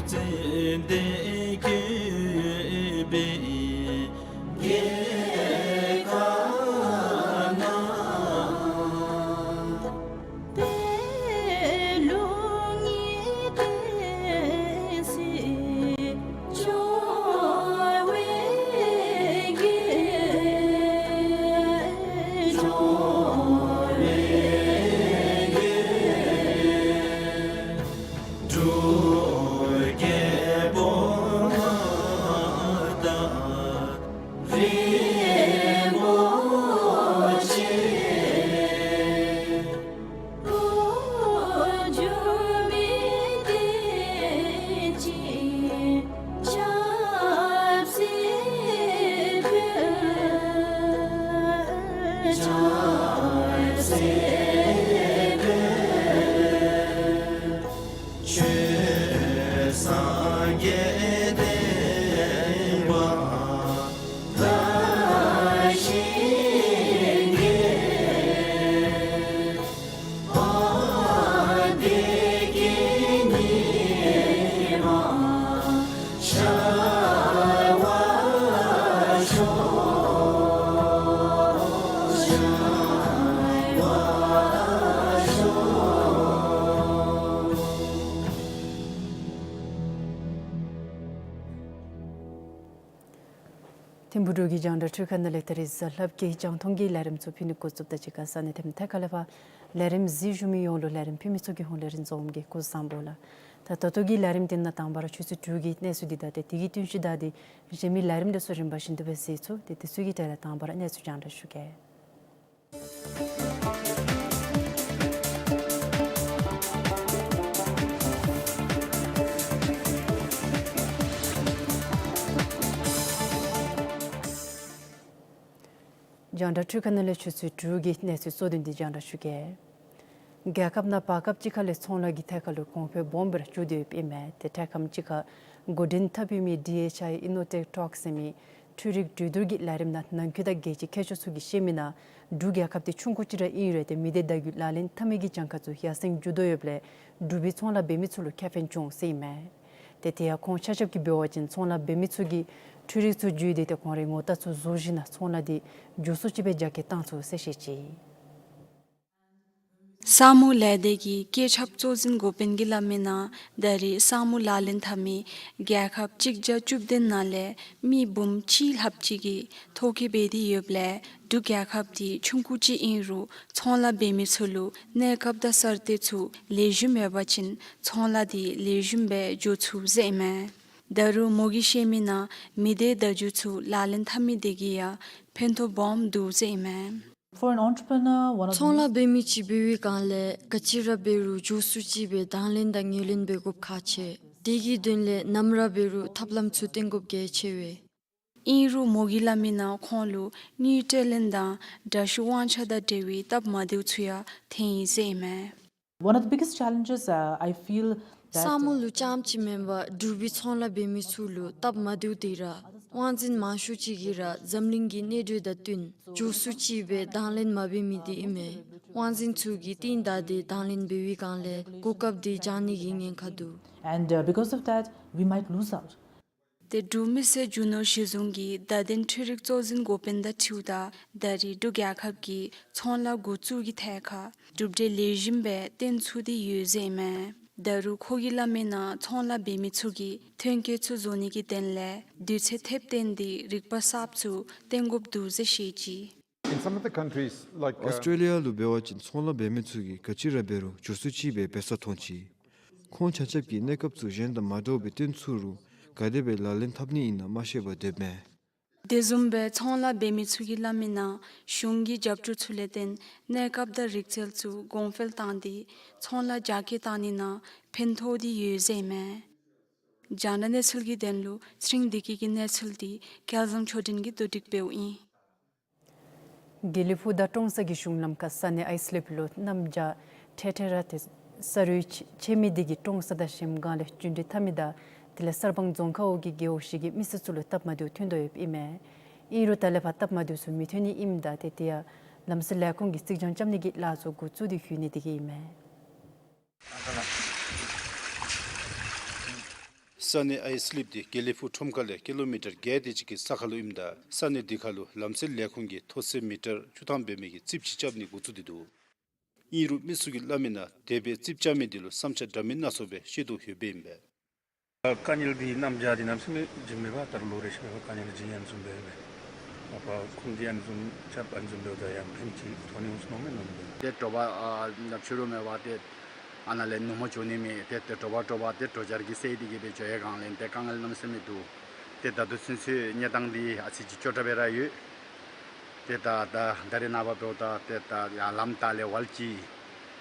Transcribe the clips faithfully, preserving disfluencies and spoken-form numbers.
ཙན་དན་བཀོད་པའི་རྒྱལ་ཁབ་ན། ཐིམ་ཕུག་འབྲུག་གི་རྒྱང་བསྒྲགས་འཕྲུལ་ཁང་ནང་ལས་ད་རིས་གཟའ་ལྷགཔ་གི་རྒྱང་མཐོང་གི་ལས་རིམ་ཚུ་ཕུལ་ནི་འགོ་བཙུགསཔ་དང་གཅིག་ཁར་ས་གནས་དེ་ཐད་ཁར་ལས་ཕར་ལས་རིམ་གཟིགས་བཞུགས་མི་ཡོངས་ལུ་ལས་རིམ་ཕུལ་མི་ཚུ་གི་ཧོངས་ལས་རིན་འཛོམས་ཀྱིས་སྐུ་གཟུགས་བཟང་པོ་ལགས། ད་ད་ལྟོ་གི་ལས་རིམ་དེ་ནང་དང་པ་ར་ཆུ་ཚོད་དྲུག་གི་གནས་ཚུལ་འདི་དང་ཏེ་དེ་གི་བསྟུན་གཞི་དང་ཏེ་གཞན་མི་ལས་རིམ་དེ་ཚུ་རིམ་པ་བཞིན་དུ་སྦེ་གཟིགས་ཚུགས། ཏེ་དེ་ཚུ་གི་གྲས་ལས་དང་པ་ར་གནས་ཚུལ་རྒྱང་བསྒྲགས་ཞུ་གེ། རྒྱང་བསྒྲགས་འཕྲུལ་ཁང་ནང་ལས་ཆུ་ཚོད་དྲུག་གི་གནས་ཚུལ་གཙོ་དོན་འདི་རྒྱང་བསྒྲགས་ཞུ་གེ། རྒྱལ་ཁབ་ནང་བར་སྐབས་ཅིག་ཁར་ལས་ཚོང་ལཱ་གི་ཐད་ཁར་ལུ་གོང་འཕེལ་སྦོམ་སྦེ་ར་བྱུང་སྟེ་ཡོདཔ་ཨིན་མས། ཏེ་འཕྲལ་ཁམས་ཅིག་ཁར་འགོ་འདྲེན་འཐབ་མི་ཌི་ཨེཆ་ཨའི་ཨིན་ནོ་ཊེཀ་ཊོཀ་ཟེར་མི་འཕྲུལ་རིག་གྲོས་བསྡུར་གྱི་ལས་རིམ་ནང་ནང་འཁོད་དང་རྒྱལ་སྤྱིའི་མཁས་མཆོག་ཚུ་གིས་བཤད་མི་ནང་འབྲུག་རྒྱལ་ཁབ་འདི་ཆུང་ཀུ་ཅིག་ར་ཨིན་རུང་ཏེ་མི་སྡེ་བརྡ་བརྒྱུད་ལག་ལེན་འཐབ་མི་གི་གྱངས་ཁ་ཚུ་ཡར་སེང་འགྱོ་དོ་ཡོདཔ་ལས་འབྲུག་པའི་ཚོང་ལཱ་འབད་མི་ཚུ་ལུ་ཁེ་ཕན་བྱུང་ཟེར་ཨིན་མས། ཏེ་དེ་ཡང་ཁོང་ཆ་ཁྱབ་ཀྱིས་འབད་བ་ཅིན་ཚོང་ལཱ་འབད་མི་ཚུ་གིས་འཕྲུལ་རིག་ཚུ་བརྒྱུད་དེ་ཏེ་ཁོང་རའི་ངོ་རྟགས་ཚུ་བཟོ་ཞིནམ་ལས་ཚོང་ལཱ་འདི་མགྱོགས་སུ་ཅིག་སྦེ་རྒྱ་སྐྱེད་བཏང་ཚུགས་ཟེར་བཤད་ཅི། ས་མུ་ལས་སྡེ་གི་སྐྱེད་ཁྲབ་གཙོ་འཛིན་འགོ་དཔོན་གྱིས་སླབ་མི་ནང་ད་རེས་ས་མུ་ལག་ལེན་འཐབ་མི་རྒྱལ་ཁབ་གཅིག་བརྒྱ་བཅུ་བདུན་ནང་ལས་མི་འབུམ་གཅིག་ལྷགཔ་ཅིག་གིས་ཐོ་བཀོད་འབད་དེ་ཡོདཔ་ལས་འབྲུག་རྒྱལ་ཁབ་འདི་ཆུང་ཀུ་ཅིག་ཨིན་རུང་ཚོང་ལཱ་འབད་མི་ཚུ་ལུ་གནས་སྐབས་དང་གསར་གཏོད་ཚུ་ལེགས་ཤོམ་ཡོད་པ་ཅིན་ཚོང་ལཱ་འདི་ལེགས་ཤོམ་སྦེ་འགྱོ་ཚུགས་ཟེར་ཨིན་མས། ད་རུང་མོ་གིས་བཤད་མི་ནང་མི་སྡེ་བརྡ་བརྒྱུད་ཚུ་ལག་ལེན་འཐབ་མི་དེ་གིས་ཡང་ཕན་ཐོགས་སྦོམ་འདུག་ཟེར་ཨིན་མས། For an entrepreneur, one of the ཚོང་ལཱ་འབད་མི་ཅིག་འབད་བའི་སྒང་ལས་ག་ཅི་ར་འབད་རུང་མགྱོགས་སུ་ཅིག་སྦེ་དང་ལེན་དང་ངོས་ལེན་འབད་དགོཔ་ཁག་ཆེ། དེ་གི་དོན་ལས་ནམ་ར་འབད་རུང་ཐབས་ལམ་ཚུ་བཏོན་དགོཔ་གལ་ཆེ་བས། ཨིན་རུང་མོ་གིས་སླབ་མི་ནང་ཁོང་ལུ་དངུལ་སྤྲོད་ལེན་དང་འདྲ་བཤུས་དབང་ཆ་དང་འབྲེལ་བའི་སྟབས་མ་བདེཝ་ཚུ་ཡང་ཐོན་ཡི་ཟེར་ཨིན་མས། One of the biggest challenges, uh, I feel that, ས་མུ་ལུ་རྐྱངམ་ཅིག་མེན་པར་འབྲུག་པའི་ཚོང་ལཱ་འབད་མི་ཚུ་ལུ་སྟབས་མ་བདེཝ་དེ་ར་དབང་འཛིན་མང་ཤོས་ཅིག་གིས་ར་འཛམ་གླིང་གི་གནས་སྡུད་དང་བསྟུན་མགྱོགས་སུ་ཅིག་སྦེ་དང་ལེན་མ་འབད་མི་དེ་ཨིན་མས། དབང་འཛིན་ཚུ་གིས་རྟིང་བདའ་སྟེ་དང་ལེན་འབད་བའི་སྒང་ལས་གོ་སྐབས་དེ་བྱང་ནི་གི་ཉེན་ཁ་འདུག། And, uh, because of that, we might lose out. ཏེ་འབྲུག་མི་སེར་རྒྱུ་ནོར་གཞི་བཟུང་གི་བརྡ་དོན་འཕྲུལ་རིག་གཙོ་འཛིན་འགོ་དཔོན་དང་འཁྲིལཝ་ད་ད་རེས་འབྲུག་རྒྱལ་ཁབ་ཀྱིས་ཚོང་ལཱ་འགོ་བཙུགས་ཀྱི་ཐད་ཁར་གྲུབ་འབྲས་ལེགས་ཤོམ་སྦེ་བཏོན་ཚུགས་ཏེ་ཡོད་ཟེར་ཨིན་མས། ད་རུང་ཁོ་གིས་སླབ་མི་ནང་ཚོང་ལཱ་འབད་མི་ཚུ་གིས་ཐོན་སྐྱེད་ཚུ་བཟོ་ནི་གི་དོན་ལས་དུས་ཚོད་ཐེབས་བཏོན་ཏེ་རིག་པ་གསརཔ་ཚུ་བཏོན་དགོཔ་འདུག་ཟེར་བཤད་ཅི། In some of the countries, like, uh, ཨོསི་ཊྲེ་ལི་ཡ་ལུ་འབད་བ་ཅིན་ཚོང་ལཱ་འབད་མི་ཚུ་གིས་ག་ཅི་ར་འབད་རུང་མགྱོགས་སུ་ཅིག་སྦེ་འབད་ས་མཐོང་ཅི། ཁོང་ཆ་ཁྱབ་ཀྱིས་གནས་སྐབས་ཚུ་གཞན་དང་མ་འདྲཝ་སྦེ་བཏོན་ཚུགས་རུང་ག་དེ་སྦེ་ལག་ལེན་འཐབ་ནི་ཨིན་ན་མ་ཤེས་པར་སྡོདཔ་མས། དེ་བཟུམ་སྦེ་ཚོང་ལཱ་འབད་མི་ཚུ་གིས་སླབ་མི་ནང་གཞུང་གི་རྒྱབ་སྐྱོར་ཚུ་ལས་བརྟེན་གནས་སྐབས་དང་རིག་རྩལ་ཚུ་གོང་འཕེལ་བཏང་སྟེ་ཚོང་ལཱ་རྒྱ་སྐྱེད་བཏང་ནི་ནང་ཕན་ཐོགས་ཏེ་ཡོད་ཟེར་ཨིན་མས། རྒྱང་བསྒྲགས་གནས་ཚུལ་གྱི་དོན་ལུ་ཚེ་རིང་བདེ་སྐྱིད་ཀྱི་གནས་ཚུལ་འདི་སྐལ་བཟང་ཆོས་སྒྲོན་གྱིས་བསྡུ་སྒྲིག་འབདཝ་ཨིན། དགེ་ལེགས་ཕུག་དང་ཀྲོང་གསར་གྱི་གཞུང་ལམ་ཁར་ས་གནས་ཨའི་སི་ལེབ་ལུ་གནམ་བྱཱར་འཕྲལ་འཕྲལ་ར་ཏེ་ས་རུད་ཆད་མི་དེ་གིས་ཀྲོང་གསར་དང་གཞལམ་སྒང་ལས་རྒྱུན་འགྲུལ་འཐབ་མི་དང་དེ་ལས་གསར་སྤང་རྫོང་ཁག་འོག་གི་རྒེད་འོག་བཞི་གི་མི་སེར་ཚུ་ལུ་སྟབས་མ་བདེཝ་ཐོན་དོ་ཡོདཔ་ཨིན་མས། ཨིན་རུང་ད་ལས་ཕར་སྟབས་མ་བདེཝ་ཚུ་མི་ཐོན་ནི་ཨིནམ་ད་ཏེ་དེ་ཡང་ལམ་སེལ་ལས་ཁུངས་ཀྱིས་རྩིག་གྱང་རྐྱབ་ནི་གི་ལཱ་ཚུ་འགོ་བཙུགས་ཏེ་ཡོད་ནི་དེ་གིས་ཨིན་མས། ས་གནས་ཨའི་སི་ལིབ་དེ་དགེ་ལེགས་ཕུག་ཁྲོམ་ཁ་ལས་ཀི་ལོ་མི་ཊར་བརྒྱད་དེ་ཅིག་གི་ས་ཁར་ལུ་ཨིནམ་ད་ས་གནས་དེ་ཁར་ལུ་ལམ་སེལ་ལས་ཁུངས་ཀྱིས་མཐོ་ཚད་མི་ཊར་བཅུ་ཐམ་འབད་མི་གི་རྩིགཔ་ཅིག་རྐྱབ་ནི་འགོ་བཙུགས་ཏེ་འདུག། ཨིན་རུང་མི་ཚུ་གིས་སླབ་མི་ནང་དེ་སྦེ་རྩིགཔ་རྐྱབ་མི་དེ་ལུ་བསམ་འཆར་འདྲ་མིན་སྣ་ཚོགས་སྦེ་བཤད་དོ་ཡོདཔ་ཨིན་པས། དཀའ་ངལ་འདི་གནམ་བྱཱར་འདི་གནམ་མེད་ས་མེད་བྱུངམ་མས་པ། ད་རུང་ལོ་རེ་བཞིན་མས་པ། དཀའ་ངལ་འདི་བྱུང་ཡང་བྱུངམ་སྦེ་མས། མ་པ་ཁུངས་འདི་ཨ་ནི་བཟུམ་རྐྱབ་ཨ་ནི་བཟུམ་འབདཝ་ད་ཡང་ཕན་ཅིག་ཐོགས་ནི་འོང་ཟེར་མནོཝ་མས་མནོཝ་མས། ཏེ་དྲོ་པ་ཨ་ཕྱི་རུ་མས་པ། ཏེ་ཨ་ནཱ་ལས་ནུབ་མོ་འགྱོ་ནི་མས། ཏེ་ཏེ་དྲོ་པ་དྲོ་པ་ཏེ་དྲོ་འབྱར་གྱི་ཟེར་འདི་གིས་སྦེ་འགྱོ་ཡི། གང་ལས་ཏེ་དཀའ་ངལ་གནམ་མེད་ས་མེད་འདུག། ཏེ་ད་ལྟོ་ཚུན་ཚོད་གནས་སྟངས་འདི་ཨ་ཙི་ཅིག་སྐྱོ་དྲགས་སྦེ་ར་ཡོད། ཏེ་ད་ད་ད་རེས་ནངས་པ་འབདཝ་ད་ཏེ་ད་ཡར་ལམ་ལྟག་ལས་ཝཱལ་ཅིག་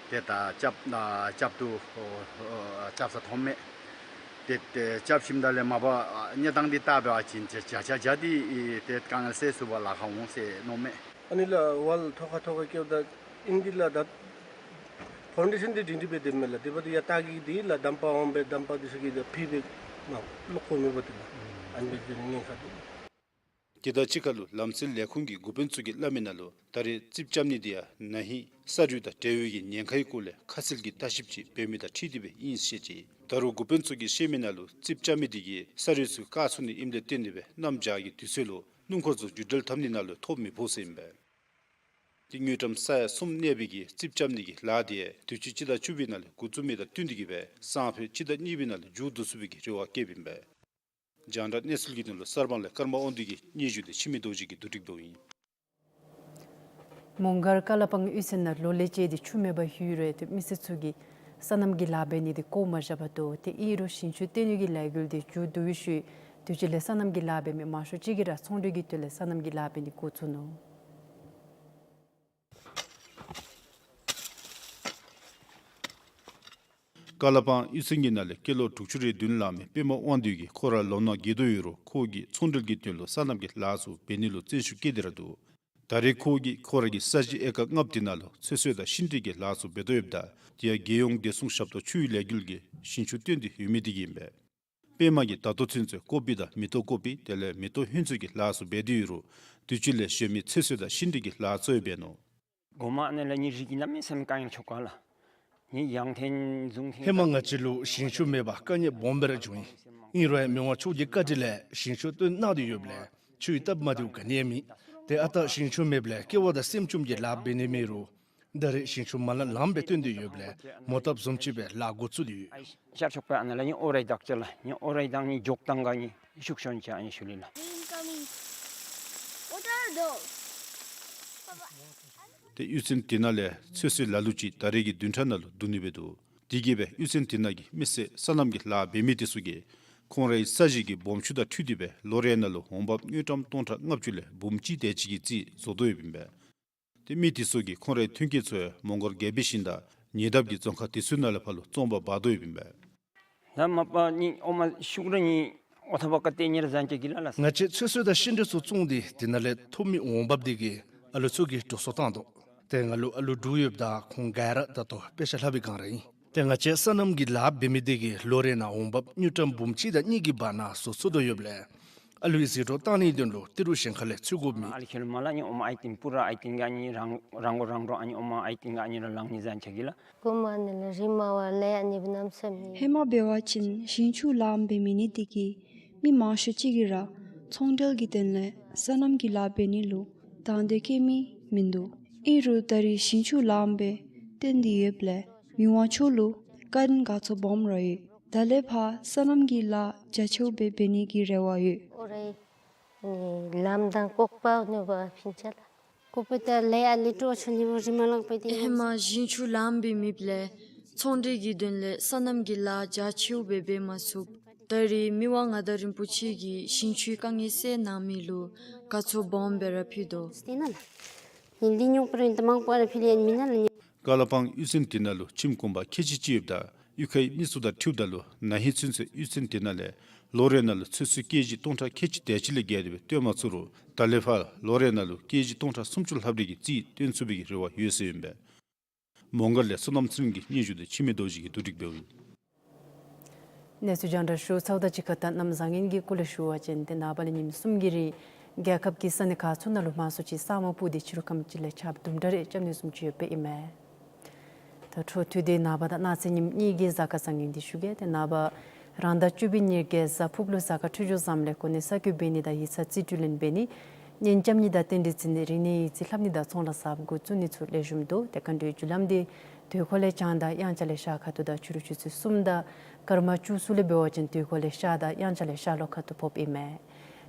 ཏེ་ད་རྐྱབ་ཨ་རྐྱབ་ཏུ་ཨོ་ཨོ་རྐྱབ་ས་མཐོངམ་མས། ཏེ་ཏེ་རྐྱབ་ཞིནམ་ད་ལས་མ་པ་ཨ་གནས་སྟངས་འདི་བལྟ་བ་ཅིན་བྱ་བྱ་བྱ་བྱ་འདི་ཨེ་ཏེ་དཀའ་ངལ་སེལ་ཚུགས་པར་ལཱ་ཁག་འོང་ཟེར་མནོཝ་མས། ཨ་ནི་ལགས་ཝཱལ་ཐོག་ཁར་ཐོག་ཁར་བཀལཝ་ད་ཨིན་འདི་ལགས། ད་ཕའུན་ཌེ་ཤཱན་འདི་སྒྲིང་སྒྲི་སྦེ་སྡོདཔ་མས་ལགས། དེ་འབདཝ་ད་ཡར་ལྟག་གི་འདི་ལགས་འདམ་པ་འོངམ་སྦེ་འདམ་པ་འདི་ཚུ་གིས་ད་ཕུད་སྦེ་མར་ལོག་ཁོ་མེད་པ་འདི་ལགས། ཨ་ནི་སྦེ་འདི་ནི་ཉེན་ཁ་འདུག། དེ་དང་གཅིག་ཁར་ལུ་ལམ་སེལ་ལས་ཁུངས་ཀྱི་འགོ་དཔོན་ཚུ་གིས་སླབ་མི་ནང་ལུ་ད་རེས་རྩིགཔ་རྐྱབ་ནི་འདི་ཡང་ན་ཧིང་ས་རུད་དང་འབྲེལ་བའི་གི་ཉེན་ཁའི་སྐོར་ལས་ཁ་གསལ་གྱི་ལྟ་ཞིབ་ཅིག་འབད་མི་དང་འཁྲིལ་ཏེ་སྦེ་ཨིན་ཟེར་བཤད་ཅི། ད་རུང་འགོ་དཔོན་ཚུ་གིས་བཤད་མི་ནང་ལུ་རྩིགཔ་རྐྱབ་མི་དེ་གིས་ས་རུད་ཚུ་བཀག་ཚུགས་ནི་ཨིནམ་ལས་བརྟེན་ཏེ་སྦེ་གནམ་བྱཱར་གྱི་དུས་ཚོད་ལུ་སྣུམ་འཁོར་ཚུ་རྒྱུ་འབྲེལ་འཐབ་ནི་ནང་ལུ་ཐོ་མི་ཕོག་ཟེར་ཨིན་པས། ཏེ་དངུལ་ཀྲམ་ས་ཡ་གསུམ་གནས་པའི་གི་རྩིགཔ་རྐྱབ་ནི་གི་ལཱ་དེ་ཡང་དུས་ཅི་སྤྱི་ཟླ་བཅུ་པའི་ནང་ལས་འགོ་བཙུགས་མི་དང་བསྟུན་ཏེ་གིས་སྦེ་སང་ཕོད་སྤྱི་ཟླ་གཉིས་པའི་ནང་ལས་མཇུག་བསྡུ་ཚུགས་པའི་གི་རེ་བ་བསྐྱེདཔ་ཨིན་པས། རྒྱང་བསྒྲགས་གནས་ཚུལ་གྱི་དོན་ལུ་གསར་སྤང་ལས་ཀརྨ་དབང་འདུས་ཀྱི་སྙན་ཞུ་དེ་འཆི་མེད་རྡོ་རྗེ་གིས་བསྡུ་སྒྲིག་འབདཝ་ཨིན། མོང་སྒར་ཀ་ལ་པང་གཡུས་ཚན་ནང་ལོ་ལས་བཅད་དེ་ཆུ་མེད་པར་ལྷོད་རུང་ཏེ་མི་སེར་ཚུ་གིས་སོ་ནམ་གྱི་ལཱ་འབད་ནི་དེ་བཀོ་མ་བཞག་པར་དོ། ཏེ་ཨིན་རུང་ཞིང་ཆུ་བཏོན་ནི་གི་ལས་འགུལ་དེ་མཇུག་བསྡུ་བའི་ཤུལ་དུས་ཅི་ལས་སོ་ནམ་གྱི་ལཱ་འབད་མི་མང་ཤོས་ཅིག་གིས་ར་ཚོང་འབྲེལ་གྱི་དོན་ལས་སོ་ནམ་གྱི་ལཱ་འབད་ནི་འགོ་བཙུགས་ནུག། ཀ་ལ་པང་གཡུས་ཚན་གྱི་ནང་ལས་སྐྱེས་ལོ་དྲུག་ཅུ་རེ་བདུན་ལང་མི་པདྨ་དབང་འདུས་ཀྱིས་ཁོ་ར་ལོ་ན་རྒས་དོ་ཡོད་རུང་ཁོ་གིས་ཚོང་འབྲེལ་གྱི་དོན་ལུ་སོ་ནམ་གྱི་ལཱ་ཚུ་འབད་ནི་ལུ་བརྩོན་ཤུགས་བསྐྱེད་དེ་ར་འདུག། ད་རེས་ཁོ་གིས་ཁོ་ར་གི་ས་གཞི་ཨེ་ཀར་ལྔ་བཅུ་དེ་ནང་ལུ་ཚོད་བསྲེ་དང་ཤིང་འབྲས་ཀྱི་ལཱ་ཚུ་འབད་དོ་ཡོདཔ་ད་དེ་ཡང་རྒྱལ་ཡོངས་བདེ་སྲུང་ཞབས་ཏོག་ཆུའི་ལས་འགུལ་གྱིས་ཞིང་ཆུ་བཏོན་ཏེ་ཡོད་མི་དེ་གིས་ཨིན་པས། པདྨ་གིས་ད་ལྟོ་ཚུན་ཚོད་ཀོ་པི་དང་མེ་ཏོག་ཀོ་པི་དེ་ལས་མེ་ཏོག་ཧོན་ཚོད་ཀྱི་ལཱ་ཚུ་འབད་དེ་ཡོད་རུང་དུས་ཅི་ལས་གཞན་མི་ཚོད་བསྲེ་དང་ཤིང་འབྲས་ཀྱི་ལཱ་ཚུ་ཡང་འབད་ནུག། གོ་མ་ཨ་ནི་ལས་ནི་རི་གི་གནམ་མེད་ས་མེད་དཀའ་ངལ་ཆོག་ག་ལགས། ནི་ཡང་ཐེན་རྫོང་ཐེན་ཧེ་མ་ང་བཅས་ལུ་ཞིང་ཆུ་མེད་པར་དཀའ་ངལ་སྦོམ་སྦེ་ར་བྱུང་ཡི། ཨིན་རུང་མི་དབང་མཆོག་གི་བཀའ་དྲིན་ལས་ཞིང་ཆུ་བཏོན་གནང་སྟེ་ཡོདཔ་ལས་ཆུའི་སྟབས་མ་བདེཝ་ག་ནི་ཡང་མེད། ཏེ་ཨ་རྟག་ཞིང་ཆུ་མེདཔ་ལས་ཀེ་བ་དང་སྲནམ་བཅོམ་གྱི་ལཱ་འབད་ནི་མེད་རུང་ད་རེས་ཞིང་ཆུ་མ་ལངམ་ལངམ་སྦེ་བཏོན་ཏེ་ཡོདཔ་ལས་མོ་བཏབ་བཟུམ་ཅིག་སྦེ་ལཱ་འགོ་བཙུགས་ཏེ་ཡོད། ཤར་ཕྱོགས་པ་ཨ་ནཱ་ལས་ནི་ཨོ་རའི་དག་ཅ་ལགས། ནི་ཨོ་རའི་དང་ནི་འགྱོག་དང་ག་ནི་ཤུགས་ཤོན་ཅ་ཨ་ནི་ཤུལ་ལས་ལགས། Incoming. What are those? ཏེ་གཡུས་ཚན་དེ་ནང་ལས་ཚོད་བསྲེ་ལ་ལུ་ཅིག་ད་རེས་ཀྱི་བདུན་ཕྲག་ནང་ལུ་བསྡུ་ནི་འབད་དོ། དེ་གིས་སྦེ་གཡུས་ཚན་དེ་ནང་གི་མི་སེར་སོ་ནམ་གྱི་ལཱ་འབད་མི་དེ་ཚུ་གིས་ཁོང་རའི་ས་གཞི་གི་སྦོམ་ཆུང་དང་འཁྲིལ་ཏེ་སྦེ་ལོ་རེ་ནང་ལུ་འོང་འབབ་དངུལ་ཀྲམ་སྟོང་ཕྲག་ལྔ་བཅུ་ལས་འབུམ་གཅིག་དེ་ཅིག་གི་རྩིས་བཟོ་དོ་ཡོདཔ་ཨིན་པས། ཏེ་མི་དེ་ཚུ་གིས་ཁོང་རའི་ཐོན་སྐྱེད་ཚུ་ཡང་མོང་སྒར་རྒྱལ་པོའི་ཞིང་དང་ཉེ་འདབས་ཀྱི་རྫོང་ཁག་དེ་ཚུ་ནང་ལས་ཕར་ལུ་བཙོང་པར་འབག་དོ་ཡོདཔ་ཨིན་པས། ད་མ་པ་ནི་ཨོ་མ་ཤུགས་ར་ནི་ཨོ་ཐ་བ་ཀ་ཏེ་ཉེར་ཟན་ཅ་གི་ལ་ལ། ང་བཅས་ཚོད་བསྲེ་དང་ཤིང་འབྲས་ཚུ་བཙོང་སྟེ་དེ་ནང་ལས་ཐོབ་མི་འོང་འབབ་དེ་གིས་ཨ་ལུ་ཚུ་གི་འགྲོ་སོང་བཏང་དོ། ཏེ་ང་ལུ་ཨ་ལུ་དྲུག་ཡོདཔ་ད་ཁོང་ག་ར་ད་ལྟོ་དཔེ་ཆ་ལྷབ་པའི་སྒང་ར་ཨིན། ཏེ་ང་བཅས་སོ་ནམ་གྱི་ལཱ་འབད་མི་དེ་གིས་ལོ་རེ་ནང་འོང་འབབ་དངུལ་ཀྲམ་འབུམ་གཅིག་དང་གཉིས་ཀྱི་བར་ན་བཟོ་ཚུགས་དོ་ཡོདཔ་ལས་ཨ་ལུའི་ཟད་འགྲོ་བཏང་ནིའི་དོན་ལུ་ཏི་རུ་གཞན་ཁ་ལས་འཚོལ་དགོཔ་མེད། ཨ་ལུ་ཁྱོད་ལུ་མ་ལ་ནི་ཨོ་མ་ཨའི་ཏེན་པུ་ར་ཨའི་ཏེན་ག་ནི་རང་རང་གོ་རང་འགྲོ་ཨ་ནི་ཨོ་མ་ཨའི་ཏེན་ག་ནི་ར་ལང་ནི་ཟན་ཅ་གི་ལ། གོ་མ་ནི་ལ་རི་མ་བ་ལས་ཨ་ནི་བུ་ནམ་སེམས་ནི། ཧེ་མ་འབད་བ་ཅིན་ཞིང་ཆུ་ལཱ་འབད་མི་ནི་དེ་གིས་མི་མང་ཤོས་ཅིག་གིས་ར་ཚོང་འབྲེལ་གྱི་དོན་ལས་སོ་ནམ་གྱི་ལཱ་འབད་ནི་ལུ་དང་འདོད་བསྐྱེད་མི་མིན་འདུག། ཨིན་རུང་ད་རེས་ཞིང་ཆུ་ལཱ་འབད་བཏོན་ཏེ་ཡོདཔ་ལས་མི་དབང་མཆོག་ལུ་བཀའ་དྲིན་དགའ་ཚོར་སྦོམ་ར་ཡོད། ད་ལས་ཕར་སོ་ནམ་གྱི་ལཱ་རྒྱ་ཆེཝ་སྦེ་འབད་ནི་གི་རེ་བ་ཡོད། ཨོ་རེ། ནི་ལམ་དང་ལྐོག་པ་ནུས་པ་ཕིན་ཆ་ལ། ལྐོག་པ་ད་ལས་ཨ་ལི་ཏོ་ཆུ་ནི་བུ་རི་མ་ལང་པ་དེ། ཧེ་མ་ཞིང་ཆུ་ལཱ་འབད་མེདཔ་ལས་ཚོང་འབྲེལ་གྱི་དོན་ལས་སོ་ནམ་གྱི་ལཱ་རྒྱ་ཆེཝ་སྦེ་འབད་མ་ཚུགས། ད་རེས་མི་དབང་མངའ་བདག་རིན་པོ་ཆེ་གིས་ཞིང་ཆུའི་དཀའ་ངལ་སེལ་གནང་མི་ལུ་དགའ་ཚོར་སྦོམ་སྦེ་ར་ཕུལ་དོ། སྟེ་ན་ལ། ཡིན་འདི་ཉོག་པ་རེད་མང་པོ་ར་ཕུལ་ཡང་མི་ན་ལ་ཉོག། ཀ་ལ་པང་གཡུས་ཚན་དེ་ནང་ལུ་ཁྱིམ་གུང་པ་ཁལ་གཅིག་ཅིག་ཡོདཔ་ད་གཡུས་ཁའི་མི་ཚུ་དང་འཁྲིལཝ་ད་ལུ་ན་ཧིང་ཚུན་ཚོད་གཡུས་ཚན་དེ་ནང་ལས་ལོ་རེ་ནང་ལུ་ཚོད་བསྲེ་ཀེ་ཇི་སྟོང་ཕྲག་ཁལ་གཅིག་དེ་ཅིག་ལས་བརྒལ་ཏེ་སྦེ་བཏོན་མ་ཚུགས་རུང་ད་ལས་ཕར་ལོ་རེ་ནང་ལུ་ཀེ་ཇི་སྟོང་ཕྲག་སུམ་ཅུ་ལྷགཔ་རེ་གི་རྩིས་བཏོན་ཚུགས་པའི་གི་རེ་བ་ཡོད་ཟེར་ཨིན་པས། མོང་སྒར་ལས་བསོད་ནམས་ཚེ་རིང་གི་སྙན་ཞུ་དེ་འཆི་མེད་རྡོ་རྗེ་གིས་བསྡུ་སྒྲིག་འབདཝ་ཨིན། གནས་ཚུལ་རྒྱང་བསྒྲགས་ཞུ་ཚརཝ་དང་གཅིག་ཁར་ད་གནམ་བཟང་ངན་གྱི་སྐོར་ལས་ཞུ་བ་ཅིན་ཏེ་ནངས་པ་ལས་ཉིནམ་གསུམ་གྱི་རིང་རྒྱལ་ཁབ་ཀྱི་ས་གནས་ཁག་ཚུ་ནང་ལུ་མང་ཤོས་ཅིག་ས་སྨུག་སྤུབས་ཏེ་ཕྱི་རུ་ཁམས་ཅིག་ལས་ཆརཔ་དུམ་གྲ་རེ་རྐྱབ་ནི་བཟུམ་ཅིག་ཡོདཔ་ཨིན་མས། ད་འཕྲོ་མཐུད་དེ་ནངས་པ་དང་གནངས་ཚེ་ཉིནམ་གཉིས་ཀྱི་གཟའ་སྐར་བཟང་ངན་འདི་ཞུ་གེ། ཏེ་ནངས་པ་ རང་ཟླ་བཅུ་པའི་ཉེར་བརྒྱད་གཟའ་ཕུར་བུ་ལུ་གཟའ་སྐར་འཕྲོད་སྦྱོར་བཟངམ་ལས་གོ་གནས་གསར་བསྐོ་འབད་ནི་དང་ཡིག་ཚང་རྩིས་སྤྲོད་ལེན་འབད་ནི་གཉེན་རྐྱབ་ནི་དང་རྟེན་འབྲེལ་བརྩི་ནི་རིག་གནས་ཡིག་རྩིས་ལྷབ་ནི་དང་ཚོང་ལཱ་གསརཔ་འགོ་བཙུགས་ནི་ཚུ་ལེགས་ཤོམ་འདུག། ཏེ་མཁའ་འགྲོའི་རྒྱུ་ལམ་འདི་དུས་འཁོར་ལས་བྱང་དང་དབྱངས་འཆར་ལས་ཤར་ཁ་ཐུག་དང་ཕྱི་རུ་ཆུ་ཚོད་གསུམ་དང་སྐར་མ་བཅུ་ཚུ་ལས་འབད་བ་ཅིན་དུས་འཁོར་ལས་ཤར་དང་དབྱངས་འཆར་ལས་ཤར་ལྷོ་ཁ་ཐུག་ཕོགཔ་ཨིན་མས།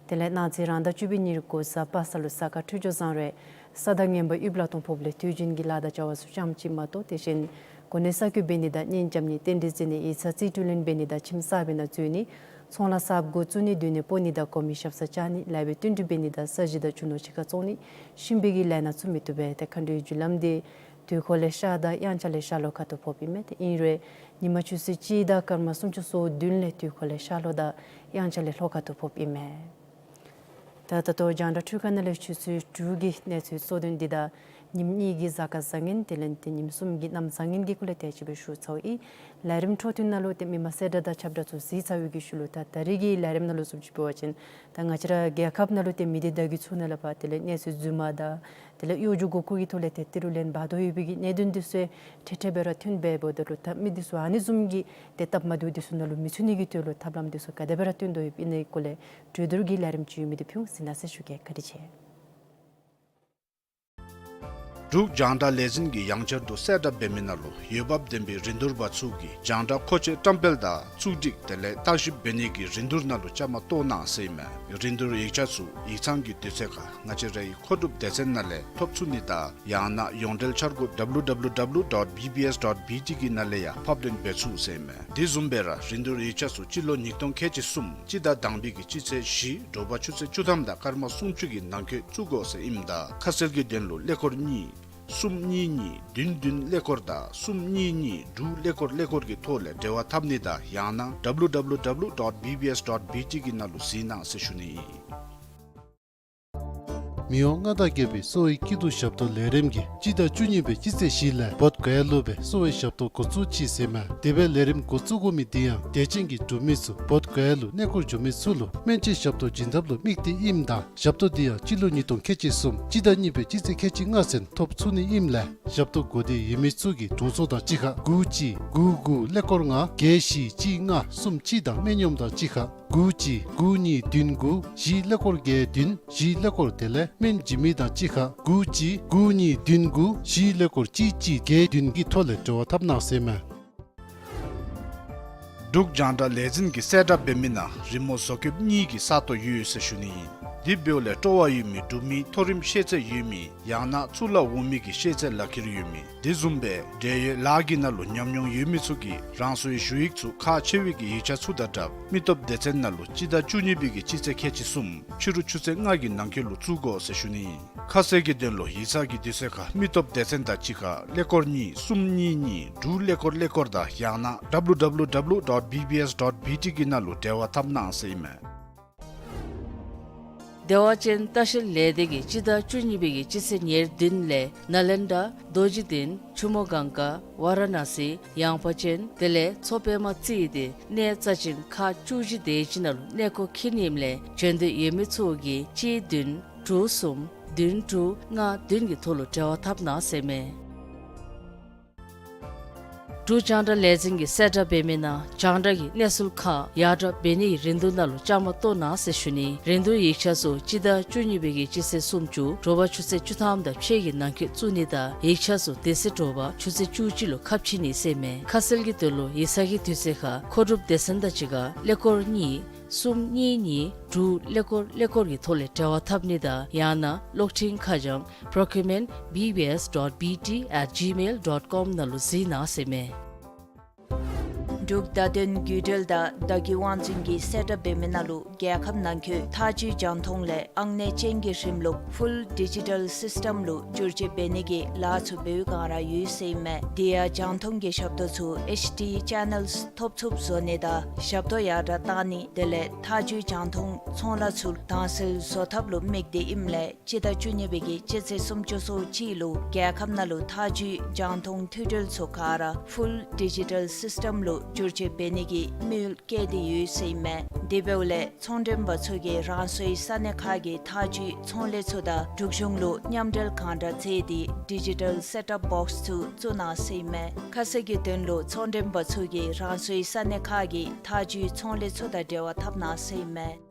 དེ་ལས་གནངས་ཚེ་རང་ཟླ་བཅུ་པའི་ཉེར་དགུ་གཟའ་པ་སངས་ལུ་གཟའ་སྐར་འཕྲོད་སྦྱོར་བཟང་རུང་ས་དང་ངན་པ་ཡུལ་ལ་ལྟུང་ཕོགཔ་ལས་དུས་རྒྱུན་གྱི་ལཱ་དང་བྱ་བ་ཚུ་ཙམ་ཅིག་མ་གཏོགས། དེ་བཞིན་གོ་གནས་གསར་བསྐོ་འབད་ནི་དང་གཉེན་རྐྱབ་ནི་རྟེན་འབྲེལ་བརྩི་ནི་ཡིག་ཚང་རྩིས་སྤྲོད་ལེན་འབད་ནི་དང་ཁྱིམ་གསར་པའི་ནང་འཛུལ་ནི་ཚོང་ལཱ་གསརཔ་འགོ་བཙུགས་ནི་མདུན་ནས་སྤོ་ནི་དང་གོང་མའི་ཞབས་སར་བཅར་ནི་ལཱ་འབད་བསྟུན་གྲོས་འབད་ནི་དང་ས་གཞི་དང་རྒྱུ་ནོར་ཕྱི་ཁར་བཙོང་ནི་གཤིན་པོའི་གི་ལས་སྣ་ཚུ་མི་བཏུབ་པས། ཏེ་མཁའ་འགྲོའི་རྒྱུ་ལམ་འདི་དུས་འཁོར་ལས་ཤར་དང་དབྱངས་འཆར་ལས་ཤར་ལྷོ་ཁ་ཐུག་ཕོགཔ་ཨིན་མས། ཏེ་ཨིན་རུང་ཉིན་མ་ཆུ་ཚོད་གཅིག་དང་སྐར་མ་སུམ་ཅུ་སོ་བདུན་ལས་དུས་འཁོར་ལས་ཤར་ལྷོ་དང་དབྱངས་འཆར་ལས་ལྷོ་ཁ་ཐུག་ཕོགཔ་ཨིན་མས། ད་ད་ལྟོ་རྒྱང་བསྒྲགས་འཕྲུལ་ཁང་ནང་ལས་ཆུ་ཚོད་དྲུག་གི་གནས་ཚུལ་གཙོ་དོན་འདི་དང་ཉིནམ་གཉིས་ཀྱི་གཟའ་སྐར་བཟང་ངན་དེ་ལས་ཏེ་ཉིནམ་གསུམ་གྱི་གནམ་བཟང་ངན་གྱི་སྐོར་ལས་དེ་ཅིག་སྦེ་ཞུ་ཚརཝ་ཨིན། ལས་རིམ་འཕྲོ་མཐུད་ནང་ལུ་ཏེ་མི་མང་གསལ་བསྒྲགས་དང་ཁྱབ་བསྒྲགས་ཚུ་གཟིགས་ཚར་བའི་གི་ཤུལ་ལུ་ད་ད་རིས་ཀྱི་ལས་རིམ་ནང་ལུ་བཟུམ་ཅིག་འབད་བ་ཅིན་ད་ང་བཅས་ར་རྒྱལ་ཁབ་ནང་ལུ་ཏེ་མི་སྡེ་བརྡ་བརྒྱུད་ཚུ་ནང་ལས་ཕར་དེ་ལས་གནས་ཚུལ་རྫུན་མ་དང་དེ་ལས་གཡོ་སྒྱུ་མགོ་སྐོར་གྱི་ཐོག་ལས་ཏེ་ཏི་རུ་ལེན་འབད་དོ་ཡོད་པའི་གི་གནད་དོན་འདི་ཚུ་ཡང་འཕྲལ་འཕྲལ་སྦེ་ར་ཐོན་འབདཝ་ད་ལུ་ད་མི་འདི་ཚུ་ཨ་ནི་བཟུམ་གྱི་ཏེ་སྟབས་མ་བདེཝ་འདི་ཚུ་ནང་ལུ་མི་ཚུད་ནི་གི་དོན་ལུ་ཐབས་ལམ་འདི་ཚུ་ག་དེ་སྦེ་ར་སྟོན་དོ་ཡོདཔ་ཨིན་ན་གི་སྐོར་ལས་གྲོས་བསྡུར་གྱི་ལས་རིམ་ཅིག་ཡོད་མི་འདི་ཕུལ་ཟེར་ན་ཟེར་ཞུ་གེ། བཀའ་དྲིན་ཆེ། འབྲུག་རྒྱང་བསྒྲགས་ལས་འཛིན་གྱིས་ཡང་བསྐྱར་དུ་གསལ་བསྒྲགས་འབད་མི་ནང་ལུ་འོས་འབབ་ལྡན་པའི་རིན་བསྡུར་པ་ཚུ་གིས་རྒྱང་བསྒྲགས་མཁོ་ཆས་བཀྲམ་སྤེལ་དང་བཙུགས་སྒྲིག་དེ་ལས་བརྟག་ཞིབ་འབད་ནི་གི་རིན་བསྡུར་ནང་ལུ་བཅའ་མར་གཏོགས་གནང་ཟེར་ཨིན་མས། རིན་བསྡུར་ཡིག་ཆ་ཚུ་ཡིག་ཚང་གི་དུས་ཚོད་ཁར་ང་བཅས་རའི་མཁོ་སྒྲུབ་སྡེ་ཚན་ནང་ལས་ཐོབ་ཚུགས་ནི་དང་ཡང་ན་ཡོངས་འབྲེལ་འཆར་སྒོ་W W W dot B B S dot B T གི་ནང་ལས་ཡང་ཕབ་ལེན་འབད་ཚུགས་ཟེར་ཨིན་མས། དེ་བཟུམ་སྦེ་ར་རིན་བསྡུར་ཡིག་ཆ་ཚུ་སྤྱི་ལོ་ཉིས་སྟོང་ཁལ་གཅིག་གསུམ་སྤྱི་ཟླ་དང་པའི་གི་སྤྱི་ཚེས་བཞི་དྲོ་པ་ཆུ་ཚོད་བཅུ་ཐམ་དང་སྐར་མ་སུམ་ཅུ་གི་ནང་འཁོད་བཙུགས་དགོ་ཟེར་ཨིནམ་ད་ཁ་གསལ་གྱི་དོན་ལུ་ཀླད་ཀོར་གཉིས་གསུམ་གཉིས་གཉིས་བདུན་བདུན་ཀླད་ཀོར་དང་གསུམ་གཉིས་གཉིས་དྲུག་ཀླད་ཀོར་ཀླད་ཀོར་གྱི་ཐོག་ལས་འབྲེལ་བ་འཐབ་ནི་དང་ཡང་ན་W W W dot B B S dot B T གི་ནང་ལུ་གཟིགས་གནང་ཟེར་ཞུ་ནི་ཨིན། མི་དབང་མངའ་བདག་རྒྱལ་པོའི་གསོ་བའི་སྐྱིད་སྡུག་ཞབས་ཏོག་ལས་རིམ་གྱིས་སྤྱི་ཟླ་བཅུ་གཉིས་པའི་སྤྱི་ཚེས་བཞི་ལས་བོདྷ་ག་ཡ་ལུ་སྦེ་གསོ་བའི་ཞབས་ཏོག་འགོ་བཙུགས་ཅི་ཟེར་ཨིན་མས། དེ་སྦེ་ལས་རིམ་འགོ་བཙུགས་དགོ་མི་འདི་ཡང་དད་ཅན་གྱི་འབྲུག་མི་ཚུ་བོདྷ་ག་ཡ་ལུ་གནས་སྐོར་འགྱོ་མི་ཚུ་ལུ་སྨན་བཅོས་ཞབས་ཏོག་བྱིན་ཐབས་ལུ་དམིགས་ཏེ་ཨིནམ་ད་ཞབས་ཏོག་འདི་ཡང་སྤྱི་ལོ་ཉིས་སྟོང་ཁལ་གཅིག་གསུམ་སྤྱི་ཟླ་གཉིས་པའི་སྤྱི་ཚེས་ཁལ་གཅིག་ལྔ་ཚུན་ཐོབ་ཚུགས་ནི་ཨིནམ་ལས་ཞབས་ཏོག་དགོས་འདོད་ཡོད་མི་ཚུ་གིས་དྲུང་འཚོ་དང་གཅིག་ཁར་དགུ་གཅིག་དགུ་དགུ་ཀླད་ཀོར་ལྔ་བརྒྱད་བཞི་གཅིག་ལྔ་གསུམ་གཅིག་དང་སྨན་གཡོགམོ་དང་གཅིག་ཁར་དགུ་གཅིག་དགུ་གཉིས་བདུན་དགུ་བཞི་ཀླད་ཀོར་བརྒྱད་བདུན་བཞི་ཀླད་ཀོར་དེ་ལས་སྨན་བྱིན་མི་དང་གཅིག་ཁར་དགུ་གཅིག་དགུ་གཉིས་བདུན་དགུ་བཞི་ཀླད་ཀོར་གཅིག་གཅིག་བརྒྱད་བདུན་གྱི་ཐོག་ལས་འབྲེལ་བ་འཐབ་གནང་ཟེར་ཨིན་མས། འབྲུག་རྒྱང་བསྒྲགས་ལས་འཛིན་གྱིས་གསལ་བསྒྲགས་འབད་མི་ནང་རི་མོ་བཟོ་བཀོདཔ་གཉིས་ཀྱི་ས་སྟོང་ཡོད་ཟེར་ཞུ་ནི་ཨིན། དེ་འབདཝ་ལས་སྤྲོ་བ་ཡོད་མི་འབྲུག་མི་མཐོ་རིམ་ཤེས་ཚད་ཡོད་མི་ཡང་ན་གཙུག་ལག་འོག་མའི་གི་ཤེས་ཚད་ལག་ཁྱེར་ཡོད་མི་དེ་བཟུམ་སྦེ་འབྲེལ་ཡོད་ལཱ་གི་ནང་ལུ་ཉམས་མྱོང་ཡོད་མི་ཚུ་གིས་རང་སོའི་ཞུ་ཡིག་ཚུ་ཁག་ཆེ་བའི་གི་ཡིག་ཆ་ཚུ་དང་སྦྲགས་མི་སྟོབས་སྡེ་ཚན་ནང་ལུ་སྤྱི་ཟླ་བཅུ་གཉིས་པའི་གི་སྤྱི་ཚེས་ཁལ་གཅིག་གསུམ་ཕྱི་རུ་ཆུ་ཚོད་ལྔ་གི་ནང་འཁོད་ལུ་བཙུགས་དགོ་ཟེར་ཞུ་ནི་ཨིན། ཁ་གསལ་གྱི་དོན་ལུ་ཡིག་ཚང་གི་དུས་ཚོད་ཁར་མི་སྟོབས་སྡེ་ཚན་དང་གཅིག་ཁར་ཀླད་ཀོར་གཉིས་གསུམ་གཉིས་གཉིས་དྲུག་ཀླད་ཀོར་ཀླད་ཀོར་དང་ཡང་ན་W W W dot B B S dot B T གི་ནང་ལུ་འབྲེལ་བ་འཐབ་གནང་ཟེར་ཨིན་མས། བདེ་བ་ཅན་ལྟ་བཤལ་ལས་སྡེ་གིས་སྤྱི་ཟླ་བཅུ་གཉིས་པའི་གི་སྤྱི་ཚེས་ཉེར་བདུན་ལས་ནཱ་ལེནྡྲ་རྡོ་རྗེ་གདན་ཆུ་མོ་གངྒཱ་ཝཱ་ར་ཎ་སི་ཡངས་པ་ཅན་དེ་ལས་མཚོ་པདྨ་རྩེ་ཡི་ཏེ་གནས་རྩ་ཅན་ཁག་བཅུ་བཞི་དེ་ཅིག་ནང་ལུ་གནས་སྐོར་འཁྱིད་ནི་ཨིནམ་ལས་བྱོན་འདོད་ཡོད་མི་ཚུ་གིས་གཅིག་བདུན་དྲུག་གསུམ་བདུན་དྲུག་ལྔ་བདུན་གྱི་ཐོག་ལུ་འབྲེལ་བ་འཐབ་གནང་ཟེར་ཨིན་མས། འབྲུག་རྒྱང་བསྒྲགས་ལས་འཛིན་གྱིས་གསལ་བསྒྲགས་འབད་མི་ནང་རྒྱང་བསྒྲགས་ཀྱི་གནས་ཚུལ་ཁག་ཡར་དྲག་འབད་ནི་གི་རིན་བསྡུར་ནང་ལུ་བཅའ་མར་གཏོགས་གནང་ཟེར་ཞུ་ནི། རིན་བསྡུར་ཡིག་ཆ་ཚུ་སྤྱི་ཟླ་བཅུ་གཉིས་པའི་གི་སྤྱི་ཚེས་སུམ་ཅུ་དྲོ་པ་ཆུ་ཚོད་བཅུ་ཐམ་དང་ཕྱེད་ཀྱི་ནང་འཁོད་བཙུགས་ནི་དང་ཡིག་ཆ་ཚུ་དེ་ཚེ་དྲོ་པ་ཆུ་ཚོད་བཅུ་གཅིག་ལུ་ཁ་ཕྱེ་ནི་ཟེར་ཨིན་མས། ཁ་གསལ་གྱི་དོན་ལུ་ཡིག་ཚང་གི་དུས་ཚོད་ཁར་མཁོ་སྒྲུབ་སྡེ་ཚན་དང་གཅིག་ཁར་ཀླད་ཀོར་གཉིས་གསུམ་གཉིས་གཉིས་དྲུག་ཀླད་ཀོར་ཀླད་ཀོར་གྱི་ཐོག་ལས་འབྲེལ་བ་འཐབ་ནི་དང་ཡང་ན་གློག་འཕྲིན་ཁ་བྱང་procurement B B S dot B T at gmail dot com ནང་ལུ་གཟིགས་གནང་ཟེར་ཨིན་མས། འབྲུག་བརྡ་དོན་བརྒྱུད་འབྲེལ་དང་བརྡ་བརྒྱུད་དབང་འཛིན་གྱིས་གསལ་བསྒྲགས་འབད་མི་ནང་ལུ་རྒྱལ་ཁབ་ནང་འཁོད་ཐག་གཅོད་རྒྱང་མཐོང་ལས་ཨང་གནས་ཅན་གྱི་རིམ་ལུགས་Full Digital System ལུ་བསྒྱུར་བཅོས་འབད་ནི་གི་ལཱ་ཚུ་འབད་བའི་བསྒང་ར་ཡོད་ཟེར་ཨིན་མས། དེ་ཡང་རྒྱང་མཐོང་གི་ཞབས་ཏོག་ཚུ་H D channels ཐོབ་ཚུགསཔ་བཟོ་ནི་དང་ཞབས་ཏོག་ཡར་དྲག་གཏང་ནི་དེ་ལས་ཐག་གཅོད་རྒྱང་མཐོང་ཚོང་ལཱ་ཚུ་དྭངས་གསལ་བཟོ་ཐབས་ལུ་དམིགས་ཏེ་ཨིནམ་ལས་སྤྱི་ཟླ་བཅུ་གཉིས་པའི་གི་སྤྱི་ཚེས་སུམ་ཅུ་སོ་གཅིག་ལུ་རྒྱལ་ཁབ་ནང་ལུ་ཐག་གཅོད་རྒྱང་མཐོང་མཐུད་འབྲེལ་ཚུ་ག་ར་Full Digital System ལུ་ བསྒྱུར་བཅོས་འབད་ནི་གི་དམིགས་ཡུལ་བསྐྱེད་དེ་ཡོད་ཟེར་ཨིན་མས། དེ་འབདཝ་ལས་ཚོང་མགྲོན་པ་ཚུ་གིས་རང་སོའི་ས་གནས་ཁག་གི་ཐག་གཅོད་ཚོང་ལས་ཚུ་དང་འབྲུག་གཞུང་ལུ་མཉམ་འབྲེལ་གང་དྲག་མཛད་དེ་ཌི་ཇི་ཊལ་སེཊ་ཨཔ་བོགསི་ཚུ་བཙུགས་གནང་ཟེར་ཨིན་མས། ཁ་གསལ་གྱི་དོན་ལུ་ཚོང་མགྲོན་པ་ཚུ་གིས་རང་སོའི་ས་གནས་ཁག་གི་ཐག་གཅོད་ཚོང་ལས་ཚུ་དང་འབྲེལ་བ་འཐབ་གནང་ཟེར་ཨིན་མས།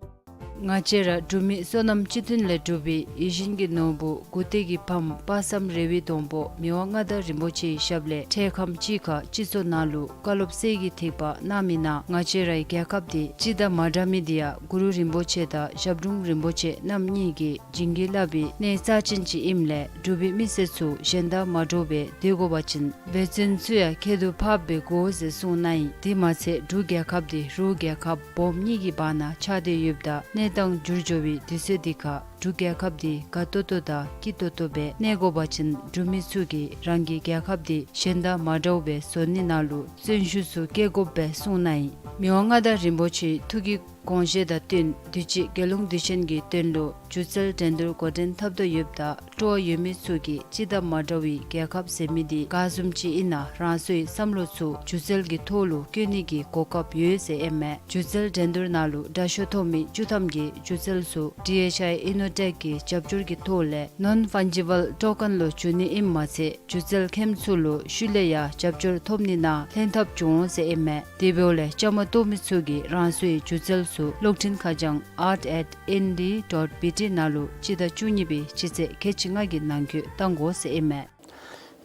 ང་བཅས་ར་འབྲུག་མི་བསོད་ནམས་སྤྱི་མཐུན་ལས་གྲུབ་པའི་ཡིད་བཞིན་གྱི་ནོར་བུ་མགུ་ཏོག་གི་ཕམ་དཔག་བསམ་རེ་བའི་སྡོང་པོ་མི་དབང་མངའ་བདག་རིན་པོ་ཆེའི་ཞབས་ལས་འཕྲལ་ཁམས་ཅིག་ཁར་སྤྱི་ཚོགས་ནང་ལུ་བཀའ་སློབ་གསེར་གྱི་ཐིགས་པ་གནང་མི་ནང་ང་བཅས་རའི་རྒྱལ་ཁབ་འདི་སྤྱི་དང་མ་འདྲ་མི་འདི་ཡང་གུ་རུ་རིན་པོ་ཆེ་དང་ཞབས་དྲུང་རིན་པོ་ཆེ་རྣམ་གཉིས་ཀྱིས་བྱིན་གྱིས་བརླབས་པའི་གནས་རྩ་ཅན་ཅིག་ཨིནམ་ལས་འབྲུག་པའི་མི་སེར་ཚུ་གཞན་དང་མ་འདྲཝ་སྦེ་སྡོད་དགོ་པ་ཅིན་འབད་བརྩོན་ཚུ་ཡང་ཁྱད་དུ་འཕགསཔ་སྦེ་དགོ་ཟེར་གསུངས་གནང་ཡི། དེ་མ་ཚད་འབྲུག་རྒྱལ་ཁབ་འདི་རུ་རྒྱལ་ཁབ་སྦོམ་གཉིས་ཀྱི་བར་ན་ཆགས་ཏེ་ཡོདཔ་ད་གནས་སྟངས་འགྱུར་འགྱོ་བའི་དུས་ཚོད་འདི་ཁར་འབྲུག་རྒྱལ་ཁབ་འདི་དགའ་ཏོག་ཏོ་དང་སྐྱིད་ཏོག་ཏོ་སྦེ་གནས་དགོ་པ་ཅིན་འབྲུག་མི་ཚུ་གིས་རང་གི་རྒྱལ་ཁབ་འདི་གཞན་དང་མ་འདྲཝ་སྦེ་བཟོ་ནི་ནང་ལུ་བརྩོན་ཤུགས་ཚུ་བསྐྱེད་དགོཔ་སྦེ་གསུངས་གནང་ཡི། མི་དབང་མངའ་བདག་རིན་པོ་ཆེའི་ཐུགས་ཀྱི་དགོངས་བཞེད་དང་བསྟུན་དུས་ཅི་རྒྱལ་ཡོངས་དུས་ཆེན་གྱི་དོན་ལུ་སྒྱུ་རྩལ་འགྲན་བསྡུར་འགོ་འདྲེན་འཐབ་དོ་ཡོདཔ་ད་སྤྲོ་བ་ཡོད་མི་ཚུ་གིས་སྤྱི་དང་མ་འདྲ་བའི་རྒྱལ་ཁབ་ཟེར་མི་འདི་ག་བཟུམ་ཅིག་ཨིན་ན་རང་སོའི་བསམ་བློ་ཚུ་སྒྱུ་རྩལ་གྱི་ཐོག་ལུ་བཀོད་ནི་གི་གོ་སྐབས་ཡོད་ཟེར་ཨིན་མས། སྒྱུ་རྩལ་འགྲན་བསྡུར་ནང་ལུ་དྲག་ཤོས་ཐོབ་མི་བཅུ་ཐམ་གྱིས་སྒྱུ་རྩལ་ཚུ་ཌི་ཨེཆ་ཨའི་ཨི་ནོ་ཊེཀ་གི་རྒྱབ་སྐྱོར་གྱི་ཐོག་ལས་ནོན་ཕཱན་ཇི་བཱལ་ཊོ་ཀེན་ལུ་བསྒྱུར་ནི་ཨིནམ་མ་ཚད་སྒྱུ་རྩལ་མཁནམ་ཚུ་ལུ་ཤུལ་ལས་ཡང་རྒྱབ་སྐྱོར་ཐོབ་ནི་ནང་ལྷན་ཐབས་འབྱུང་འོང་ཟེར་ཨིན་མས། དེ་འབདཝ་ལས་བཅའ་མར་གཏོགས་མི་ཚུ་གིས་རང་སོའི་སྒྱུ་རྩལ་ཚུ་གློག་འཕྲིན་ཁ་བྱང་ཨརཊ་ཨེཊ་ཨེན་ཌི་ཌོཊ་བི་ཊི་ནང་ལུ་སྤྱི་ཟླ་བཅུ་གཉིས་པའི་སྤྱི་ཚེས་ཁལ་གཅིག་ལྔ་གི་ནང་འཁོད་བཏང་དགོ་ཟེར་ཨིན་མས།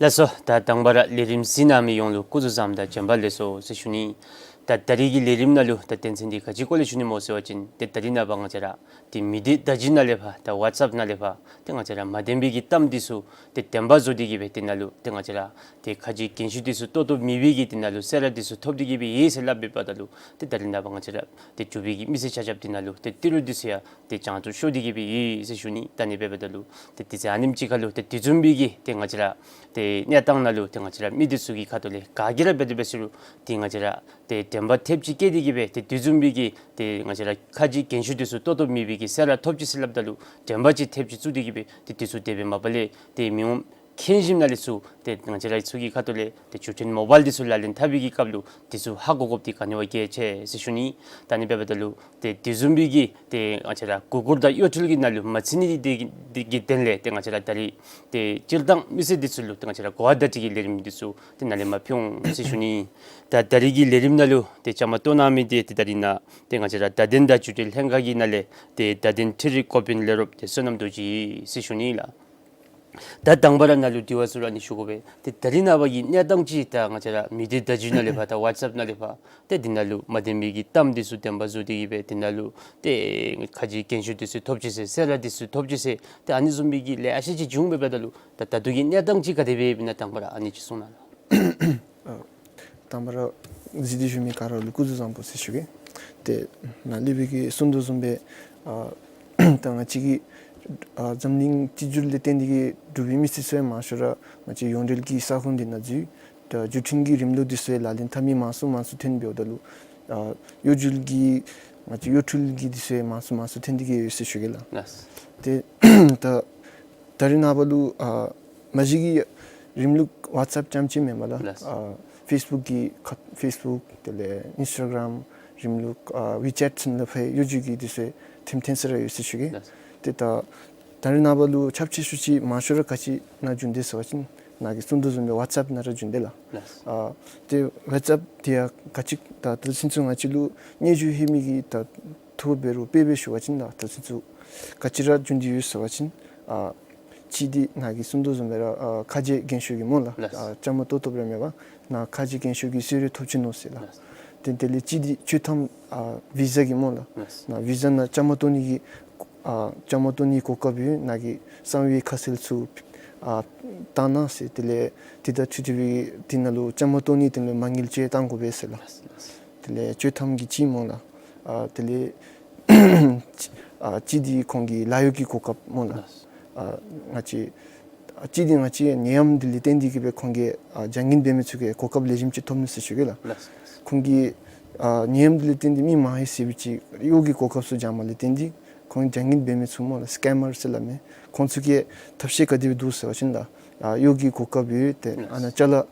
ལགས་སོ། ད་དང་པ་ར་ལས་རིམ་གཟིགས་གནང་མི་ཡོངས་ལུ་སྐུ་གཟུགས་བཟང་དང་བྱོན་པ་ལེགས་སོ་ཟེར་ཞུ་ནི། ད་ད་རིས་ཀྱི་ལས་རིམ་ནང་ལུ་ད་དོན་ཚན་འདི་ག་ཅི་སྐོར་ལས་ཞུ་ནི་སྨོ་ཟེར་བ་ཅིན་ཏེ་ད་རིས་ནངས་པ་ང་བཅས་ར་ཏེ་མི་སྡེ་བརྡ་བརྒྱུད་ནང་ལས་ཕར་ད་ཝཊས་ཨེཔ་ནང་ལས་ཕར་ཏེ་ང་བཅས་ར་མ་བདེན་པའི་གི་གཏམ་འདི་ཚུ་ཏེ་བདེན་པ་བཟོ་སྟེ་གི་སྦེ་དེ་ནང་ལུ་ཏེ་ང་བཅས་ར་ཏེ་ཁ་རྗེ་རྒན་ཤོས་འདི་ཚུ་ཏོག་ཏོ་མེད་པའི་གི་དེ་ནང་ལུ་གསལ་ར་འདི་ཚུ་ཐོབ་སྟེ་གི་སྦེ་ཡོད་ཟེར་སླབ་འབདཝ་ད་ལུ་ཏེ་ད་རིས་ནངས་པ་ང་བཅས་ར་ཏེ་འབྲུག་པའི་གི་མི་སེར་ཆ་ཁྱབ་དེ་ནང་ལུ་ཏེ་ཏི་རུ་འདི་ཚུ་ཡང་ཏེ་བྱང་ཆུབ་ཤོར་ཏེ་གི་སྦེ་ཡོད་ཟེར་ཞུ་ནི། ད་ཨ་ནི་འབདཝ་ད་ལུ་ཏེ་དུས་ཚོད་ཨ་ནེམ་ཅིག་ཁར་ལུ་ཏེ་དེ་བཟུམ་སྦེ་གི་ཏེ་ང་བཅས་ར་ཏེ་གནས་སྟངས་ནང་ལུ་ཏེ་ང་བཅས་ར་མི་འདི་ཚུ་གི་ཁ་ཐུག་ལས་ག་གིས་ར་འབད་དེ་འབད་ཟེར་རུང་ཏེ་ང་བཅས་ར་ཏེ་དྲན་པ་ཐེབས་ཅིག་བསྐྱེད་དེ་གི་སྦེ་ཏེ་དེ་བཟུམ་སྦེ་གི་ཏེ་ང་བཅས་ར་ཁ་རྗེ་རྒན་ཤོས་འདི་ཚུ་ཏོག་ཏོ་མེད་པའི་གི་གསལ་ར་ཐོབ་ཅི་ཟེར་སླབ་ད་ལུ་དྲན་པ་ཅིག་ཐེབས་ཅིག་བཙུགས་ཏེ་གི་སྦེ་ཏེ་དེ་ཚུ་དེ་སྦེ་མ་པ་ལས་ཏེ་མི་འོང་མཁྱེན་ཞིནམ་ལས་ཚུ་ཏེ་ང་བཅས་ར་ཚུ་གི་ཁ་ཐུག་ལས་ཏེ་འགྲུལ་འཕྲིན་མོ་བཱའིལ་འདི་ཚུ་ལག་ལེན་འཐབ་པའི་གི་སྐབས་ལུ་འདི་ཚུ་ཧ་གོ་དགོཔ་འདི་ག་ནི་བ་གལ་ཆེ་ཟེར་ཞུ་ནི། ད་ཨ་ནི་འབདཝ་ད་ལུ་ཏེ་དེ་བཟུམ་སྦེ་གི་ཏེ་ང་བཅས་ར་གུ་གཱལ་དང་ཡོ་ཊུལ་གྱི་ནང་ལུ་མ་ཚུད་ནི་འདི་གི་དོན་ལས་ཏེ་ང་བཅས་ར་ད་རིས་ཏེ་སྤྱིར་བཏང་མི་སེར་འདི་ཚུ་ལུ་ཏེ་ང་བཅས་ར་གོ་བ་བརྡ་སྤྲོད་ཀྱི་ལས་རིམ་འདི་ཚུ་ཏེ་ནཱ་ལས་མར་ཕུལ་འོང་ཟེར་ཞུ་ནི། ད་ད་རིས་ཀྱི་ལས་རིམ་ནང་ལུ་ཏེ་བཅའ་མར་གཏོགས་གནང་མི་འདི་ཏེ་ད་རིས་ནཱ་ཏེ་ང་བཅས་ར་བརྡ་དོན་དང་བརྒྱུད་འབྲེལ་ལྷན་ཁག་གི་ནང་ལས་ཏེ་བརྡ་དོན་འཕྲུལ་རིག་འགོ་དཔོན་ལས་རོགསཔ་ཏེ་བསོད་ནམས་རྡོ་རྗེ་ཟེར་ཞུ་ནི་ལགས། ད་དང་པ་ར་ནཱ་ལུ་དྲི་བ་ཚུ་ར་ཨ་ནི་ཞུ་དགོ་པས། ཏེ་ད་རིས་ནངས་པ་གི་གནས་སྟངས་ཅིག་ད་ང་བཅས་ར་མི་སྡེ་བརྡ་བརྒྱུད་ནང་ལས་ཕར་ད་ཝཊས་ཨེཔ་ནང་ལས་ཕར་ཏེ་འདི་ནང་ལུ་མ་བདེན་པའི་གི་གཏམ་འདི་ཚུ་བདེན་པ་བཟོ་སྟེ་གི་སྦེ་འདི་ནང་ལུ་ཏེ་ཁ་རྗེ་རྒན་ཤོས་འདི་ཚུ་ཐོབ་ཅི་ཟེར་གསལ་ར་འདི་ཚུ་ཐོབ་ཅི་ཟེར་ཏེ་ཨ་ནི་བཟུམ་སྦེ་གི་ལས་ཨ་ཞེ་ཅིག་བྱུང་འབདཝ་ད་ལུ་ད་ད་ལྟོ་གི་གནས་སྟངས་ཅིག་ག་དེ་སྦེ་ཡོདཔ་ཨིན་ན་དང་པ་ར་ཨ་ནི་ཅིག་གསུང་གནང་ལགས། ཨ་དང་པ་ར་གཟིགས་ཏེ་བཞུགས་མི་ག་ར་ལུ་སྐུ་གཟུགས་བཟང་པོ་ཟེར་ཞུ་གེ། ཏེ་ནཱ་ལས་སྦེ་གི་གསུང་དོ་བཟུམ་སྦེ་ཨ་ད་ང་བཅས་ཀྱི་ཨ་འཛམ་གླིང་གཅིག་གྱུར་ལས་བརྟེན་ཏེ་གི་འབྲུག་པའི་མི་སེར་ཚུ་ཡང་མང་ཤོས་ར་ང་བཅས་ཡོངས་འབྲེལ་གྱི་ས་ཁོངས་འདི་ནང་འཛུལ། ད་འགྲུལ་འཕྲིན་གྱི་རིམ་ལུགས་འདི་ཚུ་ཡང་ལག་ལེན་འཐབ་མི་མང་སུ་མང་སུ་ཐོན་འབདཝ་ད་ལུ་ཨ་གཡོ་སྒྱུ་གི་ང་བཅས་གཡོ་འཕྲུལ་གྱི་འདི་ཚུ་ཡང་མང་སུ་མང་སུ་ཐོན་ཏེ་གི་ཡོད་ཟེར་ཞུ་གེ་ལགས། ལགས། ཏེ་ད་ད་རིས་ནངས་པ་ལུ་ཨ་མ་གཞི་གི་རིམ་ལུགས་ཝཊས་ཨེཔ་རྐྱངམ་ཅིག་མེན་པར་ལགས། ལགས། ཨ་ཕེསི་བུཀ་གི་ཁ་ཕེསི་བུཀ་དེ་ལས་ཨིནསི་ཊ་གརམ་རིམ་ལུགས་ཨ་ཝི་ཅེཊ་ཚུ་ནང་ལས་ཕར་གཡོ་སྒྱུ་གི་འདི་ཚུ་ཐེམ་ཐེངས་ས་ར་ཡོད་ཟེར་ཞུ་གེ། ལགས། ཏེ་ད་ད་རིས་ནངས་པ་ལུ་ཁྱབ་ཆེ་ཤོས་ཅིག་མང་ཤོས་ར་ག་ཅི་ནང་འབྱུང་དེས་ཟེར་བ་ཅིན་ནཱ་གིས་གསུང་དོ་བཟུམ་སྦེ་ཝཊས་ཨེཔ་ནང་ར་འབྱུང་དེས་ལགས། ལགས། ཨ་ཏེ་ཝཊས་ཨེཔ་དེ་ཡང་ག་ཅི་ད་ད་ལྟོ་ཚུན་ཚོད་ང་བཅས་ལུ་སྙན་ཞུ་ལྷོད་མི་གི་ད་ཐོ་འབད་རུང་དཔེ་སྦེ་ཞུ་བ་ཅིན་ལགས་ད་ལྟོ་ཚུན་ཚོད་ག་ཅི་ར་འབྱུང་སྟེ་ཡོད་ཟེར་བ་ཅིན་ཨ་གཅིག་འདི་ནཱ་གིས་གསུང་དོ་བཟུམ་སྦེ་ར་ཨ་ཁ་རྗེ་རྒན་ཤོས་ཀྱི་སྨོ་ལགས། ལགས། ཨ་བཅའ་མར་གཏོགས་གཏོགསཔ་ར་མེད་པར་ནཱ་ཁ་རྗེ་རྒན་ཤོས་ཀྱི་གསོལ་རས་ཐོབ་ཅི་ནུག་ཟེར་ལགས། ལགས། ཏེ་དེ་ལས་གཅིག་འདི་ཆོག་ཐམ་ཨ་བི་ཟ་གི་སྨོ་ལགས། ལགས། ནཱ་བི་ཟ་ནང་བཅའ་མར་གཏོགས་ནི་གི་ཨ་བཅའ་མར་གཏོགས་ནི་གོ་སྐབས་ཡོད། ནཱ་གི་གསང་བའི་ཁ་གསལ་ཚུ་ཨ་བཏང་གནང་ཟེར། དེ་ལས་དེ་དང་འཁྲིལ་འཁྲིལ་བའི་དེ་ནང་ལུ་བཅའ་མར་གཏོགས་ནི་དེ་ལུ་མ་དངུལ་ཅིག་བཏང་དགོ་པས་ཟེར་ལགས། ལགས། དེ་ལས་ཆོག་ཐམ་གྱི་གཅིག་སྨོ་ལགས། ཨ་དེ་ལས་ཨ་གཅིག་འདི་ཁོང་གི་ལཱ་གཡོག་གི་གོ་སྐབས་སྨོ་ལགས། ལགས། ཨ་ང་བཅས་ཨ་གཅིག་འདི་ང་བཅས་ནད་ཡམས་འདི་ལས་བརྟེན་ཏེ་གི་སྦེ་ཁོང་གིས་ཨ་བྱ་ངན་འབད་མི་ཚུ་གིས་གོ་སྐབས་ལེགས་ཤོམ་ཅིག་ཐོབ་ནུག་ཟེར་ཞུ་གེ་ལགས། ལགས། ཁོང་གིས་ཨ་ནད་ཡམས་འདི་ལས་བརྟེན་ཏེ་མི་མང་ཧེ་ཟེར་བའི་ཅིག་གཡོག་གི་གོ་སྐབས་ཚུ་བྱང་མ་ལས་བརྟེན་ཏེ་ཁོང་བྱ་ངན་འབད་མི་ཚུ་སྨོ་ལགས་སི་ཀེམ་མར་ཟེར་སླབ་མི་ཁོང་ཚུ་གིས་ཐབས་ཤེས་ག་དེ་སྦེ་འདུག་ཟེར་བ་ཅིན་ལགས་ཨ་གཡོག་གི་གོ་སྐབས་ཡོད། ཏེ་ཨ་ནཱ་ཅ་ལ་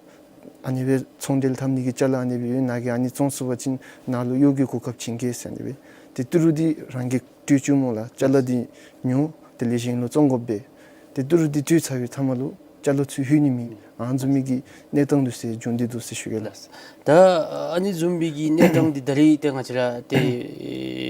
ཨ་ནི་སྦེ་ཚོང་འབྲེལ་འཐབ་ནི་གི་ཅ་ལ་ཨ་ནི་སྦེ་ཡོད། ནཱ་གིས་ཨ་ནི་བཙོང་ཚུགས་པ་ཅིན་ནཱ་ལུ་གཡོག་གི་གོ་སྐབས་བྱིན་གེ་ཟེར་ཨ་ནི་སྦེ། ཏེ་ཏི་རུ་འདི་རང་གིས་སྤྲོད་བཅུག་སྨོ་ལགས། ཅ་ལ་འདི་ཉོ། དེ་ལས་གཞན་ལུ་བཙོང་དགོ་པས། ཏེ་ཏི་རུ་འདི་སྤྲོད་ཚར་བའི་མཐའ་མ་ལུ་ཅ་ལ་ཚུར་ལྷོད་ནི་མེད། ཨ་ནི་བཟུམ་མའི་གི་གནས་སྟངས་འདི་ཚུ་བྱུང་སྟེ་འདུག་ཟེར་ཞུ་གེ་ལགས། ལགས། ད་ཨ་ནི་བཟུམ་མའི་གི་གནས་སྟངས་འདི་ད་རེས་ཏེ་ང་བཅས་ར་ཏེ་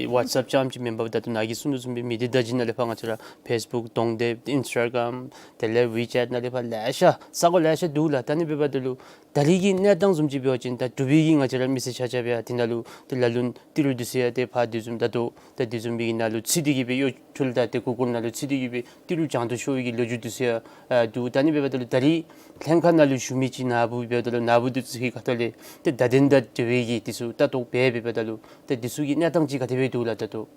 ཝཊས་ཨེཔ་རྐྱངམ་ཅིག་མེན་པར་ད་ལྟོ་ནཱ་གིས་གསུང་དོ་བཟུམ་སྦེ་མི་སྡེ་བརྡ་བརྒྱུད་ནང་ལས་ཕར་ང་བཅས་ར་ཕེསི་བུཀ་གདོང་དེབ་ཨིནསི་ཊ་གརམ་དེ་ལས་ཝི་ཅེཊ་ནང་ལས་ཕར་ལེ་ཤ་ས་གོ་ལེ་ཤ་འདུག་ལགས། ད་ཨ་ནི་འབདཝ་ད་ལུ་ད་རེས་ཀྱི་གནས་སྟངས་བཟུམ་ཅིག་འབད་བ་ཅིན་ད་འབྲུག་པའི་གི་ང་བཅས་ར་མི་སེར་ཆ་ཁྱབ་ཡང་དེ་ནང་ལུ་ཏེ་ལ་ལུ་ཏི་རུ་འདི་ཚུ་ཡང་ཏེ་ཕར་དེ་བཟུམ་ད་ལྟོ་ད་དེ་བཟུམ་མའི་གི་ནང་ལུ་ཚུད་དེ་གི་སྦེ་གཡོག་ཐོ་ལས་ད་ཏེ་གུར་གུར་ནང་ལུ་ཚུད་དེ་གི་སྦེ་ཏི་རུ་གྱང་ཐོ་ཤོར་བའི་གི་ལོ་རྒྱུས་འདི་ཚུ་ཡང་ཨ་འདུག། ད་ཨ་ནི་འབདཝ་ད་ལུ་ད་རེས་ལྷན་ཁག་ནང་ལུ་ཞུ་མི་ཅིག་ནཱ་བུ་འབདཝ་ད་ལུ་ནཱ་བུ་འདི་ཚུ་གི་ཁ་ཐུག་ལས་ཏེ་བརྡ་དོན་དང་འབྲེལ་བའི་གི་འདི་ཚུ་ལྟ་རྟོག་འབད་འབདཝ་ད་ལུ་ཏེ་འདི་ཚུ་གི་གནས་སྟངས་ཅིག་ག་དེ་སྦེ་འདུག་ལགས་ད་ལྟོ།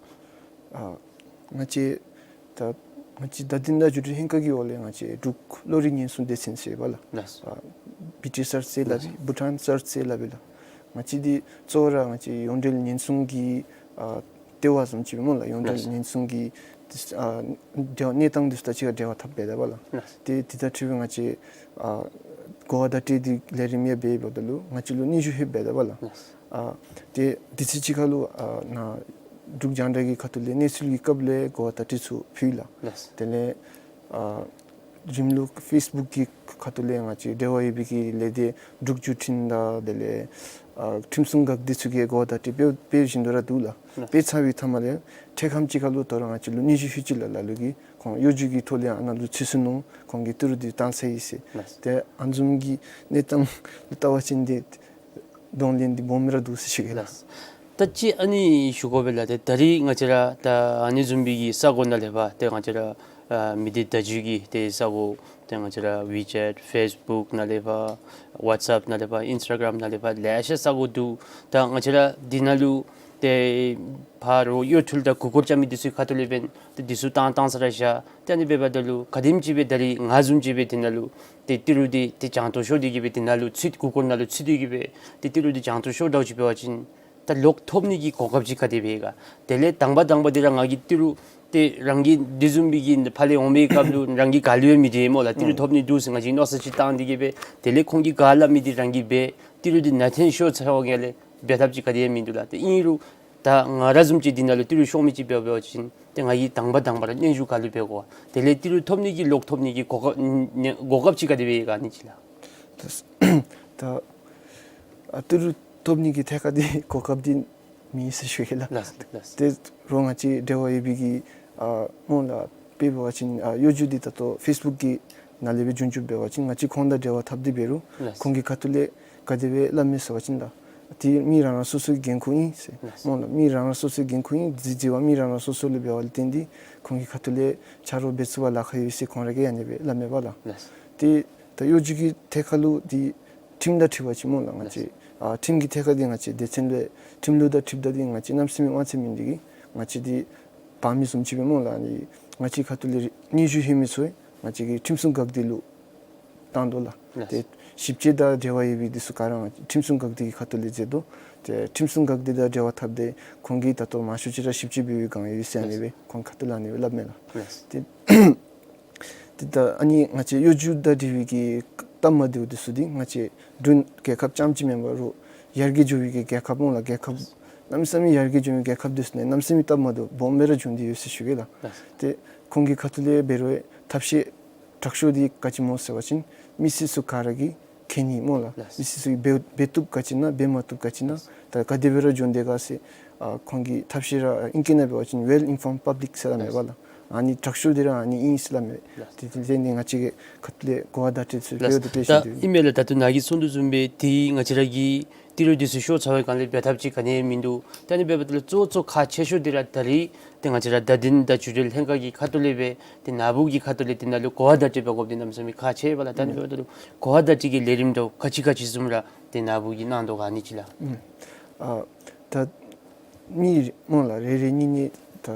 ཨ་ང་བཅས་ད་ང་བཅས་བརྡ་དོན་དང་འགྱུར་འགྲོས་ལྷན་ཁག་གི་འོག་ལས་ང་བཅས་འབྲུག་བློ་རིག་ཉེན་སྲུང་སྡེ་ཚན་ཟེར་བ་ལགས། ལགས། ཨ་བི་ཊི་སར་ཆི་ཟེར་སླབ་ཨིན། ལགས། བྷུ་ཊཱན་སར་ཆི་ཟེར་སླབ་ཨིན་ལགས། ང་བཅས་འདི་གཙོ་བོ་ར་ང་བཅས་ཡོངས་འབྲེལ་ཉེན་སྲུང་གི་ཨ་ལྟེ་བ་བཟུམ་ཅིག་སྨོ་ལགས། ཡོངས་འབྲེལ་ལགས། ཉེན་སྲུང་གི་ཨ་འབྲེལ་བ་གནས་སྟངས་འདི་ཚུ་དང་གཅིག་ཁར་འབྲེལ་བ་འཐབ་འབད་དོ་བ་ལགས། ལགས། ཏེ་འདི་དང་འཁྲིལ་བའི་ང་བཅས་ཨ་གོ་བ་བརྡ་སྤྲོད་འདི་ལས་རིམ་ཡང་འབད་འབདཝ་ད་ལུ་ང་བཅས་ལུ་སྙན་ཞུ་ལྷོད་འབད་དོ་བ་ལགས། ལགས། ཨ་ཏེ་དུས་ཚོད་ཅིག་ཁར་ལུ་ཨ་ནཱ་འབྲུག་རྒྱང་བསྒྲགས་ཀྱི་ཁ་ཐུག་ལས་གནས་ཚུལ་གྱི་སྐབས་ལས་གོ་བ་བརྡ་སྤྲོད་ཚུ་ཕུལ་ལགས། ལགས། དེ་ལས་ཨ་རིམ་ལུགས་ཕེསི་བུཀ་གི་ཁ་ཐུག་ལས་ང་བཅས་འབྲེལ་བ་ཡོད་པའི་གི་ལས་སྡེ་འབྲུག་བརྒྱུད་འཕྲིན་དང་དེ་ལས་ཨ་ཁྲིམས་སྲུང་འགག་སྡེ་ཚུ་གིས་གོ་བ་བརྡ་སྤྲོད་འབད་འབད་བཞིན་དུ་ར་འདུག་ལགས། ལགས། འབད་ཚར་བའི་མཐའ་མ་ལས་འཕྲལ་ཁམས་ཅིག་ཁར་ལུ་དོ་རུང་ང་བཅས་ལུ་སྙན་ཞུ་ལྷོད་ཅི་ལགས། ལ་ལུ་གིས་ཁོང་གཡོ་སྒྱུ་གི་ཐོག་ལས་ཨ་ནཱ་ལུ་ཚུད་སོ་ནུག། ཁོང་གིས་ཏི་རུ་འདི་བཏང་ཚར་ཡི་ཟེར། ལགས། ཏེ་ཨ་ནི་བཟུམ་གྱི་གནས་སྟངས་ལུ་བལྟ་བ་ཅིན་ཏེ་གདོང་ལེན་འདི་སྦོམ་ར་འདུག་ཟེར་ཞུ་གེ་ལགས། ལགས། ད་ཅི་ཨ་ནི་ཞུ་དགོ་པས་ལགས། ཏེ་ད་རེས་ང་བཅས་ར་ད་ཨ་ནི་བཟུམ་མའི་གི་ས་གོ་ནང་ལས་ཕར་ཏེ་ང་བཅས་ར་ཨ་མི་སྡེ་བརྡ་བརྒྱུད་ཀྱི་ཏེ་ས་གོ་ཏེ་ང་བཅས་ར་ཝི་ཅེཊ་ཕེསི་བུཀ་ནང་ལས་ཕར་ཝཊས་ཨེཔ་ནང་ལས་ཕར་ཨིནསི་ཊ་གརམ་ནང་ལས་ཕར་ལེ་ཤ་ས་གོ་འདུག། ད་ང་བཅས་ར་འདི་ནང་ལུ་ཏེ་ཕར་རོགས་གཡོ་འཕྲུལ་དང་གུར་གུར་རྐྱབ་མི་འདི་ཚུ་ཁ་ཐུག་ལས་འབདན་ཏེ་འདི་ཚུ་བཏང་བཏང་ས་ར་བཞག། ཏེ་ཨ་ནི་འབདཝ་ད་ལུ་ག་དེམ་ཅིག་སྦེ་ད་རེས་ང་བཟུམ་ཅིག་སྦེ་འདི་ནང་ལུ་ཏེ་ཏི་རུ་འདི་ཏེ་གྱང་ཐོ་ཤོར་ཏེ་གི་སྦེ་འདི་ནང་ལུ་ཚུད་གུར་གུར་ནང་ལུ་ཚུད་དེ་གི་སྦེ་ཏེ་ཏི་རུ་འདི་གྱང་ཐོ་ཤོར་དོ་ཅིག་འབད་བ་ཅིན་ད་ལོག་ཐོབ་ནི་གི་གོ་སྐབས་ཅིག་ག་དེ་སྦེ་ག། དེ་ལས་དང་པ་དང་པ་འདི་ར་ང་གིས་ཏི་རུ་ཏེ་རང་གི་འདི་བཟུམ་མའི་གི་ཕར་ལས་འོང་མི་སྐབས་ལུ་རང་གི་ག་ལུ་ཡང་མི་དྲན་སྨོ་ལགས། ཏི་རུ་ཐོབ་ནི་འདུག་ཟེར་ང་བཅས་མནོ་བསམ་ཅིག་བཏང་སྟེ་གི་སྦེ་དེ་ལས་ཁོང་གིས་ག་སླབ་མི་འདི་རང་གིས་འབད། ཏི་རུ་འདི་ནང་འཐོན་ཤོར་ཚར་བའི་སྒང་ལས་འབད་ཐབས་ཅིག་ག་དེ་ཡང་མིན་འདུག་ལགས། ཏེ་ཨིན་རུང་ད་ང་ར་བཟུམ་ཅིག་འདི་ནང་ལུ་ཏི་རུ་ཤོར་མི་ཅིག་འབད་འབད་བ་ཅིན་ཏེ་ང་གིས་དང་པ་དང་པ་ར་སྙན་ཞུ་ག་ལུ་འབད་དགོ། དེ་ལས་ཏི་རུ་ཐོབ་ནི་གི་ལོག་ཐོབ་ནི་གི་གོ་སྐབས་ནི་གོ་སྐབས་ཅིག་ག་དེ་སྦེ་ག་ཨ་ནི་ཅིག་ལགས། ད་ད་ཨ་ཏི་རུ་ཐོབ་ནི་གི་ཐད་ཁར་འདི་གོ་སྐབས་འདི་མེད་ཟེར་ཞུ་གེ་ལགས། ལགས་ལགས། ཏེ་རོགས་ང་བཅས་འབྲེལ་བ་ཡོད་པའི་གི་ཨ་སྨོ་ལགས། དཔེ་འབད་བ་ཅིན་ཨ་གཡོ་སྒྱུ་འདི་ད་ལྟོ་ཕེསི་བུཀ་གི་ནང་ལས་སྦེ་བྱུང་བྱུངམ་འབད་བ་ཅིན་ང་བཅས་ཁོང་དང་འབྲེལ་བ་འཐབ་སྟེ་འབད་རུང་ལགས། ཁོང་གི་ཁ་ཐུག་ལས་ག་དེ་སྦེ་སླབ་མས་ཟེར་བ་ཅིན་ད་ཏེ་མི་རང་རང་སོ་སོའི་འགན་ཁུར་ཨིན་ཟེར། ལགས། སྨོ་ལགས། མི་རང་རང་སོ་སོའི་འགན་ཁུར་ཨིན། འཛི་འཛི་བ་མི་རང་རང་སོ་སོ་ལས་འབད་བ་ལས་བརྟེན་ཏེ་ཁོང་གི་ཁ་ཐུག་ལས་ཆ་རོགས་འབད་ཚུགས་པར་ལཱ་ཁག་ཡོད་ཟེར་ཁོང་ར་གིས་ཨ་ནི་སྦེ་སླབ་མས་པ་ལགས། ལགས། ཏེ་ད་གཡོ་སྒྱུ་གི་ཐད་ཁར་ལུ་འདི་ཁྲིམས་དང་འཁྲིལ་བ་ཅིན་སྨོ་ལགས། ང་བཅས་ཨ་ཁྲིམས་ཀྱི་ཐད་ཁར་འདི་ང་བཅས་སྡེ་ཚན་ལས་ཁྲིམས་ལུགས་དང་འཁྲིལཝ་ད་འདི་ང་བཅས་གནམ་མེད་ས་མེད་དབང་ཚད་མིན་འདི་གིས་ང་བཅས་འདི་འབག་མི་བཟུམ་ཅིག་སྦེ་སྨོ་ལགས། ཨ་ནི་ང་བཅས་ཁ་ཐུག་ལས་སྙན་ཞུ་ལྷོད་མི་ཚུ་ང་བཅས་ཀྱི་ཁྲིམས་སྲུང་འགག་སྡེ་ལུ་བཏང་དོ་ལགས། ལགས། ཏེ་ཞིབ་དཔྱད་དང་འབྲེལ་བ་ཡོད་པའི་འདི་ཚུ་ག་ར་ང་བཅས་ཁྲིམས་སྲུང་འགག་སྡེ་གི་ཁ་ཐུག་ལས་མཛད་དོ། ཏེ་ཁྲིམས་སྲུང་འགག་སྡེ་དང་འབྲེལ་བ་འཐབ་སྟེ་ཁོང་གིས་ད་ལྟོ་མང་ཤོས་ཅིག་ར་ཞིབ་དཔྱད་འབད་བའི་བསྒང་ཡོད་ཟེར་ཨ་ནི་སྦེ་ཁོང་ཁ་ཐུག་ལས་ཨ་ནི་སྦེ་སླབ་མས་ལགས། ལགས། ཏེ་ཏེ་ད་ཨ་ནི་ང་བཅས་གཡོ་སྒྱུ་དང་འབྲེལ་བའི་གི་སྟབས་མ་བདེཝ་འདི་ཚུ་འདི་ང་བཅས་འབྲུག་རྒྱལ་ཁབ་རྐྱངམ་ཅིག་མེན་པར་རོགས་ཡར་རྒྱས་འགྱོ་བའི་གི་རྒྱལ་ཁབ་སྨོ་ལགས། རྒྱལ་ཁབ་གནམ་མེད་ས་མེད་ཡར་རྒྱས་འགྱོ་བའི་རྒྱལ་ཁབ་འདི་ཚུ་ནང་གནམ་མེད་ས་མེད་སྟབས་མ་བདེཝ་སྦོམ་སྦེ་ར་བྱུང་སྟེ་ཡོད་ཟེར་ཞུ་གེ་ལགས། ལགས། ཏེ་ཁོང་གི་ཁ་ཐུག་ལས་འབད་རུང་ཐབས་ཤེས་དྲག་ཤོས་འདི་ག་ཅི་སྨོ་ཟེར་བ་ཅིན་མི་སེར་ཚུ་ག་ར་གིས་མཁྱེན་ནི་སྨོ་ལགས། ལགས། མི་སེར་ཚུ་གིས་འབད་འབད་བཏུབ་ག་ཅི་ཨིན་ན་འབད་མ་བཏུབ་ག་ཅི་ཨིན་ན་ད་ག་དེ་སྦེ་ར་བྱུང་སྟེ་ག་ཟེར་ཨ་ཁོང་གི་ཐབས་ཤེས་ར་ཨིང་སྐད་ནང་འབད་བ་ཅིན་well informed public ཟེར་སླབ་མས་པ་ལགས། ཨ་ནི་དྲག་ཤོས་འདི་ར་ཨ་ནི་ཨིན་ཟེར་སླབ་མས། ལགས། དེ་དེ་ལས་ནི་ང་བཅས་ཀྱི་ཁ་ཐུག་ལས་གོ་བ་བརྡ་སྤྲོད་ཚུ་ལགས། འབད་དེ་འབད་ད་བཞིན་དུ་ཨིན་མས་ལགས། ད་ལྟོ་ནཱ་གིས་གསུང་དོ་བཟུམ་སྦེ་ཏེ་ང་བཅས་ར་གི་ཏི་རུ་འདི་ཚུ་ཤོར་ཚར་བའི་སྒང་ལས་འབད་ཐབས་ཅིག་ག་ནི་ཡང་མིན་འདུག། ད་ཨ་ནི་འབདཝ་ད་ལུ་གཙོ་གཙོ་ཁག་ཆེ་ཤོས་འདི་ར་ད་རེས་ཏེ་ང་བཅས་ར་བརྡ་དོན་དང་བརྒྱུད་འབྲེལ་ལྷན་ཁག་གི་ཁ་ཐུག་ལས་སྦེ་ཏེ་ནཱ་བུ་གི་ཁ་ཐུག་ལས་འདི་ནང་ལུ་གོ་བ་བརྡ་སྤྲོད་འབད་དགོཔ་འདི་གནམ་མེད་ས་མེད་ཁག་ཆེ་བས་ལགས། ད་ཨ་ནི་འབདཝ་ད་ལུ་གོ་བ་བརྡ་སྤྲོད་ཀྱི་ལས་རིམ་འདྲཝ་ག་ཅི་ག་ཅི་བཟུམ་ར་ཏེ་ནཱ་བུ་གིས་གནང་དོ་ག་ཨ་ནི་ཅིག་ལགས། ཨ་ད་མི་རེ་སྨོ་ལགས་རེ་རེ་གཉིས་གཉིས་ད་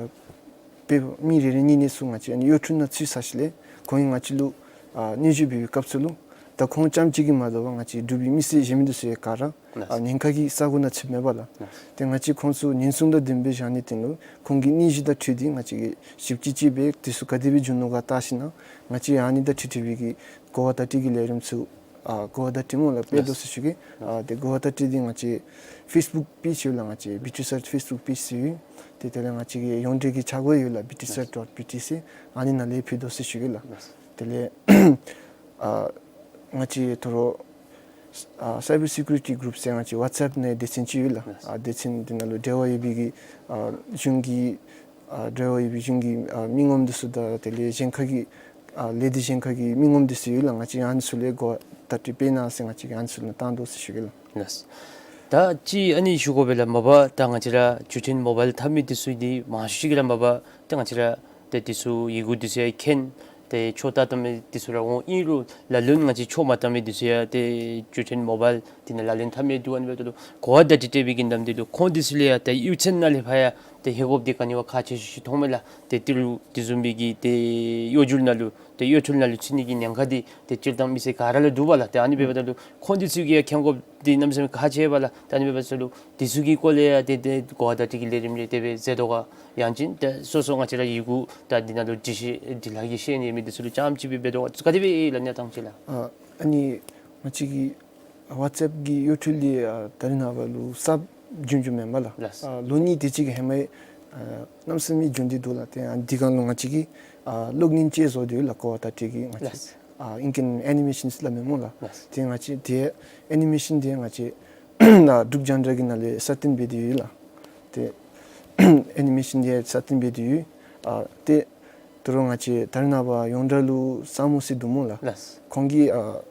དཔེ་མི་རེ་རེ་གཉིས་གཉིས་ཚུ་ང་བཅས་ཨ་ནི་གཡོ་འཕྲུལ་ནང་ཚུད་ཚར་ཞིནམ་ལས་ཁོང་གིས་ང་བཅས་ལུ་ཨ་སྙན་ཞུ་འབད་བའི་སྐབས་སུ་ལུ་ད་ཁོང་རྐྱངམ་གཅིག་གིས་མ་དོ་བར་ང་བཅས་འབྲུག་པའི་མི་སེར་གཞན་མི་འདི་ཚུ་ཡང་ག་ར་ལགས། ཨ་ཉེན་ཁ་གི་ས་གོ་ནང་ཚུདཔ་མས་པ་ལགས། ལགས། ཏེ་ང་བཅས་ཁོང་ཚུ་ཉེན་སྲུང་དང་ལྡནམ་སྦེ་བཞག་ནིའི་དོན་ལུ་ཁོང་གི་སྙན་ཞུ་དང་འཁྲིལ་ཏེ་ང་བཅས་ཀྱིས་ཞིབ་དཔྱད་ཅིག་འབད་དེ་ཚུ་ག་དེ་སྦེ་བྱུང་ནུག་ག་བལྟ་ཞིནམ་ལས་ང་བཅས་ཨ་ནི་དང་འཁྲིལ་འཁྲིལ་བའི་གི་གོ་བ་བརྡ་སྤྲོད་ཀྱི་ལས་རིམ་ཚུ་ ཨ་གོ་བརྡ་ཏི་མོ་ལགས་སྤེལ་དོ་ཟེར་ཞུ་གེ། ཨ་དེ་གོ་བརྡ་ཏི་འདི་ང་བཅས་ཕེསི་བུཀ་པེཇ་ཡོད་ལགས། ང་བཅས་བི་ཊི་སར་ཕེསི་བུཀ་པེཇ་ཟེར་ཡོད། ཏེ་དེ་ལས་ང་བཅས་ཀྱི་ཡོངས་འབྲེལ་གྱི་ཆ་སྒོ་ཡོད་ལགས། བི་ཊི་སར་ཌོཊ་བི་ཊི་ཟེར་ཨ་ནི་ནང་ལས་ཕུལ་དོ་ཟེར་ཞུ་གེ་ལགས། དེ་ལས་ཨ་ང་བཅས་ད་རུང་ཨ་སའི་བར་སི་ཀུ་རི་ཊི་གུ་རུབ་ཟེར་ང་བཅས་ཝཊས་ཨེཔ་ནང་སྡེ་ཚན་ཅིག་ཡོད་ལགས། ཨ་སྡེ་ཚན་འདི་ནང་ལུ་འབྲེལ་བ་ཡོད་པའི་གི་ཨ་གཞུང་གི་ཨ་འབྲེལ་བ་ཡོད་པའི་གཞུང་གི་ཨ་མི་ངོམ་འདི་ཚུ་དང་དེ་ལས་གཞན་ཁ་གི་ཨ་ལས་སྡེ་གཞན་ཁ་གི་མི་ངོམ་འདི་ཚུ་ཡོད་ལགས། ང་བཅས་ཨ་ནི་ཚུ་ལས་གོ་བརྡ་ཏི་སྤེལ་གནང་ཟེར་ང་བཅས་ཀྱིས་ཨ་ནི་ཚུ་ལུ་བཏང་དོ་ཟེར་ཞུ་གེ་ལགས། ལགས། ད་ཅི་ཨ་ནི་ཞུ་དགོ་པས་ལགས། མ་པ་ད་ང་བཅས་ར་འགྲུལ་འཕྲིན་མོ་བཱའིལ་འཐབ་མི་འདི་ཚུ་འདི་མང་ཤོས་ཅིག་གིས་ར་མ་པ་ད་ང་བཅས་ར་ཏེ་འདི་ཚུ་ཡི་གུ་འདི་ཚུ་ཡང་མཁྱེན། ཏེ་ཆོས་ལྟ་བཏང་མི་འདི་ཚུ་ར་འོང་། ཨིན་རུང་ལ་ལུ་ང་བཅས་ཆོས་མ་བཏང་མི་འདི་ཚུ་ཡང་ཏེ་འགྲུལ་འཕྲིན་མོ་བཱའིལ་འདི་ནང་ལག་ལེན་འཐབ་མི་འདུག། ཨ་ནི་འབདཝ་ད་ལུ་གོ་བརྡ་ཏི་སྤྲོད་པའི་གི་ནམ་དུས་ལུ་ཁོང་འདི་ཚུ་ལུ་ཡང་ཏེ་གཡུས་ཚན་ནང་ལས་ཕར་ཡང་ཏེ་ཧེ་གོ་བ་འདི་ག་ནི་བ་ཁག་ཆེ་ཤོས་ཅིག་མཐོངམ་མས་ལགས། ཏེ་ཏི་རུ་དེ་བཟུམ་མའི་གི་ཏེ་གཡོ་སྒྱུ་ནང་ལུ་ཏེ་གཡོ་འཕྲུལ་ནང་ལུ་ཚུད་ནི་གི་ཉེན་ཁ་འདི་ཏེ་སྤྱིར་བཏང་མི་སེར་ག་ར་ལུ་འདུག་པ་ལགས། ཏེ་ཨ་ནི་འབདཝ་ད་ལུ་ཁོང་འདི་ཚུ་གིས་ཡང་མཁྱེན་དགོཔ་འདི་གནམ་མེད་ས་མེད་ཁག་ཆེ་བས་ལགས། ད་ཨ་ནི་འབདཝ་ད་ལུ་འདི་ཚུ་གི་སྐོར་ལས་ཡང་ཏེ་ཏེ་གོ་བརྡ་ཏི་གི་ལས་རིམ་རེ་དེ་སྦེ་མཛད་དོ་ག། ཡང་ཅིན་ཏེ་སོ་སོ་ང་བཅས་ར་ཡི་གུ་ད་འདི་ནང་ལུ་འབྲི་ཤེས་འབྲི་ལྷག་གི་ཤེས་ཡོན་ཡོད་མི་འདི་ཚུ་ལུ་རྐྱངམ་ཅིག་སྦེ་འབད་དོ་ག། ག་དེ་སྦེ་ཨིན་ལགས་གནས་སྟངས་ཅིག་ལགས། ཨ་ཨ་ནི་ང་བཅས་ཀྱི་ཝཊས་ཨེཔ་གི་གཡོ་འཕྲུལ་འདི་ཨ་ད་རེས་ནངས་པ་ལུ་གསརཔ་བྱུང་བྱུངམ་མས་ལགས། ལགས། ཨ་ལོ་གཉིས་དེ་ཅིག་གི་ཧེ་མ་ཨ་གནམ་མེད་ས་མེད་བྱུང་སྟེ་འདུག་ལགས། ཏེ་ཨ་འདི་སྒང་ལུ་ང་བཅས་ཀྱིས་ཨ་གློག་བརྙན་ཅིག་བཟོ་སྟེ་ཡོད་ལགས། གོ་བརྡ་ཏི་གི་ང་བཅས། ལགས། ཨ་ཨིང་སྐད་ཨེ་ནི་མེ་ཤཱན་ཟེར་སླབ་མས་སྨོ་ལགས། ལགས། ཏེ་ང་བཅས་ཏེ་ཨེ་ནི་མེ་ཤཱན་འདི་ང་བཅས་ཨ་འབྲུག་རྒྱང་བསྒྲགས་ཀྱི་ནང་ལས་སྲ་བརྟན་འབད་དེ་ཡོད་ལགས། ཏེ་ཨེ་ནི་མེ་ཤཱན་འདི་སྲ་བརྟན་འབད་དེ་ཡོད། ཨ་ཏེ་ད་རུང་ང་བཅས་ད་རེས་ནངས་པ་ཡོངས་གྲགས་ལུ་ས་མོ་ཟེར་འདུག་སྨོ་ལགས། ལགས། ཁོང་གིས་ཨ་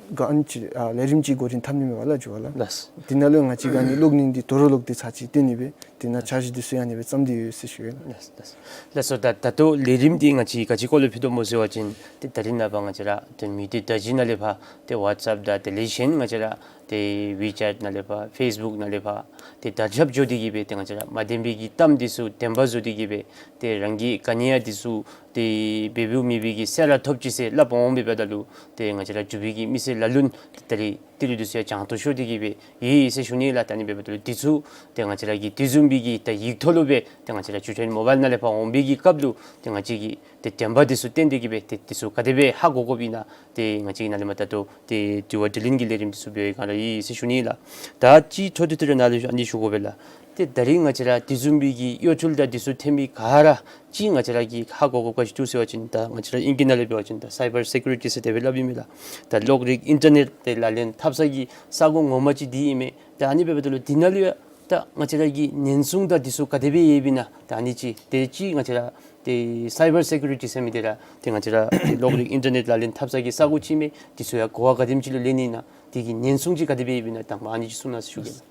ག་ཨ་ནི་ཅིག་ཨ་ལས་རིམ་ཅིག་འགོ་འདྲེན་འཐབ་ནི་མས་པ་ལགས་ཇོ་བ་ལགས། ལགས། འདི་ནང་ལུ་ང་བཅས་ཀྱིས་ཨ་ནི་གློག་བརྙན་འདི་དོ་རུང་ལོག་སྟེ་ཚར་གཅིག་སྟོན་ནི་སྦེ་དེ་ནང་འཆར་གཞི་འདི་ཚུ་ཡང་ཨ་ནི་སྦེ་བརྩམས་ཏེ་ཡོད་ཟེར་ཞུ་ཡི་ལགས། ལགས་ལགས། ལགས་སོ། ད་ད་ལྟོ་ལས་རིམ་འདི་ང་བཅས་ག་ཅི་སྐོར་ལུ་ཕུལ་དོ་སྨོ་ཟེར་བ་ཅིན་ཏེ་ད་རེས་ནངས་པ་ང་བཅས་ར་ཏེ་མི་སྡེ་བརྡ་བརྒྱུད་ནང་ལས་ཕར་ཏེ་ཝཊས་ཨེཔ་དང་དེ་ལས་གཞན་ང་བཅས་ར་ཏེ་ཝི་ཅེཊ་ནང་ལས་ཕར་ཕེསི་བུཀ་ནང་ལས་ཕར་ཏེ་དར་ཁྱབ་འགྱོ་སྟེ་གི་སྦེ་ཏེ་ང་བཅས་ར་མ་བདེན་པའི་གི་གཏམ་འདི་ཚུ་བདེན་པ་བཟོ་སྟེ་གི་སྦེ་ཏེ་རང་གིས་ག་ནི་ཡང་འདི་ཚུ་ཏེ་འབད་འབདཝ་མེད་པའི་གི་གསལ་ར་ཐོབ་ཅི་ཟེར་སླབ་འོང་། འབདཝ་ད་ལུ་ཏེ་ང་བཅས་ར་འབྲུག་པའི་གི་མི་སེར་ལ་ལུ་ཏེ་ད་རེས་ཏི་རུ་འདི་ཚུ་ཡང་བྱང་དུ་ཤོར་ཏེ་གི་སྦེ་ཡོད་ཡོད་ཟེར་ཞུ་ནི་ལགས། ད་ཨ་ནི་འབདཝ་ད་ལུ་འདི་ཚུ་ཏེ་ང་བཅས་ར་གིས་དེ་བཟུམ་མའི་གི་ད་ཡིག་ཐོག་ལུ་སྦེ་ཏེ་ང་བཅས་ར་འགྲུལ་འཕྲིན་མོ་བཱའིལ་ནང་ལས་ཕར་འོང་བའི་གི་སྐབས་ལུ་ཏེ་ང་བཅས་ཀྱིས་ཏེ་བདེན་པ་འདི་ཚུ་བསྟན་ཏེ་གི་སྦེ་ཏེ་འདི་ཚུ་ག་དེ་སྦེ་ཧ་གོ་དགོཔ་ཨིན་ན་ཏེ་ང་བཅས་ཀྱིས་ནཱ་ལས་མར་ད་ལྟོ་ཏེ་དྲི་བ་དྲིས་ལན་གྱི་ལས་རིམ་འདི་ཚུ་འབད་བའི་སྒང་ར་ཡོད་ཡོད་ཟེར་ཞུ་ནི་ལགས། ད་ཅི་འཕྲོ་མཐུད་དེ་ར་ནཱ་ལུ་ཨ་ནི་ཞུ་དགོ་པས་ལགས། ཏེ་ད་རེས་ང་བཅས་ར་དེ་བཟུམ་མའི་གི་གཡོ་འཕྲུལ་དང་འདི་ཚུ་ཐོན་མི་ག་ར་ཅིག་ང་བཅས་ར་གིས་ཧ་གོ་དགོཔ་ག་ཅི་འདུག་ཟེར་བ་ཅིན་ད་ང་བཅས་ར་ཨིང་སྐད་ནང་ལས་འབད་བ་ཅིན་ད་སའི་བར་སེ་ཀུ་རི་ཊི་ཟེར་དེ་སྦེ་སླབ་ཨིན་མས་ལགས། ད་གློག་རིག་ཨིན་ཊར་ནེཊ་ཏེ་ལག་ལེན་འཐབ་ས་གི་ས་སྒོ་ངོ་མ་ཅིག་འདི་ཨིན་མས། ད་ཨ་ནི་འབདཝ་ད་ལུ་འདི་ནང་ལུ་ཡང་ད་ང་བཅས་ར་གི་ཉེན་སྲུང་དང་འདི་ཚུ་ག་དེ་སྦེ་ཡོདཔ་ཨིན་ན་ད་ཨ་ནི་ཅིག་ཏེ་ཅིག་ང་བཅས་ར་ཏེ་སའི་བར་སེ་ཀུ་རི་ཊི་ཟེར་མི་འདི་ར་ཏེ་ང་བཅས་ར་ཏེ་གློག་རིག་ཨིན་ཊར་ནེཊ་ལག་ལེན་འཐབ་ས་གི་ས་སྒོ་ཅིག་ཨིན་མས། འདི་ཚུ་ཡང་གོ་བ་ག་དེམ་ཅིག་ལུ་ལེན་ནི་ཨིན་ན་དེ་གི་ཉེན་སྲུང་ཅིག་ག་དེ་སྦེ་ཡོདཔ་ཨིན་ན་དང་པ་ཨ་ནི་ཅིག་གསུང་གནང་ཟེར་ཞུ་གེ་ལགས།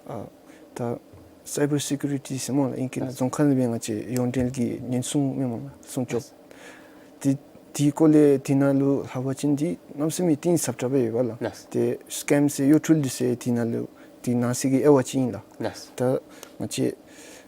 ཨ་ད་སའི་བར་སེ་ཀུ་རི་ཊི་ཟེར་སྨོ་ལགས། ཨིང་སྐད་ནང་རྫོང་ཁ་ལས་སྦེ་ང་བཅས་ཡོངས་འབྲེལ་གྱི་ཉེན་སྲུང་མས་སྨོ་ལགས། སྲུང་སྐྱོབ། ཏེ་དེའི་སྐོར་ལས་དེ་ནང་ལུ་ལྷག་པ་ཅིན་འདི་གནམ་མེད་ས་མེད་གཏིང་ཟབ་དྲགས་སྦེ་ཡོད་པ་ལགས། ལགས། ཏེ་སི་ཀེམ་ཟེར་གཡོ་འཕྲུལ་འདི་ཚུ་དེ་ནང་ལུ་དེ་ནང་གསེས་ཀྱི་དབྱེ་བ་ཅིག་ཨིན་ལགས། ལགས། ད་ང་བཅས་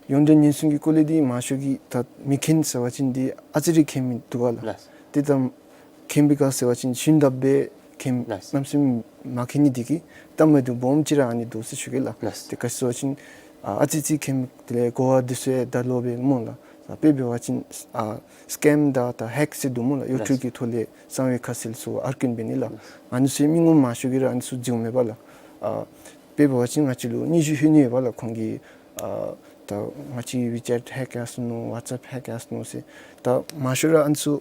ཡོངས་འབྲེལ་ཉེན་སྲུང་གི་སྐོར་ལས་འདི་མང་ཤོས་ཀྱིས་ད་མི་མཁྱེན་ཟེར་བ་ཅིན་འདི་ཨ་ཙི་རེ་མཁྱེན་མི་འདུག་པ་ལགས། ལགས། ཏེ་ད་མཁྱེན་པའི་ག་ཟེར་བ་ཅིན་ཞུན་དག་སྦེ་མཁྱེན། ལགས། གནམ་མེད་ས་མེད་མ་མཁྱེན་ནི་འདི་གིས་ད་མི་འདུག་སྦོམ་ཅིག་ར་ཨ་ནི་འདུག་ཟེར་ཞུ་གེ་ལགས། ལགས། ཏེ་ག་ཅི་ཟེར་བ་ཅིན་ཨ་ཨ་ཙི་ཙི་མཁྱེན་དེ་ལས་གོ་བ་འདི་ཚུ་ཡང་ད་ལོག་སྦེ་སྨོ་ལགས། ཨ་དཔེ་འབད་བ་ཅིན་ཨ་སི་ཀེམ་དང་ད་ཧེཀ་ཟེར་འདུག་སྨོ་ལགས། གཡོ་འཕྲུལ་གྱི་ཐོག་ལས་གསང་བའི་ཁ་གསལ་ཚུ་ཨར་ཀིན་འབད་ནི་ལགས། ཨ་ནི་ཚུ་མི་ངོམ་མང་ཤོས་ཀྱིས་ར་ཨ་ནི་ཚུ་འཛོལཝ་མས་པ་ལགས། ཨ་དཔེ་འབད་བ་ཅིན་ང་བཅས་ལུ་སྙན་ཞུ་ལྷོད་ནི་ཡོད་པ་ལགས། ཁོང་གིས་ཨ་ད་ང་བཅས་ཝི་ཅེཊ་ཧེཀ་ཡར་སོ་ནུག། ཝཊས་ཨེཔ་ཧེཀ་ཡར་སོ་ནུག་ཟེར། ད་མང་ཤོས་ར་ཨ་ནི་ཚུ་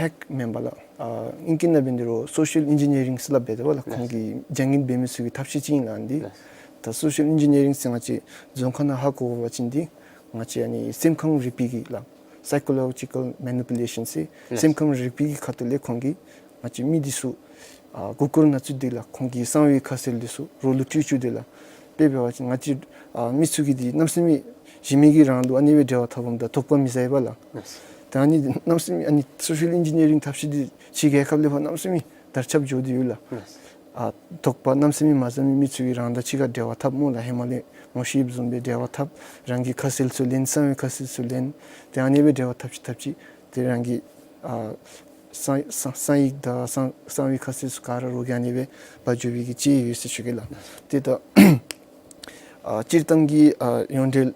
ཧེཀ་མེན་པ་ལགས། ཨ་ཨིང་སྐད་ནང་འབད་ནི་རུང་སོ་ཤལ་ཨིན་ཇི་ནི་ཡ་རིང་ཟེར་སླབ་འབད་དེ་པ་ལགས། ལགས། ཁོང་གིས་བྱ་ངན་འབད་མི་ཚུ་གི་ཐབས་ཤེས་ཅིག་ཨིན་ལགས་འདི། ལགས། ད་སོ་ཤལ་ཨིན་ཇི་ནི་ཡ་རིང་ཟེར་ང་བཅས་རྫོང་ཁ་ནང་ཧ་གོ་བ་ཅིན་འདི་ང་བཅས་ཨ་ནི་སེམས་ཁམས་རིག་པའི་གི་ལགས། སའི་ཀོ་ལོ་ཇི་ཀལ་མེ་ནི་པུ་ལེ་ཤཱན་ཟེར། ལགས། སེམས་ཁམས་རིག་པའི་གི་ཁ་ཐུག་ལས་ཁོང་གིས་ང་བཅས་མི་འདི་ཚུ་ཨ་མགུ་སྐོར་ནང་བཙུགས་ཏེ་ལགས། ཁོང་གི་གསང་བའི་ཁ་གསལ་འདི་ཚུ་རོགས་ལུ་སྤྲོད་བཅུག་སྟེ་ལགས། དཔེ་འབད་བ་ཅིན་ང་བཅས་ཨ་མི་ཚུ་གིས་འདི་གནམ་མེད་ས་མེད་གཞི་མེད་ཀྱི་རང་ལུ་ཨ་ནི་སྦེ་འབྲེལ་བ་འཐབ་འོངམ་ད་དོགས་པ་མི་ཟ་བས་པ་ལགས། ལགས། ད་ཨ་ནི་གནམ་མེད་ས་མེད་ཨ་ནི་སོ་ཤལ་ཨིན་ཇི་ནི་ཡ་རིང་ཐབས་ཤེས་འདི་ཕྱི་རྒྱལ་ཁབ་ལས་ཕར་གནམ་མེད་ས་མེད་དར་ཁྱབ་འགྱོ་སྟེ་ཡོད་ལགས། ལགས། ཨ་དོགས་པ་གནམ་མེད་ས་མེད་མ་ཟ་མི་མི་ཚུ་གིས་རང་དང་གཅིག་ཁར་འབྲེལ་བ་འཐབ་སྨོ་ལགས། ཧེ་མ་ལས་ངོ་ཤེས་བཟུམ་སྦེ་འབྲེལ་བ་འཐབ། རང་གི་ཁ་གསལ་ཚུ་ལེན། གསང་བའི་ཁ་གསལ་ཚུ་ལེན། ཏེ་ཨ་ནི་སྦེ་འབྲེལ་བ་འཐབ་ཅི་འཐབ་ཅི་ཏེ་རང་གི་ཨ་གསང་གསང་གསང་ཡིག་དང་གསང་གསང་བའི་ཁ་གསལ་ཚུ་ག་ར་རོགས་ཀྱིས་ཨ་ནི་སྦེ་འབག་འགྱོ་བའི་གི་ཅིག་ཡོད་ཟེར་ཞུ་གེ་ལགས། ཏེ་ད་ཨ་སྤྱིར་བཏང་གི་ཨ་ཡོངས་འབྲེལ་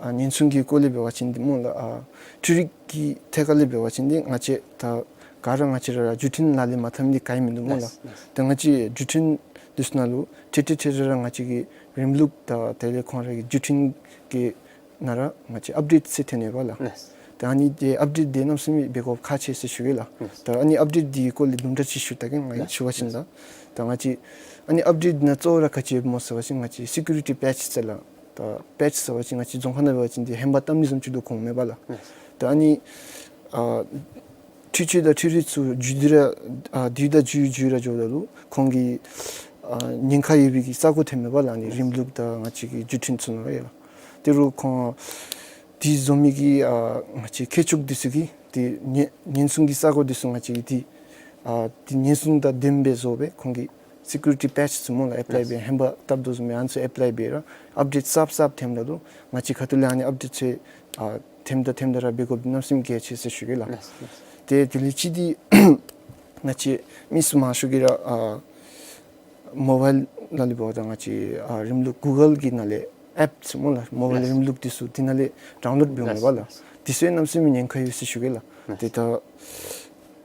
ཨ་ཉེན་སྲུང་གི་སྐོར་ལས་འབད་བ་ཅིན་འདི་སྨོ་ལགས། ཨ་འཕྲུལ་རིག་གི་ཐད་ཁར་ལས་འབད་བ་ཅིན་འདི་ང་བཅས་ད་ ག་ར་ང་བཅས་ར་བརྒྱུད་འཕྲིན་ལག་ལེན་མ་འཐབ་ནི་འདི་ག་ཡང་མིན་འདུག་སྨོ་ལགས། ལགས། ད་ང་བཅས་བརྒྱུད་འཕྲིན་འདི་ཚུ་ནང་ལུ་ཏེ་ཏེ་ཏེ་ར་ང་བཅས་ཀྱི་རིམ་ལུགས་དང་དེ་ལས་ཁོང་ར་གི་བརྒྱུད་འཕྲིན་གྱི་ནང་ར་ང་བཅས་ཨཔ་ཌེཊ་ཟེར་ཐོན་ནི་ཡོདཔ་ལགས། ལགས། ད་ཨ་ནི་འདི་ཨཔ་ཌེཊ་འདི་གནམ་མེད་ས་མེད་འབད་དགོཔ་ཁག་ཆེ་ཟེར་ཞུ་གེ་ལགས། ལགས། ད་ཨ་ནི་ཨཔ་ཌེཊ་འདི་གི་སྐོར་ལས་དུམ་གྲ་ཅིག་ཞུ་ད་གེ་ང་ལགས། ཞུ་བ་ཅིན་ལགས། ད་ང་བཅས་ཨ་ནི་ཨཔ་ཌེཊ་འདི་ནང་གཙོ་བོ་ར་ག་ཅི་ཡོདཔ་སྨོ་ཟེར་བ་ཅིན་ང་བཅས་སི་ཀུ་རི་ཊི་པེ་ཅི་ཟེར་ལགས། ད་པེ་ཅི་ཟེར་བ་ཅིན་ང་བཅས་རྫོང་ཁ་ནང་འབད་བ་ཅིན་འདི་ཧེ་མ་བཏབ་ནི་བཟུམ་ཅིག་འདུག་ཁོང་མེན་པ་ལགས། ལགས། ད་ཨ་ནི་ཨ་འཕྲུལ་ཆས་དང་འཕྲུལ་རིག་ཚུ་འགྱུར་ཏེ་ར་ཨ་དུས་དང་འགྱུར་འགྱུར་ར་འགྱོཝ་ད་ལུ་ཁོང་གི་ཨ་ཉེན་ཁ་ཡོད་པའི་གི་ས་གོ་ཐོནམ་མས་པ་ལགས། ཨ་ནི་རིམ་ལུགས་དང་ང་བཅས་ཀྱི་བརྒྱུད་འཕྲིན་ཚུ་ནང་ཡོད་ལགས། དེ་རུང་ཁོང་འདི་བཟོ་མི་གི་ཨ་ང་བཅས་མཁས་མཆོག་འདི་ཚུ་གིས་འདི་ཉེན་ཉེན་སྲུང་གི་ས་གོ་འདི་ཚུ་ང་བཅས་ཀྱི་འདི་ཨ་འདི་ཉེན་སྲུང་དང་ལྡནམ་སྦེ་བཟོ་སྦེ་ཁོང་གིས་སི་ཀུ་རི་ཊི་པེ་ཅི་ཚུ་སྨོ་ལགས། ཨེཔ་ལའི་ལགས། འབད་ཧེ་མ་བཏབ་དོ་བཟུམ་སྦེ་ཨ་ནི་ཚུ་ཨེཔ་ལའི་འབད་ར་ཨཔ་ཌེཊ་གསརཔ་གསརཔ་ཐོནམ་ད་ལུ་ང་བཅས་ཁ་ཐུག་ལས་ཨ་ནི་ཨཔ་ཌེཊ་ཚུ་ཨ་ཐེམ་ད་ཐེམ་ད་ར་འབད་དགོཔ་འདི་གནམ་མེད་ས་མེད་གལ་ཆེ་ཟེར་ཞུ་གེ་ལགས། ལགས། ལགས། ཏེ་དེ་ལས་ཅིག་འདི་ང་བཅས་མི་ཚུ་མང་ཤོས་ཀྱིས་ར་ཨ་མོ་བཱའིལ་ནང་ལས་འབདཝ་ད་ང་བཅས་ཨ་རིམ་ལུགས་གུ་གཱལ་གྱི་ནང་ལས་ཨེཔ་ཚུ་སྨོ་ལགས། མོ་བཱའིལ་ལགས། རིམ་ལུགས་འདི་ཚུ་འདི་ནང་ལས་ཌའུན་ལོཌ་འབདཝ་མས་པ་ལགས། ལགས། འདི་ཚུ་གནམ་མེད་ས་མེད་ཉེན་ཁ་ཡོད་ཟེར་ཞུ་གེ་ལགས། ལགས། ཏེ་ད་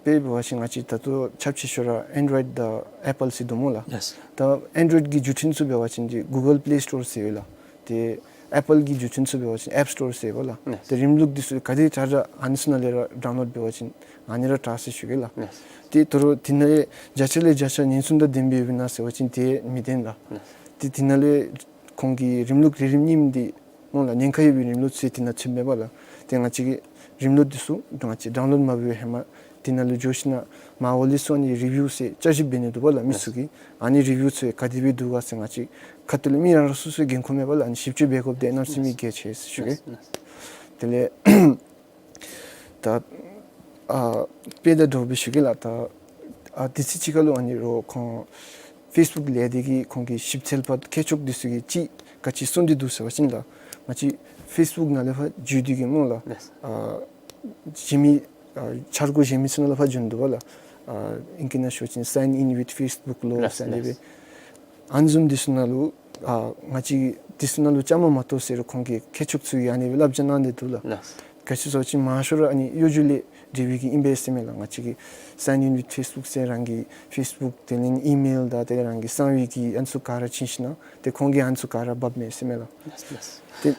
དཔེ་འབད་བ་ཅིན་ང་བཅས་ད་ལྟོ་ཁྱབ་ཆེ་ཤོས་ར་ཨེན་ཌོ་རོའིཌ་དང་ཨེཔ་པཱལ་ཟེར་འདུག་སྨོ་ལགས། ལགས། ད་ཨེན་ཌོ་རོའིཌ་གི་བརྒྱུད་འཕྲིན་ཚུ་འབད་བ་ཅིན་འདི་གུ་གཱལ་པེ་ལེ་སི་ཊོར་ཟེར་ཡོད་ལགས། ཏེ་ཨེཔ་པཱལ་གྱི་བརྒྱུད་འཕྲིན་ཚུ་འབད་བ་ཅིན་ཨེཔ་སི་ཊོར་ཟེར་ཡོདཔ་ལགས། ལགས། ཏེ་རིམ་ལུགས་འདི་ཚུ་ག་དེ་དྲག་དྲག་ཨ་ནི་ཚུ་ནང་ལས་ར་ཌའུན་ལོཌ་འབད་བ་ཅིན་ཨ་ནི་ར་དྲག་ཟེར་ཞུ་གེ་ལགས། ལགས། ཏེ་ད་རུང་འདི་ནང་ལས་བརྒྱ་ཆ་ལས་བརྒྱ་ཆ་ཉེན་སྲུང་དང་ལྡནམ་སྦེ་ཡོདཔ་ཨིན་ན་ཟེར་བ་ཅིན་དེ་མི་བདེན་ལགས། ལགས། ཏེ་འདི་ནང་ལས་ཁོང་གི་རིམ་ལུགས་རིམ་རིམ་རྙིངམ་འདི་སྨོ་ལགས། ཉེན་ཁ་ཡོད་པའི་རིམ་ལུགས་ཚུ་འདི་ནང་ཚུདཔ་མས་པ་ལགས། ཏེ་ང་བཅས་ཀྱིས་རིམ་ལུགས་འདི་ཚུ་ང་བཅས་ཌའུན་ལོཌ་མ་འབད་བའི་ཧེ་མ་འདི་ནང་ལུ་འགྱོ་ཞིན་ན་མར་འོག་ལས་ཚུར་ཨ་ནི་རི་བིའུ་ཟེར་བསྐྱར་ཞིབ་འབད་ནི་འདུག་པ་ལགས། མི་ཚུ་གིས་ཨ་ནི་རི་བིའུ་ཚུ་ག་དེ་སྦེ་འདུག་ག་ཟེར་ང་བཅས་ཁ་ཐུག་ལས་མི་རང་རང་སོ་སོའི་འགན་ཁུར་མས་པ་ལགས། ཨ་ནི་ཞིབ་དཔྱད་འབད་དགོཔ་འདི་གནམ་མེད་ས་མེད་གལ་ཆེ་ཟེར་ཞུ་གེ། ལགས། ལགས། དེ་ལས་ད་ཨ་དཔེ་དང་འདྲཝ་སྦེ་ཞུ་གེ་ལགས། ད་ཨ་དུས་ཚོད་ཅིག་ཁར་ལུ་ཨ་ནི་རོགས་ཁོང་ཕེསི་བུཀ་ལས་སྡེ་གི་ཁོང་གི་ཞིབ་འཚོལ་པ་མཁས་མཆོག་འདི་ཚུ་གིས་ཅིག་ག་ཅི་གསུངས་ཏེ་འདུག་ཟེར་བ་ཅིན་ལགས། ང་བཅས་ཕེསི་བུཀ་ནང་ལས་ཕར་འཛུལ་ཏེ་གིས་སྨོ་ལགས། ལགས། ཨ་གཞན་མི་ཨ་འཆར་སྒོ་གཞན་མི་ཚུ་ནང་ལས་ཕར་འཛུལ་འདུག་པ་ལགས། ཨ་ཨིང་སྐད་ནང་ཞུ་བ་ཅིན་སའིན་ཨིན་ཝིཐ་ཕེསི་བུཀ་ལོ་ལགས། ཟེར་ཨ་ནི་སྦེ། ལགས། ཨ་ནི་བཟུམ་འདི་ཚུ་ནང་ལུ་ཨ་ང་བཅས་འདི་ཚུ་ནང་ལུ་བཅའ་མར་མ་གཏོགས་ཟེར་རུང་ཁོང་གི་མཁས་མཆོག་ཚུ་གིས་ཨ་ནི་སྦེ་བསླབ་བྱ་གནང་སྟེ་འདུག་ལགས། ལགས། ག་ཅི་ཟེར་བ་ཅིན་མང་ཤོས་ར་ཨ་ནི་གཡོ་སྒྱུ་ལས་འབྲེལ་བའི་གི་ཨིན་པས་ཟེར་མས་ལགས། ང་བཅས་ཀྱིས་སའིན་ཨིན་ཝིཐ་ཕེསི་བུཀ་ཟེར་རང་གི་ཕེསི་བུཀ་དེ་ལས་ཨི་མེལ་དང་དེ་ལས་རང་གི་གསང་བའི་གི་ཨ་ནི་ཚུ་ག་ར་བྱིན་ཞིན་ན་ཏེ་ཁོང་གིས་ཨ་ནི་ཚུ་ག་ར་འབགཔ་མས་ཟེར་མས་ལགས། ལགས། ལགས། ཏེ་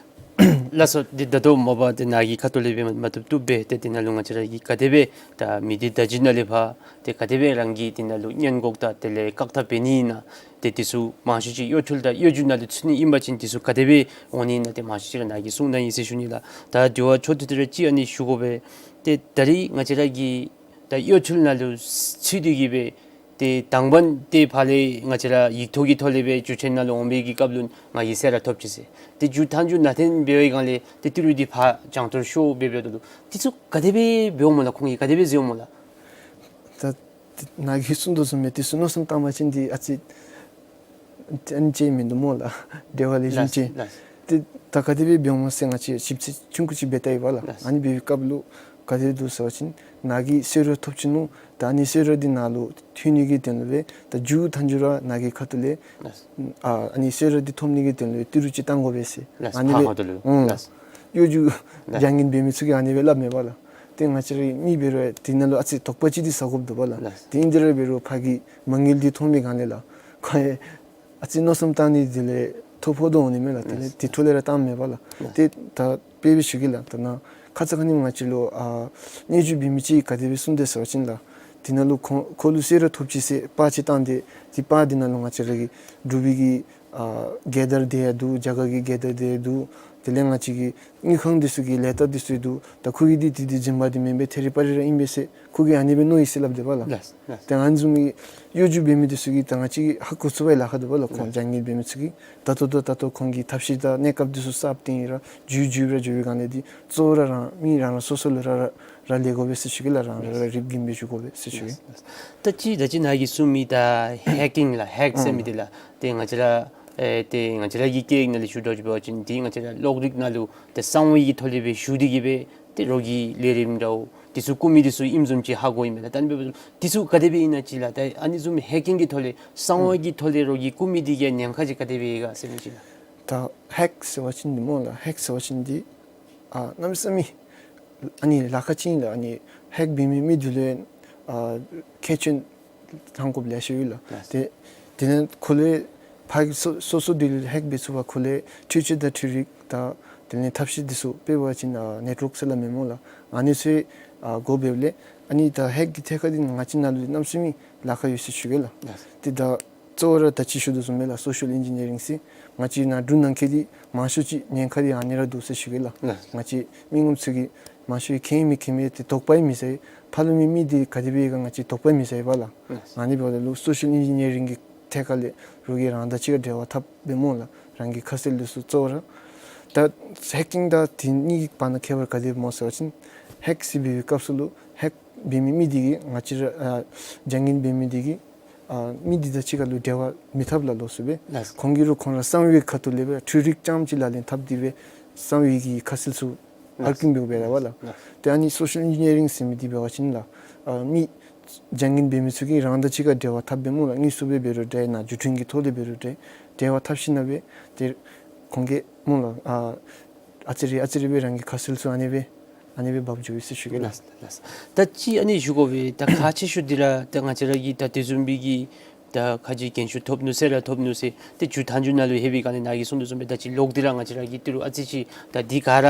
ལགས་སོ། འདི་ད་ལྟོ་མ་པ་ཏེ་ནཱ་གིས་ཁ་ཐུག་ལས་འབད་མ་མ་བཏུབ་བཏུབ་སྦེ་ཏེ་འདི་ནང་ལུ་ང་བཅས་ར་གིས་ག་དེ་སྦེ་ད་མི་སྡེ་བརྡ་བརྒྱུད་ནང་ལས་ཕར་ཏེ་ག་དེ་སྦེ་རང་གིས་འདི་ནང་ལུ་སྔོན་འགོག་དང་དེ་ལས་བཀག་ཐབས་འབད་ནི་ཨིན་ན་ཏེ་འདི་ཚུ་མང་ཤོས་ཅིག་གཡོ་འཕྲུལ་དང་གཡོ་སྒྱུ་ནང་ལུ་ཚུད་ནི་ཨིན་པ་ཅིན་འདི་ཚུ་ག་དེ་སྦེ་འོང་ནི་ཨིན་ན་ཏེ་མང་ཤོས་ཅིག་ར་ནཱ་གིས་གསུངས་གནང་ཡི་ཟེར་ཞུ་ནི་ལགས། ད་དེ་བ་ཚུ་ཏེ་ཏེ་ར་ཅིག་ཨ་ནི་ཞུ་དགོ་པས། ཏེ་ད་རིས་ང་བཅས་ར་གི་ད་གཡོ་འཕྲུལ་ནང་ལུ་ཚུད་དེ་གིས་སྦེ་ཏེ་དང་པ་ཏེ་ཕར་ལས་ང་བཅས་ར་ཡིག་ཐོག་གི་ཐོག་ལས་སྦེ་བརྒྱུད་འཕྲིན་ནང་ལུ་འོང་བའི་གི་སྐབས་ལུ་ང་གིས་གསོལ་རས་ཐོབ་ཅི་ཟེར། ཏེ་མཇུག་མཐའ་མཇུག་ནང་ཐོན་འབད་བའི་སྒང་ལས་ཏེ་ཏི་རུ་འདི་ཕར་བྱང་ཐུར་ཤོར་སྦེ་འབདཝ་ད་ལུ་འདི་ཚུ་ག་དེ་སྦེ་འབདཝ་སྨོ་ལགས། ཁོང་གིས་ག་དེ་སྦེ་བཟོཝ་སྨོ་ལགས། ད་ནཱ་གིས་གསུངས་དོ་བཟུམ་སྦེ་འདི་ཚུ་མནོ་བསམ་བཏང་པ་ཅིན་འདི་ཨ་ཙི་ཨ་ནི་ཅིག་མིན་འདུག་སྨོ་ལགས། འབྲེལ་བ་ལེགས་ཤོམ་ཅིག། ལགས། ཏེ་ད་ག་དེ་སྦེ་འབདཝ་སྨོ་ཟེར་ང་བཅས་ཞིབ་འཚོལ་ཆུང་ཀུ་ཅིག་འབད་བལྟ་ཡི་པ་ལགས། ལགས། ཨ་ནི་འབད་བའི་སྐབས་ལུ་ག་དེ་འདུག་ཟེར་བ་ཅིན་ནཱ་གིས་གསོལ་རས་ཐོབ་ཅི་ནུག། ད་ཨ་ནི་གསོལ་རས་འདི་ནཱ་ལུ་ཐོན་ནི་གི་དོན་ལུ་སྦེ་ད་མཇུག་མཐའ་མཇུག་ར་ནཱ་གི་ཁ་ཐུག་ལས་ལགས། ཨ་ཨ་ནི་གསོལ་རས་འདི་ཐོབ་ནི་གི་དོན་ལུ་ཏི་རུ་ཅིག་བཏང་དགོ་པས་ཟེར། ལགས། ཨ་ནི་ཕར་ལས་ཁ་ཐུག་ལུ། ཨུམ། ལགས། གཡོ་སྒྱུ། ལགས། བྱ་ངན་འབད་མི་ཚུ་གིས་ཨ་ནི་སྦེ་སླབ་མས་པ་ལགས། ཏེ་ང་བཅས་ར་མི་འབད་རུང་འདི་ནང་ལུ་ཨ་ཙི་དོགས་པ་ཅིག་འདི་ཟ་དགོཔ་འདུག་པ་ལགས། ལགས། ཏེ་ཨིན་དེ་ར་འབད་རུང་ཕར་གྱི་མ་དངུལ་འདི་མཐོང་བའི་སྒང་ལས་ལགས། ཁོ་ཡང་ཨ་ཙི་མནོ་བསམ་བཏང་ནི་དེ་ལས་ཐོ་ཕོག་དོ་འོང་ནི་མས་ལགས། དེ་ལས་ལགས། དེ་འཕྲོ་ལས་ར་བཏངམ་མས་པ་ལགས། ལགས། ཏེ་ད་དཔེ་སྦེ་ཞུ་གེ་ལགས། ད་ནཱ་ཁ་ཙ་ཁ་ཉིནམ་ང་བཅས་ལུ་ཨ་སྙན་ཞུ་འབད་མི་ཅིག་གིས་ག་དེ་སྦེ་གསུངས་དེས་ཟེར་བ་ཅིན་ལགས། དེ་ནང་ལུ་ཁོ་ཁོ་ལུ་གསོལ་རས་ཐོབ་ཅི་ཟེར་པར་ཅིག་བཏང་སྟེ་དེ་པར་དེ་ནང་ལུ་ང་བཅས་ར་གི་འབྲུག་པའི་གི་ཨ་རྒྱལ་དར་དེ་ཡང་འདུག། རྒྱ་གར་གྱི་རྒྱལ་དར་དེ་ཡང་འདུག། དེ་ལས་ང་བཅས་ཀྱི་དངུལ་ཁང་འདི་ཚུ་གི་ལས་རྟགས་འདི་ཚུ་ཡང་འདུག། ད་ཁོ་གིས་འདི་འདི་འདི་འཛིན་པ་འདི་མེན་པས། ཐད་རི་བ་རི་ར་ཨིན་པས་ཟེར་ཁོ་གིས་ཨ་ནི་སྦེ་མནོ་ཡི་ཟེར་སླབ་དེས་པ་ལགས། ལགས། ལགས། ཏེ་ཨ་ནི་བཟུམ་གྱི་གཡོ་སྒྱུ་འབད་མི་འདི་ཚུ་གིས་ད་ང་བཅས་ཀྱིས་ཧ་གོ་ཚུགས་པའི་ལཱ་ཁག་འདུག་པ་ལགས། ལགས། ཁོང་བྱ་ངན་འབད་མི་ཚུ་གིས་ད་ལྟོ་ད་ད་ལྟོ་ཁོང་གིས་ཐབས་ཤེས་དང་གནས་སྐབས་འདི་ཚུ་གསརཔ་བཏོན་ཡི་ར་མཇུག་མཇུག་ར་འགྱོ་བའི་སྒང་ལས་འདི་གཙོ་བོ་ར་རང་མི་རང་རང་སོ་སོ་ལུ་ར་ར་ར་ལས་དགོ་པས་ཟེར་ཞུ་གེ་ལགས། རང་ར་ར་རིགཔ་འཛིན་སྦེ་བཞུགས་དགོ་པས་ཟེར་ཞུ་གེ། ལགས། ལགས། ད་ཅི་ད་ཅི་ནཱ་གིས་གསུངས་མི་ད་ཧེག་ཀིང་ལགས། ཧེག་ཟེར་མི་འདི་ལགས། ཏེ་ང་བཅས་ར་ཨེ་ཏེ་ང་བཅས་ར་གི་སྐད་ཡིག་ནང་ལས་ཞུ་དོ་བཟུམ་འབད་བ་ཅིན་འདི་ང་བཅས་ར་གློག་རིག་ནང་ལུ་ཏེ་གསང་བའི་གི་ཐོག་ལས་སྦེ་ཞུ་སྟེ་གིས་སྦེ་ཏེ་རོགས་ཀྱི་ལས་རིམ་འདྲཝ་འདི་ཚུ་རྐུ་མི་འདི་ཚུ་ཨིནམ་བཟུམ་ཅིག་ཧ་གོ་ཡི་མས་ལགས། ད་ཨ་ནི་འབདཝ་ད་འདི་ཚུ་ག་དེ་སྦེ་ཨིན་ན་ཅིག་ལགས། ད་ཨ་ནི་བཟུམ་ཧེག་ཀིང་གི་ཐོག་ལས་གསང་བ་གི་ཐོག་ལས་རོགས་ཀྱིས་རྐུ་མི་འདི་གི་ཉེན་ཁ་ཅིག་ག་དེ་སྦེ་ཡོད་ག་ཟེར་མི་ཅིག་ལགས། ད་ཧེག་ཟེར་བ་ཅིན་འདི་སྨོ་ལགས། ཧེག་ཟེར་བ་ཅིན་འདི་ཨ་གནམ་མེད་ས་མེད་ཨ་ནི་ལཱ་ཁག་ཅིག་ཨིན་ལགས། ཨ་ནི་ཧེག་འབད་མི་མི་འདི་ལུ་ ཨ་མཁས་མཆོག་ལྷང་དགོཔ་ལེ་ཤ་ཡོད་ལགས། ལགས། ཏེ་དེ་ལས་ཁོ་ལས་ཕར་སོ་སོ་སོ་དེ་ལས་ཧེག་འབད་ཚུགས་པར་ཁོ་ལས་འཕྲུལ་ཆས་དང་འཕྲུལ་རིག་དང་དེ་ལས་ཐབས་ཤེས་འདི་ཚུ་དཔེ་འབད་བ་ཅིན་ཨ་ནེཊ་ཝོརཀ་ཟེར་སླབ་མས་སྨོ་ལགས། ཨ་ནི་ཚུ་ཨ་དགོ་པས་ལགས། ཨ་ནི་ད་ཧེག་གི་ཐད་ཁར་འདི་ང་བཅས་ནང་ལུ་གནམ་མེད་ས་མེད་ལཱ་ཁག་ཡོད་ཟེར་ཞུ་གེ་ལགས། ལགས། ཏེ་ད་གཙོ་བོ་ར་ད་ཅི་ཞུ་དོ་བཟུམ་སྦེ་ལགས་སོ་ཤལ་ཨིན་ཇི་ནི་ཡ་རིང་ཟེར་ང་བཅས་ནང་འབྲུག་ནང་འཁོད་འདི་མང་ཤོས་ཅིག་ཉེན་ཁ་འདི་ཨ་ནི་ར་འདུག་ཟེར་ཞུ་གེ་ལགས། ལགས། ང་བཅས་མི་ངོམ་ཚུ་གིས་མང་ཤོས་མཁྱེན་མི་མཁྱེན་མི་ཏེ་དོགས་པ་ཡང་མི་ཟ། ཕར་ལུ་མི་མི་འདི་ག་དེ་སྦེ་ག་ང་བཅས་དོགས་པ་མི་ཟ་བས་ལགས། ལགས། ཨ་ནི་འབདཝ་ད་ལུ་སོ་ཤལ་ཨིན་ཇི་ནི་ཡ་རིང་གི་ཐད་ཁར་ལས་རོགས་ཀྱིས་རང་དང་གཅིག་ཁར་འབྲེལ་བ་འཐབ་འབད་སྨོ་ལགས། རང་གི་ཁ་གསལ་འདི་ཚུ་གཙོ་བོ་ར་ད་ཧེག་ཀིང་དང་དེ་གཉིས་ཀྱི་བར་ན་ཁྱད་པར་ག་དེ་སྨོ་ཟེར་བ་ཅིན་ཧེག་ཟེར་འབད་བའི་སྐབས་སུ་ལུ་ཧེག་འབད་མི་མི་འདི་གིས་ང་བཅས་ར་ཨ་བྱང་གིན་འབད་མི་འདི་གིས་ཨ་མི་འདི་དང་གཅིག་ཁར་ལུ་འབྲེལ་བ་མི་འཐབ་ལགས་ལོགས་སུ་སྦེ། ལགས། ཁོང་གིས་ར་ཁོང་ར་གསང་བའི་ཁ་ཐུག་ལས་སྦེ་འཕྲུལ་རིག་རྐྱངམ་ཅིག་ལག་ལེན་འཐབ་སྟེ་སྦེ་གསང་བའི་གི་ཁ་གསལ་ཚུ་ཨར་ཀིང་འབདཝ་འབད་ར་བ་ལགས། ལགས། ཏེ་ཨ་ནི་སོ་ཤལ་ཨིན་ཇི་ནི་ཡ་རིང་ཟེར་མི་འདི་འབད་བ་ཅིན་ལགས་ཨ་མི་བྱང་གིན་འབད་མི་ཚུ་གིས་རང་དང་གཅིག་ཁར་འབྲེལ་བ་འཐབ་སྦེ་སྨོ་ལགས། དངོས་སུ་སྦེ་འབད་རུང་འདྲ་ནཱ་བརྒྱུད་འཕྲིན་གྱི་ཐོག་ལས་འབད་རུང་འདྲ་འབྲེལ་བ་འཐབ་ཞིནམ་སྦེ་ཏེ་ཁོང་གིས་སྨོ་ལགས་ཨ་ཨ་ཙི་རེ་ཨ་ཙི་རེ་སྦེ་རང་གི་ཁ་གསལ་ཚུ་ཨ་ནི་སྦེ་ཨ་ནི་སྦེ་འབག་འགྱོ་ཡི་ཟེར་ཞུ་གེ་ལགས། ལགས་ལགས། ད་ཅི་ཨ་ནི་ཞུ་དགོ་པས། ད་ཁག་ཆེ་ཤོས་འདི་ར་ད་ང་བཅས་ར་གིས་ད་དེ་བཟུམ་སྦེ་གི་ད་ཁ་ཙ་རྒན་ཤོས་ཐོབ་ནུག་ཟེར་ར་ཐོབ་ནུག་ཟེར་ཏེ་མཇུག་མཐའ་མཇུག་ནང་ལུ་ལྷོད་པའི་སྒང་ལས་ནཱ་གིས་གསུང་དོ་བཟུམ་སྦེ་ད་ཅི་ལོག་སྟེ་ར་ང་བཅས་ར་གིས་ཏི་རུ་ཨ་ཙི་ཅིག་ད་འདི་ག་ར་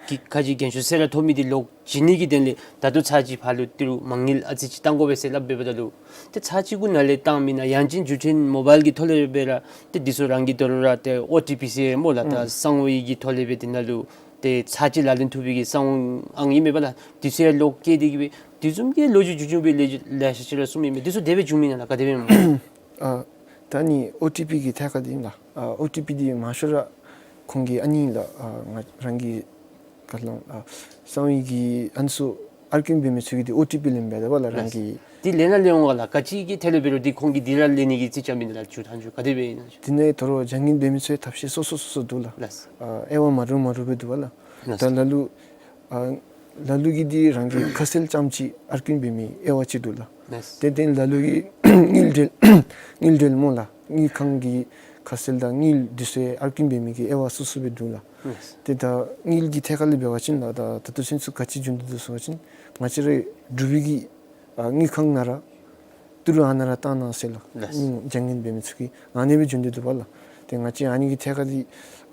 གི་ཁ་ཙ་རྒན་ཤོས་ཟེར་ར་ཐོབ་མི་འདི་ལོག་བྱིན་ནི་གི་དོན་ལས་ད་ལྟོ་ཚར་ཅིག་ཕར་ལུ་ཏི་རུ་མ་དངུལ་ཨ་ཙི་ཅིག་བཏང་དགོ་པས་ཟེར་སླབ་འབདཝ་ད་ལུ་ཏེ་ཚར་ཅིག་གུ་ནཱ་ལས་བཏང་མེན་ན་ཡང་ཅིན་བརྒྱུད་འཕྲིན་མོ་བཱའིལ་གྱི་ཐོག་ལས་སྦེ་ར་ཏེ་འདི་ཚུ་རང་གིས་དོ་རུང་ར་ཏེ་ཨོ་ཊི་པི་ཟེར་སྨོ་ལགས། ད་ཨུམ་གསང་བའི་གི་ཐོག་ལས་སྦེ་འདི་ནང་ལུ་ཏེ་ཚར་ཅིག་ལག་ལེན་འཐབ་པའི་གི་གསང་བ་ཨང་ཨིན་མས་པ་ལགས། འདི་ཚུ་ཡང་ལོག་བཀལ་ཏེ་གི་སྦེ་དེ་བཟུམ་གྱི་ལོ་རྒྱུས་རྒྱུས་རྒྱུས་སྦེ་ལེ་ལེ་ཤ་ཅིག་ར་གསུངམ་ཨིན་མས། འདི་ཚུ་དེ་སྦེ་བྱུངམ་ཨིན་ན་ལགས། ག་དེ་སྦེ་ཨིན་མས། ཨ་ད་ནི་ཨོ་ཊི་པི་གི་ཐད་ཁར་འདི་ཨིན་ལགས། ཨ་ཨོ་ཊི་པི་འདི་མང་ཤོས་ར་ཁོང་གི་ཨ་ནི་ལགས། ཨ་ང་རང་གི་ཁ་ལུ་ཨ་གསང་བའི་གི་ཨ་ནི་ཚུ་ཨར་ཀིང་འབད་མི་ཚུ་གིས་འདི་ཨོ་ཊི་པི་ལེནམ་འབད་དོ་བ་ལགས། རང་གི་འདི་ལེན་ན་ལེན་འོང་ག་ལགས། ག་ཅི་གི་ཐད་ལས་འབད་རུང་འདི་ཁོང་གིས་འདི་ར་ལེན་ནི་གི་རྩིས་རྐྱབ་མི་འདི་ལགས། མཇུག་མཐའ་མཇུག་ག་དེ་སྦེ་ཨིན་ན། འདི་ནང་ད་རུང་བྱང་གིན་འབད་མི་ཚུ་ཡང་ཐབས་ཤེས་སོ་སོ་སོ་སོ་འདུག་ལགས། ལགས། ཨ་དབྱེ་བ་མ་འདྲཝ་མ་འདྲཝ་སྦེ་འདུག་པ་ལགས། ལགས། ད་ལ་ལུ་ཨ་ལ་ལུ་གིས་འདི་རང་གི་ཁ་གསལ་རྐྱངམ་ཅིག་ཨར་ཀིང་འབད་མི་དབྱེ་བ་ཅིག་འདུག་ལགས། ལགས། ཏེ་དེ་ལ་ལུ་གིས་དངུལ་འབྲེལ་དངུལ་འབྲེལ་སྨོ་ལགས། དངུལ་ཁང་གི་ཁ་གསལ་དང་དངུལ་འདི་ཚུ་ཡང་ཨར་ཀིང་འབད་མི་གི་དབྱེ་བ་སོ་སོ་སྦེ་འདུག་ལགས། ལགས། ཏེ་ད་དངུལ་གྱི་ཐད་ཁར་ལས་འབད་བ་ཅིན་ལགས་ད་ད་ལྟོ་ཚུན་ཚོད་ག་ཅི་བྱུང་སྟེ་འདུག་ཟེར་བ་ཅིན་ང་བཅས་ར་འབྲུག་པའི་གི་ཨ་དངུལ་ཁང་ནང་ར་ཏི་རུ་ཨ་ནཱ་ར་བཏང་གནང་ཟེར་ལགས། ལགས། ཨ་ནི་བྱང་གིན་འབད་མི་ཚུ་གིས་ཨ་ནི་སྦེ་བྱུང་སྟེ་འདུག་པ་ལགས། ཏེ་ང་བཅས་ཨ་ནི་གི་ཐད་ཁར་འདི་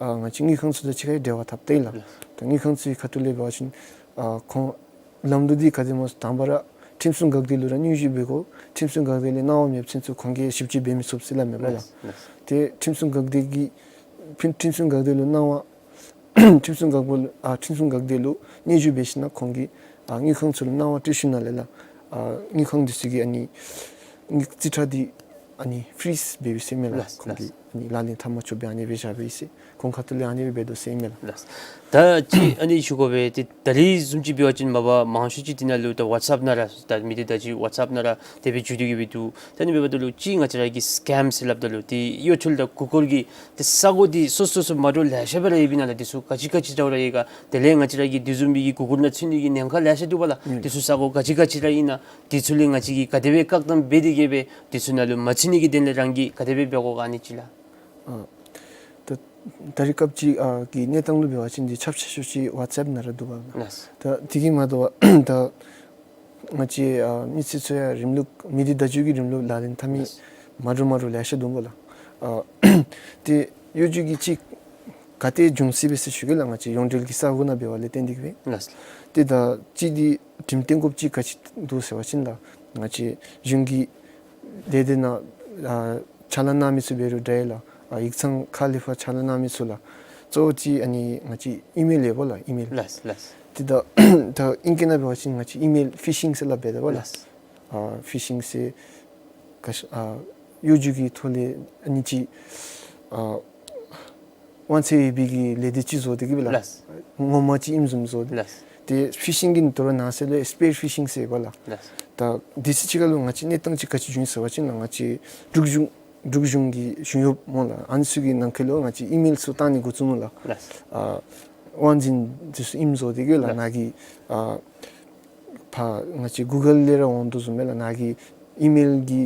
ཨ་ང་བཅས་དངུལ་ཁང་ཚུ་དང་གཅིག་ཁར་འབྲེལ་བ་འཐབ་སྟེ་ལགས། ལགས། ད་དངུལ་ཁང་ཚུ་གི་ཁ་ཐུག་ལས་འབད་བ་ཅིན་ཨ་ཁོང་ལམ་ལུགས་འདི་ག་དེ་སྨོ་ཟེར་དང་པ་ར་ཁྲིམས་སྲུང་འགག་སྡེ་ལུ་ར་སྙན་ཞུ་འབད་དགོ། ཁྲིམས་སྲུང་འགག་སྡེ་ལས་གནང་བ་མེད་པ་ཅིན་ཚུ་ཁོང་གིས་ཞིབ་དཔྱད་འབད་མི་ཚུགས་ཟེར་སླབ་མས་པ་ལགས། ལགས། ལགས། ཏེ་ཁྲིམས་སྲུང་འགག་སྡེ་གིས་ཁྲིམས་ཁྲིམས་སྲུང་འགག་སྡེ་ལུ་གནང་བ་ཁྲིམས་སྲུང་འགག་པ་ལུ་ཨ་ཁྲིམས་སྲུང་འགག་སྡེ་ལུ་སྙན་ཞུ་འབད་ཞིནམ་ལས་ཁོང་གིས་ཨ་དངུལ་ཁང་ཚུ་ལུ་གནང་བ་སྤྲོད་ཞིནམ་ལས་ལགས་ཨ་དངུལ་ཁང་འདི་ཚུ་གིས་ཨ་ནི་དངུལ་རྩིས་ཁྲ་འདི་ཨ་ནི་ཕི་རིཛ་འབད་བའི་ཟེར་མས་ལགས། ལགས། ཁོང་གིས་ལགས། ཨ་ནི་ལག་ལེན་འཐབ་མ་ཆོགཔ་སྦེ་ཨ་ནི་སྦེ་བཞག་པའི་ཟེར་ཁོང་ཁ་ཐུག་ལས་ཨ་ནི་སྦེ་འབད་དོ་ཟེར་མས་ལགས། ལགས། ད་ཅི་ཨ་ནི་ཞུ་དགོ་པས། ཏེ་ད་རིས་བཟུམ་ཅིག་འབད་བ་ཅིན་མ་པ་མང་ཤོས་ཅིག་འདི་ནང་ལུ་ད་ཝཊས་ཨེཔ་ནང་ར་ད་མི་སྡེ་ད་ཅི་ཝཊས་ཨེཔ་ནང་ར་དེ་སྦེ་འགྱོ་སྟེ་གི་སྦེ་འདུག། ད་ཨ་ནི་འབདཝ་ད་ལུ་ཅིག་ང་བཅས་ར་གིས་སི་ཀེམ་ཟེར་སླབ་ད་ལུ་ཏེ་གཡོ་འཕྲུལ་དང་གུ་གུལ་གྱི་ཏེ་ས་གོ་འདི་སོ་སོ་སོ་མ་འདྲཝ་ལེ་ཤ་སྦེ་ར་ཡོདཔ་ཨིན་ན་ལགས། འདི་ཚུ་ག་ཅི་ག་ཅི་འདྲཝ་ར་ཡོད་ག། དེ་ལས་ང་བཅས་ར་གི་དེ་བཟུམ་མའི་གི་གུ་གུལ་ནང་ཚུད་ནི་གི་ཉེན་ཁ་ལེ་ཤ་འདུག་པ་ལགས། ཨུམ། འདི་ཚུ་ས་གོ་ག་ཅི་ག་ཅི་ར་ཨིན་ན། འདི་ཚུ་ལས་ང་བཅས་ཀྱིས་ག་དེ་སྦེ་བཀག་སྡོམ་འབད་དེ་གི་སྦེ་འདི་ཚུ་ནང་ལུ་མ་ཚུད་ནི་གི་དོན་ལས་རང་གིས་ག་དེ་སྦེ་འབད་དགོ་ག་ཨ་ནི་ཅིག་ལགས། ཨ་ད་ད་རེས་སྐབས་ཅིག་ཨ་གི་གནས་སྟངས་ལུ་འབད་བ་ཅིན་འདི་ཁྱབ་ཆེ་ཤོས་ཅིག་ཝཊས་ཨེཔ་ནང་ར་འདུག་པ་ལགས། ལགས། ད་དེ་གིས་མ་དོ་བར་ད་ང་བཅས་ཨ་མི་སེར་ཚུ་ཡང་རིམ་ལུགས་མི་སྡེ་བརྡ་བརྒྱུད་ཀྱི་རིམ་ལུགས་ལག་ལེན་འཐབ་མི་ལགས། མ་འདྲཝ་མ་འདྲཝ་ལེ་ཤ་འདུག་པ་ལགས། ཨ་ཏེ་གཡོ་སྒྱུ་གི་ཅིག་ག་ཏེ་འབྱུང་སྲིད་པས་ཟེར་ཞུ་གེ་ལགས། ང་བཅས་ཡོངས་འབྲེལ་གྱི་ས་གོ་ནང་འབད་བ་ལས་བརྟེན་ཏེ་གི་སྦེ། ལགས། ཏེ་ད་ཅིག་འདི་རྒྱུན་བསྟེན་དགོཔ་ཅིག་ག་ཅི་འདུག་ཟེར་བ་ཅིན་ལགས་ང་བཅས་གཞུང་གི་སྡེ་སྡེ་ནང་ཨ་ཕྱག་ལཱ་གནང་མི་ཚུ་འབད་རུང་འདྲ་ལགས། ཨ་ཡིག་ཚང་ཁག་ལས་ཕར་ཕྱག་ལཱ་གནང་མི་ཚུ་ལགས། གཙོ་བོ་ཅིག་ཨ་ནི་ང་བཅས་ཨི་མེལ་ཡོད་པ་ལགས། ཨི་མེལ། ལགས་ལགས། ཏེ་ད་ད་ཨིང་སྐད་ནང་འབད་བ་ཅིན་ང་བཅས་ཨི་མེལ་ཕི་ཤིང་ཟེར་སླབ་འབད་དོ་པ་ལགས། ལགས། ཨ་ཕི་ཤིང་ཟེར་ག་ཤ་ཨ་གཡོ་སྒྱུ་གི་ཐོག་ལས་ཨ་ནི་ཅིག་ཨ་དབང་ཚད་ཡོད་པའི་གི་ལས་སྡེ་ཅིག་བཟོ་སྟེ་གི་སྦེ་ལགས། ལགས། ངོ་མ་ཅིག་ཨིནམ་བཟུམ་བཟོ་སྟེ། ལགས། ཏེ་ཕི་ཤིང་གི་ནང་དོ་རུང་ནང་གསེས་ལུ་སི་པེར་ཕི་ཤིང་ཟེར་ཡོད་པ་ལགས། ལགས། ད་དུས་ཚོད་ཅིག་ཁར་ལུ་ང་བཅས་གནས་སྟངས་ཅིག་ག་ཅི་བྱུང་ཡི་ཟེར་བ་ཅིན་ལགས་ང་བཅས་འབྲུག་གཞུང་འབྲུག་གཞུང་གི་གཞུང་གཡོགཔ་སྨོ་ལགས། ཨ་ནི་ཚུ་གི་ནང་འཁོད་ལུ་ང་བཅས་ཨི་མེལ་ཚུ་བཏང་ནི་འགོ་བཙུགས་ནུག་ལགས། ལགས། ཨ་དབང་འཛིན་འདི་ཚུ་ཨིནམ་བཟོ་སྟེ་གི་ལགས། ལགས། ནཱ་གི་ཨ་ཕར་ང་བཅས་གུ་གལ་ལས་ར་འོང་དོ་བཟུམ་སྦེ་ལགས། ནཱ་གི་ཨི་མེལ་གྱི་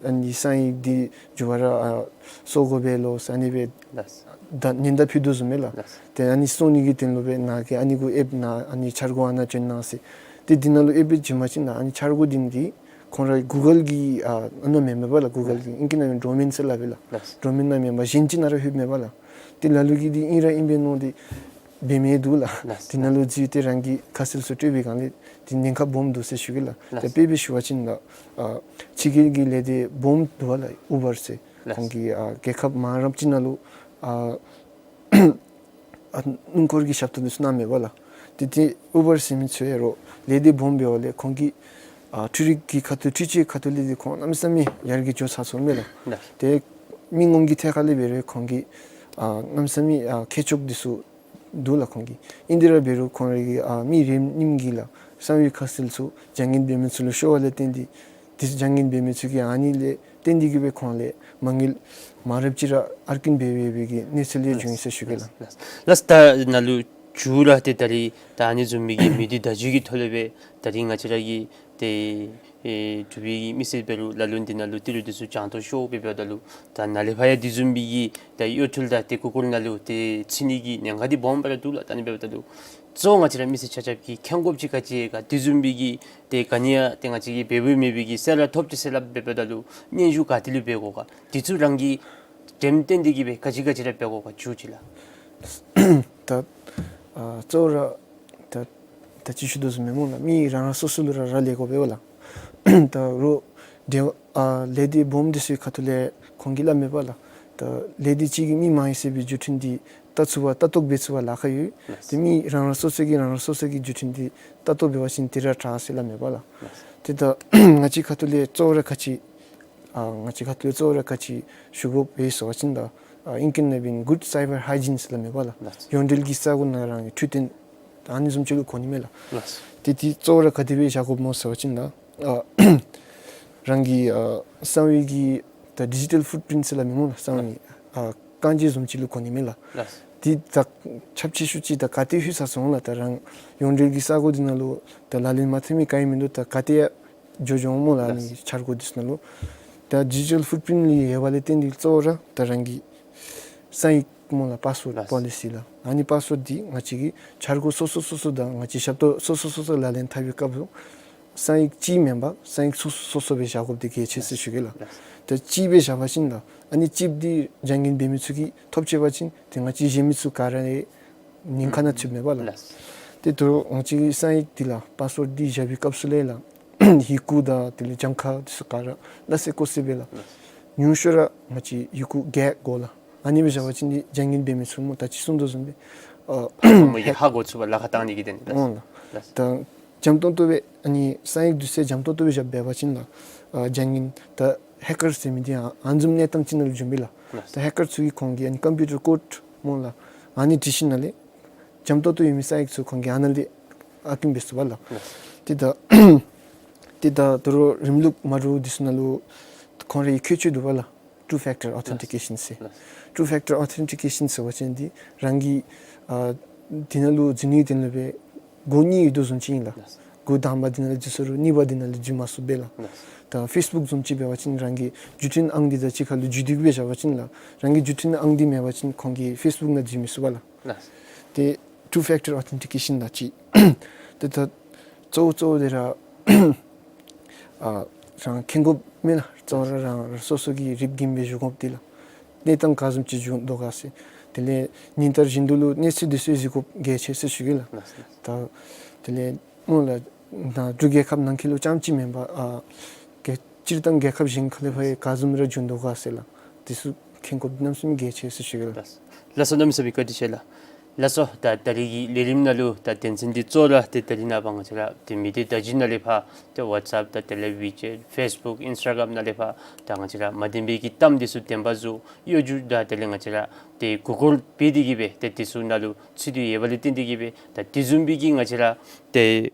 ཨ་ནི་གསང་ཡིག་འདི་འགྱུར་བ་ར་ཨ་བཟོ་དགོ་པས་ལོ་ཟེར་ཨ་ནི་སྦེ། ལགས། ད་ཉེན་བརྡ་ཕུལ་དོ་བཟུམ་སྦེ་ལགས། ལགས། ཏེ་ཨ་ནི་བཟོ་ནི་གི་དོན་ལུ་སྦེ་ནཱ་གི་ཨ་ནི་གུ་ཨེབ་ནཱ་ཨ་ནི་འཆར་སྒོ་ཨ་ནཱ་བྱོན་གནང་ཟེར། ཏེ་འདི་ནང་ལུ་ཨེབ་སྦེ་བྱིན་པ་ཅིན་ནཱ་ཨ་ནི་འཆར་སྒོ་འདི་ནི་འདི་ ཁོང་ར་གུ་གཱལ་གྱི་ཨ་ཨ་ནཱ་མེན་པས་ལགས། གུ་གཱལ་གྱི་ཨིང་སྐད་ནང་ཌོ་མེན་ཟེར་སླབ་པས་ལགས། ལགས། ཌོ་མེན་ནང་མེན་པར་གཞན་ཅིག་ནང་ར་ལྷོདཔ་མས་པ་ལགས། ཏེ་ལ་ལུ་གིས་འདི་ཨིན་ར་ཨིན་པས་མནོ་སྟེ་འབད་མི་འདུག་ལགས། ལགས། དེ་ནང་ལུ་འཛུལ་ཏེ་རང་གི་ཁ་གསལ་ཚུ་སྤྲོད་པའི་སྒང་ལས་ཏེ་ཉེན་ཁ་སྦོམ་འདུག་ཟེར་ཞུ་གེ་ལགས། ལགས། ད་དཔེ་སྦེ་ཞུ་བ་ཅིན་ལགས། ཨ་ཕྱི་རྒྱལ་གྱི་ལས་སྡེ་སྦོམ་འདུག་པ་ལགས། ཨུ་བར་ཟེར། ལགས། ཁོང་གིས་ཨ་རྒྱལ་ཁབ་མང་རབས་ཅིག་ནང་ལུ་ཨ་ཨ་སྣུམ་འཁོར་གྱི་ཞབས་ཏོག་འདི་ཚུ་གནངམ་མས་པ་ལགས། ཏེ་ཏེ་ཨུ་བར་ཟེར་མི་ཚུ་ཡང་རོགས་ལས་སྡེ་སྦོམ་འབདཝ་ལས་ཁོང་གིས་ཨ་འཕྲུལ་རིག་གི་ཁ་ཐུག་འཕྲུལ་ཆས་ཁ་ཐུག་ལས་འདི་ཁོང་གནམ་མེད་ས་མེད་ཡར་རྒྱས་འགྱོ་ཚར་སོངམ་མས་ལགས། ལགས། ཏེ་མི་ངོམ་གྱི་ཐད་ཁར་ལས་འབད་རུང་ཁོང་གིས་ཨ་གནམ་མེད་ས་མེད་ཨ་མཁས་མཆོག་འདི་ཚུ་འདུག་ལགས་ཁོང་གི། ཨིན་ཏེ་ར་འབད་རུང་ཁོང་ར་གིས་ཨ་མི་རེ་རེ་གཉིས་གཉིས་ལགས་གསང་བའི་ཁ་གསལ་ཚུ་བྱ་ངན་འབད་མི་ཚུ་ལུ་ཤོར་བ་ལས་བརྟེན་ཏེ་དེ་བྱ་ངན་འབད་མི་ཚུ་གིས་ཨ་ནི་ལས་བརྟེན་ཏེ་གིས་སྦེ་ཁོང་ལས་མ་དངུལ་མང་རབས་ཅིག་ར་ཨར་ཀིན་འབད་འབད་བའི་གི་གནས་ཚུལ་ལས་བྱུང་ཡི་ཟེར་ཞུ་གེ་ལགས། ལགས། ལགས། ད་ནཱ་ལུ་མཇུག་ར་ཏེ་ད་རིས་ད་ཨ་ནི་བཟུམ་མའི་གི་མེ་འདི་བརྡ་བརྒྱུད་ཀྱི་ཐོག་ལས་སྦེ་ད་རིས་ང་བཅས་ར་གི་ཏེ་ཨེ་འབྲུག་པའི་མི་སེར་འབད་རུང་ལ་ལུ་འདི་ནང་ལུ་ཏི་རུ་འདི་ཚུ་བྱང་ཏོ་ཤོར་སྦེ་འབདཝ་ད་ལུ་ད་ནཱ་ལས་ཕར་ཡང་དེ་བཟུམ་མའི་གི་ད་གཡོ་འཕྲུལ་དང་ཏེ་གུ་གཱལ་ནང་ལུ་ཏེ་ཚུད་ནི་གི་ཉེན་ཁ་འདི་སྦོམ་སྦེ་ར་འདུག་ལགས། ད་ཨ་ནི་འབདཝ་ད་ལུ་གཙོ་བོ་ང་བཅས་ར་མི་སེར་ཆ་ཁྱབ་ཀྱིས་མཁྱེན་དགོཔ་ཅིག་ག་ཅི་ཡོད་ག། དེ་བཟུམ་མའི་གི་ཏེ་ག་ནི་ཡང་ཏེ་ང་བཅས་ཀྱིས་འབད་འབདཝ་མེད་པའི་གི་གསལ་བསྒྲགས་ཐོབ་ཅི་ཟེར་སླབ་སྦེ་འབདཝ་ད་ལུ་སྙན་ཞུ་ག་ཏེ་ལུ་འབད་དགོ་ག། དེ་ཚུ་རང་གིས་འགྲེམས་སྟོན་འདི་གིས་སྦེ་ག་ཅི་ག་ཅི་ར་འབད་དགོ་ག་མཇུག་ཅིག་ལགས། ད་ཨ་གཙོ་བོ་ར་ད་ད་ཅི་ཞུ་དོ་བཟུམ་སྦེ་སྨོ་ལགས། མི་རང་རང་སོ་སོ་ལུ་ར་རག་ལས་དགོ་པས་ལགས། ད་རོགས་འབྲེལ་ཨ་ལས་སྡེ་སྦོམ་འདི་ཚུ་གི་ཁ་ཐུག་ལས་ཁོང་གིས་སླབ་མས་པ་ལགས། ད་ལས་སྡེ་གཅིག་གིས་མི་མང་ཡི་ཟེར་བའི་བརྒྱུད་འཕྲིན་འདི་བལྟ་ཚུགས་པར་ལྟ་རྟོག་འབད་ཚུགས་པར་ལཱ་ཁག་ཡོད། ལགས། ཏེ་མི་རང་རང་སོ་སོ་གིས་རང་རང་སོ་སོ་གི་བརྒྱུད་འཕྲིན་འདི་ལྟ་རྟོག་འབད་བ་ཅིན་དེ་ར་དྲག་ཟེར་སླབ་མས་པ་ལགས། ལགས། ཏེ་ད་ང་བཅས་ཁ་ཐུག་ལས་གཙོ་བོ་ར་ག་ཅི་ཨ་ང་བཅས་ཁ་ཐུག་ལས་གཙོ་བོ་ར་ག་ཅི་ཞུ་དགོཔ་ཡོད་ཟེར་བ་ཅིན་ད་ཨ་ཨིང་སྐད་ནང་འབད་བ་ཅིན་good cyber hygiene ཟེར་སླབ་མས་པ་ལགས། ལགས། ཡོངས་འབྲེལ་གྱི་ས་གོ་ནང་རང་གི་འཕྲུལ་བསྟེན་ཨ་ནི་བཟུམ་ཅིག་ལུ་གོ་ནི་མས་ལགས། ལགས། ཏེ་དེ་གཙོ་བོ་ར་ག་དེ་སྦེ་བཞག་དགོཔ་སྨོ་ཟེར་བ་ཅིན་ད་ཨ་རང་གི་ཨ་གསང་བའི་གི་ད་ཌི་ཇི་ཊལ་ཕུཊ་པི་རིནཊ་ཟེར་སླབ་མས་སྨོ་ལགས། གསང་བའི་ཨ་རྐང་རྗེས་བཟུམ་ཅིག་ལུ་གོ་ནི་མས་ལགས། ལགས། དེ་ད་ཁྱབ་ཆེ་ཤོས་ཅིག་ད་ག་ཏེ་ལྷོད་ཚར་སོང་ལགས། ད་རང་ཡོངས་འབྲེལ་གྱི་ས་གོ་འདི་ནང་ལུ་ད་ལག་ལེན་མ་འཐབ་མི་ག་ཡང་མིན་འདུག། ད་ག་ཏེ་ཡང་འགྱོ་འགྱོཝ་སྨོ་ལགས། ཨ་ནི་འཆར་སྒོ་འདི་ཚུ་ནང་ལུ་ད་ཌི་ཇི་ཊལ་ཕུཊ་པི་རིནཊ་ལུ་ཡོད་པ་ལས་བརྟེན་ཏེ་གཙོ་བོ་ར་ད་རང་གི་གསང་ཡིག་སྨོ་ལགས། པཱསི་ཝརཌ་ལགས། པོ་ལི་སི་ལགས། ཨ་ནི་པཱསི་ཝརཌ་འདི་ང་བཅས་ཀྱིས་འཆར་སྒོ་སོ་སོ་སོ་སོ་དང་ང་བཅས་ཞབས་ཏོག་སོ་སོ་སོ་སོ་ལག་ལེན་འཐབ་པའི་སྐབས་སུ་གསང་ཡིག་གཅིག་མེན་པར་གསང་ཡིག་སོ་སོ་སོ་སོ་སྦེ་བཞག་དགོཔ་འདི་གལ་ཆེ་ཟེར་ཞུ་གེ་ལགས། ལགས། ད་གཅིག་སྦེ་བཞག་པ་ཅིན་ད་ཨ་ནི་གཅིག་འདི་བྱ་ངན་འབད་མི་ཚུ་གིས་ཐོབ་ཆི་བ་ཅིན་ཏེ་ང་བཅས་གཞན་མི་ཚུ་ག་ར་ཡང་ཉེན་ཁ་ནང་ཚུདཔ་མས་པ་ལགས། ལགས། ཏེ་ད་རུང་ང་བཅས་ཀྱིས་གསང་ཡིག་འདི་ལགས་པཱསི་ཝརཌ་འདི་བཞག་པའི་སྐབས་སུ་ལས་ལགས་ཡི་གུ་དང་དེ་ལས་གྱངས་ཁ་འདི་ཚུ་ག་ར་སླ་བསྲེ་ཀོ་བསྲེ་སྦེ་ལགས། ལགས། ཉུང་ཤོས་ར་ང་བཅས་ཡི་གུ་བརྒྱད་དགོ་ལགས། ཨ་ནི་སྦེ་བཞག་པ་ཅིན་འདི་བྱ་ངན་འབད་མི་ཚུ་སྨོ་ད་ཅི་གསུངས་དོ་བཟུམ་སྦེ་ཨ་ཧ་གོ་ཚུགས་པར་ལཱ་ཁག་བཏང་ནི་གི་དོན་ལགས། འོང་ལགས། ལགས། ད་འཇམ་ཏོང་ཏོ་སྦེ་ཨ་ནི་གསང་ཡིག་འདི་ཚུ་འཇམ་ཏོང་ཏོ་སྦེ་བཞག་འབད་བ་ཅིན་ལགས་ཨ་བྱ་ངན་ད་ཧེ་ཀར་ཟེར་མི་འདི་ཡང་ཨ་ནི་བཟུམ་གནས་སྟངས་ཅིག་ནང་ལུ་འབྱུང་པས་ལགས། ལགས། ད་ཧེ་ཀར་ཚུ་གིས་ཁོང་གི་ཨ་ནི་ཀམ་པིའུ་ཊར་ཀོཌ་སྨོ་ལགས་ཨ་ནི་བྲིས་ཞིནམ་ལས་འཇམ་ཏོང་ཏོ་ཡོད་མི་གསང་ཡིག་ཚུ་ཁོང་གིས་ཨ་ནཱ་ལས་ཨར་ཀིན་འབད་ཚུགས་པས་ལགས། ལགས། ཏེ་ད་ཏེ་ད་ད་རུང་རིམ་ལུགས་མ་འདྲཝ་འདི་ཚུ་ནང་ལུ་ཁོང་རའི་ཁྱད་ཆོས་འདུག་པས་ལགས། ཊུ་ཕེག་ཊར་ཨོ་ཐེན་ཊི་ཀེ་ཤཱན་ཟེར། ལགས། ཊུ་ཕེག་ཊར་ཨོ་ཐེན་ཊི་ཀེ་ཤཱན་ཟེར་བ་ཅིན་འདི་རང་གིས་ཨ་འདི་ནང་ལུ་འཛུལ་ནིའི་དོན་ལུ་སྦེ་སྒོ་གཉིས་ཡོད་དོ་བཟུམ་ཅིག་ཨིན་ལགས། ལགས། སྒོ་དང་པ་འདི་ནང་ལུ་འཛུལ་སོང་རུང་གཉིས་པ་འདི་ནང་ལུ་འཛུལ་མ་ཚུགས་པས་ལགས། ལགས། ད་ཕེསི་བུཀ་བཟུམ་ཅིག་འབད་བ་ཅིན་རང་གི་བརྒྱུད་འཕྲིན་ཨང་འདི་དང་གཅིག་ཁར་ལུ་འཛུལ་ཏེ་གིས་སྦེ་བཞག་པ་ཅིན་ལགས་རང་གི་བརྒྱུད་འཕྲིན་ཨང་འདི་མེད་པ་ཅིན་ཁོང་གིས་ཕེསི་བུཀ་ནང་འཛུལ་མི་ཚུགས་པས་ལགས། ལགས། ཏེ་ཊུ་ཕེག་ཊར་ཨོ་ཐེན་ཊི་ཀེ་ཤཱན་ལགས་ཅིག། ཏེ་ད་གཙོ་བོ་གཙོ་བོ་འདི་ར་ཨ་རང་མཁྱེན་དགོཔ་མས་ལགས། གཙོ་བོ་ར་རང་རང་སོ་སོ་གིས་རིག་གིན་སྦེ་བཞུགས་དགོཔ་འདི་ལགས། གནས་སྟངས་ག་བཟུམ་ཅིག་བྱུང་དོ་ག་ཟེར། དེ་ལས་ཉིན་ལྟར་བཞིན་དུ་ལུ་གནས་ཚུལ་འདི་ཚུ་གཟིགས་དགོཔ་གལ་ཆེ་ཟེར་ཞུ་གེ་ལགས། ལགས། ད་དེ་ལས་སྨོ་ལགས་ད་འབྲུག་རྒྱལ་ཁབ་ནང་འཁོད་ལུ་རྐྱངམ་ཅིག་མེན་པར་ཨ་རྒྱལ་སྤྱིར་བཏང་རྒྱལ་ཁབ་གཞན་ཁ་ལས་ཕར་ཡང་ག་བཟུམ་ར་བྱུང་དོ་ག་ཟེར་ལགས། འདི་ཚུ་མཁྱེན་དགོཔ་གནམ་མེད་ས་མེད་གལ་ཆེ་ཟེར་ཞུ་གེ་ལགས། ལགས་སོ། གནམ་མེད་ས་མེད་བཀའ་དྲིན་ཆེ་ལགས། ལགས་སོ། ད་ད་རིས་ཀྱི་ལས་རིམ་ནང་ལུ་ད་དོན་ཚན་འདི་གཙོ་བོ་ར་ཏེ་ད་རིས་ནངས་པ་ང་བཅས་ར་ཏེ་མི་སྡེ་བརྡ་བརྒྱུད་ནང་ལས་ཕར་ཏེ་ཝཊས་ཨེཔ་དང་དེ་ལས་ཝི་ཅེཊ་ཕེསི་བུཀ་ཨིནསི་ཊ་གརམ་ནང་ལས་ཕར་ད་ང་བཅས་ར་མ་བདེན་པའི་གི་གཏམ་འདི་ཚུ་བདེན་པ་བཟོ་གཡོ་སྒྱུ་དང་དེ་ལས་ང་བཅས་ར་ཏེ་གུ་གལ་པེ་འདི་གིས་སྦེ་ཏེ་འདི་ཚུ་ནང་ལུ་ཚུད་དེ་ཡོད་པ་ལས་བརྟེན་ཏེ་གིས་སྦེ་ད་དེ་བཟུམ་སྦེ་གི་ང་བཅས་ར་ཏེ་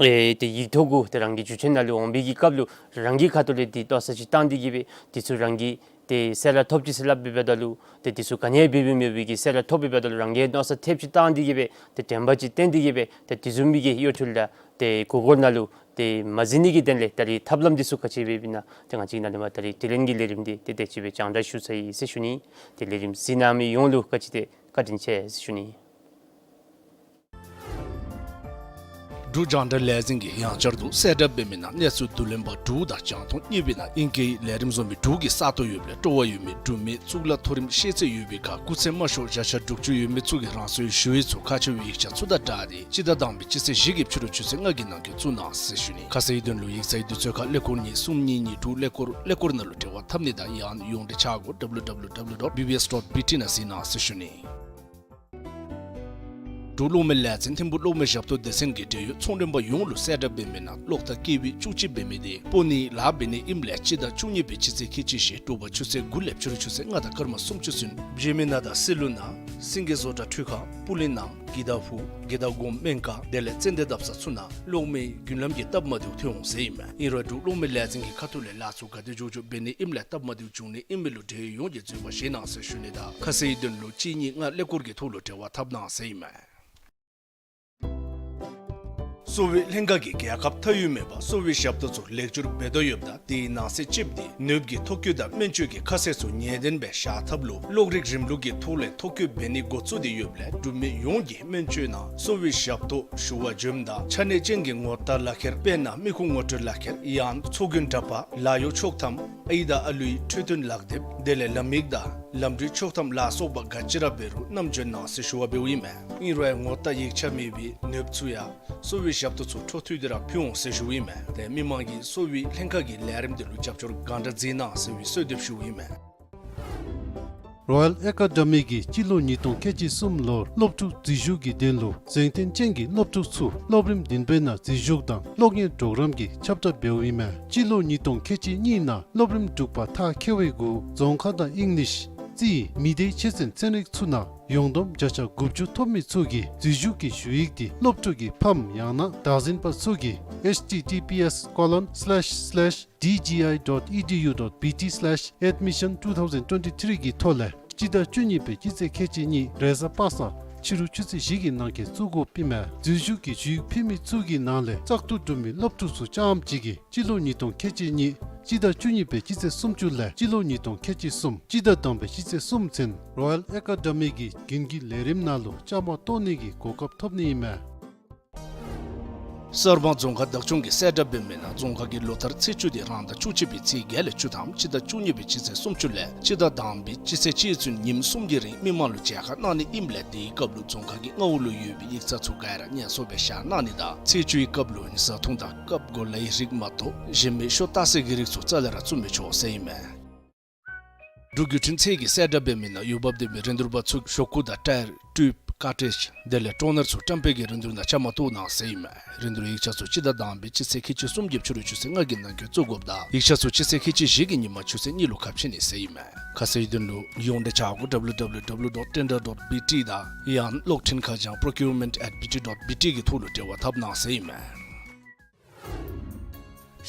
ཨེ་ཏེ་ཡིག་ཐོག་གུ་ཏེ་རང་གི་བརྒྱུད་འཕྲིན་ནང་ལུ་འོང་པའི་གི་སྐབས་ལུ་རང་གི་ཁ་ཐུག་ལས་འདི་མནོ་བསམ་ཅིག་བཏང་སྟེ་གིས་སྦེ་འདི་ཚུ་རང་གིས་ཏེ་གསལ་བསྒྲགས་ཐོབ་ཅི་ཟེར་སླབ་སྦེ་འབདཝ་ད་ལུ་ཏེ་འདི་ཚུ་ག་ནི་ཡང་འབད་འབདཝ་མེད་པའི་གི་གསལ་བསྒྲགས་ཐོབ་སྦེ་འབདཝ་ད་ལུ་རང་གིས་མནོ་བསམ་ཐེབས་ཅིག་བཏང་སྟེ་གིས་སྦེ་ཏེ་དྲན་པ་ཅིག་བསྟེན་ཏེ་གིས་སྦེ་ཏེ་དེ་བཟུམ་མའི་གི་གཡོ་འཕྲུལ་དང་ཏེ་གུ་གལ་ནང་ལུ་ཏེ་མ་འཛུལ་ནི་གི་དོན་ལས་ད་རིས་ཐབས་ལམ་འདི་ཚུ་ག་ཅི་འབད་འབདཝ་ཨིན་ན་ཏེ་ང་བཅས་ནཱ་ལས་མར་ད་རིས་དྲི་ལན་གྱི་ལས་རིམ་འདི་ཏེ་དེ་ཅིག་སྦེ་རྒྱང་བསྒྲགས་ཞུ་ཚར་ཡི་ཟེར་ཞུ་ནི། ཏེ་ལས་རིམ་གཟིགས་གནང་མི་ཡོངས་ལུ་ག་ཅི་ཏེ་བཀའ་དྲིན་ཆེ་ཟེར་ཞུ་ནི། འབྲུག་རྒྱང་བསྒྲགས་ལས་འཛིན་གྱིས་ཡང་བསྐྱར་དུ་གསལ་བསྒྲགས་འབད་མི་ནང་གནས་ཚུལ་བསྡུ་ལེན་པ་དྲུག་དང་རྒྱང་མཐོང་གཉིས་པའི་ནང་ཨིང་སྐད་ལས་རིམ་བཟོ་མི་དྲུག་གི་ས་སྟོང་ཡོདཔ་ལས་སྤྲོ་བ་ཡོད་མི་འབྲུག་མི་གཙུག་ལག་མཐོ་རིམ་ཤེས་ཚད་ཡོད་པའི་ཁར་སྐུགས་ཚད་དམའ་ཤོས་བརྒྱ་ཆ་དྲུག་ཅུ་ཡོད་མི་ཚུ་གིས་རང་སོའི་ཞུ་ཡིག་ཚུ་ཁ་ཕྱེ་བའི་ཡིག་ཆ་ཚུ་དང་སྦྲགས་ཏེ་སྤྱི་ཟླ་དང་པའི་སྤྱི་ཚེས་བཞི་གི་ཕྱི་རུ་ཆུ་ཚོད་ལྔ་གི་ནང་འཁོད་བཙུགས་གནང་ཟེར་ཞུ་ནི། ཁ་གསལ་ཡིག་དོན་ལུ་ཡིག་ཚང་གི་དུས་ཚོད་ཁར་ཀླད་ཀོར་གཉིས་གསུམ་གཉིས་གཉིས་དྲུག་ཀླད་ཀོར་ཀླད་ཀོར་ནང་ལུ་འབྲེལ་བ་འཐབ་ནི་དང་ཡང་ན་ཡོངས་འབྲེལ་ཆ་སྒོ་W W W dot B B S dot B T ནང་གཟིགས་གནང་ཟེར་ཞུ་ནི། འབྲུག་གློག་མེ་ལས་འཛིན་ཐིམ་ཕུག་གློག་མེ་ཞབས་ཏོག་སྡེ་ཚན་གྱིས་འབྲེལ་ཡོད་ཚོང་མགྲོན་པ་ཡོངས་ལུ་གསལ་བསྒྲགས་འབད་མི་ནང་གློག་དང་ཀེ་བི་བཅུ་གཅིག་འབད་མི་དེ་སྤོ་ནིའི་ལཱ་འབད་ནི་ཨིནམ་ལས་སྤྱི་ཟླ་བཅུ་གཉིས་པའི་སྤྱི་ཚེས་ཁལ་གཅིག་བཞི་དྲོ་པ་ཆུ་ཚོད་དགུ་ལས་ཕྱི་རུ་ཆུ་ཚོད་ལྔ་དང་སྐར་མ་སུམ་ཅུ་ཚུན་བཞེས་མི་ནང་དང་སི་ལུ་ནང་སེང་གེ་བཟོ་གྲྭ་ཁྲུས་ཁང་སྤུ་ལེན་ནང་དགེ་ཐང་ཕུག་དགེ་ཐང་གོང་སྨན་ཁང་དེ་ལས་ཙན་དན་བཏབ་ས་ཚུ་ནང་གློག་མེའི་རྒྱུན་ལམ་གྱི་སྟབས་མ་བདེཝ་ཐོན་འོང་ཟེར་ཨིན་མས། ཨིན་རུང་འབྲུག་གློག་མེ་ལས་འཛིན་གྱི་ཁ་ཐུག་ལས་ལཱ་ཚུ་ག་དེ་མགྱོགས་མགྱོགས་འབད་ནི་ཨིནམ་ལས་སྟབས་མ་བདེཝ་འབྱུང་ནི་ཨིན་མི་ལུ་འབྲེལ་ཡོད་ཡོངས་ཀྱིས་འཛོལ་བ་བཞེས་གནང་ཟེར་ཞུ་ནི་དང་ཁ་གསལ་ཡིག་དོན་ལུ་གཅིག་གཉིས་ལྔ་ཀླད་ཀོར་གྱི་ཐོག་ལུ་འབྲེལ་བ་འཐབ་གནང་ཟེར་ཨིན་མས། གསོ་བའི་ལྷན་ཁག་གིས་རྒྱལ་ཁབ་མཐའ་དབུས་མེད་པར་གསོ་བའི་ཞབས་ཏོག་ཚུ་ལེགས་བཅོས་འབད་དོ་ཡོདཔ་ད་དེའི་ནང་གསེས་གཅིགཔོ་དེ་ནདཔ་གི་ཐོ་བཀོད་དང་སྨན་བཅོས་ཀྱི་ཁ་གསལ་ཚུ་ངེས་བདེན་སྦེ་བཞག་ཐབས་ལུ་གློག་རིག་རིམ་ལུགས་ཀྱི་ཐོག་ལས་ཐོ་བཀོད་འབད་ནི་འགོ་བཙུགས་ཏེ་ཡོདཔ་ལས་འབྲུག་མི་ཡོངས་ཀྱིས་སྨན་བཅོས་ནང་གསོ་བའི་ཞབས་ཏོག་ཞུ་བར་འབྱོནམ་ད་ཆ་གནས་ཅན་གྱི་ངོ་རྟགས་ལག་ཁྱེར་དཔེར་ན་མི་ཁུངས་ངོ་སྤྲོད་ལག་ཁྱེར་ཡང་ཚོགས་རྒྱན་འདྲ་པར་ལཱ་གཡོག་ཆོག་ཐམ་ཨའི་དང་ཨ་ལུའི་འཕྲོད་བསྟེན་ལག་དེབ་དེ་ལས་ལམ་ཡིག་དང་ལམ་འགྲུལ་ཆོག་ཐམ་ལ་སོགས་པ་ག་ཅི་ར་འབད་རུང་བསྣམས་འབྱོན་གནང་ཟེར་ཞུ་བ་འབདཝ་ཨིན་མས། ཨིན་རུང་ངོ་རྟགས་ཡིག་ཆ་མེད་པའི་ནདཔ་ཚུ་ཡང་གསོ་བའི་ཞབས་ཏོག་ཚུ་འཕྲོ་མཐུད་དེ་ར་ཕུལ་འོང་ཟེར་ཞུཝ་ཨིན་མས། དེ་མི་མང་གིས་གསོ་བའི་ལྷན་ཁག་གི་ལས་རིམ་དེ་ལུ་རྒྱབ་སྐྱོར་གང་དྲག་མཛད་གནང་ཟེར་བའི་གསོལ་འདེབས་ཞུཝ་ཨིན་མས། རོ་ཡལ་ཨེ་ཀ་ཌེ་མི་གིས་སྤྱི་ལོ་ཉིས་སྟོང་ཁལ་གཅིག་གསུམ་ལོར་སློབ་ཕྲུག་འཛུལ་ཞུགས་ཀྱི་དོན་ལུ་གཟེངས་རྟེན་ཅན་གྱི་སློབ་ཕྲུག་ཚུ་སློབ་རིམ་བདུན་པའི་ནང་འཛུལ་ཞུགས་དང་གློག་བརྙན་གྲོགས་རམ་གྱི་ཁྱབ་བསྒྲགས་འབདཝ་ཨིན་མས། སྤྱི་ལོ་ཉིས་སྟོང་ཁལ་གཅིག་གཉིས་ནང་སློབ་རིམ་དྲུག་པ་མཐར་འཁྱོལ་བའི་གུ་རྫོང་ཁ་དང་ཨིང་ལིཤ་རྩིས་མི་སྡེའི་ཆོས་ཚན་ཚན་རིག་ཚུ་ནང་ཡོངས་བསྡོམས་བརྒྱ་ཆ་དགུ་བཅུ་ཐོབ་མི་ཚུ་གིས་འཛུལ་ཞུགས་ཀྱི་ཞུ་ཡིག་དེ་སློབ་ཕྲུག་གི་ཕམ་ཡང་ན་བདག་འཛིན་པ་ཚུ་གིས་H T T P S colon slash slash D G I dot E D U dot B T slash admission two thousand twenty-three གི་ཐོག་ལས་སྤྱི་ཟླ་བཅུ་གཉིས་པའི་སྤྱི་ཚེས་ཁལ་གཅིག་གཉིས་རེས་གཟའ་པ་སངས་ཕྱི་རུ་ཆུ་ཚོད་བཞི་གི་ནང་འཁོད་བཙུགས་དགོཔ་ཨིན་མས། འཛུལ་ཞུགས་ཀྱི་ཞུ་ཡིག་ཕུལ་མི་ཚུ་གི་ནང་ལས་བཙག་འཐུ་གྲུབ་མི་སློབ་ཕྲུག་ཚུ་རྐྱངམ་གཅིག་གིས་སྤྱི་ལོ་ཉིས་སྟོང་ཁལ་གཅིག་གཉིས་སྤྱི་ཟླ་བཅུ་གཉིས་པའི་སྤྱི་ཚེས་སུམ་ཅུ་ལས་སྤྱི་ལོ་ཉིས་སྟོང་ཁལ་གཅིག་གསུམ་སྤྱི་ཟླ་དང་པའི་སྤྱི་ཚེས་གསུམ་ཚུན་རོ་ཡལ་ཨེ་ཀ་ཌེ་མི་གི་རྒྱུན་གྱི་ལས་རིམ་ནང་ལུ་བཅའ་མར་གཏོགས་ནི་གི་གོ་སྐབས་ཐོབ་ནི་ཨིན་མས། གསར་སྤང་རྫོང་ཁག་བདག་སྐྱོང་གིས་གསལ་བསྒྲགས་འབད་མི་ནང་རྫོང་ཁག་གི་ལོ་ལྟར་ཚེས་བཅུ་དེ་རང་ཟླ་བཅུ་གཅིག་པའི་ཚེས་བརྒྱད་ལས་བཅུ་ཐམ་སྤྱི་ཟླ་བཅུ་གཉིས་པའི་སྤྱི་ཚེས་སུམ་ཅུ་ལས་སྤྱི་ཟླ་དང་པའི་སྤྱི་ཚེས་གཅིག་ཚུན་ཉིནམ་གསུམ་གྱི་རིང་མི་མང་ལུ་མཇལ་ཁ་གནང་ནི་ཨིནམ་ལས་དེའི་སྐབས་ལུ་རྫོང་ཁག་གི་མངའ་འོག་ལུ་ཡོད་པའི་ཡིག་ཚང་ཚུ་ག་ར་ཉེན་སྲུང་སྦེ་བཞག་གནང་ནི་དང་ཚེས་བཅུའི་སྐབས་ལུ་བཟའ་འཐུང་དང་སྐབས་གོ་ལའི་རིགས་མ་གཏོགས་གཞན་མི་ཤོ་ལྟ་སའི་གི་རིགས་ཚུ་རྩ་ལས་ར་བཙུགས་མི་ཆོག་ཟེར་ཨིན་མས། འབྲུག་བརྒྱུད་འཕྲིན་ཚད་ཀྱིས་གསལ་བསྒྲགས་འབད་མི་ནང་འོས་འབབ་ལྡན་པའི་རིན་བསྡུར་པ་ཚུ་ཞོག་ཁུ་དང་ཊ་ཡར་ཊུབ་ཀར་ཊེཇ་དེ་ལས་ཊོ་ནར་ཚུ་བཀྲམ་སྤེལ་གྱི་རིན་བསྡུར་ནང་བཅའ་མར་གཏོགས་གནང་ཟེར་ཨིན་མས། རིན་བསྡུར་ཡིག་ཆ་ཚུ་སྤྱི་ཟླ་དང་པའི་སྤྱི་ཚེས་ཁལ་གཅིག་གསུམ་གྱི་ཕྱི་རུ་ཆུ་ཚོད་ལྔ་གི་ནང་འཁོད་བཙུགས་དགོཔ་དང་ཡིག་ཆ་ཚུ་སྤྱི་ཚེས་ཁལ་གཅིག་བཞི་གི་ཉིན་མ་ཆུ་ཚོད་གཉིས་ལུ་ཁ་ཕྱེ་ནི་ཟེར་ཨིན་མས། ཁ་གསལ་དོན་ལུ་ཡོངས་འབྲེལ་ཆ་སྒོ་W W W dot tender dot B T དང་ཡང་གློག་འཕྲིན་ཁ་བྱང་procurement at B T dot B T གི་ཐོག་ལུ་འབྲེལ་བ་འཐབ་གནང་ཟེར་ཨིན་མས།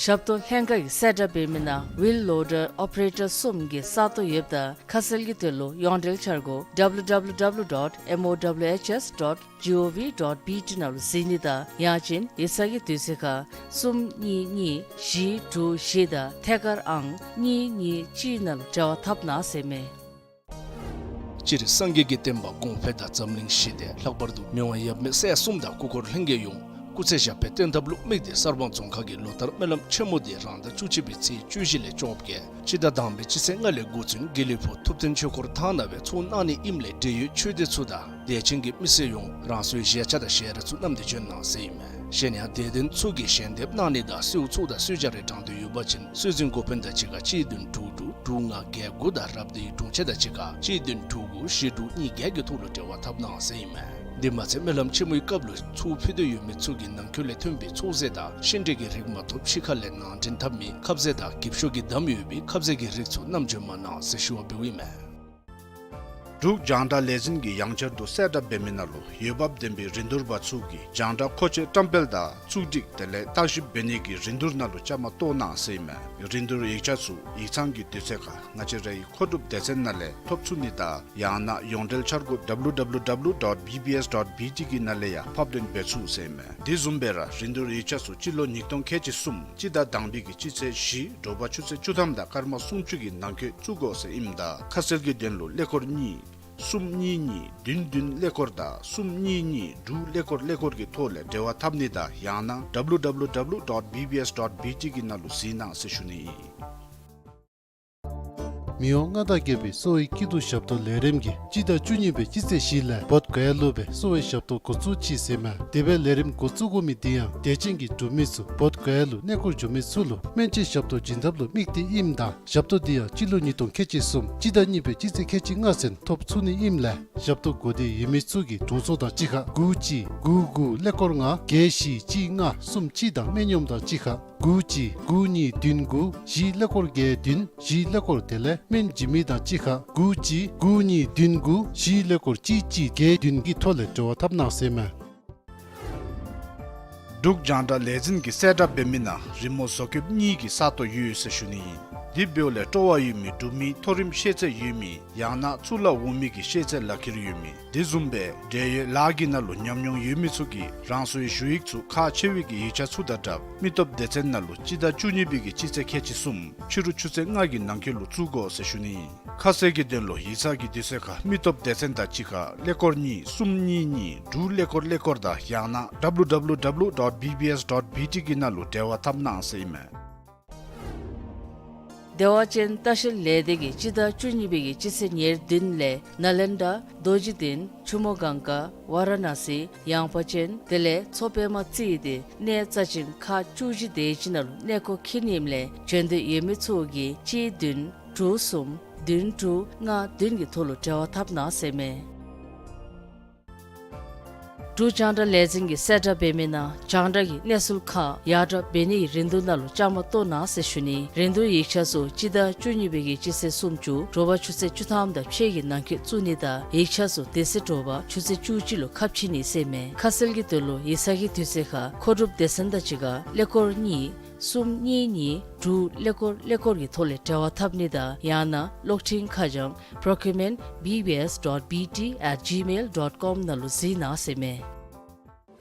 ཞབས་ཏོག་ལྷན་ཁག་གིས་གསལ་བསྒྲགས་འབད་མི་ནང་ཝིལ་ལོ་ཌར་ཨོ་པ་རེ་ཊར་གསུམ་གྱི་ས་སྟོང་ཡོདཔ་ད་ཁ་གསལ་གྱི་དོན་ལུ་ཡོངས་འབྲེལ་འཆར་སྒོ་W W W dot M O W H S dot G O V dot B T ནང་ལུ་གཟིགས་ནི་དང་ཡང་ཅིན་ཡིག་ཚང་གི་དུས་ཚོད་ཁར་གསུམ་གཉིས་གཉིས་བཞི་དྲུག་བཞི་དང་ཐད་ཀར་ཨང་གཉིས་གཉིས་གཅིག་ནང་ལུ་འབྲེལ་བ་འཐབ་གནང་ཟེར་ཨིན་མས། སྤྱིར་སངས་རྒྱས་ཀྱི་བསྟན་པ་གོང་འཕེལ་དང་འཛམ་གླིང་ཞི་བདེ་ལྷག་པར་དུ་མི་དབང་ཡབ་མེས་སྲས་གསུམ་དང་སྐུ་འཁོར་ལྷན་རྒྱས་ཡོངས་སྐུ་ཚེ་ཞབས་པད་བརྟན་ཐབས་ལུ་དམིགས་ཏེ་གསར་སྤང་རྫོང་ཁག་གིས་ལོ་ལྟར་སྨོན་ལམ་ཆེན་མོ་འདི་རང་ཟླ་བཅུ་གཅིག་པའི་ཚེས་བཅུ་བཞི་ལས་བཅོ་བརྒྱད་སྤྱི་ཟླ་དང་པའི་སྤྱི་ཚེས་ལྔ་ལས་འགོ་བཙུགས་དགེ་ལེགས་ཕུག་ཐུབ་བསྟན་ཆོས་འཁོར་ཐང་ནང་སྦེ་ཚོགས་གནང་ནི་ཨིནམ་ལས་འབྲེལ་ཡོད་ཆོས་སྡེ་ཚུ་དང་དད་ཅན་གྱི་མི་སེར་ཡོངས་རང་སོའི་བཞེས་ཆས་དང་ཞལ་རས་ཚུ་བསྣམས་ཏེ་འབྱོན་གནང་ཟེར་ཨིན་མས། གཞན་ཡང་དད་ལྡན་ཚུ་གིས་ཞལ་འདེབས་གནང་ནི་དང་གསོལ་ཚོགས་དང་གསོལ་ཇ་རེ་དྲང་དོན་ཡོད་པ་ཅིན་གསོལ་ཚིགས་འགོ་དཔོན་དང་གཅིག་ཁར་གཅིག་བདུན་དྲུག་དྲུག་དྲུག་ལྔ་བརྒྱད་དགུ་དང་རབ་སྡེའི་དྲུང་ཆེ་དང་གཅིག་ཁར་གཅིག་བདུན་དྲུག་དགུ་བཞི་དྲུག་གཉིས་བརྒྱད་ཀྱི་ཐོག་ལུ་འབྲེལ་བ་འཐབ་གནང་ཟེར་ཨིན་མས། དེ་མ་ཚད་སྨོན་ལམ་ཆེན་མོའི་སྐབས་ལུ་ཚུར་ཕུལ་འདོད་ཡོད་མི་ཚུ་གིས་ནང་འཁོད་ལས་ཐོན་པའི་ཚོགས་རྫས་དང་ཤིང་འབྲས་ཀྱི་རིགས་མ་གཏོགས་ཕྱི་ཁ་ལས་ནང་འདྲེན་འཐབ་མི་ཁབ་ཟས་དང་གྱིབ་ཤོག་གི་དམ་ཡོད་པའི་ཁབ་ཟས་ཀྱི་རིགས་ཚུ་བསྣམས་འབྱོན་མ་གནང་ཟེར་ཞུ་བ་འབདཝ་ཨིན་མས། འབྲུག་རྒྱང་བསྒྲགས་ལས་འཛིན་གྱིས་ཡང་བསྐྱར་དུ་གསལ་བསྒྲགས་འབད་མི་ནང་ལུ་འོས་འབབ་ལྡན་པའི་རིན་བསྡུར་པ་ཚུ་གིས་རྒྱང་བསྒྲགས་མཁོ་ཆས་བཀྲམ་སྤེལ་དང་བཙུགས་སྒྲིག་དེ་ལས་བརྟག་ཞིབ་འབད་ནི་གི་རིན་བསྡུར་ནང་ལུ་བཅའ་མར་གཏོགས་གནང་ཟེར་ཨིན་མས། རིན་བསྡུར་ཡིག་ཆ་ཚུ་ཡིག་ཚང་གི་དུས་ཚོད་ཁར་ང་བཅས་རའི་མཁོ་སྒྲུབ་སྡེ་ཚན་ནང་ལས་ཐོབ་ཚུགས་ནི་དང་ཡང་ན་ཡོངས་འབྲེལ་འཆར་སྒོ་W W W dot B B S dot B T གི་ནང་ལས་ཡང་ཕབ་ལེན་འབད་ཚུགས་ཟེར་ཨིན་མས། དེ་བཟུམ་སྦེ་ར་རིན་བསྡུར་ཡིག་ཆ་ཚུ་སྤྱི་ལོ་ཉིས་སྟོང་ཁལ་གཅིག་གསུམ་སྤྱི་ཟླ་དང་པའི་གི་སྤྱི་ཚེས་བཞི་དྲོ་པ་ཆུ་ཚོད་བཅུ་ཐམ་དང་སྐར་མ་སུམ་ཅུ་གི་ནང་འཁོད་བཙུགས་དགོ་ཟེར་ཨིནམ་ད་ཁ་གསལ་གྱི་དོན་ལུ་ཀླད་ཀོར་གཉིས་ གསུམ་གཉིས་གཉིས་བདུན་བདུན་ཀླད་ཀོར་དང་གསུམ་གཉིས་གཉིས་དྲུག་ཀླད་ཀོར་ཀླད་ཀོར་གྱི་ཐོག་ལས་འབྲེལ་བ་འཐབ་ནི་དང་ཡང་ན་W W W dot B B S dot B T གི་ནང་ལུ་གཟིགས་གནང་ཟེར་ཞུ་ནི་ཨིན། མི་དབང་མངའ་བདག་རྒྱལ་པོའི་གསོ་བའི་སྐྱིད་སྡུག་ཞབས་ཏོག་ལས་རིམ་གྱིས་སྤྱི་ཟླ་བཅུ་གཉིས་པའི་སྤྱི་ཚེས་བཞི་ལས་བོདྷ་ག་ཡ་ལུ་སྦེ་གསོ་བའི་ཞབས་ཏོག་འགོ་བཙུགས་ཅི་ཟེར་མས། དེ་སྦེ་ལས་རིམ་འགོ་བཙུགས་དགོ་མི་འདི་ཡང་དད་ཅན་གྱི་འབྲུག་མི་ཚུ་བོདྷ་ག་ཡ་ལུ་གནས་སྐོར་འགྱོ་མི་ཚུ་ལུ་སྨན་བཅོས་ཞབས་ཏོག་བྱིན་ཐབས་ལུ་དམིགས་ཏེ་ཨིནམ་ད་ཞབས་ཏོག་འདི་ཡང་སྤྱི་ལོ་ཉིས་སྟོང་ཁལ་གཅིག་གསུམ་སྤྱི་ཟླ་གཉིས་པའི་སྤྱི་ཚེས་ཁལ་གཅིག་ལྔ་ཚུན་ཐོབ་ཚུགས་ནི་ཨིནམ་ལས་ཞབས་ཏོག་དགོས་འདོད་ཡོད་མི་ཚུ་གིས་དྲུང་འཚོ་དང་གཅིག་ཁར་དགུ་གཅིག་དགུ་དགུ་ཀླད་ཀོར་ལྔ་བརྒྱད་བཞི་གཅིག་ལྔ་གསུམ་གཅིག་དང་སྨན་གཡོགམ་དང་གཅིག་ཁར་དགུ་གཅིག་དགུ་གཉིས་བདུན་དགུ་བཞི་ཀླད་ཀོར་བརྒྱད་བདུན་བཞི་ཀླད་ཀོར་དེ་ལས་སྨན་བྱིན་མི་དང་གཅིག་ཁར་དགུ་གཅིག་དགུ་གཉིས་བདུན་དགུ་བཞི་ཀླད་ཀོར་གཅིག་གཅིག་བརྒྱད་བདུན་གྱི་ཐོག་ལས་འབྲེལ་བ་འཐབ་གནང་ཟེར་མས། འབྲུག་རྒྱང་བསྒྲགས་ལས་འཛིན་གྱིས་གསལ་བསྒྲགས་འབད་མི་ནང་རི་མོ་བཟོ་བཀོདཔ་གཉིས་ཀྱི་ས་སྟོང་ཡོད་ཟེར་ཞུ་ནི་ཨིན། དེ་འབདཝ་ལས་སྤྲོ་བ་ཡོད་མི་འབྲུག་མི་མཐོ་རིམ་ཤེས་ཚད་ཡོད་མི་ཡང་ན་གཙུག་ལག་འོག་མའི་གི་ཤེས་ཚད་ལག་ཁྱེར་ཡོད་མི་དེ་བཟུམ་སྦེ་འབྲེལ་ཡོད་ལཱ་གི་ནང་ལུ་ཉམས་མྱོང་ཡོད་མི་ཚུ་གིས་རང་སོའི་ཞུ་ཡིག་ཚུ་ཁག་ཆེ་བའི་གི་ཡིག་ཆ་ཚུ་དང་སྦྲགས་མི་སྟོབས་སྡེ་ཚན་ནང་ལུ་སྤྱི་ཟླ་བཅུ་གཉིས་པའི་གི་སྤྱི་ཚེས་ཁལ་གཅིག་གསུམ་ཕྱི་རུ་ཆུ་ཚོད་ལྔ་གི་ནང་འཁོད་ལུ་བཙུགས་དགོ་ཟེར་ཞུ་ནི་ཨིན། ཁ་གསལ་གྱི་དོན་ལུ་ཡིག་ཚང་གི་དུས་ཚོད་ཁར་མི་སྟོབས་སྡེ་ཚན་དང་གཅིག་ཁར་ཀླད་ཀོར་གཉིས་གསུམ་གཉིས་གཉིས་དྲུག་ཀླད་ཀོར་ཀླད་ཀོར་དང་ཡང་ན་W W W dot B B S dot B T གི་ནང་ལུ་འབྲེལ་བ་འཐབ་གནང་ཟེར་ཨིན་མས། བདེ་བ་ཅན་ལྟ་བཤལ་ལས་སྡེ་གིས་སྤྱི་ཟླ་བཅུ་གཉིས་པའི་གི་སྤྱི་ཚེས་ཉེར་བདུན་ལས་ནཱ་ལེནྡྲ་རྡོ་རྗེ་གདན་ཆུ་མོ་གངས་དཀར་ཝཱ་ར་ཎཱ་སི་ཡངས་པ་ཅན་དེ་ལས་མཚོ་པདྨ་རྩེ་སྟེ་གནས་རྩ་ཅན་ཁག་བཅུ་བཞི་དེ་ཅིག་ནང་ལུ་གནས་སྐོར་འཁྱིད་ནི་ཨིནམ་ལས་འབྱོན་འདོད་ཡོད་མི་ཚུ་གིས་གཅིག་བདུན་དྲུག་གསུམ་བདུན་དྲུག་ལྔ་བདུན་གྱི་ཐོག་ལུ་འབྲེལ་བ་འཐབ་གནང་ཟེར་མས། འབྲུག་རྒྱང་བསྒྲགས་ལས་འཛིན་གྱིས་གསལ་བསྒྲགས་འབད་མི་ནང་རྒྱང་བསྒྲགས་ཀྱི་གནས་ཚུལ་ཁག་ཡར་དྲག་འབད་ནི་གི་རིན་བསྡུར་ནང་ལུ་བཅའ་མར་གཏོགས་གནང་ཟེར་ཞུ་ནི། རིན་བསྡུར་ཡིག་ཆ་ཚུ་སྤྱི་ཟླ་བཅུ་གཉིས་པའི་གི་སྤྱི་ཚེས་སུམ་ཅུ་དྲོ་པ་ཆུ་ཚོད་བཅུ་ཐམ་དང་ཕྱེད་ཀྱི་ནང་འཁོད་བཙུགས་ནི་དང་ཡིག་ཆ་ཚུ་དེ་ཚེ་དྲོ་པ་ཆུ་ཚོད་བཅུ་གཅིག་ལུ་ཁ་ཕྱེ་ནི་ཟེར་མས། ཁ་གསལ་གྱི་དོན་ལུ་ཡིག་ཚང་གི་དུས་ཚོད་ཁར་མཁོ་སྒྲུབ་སྡེ་ཚན་དང་གཅིག་ཁར་ཀླད་ཀོར་གཉིས་གསུམ་གཉིས་གཉིས་དྲུག་ཀླད་ཀོར་ཀླད་ཀོར་གྱི་ཐོག་ལས་འབྲེལ་བ་འཐབ་ནི་དང་ཡང་ན་གློག་འཕྲིན་ཁ་བྱང་procurement B B S dot B T at gmail dot com ནང་ལུ་གཟིགས་གནང་ཟེར་མས།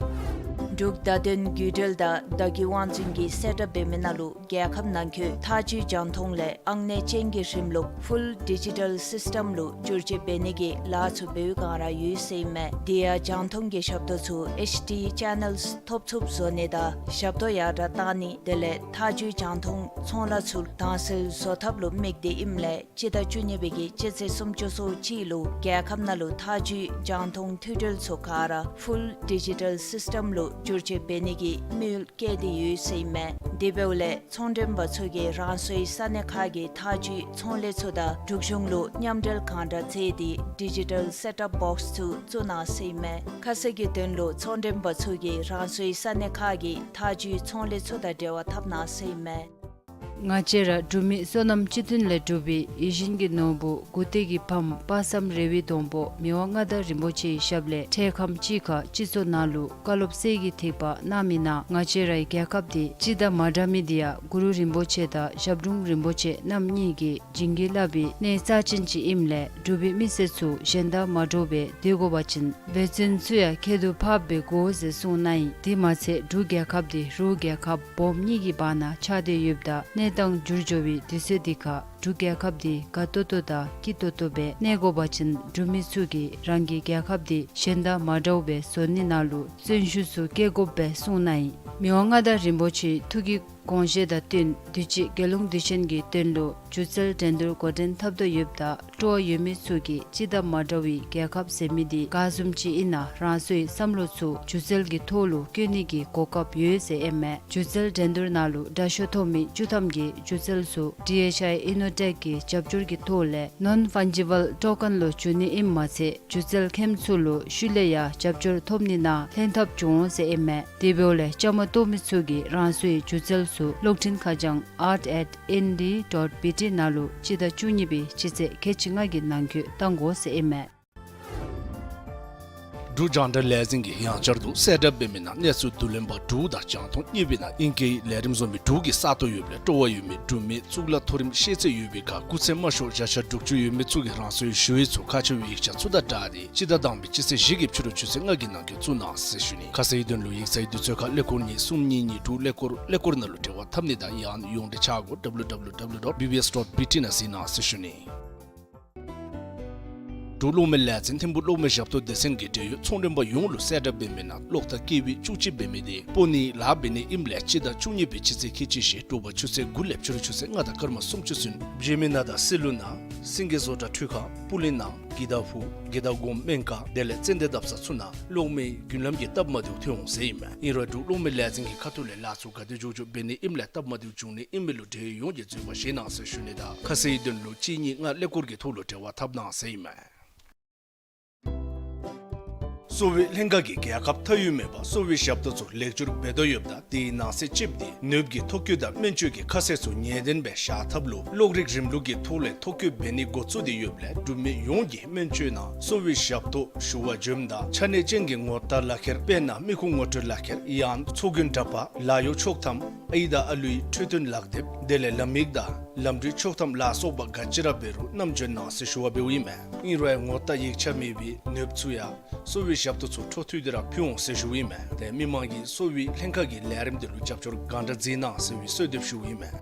འབྲུག་བརྡ་དོན་བརྒྱུད་འབྲེལ་དང་བརྡ་བརྒྱུད་དབང་འཛིན་གྱིས་གསལ་བསྒྲགས་འབད་མི་ནང་ལུ་རྒྱལ་ཁབ་ནང་འཁོད་ཐག་གཅོད་རྒྱང་མཐོང་ལས་ཨང་གནས་ཅན་གྱི་རིམ་ལུགས་Full Digital System ལུ་བསྒྱུར་བཅོས་འབད་ནི་གི་ལཱ་ཚུ་འབད་བའི་བསྒང་ར་ཡོད་ཟེར་ཨིན་མས། དེ་ཡང་རྒྱང་མཐོང་གི་ཞབས་ཏོག་ཚུ་H D channels ཐོབ་ཚུགསཔ་བཟོ་ནི་དང་ཞབས་ཏོག་ཡར་དྲག་གཏང་ནི་དེ་ལས་ཐག་གཅོད་རྒྱང་མཐོང་ཚོང་ལཱ་ཚུ་དྭངས་གསལ་བཟོ་ཐབས་ལུ་དམིགས་ཏེ་ཨིནམ་ལས་སྤྱི་ཟླ་བཅུ་གཉིས་པའི་གི་སྤྱི་ཚེས་སུམ་ཅུ་སོ་གཅིག་ལུ་རྒྱལ་ཁབ་ནང་ལུ་ཐག་གཅོད་རྒྱང་མཐོང་མཐུད་འབྲེལ་ཚུ་ག་ར་Full Digital System ལུ་བསྒྱུར་བཅོས་འབད་ནི་གི་དམིགས་ཡུལ་བསྐྱེད་དེ་ཡོད་ཟེར་ཨིན་མས། དེ་འབདཝ་ལས་ཚོང་མགྲོན་པ་ཚུ་གིས་རང་སོའི་ས་གནས་ཁག་གི་ཐག་གཅོད་ཚོང་ལས་ཚུ་དང་འབྲུག་གཞུང་ལུ་མཉམ་འབྲེལ་གང་དྲག་མཛད་དེ་Digital Set Top Box ཚུ་བཙུགས་གནང་ཟེར་ཨིན་མས། ཁ་གསལ་གྱི་དོན་ལུ་ཚོང་མགྲོན་པ་ཚུ་གིས་རང་སོའི་ས་གནས་ཁག་གི་ཐག་གཅོད་ཚོང་ལས་ཚུ་དང་འབྲེལ་བ་འཐབ་གནང་ཟེར་ཨིན་མས། ང་བཅས་ར་འབྲུག་མི་བསོད་ནམས་སྤྱི་མཐུན་ལས་གྲུབ་པའི་ཡིད་བཞིན་གྱི་ནོར་བུ་མགུ་ཏོག་གི་ཕམ་དཔག་བསམ་རེ་བའི་སྡོང་པོ་མི་དབང་མངའ་བདག་རིན་པོ་ཆེའི་ཞབས་ལས་འཕྲལ་ཁམས་ཅིག་ཁར་སྤྱི་ཚོགས་ནང་ལུ་བཀའ་སློབ་གསེར་གྱི་ཐིགས་པ་གནང་མི་ནང་ང་བཅས་རའི་རྒྱལ་ཁབ་འདི་སྤྱི་དང་མ་འདྲ་མི་འདི་ཡང་གུ་རུ་རིན་པོ་ཆེ་དང་ཞབས་དྲུང་རིན་པོ་ཆེ་རྣམ་གཉིས་ཀྱིས་བྱིན་གྱིས་བརླབས་པའི་གནས་རྩ་ཅན་ཅིག་ཨིནམ་ལས་འབྲུག་པའི་མི་སེར་ཚུ་གཞན་དང་མ་འདྲཝ་སྦེ་སྡོད་དགོ་པ་ཅིན་འབད་བརྩོན་ཚུ་ཡང་ཁྱད་དུ་འཕགསཔ་སྦེ་དགོ་ཟེར་གསུངས་གནང་ཡི། དེ་མ་ཚད་འབྲུག་རྒྱལ་ཁབ་འདི་རུ་རྒྱལ་ཁབ་སྦོམ་གཉིས་ཀྱི་བར་ན་ཆགས་ཏེ་ཡོདཔ་ད་གནས་སྟངས་འགྱུར་འགྱོ་བའི་དུས་ཚོད་འདི་ཁར་འབྲུག་རྒྱལ་ཁབ་འདི་དགའ་ཏོག་ཏོ་དང་སྐྱིད་ཏོག་ཏོ་སྦེ་གནས་དགོ་པ་ཅིན་འབྲུག་མི་ཚུ་གིས་རང་གི་རྒྱལ་ཁབ་འདི་གཞན་དང་མ་འདྲཝ་སྦེ་བཟོ་ནི་ནང་ལུ་བརྩོན་ཤུགས་ཚུ་བསྐྱེད་དགོཔ་སྦེ་གསུངས་གནང་ཡི། མི་དབང་མངའ་བདག་རིན་པོ་ཆེའི་ཐུགས་ཀྱི་དགོངས་བཞེད་དང་བསྟུན་དུས་ཅི་རྒྱལ་ཡོངས་དུས་ཆེན་གྱི་དོན་ལུ་སྒྱུ་རྩལ་འགྲན་བསྡུར་འགོ་འདྲེན་འཐབ་དོ་ཡོདཔ་ད་སྤྲོ་བ་ཡོད་མི་ཚུ་གིས་སྤྱི་དང་མ་འདྲ་བའི་རྒྱལ་ཁབ་ཟེར་མི་འདི་ག་བཟུམ་ཅིག་ཨིན་ན་རང་སོའི་བསམ་བློ་ཚུ་སྒྱུ་རྩལ་གྱི་ཐོག་ལུ་བཀོད་ནི་གི་གོ་སྐབས་ཡོད་ཟེར་ཨིན་མས། སྒྱུ་རྩལ་འགྲན་བསྡུར་ནང་ལུ་དྲག་ཤོས་ཐོབ་མི་བཅུ་ཐམ་གྱི་སྒྱུ་རྩལ་ཚུ་ཌི་ཨེཆ་ཨའི་ཨི་ནོ་ཊེཀ་གི་རྒྱབ་སྐྱོར་གྱི་ཐོག་ལས་ནོན་ཕཱན་ཇི་བཱལ་ཊོ་ཀེན་ལུ་བསྒྱུར་ནི་ཨིནམ་མ་ཚད་སྒྱུ་རྩལ་མཁནམ་ཚུ་ལུ་ཤུལ་ལས་ཡང་རྒྱབ་སྐྱོར་ཐོབ་ནི་ནང་ལྷན་ཐབས་འབྱུང་འོང་ཟེར་ཨིན་མས། དེ་འབདཝ་ལས་བཅའ་མར་གཏོགས་མི་ཚུ་གིས་རང་སོའི་སྒྱུ་རྩལ་ཚུ་གློག་འཕྲིན་ཁ་བྱང་art at N D dot B T ནང་ལུ་སྤྱི་ཟླ་བཅུ་གཉིས་པའི་སྤྱི་ཚེས་ཁལ་གཅིག་ལྔ་གི་ནང་འཁོད་བཏང་དགོ་ཟེར་ཨིན་མས། འབྲུག་རྒྱང་བསྒྲགས་ལས་འཛིན་གྱིས་ཡང་བསྐྱར་དུ་གསལ་བསྒྲགས་འབད་མི་ནང་གནས་ཚུལ་བསྡུ་ལེན་པ་དྲུག་དང་རྒྱང་མཐོང་གཉིས་པའི་ནང་ཨིང་སྐད་ལས་རིམ་བཟོ་མི་དྲུག་གི་ས་སྟོང་ཡོདཔ་ལས་སྤྲོ་བ་ཡོད་མི་འབྲུག་མི་གཙུག་ལག་མཐོ་རིམ་ཤེས་ཚད་ཡོད་པའི་ཁར་སྐུགས་ཚད་དམའ་ཤོས་བརྒྱ་ཆ་དྲུག་ཅུ་ཡོད་མི་ཚུ་གིས་རང་སོའི་ཞུ་ཡིག་ཚུ་ཁག་ཆེ་བའི་ཡིག་ཆ་ཚུ་དང་སྦྲགས་ཏེ་སྤྱི་ཟླ་དང་པའི་སྤྱི་ཚེས་བཞི་གི་ཕྱི་རུ་ཆུ་ཚོད་ལྔ་གི་ནང་འཁོད་བཙུགས་གནང་ཟེར་ཞུ་ནི། ཁ་གསལ་གྱི་དོན་ལུ་ཡིག་ཚང་གི་དུས་ཚོད་ཁར་ཀླད་ཀོར་གཉིས་གསུམ་གཉིས་གཉིས་དྲུག་ཀླད་ཀོར་ཀླད་ཀོར་ནང་ལུ་འབྲེལ་བ་འཐབ་ནི་དང་ཡང་ན་ཡོངས་འབྲེལ་ཆ་སྒོ་W W W dot B B S dot B T ནང་གཟིགས་གནང་ཟེར་ཞུ་ནི། འབྲུག་གློག་མེ་ལས་འཛིན་ཐིམ་ཕུག་གློག་མེ་ཞབས་ཏོག་སྡེ་ཚན་གྱི་འབྲེལ་ཡོད་ཚོང་མགྲོན་པ་ཡོངས་ལུ་གསལ་བསྒྲགས་འབད་མི་ནང་གློག་དང་ཀེ་ཝི་བཅུ་གཅིག་འབད་མི་དེ་སྤོ་ནིའི་ལཱ་འབད་ནི་ཨིནམ་ལས་སྤྱི་ཟླ་བཅུ་གཉིས་པའི་སྤྱི་ཚེས་ཁལ་གཅིག་བཞི་དྲོ་པ་ཆུ་ཚོད་དགུ་ལས་ཕྱི་རུ་ཆུ་ཚོད་ལྔ་དང་སྐར་མ་སུམ་ཅུ་ཚུན་བཞེས་མི་ནང་དང་སི་ལུ་ནང་སེང་གེ་བཟོ་གྲྭ་འཕྲུལ་ཁང་སྤུ་ལེན་ནང་དགེ་ཐག་ཕུག་དགེ་ཐག་སྒོམ་སྨན་ཁང་དེ་ལས་ཙན་དན་འདབ་ས་ཚུ་ནང་གློག་མེའི་རྒྱུན་ལམ་གྱི་སྟབས་མ་བདེཝ་ཐོན་འོང་ཟེར་ཨིན་མས། ཨིན་རུང་འབྲུག་གློག་མེ་ལས་འཛིན་གྱི་ཁ་ཐུག་ལས་ལཱ་ཚུ་ག་དེ་མགྱོགས་མགྱོགས་འབད་ནི་ཨིནམ་ལས་སྟབས་མ་བདེཝ་འབྱུང་ནི་ཨིན་མི་ལུ་འབྲེལ་ཡོད་ཡོངས་ཀྱིས་འཛོལ་བ་བཞེས་གནང་ཟེར་ཞུ་ནི་དང་ཁ་གསལ་དོན་ལུ་གཅིག་གཉིས་ལྔ་ཀླད་ཀོར་གྱི་ཐོག་ལུ་འབྲེལ་བ་འཐབ་གནང་ཟེར་ཨིན་མས། གསོ་བའི་ལྷན་ཁག་གིས་རྒྱལ་ཁབ་མཐའ་དབུས་མེད་པར་གསོ་བའི་ཞབས་ཏོག་ཚུ་ལེགས་བཅོས་འབད་དོ་ཡོདཔ་ད་དེའི་ནང་གསེས་ཅིག་དེ་ནདཔ་གི་ཐོ་བཀོད་དང་སྨན་བཅོས་ཀྱི་ཁ་གསལ་ཚུ་ངེས་གཏན་སྦེ་བཞག་ཐབས་ལུ་གློག་རིག་རིམ་ལུགས་ཀྱི་ཐོག་ལས་ཐོ་བཀོད་འབད་ནི་འགོ་བཙུགས་ཏེ་ཡོདཔ་ལས་འབྲུག་མི་ཡོངས་ཀྱིས་སྨན་བཅོས་ནང་གསོ་བའི་ཞབས་ཏོག་ཞུ་བར་འབྱོནམ་ད་ཆ་གནས་ཅན་གྱི་ངོ་རྟགས་ལག་ཁྱེར་དཔེར་ན་མི་ཁུངས་ངོ་སྤྲོད་ལག་ཁྱེར་ཡང་ཚོགས་རྒྱན་འདྲ་པར་ལཱ་གཡོག་ཆོག་ཐམ་ཨའི་དང་ཨ་ལུའི་འཕྲོད་བསྟེན་ལག་དེབ་དེ་ལས་ལམ་ཡིག་དང་ལམ་འགྲུལ་ཆོག་ཐམ་ལ་སོགས་པ་ག་ཅི་ར་འབད་རུང་བསྣམས་འབྱོན་གནང་ཟེར་ཞུ་བ་འབདཝ་ཨིན་མས། ཨིན་རུང་ངོ་རྟགས་ཡིག་ཆ་མེད་པའི་ནདཔ་ཚུ་ཡང་གསོ་བའི་ཞབས་ཏོག་ཚུ་འཕྲོ་མཐུད་དེ་ར་ཕུལ་འོང་ཟེར་ཞུཝ་ཨིན་མས། ཏེ་མི་མང་གིས་གསོ་བའི་ལྷན་ཁག་གི་ལས་རིམ་དེ་ལུ་རྒྱབ་སྐྱོར་གང་དྲག་མཛད་གནང་ཟེར་བའི་གསོལ་འདེབས་ཞུཝ་ཨིན་མས།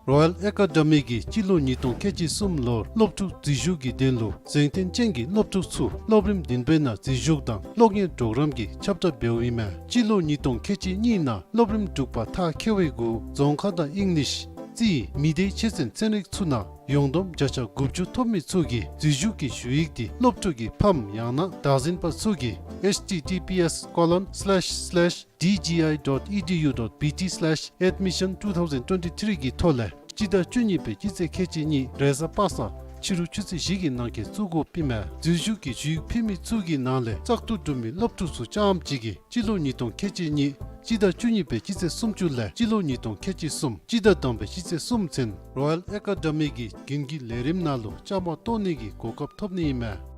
རོ་ཡལ་ཨེ་ཀ་ཌེ་མི་གིས་སྤྱི་ལོ་ཉིས་སྟོང་ཁལ་གཅིག་གསུམ་ལོར་སློབ་ཕྲུག་འཛུལ་ཞུགས་ཀྱི་དོན་ལུ་གཟེངས་རྟེན་ཅན་གྱི་སློབ་ཕྲུག་ཚུ་སློབ་རིམ་བདུན་པའི་ནང་འཛུལ་ཞུགས་དང་གློག་བརྙན་གྲོགས་རམ་གྱི་ཁྱབ་བསྒྲགས་འབདཝ་ཨིན་མས། སྤྱི་ལོ་ཉིས་སྟོང་ཁལ་གཅིག་གཉིས་ནང་སློབ་རིམ་དྲུག་པ་མཐར་འཁྱོལ་བའི་གུ་རྫོང་ཁ་དང་ཨིང་ལིཤ་རྩིས་མི་སྡེའི་ཆོས་ཚན་ཚན་རིག་ཚུ་ནང་ཡོངས་བསྡོམས་བརྒྱ་ཆ་དགུ་བཅུ་ཐོབ་མི་ཚུ་གིས་འཛུལ་ཞུགས་ཀྱི་ཞུ་ཡིག་དེ་སློབ་ཕྲུག་གི་ཕམ་ཡང་ན་བདག་འཛིན་པ་ཚུ་གིས་H T T P S colon slash slash D G I dot E D U dot B T slash admission two thousand twenty-three གི་ཐོག་ལས་སྤྱི་ཟླ་བཅུ་གཉིས་པའི་སྤྱི་ཚེས་ཁལ་གཅིག་གཉིས་རེས་གཟའ་པ་སངས་ཕྱི་རུ་ཆུ་ཚོད་བཞི་གི་ནང་འཁོད་བཙུགས་དགོཔ་ཨིན་མས། འཛུལ་ཞུགས་ཀྱི་ཞུ་ཡིག་ཕུལ་མི་ཚུ་གི་ནང་ལས་བཙག་འཐུ་གྲུབ་མི་སློབ་ཕྲུག་ཚུ་རྐྱངམ་གཅིག་གིས་སྤྱི་ལོ་ཉིས་སྟོང་ཁལ་གཅིག་གཉིས་སྤྱི་ཟླ་བཅུ་གཉིས་པའི་སྤྱི་ཚེས་སུམ་ཅུ་ལས་སྤྱི་ལོ་ཉིས་སྟོང་ཁལ་གཅིག་གསུམ་སྤྱི་ཟླ་དང་པའི་སྤྱི་ཚེས་གསུམ་ཚུན་རོ་ཡལ་ཨེ་ཀ་ཌེ་མི་གི་རྒྱུན་གྱི་ལས་རིམ་ནང་ལུ་བཅའ་མར་གཏོགས་ནི་གི་གོ་སྐབས་ཐོབ་ནི་ཨིན་མས།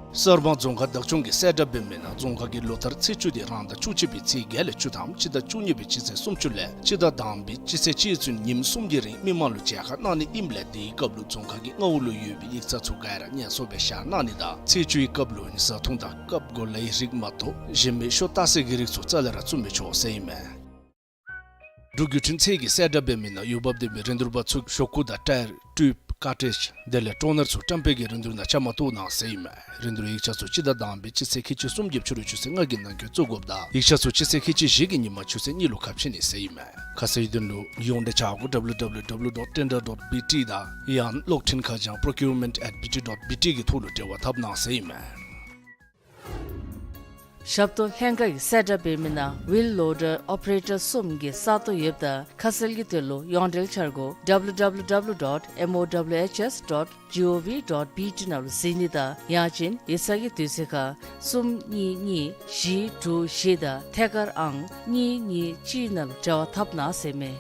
གསར་སྤང་རྫོང་ཁག་བདག་སྐྱོང་གིས་གསལ་བསྒྲགས་འབད་མི་ནང་རྫོང་ཁག་གི་ལོ་ལྟར་ཚེས་བཅུ་དེ་རང་ཟླ་བཅུ་གཅིག་པའི་ཚེས་བརྒྱད་ལས་བཅུ་ཐམ་སྤྱི་ཟླ་བཅུ་གཉིས་པའི་སྤྱི་ཚེས་སུམ་ཅུ་ལས་སྤྱི་ཟླ་དང་པའི་སྤྱི་ཚེས་གཅིག་ཚུན་ཉིནམ་གསུམ་གྱི་རིང་མི་མང་ལུ་མཇལ་ཁ་གནང་ནི་ཨིནམ་ལས་དེའི་སྐབས་ལུ་རྫོང་ཁག་གི་མངའ་འོག་ལུ་ཡོད་པའི་ཡིག་ཚང་ཚུ་ག་ར་ཉེན་སྲུང་སྦེ་བཞག་གནང་ནི་དང་ཚེས་བཅུའི་སྐབས་ལུ་བཟའ་འཐུང་དང་བཀབ་གོ་ལའི་རིགས་མ་གཏོགས་གཞན་མི་ཤོ་ལྟ་སའི་གི་རིགས་ཚུ་རྩ་ལས་ར་བཙུགས་མི་ཆོག་ཟེར་ཨིན་མས། འབྲུག་བརྒྱུད་འཕྲིན་ཚད་ཀྱིས་གསལ་བསྒྲགས་འབད་མི་ནང་འོས་འབབ་ལྡན་པའི་རིན་བསྡུར་པ་ཚུ་ཞོག་ཁུ་དང་ཊའིར་ཊིའུབ་ཀར་ཊིཇ་དེ་ལས་ཊོ་ནར་ཚུ་བཀྲམ་སྤེལ་གྱི་རིན་བསྡུར་ནང་བཅའ་མར་གཏོགས་གནང་ཟེར་ཨིན་མས། རིན་བསྡུར་ཡིག་ཆ་ཚུ་སྤྱི་ཟླ་དང་པའི་སྤྱི་ཚེས་ཁལ་གཅིག་གསུམ་གྱི་ཕྱི་རུ་ཆུ་ཚོད་ལྔ་གི་ནང་འཁོད་བཙུགས་དགོཔ་དང་ཡིག་ཆ་ཚུ་སྤྱི་ཚེས་ཁལ་གཅིག་བཞི་གི་ཉིན་མ་ཆུ་ཚོད་གཉིས་ལུ་ཁ་ཕྱེ་ནི་ཟེར་ཨིན་མས། ཁ་གསལ་དོན་ལུ་ཡོངས་འབྲེལ་ཆ་གོ་W W W dot tender dot B T དང་ཡང་གློག་འཕྲིན་ཁ་བྱང་procurement at B T dot B T གི་ཐོག་ལུ་འབྲེལ་བ་འཐབ་གནང་ཟེར་ཨིན་མས། ཞབས་ཏོག་ལྷན་ཁག་གིས་གསལ་བསྒྲགས་འབད་མི་ནང་ཝིལ་ལོ་ཌར་ཨོ་པ་རེ་ཊར་གསུམ་གྱི་ས་སྟོང་ཡོདཔ་ད་ཁ་གསལ་གྱི་དོན་ལུ་ཡོངས་འབྲེལ་འཆར་སྒོ་W W W dot M O W H S dot G O V dot B T ནང་ལུ་གཟིགས་ནི་དང་ཡང་ཅིན་ཡིག་ཚང་གི་དུས་ཚོད་ཁར་གསུམ་གཉིས་གཉིས་བཞི་དྲུག་བཞི་དང་ཐད་ཀར་ཨང་གཉིས་གཉིས་གཅིག་ནང་ལུ་འབྲེལ་བ་འཐབ་གནང་ཟེར་མས།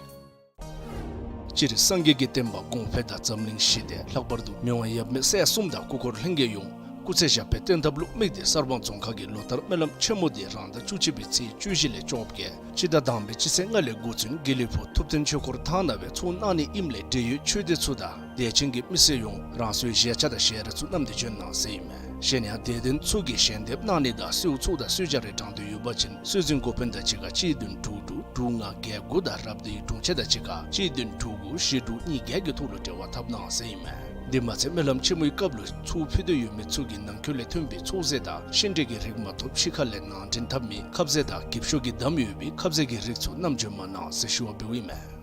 སྤྱིར་སངས་རྒྱས་ཀྱི་བསྟན་པ་གོང་འཕེལ་དང་འཛམ་གླིང་ཞི་བདེ། ལྷག་པར་དུ་མི་དབང་ཡབ་མེས་སྲས་གསུམ་དང་སྐུ་འཁོར་ལྷན་རྒྱས་ཡོངས་སྐུ་ཚེ་ཞབས་པད་བརྟན་ཐབས་ལུ་དམིགས་ཏེ་གསར་སྤང་རྫོང་ཁག་གིས་ལོ་ལྟར་སྨོན་ལམ་ཆེན་མོ་དེ་རང་ཟླ་བཅུ་གཅིག་པའི་ཚེས་བཅུ་བཞི་ལས་བཅོ་བརྒྱད་སྤྱི་ཟླ་དང་པའི་སྤྱི་ཚེས་ལྔ་ལས་འགོ་བཙུགས་དགེ་ལེགས་ཕུག་ཐུབ་བསྟན་ཆོས་འཁོར་ཐང་ནང་སྦེ་ཚོགས་གནང་ནི་ཨིནམ་ལས་འབྲེལ་ཡོད་ཆོས་སྡེ་ཚུ་དང་དད་ཅན་གྱི་མི་སེར་ཡོངས་རང་སོའི་བཞེས་ཆ་དང་ཞལ་རས་ཚུ་བསྣམས་ཏེ་འབྱོན་གནང་ཟེར་ཨིན་མས། གཞན་ཡང་དད་ལྡན་ཚུ་གིས་ཞལ་འདེབས་གནང་ནི་དང་གསོལཝ་ཚོགས་དང་གསོལ་ཇ་རེ་དྲང་འདོད་ཡོད་པ་ཅིན་གསོལ་ཚིགས་འགོ་དཔོན་དང་གཅིག་ཁར་གཅིག་བདུན་དྲུག་དྲུག་དྲུག་ལྔ་བརྒྱད་དགུ་དང་རབ་སྡེའི་དྲུང་ཆེ་དང་གཅིག་ཁར་གཅིག་བདུན་དྲུག་དགུ་བཞི་དྲུག་གཉིས་བརྒྱད་ཀྱི་ཐོག་ལུ་འབྲེལ་བ་འཐབ་གནང་ཟེར་ཨིན་མས། དེ་མ་ཚད་སྨོན་ལམ་ཆེན་མོའི་སྐབས་ལུ་ཚོགས་ཕུལ་འདོད་ཡོད་མི་ཚུ་གིས་ནང་འཁོད་ལས་ཐོན་པའི་ཚོགས་རྫས་དང་ཤིང་འབྲས་ཀྱི་རིགས་མ་གཏོགས་ཕྱི་ཁ་ལས་ནང་འདྲེན་འཐབ་མི་ཁབ་ཟས་དང་གི་ཤོ་གིས་བསྡམས་ཡོད་པའི་ཁབ་ཟས་ཀྱི་རིགས་ཚུ་བསྣམས་འབྱོན་མ་གནང་ཟེར་ཞུ་བ་འབདཝ་ཨིན་མས།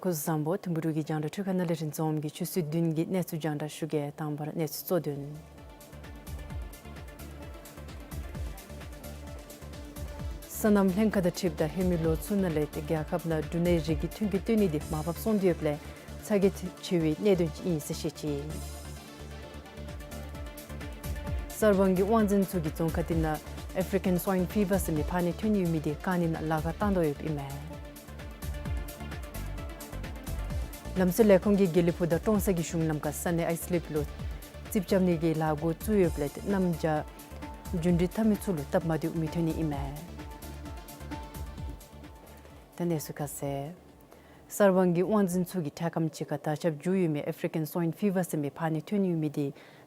སྐུ་གཟུགས་བཟང་པོ། ཐིམ་ཕུག་འབྲུག་གི་རྒྱང་བསྒྲགས་འཕྲུལ་ཁང་ནང་ལས་རིན་འཛོམས་ཀྱིས་ཆུ་ཚོད་བདུན་གྱི་གནས་ཚུལ་རྒྱང་བསྒྲགས་ཞུ་གེ། དང་པ་ར་གནས་ཚུལ་གཙོ་དོན། སོ་ནམ་ལྷན་ཁག་དང་འཁྲིལཝ་ད་ཧེ་མའི་ལོ་ཚུ་ནང་ལས་ཏེ་རྒྱལ་ཁབ་ནང་འབྲུ་སྣའི་རིགས་ཀྱི་ཐོན་སྐྱེད་བཏོན་ནི་འདི་མར་ཕབ་སོང་སྟེ་ཡོདཔ་ལས་ཚ་གྱང་ཆེ་བའི་གནད་དོན་ཅིག་ཨིན་ཟེར་བཤད་ཅི། གསར་སྤང་གི་དབང་འཛིན་ཚུ་གིས་རྫོང་ཁག་དེ་ནང་African Swine Fever ཟེར་མི་ཕག་ནད་ཐོན་ཡོད་མི་དེ་བཀག་ནི་ནང་ལཱ་ཁག་བཏང་དོ་ཡོདཔ་ཨིན་མས། ལམ་སྲོལ་ལས་ཁུངས་ཀྱིས་དགེ་ལེགས་ཕུག་དང་ཀྲོང་གསར་གྱི་གཞུང་ལམ་ཁར་ས་གནས་ཨའི་སི་ལིབ་ལུ་རྩིགཔ་རྐྱབ་ནི་གི་ལཱ་འགོ་བཙུགས་ཡོདཔ་ལས་ཏེ་གནམ་བྱཱར་རྒྱུན་འགྲུལ་འཐབ་མི་ཚུ་ལུ་སྟབས་མ་བདེཝ་མི་ཐོན་ནི་ཨིན་མས། ད་གནས་ཚུལ་ཁ་གསལ། གསར་སྤང་གི་དབང་འཛིན་ཚུ་གིས་འཕྲལ་ཁམས་ཅིག་ཁར་དར་ཁྱབ་འགྱོ་ཡོད་མི་African Swine Fever ཟེར་མི་ཕག་ནད་ཐོན་ཡོད་མི་དེ་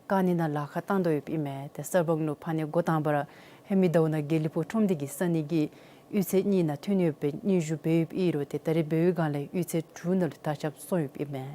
བཀག་ནི་ནང་ལཱ་ཁག་བཏང་དོ་ཡོདཔ་ཨིན་མས། ཏེ་གསར་སྤང་ལུ་ཕག་ནད་འགོ་དང་པ་ར་ཧེ་མའི་ཟླཝ་ནང་དགེ་ལེགས་ཕུག་ཁྲོམ་སྡེ་གི་ས་གནས་ཀྱི་གཡུས་ཚན་གཉིས་ནང་ཐོན་ཡོདཔ་སྦེ་སྙན་ཞུ་འབད་ཡོདཔ་ཨིན་རུང་ཏེ་ད་རེས་འབད་བའི་སྒང་ལས་གཡུས་ཚན་དྲུག་ནང་ལུ་དར་ཁྱབ་སོང་ཡོདཔ་ཨིན་མས།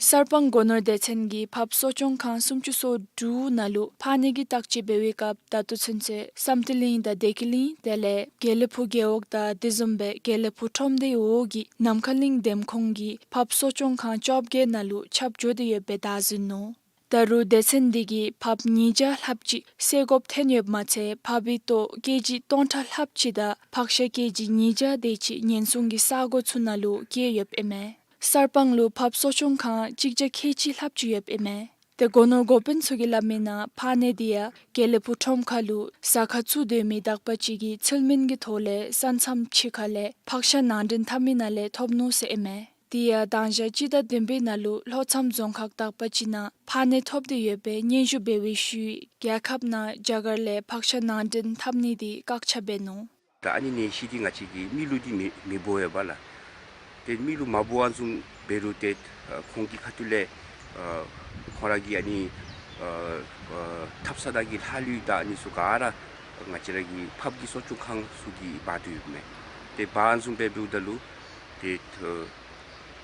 གསར་སྤང་སྒོ་ནོར་སྡེ་ཚན་གྱིས་ཕགཔ་གསོ་སྐྱོང་ཁང་སུམ་ཅུ་སོ་དྲུག་ནང་ལུ་ཕག་ནད་ཀྱི་བརྟག་དཔྱད་འབད་བའི་སྐབས་ད་ལྟོ་ཚུན་ཚོད་བསམ་གཏན་གླིང་དང་བདེ་སྐྱིད་གླིང་དེ་ལས་དགེ་ལེགས་ཕུག་རྒེད་འོག་དང་དེ་བཟུམ་སྦེ་དགེ་ལེགས་ཕུག་ཁྲོམ་སྡེའི་འོག་གི་ནམ་མཁའ་གླིང་འདེམས་ཁོངས་ཀྱི་ཕགཔ་གསོ་སྐྱོང་ཁང་བཅོ་བརྒྱད་ནང་ལུ་ཁྱབ་འགྱོ་སྟེ་ཡོདཔ་སྦེ་བདའ་ཟུན་ནུག། ད་རུང་སྡེ་ཚན་འདི་གིས་ཕགཔ་ཉིས་བརྒྱ་ལྷགཔ་ཅིག་བསད་དགོཔ་ཐོན་ཡོདཔ་མ་ཚད་ཕགཔ་ཏོག་ཀེ་ཇི་སྟོང་ཕྲག་ལྷགཔ་ཅིག་དང་ཕག་ཤ་ཀེ་ཇི་ཉིས་བརྒྱ་དེ་ཅིག་ཉེན་སྲུང་གི་ས་སྒོ་ཚུ་ནང་ལུ་བསྐྱལ་ཡོདཔ་ཨིན་མས། གསར་སྤང་ལུ་ཕགཔ་གསོ་སྐྱོང་ཁང་གཅིག་བརྒྱ་ཁལ་གཅིག་ལྷགཔ་ཅིག་ཡོདཔ་ཨིན་མས། ཏེ་སྒོ་ནོར་འགོ་དཔོན་ཚུ་གིས་སླབ་མི་ནང་ཕག་ནད་འདི་ཡང་དགེ་ལེགས་ཕུག་ཁྲོམ་ཁ་ལུ་གཟའ་ཁར་བཙུགས་སྡོད་མི་དག་པ་ཅིག་གིས་ཚུལ་མིན་གྱི་ཐོག་ལས་ས་མཚམས་ཕྱི་ཁ་ལས་ཕག་ཤ་ནང་འདྲེན་འཐབ་མི་ནང་ལས་ཐོབ་ནུག་ཟེར་ཨིན་མས། དེ་ཡང་དང་ཞག་སྤྱི་ཟླ་བདུན་པའི་ནང་ལུ་ལྷོ་མཚམས་རྫོང་ཁག་དག་པ་ཅིག་ནང་ཕག་ནད་ཐོབ་སྟེ་ཡོད་པའི་སྙན་ཞུ་འབད་བའི་ཤུལ་རྒྱལ་ཁབ་ནང་རྒྱ་གར་ལས་ཕག་ཤ་ནང་འདྲེན་འཐབ་ནི་འདི་བཀག་ཆ་འབད་ནུག། ད་ཨ་ནི་ནད་གཞི་འདི་ང་བཅས་ཀྱི་མི་ལུ་འདི་མི་མི་འབོ་ཡོད་པས་ལགས། ཏེ་མི་ལུ་མ་འབོ་བ་བཟུམ་འབད་རུང་ཏེ་ཨ་ཁོང་གི་ཁ་ཐུག་ལས་ཨ་ཁོང་ར་གི་ཨ་ནི་ཨ་ཨ་འཐབ་ས་དང་གི་ལྷག་ལུས་དང་ཨ་ནི་ཚུ་ག་ར་ང་བཅས་ར་གི་ཕགཔ་གི་གསོ་སྐྱོང་ཁང་ཚུ་གིས་འབག་སྟེ་ཡོདཔ་མས། ཏེ་འབག་བཟུམ་སྦེ་འབདཝ་ད་ལུ་ཏེ་ཨ་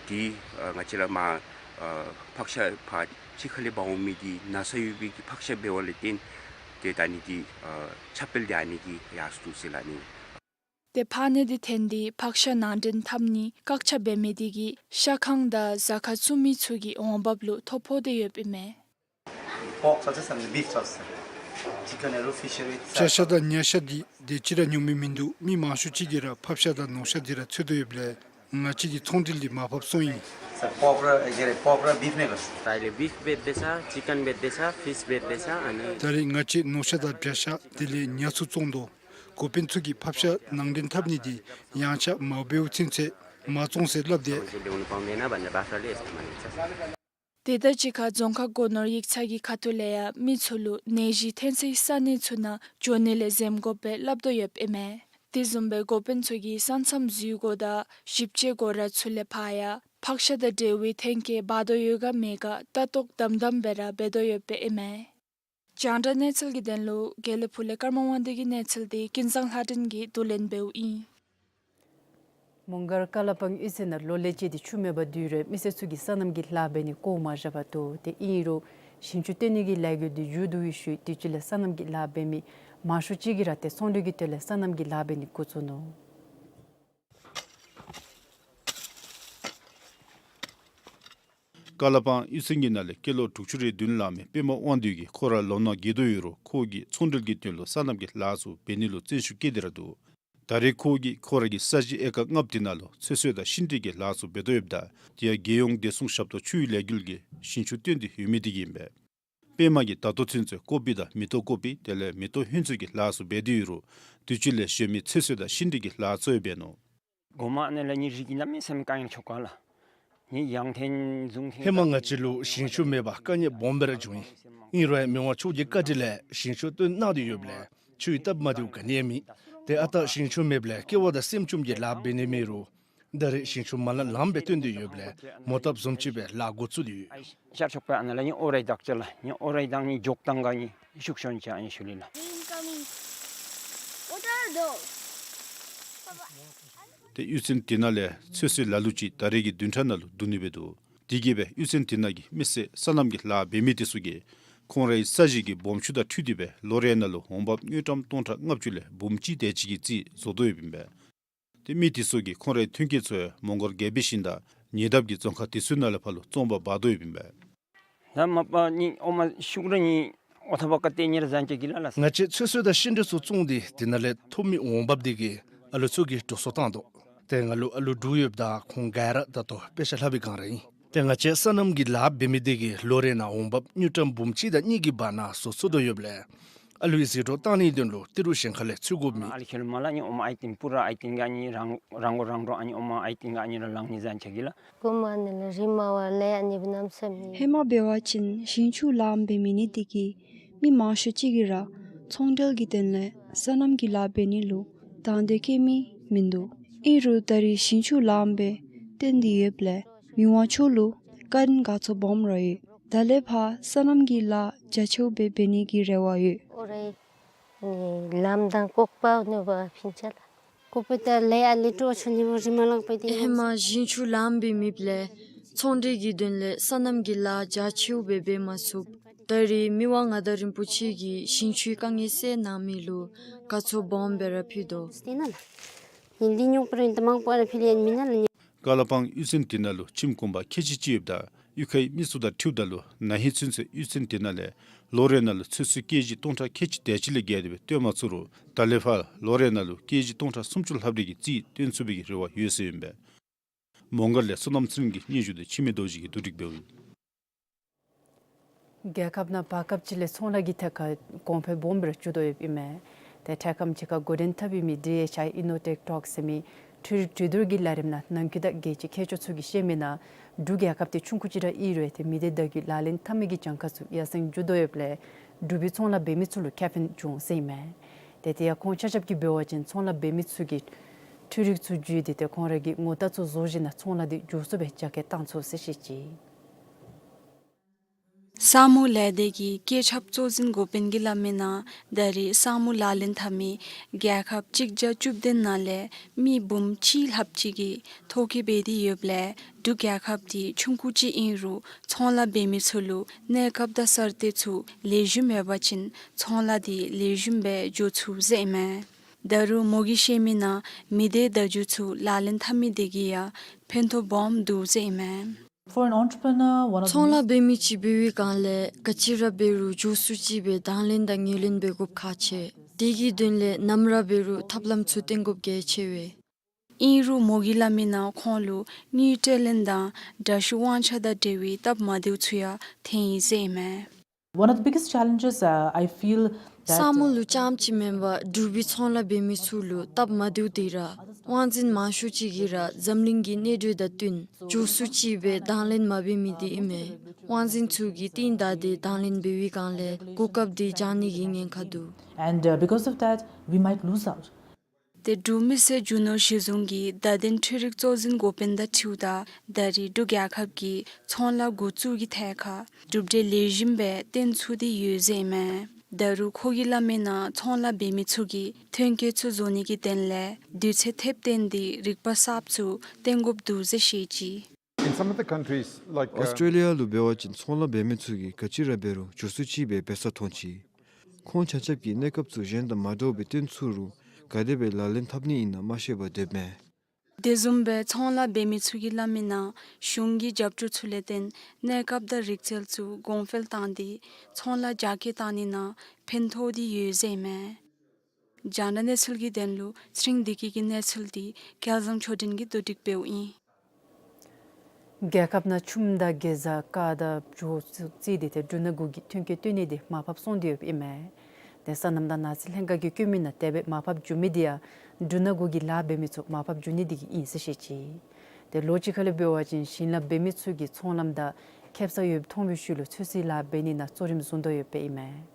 འདི་ཨ་ང་བཅས་ར་མར་ཨ་ཕག་ཤ་ཕར་ཕྱི་ཁ་ལས་འབག་འོང་མི་འདི་ན་ཚ་ཡོད་པའི་གི་ཕག་ཤ་འབད་བ་ལས་བརྟེན་ཏེ་ད་ཨ་ནི་འདི་ཨ་ཁྱབ་སྤེལ་འདི་ཨ་ནི་གིས་ཡར་སོ་ནུག་ཟེར་སླབ་ནི། ཏེ་ཕག་ནད་འདི་ཐོན་ཏེ་ཕག་ཤ་ནང་འདྲེན་འཐབ་ནི་བཀག་ཆ་འབད་མི་འདི་གིས་ཤ་ཁང་དང་གཟའ་ཁར་བཙུགས་མི་ཚུ་གི་འོང་འབབ་ལུ་ཐོ་ཕོག་སྟེ་ཡོདཔ་ཨིན་མས། Pork sauces and beef sauces. Chicken and fish with བྱ་ཤ་དང་ཉ་ཤ་འདི་དེ་ཅིག་ར་ཉོ་མི་མིན་འདུག། མི་མང་ཤོས་ཅིག་གིས་ར་ཕགཔ་ཤ་དང་ནོར་ཤ་འདི་ར་འཚོལ་དོ་ཡོདཔ་ལས་ང་བཅས་ཀྱི་ཚོང་འབྲེལ་འདི་མར་ཕབ་སོང་ཡི། Sir, pork ར་ཨེ་རེ་pork ར་beef ནི་ག་ར། ད་ལས་beef འབད་དེ་ས་chicken འབད་དེ་ས་fish འབད་དེ་ས་ཨ་ནི། ད་རེས་ང་བཅས་ནོར་ཤ་དང་བྱ་ཤ་དེ་ལས་ཉ་ཚུ་བཙོང་དོ། འགོ་དཔོན་ཚུ་གིས་ཕགཔ་ཤ་ནང་འདྲེན་འཐབ་ནི་འདི་ཡངས་ཆག་མ་འབདཝ་ཚུན་ཚོད་མ་བཙོང་ཟེར་སླབ་སྟེ། དེ་དང་གཅིག་ཁར་རྫོང་ཁག་སྒོ་ནོར་ཡིག་ཚང་གི་ཁ་ཐུག་ལས་ཡང་མི་ཚུ་ལུ་ནད་གཞི་ཐོན་སའི་ས་གནས་ཚུ་ནང་འགྱོ་ནི་ལས་འཛེམ་དགོ་པའི་སླབ་དོ་ཡོདཔ་ཨིན་མས། དེ་བཟུམ་སྦེ་འགོ་དཔོན་ཚུ་གིས་ས་མཚམས་འཛུལ་སྒོ་དང་ཞིབ་དཔྱད་སྒོ་ར་ཚུ་ལས་ཕར་ཡང་ཕགཔ་ཤ་དང་འབྲེལ་བའི་ཐོན་སྐྱེད་འབག་དོ་ཡོད་ག་མེད་ག་ལྟ་རྟོག་དམ་དམ་སྦེ་ར་འབད་དོ་ཡོདཔ་ཨིན་མས། རྒྱང་བསྒྲགས་གནས་ཚུལ་གྱི་དོན་ལུ་དགེ་ལེགས་ཕུག་ལས་ཀརྨ་དབང་འདུས་ཀྱི་གནས་ཚུལ་འདི་ཀུན་བཟང་ལྷ་སྒྲོན་གྱིས་བསྡུ་ལེན་འབདཝ་ཨིན། མོང་སྒར་ཀ་ལ་པང་གཡུས་ཚན་ནང་ལོ་ལེགས་བཅས་ཏེ་ཆུ་མེད་པར་སྡོད་རུང་མི་སེར་ཚུ་གིས་སོ་ནམ་གྱི་ལཱ་འབད་ནི་བཀོ་མ་བཞག་པར་འདུག། ཏེ་ཨིན་རུང་ཞིང་ཆུ་བཏོན་ནི་གི་ལས་འགུལ་འདི་མཇུག་བསྡུ་བའི་ཤུལ་དུས་ཅི་ལས་སོ་ནམ་གྱི་ལཱ་འབད་མི་མང་ཤོས་ཅིག་གིས་ར་ཏེ་ཚོང་འབྲེལ་གྱི་དོན་ལས་སོ་ནམ་གྱི་ལཱ་འབད་ནི་འགོ་བཙུགས་ནུག། ཀ་ལ་པང་གཡུས་ཚན་གྱི་ནང་ལས་སྐྱེས་ལོ་དྲུག་ཅུ་རེ་བདུན་ལང་མི་པདྨ་དབང་འདུས་ཀྱིས་ཁོ་ར་ལོ་ན་རྒས་དོ་ཡོད་རུང་ཁོ་གིས་ཚོང་འབྲེལ་གྱི་དོན་ལུ་སོ་ནམ་གྱི་ལཱ་ཚུ་འབད་ནི་ལུ་བརྩོན་ཤུགས་བསྐྱེད་དེ་ར་འདུག། ད་རེས་ཁོ་གིས་ཁོ་ར་གི་ས་གཞི་ཨེ་ཀར་ལྔ་པོ་དེ་ནང་ལུ་ཚོད་བསྲེ་དང་ཤིང་འབྲས་ཀྱི་ལཱ་ཚུ་འབད་དོ་ཡོདཔ་ད་དེ་ཡང་རྒྱལ་ཡོངས་བདེ་སྲུང་ཞབས་ཏོག་ཆུའི་ལས་འགུལ་གྱིས་ཞིང་ཆུ་བཏོན་ཏེ་ཡོད་མི་དེ་གིས་ཨིན་པས། པདྨ་གིས་ད་ལྟོ་ཚུན་ཚོད་ཀོ་པི་དང་མེ་ཏོག་ཀོ་པི་དེ་ལས་མེ་ཏོག་ཧོན་ཚོད་ཀྱི་ལཱ་ཚུ་འབད་དེ་ཡོད་རུང་དུས་ཅི་ལས་གཞན་མི་ཚོད་བསྲེ་དང་ཤིང་འབྲས་ཀྱི་ལཱ་ཚུ་ཡང་འབད་ནུག། གོ་མ་ཨ་ནི་ལས་ངེའི་རིགས་ཀྱི་གནམ་མེད་ས་མེད་དཀའ་ངལ་ཕོག་ག་ལགས། ངེའི་ཡང་ཐེན་རྫོང་ཐེན་ཧེ་མ་ང་བཅས་ལུ་ཞིང་ཆུ་མེད་པར་དཀའ་ངལ་སྦོམ་སྦེ་ར་བྱུང་ཡི། ཨིན་རུང་མི་དབང་མཆོག་གི་བཀའ་དྲིན་ལས་ཞིང་ཆུ་བཏོན་གནང་སྟེ་ཡོདཔ་ལས་ཆུའི་སྟབས་མ་བདེཝ་ག་ནི་ཡང་མེད། ཏེ་ཨ་རྟག་ཞིང་ཆུ་མེདཔ་ལས་སྐྱེ་བ་དང་སེམས་བཅོམ་གྱི་ལཱ་འབད་ནི་མེད་རུང་ད་རེས་ཞིང་ཆུ་མ་ལངམ་ལངམ་སྦེ་བཏོན་ཏེ་ཡོདཔ་ལས་མོ་བཏབ་བཟུམ་ཅིག་སྦེ་ལཱ་འགོ་བཙུགས་ཏེ་ཡོད། ཤར་ཕྱོགས་པའི་ཨ་ནཱ་ལས་ངེའི་ཨོ་རའི་དག་ཅ་ལགས། ངེའི་ཨོ་རའི་དང་ངེའི་འགྱོག་དང་ག་ངེའི་ཤུགས་ཤོན་ཅ་ཨ་ནི་ཤུལ་ལས་ལགས། What are those? ཏེ་གཡུས་ཚན་དེ་ནང་ལས་ཚོད་བསྲེ་ལ་ལུ་ཅིག་ད་རེས་ཀྱི་བདུན་ཕྲག་ནང་ལུ་བསྡུ་ནི་འབད་འདུག། དེ་གིས་སྦེ་གཡུས་ཚན་དེ་ནང་གི་མི་སེར་སོ་ནམ་གྱི་ལཱ་འབད་མི་དེ་ཚུ་གིས་ཁོང་རའི་ས་གཞི་གི་སྦོམ་ཆུང་དང་འཁྲིལ་ཏེ་སྦེ་ལོ་རེ་ནང་ལུ་འོང་འབབ་དངུལ་ཀྲམ་སྟོང་ཕྲག་ལྔ་བཅུ་ལས་འབུམ་གཅིག་དེ་ཅིག་གི་རྩིས་བཟོ་དོ་ཡོདཔ་ཨིན་པས། ཏེ་མི་དེ་ཚུ་གིས་ཁོང་རའི་ཐོན་སྐྱེད་ཚུ་ཡང་མོང་སྒར་རྒྱལ་པོའི་ཞིང་དང་ཉེ་འདབས་ཀྱི་རྫོང་ཁག་དེ་ཚུ་ནང་ལས་ཕར་ལུ་བཙོང་པར་འབག་དོ་ཡོདཔ་ཨིན་པས། ད་མ་པ་ནི་ཨོ་མ་ཤུགས་ར་ནི་ཨོ་ཐ་བ་ཀ་ཏེ་ཉེ་ར་ཟན་ཅ་གི་ལ་ལ། ང་བཅས་ཚོད་བསྲེ་དང་ཤིང་འབྲས་ཚུ་བཙོང་སྟེ་དེ་ནང་ལས་ཐོབ་མི་འོང་འབབ་དེ་གིས་ཨ་ལུ་ཚུ་གི་འགྲོ་སོང་བཏང་དོ། ཏེ་ང་ལུ་ཨ་ལུ་དྲུག་ཡོདཔ་ད་ཁོང་ག་ར་ད་ལྟོ་དཔེ་ཆ་ལྷབ་པའི་སྒང་ར་ཨིན། ཏེ་ང་བཅས་སོ་ནམ་གྱི་ལཱ་འབད་མི་དེ་གིས་ལོ་རེ་ནང་འོང་འབབ་དངུལ་ཀྲམ་འབུམ་གཅིག་དང་གཉིས་ཀྱི་བར་ན་བཟོ་ཚུགས་དོ་ཡོདཔ་ལས་ཨ་ལུའི་ཟད་འགྲོ་བཏང་ནིའི་དོན་ལུ་ཏི་རུ་གཞན་ཁ་ལས་འཚོལ་དགོཔ་མེད། ཨ་ལུ་ཁྱོད་མ་ལ་ནི་ཨོ་མ་ཨའི་ཏེན་པུ་ར་ཨའི་ཏེན་ག་ནི་རང་རང་གོ་རང་རོ་ཨ་ནི་ཨོ་མ་ཨའི་ཏེན་ག་ནི་ར་ལང་ནི་ཟན་ཅ་གི་ལ། ཀུ་མ་ནི་ལ་རི་མ་བ་ལེ་ཨ་ནི་བི་ནམ་སེ་མི། ཧེ་མ་འབད་བ་ཅིན་ཞིང་ཆུ་ལཱ་འབད་མི་ནི་དེ་གིས་མི་མང་ཤོས་ཅིག་གིས་ར་ཚོང་འབྲེལ་གྱི་དོན་ལས་སོ་ནམ་གྱི་ལཱ་འབད་ནི་ལུ་དང་འདོད་བསྐྱེད་མི་མིན་འདུག། ཨིན་རུང་ད་རེས་ཞིང་ཆུ་ལཱ་འབད་བཏོན་ཏེ་ཡོདཔ་ལས་མི་དབང་མཆོག་ལུ་བཀའ་དྲིན་དགའ་ཚོར་སྦོམ་ར་ཡོད། ད་ལས་ཕར་སོ་ནམ་གྱི་ལཱ་རྒྱ་ཆེཝ་སྦེ་འབད་ནི་གི་རེ་བ་ཡོད། ཨོ་རེ་ནི་ལམ་དང་ལྐོག་པ་ནུ་བ་ཕིན་ཆ་ལ། ལྐོག་པ་ད་ལེ་ཡ་ལེ་ཏོ་ཆུ་ནི་བ་རི་མ་ལང་པ་དེ། ཧེ་མ་ཞིང་ཆུ་ལཱ་འབད་མེདཔ་ལས་ཚོང་འབྲེལ་གྱི་དོན་ལས་སོ་ནམ་གྱི་ལཱ་རྒྱ་ཆེཝ་སྦེ་འབད་མ་ཚུགས། ད་རེས་མི་དབང་མངའ་བདག་རིན་པོ་ཆེ་གིས་ཞིང་ཆུའི་དཀའ་ངལ་སེལ་གནང་མི་ལུ་དགའ་ཚོར་སྦོམ་སྦེ་ར་ཕུལ་དོ། ཏེ་ན་ལ། ཡིན་འདི་ཉོག་པ་རེད་ད་མང་པོ་ཨ་ར་ཕི་ལི་ཡན་མི་ན་ལ་ཉ། ཀ་ལ་པང་གཡུས་ཚན་དེ་ནང་ལུ་ཁྱིམ་གུང་པ་ཁལ་གཅིག་ཅིག་ཡོདཔ་ད་གཡུས་ཁའི་མི་ཚུ་དང་འཁྲིལཝ་ད་ལུ་ན་ཧིང་ཚུན་ཚོད་གཡུས་ཚན་དེ་ནང་ལས་ལོ་རེ་ནང་ལུ་ཚོད་བསྲེ་ཀེ་ཇི་སྟོང་ཕྲག་ཁལ་གཅིག་དེ་ཅིག་ལས་བརྒལ་ཏེ་སྦེ་བཏོན་མ་ཚུགས་རུང་ད་ལས་ཕར་ལོ་རེ་ནང་ལུ་ཀེ་ཇི་སྟོང་ཕྲག་སུམ་ཅུ་ལྷགཔ་རེ་གི་རྩིས་བཏོན་ཚུགས་པའི་གི་རེ་བ་ཡོད་ཟེར་ཨིན་པས། མོང་སྒར་ལས་བསོད་ནམས་ཚེ་རིང་གི་སྙན་ཞུ་དེ་འཆི་མེད་རྡོ་རྗེ་གིས་བསྡུ་སྒྲིག་འབདཝ་ཨིན། རྒྱལ་ཁབ་ནང་བར་སྐབས་ཅིག་ལས་ཚོང་ལཱ་གི་ཐད་ཁར་གོང་འཕེལ་སྦོམ་སྦེ་ར་བྱུང་དོ་ཡོདཔ་ཨིན་མས། ཏེ་འཕྲལ་ཁམས་ཅིག་ཁར་འགོ་འདྲེན་འཐབ་མི་ཌི་ཨེཆ་ཨའི་ཨི་ནོ་ཊེཀ་ཊོཀ་ཟེར་མི་འཕྲུལ་རིག་གྲོས་བསྡུར་གྱི་ལས་རིམ་ནང་ནང་འཁོད་ད་རྒྱལ་སྤྱིའི་མཁས་མཆོག་ཚུ་གིས་བཤད་མི་ནང་འབྲུག་རྒྱལ་ཁབ་དེ་ཆུང་ཀུ་ཅིག་ར་ཨིན་རུང་ཏེ་མི་སྡེ་བརྡ་བརྒྱུད་ལག་ལེན་འཐབ་མི་གི་གྱངས་ཁ་ཚུ་ཡར་སེང་འགྱོ་དོ་ཡོདཔ་ལས་འབྲུག་པའི་ཚོང་ལཱ་འབད་མི་ཚུ་ལུ་ཁེ་ཕན་བྱུང་ཟེར་ཨིན་མས། ཏེ་དེ་ཡང་ཁོང་ཆ་ཁྱབ་ཀྱིས་འབད་བ་ཅིན་ཚོང་ལཱ་འབད་མི་ཚུ་གིས་འཕྲུལ་རིག་ཚུ་བརྒྱུད་དེ་ཏེ་ཁོང་ར་གི་ངོ་རྟགས་ཚུ་བཟོ་ཞིནམ་ལས་ཚོང་ལཱ་དེ་མགྱོགས་སུ་སྦེ་རྒྱ་སྐྱེད་བཏང་ཚུགས་ཟེར་བཤད་ཅི། ས་མོ་ལས་སྡེ་གི་སྐྱེད་ཁྲབ་གཙོ་འཛིན་འགོ་དཔོན་གྱིས་སླབ་མི་ནང་ད་རེས་ས་མོ་ལག་ལེན་འཐབ་མི་རྒྱལ་ཁབ་གཅིག་བརྒྱ་བཅུ་བདུན་ནང་ལས་མི་འབུམ་གཅིག་ལྷགཔ་ཅིག་གིས་ཐོ་བཀོད་འབད་དེ་ཡོདཔ་ལས་འབྲུག་རྒྱལ་ཁབ་དེ་ཆུང་ཀུ་ཅིག་ཨིན་རུང་ཚོང་ལཱ་འབད་མི་ཚུ་ལུ་གནས་སྐབས་དང་གསར་གཏོད་ཚུ་ལེགས་ཤོམ་ཡོད་པ་ཅིན་ཚོང་ལཱ་དེ་ལེགས་ཤོམ་སྦེ་འགྱོ་ཚུགས་ཟེར་ཨིན་མས། ད་རུང་མོ་གིས་བཤད་མི་ནང་མི་སྡེ་བརྡ་བརྒྱུད་ཚུ་ལག་ལེན་འཐབ་མི་དེ་གིས་ཡང་ཕན་ཐོགས་སྦོམ་འདུག་ཟེར་ཨིན་མས། For an entrepreneur, one of the ཚོང་ལཱ་འབད་མི་ཅིག་འབད་བའི་སྒང་ལས་ག་ཅི་ར་འབད་རུང་མགྱོགས་སུ་ཅིག་སྦེ་དང་ལེན་དང་ངོས་ལེན་འབད་དགོཔ་ཁག་ཆེ། དེ་གི་དོན་ལས་ནམ་ར་འབད་རུང་ཐབས་ལམ་ཚུ་བཏོན་དགོཔ་གལ་ཆེ་བས། ཨིན་རུང་མོ་གིས་སླབ་མི་ནང་ཁོང་ལུ་དངུལ་སྤྲོད་ལེན་དང་དྲག་ཤུགས་དབང་ཆ་དང་འབྲེལ་བའི་སྟབས་མ་བདེཝ་ཚུ་ཡང་ཐོན་ཡི་ཟེར་ཨིན་མས། One of the biggest challenges, uh, I feel that, ས་མོ་ལུ་རྐྱངམ་ཅིག་མེན་པར་འབྲུག་པའི་ཚོང་ལཱ་འབད་མི་ཚུ་ལུ་སྟབས་མ་བདེཝ་དེ་ར་དབང་འཛིན་མང་ཤོས་ཅིག་གིས་ར་འཛམ་གླིང་གི་གནས་སྡུད་དང་བསྟུན་མགྱོགས་སུ་ཅིག་སྦེ་དང་ལེན་མ་འབད་མི་དེ་ཨིན་མས། དབང་འཛིན་ཚུ་གིས་རྟིང་བདའ་སྟེ་དང་ལེན་འབད་བའི་སྒང་ལས་གོ་སྐབས་དེ་བྱང་ནི་གི་ཉེན་ཁ་འདུག། And, uh, because of that, we might lose out. ཏེ་འབྲུག་མི་སེར་རྒྱུ་ནོར་གཞི་བཟུང་གི་བརྡ་དོན་འཕྲུལ་རིག་གཙོ་འཛིན་འགོ་དཔོན་དང་འཁྲིལཝ་ད་ད་རེས་འབྲུག་རྒྱལ་ཁབ་ཀྱི་ཚོང་ལཱ་འགོ་བཙུགས་ཀྱི་ཐད་ཁར་གྲུབ་འབྲས་ལེགས་ཤོམ་སྦེ་བཏོན་ཚུགས་ཏེ་ཡོད་ཟེར་ཨིན་མས། ད་རུང་ཁོ་གིས་སླབ་མི་ནང་ཚོང་ལཱ་འབད་མི་ཚུ་གིས་ཐོན་སྐྱེད་ཚུ་བཟོ་ནི་གི་དོན་ལས་དུས་ཚོད་ཐེབས་བཏོན་ཏེ་རིག་པ་གསརཔ་ཚུ་བཏོན་དགོཔ་འདུག་ཟེར་བཤད་ཅི། In some of the countries, like, uh, ཨོསི་ཊྲེ་ལི་ཡ་ལུ་འབད་བ་ཅིན་ཚོང་ལཱ་འབད་མི་ཚུ་གིས་ག་ཅི་ར་འབད་རུང་མགྱོགས་སུ་ཅིག་སྦེ་འབད་ས་མཐོང་ཅི། ཁོང་ཆ་ཁྱབ་ཀྱིས་གནས་སྐབས་ཚུ་གཞན་དང་མ་འདྲཝ་སྦེ་བཏོན་ཚུགས་རུང་ག་དེ་སྦེ་ལག་ལེན་འཐབ་ནི་ཨིན་ན་མ་ཤེས་པར་སྡོདཔ་མས། དེ་བཟུམ་སྦེ་ཚོང་ལཱ་འབད་མི་ཚུ་གིས་སླབ་མི་ནང་གཞུང་གི་རྒྱབ་སྐྱོར་ཚུ་ལས་བརྟེན་གནས་སྐབས་དང་རིག་རྩལ་ཚུ་གོང་འཕེལ་བཏང་སྟེ་ཚོང་ལཱ་རྒྱ་སྐྱེད་བཏང་ནི་ནང་ཕན་ཐོགས་ཏེ་ཡོད་ཟེར་ཨིན་མས། རྒྱང་བསྒྲགས་གནས་ཚུལ་གྱི་དོན་ལུ་ཚེ་རིང་བདེ་སྐྱིད་ཀྱི་གནས་ཚུལ་དེ་སྐལ་བཟང་ཆོས་སྒྲོན་གྱིས་བསྡུ་སྒྲིག་འབདཝ་ཨིན། རྒྱལ་ཁབ་ནང་ཆུམ་དང་གེ་ཛ་ཀར་དང་བྱོ་ཚུ་བརྩིས་ཏེ་ཏེ་འབྲུ་སྣ་དགུ་གི་ཐོན་སྐྱེད་བཏོན་ནི་དེ་མར་ཕབ་སོང་སྟེ་ཡོདཔ་ཨིན་མས། ཏེ་སོ་ནམ་དང་ནགས་ཚལ་ལྷན་ཁག་གིས་བཀོད་མི་ནང་དེ་སྦེ་མར་ཕབ་འགྱོ་མི་དེ་ཡང་འབྲུ་སྣ་དགུ་གི་ལཱ་འབད་མི་ཚུ་མར་ཕབ་འགྱོ་ནི་དེ་གིས་ཨིན་ཟེར་བཤད་ཅི། ཏེ་ལོ་གཅིག་ཁ་ལས་འབད་བ་ཅིན་ཞིང་ལཱ་འབད་མི་ཚུ་གི་ཚོང་ལམ་དང་ཁེབ་ས་ཡོདཔ་མཐོང་བའི་ཤུལ་ལུ་ཚོད་བསྲེ་ལཱ་འབད་ནི་ནང་གཙོ་རིམ་བཟུང་དོ་ཡོདཔ་ཨིན་མས།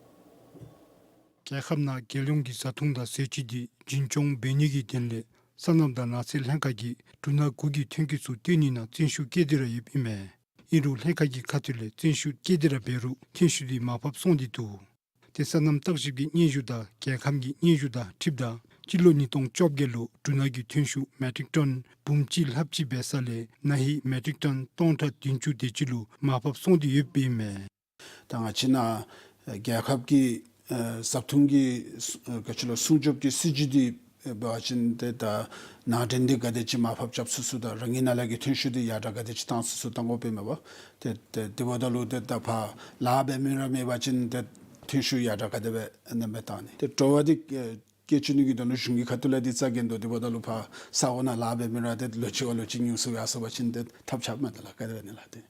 རྒྱལ་ཁབ་ནང་རྒྱལ་ཡོངས་ཀྱི་བཟའ་འཐུང་དང་ཟས་བཅུད་དེ་རྒྱུན་སྐྱོང་འབད་ནི་གི་དོན་ལས་སོ་ནམ་དང་ནགས་ཚལ་ལྷན་ཁག་གིས་འབྲུ་སྣ་དགུ་གི་ཐོན་སྐྱེད་ཚུ་བཏོན་ནི་ནང་བརྩོན་ཤུགས་བསྐྱེད་དེ་ར་ཡོདཔ་ཨིན་མས། ཨིན་རུང་ལྷན་ཁག་གི་ཁ་ཐུག་ལས་བརྩོན་ཤུགས་བསྐྱེད་དེ་ར་འབད་རུང་ཐོན་ཤུགས་དེ་མར་ཕབ་སོང་སྟེ་འདུག། ཏེ་སོ་ནམ་བརྟག་ཞིབ་ཀྱི་སྙན་ཞུ་དང་རྒྱལ་ཁམས་ཀྱི་སྙན་ཞུ་དང་འཁྲིལཝ་ད་སྤྱི་ལོ་ཉིས་སྟོང་བཅོ་བརྒྱད་ལུ་འབྲུ་སྣ་གི་ཐོན་ཤུགས་མེ་ཊིག་ཊོན་འབུམ་གཅིག་ལྷགཔ་ཅིག་འབད་ས་ལས་ན་ཧིང་མེ་ཊིག་ཊོན་སྟོང་ཕྲག་བདུན་ཅུ་དེ་ཅིག་ལུ་མར་ཕབ་སོང་སྟེ་ཡོདཔ་ཨིན་མས། ད་ང་བཅས་ནཱ་རྒྱལ་ཁབ་ཀྱི་ཨ་བཟའ་འཐུང་གི་ཨ་ག་ཅི་ལོ་སྲུང་སྐྱོབ་ཀྱི་སྲིད་བྱུས་འདི་ འབད་བ་ཅིན་ཏེ་ད་ནང་འདྲེན་འདི་ག་དེ་ཅིག་མར་ཕབ་རྐྱབ་ཚུགས་ཚུགས་དང་རང་གི་ནང་ལས་ཀྱི་ཐོན་ཤུགས་འདི་ཡར་དྲག་ག་དེ་ཅིག་བཏང་ཚུགས་ཚུགས་བཏང་དགོཔ་ཨིན་མས་པ། ཏེ་ཏེ་དེ་འབདཝ་ད་ལུ་ཏེ་ད་ཕར་ལཱ་འབད་མི་ར་མེད་པ་ཅིན་ཏེ་ཐོན་ཤུགས་ཡར་དྲག་ག་དེ་སྦེ་ཨ་ནེམ་སྦེ་བཏང་ནི། ཏེ་དྲོ་པ་འདི་ཨེ་སྐྱེལ་བཅུག་ནི་གི་དོན་ལུ་གཞུང་གི་ཁ་ཐུག་ལས་འདི་རྩ་འགེངས་དོ། དེ་འབདཝ་ད་ལུ་ཕར་ས་གོ་ནང་ལཱ་འབད་མི་ར་ཏེ་ལོ་གཅིག་བ་ལོ་གཅིག་ཉུང་སུ་ཡར་སོང་པ་ཅིན་ཏེ་ཐབས་ཆགཔ་མས། ད་ལཱ་ག་དེ་སྦེ་ཨ་ནི་ལཱ་འདི།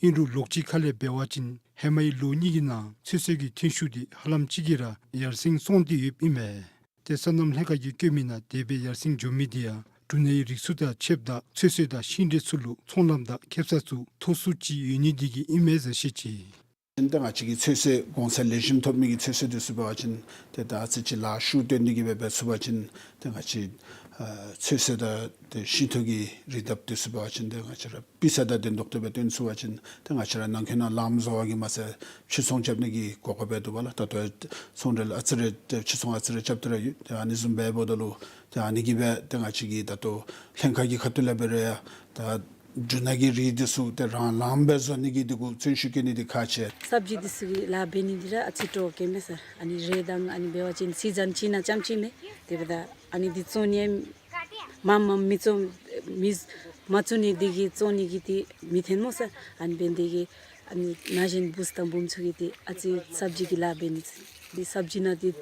ཨིན་རུང་ལོགས་གཅིག་ཁ་ལས་འབད་བ་ཅིན་ཧེ་མའི་ལོ་གཉིས་ཀྱི་ནང་ཚོད་བསྲེ་གི་ཐོན་ཤུགས་འདི་ཧ་ལམ་ཅིག་གིས་ར་ཡར་སེང་སོང་སྟེ་ཡོདཔ་ཨིན་མས། ཏེ་སོ་ནམ་ལྷན་ཁག་གིས་བཀོད་མི་ནང་དེ་སྦེ་ཡར་སེང་འགྱོ་མི་འདི་ཡང་འབྲུ་སྣའི་རིགས་ཚུ་དང་ཕྱེདཔ་ད་ཚོད་བསྲེ་དང་ཤིང་འབྲས་ཚུ་ལུ་ཚོང་ལམ་དང་ཁེབ་ས་ཚུ་མཐོ་སུ་ཅིག་ཡོད་ནི་འདི་གིས་ཨིན་མས་ཟེར་བཤད་ཅི། ཏེ་ང་བཅས་ཀྱིས་ཚོད་བསྲེ་གོང་ཚད་ལེགས་ཤོམ་ཐོབ་ནི་གི་ཚོད་བསྲེ་འདི་ཚུ་འབད་བ་ཅིན་ཏེ་ད་ཨ་ཙི་ཅིག་ལཱ་ཤུགས་བཏོན་ཏེ་གི་སྦེ་འབད་ཚུགས་པ་ཅིན་ཏེ་ང་བཅས་ཨ་ཚོད་བསྲེ་དང་ཏེ་ཤིང་ཐོག་གི་རི་འདབས་འདི་ཚུ་འབད་བ་ཅིན་ཏེ་ང་བཅས་ར་སྤུས་ཚད་དང་ལྡན་ཏོག་ཏོ་སྦེ་བཏོན་ཚུགས་པ་ཅིན་ཏེ་ང་བཅས་ར་ནང་འཁོད་ནང་ལམ་བཟོ་བ་གིས་མ་ཚད་ཕྱིར་ཚོང་རྐྱབ་ནི་གི་གོ་སྐབས་འདུག་པ་ལགས། ད་ལྟོ་ཚོང་འབྲེལ་ཨ་ཙི་རེ་ཕྱིར་ཚོང་ཨ་ཙི་རེ་རྐྱབ་སྟེ་ར་ཡོད། ཏེ་ཨ་ནི་བཟུམ་སྦེ་འབདཝ་ད་ལུ་ཏེ་ཨ་ནི་གིས་སྦེ་ཏེ་ང་བཅས་ཀྱི་ད་ལྟོ་ལྷན་ཁག་གི་ཁ་ཐུག་ལས་འབད་རུང་ཡང་ད་འབྲུ་སྣ་གི་རིགས་འདི་ཚུ་ཏེ་རང་ལངམ་སྦེ་བཟོ་ནི་གི་འདི་གུ་བརྩོན་ཤུགས་བསྐྱེད་ནི་འདི་ཁག་ཆེ། སབ་ཇི་འདི་ཚུ་གི་ལཱ་འབད་ནི་འདི་ར་ཨ་ཙི་སྤྲོ་བ་བསྐྱེད་མས་ཟེར། ཨ་ནི་རེད་དང་ཨ་ནི་འབད་བ་ཅིན་སི་ཛན་ཅིག་ནང་རྐྱངམ་ཅིག་མས། དེ་འབདཝ་ད་ཨ་ནི་འདི་བཙོང་ནི་མ་མ་མི་བཙོང་མི་མ་བཙོང་ནི་འདི་གིས་བཙོང་ནི་གི་འདི་མི་འཐོན་སྨོ་ཟེར། ཨ་ནི་འབད་ནི་འདི་གིས་ཨ་ནི་ན་གཞོན་བུཚ་དང་བུམོ་ཚུ་གིས་འདི་ཨ་ཙི་སབ་ཇི་གི་ལཱ་འབད་ནི་འདི་སབ་ཇི་ནང་འདི་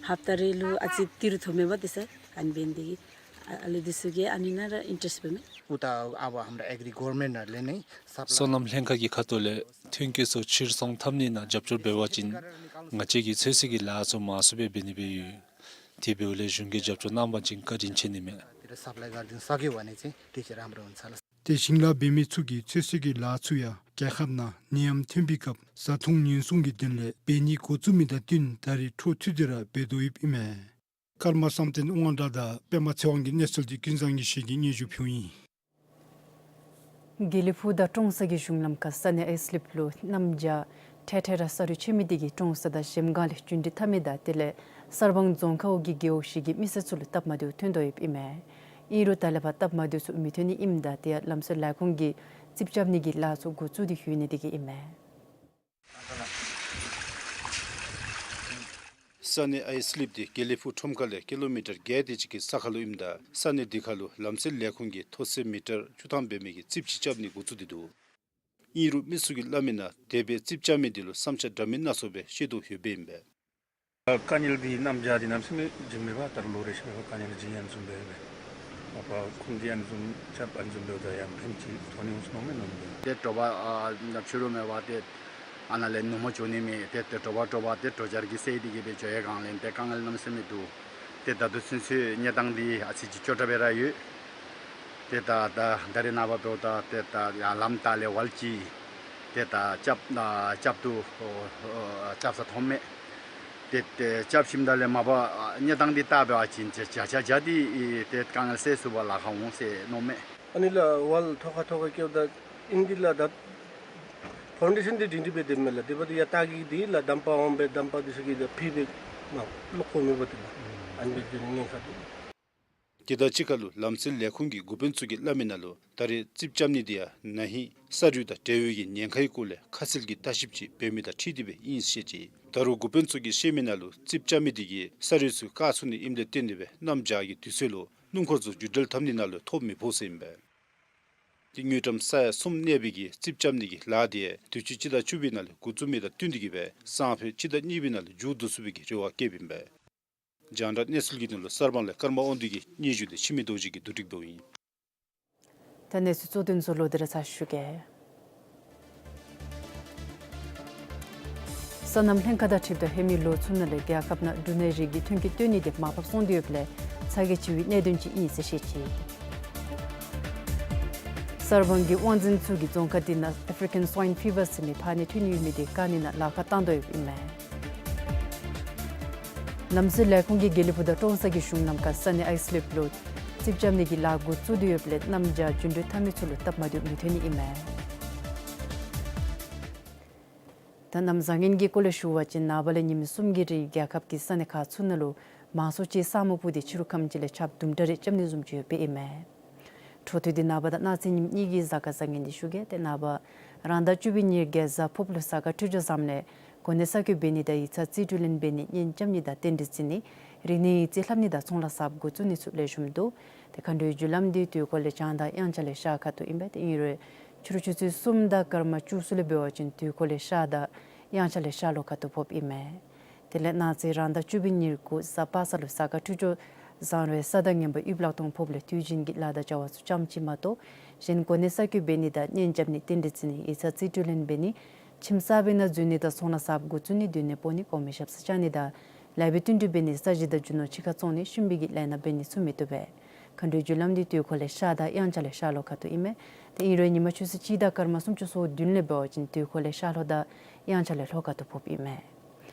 ཧབ་ཏ་རེ་ལུ་ཨ་ཙི་ཏི་རུ་ཐོབ་མས་པ་འདི་ཟེར། ཨ་ནི་འབད་ནི་འདི་གིས་ཨ་ཨ་ལུ་འདི་ཚུ་གིས་ཨ་ནི་ནང་ར་ཨིན་ཊེ་རེསཊ་འབད་མས། उता अब हाम्रो एग्री गभर्नमेन्टहरूले नै सब སོ་ནམ་ལྷན་ཁག་གི་ཁ་ཐུག་ལས་ཐོན་སྐྱེད་ཚུ་ཕྱིར་ཚོང་འཐབ་ནི་ནང་རྒྱབ་སྐྱོར་འབད་བ་ཅིན་ང་བཅས་ཀྱིས་ཚོད་བསྲེ་གི་ལཱ་ཚུ་མང་སུ་སྦེ་འབད་ནི་སྦེ་ཡོད། དེ་འབདཝ་ལས་གཞུང་གིས་རྒྱབ་སྐྱོར་གནང་པ་ཅིན་བཀའ་དྲིན་ཆེ་ནི་མས། तेरो सबलाई गरिदिन सक्यो भने चाहिँ त्यो चाहिँ राम्रो हुन्छ ल। ཏེ་ཞིང་ལཱ་འབད་མི་ཚུ་གིས་ཚོད་བསྲེ་གི་ལཱ་ཚུ་ཡང་རྒྱལ་ཁབ་ནང་ནད་ཡམས་ཐོན་པའི་སྐབས་བཟའ་འཐུང་ཉེན་སྲུང་གི་དོན་ལས་འབད་ནི་འགོ་བཙུགས་མི་དང་བསྟུན་ད་རེས་འཕྲོ་མཐུད་དེ་ར་འབད་དོ་ཡོདཔ་ཨིན་མས། ཀརྨ་བསམ་གཏན་དབང་གྲགས་དང་པདྨ་ཚེ་དབང་གི་གནས་ཚུལ་འདི་ཀུན་བཟང་ཉི་ཤེས་ཀྱིས་སྙན་ཞུ་ཕུལཝ་ཨིན། དགེ་ལེགས་ཕུག་དང་ཀྲོང་གསར་གྱི་གཞུང་ལམ་ཁར་ས་གནས་ཨའི་སི་ལིབ་ལུ་གནམ་བྱཱར་ཐད་ཐད་ར་ས་རུད་ཆད་མི་འདི་གིས་ཀྲོང་གསར་དང་གཞལམ་སྒང་ལས་རྒྱུན་འགྲུལ་འཐབ་མི་དང་དེ་ལས་གསར་སྤང་རྫོང་ཁག་འོག་གི་རྒེད་འོག་བཞི་གི་མི་སེར་ཚུ་ལུ་སྟབས་མ་བདེཝ་ཐོན་དོ་ཡོདཔ་ཨིན་མས། ཨིན་རུང་ད་ལས་ཕར་སྟབས་མ་བདེཝ་ཚུ་མི་ཐོན་ནི་ཨིནམ་ད་དེ་ཡང་ལམ་སྲོལ་ལས་ཁུངས་ཀྱིས་རྩིགཔ་རྐྱབ་ནི་གི་ལཱ་ཚུ་འགོ་བཙུགས་ཏེ་ཡོད་ནི་འདི་གིས་ཨིན་མས། ས་གནས་ཨའི་སི་ལིབ་འདི་དགེ་ལེགས་ཕུག་ཁྲོམ་ཁ་ལས་ཀི་ལོ་མི་ཊར་བརྒྱད་དེ་ཅིག་གི་ས་ཁར་ལུ་ཨིནམ་ད་ས་གནས་འདི་ཁར་ལུ་ལམ་སྲོལ་ལས་ཁུངས་ཀྱིས་མཐོ་ཚད་མི་ཊར་བཅུ་ཐམ་འབད་མི་གི་རྩིགཔ་ཅིག་རྐྱབ་ནི་འགོ་བཙུགས་ཏེ་འདུག། ཨིན་རུང་མི་ཚུ་གིས་སླབ་མིའི་ནང་དེ་སྦེ་རྩིགཔ་རྐྱབ་མི་འདི་ལུ་བསམ་འཆར་འདྲ་མིན་སྣ་ཚོགས་སྦེ་བཤད་དོ་ཡོདཔ་ཨིན་པས། དཀའ་ངལ་འདི་གནམ་བྱཱར་འདི་གནམ་མེད་ས་མེད་བྱུངམ་མས་པ། ད་རུང་ལོ་རེ་ཤུལ་ལུ་དཀའ་ངལ་འདི་བྱུང་ཡང་བཟུམ་སྦེ་ཨིན་པས། ཨ་པ་ཁོང་གིས་ཨ་ནི་བཟུམ་རྐྱབ་ཨ་ནི་བཟུམ་འབདཝ་ད་ཡང་ཕན་ཅིག་ཐོན་ནི་འོང་ཟེར་མནོཝ་མས་མནོཝ་མས། ཏེ་དྲོ་པ་ཨ་ནཱ་ཕྱི་རུ་མེད་པར་ཏེ་ཨ་ནཱ་ལས་ནུབ་མོ་འགྱོ་ནི་མས། ཏེ་ཏེ་དྲོ་པ་དྲོ་པ་ཏེ་དྲོ་འབྱར་གྱིས་བསྲེགས་ཏེ་གི་སྦེ་འགྱོ་བའི་སྒང་ལས་ཏེ་དཀའ་ངལ་གནམ་མེད་ས་མེད་འདུག། ཏེ་ད་ལྟོ་ཚུན་ཚོད་གནས་སྟངས་འདི་ཨ་ཙི་ཅིག་སྐྱོ་དྲགས་སྦེ་ར་ཡོད། ཏེ་ད་ད་ད་རེས་ནངས་པ་འབདཝ་ད་ཏེ་ད་ཡར་ལམ་ལྟག་ལས་ཝཱལ་ཅིག་ཏེ་ད་རྐྱབ་ཨ་རྐྱབ་ཏུ་ཨོ་ཨོ་རྐྱབ་ས་མཐོངམ་མས། ཏེ་ཏེ་རྐྱབ་ཞིནམ་ད་ལས་མ་པ་ཨ་གནས་སྟངས་འདི་བལྟ་འབད་བ་ཅིན་བྱ་བྱ་བྱ་བྱ་འདི་ཨེ་ཏེ་དཀའ་ངལ་སེལ་ཚུགས་པར་ལཱ་ཁག་འོང་ཟེར་མནོཝ་མས། ཨ་ནི་ལགས་ཝཱལ་ཐོག་ཁར་ཐོག་ཁར་བཀལཝ་ད་ཨིན་འདི་ལགས། ད་ཕའུན་ཌེ་ཤཱན་འདི་སྒྲིང་སྒྲི་སྦེ་སྡོདཔ་མས་ལགས། དེ་འབདཝ་ད་ཡར་ལྟག་གི་འདི་ལགས་འདམ་པ་འོང་སྦེ་འདམ་པ་འདི་ཚུ་གིས་ད་ཕུད་སྦེ་མར་ལོག་བཀོ་མི་འབག་འདི་ལགས། ཨ་ནི་སྦེ་འདི་ནི་ཉེན་ཁ་འདུག། དེ་དང་གཅིག་ཁར་ལུ་ལམ་སྲོལ་ལས་ཁུངས་ཀྱི་འགོ་དཔོན་ཚུ་གིས་སླབ་མིའི་ནང་ལུ་ད་རེས་རྩིགཔ་རྐྱབ་ནི་འདི་ཡང་ན་ཧིང་ས་རུད་དང་འབྲེལ་བའི་གི་ཉེན་ཁའི་སྐོར་ལས་ཁ་གསལ་གྱི་ལྟ་ཞིབ་ཅིག་འབད་མི་དང་འཁྲིལ་ཏེ་སྦེ་ཨིན་ཟེར་བཤད་ཅི། ད་རུང་འགོ་དཔོན་ཚུ་གིས་བཤད་མིའི་ནང་ལུ་རྩིགཔ་རྐྱབ་མི་འདི་གིས་ས་རུད་ཚུ་བཀག་ཚུགས་ནི་ཨིནམ་ལས་བརྟེན་ཏེ་སྦེ་གནམ་བྱཱར་གྱི་དུས་ཚོད་ལུ་སྣུམ་འཁོར་ཚུ་རྒྱུན་འགྲུལ་འཐབ་ནི་ནང་ལུ་ཐོ་མི་ཕོག་ཟེར་ཨིན་པས། ཏེ་དངུལ་ཀྲམ་ས་ཡ་གསུམ་གནས་པའི་གི་རྩིགཔ་རྐྱབ་ནི་གི་ལཱ་འདི་དུས་ཅི་སྤྱི་ཟླ་བཅུ་པའི་ནང་ལུ་འགོ་བཙུགས་མི་དང་བསྟུན་ཏེ་གི་སྦེ་སང་ཕོད་སྤྱི་ཟླ་གཉིས་པའི་ནང་ལུ་མཇུག་བསྡུ་ཚུགས་པའི་གི་རེ་བ་བསྐྱེདཔ་ཨིན་པས། རྒྱང་བསྒྲགས་གནས་ཚུལ་གྱི་དོན་ལུ་གསར་སྤང་ལས་ཀརྨ་དབང་འདུས་ཀྱི་སྙན་ཞུ་འདི་འཆི་མེད་རྡོ་རྗེ་གིས་བསྡུ་སྒྲིག་འབདཝ་ཨིན། ད་གནས་ཚུལ་གཙོ་དོན་ཚུ་ལོག་སྟེ་ར་ཚར་ཞུ་གེ། སོ་ནམ་ལྷན་ཁག་དང་འཁྲིལཝ་ད་ཧེ་མའི་ལོ་ཚུ་ནང་ལས་རྒྱལ་ཁབ་ནང་འབྲུ་སྣའི་རིགས་ཀྱི་ཐོན་སྐྱེད་བཏོན་ནི་འདི་མར་ཕབ་སོང་སྟེ་ཡོདཔ་ལས་ཚ་གྱང་ཆེ་བའི་གནད་དོན་ཅིག་ཨིན་ཟེར་བཤད་ཅི། གསར་སྤང་གི་དབང་འཛིན་ཚུ་གིས་རྫོང་ཁག་འདི་ནང་ཨེ་ཕི་རི་ཀན་སྭའིན་ཕི་བར་ཟེར་མི་ཕག་ནད་ཐོན་ཡོད་མི་འདི་བཀག་ནི་ནང་ལཱ་ཁག་བཏང་དོ་ཡོདཔ་ཨིན་མས། ལམ་སྲོལ་ལས་ཁུངས་ཀྱིས་དགེ་ལེགས་ཕུག་དང་ཀྲོང་གསར་གྱི་གཞུང་ལམ་ཁར་ས་གནས་ཨའི་སི་ལིབ་ལུ་རྩིགཔ་རྐྱབ་ནི་གི་ལཱ་འགོ་བཙུགས་ཏེ་ཡོདཔ་ལས་གནམ་བྱཱར་རྒྱུན་འགྲུལ་འཐབ་མི་ཚུ་ལུ་སྟབས་མ་བདེཝ་མི་ཐོན་ནི་ཨིན་མས། ད་གནམ་བཟང་ངན་གྱི་སྐོར་ལས་ཞུ་བ་ཅིན་ནངས་པ་ལས་ཉིནམ་གསུམ་གྱི་རིང་རྒྱལ་ཁབ་ཀྱི་ས་གནས་ཁག་ཚུ་ནང་ལུ་མང་སུ་ཅིག་ས་སྨུག་སྤུབས་ཏེ་ཕྱི་རུ་ཁམས་ཅིག་ལས་ཆརཔ་དུམ་གྲ་རེ་རྐྱབ་ནི་བཟུམ་ཅིག་ཡོདཔ་ཨིན་མས། འཕྲོ་མཐུད་དེ་ནངས་པ་དང་གནངས་ཚེ་ཉིནམ་གཉིས་ཀྱི་གཟའ་སྐར་བཟང་ངན་འདི་ཞུ་གེ། ཏེ་ནངས་པ་ རང་ཟླ་བཅུ་པའི་ཉེར་བརྒྱད་གཟའ་ཕོརཔ་ལུ་ས་ག་འཕྲུལ་སྦྱོར་བཟུམ་ལས་གོ་གནས་གསར་བསྐོ་འབད་ནི་དང་ཡིག་ཚང་རྩིས་སྤྲོད་ལེན་འབད་ནི་གཉེན་རྐྱབ་ནི་དང་རྟེན་འབྲེལ་བརྩི་ནི་རིག་གནས་ཡིག་རྩིས་ལྷབ་ནི་དང་ཚོང་ལཱ་གསརཔ་འགོ་བཙུགས་ནི་ཚུ་ལེགས་ཤོམ་འདུག། ཏེ་མཁའ་འགྲོའི་རྒྱུ་ལམ་འདི་དུས་འཁོར་ལས་བྱང་དང་དབྱངས་འཆར་ལས་ཤར་ཁ་ཐུག་ཨིན་པས། ཏེ་ཨིན་རུང་ཕྱི་རུ་ཆུ་ཚོད་གསུམ་དང་སྐར་མ་བཅུ་ཚུ་ལས་འབད་བ་ཅིན་དུས་འཁོར་ལས་ཤར་དང་དབྱངས་འཆར་ལས་ཤར་ལྷོ་ཁ་ཐུག་ཕོགཔ་ཨིན་མས། དེ་ལས་གནངས་ཚེ་རང་ཟླ་བཅུ་པའི་ཉེར་དགུ་གཟའ་པ་སངས་ལུ་ས་ག་འཕྲུལ་སྦྱོར་བཟུམ་ལས་ས་དང་ངན་པ་ཡུལ་བརླག་གཏོང་ཕོགཔ་ལས་དུས་རྒྱུན་གྱི་ལཱ་དང་བྱ་བ་ཚུ་ཙམ་ཅིག་མ་གཏོགས་གཞན་གོ་གནས་གསར་བསྐོ་འབད་ནི་དང་གཉེན་རྐྱབ་ནི་རྟེན་འབྲེལ་བརྩི་ནི་ཡིག་ཚང་རྩིས་སྤྲོད་ལེན་འབད་ནི་ཁྱིམ་གསར་པའི་ནང་འཛུལ་ནི་དང་ཚོང་ལཱ་གསརཔ་འགོ་བཙུགས་ནི་སྡོད་གནས་སྤོ་ནི་གོང་མའི་ཞབས་སར་བཅར་ནི་དང་ལེགས་པའི་བསྟུན་གྲོས་འབད་ནི་ས་གཞི་དང་རྒྱུ་ནོར་ཕྱི་ཁར་བཙོང་ནི་ཤུམ་པའི་གི་ལས་སྣ་འབད་ནི་ཚུ་མི་བཏུབ་པས། མཁའ་འགྲོའི་རྒྱུ་ལམ་འདི་དུས་འཁོར་ལས་ཤར་དང་དབྱངས་འཆར་ལས་ཤར་ལྷོ་ཁ་ཐུག་ཨིན་མས། ཏེ་ཨིན་རུང་ཉིན་མ་ཆུ་ཚོད་གཅིག་དང་སྐར་མ་སུམ་ཅུ་སོ་བདུན་ལས་འབད་བ་ཅིན་དུས་འཁོར་ལས་ཤར་ལྷོ་དང་དབྱངས་འཆར་ལས་ལྷོ་ཁ་ཐུག་ཕོགཔ་ཨིན་མས།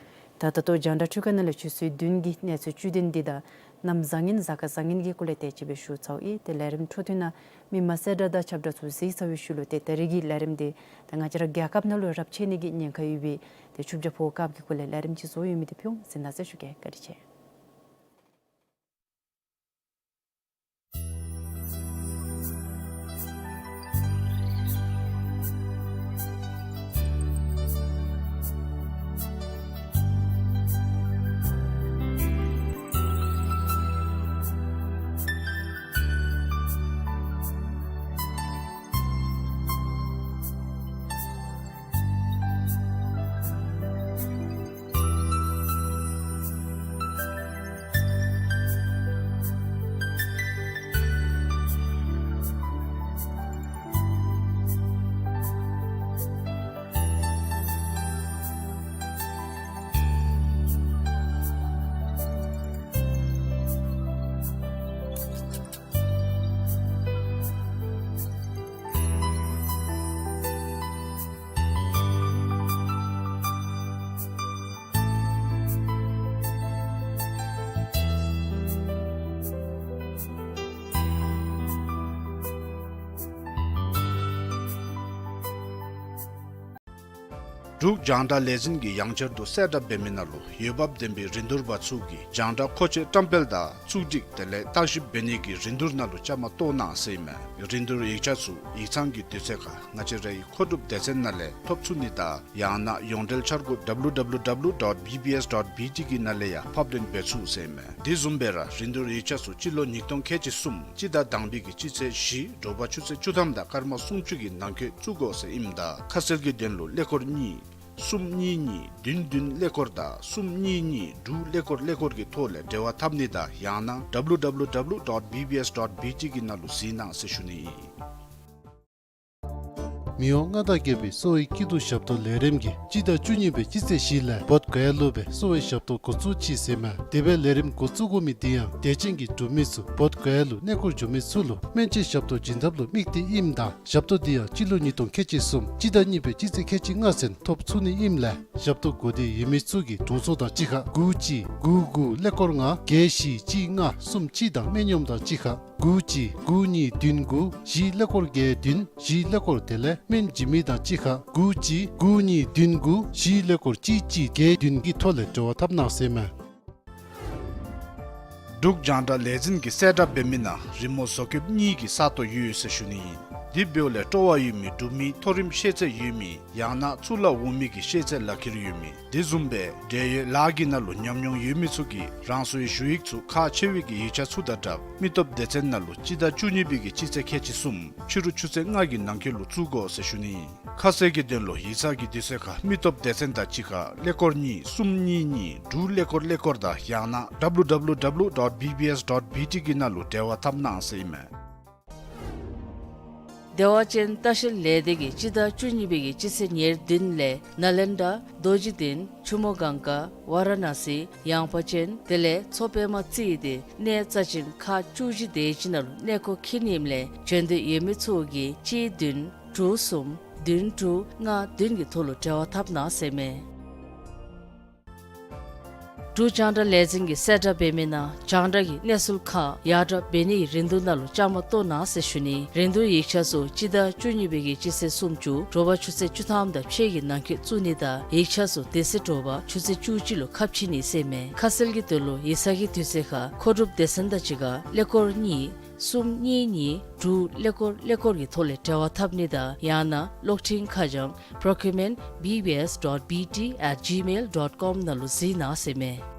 ད་ད་ལྟོ་རྒྱང་བསྒྲགས་འཕྲུལ་ཁང་ནང་ལས་ཆུ་ཚོད་བདུན་གྱི་གནས་ཚུལ་བཅུད་དོན་འདི་དང་གནམ་བཟང་ངན་གཟའ་སྐར་བཟང་ངན་གྱི་སྐོར་ལས་དེ་ཅིག་སྦེ་ཞུ་ཚརཝ་ཨིན། ཏེ་ལས་རིམ་འཕྲོ་མཐུད་ནང་མི་མང་གསལ་བསྒྲགས་དང་ཁྱབ་བསྒྲགས་ཚུ་གཟིགས་ཚར་བའི་ཤུལ་ལུ་ཏེ་ད་རིས་ཀྱི་ལས་རིམ་འདི་ད་ང་བཅས་ར་རྒྱལ་ཁབ་ནང་ལུ་རབས་ཆད་ནི་གི་ཉེན་ཁ་ཡོད་པའི་ཏེ་ཆུ་བྱ་ཕོ་སྐབས་ཀྱི་སྐོར་ལས་ལས་རིམ་ཅིག་བཟོ་ཡོད་མི་འདི་ཕུལ་འོང་། གཟིགས་གནང་ཟེར་ཞུ་གེ། བཀའ་དྲིན་ཆེ། འབྲུག་རྒྱང་བསྒྲགས་ལས་འཛིན་གྱིས་ཡང་བསྐྱར་དུ་གསལ་བསྒྲགས་འབད་མི་ནང་ལུ་འོས་འབབ་ལྡན་པའི་རིན་བསྡུར་པ་ཚུ་གིས་རྒྱང་བསྒྲགས་མཁོ་ཆས་བཀྲམ་སྤེལ་དང་བཙུགས་སྒྲིག་དེ་ལས་བརྟག་ཞིབ་འབད་ནི་གི་རིན་བསྡུར་ནང་ལུ་བཅའ་མར་གཏོགས་གནང་ཟེར་ཨིན་མས། རིན་བསྡུར་ཡིག་ཆ་ཚུ་ཡིག་ཚང་གི་དུས་ཚོད་ཁར་ང་བཅས་རའི་མཁོ་སྒྲུབ་སྡེ་ཚན་ནང་ལས་ཐོབ་ཚུགས་ནི་དང་ཡང་ན་ཡོངས་འབྲེལ་འཆར་སྒོ་W W W dot B B S dot B T གི་ནང་ལས་ཡང་ཕབ་ལེན་འབད་ཚུགས་ཟེར་ཨིན་མས། དེ་བཟུམ་སྦེ་ར་རིན་བསྡུར་ཡིག་ཆ་ཚུ་སྤྱི་ལོ་ཉིས་སྟོང་ཁལ་གཅིག་གསུམ་སྤྱི་ཟླ་དང་པའི་གི་སྤྱི་ཚེས་བཞི་དྲོ་པ་ཆུ་ཚོད་བཅུ་ཐམ་དང་སྐར་མ་སུམ་ཅུ་གི་ནང་འཁོད་བཙུགས་དགོ་ཟེར་ཨིནམ་ད་ཁ་གསལ་གྱི་དོན་ལུ་ཀླད་ཀོར་གཉིས་གསུམ་གཉིས་གཉིས་བདུན་བདུན་ཀླད་ཀོར་དང་གསུམ་གཉིས་གཉིས་དྲུག་ཀླད་ཀོར་ཀླད་ཀོར་གྱི་ཐོག་ལས་འབྲེལ་བ་འཐབ་ནི་དང་ཡང་ན་W W W dot B B S dot B T གི་ནང་ལུ་གཟིགས་གནང་ཟེར་ཞུ་ནི་ཨིན། མི་དབང་མངའ་བདག་རྒྱལ་པོའི་གསོ་བའི་སྐྱིད་སྡུག་ཞབས་ཏོག་ལས་རིམ་གྱིས་སྤྱི་ཟླ་བཅུ་གཉིས་པའི་སྤྱི་ཚེས་བཞི་ལས་བོདྷ་ག་ཡ་ལུ་སྦེ་གསོ་བའི་ཞབས་ཏོག་འགོ་བཙུགས་ཅི་ཟེར་ཨིན་མས། དེ་སྦེ་ལས་རིམ་འགོ་བཙུགས་དགོ་མི་དེ་ཡང་དད་ཅན་གྱི་འབྲུག་མི་ཚུ་བོདྷ་ག་ཡ་ལུ་གནས་སྐོར་འགྱོ་མི་ཚུ་ལུ་སྨན་བཅོས་ཞབས་ཏོག་བྱིན་ཐབས་ལུ་དམིགས་ཏེ་ཨིནམ་ད་ཞབས་ཏོག་དེ་ཡང་སྤྱི་ལོ་ཉིས་སྟོང་ཁལ་གཅིག་གསུམ་སྤྱི་ཟླ་གཉིས་པའི་སྤྱི་ཚེས་ཁལ་གཅིག་ལྔ་ཚུན་ཐོབ་ཚུགས་ནི་ཨིནམ་ལས་ཞབས་ཏོག་དགོས་འདོད་ཡོད་མི་ཚུ་གིས་དྲུང་འཚོ་དང་གཅིག་ཁར་དགུ་གཅིག་དགུ་དགུ་ཀླད་ཀོར་ལྔ་བརྒྱད་བཞི་གཅིག་ལྔ་གསུམ་གཅིག་དང་སྨན་གཡོགམ་དང་གཅིག་ཁར་དགུ་གཅིག་དགུ་གཉིས་བདུན་དགུ་བཞི་ཀླད་ཀོར་བརྒྱད་བདུན་བཞི་ཀླད་ཀོར་དེ་ལས་སྨན་བྱིན་མི་དང་གཅིག་ཁར་དགུ་གཅིག་དགུ་གཉིས་བདུན་དགུ་བཞི་ཀླད་ཀོར་གཅིག་གཅིག་བརྒྱད་བདུན་གྱི་ཐོག་ལས་འབྲེལ་བ་འཐབ་གནང་ཟེར་ཨིན་མས། འབྲུག་རྒྱང་བསྒྲགས་ལས་འཛིན་གྱིས་གསལ་བསྒྲགས་འབད་མི་ནང་རི་མོ་བཟོ་བཀོདཔ་གཉིས་ཀྱི་ས་སྟོང་ཡོད་ཟེར་ཞུ་ནི་ཨིན། དེ་འབདཝ་ལས་སྤྲོ་བ་ཡོད་མི་འབྲུག་མི་མཐོ་རིམ་ཤེས་ཚད་ཡོད་མི་ཡང་ན་གཙུག་ལག་འོག་མའི་གི་ཤེས་ཚད་ལག་ཁྱེར་ཡོད་མི་དེ་བཟུམ་སྦེ་འབྲེལ་ཡོད་ལཱ་གི་ནང་ལུ་ཉམས་མྱོང་ཡོད་མི་ཚུ་གིས་རང་སོའི་ཞུ་ཡིག་ཚུ་ཁག་ཆེ་བའི་གི་ཡིག་ཆ་ཚུ་དང་སྦྲགས་མི་སྟོབས་སྡེ་ཚན་ནང་ལུ་སྤྱི་ཟླ་བཅུ་གཉིས་པའི་གི་སྤྱི་ཚེས་ཁལ་གཅིག་གསུམ་ཕྱི་རུ་ཆུ་ཚོད་ལྔ་གི་ནང་འཁོད་ལུ་བཙུགས་དགོ་ཟེར་ཞུ་ནི་ཨིན། ཁ་གསལ་གྱི་དོན་ལུ་ཡིག་ཚང་གི་དུས་ཚོད་ཁར་མི་སྟོབས་སྡེ་ཚན་དང་གཅིག་ཁར་ཀླད་ཀོར་གཉིས་གསུམ་གཉིས་གཉིས་དྲུག་ཀླད་ཀོར་ཀླད་ཀོར་དང་ཡང་ན་W W W dot B B S dot B T གི་ནང་ལུ་འབྲེལ་བ་འཐབ་གནང་ཟེར་ཨིན་མས། བདེ་བ་ཅན་ལྟ་བཤལ་ལས་སྡེ་གིས་སྤྱི་ཟླ་བཅུ་གཉིས་པའི་གི་སྤྱི་ཚེས་ཉེར་བདུན་ལས་ནཱ་ལེནྡྲ་རྡོ་རྗེ་གདན་ཆུ་མོ་གངས་དཀར་ཝ་ར་ཎ་སི་ཡངས་པ་ཅན་དེ་ལས་མཚོ་པདྨ་རྩེ་ཏེ་གནས་རྩ་ཅན་ཁག་བཅུ་བཞི་དེ་ཅིག་ནང་ལུ་གནས་སྐོར་འཁྱིད་ནི་ཨིནམ་ལས་བྱོན་འདོད་ཡོད་མི་ཚུ་གིས་གཅིག་བདུན་དྲུག་གསུམ་བདུན་དྲུག་ལྔ་བདུན་གྱི་ཐོག་ལུ་འབྲེལ་བ་འཐབ་གནང་ཟེར་ཨིན་མས། འབྲུག་རྒྱང་བསྒྲགས་ལས་འཛིན་གྱིས་གསལ་བསྒྲགས་འབད་མི་ནང་རྒྱང་བསྒྲགས་ཀྱི་གནས་ཚུལ་ཁག་ཡར་དྲག་འབད་ནིའི་རིན་བསྡུར་ནང་ལུ་བཅའ་མར་གཏོགས་གནང་ཟེར་ཞུ་ནི། རིན་བསྡུར་ཡིག་ཆ་ཚུ་སྤྱི་ཟླ་བཅུ་གཉིས་པའི་གི་སྤྱི་ཚེས་སུམ་ཅུ་དྲོ་པ་ཆུ་ཚོད་བཅུ་ཐམ་དང་ཕྱེད་ཀྱི་ནང་འཁོད་བཙུགས་ནི་དང་ཡིག་ཆ་ཚུ་དེ་ཚེ་དྲོ་པ་ཆུ་ཚོད་བཅུ་གཅིག་ལུ་ཁ་ཕྱེ་ནི་ཟེར་ཨིན་མས། ཁ་གསལ་གྱི་དོན་ལུ་ཡིག་ཚང་གི་དུས་ཚོད་ཁར་མཁོ་སྒྲུབ་སྡེ་ཚན་དང་གཅིག་ཁར་ཀླད་ཀོར་གཉིས་ གསུམ་གཉིས་གཉིས་དྲུག་ཀླད་ཀོར་ཀླད་ཀོར་གྱི་ཐོག་ལས་འབྲེལ་བ་འཐབ་ནི་དང་ཡང་ན་གློག་འཕྲིན་ཁ་བྱང་procurement B B S dot B T at gmail dot com ནང་ལུ་གཟིགས་གནང་ཟེར་མས།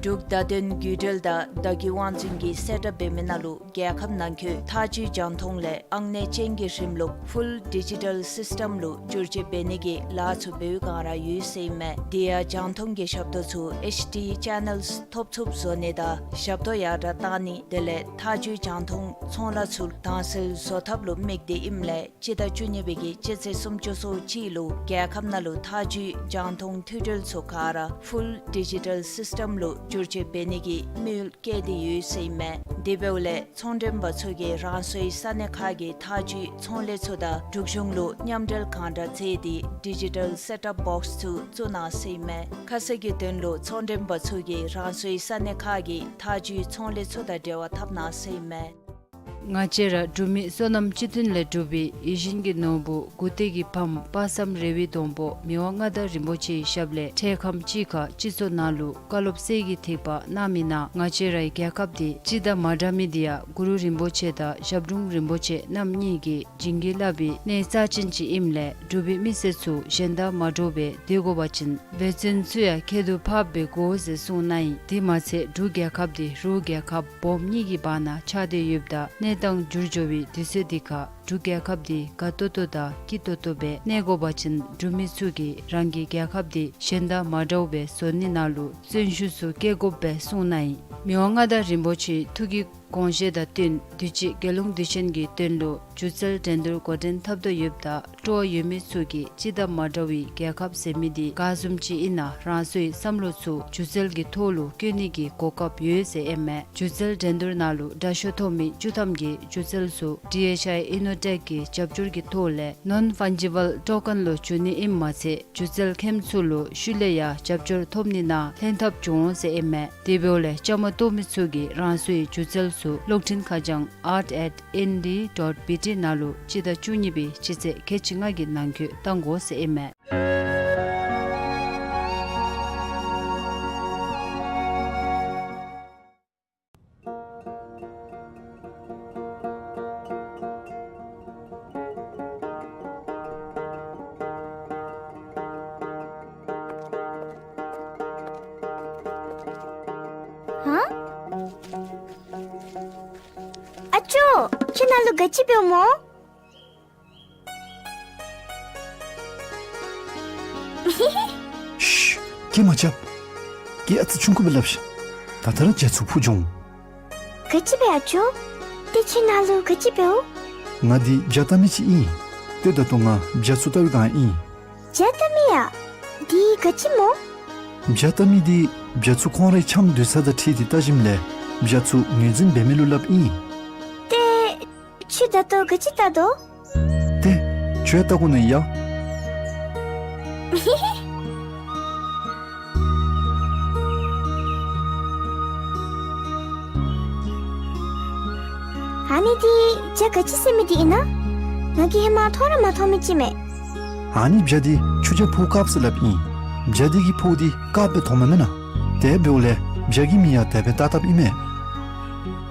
འབྲུག་བརྡ་དོན་བརྒྱུད་འབྲེལ་དང་བརྡ་བརྒྱུད་དབང་འཛིན་གྱིས་གསལ་བསྒྲགས་འབད་མི་ནང་ལུ་རྒྱལ་ཁབ་ནང་འཁོད་ཐག་གཅོད་རྒྱང་མཐོང་ལས་ཨང་གནས་ཅན་གྱི་རིམ་ལུགས་Full Digital System ལུ་བསྒྱུར་བཅོས་འབད་ནི་གི་ལཱ་ཚུ་འབད་བའི་བསྒང་ར་ཡོད་ཟེར་ཨིན་མས། དེ་ཡང་རྒྱང་མཐོང་གི་ཞབས་ཏོག་ཚུ་H D channels ཐོབ་ཚུགསཔ་བཟོ་ནི་དང་ཞབས་ཏོག་ཡར་དྲགས་གཏང་ནི་དེ་ལས་ཐག་གཅོད་རྒྱང་མཐོང་ཚོང་ལཱ་ཚུ་དྭངས་གསལ་བཟོ་ཐབས་ལུ་དམིགས་ཏེ་ཨིནམ་ལས་སྤྱི་ཟླ་བཅུ་གཉིས་པའི་གི་སྤྱི་ཚེས་སུམ་ཅུ་སོ་གཅིག་ལུ་རྒྱལ་ཁབ་ནང་ལུ་ཐག་གཅོད་རྒྱང་མཐོང་མཐུད་འབྲེལ་ཚུ་ག་ར་Full Digital System ལུ་བསྒྱུར་བཅོས་འབད་ནི་གི་དམིགས་ཡུལ་བསྐྱེད་དེ་ཡོད་ཟེར་ཨིན་མས། དེ་འབདཝ་ལས་ཚོང་མགྲོན་པ་ཚུ་གིས་རང་སོའི་ས་གནས་ཁག་གི་ཐག་གཅོད་ཚོང་ལས་ཚུ་དང་འབྲུག་གཞུང་ལུ་མཉམ་འབྲེལ་གང་དྲག་མཛད་དེ་Digital Setup Box ཚུ་བཙུགས་གནང་ཟེར་ཨིན་མས། ཁ་གསལ་གྱི་དོན་ལུ་ཚོང་མགྲོན་པ་ཚུ་གིས་རང་སོའི་ས་གནས་ཁག་གི་ཐག་གཅོད་ཚོང་ལས་ཚུ་དང་འབྲེལ་བ་འཐབ་གནང་ཟེར་ཨིན་མས། ང་བཅས་ར་འབྲུག་མི་བསོད་ནམས་སྤྱི་མཐུན་ལས་གྲུབ་པའི་ཡིད་བཞིན་གྱི་ནོར་བུ་མགུ་ཏོག་གི་ཕམ་དཔག་བསམ་རེ་བའི་སྡོང་པོ་མི་དབང་མངའ་བདག་རིན་པོ་ཆེའི་ཞབས་ལས་འཕྲལ་ཁམས་ཅིག་ཁར་སྤྱི་ཚོགས་ནང་ལུ་བཀའ་སློབ་གསེར་གྱི་ཐིགས་པ་གནང་མི་ནང་ང་བཅས་རའི་རྒྱལ་ཁབ་འདི་སྤྱི་དང་མ་འདྲ་མི་འདི་ཡང་གུ་རུ་རིན་པོ་ཆེ་དང་ཞབས་དྲུང་རིན་པོ་ཆེ་རྣམ་གཉིས་ཀྱིས་བྱིན་གྱིས་བརླབས་པའི་གནས་རྩ་ཅན་ཅིག་ཨིནམ་ལས་འབྲུག་པའི་མི་སེར་ཚུ་གཞན་དང་མ་འདྲཝ་སྦེ་སྡོད་དགོ་པ་ཅིན་འབད་བརྩོན་ཚུ་ཡང་ཁྱད་དུ་འཕགསཔ་སྦེ་དགོ་ཟེར་གསུངས་གནང་ཡི། དེ་མ་ཚད་འབྲུག་རྒྱལ་ཁབ་འདི་རུ་རྒྱལ་ཁབ་སྦོམ་གཉིས་ཀྱི་བར་ན་ཆགས་ཏེ་ཡོདཔ་ད་གནས་སྟངས་འགྱུར་འགྱོ་བའི་དུས་ཚོད་འདི་ཁར་འབྲུག་རྒྱལ་ཁབ་འདི་དགའ་ཏོག་ཏོ་དང་སྐྱིད་ཏོག་ཏོ་སྦེ་གནས་དགོ་པ་ཅིན་འབྲུག་མི་ཚུ་གིས་རང་གི་རྒྱལ་ཁབ་འདི་གཞན་དང་མ་འདྲཝ་སྦེ་བཟོ་ནི་ནང་ལུ་བརྩོན་ཤུགས་ཚུ་བསྐྱེད་དགོཔ་སྦེ་གསུངས་གནང་ཡི། མི་དབང་མངའ་བདག་རིན་པོ་ཆེའི་ཐུགས་ཀྱི་དགོངས་བཞེད་དང་བསྟུན་དུས་ཅི་རྒྱལ་ཡོངས་དུས་ཆེན་གྱི་དོན་ལུ་སྒྱུ་རྩལ་འགྲན་བསྡུར་འགོ་འདྲེན་འཐབ་དོ་ཡོདཔ་ད་སྤྲོ་བ་ཡོད་མི་ཚུ་གིས་སྤྱི་དང་མ་འདྲ་བའི་རྒྱལ་ཁབ་ཟེར་མི་འདི་ག་བཟུམ་ཅིག་ཨིན་ན་རང་སོའི་བསམ་བློ་ཚུ་སྒྱུ་རྩལ་གྱི་ཐོག་ལུ་བཀོད་ནི་གི་གོ་སྐབས་ཡོད་ཟེར་ཨིན་མས། སྒྱུ་རྩལ་འགྲན་བསྡུར་ནང་ལུ་དྲག་ཤོས་ཐོབ་མི་བཅུ་ཐམ་གྱི་སྒྱུ་རྩལ་ཚུ་ཌི་ཨེཆ་ཨའི་ཨི་ནོ་ཊེཀ་གི་རྒྱབ་སྐྱོར་གྱི་ཐོག་ལས་ནོན་ཕཱན་ཇི་བཱལ་ཊོ་ཀེན་ལུ་བསྒྱུར་ནི་ཨིནམ་མ་ཚད་སྒྱུ་རྩལ་མཁནམ་ཚུ་ལུ་ཤུལ་ལས་ཡང་རྒྱབ་སྐྱོར་ཐོབ་ནི་ནང་ལྷན་ཐབས་འབྱུང་འོང་ཟེར་ཨིན་མས། དེ་འབདཝ་ལས་བཅའ་མར་གཏོགས་མི་ཚུ་གིས་རང་སོའི་སྒྱུ་རྩལ་ཚུ་གློག་འཕྲིན་ཁ་བྱང་art at N D dot B T ནང་ལུ་སྤྱི་ཟླ་བཅུ་གཉིས་པའི་སྤྱི་ཚེས་ཁལ་གཅིག་ལྔ་གི་ནང་འཁོད་བཏང་དགོ་ཟེར་ཨིན་མས། ཨ་ཅོ། ཁྱོད་ནཱ་ལུ་ག་ཅི་འབདཝ་སྨོ། ཤུ། སྐད་མ་རྐྱབ། སྐད་ཨ་ཙི་ཆུང་ཀུ་སྦེ་སླབ་ཤིག། ད་ལྟོ་ར་རྒྱ་ཚུ་འཕུར་འགྱོ་འོང་། ག་ཅི་སྦེ་ཨ་ཅོ། ཏེ་ཁྱོད་ནཱ་ལུ་ག་ཅི་འབདཝ། ང་འདི་བྱ་བལྟ་མི་ཅིག་ཨིན། ཏེ་ད་ལྟོ་ང་བྱ་ཚུ་བལྟ་བའི་བསྒང་ཨིན། བྱ་བལྟ་མི་ཡ། འདི་ག་ཅི་སྨོ། བྱ་བལྟ་མི་འདི་བྱ་ཚུ་ཁོང་རའི་འཆམ་སྡོད་ས་དང་འཁྲིལ་ཏེ་བལྟ་ཞིནམ་ལས་བྱ་ཚུ་ངོས་འཛིན་འབད་མི་ལུ་སླབ་ཨིན། ཏེ་ཁྱོད་ད་ལྟོ་ག་ཅི་བལྟ་དོ། ཏེ་ཁྱོད་ཡང་བལྟ་དགོ་ན་ཡ། ཨ་ནི་འདི་བྱ་ག་ཅི་ཟེར་མི་འདི་ཨིན་ན། ང་གིས་ཧེ་མ་མཐོང་ར་མ་མཐོང་མི་ཅིག་མས། ཨ་ནི་བྱ་འདི་ཆུ་བྱ་ཕོ་དཀརཔོ་ཟེར་སླབ་ཨིན། བྱ་འདི་གི་ཕོཝ་འདི་དཀརཔོ་སྦེ་མཐོངམ་མེན་ན། དེ་འབདཝ་ལས་བྱ་གི་མིང་ཡང་དེ་སྦེ་བཏགས་བཏགསཔ་ཨིན་མས།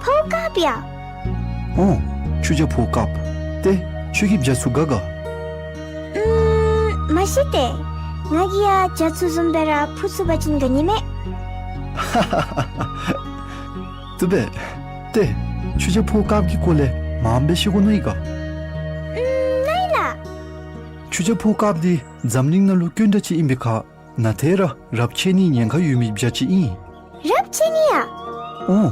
ཕོཝ་དཀརཔོ་ཡ། ཨོ། ཆུ་བྱ་ཕོཝ་དཀརཔོ། ཏེ་ཁྱོད་ཀྱིས་བྱ་ཚུ་དགའ་དགའ། ཨུམ། མ་གཞི་ཏེ་ང་གིས་ཡང་བྱ་ཚུ་བཟུམ་སྦེ་ར་འཕུར་ཚུགས་པ་ཅིན་དགའ་ནི་མས། བཏུབ་པས། ཏེ་ཆུ་བྱ་ཕོཝ་དཀརཔོ་གི་སྐོར་ལས་མངམ་སྦེ་ཤེས་དགོ་མནོ་ཡི་ག། ཨུམ། ནཱ་ཨིན་ལགས། ཆུ་བྱ་ཕོཝ་དཀརཔོ་འདི་འཛམ་གླིང་ནང་ལུ་དཀོན་དྲགས་ཅིག་ཨིན་པའི་ཁར་ནཱ་ཏེ་ར་རབས་ཆད་ནིའི་ཉེན་ཁ་ཡོད་མི་བྱ་ཅིག་ཨིན། རབས་ཆད་ནི་ཡ། ཨོ།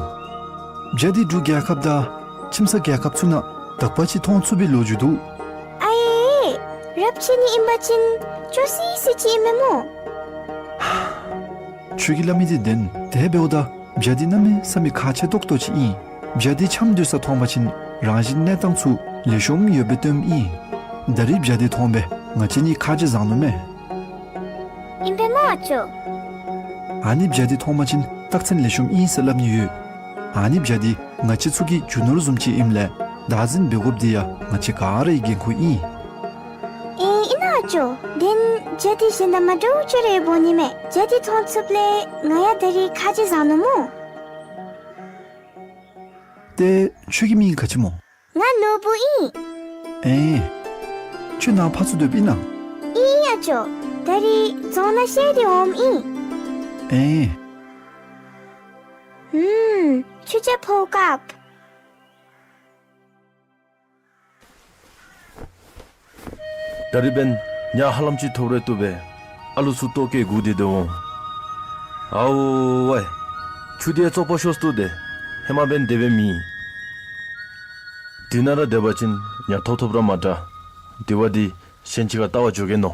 བྱ་འདི་འབྲུག་རྒྱལ་ཁབ་དང་ཁྱིམ་ཚང་རྒྱལ་ཁབ་ཚུ་ནང་དག་པ་ཅིག་མཐོང་ཚུགས་པའི་ལོ་རྒྱུས་འདུག། ཨ་ཡེ། རབས་ཆད་ནི་ཨིན་པ་ཅིན་སྐྱོ་སི་སི་ཅིག་ཨིན་མས་སྨོ། ཁྱོད་ཀྱིས་སླབ་མི་འདི་བདེན། དེ་འབདཝ་ད་བྱ་འདི་གནམ་མེད་ས་མེད་ཁག་ཆེ་ཏོག་ཏོ་ཅིག་ཨིན། བྱ་འདི་འཆམ་སྡོད་ས་མཐོང་པ་ཅིན་རང་བཞིན་གནས་སྟངས་ཚུ་ལེགས་ཤོམ་ཡོདཔ་སྦེ་སྟོནམ་ཨིན། ད་རིས་བྱ་འདི་མཐོང་སྦེ་ང་བཅས་གཉིས་ཁ་རྗེ་བཟང་ནུག་མས། ཨིན་པས་སྨོ་ཨ་ཅོ། ཨ་ནི་བྱ་འདི་མཐོང་པ་ཅིན་རྟགས་མཚན་ལེགས་ཤོམ་ཨིན་ཟེར་སླབ་ནི་ཡོད། ཨ་ནི་བྱ་འདི་ང་བཅས་ཚུ་གི་རྒྱུ་ནོར་བཟུམ་ཅིག་ཨིནམ་ལས་བདག་འཛིན་འབད་དགོཔ་འདི་ཡང་ང་བཅས་ག་རའི་འགན་ཁུར་ཨིན། ཨེ་ཨིན་ན་ཨ་ཅོ། དེ་ན་བྱ་འདི་གཞན་དང་མ་འདྲཝ་ཅིག་ར་ཡོདཔ་འོང་ནི་མས། བྱ་འདི་མཐོང་ཚུགསཔ་ལས་ང་ཡང་ད་རིས་ཁ་རྗེ་བཟང་ནུག་སྨོ། ཏེ་ཁྱོད་ཀྱི་མིང་ག་ཅི་སྨོ། ང་ནོར་བུ་ཨིན། ཨེ། ཁྱོད་ནཱ་ཕར་ཚུར་སྡོདཔ་ཨིན་ན། ཨིན་ཨ་ཅོ། ད་རིས་རྫོང་ནང་བཤལ་ཏེ་འོངམ་ཨིན། ཨེ། ཨུམ། ཆུ་ཇ་ཕོར་ཀཔ། ད་རིས་འབདན་ཉ་ཧ་ལམ་ཅིག་ཐོབ་རུང་བཏུབ་པས། ཨ་ལུ་ཚུ་ལྟོ་བཀོལ་སྒུག་སྟེ་སྡོད་འོང་། ཨའོ་ཝའེ། ཆུ་འདི་བཙོག་པ་ཤོས་བཏུབ་སྟེ། ཧེ་མ་འབདན་དེ་སྦེ་མེད། འདི་ནང་ར་སྡོད་པ་ཅིན་ཉ་ཐོབ་ཐོབ་ར་མ་འདྲ། དེ་བ་འདི་གཞན་ཅིག་ཁར་བལྟ་བར་འགྱོ་གེ་མནོ།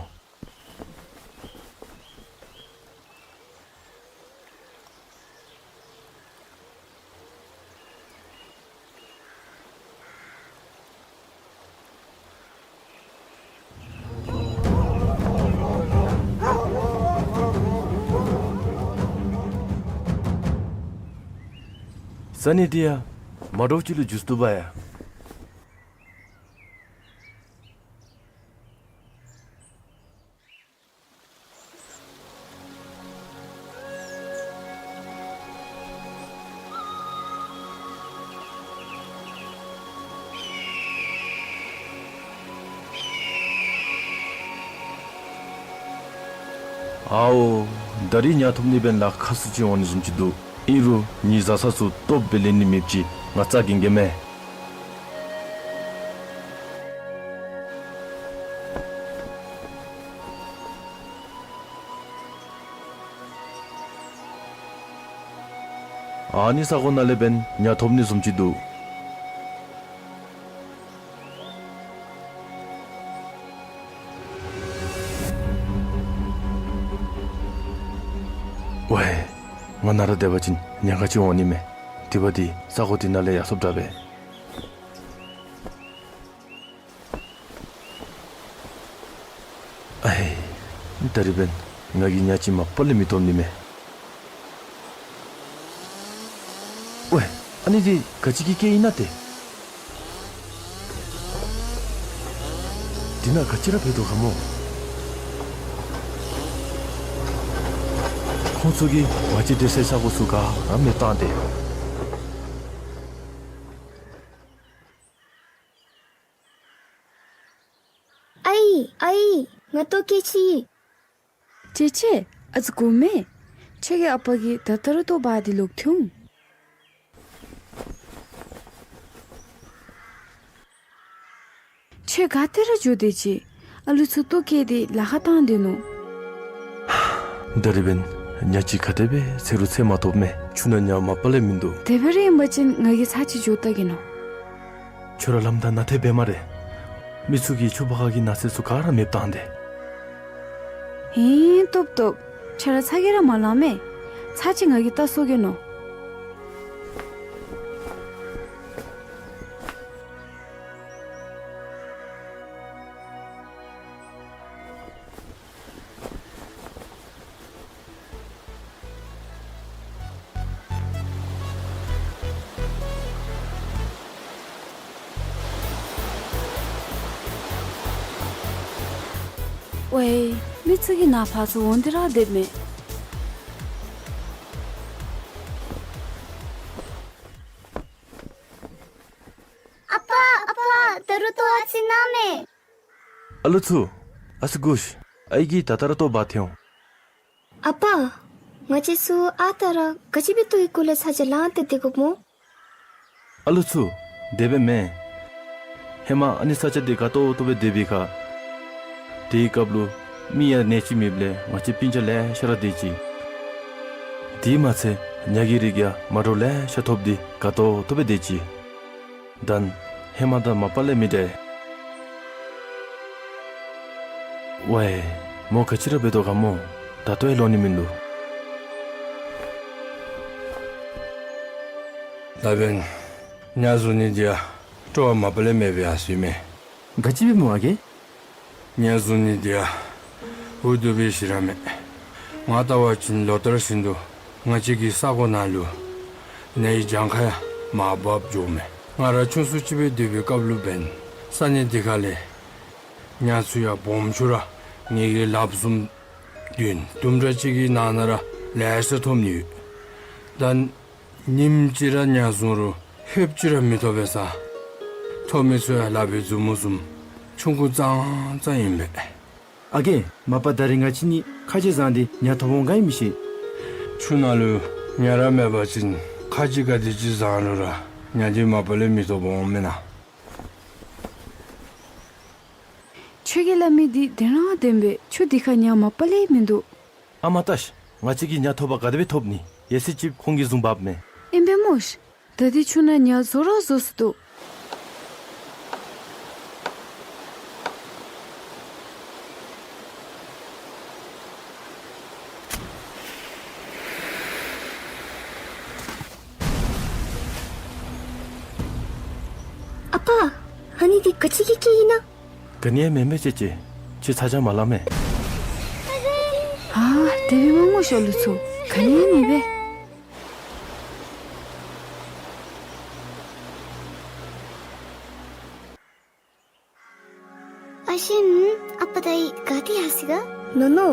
ས་གནས་འདི་ཡང་མ་འདྲཝ་ཅིག་ལུ་འགྱུར་བཏུབ་པ་ཡ། ཨའོ། ད་རིས་ཉ་ཐོབ་ནི་འབདན་ལཱ་ཁག་སུ་ཅིག་འོང་ནི་བཟུམ་ཅིག་འདུག། ཨིན་རུང་ངེའི་བཟའ་ཚང་ཚུ་སྟོབས་སྦེ་ལེན་ནི་མེདཔ་ཅིག་ང་རྩ་འགེངས་གེ་མས། ཨ་ནི་ས་གོ་ནང་ལས་འབདན་ཉ་ཐོབ་ནི་བཟུམ་ཅིག་འདུག། ཝའེ། ང་ནཱ་ར་སྡོད་པ་ཅིན་ཉ་ག་ཅི་འོང་ནི་མས། དེ་བ་འདི་ས་གོ་འདི་ནང་ལས་ཡར་སོངམ་དྲག་པས། ཨའེ། ད་རིས་འབདན་ང་གིས་ཉ་ཅིག་མ་པ་ལས་མི་ཐོབ་ནི་མས། ཝའེ། ཨ་ནི་འདི་ག་ཅི་གི་སྐད་ཨིན་ན་ཏེ། འདི་ནང་ག་ཅི་ར་འབད་དོ་ག་སྨོ། ཁོང་ཚུ་གིས་ང་བཅས་སྡོད་སའི་ས་གོ་ཚུ་ག་ར་མེདཔ་བཏང་སྟེ། ཨའི་ཨའི། ང་ལྟོ་བཀོལ་ཅི། ཅེ་ཅེ། ཨ་ཙི་སྒུག་མས། ཁྱོད་ཀྱི་ཨ་པ་གིས་ད་ལྟོ་ར་ལྟོ་འབག་སྟེ་ལོག་འཐོན་འོང་། ཁྱོད་ག་ཏེ་ར་འགྱོ་དོ་ཅི། ཨ་ལུ་ཚུ་ལྟོ་བཀོལ་ཏེ་ལཱ་ཁག་བཏང་སྡོད་ནུག། ད་རིས་འབདན་ཉ་ཅིག་ག་དེ་སྦེ་འཚོལ་རུང་འཚོལ་མ་ཐོབ་མས། ཆུ་ནང་ཉ་མ་པ་ལས་མིན་འདུག། དེ་སྦེ་ར་ཨིན་པ་ཅིན་ང་གིས་ཚར་གཅིག་འགྱོ་བལྟ་གེ་མནོ། ཁྱོད་ར་ལམ་བདའ་ནཱ་ཐལ་འབད་སྨ་རེ། མི་ཚུ་གིས་ཆུ་བར་ཁ་གི་ནགས་ཚལ་ཚུ་ག་ར་མེདཔ་བཏང་སྟེ། ཧིང་སྟོབས་སྟོབས། ཁྱོད་ར་ཚ་གྱང་ར་མ་ལང་མས། ཚར་གཅིག་ང་གིས་བལྟ་སོང་གེ་མནོ། ཝའེ། མི་ཚུ་གིས་ནཱ་ཕར་ཚུར་འོང་སྟེ་ར་སྡོདཔ་མས། ཨ་པ་ཨ་པ། ད་རུང་ལྟོ་ཨ་ཙི་གནང་མས། ཨ་ལུ་ཚུ། ཨ་ཙི་སྒུག་ཤིག། ཨའི་གིས་ད་ལྟོ་ར་ལྟོ་འབག་འཐོན་འོང་། ཨ་པ། ང་བཅས་ཚུ་ཨ་རྟག་ར་ག་ཅི་སྦེ་ལྟོའི་སྐོར་ལས་ཚ་གྱང་ལངས་ཏེ་སྡོད་དགོཔ་སྨོ། ཨ་ལུ་ཚུ། དེ་སྦེ་མེན། ཧེ་མ་ཨ་ནི་ས་ཆ་འདི་དགའ་ཏོག་ཏོ་སྦེ་སྡོད་པའི་ཁར། དེའི་སྐབས་ལུ་མི་ཡང་གནས་ཅིག་མེདཔ་ལས་ང་བཅས་སྤུན་ཆ་ལེ་ཤ་ར་སྡོད་ཅི། དེ་མ་ཚད་ཉ་གི་རིགས་ཡང་མ་འདྲཝ་ལེ་ཤ་ཐོབ་སྟེ་དགའ་ཏོག་ཏོ་སྦེ་སྡོད་ཅི། ད་ཧེ་མ་དང་མ་པ་ལས་མི་འདྲ། ཝའེ། མོ་ག་ཅི་ར་འབད་དོ་ག་སྨོ། ད་ལྟོ་ཡང་ལོག་ནི་མིན་འདུག། ད་འབདན་ཉ་བཟུང་ནི་འདི་ཡང་སྤྲོ་བ་མ་པ་ལས་མེད་པར་ཡར་སོ་ཡི་མས། ག་ཅི་སྦེ་སྨོ་ཨ་རྒས། ཉ་བཟུང་ནི་འདི་ཡང་འུ་སྡུག་པའི་ཞིག་ར་མས། ང་བལྟ་བ་ཅིན་ལོ་ལྟར་བཞིན་དུ་ང་བཅས་ཀྱི་ས་གོ་ནང་ལུ་ཉ་གི་གྱངས་ཁ་ཡང་མར་བབས་འགྱོཝ་མས། ང་ར་ཆུང་སུ་ཅིག་སྦེ་སྡོད་པའི་སྐབས་ལུ་འབདན་ས་གནས་འདི་ཁ་ལས་ཉ་ཚུ་ཡང་སྦོམ་ཆུང་ར་ངེ་གི་ལགཔ་བཟུམ་བདུན་དུམ་གྲ་ཅིག་གི་ནང་ན་ར་ལེ་ཤ་ཐོབ་ནི་ཡོད། ད་ཉིནམ་གཅིག་ར་ཉ་བཟུང་རུང་ ལྷོདཔ་ཅིག་ར་མི་ཐོབ་པས་ས། ཐོབ་མི་ཚུ་ཡང་ལག་པའི་མཛུབ་མོ་བཟུམ་ཆུང་ཀུ་ཙང་ཙང་ཨིན་པས། ཨ་རྒས། མ་པ་ད་རིས་ང་བཅས་གཉིས་ཁ་རྗེ་བཟང་སྟེ་ཉ་ཐོབ་འོང་ག་ཨིནམ་ཤེས། ཆུ་ནང་ལུ་ཉ་ར་མེད་པ་ཅིན་ཁ་རྗེ་ག་དེ་ཅིག་བཟང་རུང་ར་ཉ་འདི་མ་པ་ལས་མི་ཐོབ་འོང་མེན་ན། ཁྱོད་ཀྱིས་སླབ་མི་འདི་བདེན་ར་བདེན་པས། ཆུ་འདི་ཁར་ཉ་མ་པ་ལས་མིན་འདུག། ཨ་མ་ལྟ་ཤིག། ང་བཅས་ཀྱིས་ཉ་ཐོབ་པ་ག་དེ་སྦེ་ཐོབ་ནི། ཡེ་སི་ཅིག་ཁོང་གིས་བཟུང་འབགཔ་མས། ཨིན་པས་སྨོ་ཤིག། ད་འདི་ཆུ་ནང་ཉ་བཟོ་ར་བཟོ་སོ་འདུག། ཨ་པ། ཨ་ནི་འདི་ག་ཅི་གི་སྐད་ཨིན་ན། ག་ནི་ཡང་མེན་མས་ཅེ་ཅེ། ཁྱོད་ཚ་གྱང་མ་ལང་མས། ཨ་དེ་སྦེ་མ་སྨོ་ཤིག་ཨ་ལུ་ཚུ། ག་ནི་ཡང་མེད་པས། ཨ་ཞིམ། ཨ་པ་དང་ཨའི་ག་ཏེ་ཡར་སོ་ཡི་ག། ནོ་ནོ།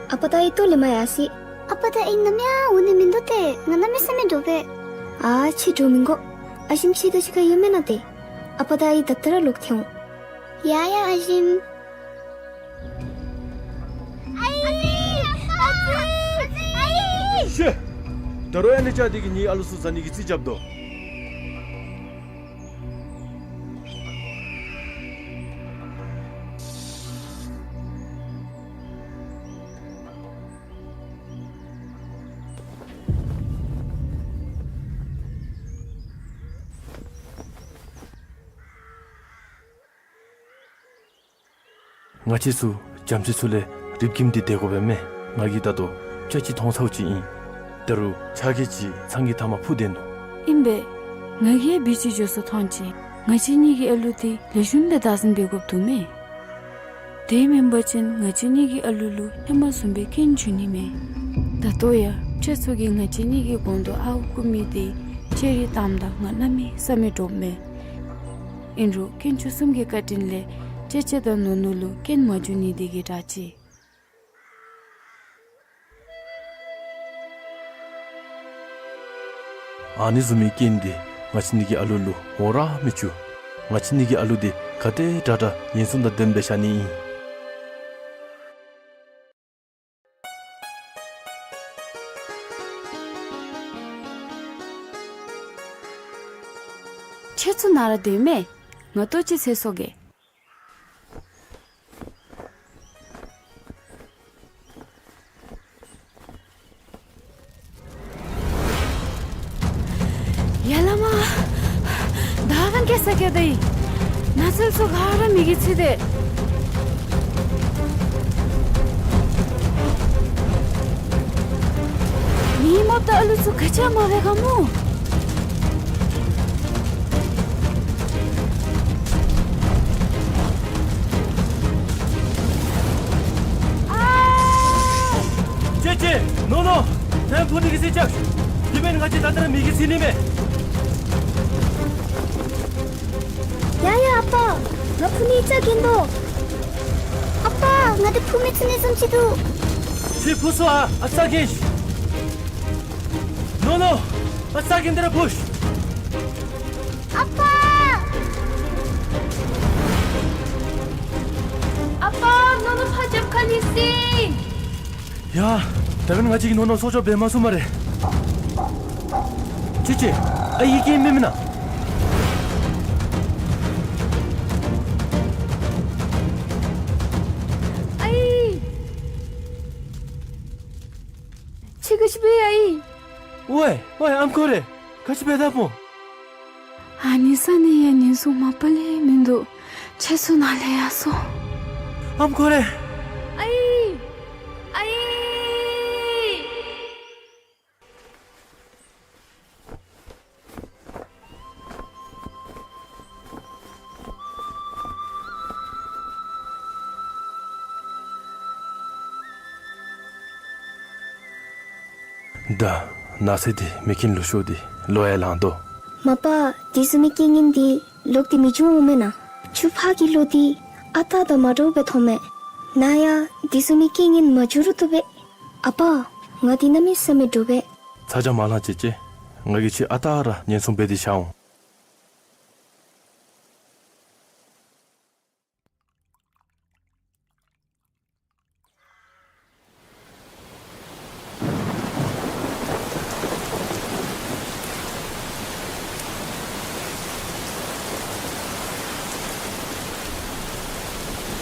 ཨ་པ་དང་ཨའི་ལྟོ་ལེན་པར་ཡར་སོ་ཡི། ཨ་པ་དང་ཨའི་ནམ་ཡང་འོང་ནི་མིན་འདུག་སྟེ། ང་གནམ་མེད་ས་མེད་འདྲོག་པས། ཨ་ཁྱོད་འདྲོག་མི་དགོ། ཨ་ཞིམ་ཁྱོད་དང་གཅིག་ཁར་ཡོད་མེན་ན་ཏེ། ཨ་པ་དང་ཨའི་ད་ལྟོ་ར་ལོག་སྟེ་འོང་། ཡ་ཡ་ཨ་ཞིམ། ཨའི། ཨ་ཙི། ཨ་ཙི། ཨའི། ཤེ། ད་རུང་ཡང་ནི་ཅ་འདི་གིས་ངེའི་ཨ་ལུ་ཚུ་བཟའ་ནི་གི་རྩིས་རྐྱབ་དོ། ང་བཅས་ཚུ་རྒྱ་མཚོའི་ཚུ་ལས་རིབ་ཀྱིམ་སྟེ་སྡོད་དགོ་པས་མས། ང་གིས་ད་ལྟོ་ཅ་ཅིག་མཐོང་ཚརཝ་ཅིག་ཨིན། ད་རུང་ཆ་གི་ཅིག་ཚང་གི་མཐའ་མར་འཕུར་སྡོད་ནུག། ཨིན་པས། ང་གིས་ཡང་འབད་ཅིག་འགྱོ་སོ་ཐོན་ཅི། ང་བཅས་གཉིས་ཀྱི་ཨ་ལུ་འདི་ལེགས་ཤོམ་སྦེ་བདག་འཛིན་འབད་དགོཔ་འདུག་མས། དེ་མེན་པ་ཅིན་ང་བཅས་གཉིས་ཀྱི་ཨ་ལུ་ལུ་ཧེ་མ་བཟུམ་སྦེ་རྐྱེན་འབྱུང་ནི་མས། ད་ལྟོ་ཡང་ཁྱེད་ཚུ་གིས་ང་བཅས་གཉིས་ཀྱི་གོང་དུ་ཨརཝ་བརྐུ་མི་འདི་ཁྱེད་རའི་གཏམ་དང་ང་གནམ་མེད་ས་མེད་འདྲོག་མས། ཨིན་རུང་དཀོན་མཆོག་གསུམ་གྱི་བཀའ་དྲིན་ལས་ཅེ་ཅེ་དང་ནོ་ནོ་ལུ་རྐྱེན་མ་འབྱུང་ནི་འདི་གིས་དྲག་ཅི། ཨ་ནི་བཟུམ་མའི་རྐྱེན་འདི་ང་བཅས་གཉིས་ཀྱི་ཨ་ལུ་ལུ་འོང་ར་མི་བཅུག། ང་བཅས་གཉིས་ཀྱི་ཨ་ལུ་འདི་ག་དེ་དྲག་དྲག་ཉེན་སྲུང་དང་ལྡནམ་སྦེ་བཞག་ནི་ཨིན། ཁྱེད་ཚུ་ནཱ་ར་སྡོད་མས། ང་ལྟོ་ཅིག་འཚོལ་སོང་གེ། ཡ་ལ་མ། བདའ་ཐང་སྐྱེ་ས་སྐྱེ་དེ། ནགས་ཚལ་ཚུ་ག་ར་མེ་གིས་འཚིག་སྟེ། མི་མོ་དང་ཨ་ལུ་ཚུ་ག་ཅི་ཡང་མ་འབད་ག་སྨོ། ཨ། ཅེ་ཅེ། ནོ་ནོ། ལྷན་འཕུར་ནི་གི་རྩིས་རྐྱབ་ཤིག། དེ་མེན་ང་བཅས་ད་ལྟོ་ར་མེ་གིས་འཚིག་ནི་མས། ཡ་ཡ་ཨ་པ། ང་འཕུར་ནི་རྩ་འགེངས་དོ། ཨ་པ། ང་འདི་འཕུར་མི་ཚུགས་ནི་བཟུམ་ཅིག་འདུག། ཁྱོད་འཕུར་སོང་ཨ། ཨ་རྩ་འགེངས་ཤིག། ནོ་ནོ། ཨ་རྩ་འགེངས་ཏེ་ར་འཕུར་ཤིག། ཨ་པ། ཨ་པ། ནོ་ནོ་ཕར་རྒྱབ་ཁ་ལས་སོ་ཡི། ཡ། ད་མེན་ང་བཅས་ཀྱིས་ནོ་ནོ་སྲོག་སྐྱོབ་འབད་མ་ཚུགས་སྨ་རེ། ཅེ་ཅེ། ཨའི་གིས་མེན་མེན་ན། ཨའི། ཁྱོད་ག་ཅི་འབད་ཡི་ཨའི། ཝའི་ཝའི་ཨམ་ཁོ་རེ། ག་ཅི་འབད་དཔ་སྨོ། ཨ་ནི་ས་ནི་ཡང་ཉེན་སྲུང་མ་པ་ལས་མིན་འདུག། ཁྱེད་ཚུ་ནཱ་ལས་ཡར་སོང་། ཨམ་ཁོ་རེ། ཨའི། ཨའི། ད་ནགས་ཚལ་འདི་མེ་རྐྱེན་ལུ་ཤོར་ཏེ་ལོ་ཡང་ལངས་དོ། མ་པ་དེ་བཟུམ་མའི་རྐྱེན་ངན་འདི་ལོག་སྟེ་མི་འབྱུང་འོང་མེན་ན། ཆུ་ཕག་གི་ལོ་འདི་ཨ་རྟག་དང་མ་འདྲཝ་སྦེ་མཐོངམ་མས། ནཱ་ཡང་དེ་བཟུམ་མའི་རྐྱེན་ངན་མ་འབྱུང་རུང་བཏུབ་པས། ཨ་པ། ང་འདི་གནམ་མེད་ས་མེད་འདྲོག་པས། ཚ་གྱང་མ་ལང་ཅེ་ཅེ། ང་གིས་ཁྱོད་ཨ་རྟག་ར་ཉེན་སྲུང་འབད་དེ་བཞག་འོང་།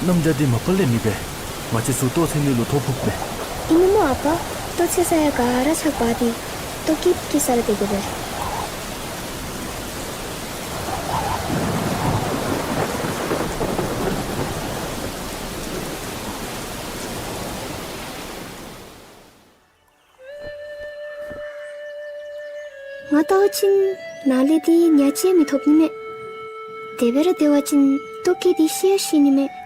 གནམ་བྱཱར་འདི་མ་པ་ལས་མེད་པས། ང་བཅས་ཚུ་ལྟོ་འཚོལ་ནི་ལུ་ཐོ་ཕོགཔ་མས། ཨིན་མས་སྨོ་ཨ་པ། ལྟོ་འཚོལ་ས་ཡང་ག་ར་ཆག་པ་སྟེ་ལྟོ་ཀིར་ཀིར་ས་ར་སྡོད་དགོ་པས། ང་བལྟ་བ་ཅིན་ནཱ་ལས་འདི་ཉ་ཅིག་མི་ཐོབ་ནི་མས། དེ་སྦེ་ར་སྡོད་པ་ཅིན་ལྟོ་ཀིར་འདི་ཤི་ཡང་ཤི་ནི་མས།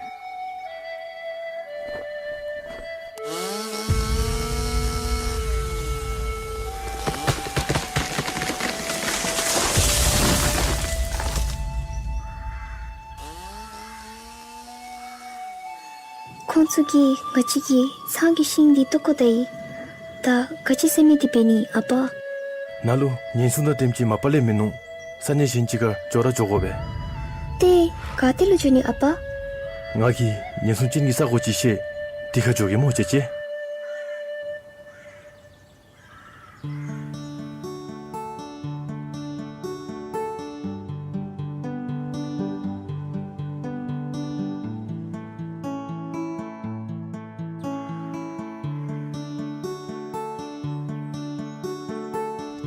ཁོང་ཚུ་གིས་ང་བཅས་ཀྱི་ཚང་གི་ཤིང་འདི་བཏོག་བཀོ་ད་ཡི། ད་ག་ཅི་ཟེར་མི་འདི་འབད་ནི་ཨ་པ། ནཱ་ལུ་ཉེན་སྲུང་དང་དེམ་ཅིག་མ་པ་ལས་མིན་ནུག། ས་གནས་གཞན་ཅིག་ཁར་འགྱོ་ར་འགྱོ་དགོ་པས། ཏེ་ག་ཏེ་ལུ་འགྱོ་ནི་ཨ་པ། ང་གིས་ཉེན་སྲུང་ཅན་གྱི་ས་གོ་ཅིག་ཤེས། དེ་ཁར་འགྱོ་གེ་སྨོ། ཅེ་ཅེ།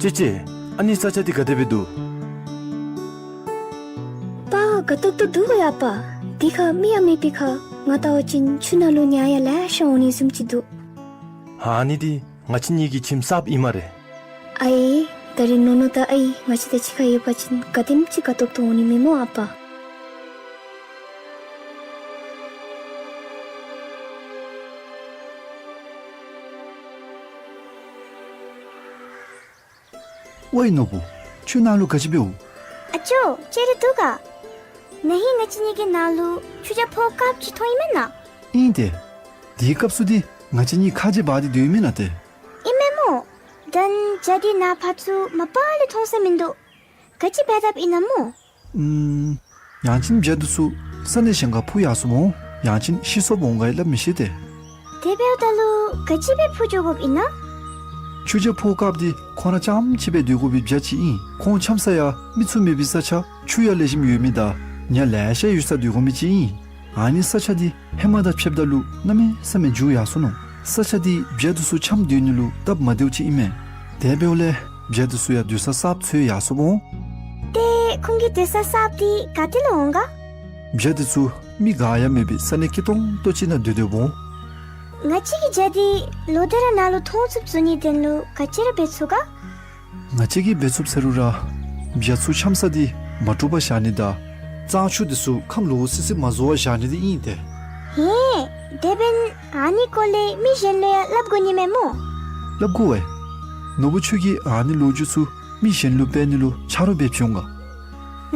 ཅེ་ཅེ། ཨ་ནི་ས་ཆ་འདི་ག་དེ་སྦེ་འདུག། པ་དགའ་ཏོག་ཏོ་འདུག་གོ་ཡ་པ། འདི་ཁར་མི་ཡང་མེད་པའི་ཁར་ང་བལྟ་བ་ཅིན་ཆུ་ནང་ལུ་ཉ་ཡང་ལེ་ཤ་འོང་ནི་བཟུམ་ཅིག་འདུག། ཨ་ནི་འདི་ང་བཅས་གཉིས་ཀྱི་ཁྱིམ་གསརཔ་ཨིན་སྨ་རེ། ཨའི། ད་རིས་ནོ་ནོ་དང་ཨའི་ང་བཅས་དང་གཅིག་ཁར་ཡོད་པ་ཅིན་ག་དེམ་ཅིག་དགའ་ཏོག་ཏོ་འོང་ནི་མས་སྨོ་ཨ་པ། ཝའི་ནོར་བུ། ཆུ་ནང་ལུ་ག་ཅི་འབདཝ། ཨ་ཅོ། ཅེ་རེ་འདུག་ག། ན་ཧིང་ང་བཅས་གཉིས་ཀྱི་ནང་ལུ་ཆུ་རྐྱབ་ཕོཝ་དཀརཔོ་ཅིག་མཐོང་ཡི་མེན་ན། ཨིན་ཏེ། དེའི་སྐབས་སུ་འདི་ང་བཅས་གཉིས་ཁ་རྗེ་འབག་སྟེ་སྡོད་ཡི་མེན་ན་ཏེ། ཨིན་མས་སྨོ། ད་བྱཱར་འདི་ནཱ་ཕར་ཚུར་མ་པ་ལས་མཐོང་ས་མིན་འདུག། ག་ཅི་འབད་དཔ་ཨིན་ན་སྨོ། ཨུམ། ཡང་ཅིན་བྱཱ་འདི་ཚུ་ས་གནས་གཞན་ཁར་འཕུར་ཡར་སོ་སྨོ། ཡང་ཅིན་ཤི་སོཔ་འོང་ག་ཡི་སླབ་མི་ཤེས་ཏེ། དེ་འབདཝ་ད་ལུ་ག་ཅི་སྦེ་འཕུར་འགྱོ་དགོཔ་ཨིན་ན། ཆུ་རྐྱབ་ཕོཝ་དཀརཔོ་འདི་ཁོང་ར་རྐྱངམ་གཅིག་སྦེ་སྡོད་དགོ་པའི་བྱཱ་ཅིག་ཨིན། ཁོང་འཁྱམ་ས་ཡང་མི་ཚུ་མེད་པའི་ས་ཆ། ཆུ་ཡང་ལེགས་ཤོམ་ཡོད་མི་དང་ཉ་ལེ་ཤ་ཡོད་སར་སྡོད་དགོ་མི་ཅིག་ཨིན། ཨ་ནི་ས་ཆ་འདི་ཧེ་མ་དང་ཕྱདཔ་ད་ལུ་གནམ་མེད་ས་མེད་འགྱུར་ཡར་སོ་ནུག། ས་ཆ་འདི་བྱཱ་འདི་ཚུ་འཁྱམ་སྡོད་ནི་ལུ་སྟབས་མ་བདེཝ་ཅིག་ཨིན་མས། དེ་འབདཝ་ལས་བྱཱ་འདི་ཚུ་ཡང་སྡོད་ས་གསརཔ་འཚོལ་ཡར་སོ་སྨོ། ཏེ་ཁོང་གི་སྡོད་ས་གསརཔ་འདི་ག་ཏེ་ལུ་འོང་ག། བྱཱ་འདི་ཚུ་མི་ག་ཡང་མེད་པའི་ས་གནས་སྐྱིད་ཏོང་ཏོ་ཅིག་ནང་སྡོད་སྡོདཔ་འོང་། ང་བཅས་ཀྱི་བྱཱ་འདི་ལོག་སྟེ་ར་ནཱ་ལུ་མཐོང་ཚུགསཔ་བཟོ་ནིའི་དོན་ལུ་ག་ཅི་ར་འབད་ཚུགས་ག། ང་བཅས་ཀྱིས་འབད་ཚུགསཔ་ཟེར་རུང་ར་བྱཱ་ཚུ་འཁྱམ་ས་འདི་མ་དཀྲུགས་པར་བཞག་ནི་དང་གཙང་ཆུ་འདི་ཚུ་ཁམས་ལོག་སི་སི་མ་བཟོ་བར་བཞག་ནི་འདི་ཨིན་ཏེ། ཧེ། དེ་འབདན་ཨ་ནི་སྐོར་ལས་མི་གཞན་ལུ་ཡང་སླབ་དགོ་ནི་མས་སྨོ། སླབ་དགོ་པས། ནོར་བུ་ཁྱོད་ཀྱིས་ཨ་ནི་ལོ་རྒྱུས་ཚུ་མི་གཞན་ལུ་སྤེལ་ནི་ལུ་ཆ་རོགས་འབད་བྱོན་ག།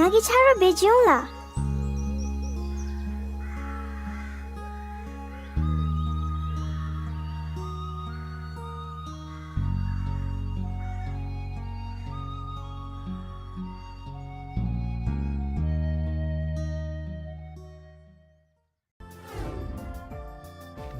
ང་གིས་ཆ་རོགས་འབད་བྱོན་ལགས།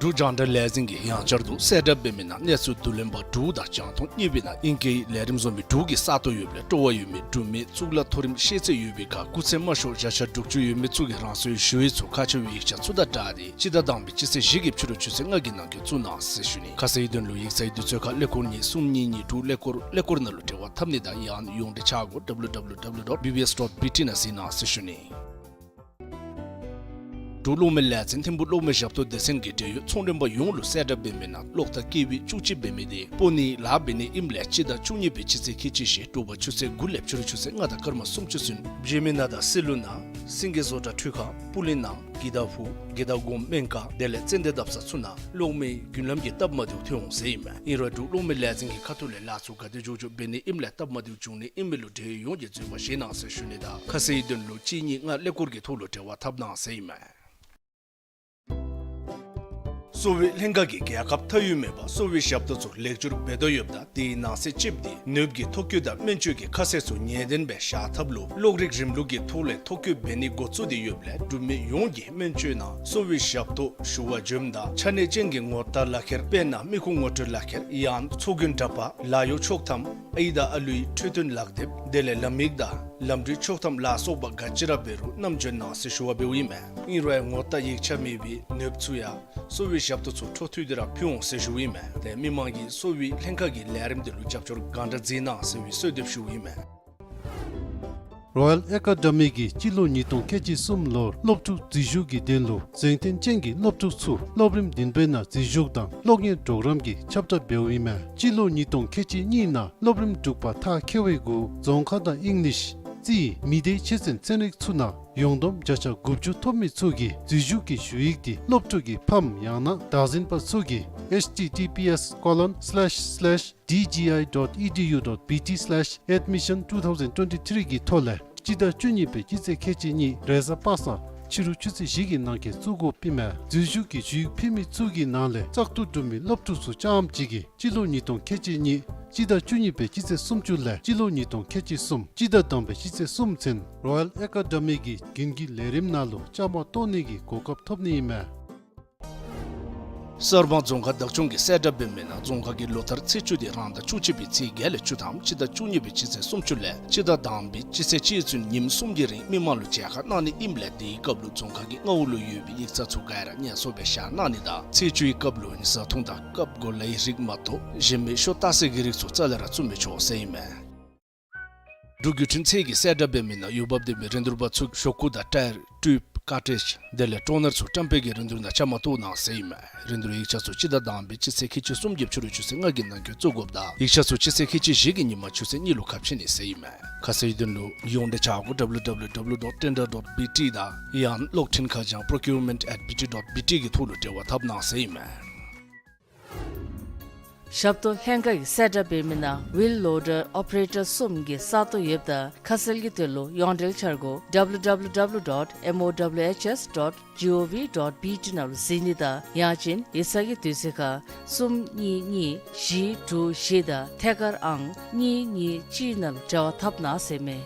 འབྲུག་རྒྱང་བསྒྲགས་ལས་འཛིན་གྱིས་ཡང་བསྐྱར་དུ་གསལ་བསྒྲགས་འབད་མི་ནང་གནས་ཚུལ་བསྡུ་ལེན་པ་དྲུག་དང་རྒྱང་མཐོང་གཉིས་པའི་ནང་ཨིང་སྐད་ལས་རིམ་བཟོ་མི་དྲུག་གི་ས་སྟོང་ཡོདཔ་ལས་སྤྲོ་བ་ཡོད་མི་འབྲུག་མི་གཙུག་ལག་མཐོ་རིམ་ཤེས་ཚད་ཡོད་པའི་ཁར་སྐུགས་ཚད་དམའ་ཤོས་བརྒྱ་ཆ་དྲུག་ཅུ་ཡོད་མི་ཚུ་གིས་རང་སོའི་ཞུ་ཡིག་ཚུ་ཁ་ཕྱེ་བའི་ཡིག་ཆ་ཚུ་དང་སྦྲགས་ཏེ་སྤྱི་ཟླ་དང་པའི་སྤྱི་ཚེས་བཞི་གི་ཕྱི་རུ་ཆུ་ཚོད་ལྔ་གི་ནང་འཁོད་བཙུགས་གནང་ཟེར་ཞུ་ནི། ཁ་གསལ་ཡི་དོན་ལུ་ཡིག་ཚང་གི་དུས་ཚོད་ཁར་ཀླད་ཀོར་གཉིས་གསུམ་གཉིས་གཉིས་དྲུག་ཀླད་ཀོར་ཀླད་ཀོར་ནང་ལུ་འབྲེལ་བ་འཐབ་ནི་དང་ཡང་ན་ཡོངས་འབྲེལ་ཆ་སྒོ་W W W dot B B S dot B T ནང་གཟིགས་གནང་ཟེར་ཞུ་ནི། འབྲུག་གློག་མེ་ལས་འཛིན་ཐིམ་ཕུག་གློག་མེ་ཞབས་ཏོག་སྡེ་ཚན་གྱིས་འབྲེལ་ཡོད་ཚོང་མགྲོན་པ་ཡོངས་ལུ་གསལ་བསྒྲགས་འབད་མི་ནང་གློག་དང་ཀེ་ཝི་བཅུ་གཅིག་འབད་མི་དེ་སྤོ་ནིའི་ལཱ་འབད་ནི་ཨིནམ་ལས་སྤྱི་ཟླ་བཅུ་གཉིས་པའི་སྤྱི་ཚེས་ཁལ་གཅིག་བཞི་དྲོ་པ་ཆུ་ཚོད་དགུ་ལས་ཕྱི་རུ་ཆུ་ཚོད་ལྔ་དང་སྐར་མ་སུམ་ཅུ་ཚུན་བྱེ་མི་ནང་དང་སི་ལུ་ནང་སེང་གེ་བཟོ་གྲྭ་འཕྲུལ་ཁང་སྤུ་ལེན་ནང་དགེ་ཐག་ཕུག་དགེ་ཐག་གོང་སྨན་ཁང་དེ་ལས་ཙན་དན་བརྡབ་ས་ཚུ་ནང་གློག་མེའི་རྒྱུན་ལམ་གྱི་སྟབས་མ་བདེཝ་ཐོན་འོང་ཟེར་ཨིན་མས། ཨིན་རུང་འབྲུག་གློག་མེ་ལས་འཛིན་གྱི་ཁ་ཐུག་ལས་ལཱ་ཚུ་ག་དེ་མགྱོགས་མགྱོགས་འབད་ནི་ཨིནམ་ལས་སྟབས་མ་བདེཝ་བྱུང་ནི་ཨིན་མི་ལུ་འབྲེལ་ཡོད་ཡོངས་ཀྱིས་འཛོལ་བ་བཞེས་གནང་ཟེར་ཞུ་ནི་དང་ཁ་གསལ་ཡི་དོན་ལུ་གཅིག་གཉིས་ལྔ་ཀླད་ཀོར་གྱི་ཐོག་ལུ་འབྲེལ་བ་འཐབ་གནང་ཟེར་ཨིན་མས། གསོ་བའི་ལྷན་ཁག་གིས་རྒྱལ་ཁབ་མཐའ་དབུས་མེད་པར་གསོ་བའི་ཞབས་ཏོག་ཚུ་ལེགས་བཅོས་འབད་དོ་ཡོདཔ་ད་དེའི་ནང་གསེས་གཅིགཔོ་དེ་ནུབ་ཀྱི་ཐོ་བཀོད་དང་སྨན་བཅོས་ཀྱི་ཁ་གསལ་ཚུ་ངེས་གཏན་སྦེ་བཞག་ཐབས་ལུ་གློག་རིག་རིམ་ལུགས་ཀྱི་ཐོག་ལས་ཐོ་བཀོད་འབད་ནི་འགོ་བཙུགས་ཏེ་ཡོདཔ་ལས་འབྲུག་མི་ཡོངས་ཀྱིས་སྨན་བཅོས་ནང་གསོ་བའི་ཞབས་ཏོག་ཞུ་བར་འབྱོནམ་ད་ཆ་གནས་ཅན་གྱི་ངོ་རྟགས་ལག་ཁྱེར་དཔེར་ན་མི་ཁུངས་ངོ་སྤྲོད་ལག་ཁྱེར་ཡང་ཚོགས་རྒྱན་འདྲ་པར་ལཱ་གཡོག་ཆོག་ཐམ་ཨའི་དང་ཨ་ལུའི་འཕྲོད་བསྟེན་ལག་དེབ་དེ་ལས་ལམ་ཡིག་དང་ ལམ་འགྲུལ་ཆོག་ཐམ་ལ་སོགས་པ་ག་ཅི་ར་འབད་རུང་བསྣམས་འབྱོན་གནང་ཟེར་ཞུ་བ་འབདཝ་ཨིན་མས། ཨིན་རུང་ཡང་ངོ་རྟགས་ཡིག་ཆ་མེད་པའི་ནདཔ་ཚུ་ཡང་གསོ་བའི་ཞབས་ཏོག་ཚུ་འཕྲོ་མཐུད་དེ་ར་ཕུལ་འོང་ཟེར་ཞུཝ་ཨིན་མས། ཏེ་མི་མང་གིས་གསོ་བའི་ལྷན་ཁག་གི་ལས་རིམ་འདི་ལུ་རྒྱབ་སྐྱོར་གང་དྲག་མཛད་གནང་ཟེར་བའི་གསོལ་འདེབས་ཞུཝ་ཨིན་མས། རོ་ཡལ་ཨེ་ཀ་ཌེ་མི་གིས་སྤྱི་ལོ་ཉིས་སྟོང་ཁལ་གཅིག་གསུམ་ལོར་སློབ་ཕྲུག་འཛུལ་ཞུགས་ཀྱི་དོན་ལུ་གཟེངས་རྟེན་ཅན་གྱི་སློབ་ཕྲུག་ཚུ་སློབ་རིམ་བདུན་པའི་ནང་འཛུལ་ཞུགས་དང་སློབ་གཉེར་གྲོགས་རམ་གྱི་ཁྱབ་བསྒྲགས་འབདཝ་ཨིན་མས། སྤྱི་ལོ་ཉིས་སྟོང་ཁལ་གཅིག་གཉིས་ནང་སློབ་རིམ་དྲུག་པ་མཐར་འཁྱོལ་བའི་གུ་རྫོང་ཁ་དང་ཨིང་ལིཤ་རྩིས་མི་སྡེའི་ཆོས་ཚན་ཚན་རིག་ཚུ་ནང་ཡོངས་བསྡོམས་བརྒྱ་ཆ་དགུ་བཅུ་ཐོབ་མི་ཚུ་གིས་འཛུལ་ཞུགས་ཀྱི་ཞུ་ཡིག་དེ་སློབ་ཕྲུག་གི་ཕམ་ཡང་ན་བདག་འཛིན་པ་ཚུ་གིས་H T T P S colon slash slash D G I dot E D U dot B T slash admission two thousand twenty-three གི་ཐོག་ལས་སྤྱི་ཟླ་བཅུ་གཉིས་པའི་སྤྱི་ཚེས་ཁལ་གཅིག་གཉིས་རེས་གཟའ་པ་སངས་ཕྱི་རུ་ཆུ་ཚོད་བཞི་གི་ནང་འཁོད་བཙུགས་དགོཔ་ཨིན་མས། འཛུལ་ཞུགས་ཀྱི་ཞུ་ཡིག་ཕུལ་མི་ཚུ་གི་ནང་ལས་བཙག་འཐུ་གྲུབ་མི་སློབ་ཕྲུག་ཚུ་རྐྱངམ་གཅིག་གིས་སྤྱི་ལོ་ཉིས་སྟོང་ཁལ་གཅིག་གཉིས་སྤྱི་ཟླ་བཅུ་གཉིས་པའི་སྤྱི་ཚེས་སུམ་ཅུ་ལས་སྤྱི་ལོ་ཉིས་སྟོང་ཁལ་གཅིག་གསུམ་སྤྱི་ཟླ་དང་པའི་སྤྱི་ཚེས་གསུམ་ཚུན་རོ་ཡལ་ཨེ་ཀ་ཌེ་མི་གི་དགུན་གྱི་ལས་རིམ་ནང་ལུ་བཅའ་མར་གཏོགས་ནི་གི་གོ་སྐབས་ཐོབ་ནི་ཨིན་མས། གསར་སྤང་རྫོང་ཁག་བདག་སྐྱོང་གིས་གསལ་བསྒྲགས་འབད་མི་ནང་རྫོང་ཁག་གི་ལོ་ལྟར་ཚེས་བཅུ་དེ་རང་ཟླ་བཅུ་གཅིག་པའི་ཚེས་བརྒྱད་ལས་བཅུ་ཐམ་སྤྱི་ཟླ་བཅུ་གཉིས་པའི་སྤྱི་ཚེས་སུམ་ཅུ་ལས་སྤྱི་ཟླ་དང་པའི་སྤྱི་ཚེས་གཅིག་ཚུན་ཉིནམ་གསུམ་གྱི་རིང་མི་མང་ལུ་མཇལ་ཁ་གནང་ནི་ཨིནམ་ལས་དེའི་སྐབས་ལུ་རྫོང་ཁག་གི་མངའ་འོག་ལུ་ཡོད་པའི་ཡིག་ཚང་ཚུ་ག་ར་ཉེན་སྲུང་སྦེ་བཞག་གནང་ནི་དང་ཚེས་བཅུའི་སྐབས་ལུ་བཟའ་འཐུང་དང་ཀབ་གོ་ལའི་རིགས་མ་གཏོགས་གཞན་མི་ཤོ་ལྟ་སའི་གི་རིགས་ཚུ་རྩ་ལས་ར་བཙུགས་མི་ཆོག་ཟེར་ཨིན་མས། འབྲུག་བརྒྱུད་འཕྲིན་ཚད་ཀྱིས་གསལ་བསྒྲགས་འབད་མི་ནང་འོས་འབབ་ལྡན་མི་རིན་བསྡུར་པ་ཚུ་ཞོག་ཁུ་དང་ཊ་ཡར་ཊིའུབ་ཀར་ཊིཇ་དེ་ལས་ཀྲོ་ནར་ཚུ་བཀྲམ་སྤེལ་གྱི་རིན་བསྡུར་ནང་བཅའ་མར་གཏོགས་གནང་ཟེར་ཨིན་མས། རིན་བསྡུར་ཡིག་ཆ་ཚུ་སྤྱི་ཟླ་དང་པའི་སྤྱི་ཚེས་ཁལ་གཅིག་གསུམ་གྱི་ཕྱི་རུ་ཆུ་ཚོད་ལྔ་གི་ནང་འཁོད་བཙུགས་དགོཔ་དང་ཡིག་ཆ་ཚུ་སྤྱི་ཚེས་ཁལ་གཅིག་བཞི་གི་ཉིན་མ་ཆུ་ཚོད་གཉིས་ལུ་ཁ་ཕྱེ་ནི་ཟེར་ཨིན་མས། ཁ་གསལ་དོན་ལུ་ཡོངས་འབྲེལ་ཆ་གོ་W W W dot tender dot B T དང་ཡང་གློག་འཕྲིན་ཁ་བྱང་procurement at B T dot B T གི་ཐོག་ལུ་འབྲེལ་བ་འཐབ་གནང་ཟེར་ཨིན་མས། ཞབས་ཏོག་ལྷན་ཁག་གིས་གསལ་བསྒྲགས་འབད་མི་ནང་ཝིལ་ལོ་ཌར་ཨོ་པ་རེ་ཊར་གསུམ་གྱི་ས་སྟོང་ཡོདཔ་ད་ཁ་གསལ་གྱི་དོན་ལུ་ཡོངས་འབྲེལ་འཆར་སྒོ་W W W dot M O W H S dot G O V dot B T ནང་ལུ་གཟིགས་ནི་དང་ཡང་ཅིན་ཡིག་ཚང་གི་དུས་ཚོད་ཁར་གསུམ་གཉིས་གཉིས་བཞི་དྲུག་བཞི་དང་ཐད་ཀར་ཨང་གཉིས་གཉིས་གཅིག་ནང་ལུ་འབྲེལ་བ་འཐབ་གནང་ཟེར་ཨིན་མས།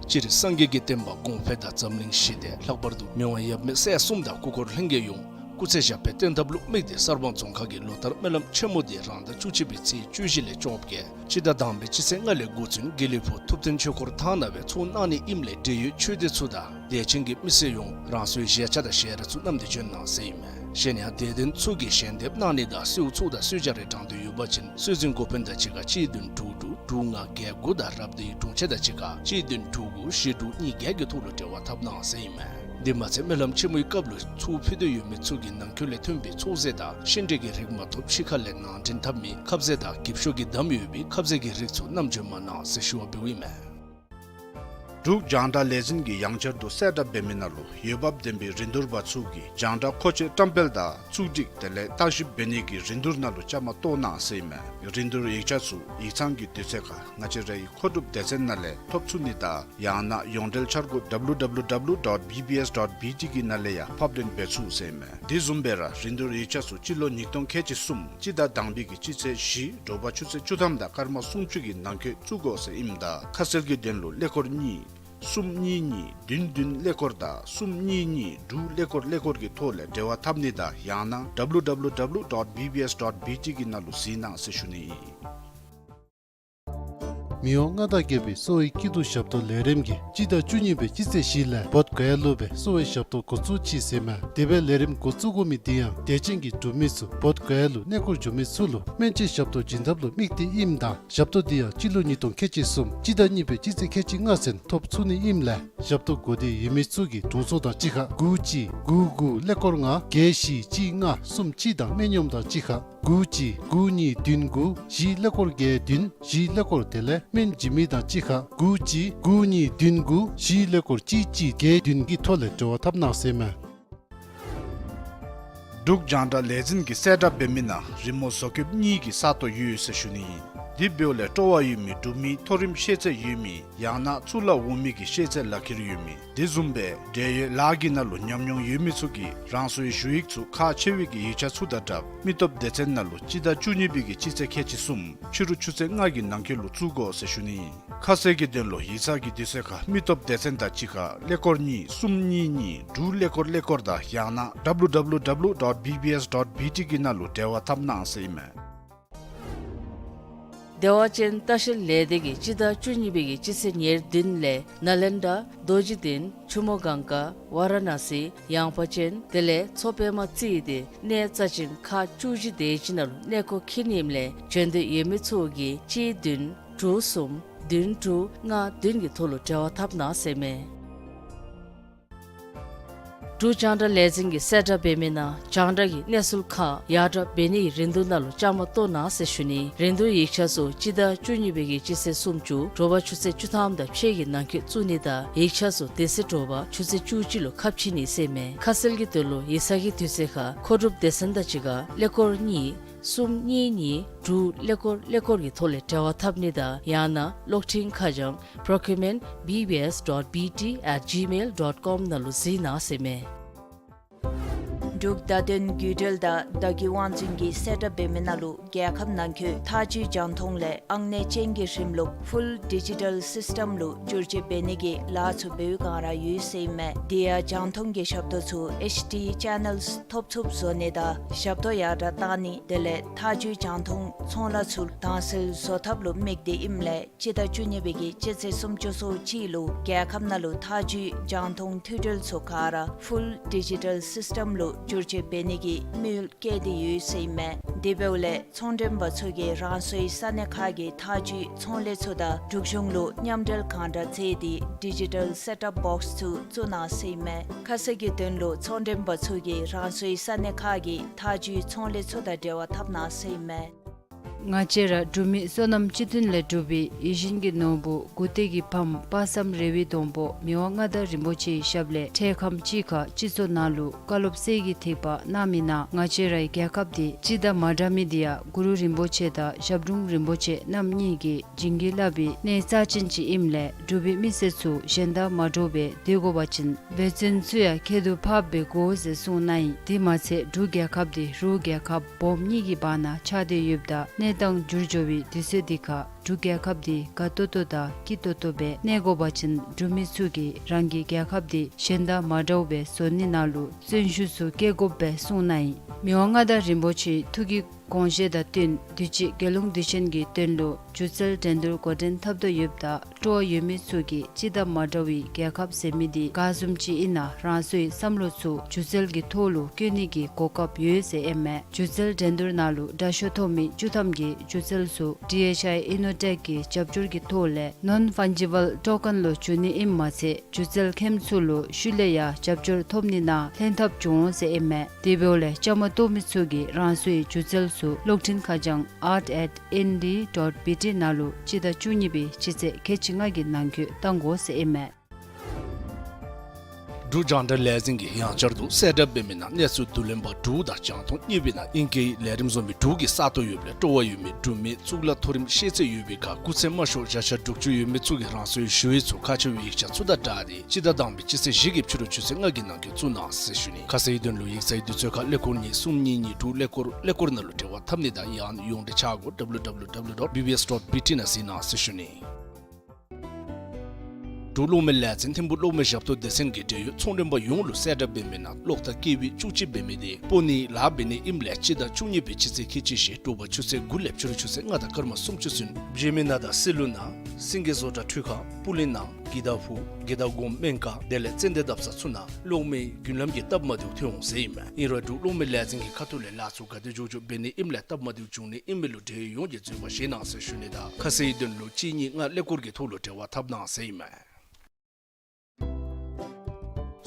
སྤྱིར་སངས་རྒྱས་ཀྱི་བསྟན་པ་གོང་འཕེལ་དང་འཛམ་གླིང་ཞི་བདེ། ལྷག་པར་དུ་མི་དབང་ཡབ་མེས་སྲས་གསུམ་དང་སྐུ་འཁོར་ལྷན་རྒྱས་ཡོངས་སྐུ་ཚེ་ཞབས་པད་བརྟན་ཐབས་ལུ་དམིགས་ཏེ་གསར་སྤང་རྫོང་ཁག་གིས་ལོ་ལྟར་སྨོན་ལམ་ཆེན་མོ་དེ་རང་ཟླ་བཅུ་གཅིག་པའི་ཚེས་བཅུ་བཞི་ལས་བཅོ་བརྒྱད་སྤྱི་ཟླ་དང་པའི་སྤྱི་ཚེས་ལྔ་ལས་འགོ་བཙུགས་དགེ་ལེགས་ཕུག་ཐུབ་བསྟན་ཆོས་འཁོར་ཐང་ནང་སྦེ་ཚོགས་གནང་ནི་ཨིནམ་ལས་འབྲེལ་ཡོད་ཆོས་སྡེ་ཚུ་དང་དད་ཅན་གྱི་མི་སེར་ཡོངས་རང་སོའི་བཞེས་ཆ་དང་ཞལ་རས་ཚུ་བསྣམས་ཏེ་བྱོན་གནང་ཟེར་ཨིན་མས། གཞན་ཡང་དད་ལྡན་ཚུ་གིས་ཞལ་འདེབས་གནང་ནི་དང་གསོལཝ་ཚོགས་དང་གསོལ་ཇ་རེ་དྲང་དོན་ཡོད་པ་ཅིན་གསོལ་ཚིགས་འགོ་དཔོན་དང་གཅིག་ཁར་གཅིག་བདུན་དྲུག་དྲུག་དྲུག་ལྔ་བརྒྱད་དགུ་དང་རབ་སྡེའི་དྲུང་ཆེ་དང་གཅིག་ཁར་གཅིག་བདུན་དྲུག་དགུ་བཞི་དྲུག་གཉིས་བརྒྱད་ཀྱི་ཐོག་ལུ་འབྲེལ་བ་འཐབ་གནང་ཟེར་ཨིན་མས། འདི་མ་ཚད་སྨོན་ལམ་ཆེན་མོའི་སྐབས་ལུ་ཚོགས་ཕུལ་འདོད་ཡོད་མི་ཚུ་གིས་ནང་འཁོད་ལས་ཐོན་པའི་ཚོགས་རྫས་དང་ཤིང་འབྲས་ཀྱི་རིགས་མ་གཏོགས་ཕྱི་ཁ་ལས་ནང་འདྲེན་འཐབ་མི་ཁབ་ཟས་དང་གིབ་ཤོག་གི་དམ་ཡོད་པའི་ཁབ་ཟས་ཀྱི་རིགས་ཚུ་བསྣམས་བྱོན་མ་གནང་ཟེར་ཞུ་བ་འབདཝ་ཨིན་མས། འབྲུག་རྒྱང་བསྒྲགས་ལས་འཛིན་གྱིས་ཡང་བསྐྱར་དུ་གསལ་བསྒྲགས་འབད་མི་ནང་ལུ་འོས་འབབ་ལྡན་པའི་རིན་བསྡུར་པ་ཚུ་གིས་རྒྱང་བསྒྲགས་མཁོ་ཆས་བཀྲམ་སྤེལ་དང་བཙུགས་སྒྲིག་དེ་ལས་བརྟག་ཞིབ་འབད་ནི་གི་རིན་བསྡུར་ནང་ལུ་བཅའ་མར་གཏོགས་གནང་ཟེར་ཨིན་མས། རིན་བསྡུར་ཡིག་ཆ་ཚུ་ཡིག་ཚང་གི་དུས་ཚོད་ཁར་ང་བཅས་རའི་མཁོ་སྒྲུབ་སྡེ་ཚན་ནང་ལས་ཐོབ་ཚུགས་ནི་དང་ཡང་ན་ཡོངས་འབྲེལ་འཆར་སྒོ་W W W dot B B S dot B T གི་ནང་ལས་ཡང་ཕབ་ལེན་འབད་ཚུགས་ཟེར་ཨིན་མས། དེ་བཟུམ་སྦེ་ར་རིན་བསྡུར་ཡིག་ཆ་ཚུ་སྤྱི་ལོ་ཉིས་སྟོང་ཁལ་གཅིག་གསུམ་སྤྱི་ཟླ་དང་པའི་གི་སྤྱི་ཚེས་བཞི་དྲོ་པ་ཆུ་ཚོད་བཅུ་ཐམ་དང་སྐར་མ་སུམ་ཅུ་གི་ནང་འཁོད་བཙུགས་དགོ་ཟེར་ཨིནམ་ད་ཁ་གསལ་གྱི་དོན་ལུ་ཀླད་ཀོར་གཉིས་གསུམ་གཉིས་གཉིས་བདུན་བདུན་ཀླད་ཀོར་དང་གསུམ་གཉིས་གཉིས་དྲུག་ཀླད་ཀོར་ཀླད་ཀོར་གྱི་ཐོག་ལས་འབྲེལ་བ་འཐབ་ནི་དང་ཡང་ན་W W W dot B B S dot B T གི་ནང་ལུ་གཟིགས་གནང་ཟེར་ཞུ་ནི་ཨིན། མི་དབང་མངའ་བདག་རྒྱལ་པོའི་གསོ་བའི་སྐྱིད་སྡུག་ཞབས་ཏོག་ལས་རིམ་གྱིས་སྤྱི་ཟླ་བཅུ་གཉིས་པའི་སྤྱི་ཚེས་བཞི་ལས་བོདྷ་ག་ཡ་ལུ་སྦེ་གསོ་བའི་ཞབས་ཏོག་འགོ་བཙུགས་ཅི་ཟེར་ཨིན་མས། དེ་སྦེ་ལས་རིམ་འགོ་བཙུགས་དགོ་མི་དེ་ཡང་དད་ཅན་གྱི་འབྲུག་མི་ཚུ་བོདྷ་ག་ཡ་ལུ་གནས་སྐོར་འགྱོ་མི་ཚུ་ལུ་སྨན་བཅོས་ཞབས་ཏོག་བྱིན་ཐབས་ལུ་དམིགས་ཏེ་ཨིནམ་ད་ཞབས་ཏོག་དེ་ཡང་སྤྱི་ལོ་ཉིས་སྟོང་ཁལ་གཅིག་གསུམ་སྤྱི་ཟླ་གཉིས་པའི་སྤྱི་ཚེས་ཁལ་གཅིག་ལྔ་ཚུན་ཐོབ་ཚུགས་ནི་ཨིནམ་ལས་ཞབས་ཏོག་དགོས་འདོད་ཡོད་མི་ཚུ་གིས་དྲུང་འཚོ་དང་གཅིག་ཁར་དགུ་གཅིག་དགུ་དགུ་ཀླད་ཀོར་ལྔ་བརྒྱད་བཞི་གཅིག་ལྔ་གསུམ་གཅིག་དང་སྨན་གཡོགམ་དང་གཅིག་ཁར་དགུ་གཅིག་དགུ་གཉིས་བདུན་དགུ་བཞི་ཀླད་ཀོར་བརྒྱད་བདུན་བཞི་ཀླད་ཀོར་དེ་ལས་སྨན་བྱིན་མི་དང་གཅིག་ཁར་དགུ་གཅིག་དགུ་གཉིས་བདུན་དགུ་བཞི་ཀླད་ཀོར་གཅིག་གཅིག་བརྒྱད་བདུན་གྱི་ཐོག་ལས་འབྲེལ་བ་འཐབ་གནང་ཟེར་ཨིན་མས། འབྲུག་རྒྱང་བསྒྲགས་ལས་འཛིན་གྱིས་གསལ་བསྒྲགས་འབད་མི་ནང་རི་མོ་བཟོ་བཀོདཔ་གཉིས་ཀྱི་ས་སྟོང་ཡོད་ཟེར་ཞུ་ནི་ཨིན། དེ་འབདཝ་ལས་སྤྲོ་བ་ཡོད་མི་འབྲུག་མི་མཐོ་རིམ་ཤེས་ཚད་ཡོད་མི་ཡང་ན་གཙུག་ལག་འོག་མའི་གི་ཤེས་ཚད་ལག་ཁྱེར་ཡོད་མི་དེ་བཟུམ་སྦེ་འབྲེལ་ཡོད་ལཱ་གི་ནང་ལུ་ཉམས་མྱོང་ཡོད་མི་ཚུ་གིས་རང་སོའི་ཞུ་ཡིག་ཚུ་ཁག་ཆེ་བའི་གི་ཡིག་ཆ་ཚུ་དང་སྦྲགས་མི་སྟོབས་སྡེ་ཚན་ནང་ལུ་སྤྱི་ཟླ་བཅུ་གཉིས་པའི་གི་སྤྱི་ཚེས་ཁལ་གཅིག་གསུམ་ཕྱི་རུ་ཆུ་ཚོད་ལྔ་གི་ནང་འཁོད་ལུ་བཙུགས་དགོ་ཟེར་ཞུ་ནི་ཨིན། ཁ་གསལ་གྱི་དོན་ལུ་ཡིག་ཚང་གི་དུས་ཚོད་ཁར་མི་སྟོབས་སྡེ་ཚན་དང་གཅིག་ཁར་ཀླད་ཀོར་གཉིས་གསུམ་གཉིས་གཉིས་དྲུག་ཀླད་ཀོར་ཀླད་ཀོར་དང་ཡང་ན་W W W dot B B S dot B T གི་ནང་ལུ་འབྲེལ་བ་འཐབ་གནང་ཟེར་ཨིན་མས། བདེ་བ་ཅན་ལྟ་བཤལ་ལས་སྡེ་གིས་སྤྱི་ཟླ་བཅུ་གཉིས་པའི་གི་སྤྱི་ཚེས་ཉེར་བདུན་ལས་ནཱ་ལེནྡྲ་རྡོ་རྗེ་གདན་ཆུ་མོ་གངྒཱ་ཝ་ར་ཎ་སི་ཡངས་པ་ཅན་དེ་ལས་མཚོ་པདྨ་རྩེ་ཡི་དེ་གནས་རྩ་ཅན་ཁག་བཅུ་བཞི་དེ་ཅིག་ནང་ལུ་གནས་སྐོར་འཁྱིད་ནི་ཨིནམ་ལས་བྱོན་འདོད་ཡོད་མི་ཚུ་གིས་གཅིག་བདུན་དྲུག་གསུམ་བདུན་དྲུག་ལྔ་བདུན་གྱི་ཐོག་ལུ་འབྲེལ་བ་འཐབ་གནང་ཟེར་མས། འབྲུག་རྒྱང་བསྒྲགས་ལས་འཛིན་གྱིས་གསལ་བསྒྲགས་འབད་མི་ནང་རྒྱང་བསྒྲགས་ཀྱི་གནས་ཚུལ་ཁག་ཡར་དྲག་འབད་ནི་གི་རིན་བསྡུར་ནང་ལུ་བཅའ་མར་གཏོགས་གནང་ཟེར་ཞུ་ནི། རིན་བསྡུར་ཡིག་ཆ་ཚུ་སྤྱི་ཟླ་བཅུ་གཉིས་པའི་གི་སྤྱི་ཚེས་སུམ་ཅུ་དྲོ་པ་ཆུ་ཚོད་བཅུ་ཐམ་དང་ཕྱེད་ཀྱི་ནང་འཁོད་བཙུགས་ནི་དང་ཡིག་ཆ་ཚུ་དེ་ཚེ་དྲོ་པ་ཆུ་ཚོད་བཅུ་གཅིག་ལུ་ཁ་ཕྱེ་ནི་ཟེར་མས། ཁ་གསལ་གྱི་དོན་ལུ་ཡིག་ཚང་གི་དུས་ཚོད་ཁར་མཁོ་སྒྲུབ་སྡེ་ཚན་དང་གཅིག་ཁར་ཀླད་ཀོར་གཉིས་གསུམ་གཉིས་གཉིས་དྲུག་ཀླད་ཀོར་ཀླད་ཀོར་གྱི་ཐོག་ལས་འབྲེལ་བ་འཐབ་ནི་དང་ཡང་ན་གློག་འཕྲིན་ཁ་བྱང་procurement B B S dot B T at gmail dot com ནང་ལུ་གཟིགས་གནང་ཟེར་མས། འབྲུག་བརྡ་དོན་བརྒྱུད་འབྲེལ་དང་བརྡ་བརྒྱུད་དབང་འཛིན་གྱིས་གསལ་བསྒྲགས་འབད་མི་ནང་ལུ་རྒྱལ་ཁབ་ནང་འཁོད་ཐག་གཅོད་རྒྱང་མཐོང་ལས་ཨང་གནས་ཅན་གྱི་རིམ་ལུགས་Full Digital System ལུ་བསྒྱུར་བཅོས་འབད་ནི་གི་ལཱ་ཚུ་འབད་བའི་བསྒང་ར་ཡོད་ཟེར་ཨིན་མས། དེ་ཡང་རྒྱང་མཐོང་གི་ཞབས་ཏོག་ཚུ་H D channels ཐོབ་ཚུགསཔ་བཟོ་ནི་དང་ཞབས་ཏོག་ཡར་དྲག་གཏང་ནི་དེ་ལས་ཐག་གཅོད་རྒྱང་མཐོང་ཚོང་ལཱ་ཚུ་དྭངས་གསལ་བཟོ་ཐབས་ལུ་དམིགས་ཏེ་ཨིནམ་ལས་སྤྱི་ཟླ་བཅུ་གཉིས་པའི་གི་སྤྱི་ཚེས་སུམ་ཅུ་སོ་གཅིག་ལུ་རྒྱལ་ཁབ་ནང་ལུ་ཐག་གཅོད་རྒྱང་མཐོང་མཐུད་སྦྲེལ་ཚུ་ག་ར་Full Digital System ལུ་བསྒྱུར་བཅོས་འབད་ནི་གི་དམིགས་ཡུལ་བསྐྱེད་དེ་ཡོད་ཟེར་ཨིན་མས། དེ་འབདཝ་ལས་ཚོང་མགྲོན་པ་ཚུ་གིས་རང་སོའི་ས་གནས་ཁག་གི་ཐག་གཅོད་ཚོང་ལས་ཚུ་དང་འབྲུག་གཞུང་ལུ་མཉམ་འབྲེལ་གང་དྲག་མཛད་དེ་Digital Set-Top Box ཚུ་བཙུགས་གནང་ཟེར་ཨིན་མས། ཁ་གསལ་གྱི་དོན་ལུ་ཚོང་མགྲོན་པ་ཚུ་གིས་རང་སོའི་ས་གནས་ཁག་གི་ཐག་གཅོད་ཚོང་ལས་ཚུ་དང་འབྲེལ་བ་འཐབ་གནང་ཟེར་ཨིན་མས། ང་བཅས་ར་འབྲུག་མི་བསོད་ནམས་སྤྱི་མཐུན་ལས་གྲུབ་པའི་ཡིད་བཞིན་གྱི་ནོར་བུ་མགུ་ཏོག་གི་ཕམ་དཔག་བསམ་རེ་བའི་སྡོང་པོ་མི་དབང་མངའ་བདག་རིན་པོ་ཆེའི་ཞབས་ལས་འཕྲལ་ཁམས་ཅིག་ཁར་སྤྱི་ཚོགས་ནང་ལུ་བཀའ་སློབ་གསེར་གྱི་ཐིགས་པ་གནང་མི་ནང་ང་བཅས་རའི་རྒྱལ་ཁབ་འདི་སྤྱི་དང་མ་འདྲ་མི་འདི་ཡང་གུ་རུ་རིན་པོ་ཆེ་དང་ཞབས་དྲུང་རིན་པོ་ཆེ་རྣམ་གཉིས་ཀྱིས་བྱིན་གྱིས་བརླབས་པའི་གནས་རྩ་ཅན་ཅིག་ཨིནམ་ལས་འབྲུག་པའི་མི་སེར་ཚུ་གཞན་དང་མ་འདྲཝ་སྦེ་སྡོད་དགོ་པ་ཅིན་འབད་བརྩོན་ཚུ་ཡང་ཁྱད་དུ་འཕགསཔ་སྦེ་དགོ་ཟེར་གསུངས་གནང་ཡི། དེ་མ་ཚད་འབྲུག་རྒྱལ་ཁབ་འདི་རུ་རྒྱལ་ཁབ་སྦོམ་གཉིས་ཀྱི་བར་ན་ཆགས་ཏེ་ཡོདཔ་ད་གནས་སྟངས་འགྱུར་འགྱོ་བའི་དུས་ཚོད་འདི་ཁར་འབྲུག་རྒྱལ་ཁབ་འདི་དགའ་ཏོག་ཏོ་དང་སྐྱིད་ཏོག་ཏོ་སྦེ་གནས་དགོ་པ་ཅིན་འབྲུག་མི་ཚུ་གིས་རང་གི་རྒྱལ་ཁབ་འདི་གཞན་དང་མ་འདྲཝ་སྦེ་བཟོ་ནི་ནང་ལུ་བརྩོན་ཤུགས་ཚུ་བསྐྱེད་དགོཔ་སྦེ་གསུངས་གནང་ཡི། མི་དབང་མངའ་བདག་རིན་པོ་ཆེའི་ཐུགས་ཀྱི་དགོངས་བཞེད་དང་བསྟུན་དུས་ཅི་རྒྱལ་ཡོངས་དུས་ཆེན་གྱི་དོན་ལུ་སྒྱུ་རྩལ་འགྲན་བསྡུར་འགོ་འདྲེན་འཐབ་དོ་ཡོདཔ་ད་སྤྲོ་བ་ཡོད་མི་ཚུ་གིས་སྤྱི་དང་མ་འདྲ་བའི་རྒྱལ་ཁབ་ཟེར་མི་འདི་ག་བཟུམ་ཅིག་ཨིན་ན་རང་སོའི་བསམ་བློ་ཚུ་སྒྱུ་རྩལ་གྱི་ཐོག་ལུ་བཀོད་ནི་གི་གོ་སྐབས་ཡོད་ཟེར་ཨིན་མས། སྒྱུ་རྩལ་འགྲན་བསྡུར་ནང་ལུ་དྲག་ཤོས་ཐོབ་མི་བཅུ་ཐམ་གྱི་སྒྱུ་རྩལ་ཚུ་D H I Innotech གི་རྒྱབ་སྐྱོར་གྱི་ཐོག་ལས་Non-Fungible Token ལུ་བསྒྱུར་ནི་ཨིནམ་མ་ཚད་སྒྱུ་རྩལ་མཁནམ་ཚུ་ལུ་ཤུལ་ལས་ཡང་རྒྱབ་སྐྱོར་ཐོབ་ནི་ནང་ལྷན་ཐབས་འབྱུང་འོང་ཟེར་ཨིན་མས། དེ་འབདཝ་ལས་བཅའ་མར་གཏོགས་མི་ཚུ་གིས་རང་སོའི་སྒྱུ་རྩལ་ཚུ་གློག་འཕྲིན་ཁ་བྱང་art at N D dot B T ནང་ལུ་སྤྱི་ཟླ་བཅུ་གཉིས་པའི་སྤྱི་ཚེས་ཁལ་གཅིག་ལྔ་གི་ནང་འཁོད་བཏང་དགོ་ཟེར་ཨིན་མས། འབྲུག་རྒྱང་བསྒྲགས་ལས་འཛིན་གྱིས་ཡང་བསྐྱར་དུ་གསལ་བསྒྲགས་འབད་མི་ནང་གནས་ཚུལ་བསྡུ་ལེན་པ་དྲུག་དང་རྒྱང་མཐོང་གཉིས་པའི་ནང་ཨིང་སྐད་ལས་རིམ་བཟོ་མི་དྲུག་གི་ས་སྟོང་ཡོདཔ་ལས་སྤྲོ་བ་ཡོད་མི་འབྲུག་མི་གཙུག་ལག་མཐོ་རིམ་ཤེས་ཚད་ཡོད་པའི་ཁར་སྐུགས་ཚད་དམའ་ཤོས་བརྒྱ་ཆ་དྲུག་ཅུ་ཡོད་མི་ཚུ་གིས་རང་སོའི་ཞུ་ཡིག་ཚུ་ཁ་ཕྱེ་བའི་ཡིག་ཆ་ཚུ་དང་སྦྲགས་ཏེ་སྤྱི་ཟླ་དང་པའི་སྤྱི་ཚེས་བཞི་གི་ཕྱི་རུ་ཆུ་ཚོད་ལྔ་གི་ནང་འཁོད་བཙུགས་གནང་ཟེར་ཞུ་ནི། ཁ་གསལ་གྱི་དོན་ལུ་ཡིག་ཚང་གི་དུས་ཚོད་ཁར་ཀླད་ཀོར་གཉིས་གསུམ་གཉིས་གཉིས་དྲུག་ཀླད་ཀོར་ཀླད་ཀོར་ནང་ལུ་འབྲེལ་བ་འཐབ་ནི་དང་ཡང་ན་ཡོངས་འབྲེལ་ཆ་སྒོ W W W dot B B S dot B T ནང་གཟིགས་གནང་ཟེར་ཞུ་ནི། འབྲུག་གློག་མེ་ལས་འཛིན་ཐིམ་ཕུག་གློག་མེ་ཞབས་ཏོག་སྡེ་ཚན་གྱིས་འབྲེལ་ཡོད་ཚོང་མགྲོན་པ་ཡོངས་ལུ་གསལ་བསྒྲགས་འབད་མི་ནང་གློག་དང་ཀེ་བི་བཅུ་གཅིག་འབད་མི་དེ་སྤོ་ནི་ལཱ་འབད་ནི་ཨིནམ་ལས་སྤྱི་ཟླ་བཅུ་གཉིས་པའི་སྤྱི་ཚེས་ཁལ་གཅིག་བཞི་དྲོ་པ་ཆུ་ཚོད་དགུ་ལས་ཕྱི་རུ་ཆུ་ཚོད་ལྔ་དང་སྐར་མ་སུམ་ཅུ་ཚུན་བྱེ་མི་ནང་དང་སི་ལུ་ནང་སེང་གེ་བཟོ་གྲྭ་འཕྲུལ་ཁང་སྤུ་ལེན་ནང་དགེ་ལྡག་ཕུག་དགེ་ལྡག་སྒོམ་སྨན་ཁང་དེ་ལས་ཙན་དན་འདབ་ས་ཚུ་ནང་གློག་མེའི་རྒྱུན་ལམ་གྱི་སྟབས་མ་བདེཝ་ཐོན་འོང་ཟེར་ཨིན་མས། ཨིན་རུང་འབྲུག་གློག་མེ་ལས་འཛིན་གྱི་ཁ་ཐུག་ལས་ལཱ་ཚུ་ག་དེ་མགྱོགས་མགྱོགས་འབད་ནི་ཨིནམ་ལས་སྟབས་མ་བདེཝ་བྱུང་ནི་ཨིན་མི་ལུ་འབྲེལ་ཡོད་ཡོངས་ཀྱིས་འཛོལ་བ་བཞེས་གནང་ཟེར་ཞུ་ནི་དང་ཁ་གསལ་གྱི་དོན་ལུ་གཅིག་གཉིས་ལྔ་ཀླད་ཀོར་གྱི་ཐོག་ལུ་འབྲེལ་བ་འཐབ་གནང་ཟེར་ཨིན་མས།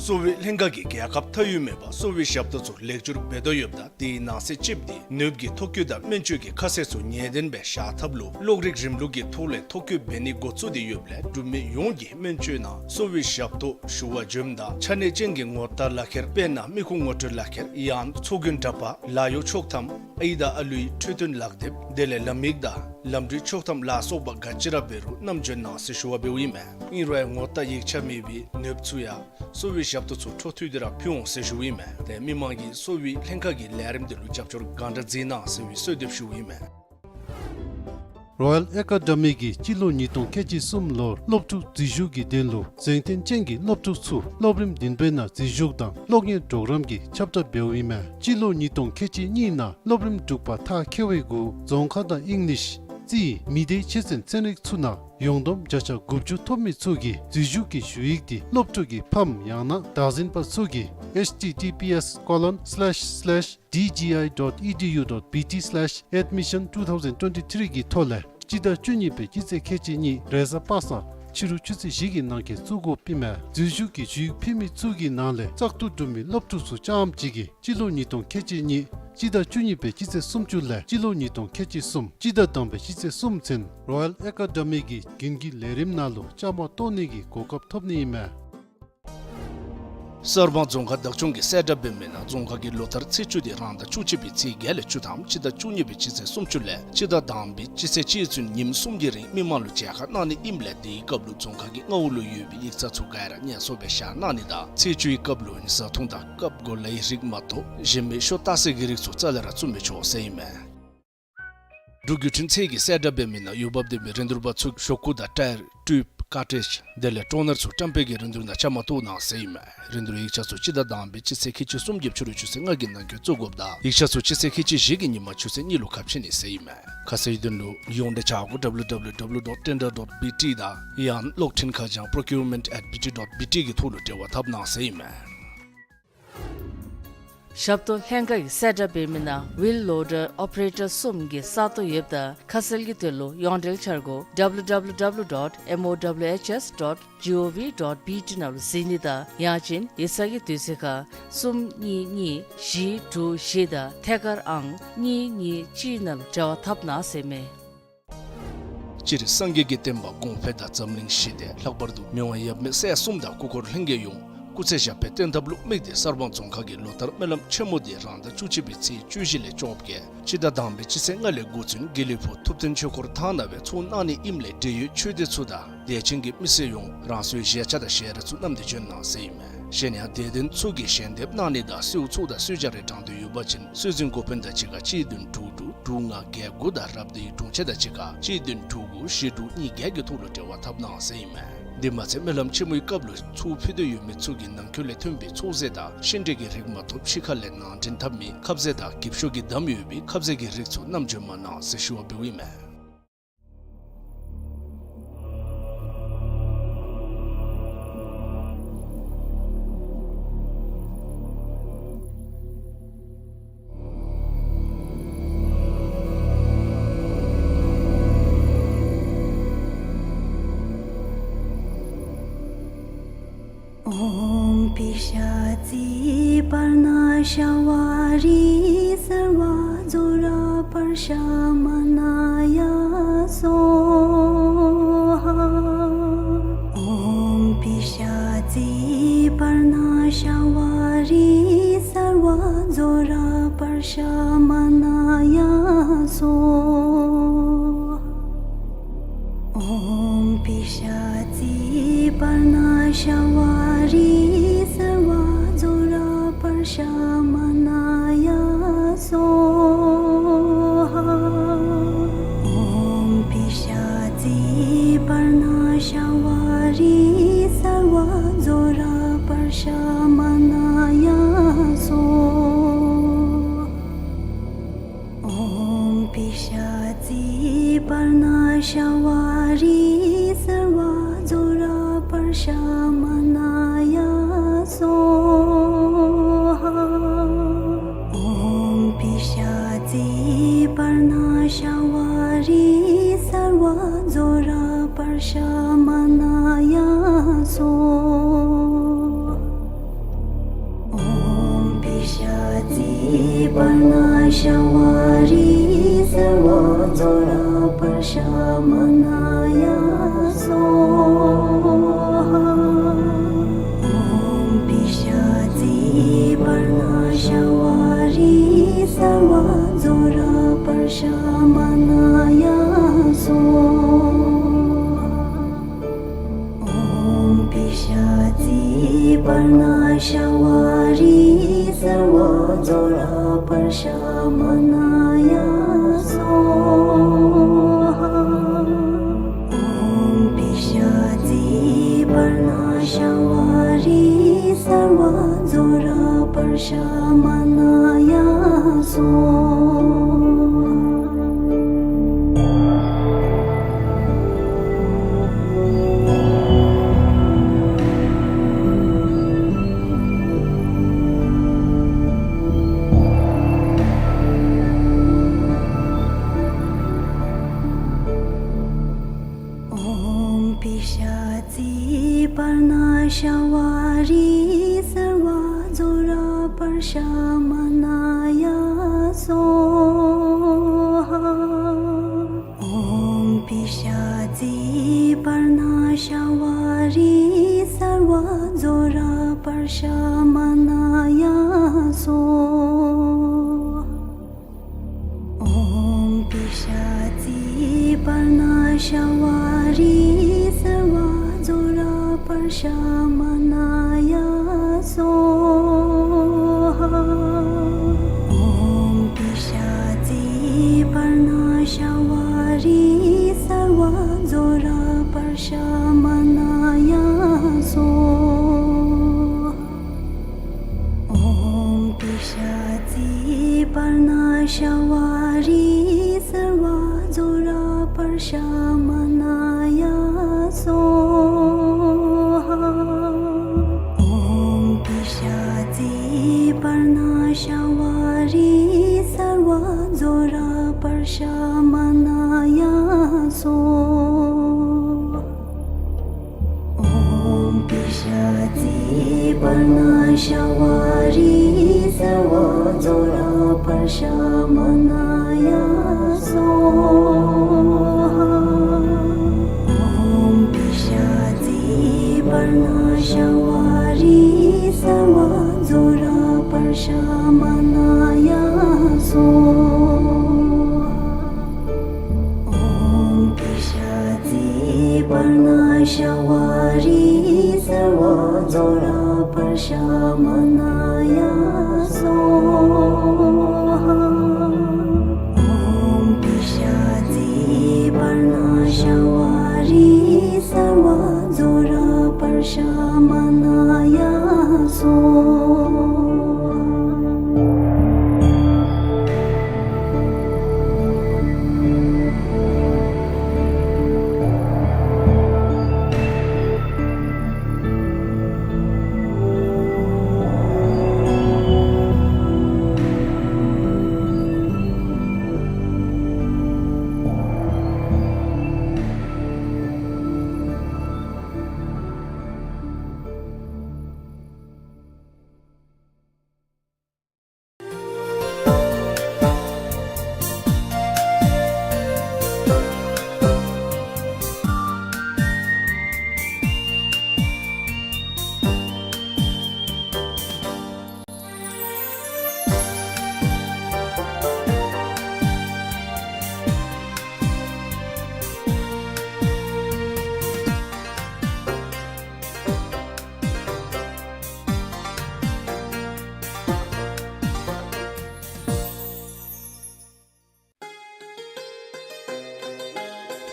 གསོ་བའི་ལྷན་ཁག་གིས་རྒྱལ་ཁབ་མཐའ་དབུས་མེད་པར་གསོ་བའི་ཞབས་ཏོག་ཚུ་ལེགས་བཅོས་འབད་དོ་ཡོདཔ་ད་དེའི་ནང་གསེས་གཅིག་འདི་ནུབ་ཀྱི་ཐོ་བཀོད་དང་སྨན་བཅོས་ཀྱི་ཁ་གསལ་ཚུ་ངེས་གཏན་སྦེ་བཞག་ཐབས་ལུ་གློག་རིག་རིམ་ལུགས་ཀྱི་ཐོག་ལས་ཐོ་བཀོད་འབད་ནི་འགོ་བཙུགས་ཏེ་ཡོདཔ་ལས་འབྲུག་མི་ཡོངས་ཀྱིས་སྨན་བཅོས་ནང་གསོ་བའི་ཞབས་ཏོག་ཞུ་བར་འབྱོནམ་ད་ཆ་གནས་ཅན་གྱི་ངོ་རྟགས་ལག་ཁྱེར་དཔེར་ན་མི་ཁུངས་ངོ་སྤྲོད་ལག་ཁྱེར་ཡང་ཚོགས་རྒྱན་འདྲ་པར་ལཱ་གཡོག་ཆོག་ཐམ་ཨའི་དང་ཨ་ལུའི་འཕྲོད་བསྟེན་ལག་དེབ་དེ་ལས་ལམ་ཡིག་དང་ལམ་འགྲུལ་ཆོག་ཐམ་ལ་སོགས་པ་ག་ཅི་ར་འབད་རུང་བསྣམས་འབྱོན་གནང་ཟེར་ཞུ་བ་འབདཝ་ཨིན་མས། ཨིན་རུང་ངོ་རྟགས་ཡིག་ཆ་མེད་པའི་ནདཔ་ཚུ་ཡང་གསོ་བའི་ཞབས་ཏོག་ཚུ་འཕྲོ་མཐུད་དེ་ར་ཕུལ་འོང་ཟེར་ཞུཝ་ཨིན་མས། ཏེ་མི་མང་གིས་གསོ་བའི་ལྷན་ཁག་གི་ལས་རིམ་དེ་ལུ་རྒྱབ་སྐྱོར་གང་དྲག་མཛད་གནང་ཟེར་བའི་གསོལ་འདེབས་ཞུཝ་ཨིན་མས། རོ་ཡལ་ཨེ་ཀ་ཌེ་མི་གིས་སྤྱི་ལོ་ཉིས་སྟོང་ཁལ་གཅིག་གསུམ་ལོར་སློབ་ཕྲུག་འཛུལ་ཞུགས་ཀྱི་དོན་ལུ་གཟེངས་རྟགས་ཅན་གྱི་སློབ་ཕྲུག་ཚུ་སློབ་རིམ་བདུན་པའི་ནང་འཛུལ་ཞུགས་དང་གློག་བརྙན་གྲོགས་རམ་གྱི་ཁྱབ་བསྒྲགས་འབདཝ་ཨིན་མས། སྤྱི་ལོ་ཉིས་སྟོང་ཁལ་གཅིག་གཉིས་ནང་སློབ་རིམ་དྲུག་པ་མཐར་འཁྱོལ་བའི་གུ་རྫོང་ཁ་དང་ཨིང་ལིཤ་ རྩིས་མི་སྡེའི་ཆོས་ཚན་ཚན་རིག་ཚུ་ནང་ཡོངས་བསྡོམས་བརྒྱ་ཆ་དགུ་བཅུ་ཐོབ་མི་ཚུ་གིས་འཛུལ་ཞུགས་ཀྱི་ཞུ་ཡིག་དེ་སློབ་ཕྲུག་གི་ཕམ་ཡང་ན་བདག་འཛིན་པ་ཚུ་གིས་H T T P S colon slash slash D G I dot E D U dot B T slash admission two thousand twenty-three གི་ཐོག་ལས་སྤྱི་ཟླ་བཅུ་གཉིས་པའི་སྤྱི་ཚེས་ཁལ་གཅིག་གཉིས་རེས་གཟའ་པ་སངས་ཕྱི་རུ་ཆུ་ཚོད་བཞི་གི་ནང་འཁོད་བཙུགས་དགོཔ་ཨིན་མས། འཛུལ་ཞུགས་ཀྱི་ཞུ་ཡིག་ཕུལ་མི་ཚུ་གི་ནང་ལས་བཙག་འཐུ་གྲུབ་མི་སློབ་ཕྲུག་ཚུ་རྐྱངམ་གཅིག་གིས་སྤྱི་ལོ་ཉིས་སྟོང་ཁལ་གཅིག་གཉིས་སྤྱི་ཟླ་བཅུ་གཉིས་པའི་སྤྱི་ཚེས་སུམ་ཅུ་ལས་སྤྱི་ལོ་ཉིས་སྟོང་ཁལ་གཅིག་གསུམ་སྤྱི་ཟླ་དང་པའི་སྤྱི་ཚེས་གསུམ་ཚུན་Royal Academy གི་རྒྱུན་གྱི་ལས་རིམ་ནང་ལུ་བཅའ་མར་གཏོགས་ནི་གི་གོ་སྐབས་ཐོབ་ནི་ཨིན་མས། གསར་སྤང་རྫོང་ཁག་བདག་སྐྱོང་གིས་གསལ་བསྒྲགས་འབད་མི་ནང་རྫོང་ཁག་གི་ལོ་བསྟར་ཚེས་བཅུ་དེ་རང་ཟླ་བཅུ་གཅིག་པའི་ཚེས་བརྒྱད་ལས་བཅུ་ཐམ་སྤྱི་ཟླ་བཅུ་གཉིས་པའི་སྤྱི་ཚེས་སུམ་ཅུ་ལས་སྤྱི་ཟླ་དང་པའི་སྤྱི་ཚེས་གཅིག་ཚུན་ཉིནམ་གསུམ་གྱི་རིང་མི་མང་ལུ་མཇལ་ཁ་གནང་ནི་ཨིནམ་ལས་དེའི་སྐབས་ལུ་རྫོང་ཁག་གི་མངའ་འོག་ལུ་ཡོད་པའི་ཡིག་ཚང་ཚུ་ག་ར་ཉེན་སྲུང་སྦེ་བཞག་གནང་ནི་དང་ཚེས་བཅུའི་སྐབས་ལུ་བཟའ་འཐུང་དང་རྐབ་གོ་ལའི་རིགས་མ་གཏོགས་གཞན་མི་ཤོ་ལྟ་སའི་གི་རིགས་ཚུ་རྩ་ལས་ར་བཙུགས་མི་ཆོག་ཟེར་ཨིན་མས། འབྲུག་བརྒྱུད་འཕྲིན་ཚད་ཀྱིས་གསལ་བསྒྲགས་འབད་མི་ནང་ཡུལ་བབ་ལྡན་པའི་རིན་བསྡུར་པ་ཚུ་ཤོག་ཀུ་དང་ཊའིར་ཊིའུབ་ཀར་ཊིཇ་དེ་ལས་ཊོ་ནར་ཚུ་བཀྲམ་སྤེལ་གྱི་རིན་བསྡུར་ནང་བཅའ་མར་གཏོགས་གནང་ཟེར་ཨིན་མས། རིན་བསྡུར་ཡིག་ཆ་ཚུ་སྤྱི་ཟླ་དང་པའི་སྤྱི་ཚེས་ཁལ་གཅིག་གསུམ་གྱི་ཕྱི་རུ་ཆུ་ཚོད་ལྔ་གི་ནང་འཁོད་བཙུགས་དགོཔ་དང་ཡིག་ཆ་ཚུ་སྤྱི་ཚེས་ཁལ་གཅིག་བཞི་གི་ཉིནམ་ཆུ་ཚོད་གཉིས་ལུ་ཁ་ཕྱེ་ནི་ཟེར་ཨིན་མས། ཁ་གསལ་དོན་ལུ་ཡོངས་འབྲེལ་ཆ་གོ་W W W dot tender dot B T དང་ཡང་གློག་འཕྲིན་ཁ་བྱང་procurement at B T dot B T གི་ཐོག་ལུ་འབྲེལ་བ་འཐབ་གནང་ཟེར་ཨིན་མས། ཞབས་ཏོག་ལྷན་ཁག་གིས་གསལ་བསྒྲགས་འབད་མི་ནང་ཝིལ་ལོ་ཌར་ཨོ་པ་རེ་ཊར་གསུམ་གྱི་ས་སྟོང་ཡོདཔ་ད་ཁ་གསལ་གྱི་དོན་ལུ་ཡོངས་འབྲེལ་འཆར་སྒོ་W W W dot M O W H S dot G O V dot B T ནང་ལུ་གཟིགས་ནི་དང་ཡང་ཅིན་ཡིག་ཚང་གི་དུས་ཚོད་ཁར་གསུམ་གཉིས་གཉིས་བཞི་དྲུག་བཞི་དང་ཐད་ཀར་ཨང་གཉིས་གཉིས་གཅིག་ནང་ལུ་འབྲེལ་བ་འཐབ་གནང་ཟེར་ཨིན་མས། སྤྱིར་སངས་རྒྱས་ཀྱི་བསྟན་པ་གོང་འཕེལ་དང་འཛམ་གླིང་ཞི་བདེ། ལྷག་པར་དུ་མི་དབང་ཡབ་མེས་སྲས་གསུམ་དང་སྐུ་འཁོར་ལྷན་རྒྱས་ཡོངས་སྐུ་ཚེ་ཞབས་པད་བརྟན་ཐབས་ལུ་དམིགས་ཏེ་གསར་སྤང་རྫོང་ཁག་གི་ལོ་ལྟར་སྨོན་ལམ་ཆེན་མོ་དེ་རང་ཟླ་བཅུ་གཅིག་པའི་ཚེས་བཅུ་བཞི་ལས་བཅོ་བརྒྱད་སྤྱི་ཟླ་དང་པའི་སྤྱི་ཚེས་ལྔ་ལས་འགོ་བཙུགས་དགེ་ལེགས་ཕུག་ཐུབ་བསྟན་ཆོས་འཁོར་ཐང་ནང་སྦེ་ཚོགས་གནང་ནི་ཨིནམ་ལས་འབྲེལ་ཡོད་ཆོས་སྡེ་ཚུ་དང་དད་ཅན་གྱི་མི་སེར་ཡོངས་རང་སོའི་བཞེས་ཆ་དང་ཞལ་རས་ཚུ་བསྣམས་ཏེ་བྱོན་གནང་ཟེར་ཨིན་མས། གཞན་ཡང་དད་ལྡན་ཚུ་གིས་ཞལ་འདེབས་གནང་ནི་དང་གསོལཝ་ཚོགས་དང་གསོལ་ཇ་རེ་དྲང་འདོད་ཡོད་པ་ཅིན་སྲོལ་འཛིན་འགོ་དཔོན་དང་གཅིག་ཁར་གཅིག་བདུན་དྲུག་དྲུག་དྲུག་ལྔ་བརྒྱད་དགུ་དང་རབ་སྡེའི་དྲུང་ཆེ་དང་གཅིག་ཁར་གཅིག་བདུན་དྲུག་དགུ་བཞི་དྲུག་གཉིས་བརྒྱད་ཀྱི་ཐོག་ལུ་འབྲེལ་བ་འཐབ་གནང་ཟེར་ཨིན་མས། འདི་མ་ཚད་སྨོན་ལམ་ཆེན་མོའི་སྐབས་ལུ་ཚོགས་ཕུལ་འདོད་ཡོད་མི་ཚུ་གིས་ནང་འཁོད་ལས་ཐོན་པའི་ཚོགས་རྫས་དང་ཤིང་འབྲས་ཀྱི་རིགས་མ་གཏོགས་ཕྱི་ཁ་ལས་ནང་འདྲེན་འཐབ་མི་ཁབ་ཟས་དང་གི་ཤོ་གིས་བསྡམས་ཡོད་པའི་ཁབ་ཟས་ཀྱི་རིགས་ཚུ་བསྣམས་བྱོན་མ་གནང་ཟེར་ཞུ་བ་འབདཝ་ཨིན་མས། ཨོཾ་པི་ཤ་ཙི་པརྞ་ཤ་བ་རི་སརྦ་ཛྭ་ར་པརྞ་ཤ་མ་ན་ཡ་སྭཱ་ཧཱ། ཨོཾ་པི་ཤ་ཙི་པརྞ་ཤ་བ་རི་སརྦ་ཛྭ་ར་པརྞ་ཤ་མ་ན་ཡ་སྭཱ་ཧཱ། ཨོཾ་པི་ཤ་ཙི་པརྞ་ཤ་བ་རི་སརྦ་ཛྭ་ར་པརྞ་ཤ་མ་ན་ཡ་སྭཱ་ཧཱ། ཨོཾ་པི་ཤ་ཙི་པརྞ་ཤ་བ་རི་སརྦ་ཛྭ་ར་པརྞ་ཤ་མ་ན་ཡ་སྭཱ་ཧཱ། ཨོཾ་པི་ཤ་ཙི་པརྞ་ཤ་བ་རི་སརྦ་ཛྭ་ར་པརྞ་ཤ་མ་ན་ཡ་སྭཱ་ཧཱ། ཨོཾ་པི་ཤ་ཙི་པརྞ་ཤ་བ་རི་སརྦ་ཛྭ་ར་པརྞ་ཤ་མ་ན་ཡ་སྭཱ་ཧཱ། ཨོཾ་པི་ཤ་ཙི་པརྞ་ཤ་བ་རི་སརྦ་ཛྭ་ར་པརྞ་ཤ་མ་ན་ཡ་སྭཱ་ཧཱ། ཨོཾ་པི་ཤ་ཙི་པརྞ་ཤ་བ་རི་སརྦ་ཛྭ་ར་པརྞ་ཤ་མ་ན་ཡ་སྭཱ་ཧཱ། ཨོཾ་པི་ཤ་ཙི་པརྞ་ཤ་བ་རི་སརྦ་ཛྭ་ར་པརྞ་ཤ་མ་ན་ཡ་སྭཱ་ཧཱ། ཨོཾ་པི་ཤ་ཙི་པརྞ་ཤ་བ་རི་སརྦ་ཛྭ་ར་པརྞ་ཤ་མ་ན་ཡ་སྭཱ་ཧཱ། བྱ་བ་རིགས་གསར་བ་རྫོགས་རག་པར་ཤ་མ་ན་ཡ་སྭཱ་ཧཱ། ཨོཾ་པི་ཤཱ་ཙི་པར་ཎ་བྱ་བ་རིགས་གསར་བ་རྫོགས་རག་པར་ཤ་མ་ན་ཡ་སྭཱ་ཧཱ། ཨོཾ་པི་ཤཱ་ཙི་པར་ཎ་བྱ་བ་རིགས་གསར་བ་རྫོགས་རག་པར་ཤ་མ་ན་ཡ་སྭཱ་ཧཱ། ཨོཾ་པི་ཤཱ་ཙི་པར་ཎ་བྱ་བ་རིགས་གསར་བ་རྫོགས་རག་པར་ཤ་མ་ན་ཡ་སྭཱ་ཧཱ། ཨོཾ་པི་ཤཱ་ཙི་པར་ཎ་བྱ་བ་རིགས་གསར་བ་རྫོགས་རག་པར་ཤ་མ་ན་ཡ་སྭཱ་ཧཱ། ཨོཾ་པི་ཤཱ་ཙི་པར་ཎ་བྱ་བ་རིགས་གསར་བ་རྫོགས་རག་པར་ཤ་མ་ན་ཡ་སྭཱ་ཧཱ། ཨོཾ་པི་ཤཱ་ཙི་པར་ཎ་བྱ་བ་རིགས་གསར་བ་རྫོགས་རག་པར་ཤ་མ་ན་ཡ་སྭཱ་ཧཱ། ཨོཾ་པི་ཤཱ་ཙི་པར་ཎ་བྱ་བ་རིགས་གསར་བ་རྫོགས་རག་པར་ཤ་མ་ན་ཡ་སྭཱ་ཧཱ། ཨོཾ་པི་ཤཱ་ཙི་པར་ཎ་བྱ་བ་རིགས་གསར་བ་རྫོགས་རག་པར་ཤ་མ་ན་ཡ་སྭཱ་ཧཱ། ཨོཾ་པི་ཤཱ་ཙི་པར་ཎ་བྱ་བ་རིགས་གསར་བ་རྫོགས་རག་པར་ཤ་མ་ན་ཡ་སྭཱ་ཧཱ།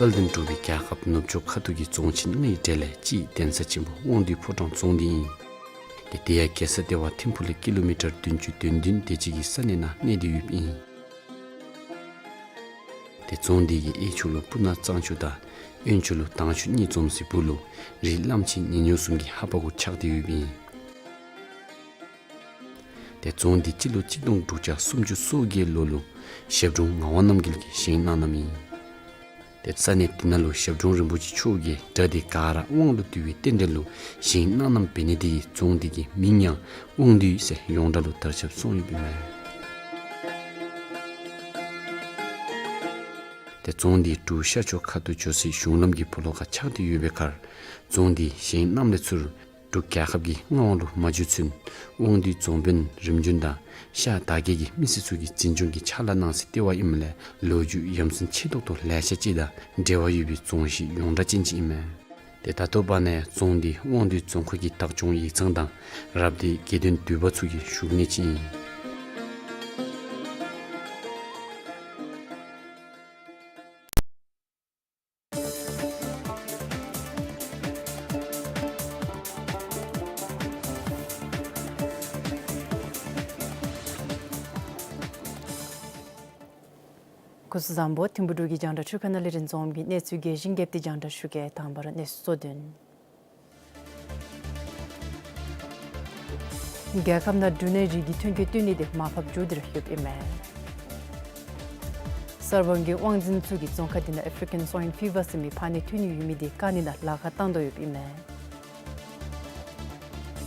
དཔལ་ལྡན་འབྲུག་པའི་རྒྱལ་ཁབ་ནུབ་ཕྱོགས་ཁ་ཐུག་གི་རྫོང་ཆེན་ལྔའི་གྲས་ལས་གཅིག་གདན་ས་ཆེན་པོ་དབང་འདུས་ཕོ་བྲང་རྫོང་འདི་ཨིན། ཏེ་དེ་ཡང་གེ་སར་ལྟེ་བ་ཐིམ་ཕུག་ལས་ཀི་ལོ་མི་ཊར་བདུན་ཅུ་དོན་བདུན་དེ་ཅིག་གི་ས་གནས་ནང་གནས་ཏེ་ཡོདཔ་ཨིན། ཏེ་རྫོང་འདི་གི་གཡས་ཕྱོགས་ལུ་སྤུ་ན་གཙང་ཆུ་དང་གཡོན་ཕྱོགས་ལུ་དྭངས་ཆུ་གཉིས་འཛོམས་སའི་སྦུག་ལུ་རི་གླང་ཆེན་ཉི་ནུ་གསུམ་གྱི་ཧ་པ་གུ་ཆགས་ཏེ་ཡོདཔ་ཨིན། ཏེ་རྫོང་འདི་སྤྱི་ལོ་གཅིག་སྟོང་དྲུག་བརྒྱ་སུམ་ཅུ་སོ་བརྒྱད་ལོ་ལུ་ཞབས་དྲུང་ངག་དབང་རྣམ་རྒྱལ་གྱིས་བཞེངས་གནང་གནངམ་ཨིན། ཏེ་ས་གནས་འདི་ནང་ལུ་ཞབས་དྲུང་རིན་པོ་ཆེ་མཆོག་གིས་སྒྲ་འདི་ག་ར་དབང་ལུ་བསྡུ་བའི་རྟེན་འབྲེལ་ལུ་བཞེངས་གནང་གནངམ་འབད་ནི་དེ་གིས་རྫོང་འདི་གི་མིང་ཡང་དབང་འདུས་ཟེར་ཡོངས་གྲགས་ལུ་དར་ཁྱབ་སོང་ཡོདཔ་ཨིན་མས། ཏེ་རྫོང་འདི་འབྲུག་ཤར་ཕྱོགས་ཁ་ཐུག་འགྱོ་སའི་གཞུང་ལམ་གྱི་སྦོ་ལོགས་ཁར་ཆགས་ཏེ་ཡོད་པའི་ཁར་རྫོང་འདི་བཞེངས་གནངམ་ལས་ཚུར་འབྲུག་རྒྱལ་ཁབ་ཀྱི་མངའ་དབང་ལུ་མ་འགྱུར་ཚུན་དབང་འདུས་རྫོང་དཔོན་རིམ་བྱོན་དང་ཤར་དར་རྒྱས་ཀྱི་མི་སེར་ཚུ་གིས་འཛིན་སྐྱོང་གི་ཕྱག་ལཱ་གནང་སྟེ་བརྟེན་པ་ཨིནམ་ལས་ལོ་རྒྱུས་ཡ་མཚན་ཆེ་ཏོག་ཏོ་ལེ་ཤ་ཅིག་དང་འབྲེལ་བ་ཡོད་པའི་རྫོང་གཞིས་ཡོངས་གྲགས་ཅན་ཅིག་ཨིན་མས། ཏེ་ད་ལྟོ་བར་ནས་རྫོང་འདི་དབང་འདུས་རྫོང་ཁག་གི་བདག་སྐྱོང་ཡིག་ཚང་དང་རབ་སྡེའི་དགེ་འདུན་འདུས་པ་ཚུ་གི་བཞུགས་གནས་ཅིག་ཨིན། སྐུ་གཟུགས་བཟང་པོ། ཐིམ་ཕུག་འབྲུག་གི་རྒྱང་བསྒྲགས་འཕྲུལ་ཁང་ནང་ལས་རིན་འཛོམས་ཀྱིས་གནས་ཚུལ་རྒྱས་ཤིང་རྒྱས་པ་དེ་རྒྱང་བསྒྲགས་ཞུ་གེ། དང་པ་ར་གནས་ཚུལ་གཙོ་དོན། རྒྱལ་ཁབ་ནང་འབྲུག་ནང་རིགས་ཀྱི་ཐོན་སྐྱེད་བཏོན་ནི་དེ་མར་ཕབ་འགྱོ་སྟེ་ར་ཡོདཔ་ཨིན་མས། གསར་སྤང་གི་དབང་འཛིན་ཚུ་གིས་རྫོང་ཁག་འདི་ནང་ཨེ་ཕི་རི་ཀན་སོའིན་ཕི་བར་ཟེར་མི་ཕག་ནད་ཐོན་ནི་ཡོད་མི་དེ་བཀག་ནི་ནང་ལཱ་ཁག་བཏང་དོ་ཡོདཔ་ཨིན་མས།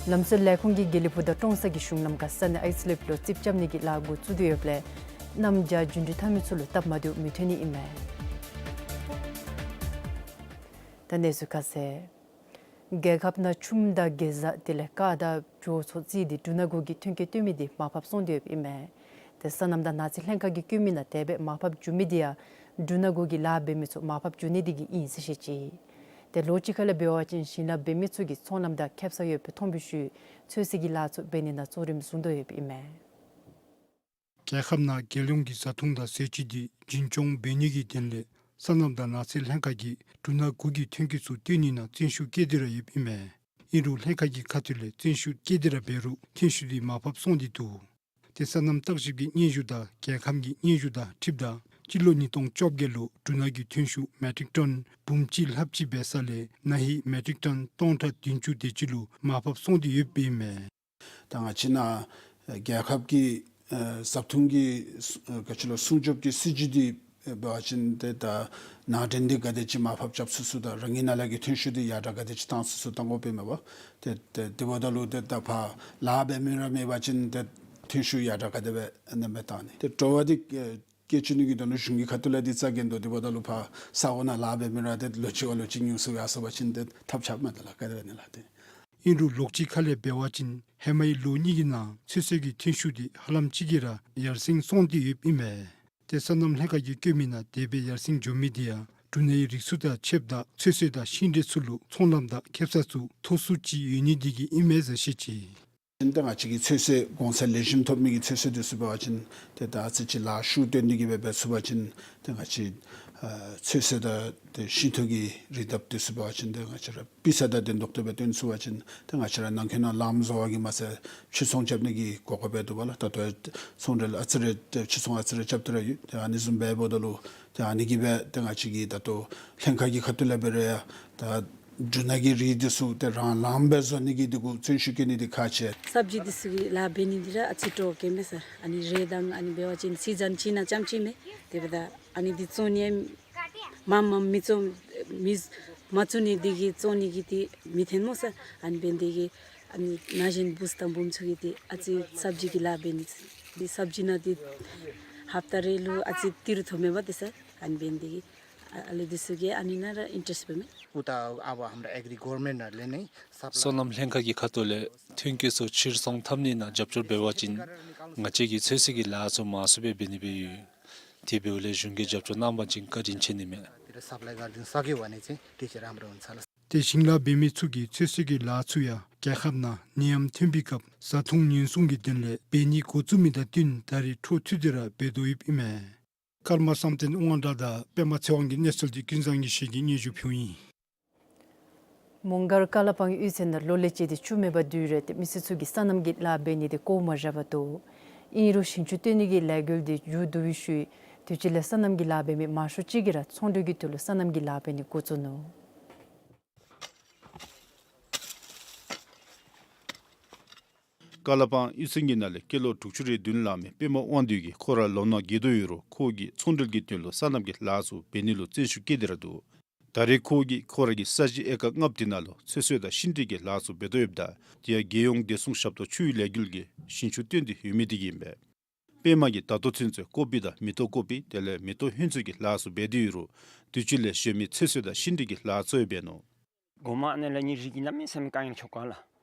ལམ་སྲོལ་ལས་ཁུངས་ཀྱིས་དགེ་ལེགས་ཕུ་དང་ཀྲོང་གསར་གྱི་གཞུང་ལམ་ཁར་ས་གནས་ཨའི་སི་ལེབ་ལུ་རྩིགཔ་རྐྱབ་ནི་གི་ལཱ་འགོ་བཙུགས་ཏེ་ཡོདཔ་ལས་གནམ་བྱཱར་རྒྱུན་འགྲུལ་འཐབ་མི་ཚུ་ལུ་སྟབས་མ་བདེཝ་མི་ཐོན་ནི་ཨིན་མས། ད་གནས་ཚུལ་ཁ་གསལ། རྒྱལ་ཁབ་ནང་ཆུམ་དང་གེ་ཛ་དེ་ལས་ཀར་དང་བྱོ་ཚུ་རྩིས་ཏེ་འབྲུ་སྣ་དགུ་གི་ཐོན་སྐྱེད་བཏོན་མི་དེ་མར་ཕབ་སོང་སྟེ་ཡོདཔ་ཨིན་མས། ཏེ་སོ་ནམ་དང་ནགས་ཚལ་ལྷན་ཁག་གིས་བཀོད་མི་ནང་དེ་སྦེ་མར་ཕབ་འགྱོ་མི་དེ་ཡང་འབྲུ་སྣ་དགུ་གི་ལཱ་འབད་མི་ཚུ་མར་ཕབ་འགྱོ་ནི་དེ་གིས་ཨིན་ཟེར་བཤད་ཅི། ཏེ་ལོ་གཅིག་ཁ་ལས་འབད་བ་ཅིན་ཞིང་ལཱ་འབད་མི་ཚུ་གིས་ཚོང་ལམ་དང་ཁེབ་ས་ཡོདཔ་སྦེ་མཐོང་བའི་ཤུལ་ཚོད་བསྲེ་གི་ལཱ་ཚུ་འབད་ནི་ནང་གཙོ་རིམ་བཟུང་དོ་ཡོདཔ་ཨིན་མས། རྒྱལ་ཁབ་ནང་རྒྱལ་ཡོངས་ཀྱི་བཟའ་འཐུང་དང་ཟས་བཅུད་དེ་རྒྱུན་སྐྱོང་འབད་ནི་གི་དོན་ལས་སོ་ནམ་དང་ནགས་ཚལ་ལྷན་ཁག་གིས་འབྲུ་སྣ་དགུ་གི་ཐོན་སྐྱེད་ཚུ་བཏོན་ནི་ནང་བརྩོན་ཤུགས་བསྐྱེད་དེ་ར་ཡོདཔ་ཨིན་མས། ཨིན་རུང་ལྷན་ཁག་གི་ཁ་ཐུག་ལས་བརྩོན་ཤུགས་བསྐྱེད་དེ་ར་འབད་རུང་ཐོན་ཤུགས་དེ་མར་ཕབ་སོང་སྟེ་འདུག། ཏེ་སོ་ནམ་བརྟག་ཞིབ་ཀྱི་སྙན་ཞུ་དང་རྒྱལ་ཁམས་ཀྱི་སྙན་ཞུ་དང་འཁྲིལཝ་ད་སྤྱི་ལོ་ཉིས་སྟོང་བཅོ་བརྒྱད་ལུ་འབྲུ་སྣ་གི་ཐོན་ཤུགས་མེ་ཊིག་ཊོན་འབུམ་གཅིག་ལྷགཔ་ཅིག་འབད་ས་ལས་ན་ཧིང་མེ་ཊིག་ཊོན་སྟོང་ཕྲག་བདུན་ཅུ་དེ་ཅིག་ལུ་མར་ཕབ་སོང་སྟེ་ཡོདཔ་ཨིན་མས། ད་ང་བཅས་ནཱ་རྒྱལ་ཁབ་ཀྱི་ཨ་བཟའ་འཐུང་གི་ཨ་ག་ཅི་ལོ་སྲུང་སྐྱོབ་ཀྱི་སྲིད་བྱུས་འདི་འབད་བ་ཅིན་ཏེ་ད་ནང་འདྲེན་འདི་ག་དེ་ཅིག་མར་ཕབ་རྐྱབ་ཚུགས་ཚུགས་དང་རང་གི་ནང་ལས་ཀྱི་ཐོན་ཤུགས་འདི་ཡར་དྲག་ག་དེ་ཅིག་བཏང་ཚུགས་ཚུགས་བཏང་དགོཔ་ཨིན་མས་པ། ཏེ་ཏེ་དེ་འབདཝ་ད་ལུ་ཏེ་ད་ཕར་ལཱ་འབད་མི་ར་མེད་པ་ཅིན་ཏེ་ཐོན་ཤུགས་ཡར་དྲག་ག་དེ་སྦེ་ཨ་ནེམ་སྦེ་བཏང་ནི། ཏེ་སྤྲོ་བ་འདི་ཨ་སྐྱེད་བཅུག་ནི་གི་དོན་ལུ་གཞུང་གི་ཁ་ཐུག་ལས་འདི་རྩ་འགེངས་དོ། དེ་འབདཝ་ད་ལུ་ཕར་ས་གོ་ནང་ལཱ་འབད་མི་ར་ཏེ་ལོ་གཅིག་བ་ལོ་གཅིག་ཉུང་སུ་ཡར་སོང་པ་ཅིན་ཏེ་ཐབས་ཆག་མས། ད་ལཱ་ག་དེ་སྦེ་ཨ་ནི་ལགས་ཏེ། ཨིན་རུང་ལོ་གཅིག་ཁ་ལས་འབད་བ་ཅིན་ཧེ་མའི་ལོ་གཉིས་ཀྱི་ནང་ཚོད་བསྲེ་གི་ཐོན་ཤུགས་འདི་ཧ་ལམ་ཅིག་གིས་ར་ཡར་སེང་སོང་སྟེ་ཡོདཔ་ཨིན་མས། ཏེ་སོ་ནམ་ལྷན་ཁག་གིས་བཀོད་མི་ནང་དེ་སྦེ་ཡར་སེང་འགྱོ་མི་དེ་ཡང་འབྲུ་སྣའི་རིགས་ཚུ་དང་ཕྱདཔ་ད་ཚོད་བསྲེ་དང་ཤིང་འབྲས་ཚུ་ལུ་ཚོང་ལམ་དང་ཁེབ་ས་ཚུ་མཐོ་སུ་ཅིག་ཡོད་ནི་དེ་གིས་ཨིན་མས་ཟེར་བཤད་ཅི། ཏེ་ང་བཅས་ཀྱི་ཚོད་བསྲེ་གོང་ཚད་ལེགས་ཤོམ་ཐོབ་མི་གི་ཚོད་བསྲེ་འདི་ཚུ་འབད་བ་ཅིན་ཏེ་ད་ཨ་ཙི་ཅིག་ལཱ་ཤུགས་བཏོན་ཏེ་གིས་སྦེ་འབད་ཚུགས་པ་ཅིན་ཏེ་ང་བཅས་ཨ་ཚོད་བསྲེ་དང་ཏེ་ཤིང་ཐོག་གི་རིགས་དང་འདི་ཚུ་འབད་བ་ཅིན་ཏེ་ང་བཅས་ར་སྤུས་ཚད་དང་ལྡན་ཏོག་ཏོ་སྦེ་བཏོན་ཚུགས་པ་ཅིན་ཏེ་ང་བཅས་ར་ནང་འཁོད་ནང་ལམ་བཟོ་བ་གིས་མ་ཚད་ཕྱིར་ཚོང་རྐྱབ་ནི་གི་གོ་སྐབས་འདུག་པ་ལགས། ད་ལྟོ་ཚོང་འབྲེལ་ཨ་ཙི་རེ་ཕྱིར་ཚོང་ཨ་ཙི་རེ་རྐྱབ་སྟེ་ར་ཡོད། ཏེ་ཨ་ནི་བཟུམ་སྦེ་འབདཝ་ད་ལུ་ཏེ་ཨ་ནི་གིས་སྦེ་ཏེ་ང་བཅས་ཀྱི་ད་ལྟོ་ལྷན་ཁག་གི་ཁ་ཐུག་ལས་འབད་རུང་ཡང་ད་འབྲུ་སྣ་གི་རིགས་འདི་ཚུ་ཏེ་རང་ལངམ་སྦེ་བཟོ་ནི་གི་འདི་གུ་བརྩོན་ཤུགས་བསྐྱེད་ནི་འདི་ཁག་ཆེ། སབ་ཇི་འདི་ཚུ་གི་ལཱ་འབད་ནི་འདི་ར་ཨ་ཙི་སྤྲོ་བ་བསྐྱེད་མས་ཟེར། ཨ་ནི་རེད་དང་ཨ་ནི་འབད་བ་ཅིན་སི་ཛན་ཅིག་ནང་རྐྱངམ་ཅིག་མས། དེ་འབདཝ་ད་ཨ་ནི་འདི་བཙོང་ནི་མ་མ་མི་བཙོང་མི་མ་བཙོང་ནི་འདི་གིས་བཙོང་ནི་གི་འདི་མི་འཐོན་སྨོ་ཟེར། ཨ་ནི་འབད་ནི་འདི་གིས་ཨ་ནི་ན་གཞོན་བུཚ་དང་བུམོ་ཚུ་གིས་འདི་ཨ་ཙི་སབ་ཇི་གི་ལཱ་འབད་ནི་འདི་སབ་ཇི་ནང་འདི་ཧབ་ཏ་རེ་ལུ་ཨ་ཙི་ཏི་རུ་ཐོབ་མས་པ་འདི་ཟེར། ཨ་ནི་འབད་ནི་འདི་གིས་ཨ་ལུ་འདི་ཚུ་གིས་ཨ་ནི་ནང་ར་ཨིན་ཊེ་རེསཊ་འབད་མས། उता अब हाम्रो एग्री गभर्नमेन्टहरूले नै सप्लाई། སོ་ནམ་ལྷན་ཁག་གི་ཁ་ཐུག་ལས་ཐོན་སྐྱེད་ཚུ་ཕྱིར་ཚོང་འཐབ་ནི་ནང་རྒྱབ་སྐྱོར་འབད་བ་ཅིན་ང་བཅས་ཀྱིས་ཚོད་བསྲེ་གི་ལཱ་ཚུ་མང་སུ་སྦེ་འབད་ནི་སྦེ་ཡོད། དེ་འབདཝ་ལས་གཞུང་གིས་རྒྱབ་སྐྱོར་གནང་པ་ཅིན་བཀའ་དྲིན་ཆེ་ནི་མས། ཏེ་ར་སབ་ལའི་གར་འདི་ས་གི་ཝ་ནི་ཚེ་ཏེ་ཁྱེད་ར་ཧམ་ར་ཝ་ནི་ཚ་ལ། ཏེ་ཞིང་ལཱ་འབད་མི་ཚུ་གིས་ཚོད་བསྲེ་གི་ལཱ་ཚུ་ཡང་རྒྱལ་ཁབ་ནང་ནད་ཡམས་ཐོན་པའི་སྐབས་བཟའ་འཐུང་ཉེན་སྲུང་གི་དོན་ལས་འབད་ནི་འགོ་བཙུགས་མི་དང་བསྟུན་ད་རེས་འཕྲོ་མཐུད་དེ་ར་འབད་དོ་ཡོདཔ་ཨིན་མས། ཀརྨ་བསམ་གཏན་དབང་གྲགས་དང་པདྨ་ཚེ་དབང་གི་གནས་ཚུལ་འདི་ཀུན་བཟང་ཉི་ཤེས་ཀྱིས་སྙན་ཞུ་ཕུལཝ་ཨིན། མོང་སྒར་ཀ་ལ་པང་གཡུས་ཚན་ནང་ལོ་ལས་བཅད་དེ་ཆུ་མེད་པར་སྡོད་རུང་ཏེ་མི་སེར་ཚུ་གིས་སོ་ནམ་གྱི་ལཱ་འབད་ནི་དེ་གོ་མ་ར་བར་འདུག། ཨིན་རུང་ཞིང་ཆུ་བཏོན་ནི་གི་ལས་འགུལ་འདི་མཇུག་བསྡུ་བའི་ཤུལ་དུས་ཅི་ལས་སོ་ནམ་གྱི་ལཱ་འབད་མི་མང་ཤོས་ཅིག་གིས་ར་ཚོང་འབྲེལ་གྱི་ཐོག་ལུ་སོ་ནམ་གྱི་ལཱ་འབད་ནི་འགོ་བཙུགས་ནུག། ཀ་ལ་པང་གཡུས་ཚན་གྱི་ནང་ལས་སྐྱེས་ལོ་དྲུག་ཅུ་རེ་བདུན་ལང་མི་པདྨ་དབང་འདུས་ཀྱིས་ཁོ་ར་ལོ་ན་རྒས་དོ་ཡོད་རུང་ཁོ་གིས་ཚོང་འབྲེལ་གྱི་དོན་ལུ་སོ་ནམ་གྱི་ལཱ་ཚུ་འབད་ནི་ལུ་བརྩོན་ཤུགས་བསྐྱེད་དེ་ར་འདུག། ད་རེས་ཁོ་གིས་ཁོ་ར་གི་ས་གཞི་ཨེ་ཀར་ལྔ་བཅུ་དེ་ནང་ལུ་ཚོད་བསྲེ་དང་ཤིང་འབྲས་ཀྱི་ལཱ་ཚུ་འབད་དོ་ཡོདཔ་ད་དེ་ཡང་རྒྱལ་ཡོངས་བདེ་སྲུང་ཞབས་ཏོག་ཆུའི་ལས་འགུལ་གྱིས་ཞིང་ཆུ་བཏོན་ཏེ་ཡོད་མི་དེ་གིས་ཨིན་པས། པདྨ་གིས་ད་ལྟོ་ཚུན་ཚོད་ཀོ་པི་དང་མེ་ཏོག་ཀོ་པི་དེ་ལས་མེ་ཏོག་ཧོན་ཚོད་ཀྱི་ལཱ་ཚུ་འབད་དེ་ཡོད་རུང་དུས་ཅི་ལས་གཞན་མི་ཚོད་བསྲེ་དང་ཤིང་འབྲས་ཀྱི་ལཱ་ཚུ་ཡང་འབད་ནུག། གོ་མ་ཨ་ནི་ལས་ངེའི་རིགས་ཀྱི་གནམ་མེད་ས་མེད་དཀའ་ངལ་ཆེ་ག་ལགས།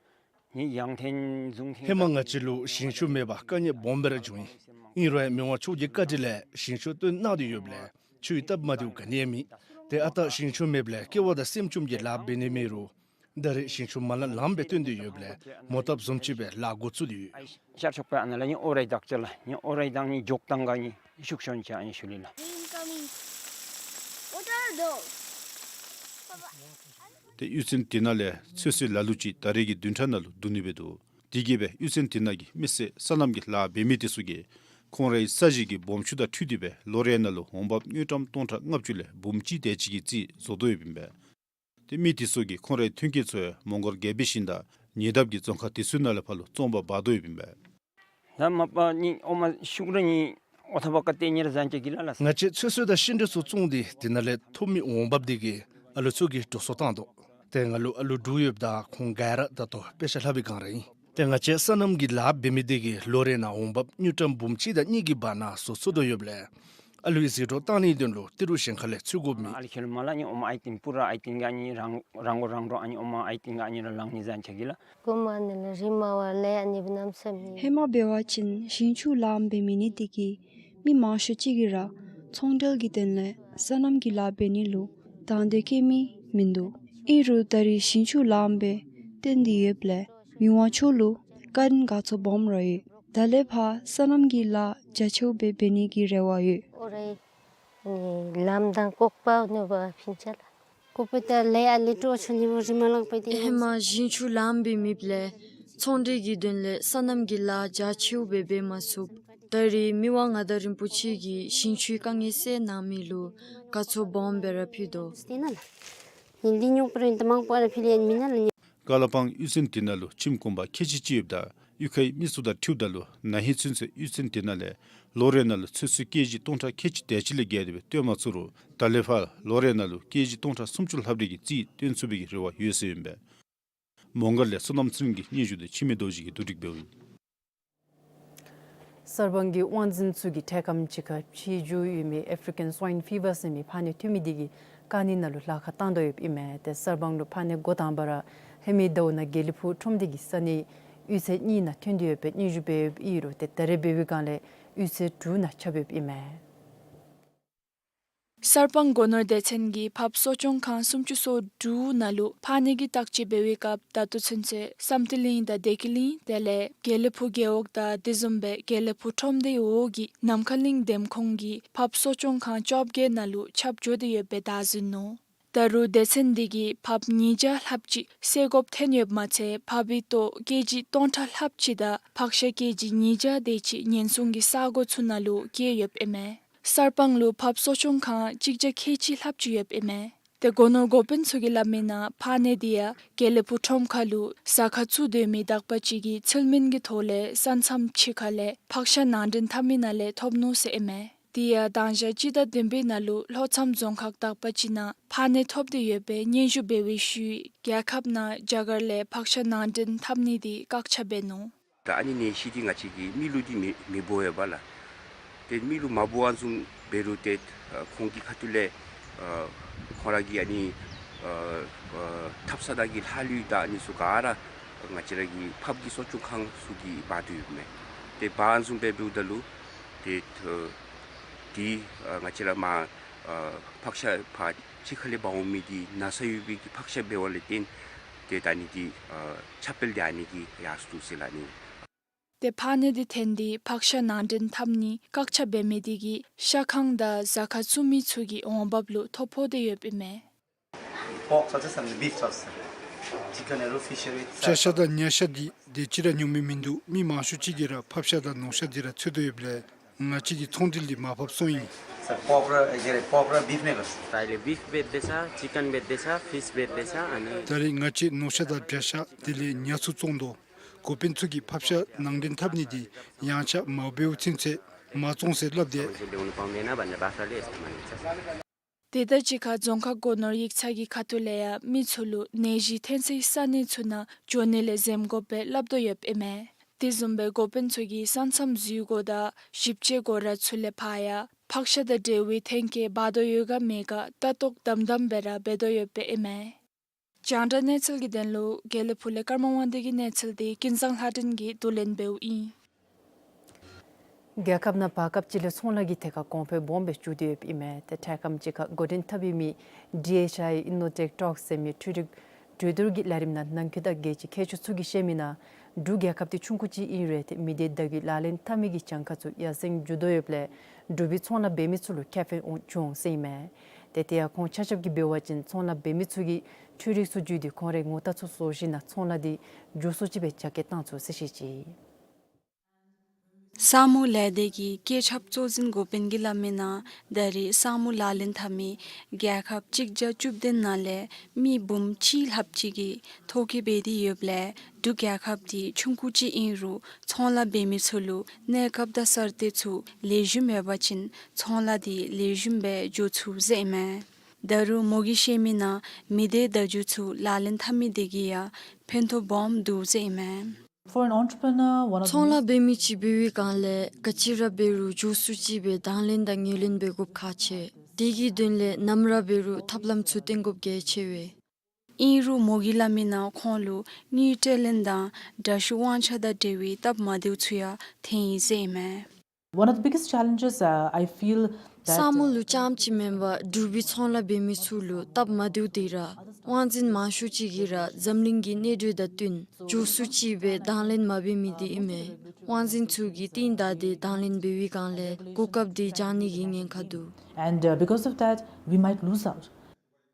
ངེའི་ཡང་ཐེན་བཟུང་ཐེན། ཧེ་མ་ང་བཅས་ལུ་ཞིང་ཆུ་མེད་པར་དཀའ་ངལ་སྦོམ་སྦེ་ར་བྱུང་ཡི། ཨིན་རུང་ཡང་མི་དབང་མཆོག་གི་བཀའ་དྲིན་ལས་ཞིང་ཆུ་བཏོན་གནང་སྟེ་ཡོདཔ་ལས་ཆུའི་སྟབས་མ་བདེཝ་ག་ནི་ཡང་མེད། ཏེ་ཨ་རྟག་ཞིང་ཆུ་མེདཔ་ལས་སྐྱེ་བ་དང་སེམས་བཅོམ་གྱི་ལཱ་འབད་ནི་མེད་རུང་ད་རེས་ཞིང་ཆུ་མ་ལངམ་ལངམ་སྦེ་བཏོན་ཏེ་ཡོདཔ་ལས་མོ་བཏབ་བཟུམ་ཅིག་སྦེ་ལཱ་འགོ་བཙུགས་ཏེ་ཡོད། ཤར་ཕྱོགས་པའི་ཨ་ནཱ་ལས་ངེའི་ཨོ་རའི་དག་ཅི་ལགས། ངེའི་ཨོ་རའི་དང་ངེའི་འགྱོག་དང་ག་ངེའི་ཤུགས་ཤོན་ཅིག་ཨ་ནི་ཞུ་ལེ་ལགས། Incoming. What are those? ཏེ་གཡུས་ཚན་དེ་ནང་ལས་ཚོད་བསྲེ་ལ་ལུ་ཅིག་ད་རེས་ཀྱི་བདུན་ཕྲག་ནང་ལུ་བསྡུ་ནི་འབད་འདུག། དེ་གིས་སྦེ་གཡུས་ཚན་དེ་ནང་གི་མི་སེར་སོ་ནམ་གྱི་ལཱ་འབད་མི་དེ་ཚུ་གིས་ཁོང་རའི་ས་གཞི་གི་སྦོམ་ཆུང་དང་འཁྲིལ་ཏེ་སྦེ་ལོ་རེ་ནང་ལུ་འོང་འབབ་དངུལ་ཀྲམ་སྟོང་ཕྲག་ལྔ་བཅུ་ལས་འབུམ་གཅིག་དེ་ཅིག་གི་རྩིས་བཟོ་དོ་ཡོདཔ་ཨིན་པས། ཏེ་མི་དེ་ཚུ་གིས་ཁོང་རའི་ཐོན་སྐྱེད་ཚུ་ཡང་མོང་སྒར་རྒྱལ་པོའི་ཞིང་དང་ཉེ་འདབས་ཀྱི་རྫོང་ཁག་དེ་ཚུ་ནང་ལས་ཕར་ལུ་བཙོང་པར་འབག་དོ་ཡོདཔ་ཨིན་པས། ད་མ་པ་ནི་ཨོ་མ་ཤུགས་ར་ནི་ཨོ་ཐ་བ་ཀ་ཏེ་ཉེར་ཟན་ཅིག་གི་ལ་ལ། ང་བཅས་ཚོད་བསྲེ་དང་ཤིང་འབྲས་ཚུ་བཙོང་སྟེ་དེ་ནང་ལས་ཐོབ་མི་འོང་འབབ་དེ་གིས་ཨ་ལུ་ཚུ་གི་འགྲོ་སོང་བཏང་དོ། ཏེ་ང་ལུ་ཨ་ལུ་དྲུག་ཡོདཔ་ད་ཁོང་ག་ར་ད་ལྟོ་དཔེ་ཆ་ལྷབ་པའི་སྒང་ར་ཨིན། ཏེ་ང་བཅས་སོ་ནམ་གྱི་ལཱ་འབད་མི་དེ་གིས་ལོ་རེ་ནང་འོང་འབབ་དངུལ་ཀྲམ་འབུམ་གཅིག་དང་གཉིས་ཀྱི་བར་ན་བཟོ་ཚུགས་དོ་ཡོདཔ་ལས་ཨ་ལུའི་ཟད་འགྲོ་བཏང་ནིའི་དོན་ལུ་ཏི་རུ་གཞན་ཁ་ལས་ཚུར་དགོཔ་མེད། ཨ་ལུ་ཁྱོད་མ་ལ་ནི་ཨོ་མ་ཨའི་ཏེན་པུ་ར་ཨའི་ཏེན་ག་ནི་རང་རང་གོ་རང་འདྲོངས་ཨ་ནི་ཨོ་མ་ཨའི་ཏེན་ག་ནི་ར་ལང་ནི་ཟན་ཆ་གི་ལ། གོ་མ་ནི་ལ་རི་མ་བ་ལས་ཨ་ནི་བི་ནམ་སེམས་ནི། ཧེ་མ་འབད་བ་ཅིན་ཞིང་ཆུ་ལཱ་འབད་མི་ནི་དེ་གིས་མི་མང་ཤོས་ཅིག་གིས་ར་ཚོང་འབྲེལ་གྱི་དོན་ལས་སོ་ནམ་གྱི་ལཱ་འབད་ནི་ལུ་དང་འདོད་བསྐྱེད་མི་མིན་འདུག། ཨིན་རུང་ད་རེས་ཞིང་ཆུ་ལཱ་འབད་བཏོན་ཏེ་ཡོདཔ་ལས་མི་དབང་མཆོག་ལུ་བཀའ་དྲིན་དགའ་ཚོར་སྦོམ་ར་ཡོད། ད་ལས་ཕར་སོ་ནམ་གྱི་ལཱ་རྒྱ་ཆེཝ་སྦེ་འབད་ནི་གི་རེ་བ་ཡོད། ཨོ་རེ། ལམ་དང་ལྐོག་པ་ནུ་བ་ཕིན་ཆ་ལ། ལྐོག་པ་ད་ལས་ཨ་ལས་སྤྲོ་ཆུ་ནི་བ་རི་མ་ལང་པ་དེ། ཧེ་མ་ཞིང་ཆུ་ལཱ་འབད་མེདཔ་ལས་ཚོང་འབྲེལ་གྱི་དོན་ལས་སོ་ནམ་གྱི་ལཱ་རྒྱ་ཆེཝ་སྦེ་འབད་མ་ཚུགས། ད་རེས་མི་དབང་མངའ་བདག་རིན་པོ་ཆེ་གིས་ཞིང་ཆུའི་དཀའ་ངལ་སེལ་གནང་མི་ལུ་དགའ་ཚོར་སྦོམ་སྦེ་ར་ཕུལ་དོ། སྟེ་ན་ལ། ཡིན་འདི་ཉོག་པར་ཡིན་ད་མང་པོ་ཨ་ར་ཕི་ལ་ཡིན་མི་ན་ལ་ནི། ཀ་ལ་པང་གཡུས་ཚན་དེ་ནང་ལུ་ཁྱིམ་གུང་པ་ཁལ་གཅིག་ཅིག་ཡོདཔ་ད་གཡུས་ཁའི་མི་ཚུ་དང་འཁྲིལཝ་ད་ལུ་ན་ཧིང་ཚུན་ཚོད་གཡུས་ཚན་དེ་ནང་ལས་ལོ་རེ་ནང་ལུ་ཚོད་བསྲེ་ཀེ་ཇི་སྟོང་ཕྲག་ཁལ་གཅིག་དེ་ཅིག་ལས་བརྒལ་ཏེ་སྦེ་བཏོན་མ་ཚུགས་རུང་ད་ལས་ཕར་ལོ་རེ་ནང་ལུ་ཀེ་ཇི་སྟོང་ཕྲག་སུམ་ཅུ་ལྷགཔ་རེ་གི་རྩིས་བཏོན་ཚུགས་པའི་གི་རེ་བ་ཡོད་ཟེར་ཨིན་པས། མོང་སྒར་ལས་བསོད་ནམས་ཚེ་རིང་གི་སྙན་ཞུ་དེ་འཆི་མེད་རྡོ་རྗེ་གིས་བསྡུ་སྒྲིག་འབདཝ་ཨིན། གསར་སྤང་གི་དབང་འཛིན་ཚུ་གིས་འཕྲལ་ཁམས་ཅིག་ཁར་ཕྱི་འགྱུར་ཡོད་མི་ཨེ་ཕྲི་ཀན་སུའིན་ཕི་བར་ཟེར་མི་ཕག་ནད་ཐོན་མི་དེ་གི་བཀག་ནི་ནང་ལུ་ལཱ་ཁག་བཏང་དོ་ཡོདཔ་ཨིན་མས། ཏེ་གསར་སྤང་ལུ་ཕག་ནད་འགོ་དང་པ་ར་ཧེ་མའི་ཟླཝ་ནང་དགེ་ལེགས་ཕུག་ཁྲོམ་སྡེ་གི་ས་གནས་གཡུས་ཚན་གཉིས་ནང་ཐོན་ཏེ་ཡོད་པའི་སྙན་ཞུ་འབད་ཡོདཔ་ཨིན་རུང་ཏེ་ད་རེས་འབད་བའི་སྒང་ལས་གཡུས་ཚན་དྲུག་ནང་ཁྱབ་ཡོདཔ་ཨིན་མས། གསར་སྤང་སྒོ་ནོར་སྡེ་ཚན་གྱིས་ཕགཔ་གསོ་སྐྱོང་ཁང་སུམ་ཅུ་སོ་དྲུག་ནང་ལུ་ཕག་ནད་ཀྱི་བརྟག་དཔྱད་འབད་བའི་སྐབས་ད་ལྟོ་ཚུན་ཚོད་བསམ་གཏན་གླིང་དང་བདེ་སྐྱིད་གླིང་དེ་ལས་དགེ་ལེགས་ཕུག་རྒེད་འོག་དང་དེ་བཟུམ་སྦེ་དགེ་ལེགས་ཕུག་ཁྲོམ་སྡེའི་འོག་གི་ནམ་མཁའ་གླིང་འདེམས་ཁོངས་ཀྱི་ཕགཔ་གསོ་སྐྱོང་ཁང་བཅོ་བརྒྱད་ནང་ལུ་ཁྱབ་འགྱོ་སྟེ་ཡོད་པའི་བརྡ་བཟུང་ནུག། ད་རུང་སྡེ་ཚན་འདི་གིས་ཕགཔ་ཉིས་བརྒྱ་ལྷགཔ་ཅིག་བསལ་དགོཔ་ཐོན་ཡོདཔ་མ་ཚད་ཕགཔ་ཏོག་ཀེ་ཇི་སྟོང་ཕྲག་ལྷགཔ་ཅིག་དང་ཕག་ཤ་ཀེ་ཇི་ཉིས་བརྒྱ་དེ་ཅིག་ཉེན་སྲུང་གི་ས་གོ་ཚུ་ནང་ལུ་བསྐྱལ་ཡོདཔ་ཨིན་མས། གསར་སྤང་ལུ་ཕགཔ་གསོ་སྐྱོང་ཁང་གཅིག་བརྒྱ་ཁལ་གཅིག་ལྷགཔ་ཅིག་ཡོདཔ་ཨིན་མས། ཏེ་སྒོ་ནོར་འགོ་དཔོན་ཚུ་གིས་སླབ་མིའི་ནང་ཕག་ནད་འདི་ཡང་དགེ་ལེགས་ཕུག་ཁྲོམ་ཁ་ལུ་གཟའ་སྐར་ཚུ་སྡོད་མི་དག་པ་ཅིག་གིས་ཚུལ་མིན་གྱི་ཐོག་ལས་ས་མཚམས་ཕྱི་ཁ་ལས་ཕག་ཤ་ནང་འདྲེན་འཐབ་མི་ནང་ལས་ཐོབ་ནུག་ཟེར་ཨིན་མས། དེ་ཡང་དང་ཞག་སྤྱི་ཟླ་བདུན་པའི་ནང་ལུ་ལྷོ་མཚམས་རྫོང་ཁག་དག་པ་ཅིག་ནང་ཕག་ནད་ཐོབ་སྟེ་ཡོད་པའི་སྙན་ཞུ་འབད་བའི་ཤུལ་རྒྱལ་ཁབ་ནང་རྒྱ་གར་ལས་ཕག་ཤ་ནང་འདྲེན་འཐབ་ནི་དེ་བཀག་ཆ་འབད་ནུག། ད་ཨ་ནི་ནད་གཞི་འདི་ང་བཅས་ཀྱིས་མི་ལུ་འདི་མི་མི་འབོ་བས་པ་ལགས། ཏེ་མི་ལུ་མ་འབོ་བ་བཟུམ་འབད་རུང་ཏེ་ཨ་ཁོང་གི་ཁ་ཐུག་ལས་ཨ་ཁོང་ར་གི་ཨ་ནི་ཨ་ཨ་འཐབ་ས་དང་གི་ལྷག་ལུས་དང་ཨ་ནི་ཚུ་ག་ར་ང་བཅས་ར་གི་ཕགཔ་གི་གསོ་སྐྱོང་ཁང་ཚུ་གིས་འབག་སྡོད་ཡོདཔ་མས། ཏེ་འབག་བཟུམ་སྦེ་འབདཝ་ད་ལུ་ཏེ་ཨ་འདི་ཨ་ང་བཅས་ར་མ་ཨ་ཕག་ཤ་ཕར་ཕྱི་ཁ་ལས་འབག་འོང་མི་འདི་ན་ཚ་ཡོད་པའི་གི་ཕག་ཤ་འབད་བ་ལས་བརྟེན་ཏེ་ད་ཨ་ནི་འདི་ཨ་ཁྱབ་སྤེལ་འདི་ཨ་ནི་གིས་ཡར་སོ་ནུག་ཟེར་སླབ་ནི། ཏེ་ཕག་ནད་འདི་ཐོན་ཏེ་ཕག་ཤ་ནང་འདྲེན་འཐབ་ནི་བཀག་ཆ་འབད་མི་དེ་གིས་ཤ་ཁང་དང་གཟའ་སྐར་བཙུགས་མི་ཚུ་གི་འོང་འབབ་ལུ་ཐོ་ཕོག་སྟེ་ཡོདཔ་ཨིན་མས། Pork sauces and the beef sauces. Chicken and fish with chicken. བྱ་ཤ་དང་ཉ་ཤ་འདི་དེ་ཅིག་ར་ཉོ་མི་མིན་འདུག། མི་མང་ཤོས་ཅིག་གིས་ར་ཕགཔ་ཤ་དང་ནོར་ཤ་འདི་ར་འཚོལ་དོ་ཡོདཔ་ལས་ང་བཅས་ཀྱི་ཚོང་འབྲེལ་འདི་མར་ཕབ་སོང་ཡི། Sir, pork ར་ཨེ་རེ་pork ར་beef མེད་ག། ད་ལས་beef འབད་དེ་ཤ་chicken འབད་དེ་ཤ་fish འབད་དེ་ཤ་ཨ་ནི། ད་རེས་ང་བཅས་ནོར་ཤ་དང་བྱ་ཤ་དེ་ལས་ཉ་ཚུ་བཙོང་དོ། འགོ་དཔོན་ཚུ་གིས་ཕགཔ་ཤ་ནང་འདྲེན་འཐབ་ནི་འདི་ཡངས་ཆག་མ་འབདཝ་ཚུན་ཚོད་མ་བཙོང་ཟེར་སླབ་སྟེ། དེ་དང་གཅིག་ཁར་རྫོང་ཁག་སྒོ་ནོར་ཡིག་ཚང་གི་ཁ་ཐུག་ལས་ཡང་མི་ཚུ་ལུ་ནད་གཞི་ཐོན་སའི་ས་གནས་ཚུ་ནང་འགྱོ་ནི་ལས་འཛེམ་དགོ་པའི་སླབ་དོ་ཡོདཔ་ཨིན་མས། དེ་བཟུམ་སྦེ་འགོ་དཔོན་ཚུ་གིས་ས་མཚམས་འཛུལ་སྒོ་དང་ཞིབ་དཔྱད་སྒོ་ར་ཚུ་ལས་ཕར་ཡང་ཕགཔ་ཤ་དང་འབྲེལ་བའི་ཐོན་སྐྱེད་འབག་དོ་ཡོད་ག་མེད་ག་ལྟ་རྟོག་དམ་དམ་སྦེ་ར་འབད་དོ་ཡོདཔ་ཨིན་མས། རྒྱང་བསྒྲགས་གནས་ཚུལ་གྱི་དོན་ལུ་དགེ་ལེགས་ཕུག་ལས་ཀརྨ་དབང་འདུས་ཀྱི་གནས་ཚུལ་དེ་ཀུན་བཟང་ལྷ་སྒྲོན་གྱིས་བསྡུ་ལེན་འབདཝ་ཨིན། རྒྱལ་ཁབ་ནང་བར་སྐབས་ཅིག་ལས་ཚོང་ལཱ་གི་ཐད་ཁར་གོང་འཕེལ་སྦོམ་སྦེ་བྱུང་སྟེ་ཡོདཔ་ཨིན་མས། ཏེ་འཕྲལ་ཁམས་ཅིག་ཁར་འགོ་འདྲེན་འཐབ་ཡོད་མི་ཌི་ཨེཆ་ཨའི་ཨིན་ནོ་ཊེཀ་ཊོཀ་ཟེར་མི་འཕྲུལ་རིག་གྲོས་བསྡུར་གྱི་ལས་རིམ་ནང་ནང་འཁོད་དང་རྒྱལ་སྤྱིའི་མཁས་མཆོག་ཚུ་གིས་བཤད་མིའི་ནང་འབྲུག་རྒྱལ་ཁབ་འདི་ཆུང་ཀུ་ཅིག་ཨིན་རུང་ཏེ་མི་སྡེ་བརྡ་བརྒྱུད་ལག་ལེན་འཐབ་མི་གི་གྱངས་ཁ་ཚུ་ཡར་སེང་འགྱོ་དོ་ཡོདཔ་ལས་འབྲུག་པའི་ཚོང་ལཱ་འབད་མི་ཚུ་ལུ་ཁེ་ཕན་འོང་འབྱུང་འོང་ཟེར་ཨིན་མས། ཏེ་དེ་ཡང་ཁོང་ཆ་ཁྱབ་ཀྱིས་འབད་བ་ཅིན་ཚོང་ལཱ་འབད་མི་ཚུ་གིས་འཕྲུལ་རིག་ཚུ་བརྒྱུད་དེ་ཁོང་རའི་ངོ་རྟགས་ཚུ་བཟོ་ཞིནམ་ལས་ཚོང་ལཱ་འདི་མགྱོགས་སུ་ཅིག་སྦེ་རྒྱ་སྐྱེད་བཏང་ཚུགས་ཟེར་བཤད་ཅི། ས་མོ་ལས་སྡེ་གི་སྐྱེད་ཁྱབ་གཙོ་འཛིན་འགོ་དཔོན་གྱིས་སླབ་མིའི་ནང་ད་རེས་ས་མོ་ལག་ལེན་འཐབ་མི་རྒྱལ་ཁབ་གཅིག་བརྒྱ་བཅུ་བདུན་ནང་ལས་མི་འབུམ་གཅིག་ལྷགཔ་ཅིག་གིས་ཐོ་བཀོད་འབད་དེ་ཡོདཔ་ལས་འབྲུག་རྒྱལ་ཁབ་འདི་ཆུང་ཀུ་ཅིག་ཨིན་རུང་ཚོང་ལཱ་འབད་མི་ཚུ་ལུ་གནས་སྐབས་དང་གསར་གཏོད་ཚུ་ལེགས་ཤོམ་ཡོད་པ་ཅིན་ཚོང་ལཱ་འདི་ལེགས་ཤོམ་སྦེ་འགྱོ་ཚུགས་ཟེར་ཨིན་མས། ད་རུང་མོ་གིས་བཤད་མི་ནང་མི་སྡེ་བརྡ་བརྒྱུད་ཚུ་ལག་ལེན་འཐབ་མི་དེ་གིས་ཡང་ཕན་ཐོགས་སྦོམ་འདུག་ཟེར་ཨིན་མས། For an entrepreneur, one of the ཚོང་ལཱ་most འབད་མི་ཅིག་འབད་བའི་སྒང་ལས་ག་ཅི་ར་འབད་རུང་མགྱོགས་སུ་ཅིག་སྦེ་དང་ལེན་དང་ངོས་ལེན་འབད་དགོཔ་ཁག་ཆེ། དེ་གི་དོན་ལས་ནམ་ར་འབད་རུང་ཐབས་ལམ་ཚུ་བཏོན་དགོཔ་གལ་ཆེ་བས། ཨིན་རུང་མོ་གིས་སླབ་མི་ནང་ཁོང་ལུ་དངུལ་སྤྲོད་ལེན་དང་འདྲ་བཤུག་དབང་ཆ་དང་འབྲེལ་བའི་སྟབས་མ་བདེཝ་ཚུ་ཡང་ཐོན་ཡི་ཟེར་ཨིན་མས། One of the biggest challenges, uh, I feel that, སོར་མོ་ལུ་ཙམ་ཅིག་མེན་པར་འབྲུག་པའི་ཚོང་ལཱ་འབད་མི་ཚུ་ལུ་སྟབས་མ་བདེཝ་དེ་ར་དབང་འཛིན་མང་ཤོས་ཅིག་གིས་ར་འཛམ་གླིང་གི་གནས་སྡུད་དང་བསྟུན་མགྱོགས་སུ་ཅིག་སྦེ་དང་ལེན་མ་འབད་མི་དེ་ཨིན་མས། དབང་འཛིན་ཚུ་གིས་རྟིང་བདའ་སྟེ་དང་ལེན་འབད་བའི་སྒང་ལས་གོ་སྐབས་དེ་འབྱང་ནི་གི་ཉེན་ཁ་འདུག། And, uh, because of that, we might lose out.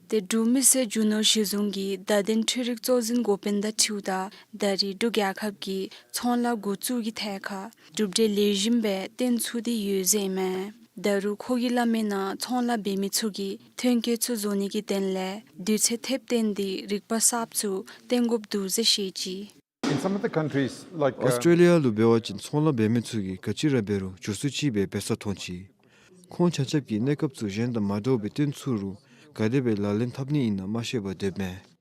ཏེ་འབྲུག་མི་སེར་རྒྱུ་ནོར་གཞི་བཟུང་གི་བརྡ་དོན་འཕྲུལ་རིག་གཙོ་འཛིན་འགོ་དཔོན་དང་འཁྲིལཝ་ད་ད་རེས་འབྲུག་རྒྱལ་ཁབ་ཀྱིས་ཚོང་ལཱ་འགོ་བཙུགས་ཀྱི་ཐད་ཁར་གྲུབ་འབྲས་ལེགས་ཤོམ་སྦེ་སྟོན་ཚུགས་ཏེ་ཡོད་ཟེར་ཨིན་མས། ད་རུང་ཁོ་གིས་སླབ་མི་ནང་ཚོང་ལཱ་འབད་མི་ཚུ་གིས་ཐོན་སྐྱེད་ཚུ་བཟོ་ནི་གི་དོན་ལས་དུས་ཚོད་ཐེབས་བཏོན་ཏེ་རིག་པ་གསརཔ་ཚུ་བཏོན་དགོཔ་འདུག་ཟེར་བཤད་ཅི། In some of the countries, like, uh, ཨོསི་ཊྲེ་ལི་ཡ་ལུ་འབད་བ་ཅིན་ཚོང་ལཱ་འབད་མི་ཚུ་གིས་ག་ཅི་ར་འབད་རུང་མགྱོགས་སུ་ཅིག་སྦེ་འབད་ས་མཐོང་ཅི། ཁོང་ཆ་ཁྱབ་ཀྱིས་གནས་སྐབས་ཚུ་གཞན་དང་མ་འདྲཝ་སྦེ་སྟོན་ཚུགས་རུང་ག་དེ་སྦེ་ལག་ལེན་འཐབ་ནི་ཨིན་ན་མ་ཤེས་པར་སྡོདཔ་མས།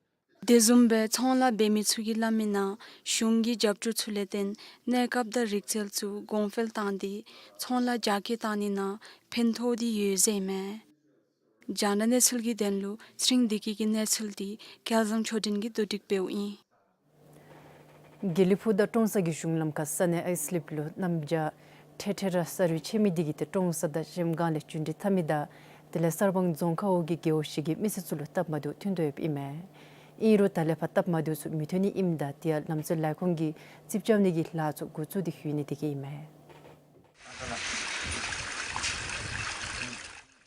དེ་བཟུམ་སྦེ་ཚོང་ལཱ་འབད་མི་ཚུ་གིས་སླབ་མི་ནང་གཞུང་གི་རྒྱབ་སྐྱོར་ཚུ་ལས་བརྟེན་གནས་སྐབས་དང་རིག་རྩལ་ཚུ་གོང་འཕེལ་བཏང་སྟེ་ཚོང་ལཱ་རྒྱ་སྐྱེད་བཏང་ནི་ནང་ཕན་ཐོགས་ཏེ་ཡོད་ཟེར་ཨིན་མས། རྒྱང་བསྒྲགས་གནས་ཚུལ་གྱི་དོན་ལུ་ཚེ་རིང་བདེ་སྐྱིད་ཀྱི་གནས་ཚུལ་དེ་སྐལ་བཟང་ཆོས་སྒྲོན་གྱིས་བསྡུ་སྒྲིག་འབདཝ་ཨིན། དགེ་ལེགས་ཕུག་དང་ཀྲོང་གསར་གྱི་གཞུང་ལམ་ཁར་ས་གནས་ཨའི་སི་ལིབ་ལུ་གནམ་བྱཱར་ཐེངས་ཐེངས་ར་ས་རུད་ཆད་མི་དེ་གིས་ཏེ་ཀྲོང་གསར་དང་གཞལམ་སྒང་ལས་འགྲུལ་འཕྲིན་འཐབ་མི་དང་དེ་ལས་གསར་སྤང་རྫོང་ཁག་འོག་གི་རྒེད་འོག་བཞི་གི་མི་སེར་ཚུ་ལུ་སྟབས་མ་བདེཝ་ཐོན་དོ་ཡོདཔ་ཨིན་མས། ཨིན་རུང་ད་ལས་ཕར་སྟབས་མ་བདེཝ་ཚུ་མི་ཐོན་ནི་ཨིནམ་ད་དེ་ཡང་ལམ་སྲོལ་ལས་ཁུངས་ཀྱིས་རྩིགཔ་རྐྱབ་ནི་གི་ལཱ་ཚུ་འགོ་བཙུགས་ཏེ་ཡོད་ནི་དེ་གིས་ཨིན་མས།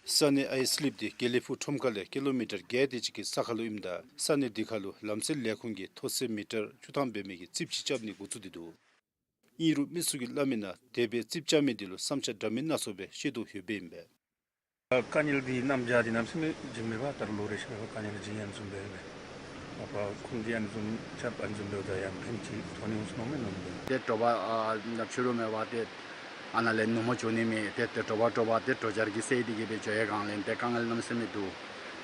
ས་གནས་ཨའི་སི་ལིབ་དེ་དགེ་ལེགས་ཕུག་ཁྲོམ་ཁ་ལས་ཀི་ལོ་མི་ཊར་བརྒྱད་དེ་ཅིག་གི་ས་ཁར་ལུ་ཨིནམ་ད་ས་གནས་དེ་ཁར་ལུ་ལམ་སྲོལ་ལས་ཁུངས་ཀྱིས་མཐོ་ཚད་མི་ཊར་བཅུ་ཐམ་འབད་མི་གི་རྩིགཔ་ཅིག་རྐྱབ་ནི་འགོ་བཙུགས་ཏེ་འདུག། ཨིན་རུང་མི་ཚུ་གིས་སླབ་མི་ནང་དེ་སྦེ་རྩིགཔ་རྐྱབ་མི་དེ་ལུ་བསམ་འཆར་འདྲ་མིན་སྣ་ཚོགས་སྦེ་བཤད་དོ་ཡོདཔ་ཨིན་པས། དཀའ་ངལ་འདི་གནམ་བྱཱར་འདི་གནམ་མེད་ས་མེད་བྱུངམ་མས་པ། ད་རུང་ལོ་རེ་ཤར་བ་དཀའ་ངལ་འདི་བྱུང་ཡང་བཟུམ་སྦེ་མས། ཨ་པ་ཁོང་གིས་ཨ་ནི་བཟུམ་རྐྱབ་ཨ་ནི་བཟུམ་སྦེ་ད་ཡང་ཕན་ཅིག་ཐོན་ནི་འོང་ཟེར་མནོཝ་མས་ནོར་མི་འདི། ཏེ་དྲོ་པ་ཨ་ནམ་ཕྱེད་རུང་མེད་པར་ཏེ་ཨ་ནཱ་ལས་ནུབ་མོ་འགྱོ་ནི་མས། ཏེ་ཏེ་དྲོ་པ་དྲོ་པ་ཏེ་དྲོ་འབྱར་གྱི་ཚེ་འདི་གིས་སྦེ་འགྱོ་བའི་སྒང་ལས་ཏེ་དཀའ་ངལ་གནམ་མེད་ས་མེད་འདུག།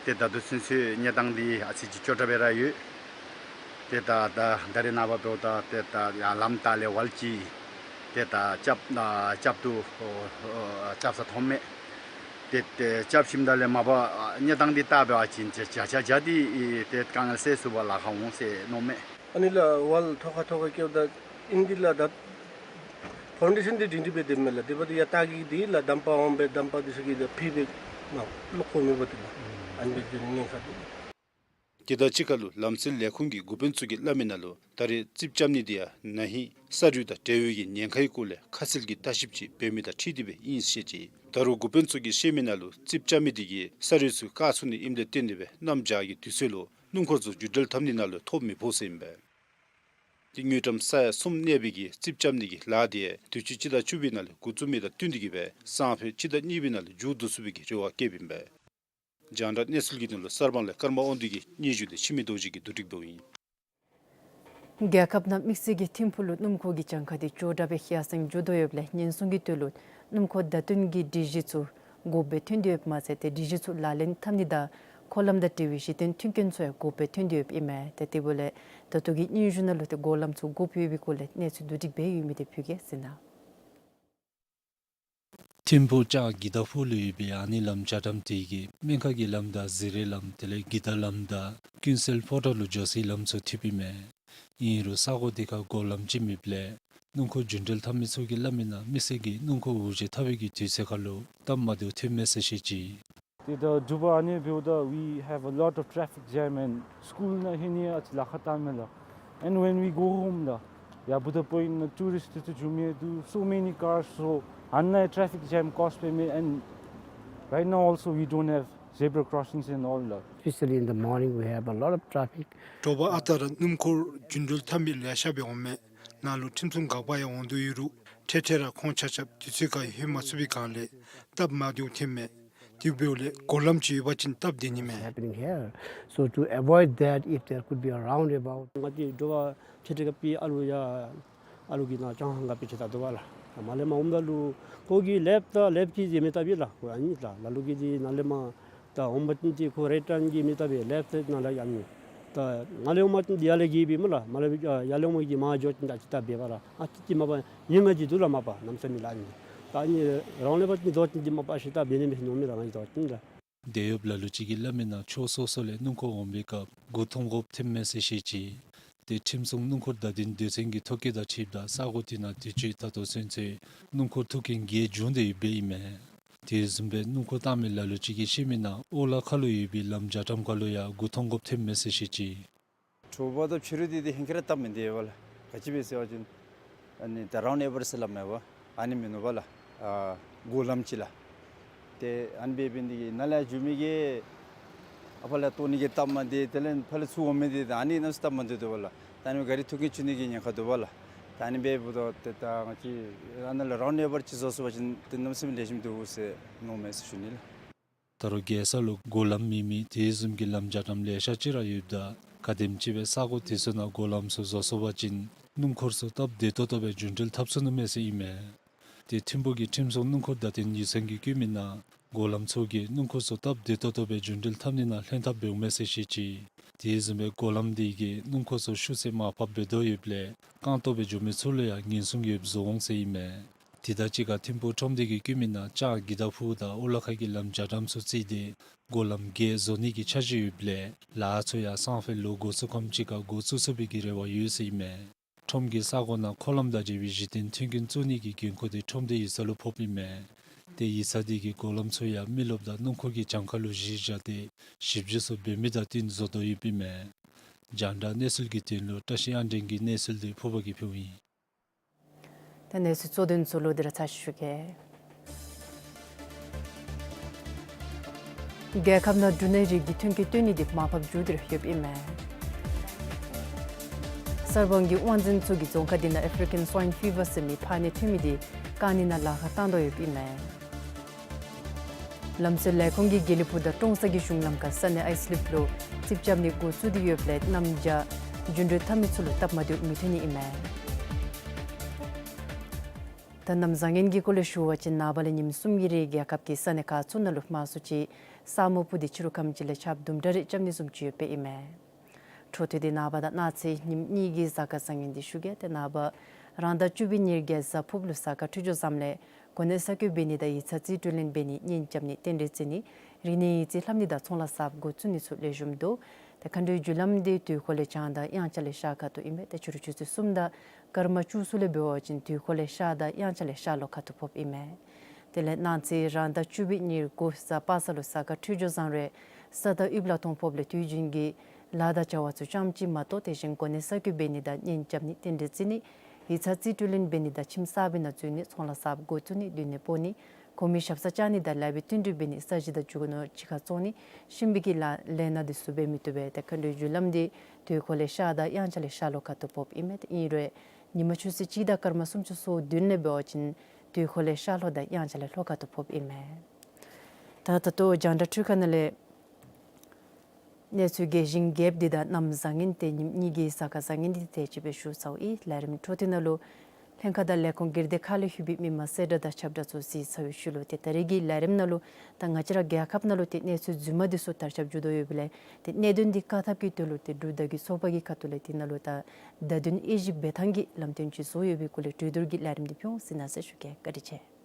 ཏེ་ད་ལྟོ་ཚུན་ཚོད་གནས་སྟངས་འདི་ཨ་ཙི་ཅིག་སྐྱོ་དྲགས་སྦེ་ར་ཡོད། ཏེ་ད་ད་ད་རེས་ནངས་པ་འབདཝ་ད་ཏེ་ད་ཡར་ལམ་ད་ལས་ཝཱལ་ཅིག་ཏེ་ད་རྐྱབ་ཨ་རྐྱབ་ཏུ་ཨོ་ཨོ་རྐྱབ་ས་མཐོངམ་མས། ཏེ་ཏེ་རྐྱབ་ཞིནམ་ད་ལས་མ་པ་ཨ་གནས་སྟངས་འདི་བལྟ་འབད་བ་ཅིན་བྱ་བྱ་བྱ་འདི་ཨེ་ཏེ་དཀའ་ངལ་སེལ་ཚུགས་པར་ལཱ་ཁག་འོང་ཟེར་མནོཝ་མས། ཨ་ནི་ལགས་ཝཱལ་ཐོག་ཁར་ཐོག་ཁར་བཀལཝ་ད་ཨིན་འདི་ལགས། ད་ཕའུན་ཌེ་ཤཱན་འདི་སྒྲིང་སྒྲི་སྦེ་སྡོདཔ་མས་ལགས། དེ་འབདཝ་ད་ཡར་ལྟག་གི་འདི་ལགས་འདམ་པ་འོངམ་སྦེ་འདམ་པ་འདི་ཚུ་གིས་ད་ཕུད་སྦེ་མར་ལོག་བཀོ་མི་འབག་འདི་ལགས། ཨ་ནི་སྦེ་འགྱོ་ནི་ཉེན་ཁ་འདུག། དེ་དང་གཅིག་ཁར་ལུ་ལམ་སྲོལ་ལས་ཁུངས་ཀྱི་འགོ་དཔོན་ཚུ་གིས་སླབ་མི་ནང་ལུ་ད་རེས་རྩིགཔ་རྐྱབ་ནི་དེ་ཡང་ན་ཧིང་ས་རུད་དང་འབྲེལ་བའི་གི་ཉེན་ཁའི་སྐོར་ལས་ཁ་གསལ་གྱི་ལྟ་ཞིབ་ཅིག་འབད་མི་དང་འཁྲིལ་ཏེ་སྦེ་ཨིན་ཟེར་བཤད་ཅི། ད་རུང་འགོ་དཔོན་ཚུ་གིས་བཤད་མི་ནང་ལུ་རྩིགཔ་རྐྱབ་མི་དེ་གིས་ས་རུད་ཚུ་བཀག་ཚུགས་ནི་ཨིནམ་ལས་བརྟེན་ཏེ་སྦེ་གནམ་བྱཱར་གྱི་དུས་ཚོད་ལུ་སྣུམ་འཁོར་ཚུ་རྒྱུན་འགྲུལ་འཐབ་ནི་ནང་ལུ་ཐོ་མི་ཕོག་ཟེར་ཨིན་པས། ཏེ་དངུལ་ཀྲམ་ས་ཡ་གསུམ་གནས་པའི་གི་རྩིགཔ་རྐྱབ་ནི་གི་ལཱ་དེ་ཡང་དུས་ཅི་སྤྱི་ཟླ་བཅུ་པའི་ནང་ལས་འགོ་བཙུགས་མི་དང་བསྟུན་ཏེ་གིས་སྦེ་སང་ཕོད་སྤྱི་ཟླ་གཉིས་པའི་ནང་ལས་མཇུག་བསྡུ་ཚུགས་པའི་གི་རེ་བ་བསྐྱེདཔ་ཨིན་པས། རྒྱང་བསྒྲགས་གནས་ཚུལ་གྱི་དོན་ལུ་གསར་སྤང་ལས་ཀརྨ་དབང་འདུས་ཀྱི་སྙན་ཞུ་དེ་འཆི་མེད་རྡོ་རྗེ་གིས་བསྡུ་སྒྲིག་འབདཝ་ཨིན། རྒྱལ་ཁབ་ནང་དམིགས་བསལ་གྱི་ཐིམ་ཕུག་ལུ་སྣུམ་འཁོར་གྱི་གྱངས་ཁ་དེ་མགྱོགས་དྲགས་སྦེ་ཡར་སེང་འགྱོ་དོ་ཡོདཔ་ལས་ཉེན་སྲུང་གི་དོན་ལུ་སྣུམ་འཁོར་བརྡ་སྟོན་གྱི་སྒྲིག་གཞི་ཚུ་དགོཔ་སྦེ་ཐོན་ཏེ་ཡོདཔ་མ་ཚད་ཏེ་སྒྲིག་གཞི་ཚུ་ལག་ལེན་འཐབ་ནི་དང་འཁོར་ལམ་དང་འབྲེལ་བའི་གཞི་རྟེན་མཐུན་རྐྱེན་ཚུ་ཡང་དགོཔ་སྦེ་ཐོན་ཏེ་ཡོདཔ་ཨིན་མས། ཏེ་དེ་འབདཝ་ལས་ད་ལྟོ་གི་སྙན་ཞུ་ནང་ལུ་ཏེ་འགོག་ལམ་ཚུ་དགོཔ་ཡོད་པའི་སྐོར་ལས་གནས་ཚུལ་བསྡུ་སྒྲིག་འབད་ཡོད་མི་དེ་ཕུལ་གེ་ཟེར་ན། ཐིམ་ཕུག་ལྕགས་དགེ་ཐང་ཕུག་ལུ་ཡོད་པའི་ཨ་ནི་ལམ་རྒྱ་གྲམ་དེ་གིས་སྨན་ཁང་གི་ལམ་དང་གཟིགས་རིའི་ལམ་དེ་ལས་དགེ་ཐང་ལམ་དང་ཀུན་གསལ་ཕོ་བྲང་ལུ་འགྱོ་སའི་ལམ་ཚུ་མཐུདཔ་ཨིན་མས། ཨིན་རུང་ས་གོ་དེ་ཁར་འགོག་ལམ་ཅིག་མེདཔ་ལས་སྣུམ་འཁོར་རྒྱུན་འགྲུལ་འཐབ་མི་ཚུ་གིས་སླབ་མི་ནང་མི་སེར་གྱིས་སྣུམ་འཁོར་འུར་བརྗེད་འཐབ་པའི་གི་དུས་ཚོད་ཁར་ལུ་སྟབས་མ་བདེཝ་ཐོནམ་མས་ཟེར་བཤད་ཅི། དེ་ད་འབྲུག་པ་ཨ་ནི་འབདཝ་ད་we have a lot of traffic jam and school ནང་ལྷོད་ནི་ཡང་ཨ་ཙི་ལཱ་ཁག་བཏངམ་མས་ལགས། And when we go home ལགས། Yeah, Buddha Point ནང་tourist འདི་ཚུ་འགྱོ་མི་འདུག། So many cars, so ཨ་ནཱ་traffic jam cause འབད་མི། And right now also we don't have zebra crossings and all ལགས། Especially in the morning, we have a lot of traffic. དྲོ་པ་ཨ་རྟག་ར་སྣུམ་འཁོར་རྒྱུན་འགྲུལ་འཐབ་མི་ལེ་ཤ་སྦེ་འོངམ་མས། ནཱ་ལུ་ཁྲིམས་སྲུང་འགག་པ་ཡང་འོང་དོ་ཡོད་རུང་ཐེངས་ཐེངས་ར་ཁོང་ཆ་ཁྱབ་དུས་ཚོད་ཁར་ལྷོད་མ་ཚུགས་པའི་སྒང་ལས་སྟབས་མ་བདེཝ་ཐོནམ་མས། དེ་འབདཝ་ལས་འགོག་ལམ་ཅིག་ཡོད་པ་ཅིན་སྟབས་བདེ་ནི་མས། Happening here. So to avoid that, if there could be a roundabout. ང་གིས་དྲོ་པ་ཕྱེད་དྲོ་ཁར་ཕར་ཨ་ལུ་ཡར་ཨ་ལུ་གི་ནང་ལྕང་ཧང་ཁར་ཕར་ཕྱད་ད་འདུག་པ་ལགས། མར་ལས་མར་འོངམ་ད་ལུ་ཁོ་གིས་ལེབ་ད་ལེབ་ཅིག་ཡོད་མི་ལྟ་བུ་ལགས། ཁོ་ཨ་ནི་ལགས་ལ་ལུ་གིས་འདི་ནཱ་ལས་མར་ ད་འོང་པ་ཅིན་ཏེ་ཁོ་རའིཊ་ཧེནཌ་གི་མི་ད་སྦེ་ལེཕཊ་ཧེནཌ་ནང་ལས་ཨ་ནི། ད་ང་ལས་འོང་པ་ཅིན་ཏེ་ཡར་ལས་འགྱོཝ་ཨིན་མས་ལགས། མར་ལས་ཡར་ལས་འོང་མི་གིས་མར་འགྱོ་ཅིན་ད་ཅིག་ད་འབདཝ་ལགས། ཨ་ཙི་ཅིག་མ་པ་ཉེན་ཁ་ཅིག་འདུག་ལགས། མ་པ་གནམ་མེད་ས་མེད་ལགས་ཨ་ནི། ད་ཨ་ནི་རང་ལས་འབད་བ་ཅིན་འགྱོ་ཅིན་ཏེ་མ་པ་ཤི་ད་འབད་ནི་མས་མནོཝ་མས་ལགས་ང་གིས་འགྱོ་ཅིན་ལགས། དེད་གཡོགཔ་ལ་ལུ་ཅིག་གིས་སླབ་མིའི་ནང་ཕྱོགས་སོ་སོ་ལས་སྣུམ་འཁོར་འོང་པའི་སྐབས་མགུ་འཐོམ་དགོཔ་ཐོནམ་མས་ཟེར་བཤད་ཅི། ཏེ་ཁྲིམས་སྲུང་སྣུམ་འཁོར་བརྡ་དོན་སྡེ་ཚན་གྱི་ཐོ་བཀོད་དང་འཁྲིལཝ་ད་ས་གོ་དེ་ནང་དུས་ཅི་ད་ལྟོ་ཚུན་ཚོད་སྣུམ་འཁོར་ཐོག་ཁང་བརྒྱད་བྱུང་སྟེ་ཡོདཔ་ཨིན་མས། དེ་བཟུམ་སྦེ་སྣུམ་འཁོར་བཏང་མི་ལ་ལུ་ཅིག་གིས་བཤད་མིའི་ནང་ཨོ་ལ་ཁ་ལུ་ཡོད་པའི་ལམ་རྒྱ་གྲམ་ཁ་ལུ་ཡང་མགུ་འཐོམ་དགོཔ་ཐོནམ་མས་ཟེར་བཤད་ཅི། དྲོ་པ་དང་ཕྱི་རུ་འདི་ཏེ་ཧེང་སྐལ་ར་སྟབས་མི་བདེ་བས་ལགས། ག་ཅི་སྦེ་ཟེར་བ་ཅིན་ཨ་ནི་ད་རའུནཌ་ཨེ་བརཊ་ཟེར་སླབ་མས་པ། ཨ་ནི་མིན་ནུག་པ་ལགས། ཨ་སྒོ་ལམ་ཅིག་ལགས། ཏེ་ཨ་ནི་འབད་བའི་འདི་གིས་ནཱ་ལས་འགྱོ་མི་གིས་ཨ་ཕར་ལས་བཏོན་ནི་གི་སྟབས་མ་བདེ། དེ་ལས་ཕར་ལས་ཚུར་འོང་མི་འདི་ད་ཨ་ནི་གནམ་མེད་ས་མེད་སྟབས་མ་བདེ་དོ་བས་ལགས། ད་ཨ་ནི་གཱ་རི་ཐོག་ཁང་འགྱོ་ནི་གི་ཉེན་ཁ་འདུག་པ་ལགས། ད་ཨ་ནི་འབདཝ་ད་ཏེ་ད་ང་བཅས་ཨ་ནཱ་ལས་རའུནཌ་ཨེ་བརཊ་ཅིག་བཟོ་ཚུགས་པ་ཅིན་ཏེ་གནམ་མེད་ས་མེད་ལེགས་ཤོམ་འདུག་ཟེར་མནོཝ་མས་ཟེར་ཞུ་ནི་ལགས། ད་རུང་རྒྱལ་ས་ལུ་སྒོ་ལམ་མེད་མི་དེ་བཟུམ་གྱི་ལམ་རྒྱ་གྲམ་ལེ་ཤ་ཅིག་ར་ཡོདཔ་ད་ག་དེམ་ཅིག་སྦེ་ས་གོ་དེ་ཚུ་ནང་སྒོ་ལམ་ཚུ་བཟོ་ཚུགས་པ་ཅིན་སྣུམ་འཁོར་ཚུ་སྟབས་བདེ་ཏོག་ཏོ་སྦེ་རྒྱུན་འགྲུལ་འཐབ་ཚུགས་ནི་མས་ཟེར་ཨིན་མས། ཏེ་ཐིམ་ཕུག་གི་ཁྲིམས་སྲུང་སྣུམ་འཁོར་བརྡ་དོན་ཡིག་ཚང་གིས་བཀོད་མིའི་ནང་སྒོ་ལམ་ཚུ་གིས་སྣུམ་འཁོར་ཚུ་སྟབས་བདེ་ཏོག་ཏོ་སྦེ་རྒྱུན་འགྲུལ་འཐབ་ནི་ནང་ལྷན་ཐབས་འབདཝ་མས་ཟེར་བཤད་ཅི། དེ་བཟུམ་སྦེ་སྒོ་ལམ་འདི་གིས་སྣུམ་འཁོར་ཚུ་ཤུགས་ཚད་མར་ཕབ་འབད་དོ་ཡོདཔ་ལས་རྐང་སྟོང་སྦེ་འགྱོ་མི་ཚུ་ལུ་ཡང་ཉེན་སྲུང་ཡོདཔ་བཟོ་འོང་ཟེར་ཨིན་མས། དེ་དང་གཅིག་ཁར་ཐིམ་ཕུག་ཁྲོམ་སྡེ་གིས་བཀོད་མིའི་ནང་ལྕང་གི་དྭགས་ཕུག་དང་ཨོ་ལ་ཁ་གི་ལམ་རྒྱ་གྲམ་ཚུ་བརྩིས་ཏེ་སྒོ་ལམ་བརྒྱད་བཟོ་ནི་གི་འཆར་གཞི་ཡོདཔ་ལས་ལཱ་ཚུ་ཡང་སང་ཕོད་ལོ་འགོ་བཙུགས་ཁམས་ཅིག་ཁར་འགོ་བཙུགས་ཚུགས་པའི་གི་རེ་བ་ཡོད་ཟེར་ཨིན་མས། ཁྲོམ་གྱི་ས་གོ་ནང་འཁོར་ལམ་དང་འབྲེལ་བའི་གཞི་རྟེན་མཐུན་རྐྱེན་བཙུགས་ནི་གི་འགན་ཁུར་འདི་ཁྲོམ་སྡེ་ཡིག་ཚང་ལུ་ཕོགཔ་ཨིན་མས། ཏེ་ཡིག་ཚང་འདི་གིས་སྒོ་ལམ་ཚུ་ཡང་མི་རློབས་དང་སྣུམ་འཁོར་གྱི་གྱངས་ཁ་ལུ་གཞི་བཞག་སྟེ་ཞིབ་འཇུག་ཚུ་འབད་མི་དང་བསྟུན་བཟོ་དོ་ཡོདཔ་ཨིན་མས། རྒྱང་བསྒྲགས་གནས་ཚུལ་གྱི་དོན་ལུ་བཀྲ་ཤིས་དབྱངས་སྒྲོན་གྱི་གནས་ཚུལ་འདི་ཕུརཔ་གིས་ཕུལཝ་ཨིན། ད་གནས་ཚུལ་གཙོ་དོན་ཚུ་ལོག་སྟེ་ར་ཚར་ཅིག་ཞུ་གེ། རྒྱལ་ཁབ་ནང་འབྲུ་སྣ་རིགས་ཀྱི་ཐོན་སྐྱེད་བཏོན་ནི་འདི་མར་ཕབ་འགྱོ་སྟེ་ར་ཡོདཔ་ཨིན་མས། གསར་སྤང་གི་དབང་འཛིན་ཚུ་གིས་རྫོང་ཁག་འདི་ནང་ཨེ་ཕི་རི་ཀན་སྭའིན་ཕི་བར་ཟེར་མི་ཕག་ནད་ཐོན་མི་འདི་བཀག་ནི་ནང་ལཱ་ཁག་བཏང་དོ་ཡོདཔ་ཨིན་མས། ལམ་སེལ་ལས་ཁུངས་ཀྱིས་དགེ་ལེགས་ཕུག་དང་ཀྲོང་གསར་གྱི་གཞུང་ལམ་ཁར་ས་གནས་ཨའི་སི་ལིབ་ལུ་རྩིགཔ་རྐྱབ་ནི་འགོ་བཙུགས་ཏེ་ཡོདཔ་ལས་གནམ་བྱཱར་རྒྱུན་འགྲུལ་འཐབ་མི་ཚུ་ལུ་སྟབས་མ་བདེཝ་མི་ཐོན་ནི་ཨིན་མས། ད་གནམ་བཟང་ངན་གྱི་སྐོར་ལས་ཞུ་བ་ཅིན་ནངས་པ་ལས་ཉིནམ་གསུམ་གྱི་རིང་རྒྱལ་ཁབ་ཀྱི་ས་གནས་ཁག་ཚུ་ནང་ལུ་མང་སུ་ཅིག་ས་སྨུག་སྤུབས་ཏེ་ཕྱི་རུ་ཁམས་ཅིག་ལས་ཆརཔ་དུམ་གྲ་རེ་རྐྱབ་ནི་བཟུམ་ཅིག་ཡོདཔ་ཨིན་མས། འཕྲོ་མཐུད་དེ་ནངས་པ་དང་གནངས་ཚེ་ཉིནམ་གཉིས་ཀྱི་གཟའ་སྐར་བཟང་ངན་འདི་ཞུ་གེ། ཏེ་ནངས་པ་རང་ཟླ་བཅུ་པའི་ཉེར་བརྒྱད་གཟའ་ཕུརཔ་ལུ་གཟའ་སྐར་འཕྲོད་སྦྱོར་བཟངམ་ལས་གོ་གནས་གསར་བསྐོ་འབད་ནི་དང་ཡིག་ཚང་རྩིས་སྤྲོད་ལེན་འབད་ནི་གཉེན་རྐྱབ་ནི་རྟེན་འབྲེལ་བརྩི་ནི་རིག་གནས་ཡིག་རྩིས་ལྷབ་ནི་དང་ཚོང་ལཱ་གསརཔ་འགོ་བཙུགས་ནི་ཚུ་ལེགས་ཤོམ་འདུག། ཏེ་མཁའ་འགྲོའི་རྒྱུ་ལམ་འདི་དུས་འཁོར་ལས་བྱང་དང་དབྱངས་འཆར་ལས་ཤར་ཁ་ཐུག་ཨིན་མས། ཏེ་ཕྱི་རུ་ཆུ་ཚོད་གསུམ་དང་སྐར་མ་བཅུ་གསུམ་ལས་འབད་བ་ཅིན་དུས་འཁོར་ལས་ཤར་དང་དབྱངས་འཆར་ལས་ཤར་ལྷོ་ཁ་ཐུག་ཕོགཔ་ཨིན་མས། དེ་ལས་གནངས་ཚེ་རང་ཟླ་བཅུ་པའི་ཉེར་དགུ་གཟའ་པ་སངས་ལུ་གཟའ་སྐར་འཕྲོད་སྦྱོར་བཟང་རུང་ས་དང་དབུགས་ལ་ཐོང་ཕོགཔ་ལས་དུས་རྒྱུན་གྱི་ལཱ་དང་བྱ་བ་ཚུ་ཙམ་ཅིག་མ་གཏོགས་དེ་བཞིན་གོ་གནས་གསར་བསྐོ་འབད་ནི་དང་གཉེན་རྐྱབ་ནི་རྟེན་འབྲེལ་བརྩི་ནི་ཡིག་ཚང་རྩིས་སྤྲོད་ལེན་འབད་ནི་དང་ཁྱིམ་གསར་པའི་ནང་འཛུལ་ནི་ཚོང་ལཱ་གསརཔ་འགོ་བཙུགས་ནི་སྡོད་གནས་སྤོ་ནི་གོང་མའི་ཞབས་སར་བཅར་ནི་དང་ལཱ་འབད་བསྟུན་གྲོས་འབད་ནི་ས་གཞི་དང་རྒྱུ་ནོར་གཅིག་ཁར་བཙོང་ནི་གཤིན་པོའི་གི་ལཱ་ལས་སྣ་འདི་ཚུ་འབད་མི་བཏུབ་པས། ཏེ་མཁའ་འགྲོའི་རྒྱུ་ལམ་འདི་དུས་འཁོར་ལས་ཤར་དང་དབྱངས་འཆར་ལས་ཤར་ལྷོ་ཁ་ཐུག་ཕོགཔ་ཨིན་མས། ཏེ་ཨིན་རུང་ཉིན་མ་ཆུ་ཚོད་གཅིག་དང་སྐར་མ་སུམ་ཅུ་སོ་བདུན་ལས་འབད་བ་ཅིན་དུས་འཁོར་ལས་ཤར་ལྷོ་དང་དབྱངས་འཆར་ལས་ལྷོ་ཁ་ཐུག་ཕོགཔ་ཨིན་མས། ད་ད་ལྟོ་རྒྱང་བསྒྲགས་འཕྲུལ་ཁང་ནང་ལས་གནས་ཚུལ་རྒྱས་ཤིང་རྒྱསཔ་འདི་དང་གནམ་བཟང་ངན་ཏེ་ཉིནམ་གཉིས་ཀྱི་གཟའ་སྐར་བཟང་ངན་འདི་དེ་ཅིག་སྦེ་ཞུ་ཚརཝ་ཨིན། ལས་རིམ་འཕྲོ་མཐུད་ནང་ལུ་ལྷན་ཁག་དང་ལས་ཁུངས་སྒེར་སྡེ་ཁག་ལས་ལྷོད་པའི་མི་མང་གསལ་བསྒྲགས་དང་ཁྱབ་བསྒྲགས་ཚུ་གཟིགས་ཚར་བའི་ཤུལ་ལུ་ཏེ་ད་རེས་ཀྱི་ལས་རིམ་ནང་ལུ་ད་ང་བཅས་ར་རྒྱལ་ཁབ་ནང་ལུ་ཏེ་གནས་ཚུལ་རྫུན་མ་འདི་ཚུ་དར་ཁྱབ་འགྱོ་དོ་ཡོདཔ་ལས་ཏེ་གནད་དོན་འདི་བཀག་ཐབས་ཀྱི་དོན་ལུ་ཏེ་འབྲུག་བརྡ་བརྒྱུད་ཚོགས་པ་གི་ཁ་ཐུག་ལས་དེ་ནང་ལུ་ད་བརྡ་དོན་དབྱེ་ཞིབ་འབད་ཐངས་ཀྱི་ལམ་སྟོན་ཅིག་བཟོ་ཡོད་པའི་སྐོར་ལས་གྲོས་བསྡུར་གྱི་ལས་རིམ་འདི་ཕུལ་འོང་ཟེར་གནང་ཟེར་ཞུ་གེ། བཀའ་དྲིན་ཆེ།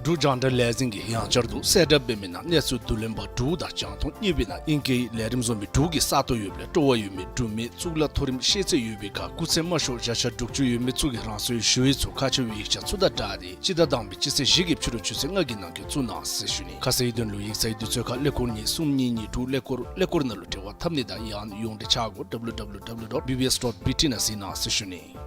འབྲུག་རྒྱང་བསྒྲགས་ལས་འཛིན་གྱིས་ཡང་བསྐྱར་དུ་གསལ་བསྒྲགས་འབད་མི་ནང་གནས་ཚུལ་བསྡུ་ལེན་པ་དྲུག་དང་རྒྱང་མཐོང་གཉིས་པའི་ནང་ཨིང་སྐད་ལས་རིམ་བཟོ་མི་དྲུག་གི་ས་སྟོང་ཡོདཔ་ལས་སྤྲོ་བ་ཡོད་མི་འབྲུག་མི་གཙུག་ལག་མཐོ་རིམ་ཤེས་ཚད་ཡོད་པའི་ཁར་སྐུ་ཚེ་དམའ་ཤོས་བརྒྱ་ཆ་དྲུག་ཅུ་ཡོད་མི་ཚུ་གིས་རང་སོའི་ཞུ་ཡིག་ཚུ་ཁག་ཆེ་བའི་ཡིག་ཆ་ཚུ་དང་སྦྲགས་ཏེ་སྤྱི་ཟླ་དང་པའི་སྤྱི་ཚེས་བཞི་གི་ཕྱི་རུ་ཆུ་ཚོད་ལྔ་གི་ནང་འཁོད་བཙུགས་གནང་ཟེར་ཞུ་ནི། ཁ་གསལ་ཡིག་དོན་ལུ་ཡིག་ཚང་གི་དུས་ཚོད་ཁར་ཀླད་ཀོར་གཉིས་གསུམ་གཉིས་གཉིས་དྲུག་ཀླད་ཀོར་ཀླད་ཀོར་ནང་ལུ་འབྲེལ་བ་འཐབ་ནི་དང་ཡང་ན་ཡོངས་འབྲེལ་ཆ་སྒོ་W W W dot B B S dot B T ནང་གཟིགས་གནང་ཟེར་ཞུ་ནི།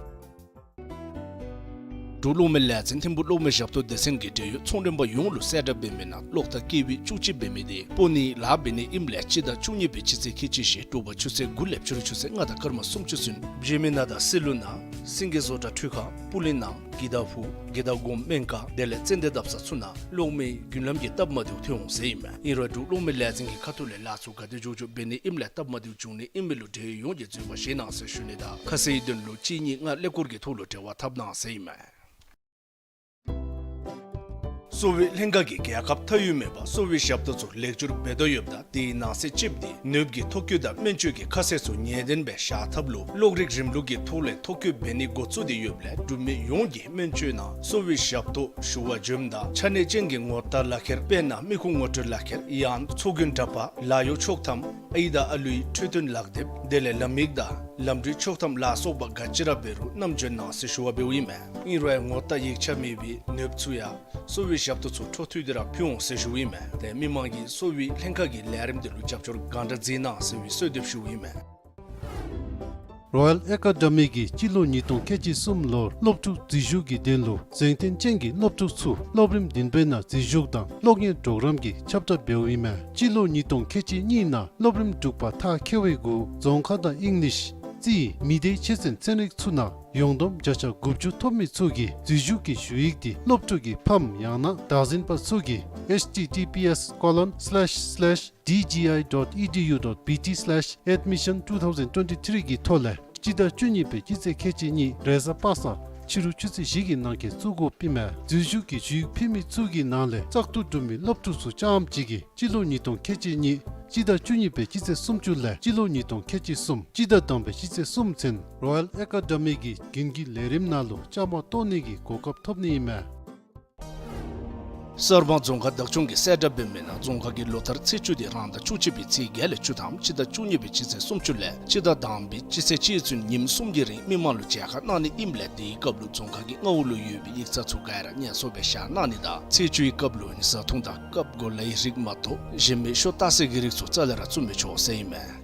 འབྲུག་གློག་མེ་ལས་ཚན་ཐིམ་ཕུག་གློག་མེ་ཞབས་ཏོག་སྡེ་ཚན་གྱིས་འབྲེལ་ཡོད་ཚོང་མགྲོན་པ་ཡོངས་ལུ་གསལ་བསྒྲགས་འབད་མི་ནང་གློག་དང་ཀེ་བི་བཅུ་གཅིག་འབད་མི་དེ་སྤོ་ནིའི་ལཱ་འབད་ནི་ཨིནམ་ལས་སྤྱི་ཟླ་བཅུ་གཉིས་པའི་སྤྱི་ཚེས་ཁལ་གཅིག་བཞི་དྲོ་པ་ཆུ་ཚོད་དགུ་ལས་ཕྱི་རུ་ཆུ་ཚོད་ལྔ་དང་སྐར་མ་སུམ་ཅུ་ཚུན་བཞེས་མི་ནང་དང་སི་ལུ་ནང་སེང་གེ་བཟོ་གྲྭ་འཕྲུལ་ཁང་སྤུ་ལེན་ནང་དགེ་ཐག་ཕུག་དགེ་ཐག་སྒོམ་སྨན་ཁང་དེ་ལས་ཙན་དན་བཏབ་ས་ཚུ་ནང་གློག་མེའི་རྒྱུན་ལམ་གྱི་སྟབས་མ་བདེཝ་ཐོན་འོང་ཟེར་ཨིན་མས། ཨིན་རུང་འབྲུག་གློག་མེ་ལས་ཚན་གྱི་ཁ་ཐུག་ལས་ལཱ་ཚུ་ག་དེ་མགྱོགས་མགྱོགས་འབད་ནི་ཨིནམ་ལས་སྟབས་མ་བདེཝ་འབྱུང་ནི་ཨིན་མི་ལུ་འབྲེལ་ཡོད་ཡོངས་ཀྱིས་འཛོལ་བ་བཞེས་གནང་ཟེར་ཞུ་ནི་དང་ཁ་གསལ་ཡིག་དོན་ལུ་གཅིག་གཉིས་ལྔ་ཀླད་ཀོར་གྱི་ཐོག་ལུ་འབྲེལ་བ་འཐབ་གནང་ཟེར་ཨིན་མས། གསོ་བའི་ལྷན་ཁག་གིས་རྒྱལ་ཁབ་མཐའ་དབུས་མེད་པར་གསོ་བའི་ཞབས་ཏོག་ཚུ་ལེགས་བཅོས་འབད་དོ་ཡོདཔ་ད་དེའི་ནང་གསེས་གཅིག་དེ་ནདཔ་གི་ཐོ་བཀོད་དང་སྨན་བཅོས་ཀྱི་ཁ་གསལ་ཚུ་ངེས་བདེན་སྦེ་བཞག་ཐབས་ལུ་གློག་རིག་རིམ་ལུགས་ཀྱི་ཐོག་ལས་ཐོ་བཀོད་འབད་ནི་འགོ་བཙུགས་ཏེ་ཡོདཔ་ལས་འབྲུག་མི་ཡོངས་ཀྱིས་སྨན་བཅོས་ནང་གསོ་བའི་ཞབས་ཏོག་ཞུ་བར་འབྱོནམ་ད་ཆ་གནས་ཅན་གྱི་ངོ་རྟགས་ལག་ཁྱེར་དཔེར་ན་མི་ཁུངས་ངོ་སྤྲོད་ལག་ཁྱེར་ཡང་ཚོགས་རྒྱན་འདྲ་པར་ལཱ་གཡོག་ཆོག་ཐམ་ཨའི་དང་ཨ་ལུའི་འཕྲོད་བསྟེན་ལག་དེབ་དེ་ལས་ལམ་ཡིག་དང་ལམ་འགྲུལ་ཆོག་ཐམ་ལ་སོགས་པ་ག་ཅི་ར་འབད་རུང་བསྣམས་འབྱོན་གནང་ཟེར་ཞུ་བ་འབདཝ་ཨིན་མས། ཨིན་རུང་ངོ་རྟགས་ཡིག་ཆ་མེད་པའི་ནདཔ་ཚུ་ཡང་གསོ་བའི་ཞབས་ཏོག་ཚུ་འཕྲོ་མཐུད་དེ་ར་ཕུལ་འོང་ཟེར་ཞུཝ་ཨིན་མས། དེ་མི་མང་གིས་གསོ་བའི་ལྷན་ཁག་གི་ལས་རིམ་དེ་ལུ་རྒྱབ་སྐྱོར་གང་དྲག་མཛད་གནང་ཟེར་བའི་གསོལ་འདེབས་ཞུཝ་ཨིན་མས། རོ་ཡལ་ཨེ་ཀ་ཌེ་མི་གིས་སྤྱི་ལོ་ཉིས་སྟོང་ཁལ་གཅིག་གསུམ་ལོར་སློབ་ཕྲུག་འཛུལ་ཞུགས་ཀྱི་དོན་ལུ་གཟེངས་བསྟན་ཅན་གྱི་སློབ་ཕྲུག་ཚུ་སློབ་རིམ་བདུན་པའི་ནང་འཛུལ་ཞུགས་དང་གློག་བརྙན་གྲོགས་རམ་གྱི་ཁྱབ་བསྒྲགས་འབདཝ་ཨིན་མས། སྤྱི་ལོ་ཉིས་སྟོང་ཁལ་གཅིག་གཉིས་ནང་སློབ་རིམ་དྲུག་པ་མཐར་འཁྱོལ་བའི་གུ་རྫོང་ཁ་དང་ཨིང་ལིཤ་རྩིས་མི་སྡེའི་ཆོས་ཚན་ཚན་རིག་ཚུ་ནང་ཡོངས་བསྡོམས་བརྒྱ་ཆ་དགུ་བཅུ་ཐོབ་མི་ཚུ་གིས་འཛུལ་ཞུགས་ཀྱི་ཞུ་ཡིག་དེ་སློབ་ཕྲུག་གི་ཕམ་ཡང་ན་བདག་འཛིན་པ་ཚུ་གིས་H T T P S colon slash slash D G I dot E D U dot B T slash admission two thousand twenty-three གི་ཐོག་ལས་སྤྱི་ཟླ་བཅུ་གཉིས་པའི་སྤྱི་ཚེས་ཁལ་གཅིག་གཉིས་རེས་གཟའ་པ་སངས་ཕྱི་རུ་ཆུ་ཚོད་བཞི་གི་ནང་འཁོད་བཙུགས་དགོཔ་ཨིན་མས། འཛུལ་ཞུགས་ཀྱི་ཞུ་ཡིག་ཕུལ་མི་ཚུ་གི་ནང་ལས་བཙག་འཐུ་གྲུབ་མི་སློབ་ཕྲུག་ཚུ་རྐྱངམ་གཅིག་གིས་སྤྱི་ལོ་ཉིས་སྟོང་ཁལ་གཅིག་གཉིས་སྤྱི་ཟླ་བཅུ་གཉིས་པའི་སྤྱི་ཚེས་སུམ་ཅུ་ལས་སྤྱི་ལོ་ཉིས་སྟོང་ཁལ་གཅིག་གསུམ་སྤྱི་ཟླ་དང་པའི་སྤྱི་ཚེས་གསུམ་ཚུན་རོ་ཡལ་ཨེ་ཀ་ཌེ་མི་གི་དགུན་གྱི་ལས་རིམ་ནང་ལུ་བཅའ་མར་གཏོགས་ནི་གི་གོ་སྐབས་ཐོབ་ནི་ཨིན་མས། གསར་སྤང་རྫོང་ཁག་བདག་སྐྱོང་གིས་གསལ་བསྒྲགས་འབད་མི་ནང་རྫོང་ཁག་གི་ལོ་ལྟར་ཚེས་བཅུ་དེ་རང་ཟླ་བཅུ་གཅིག་པའི་ཚེས་བརྒྱད་ལས་བཅུ་ཐམ་སྤྱི་ཟླ་བཅུ་གཉིས་པའི་སྤྱི་ཚེས་སུམ་ཅུ་ལས་སྤྱི་ཟླ་དང་པའི་སྤྱི་ཚེས་གཅིག་ཚུན་ཉིནམ་གསུམ་གྱི་རིང་མི་མང་ལུ་མཇལ་ཁ་གནང་ནི་ཨིནམ་ལས་དེའི་སྐབས་ལུ་རྫོང་ཁག་གི་མངའ་འོག་ལུ་ཡོད་པའི་ཡིག་ཚང་ཚུ་ག་ར་ངལ་གསོ་སྦེ་བཞག་གནང་ནི་དང་ཚེས་བཅུའི་སྐབས་ལུ་བཟའ་འཐུང་དང་རྐབ་གོ་ལའི་རིགས་མ་གཏོགས་གཞན་མི་ཤོ་ལྟ་སའི་གི་རིགས་ཚུ་རྩ་ལས་ར་བཙུགས་མི་ཆོག་ཟེར་ཨིན་མས།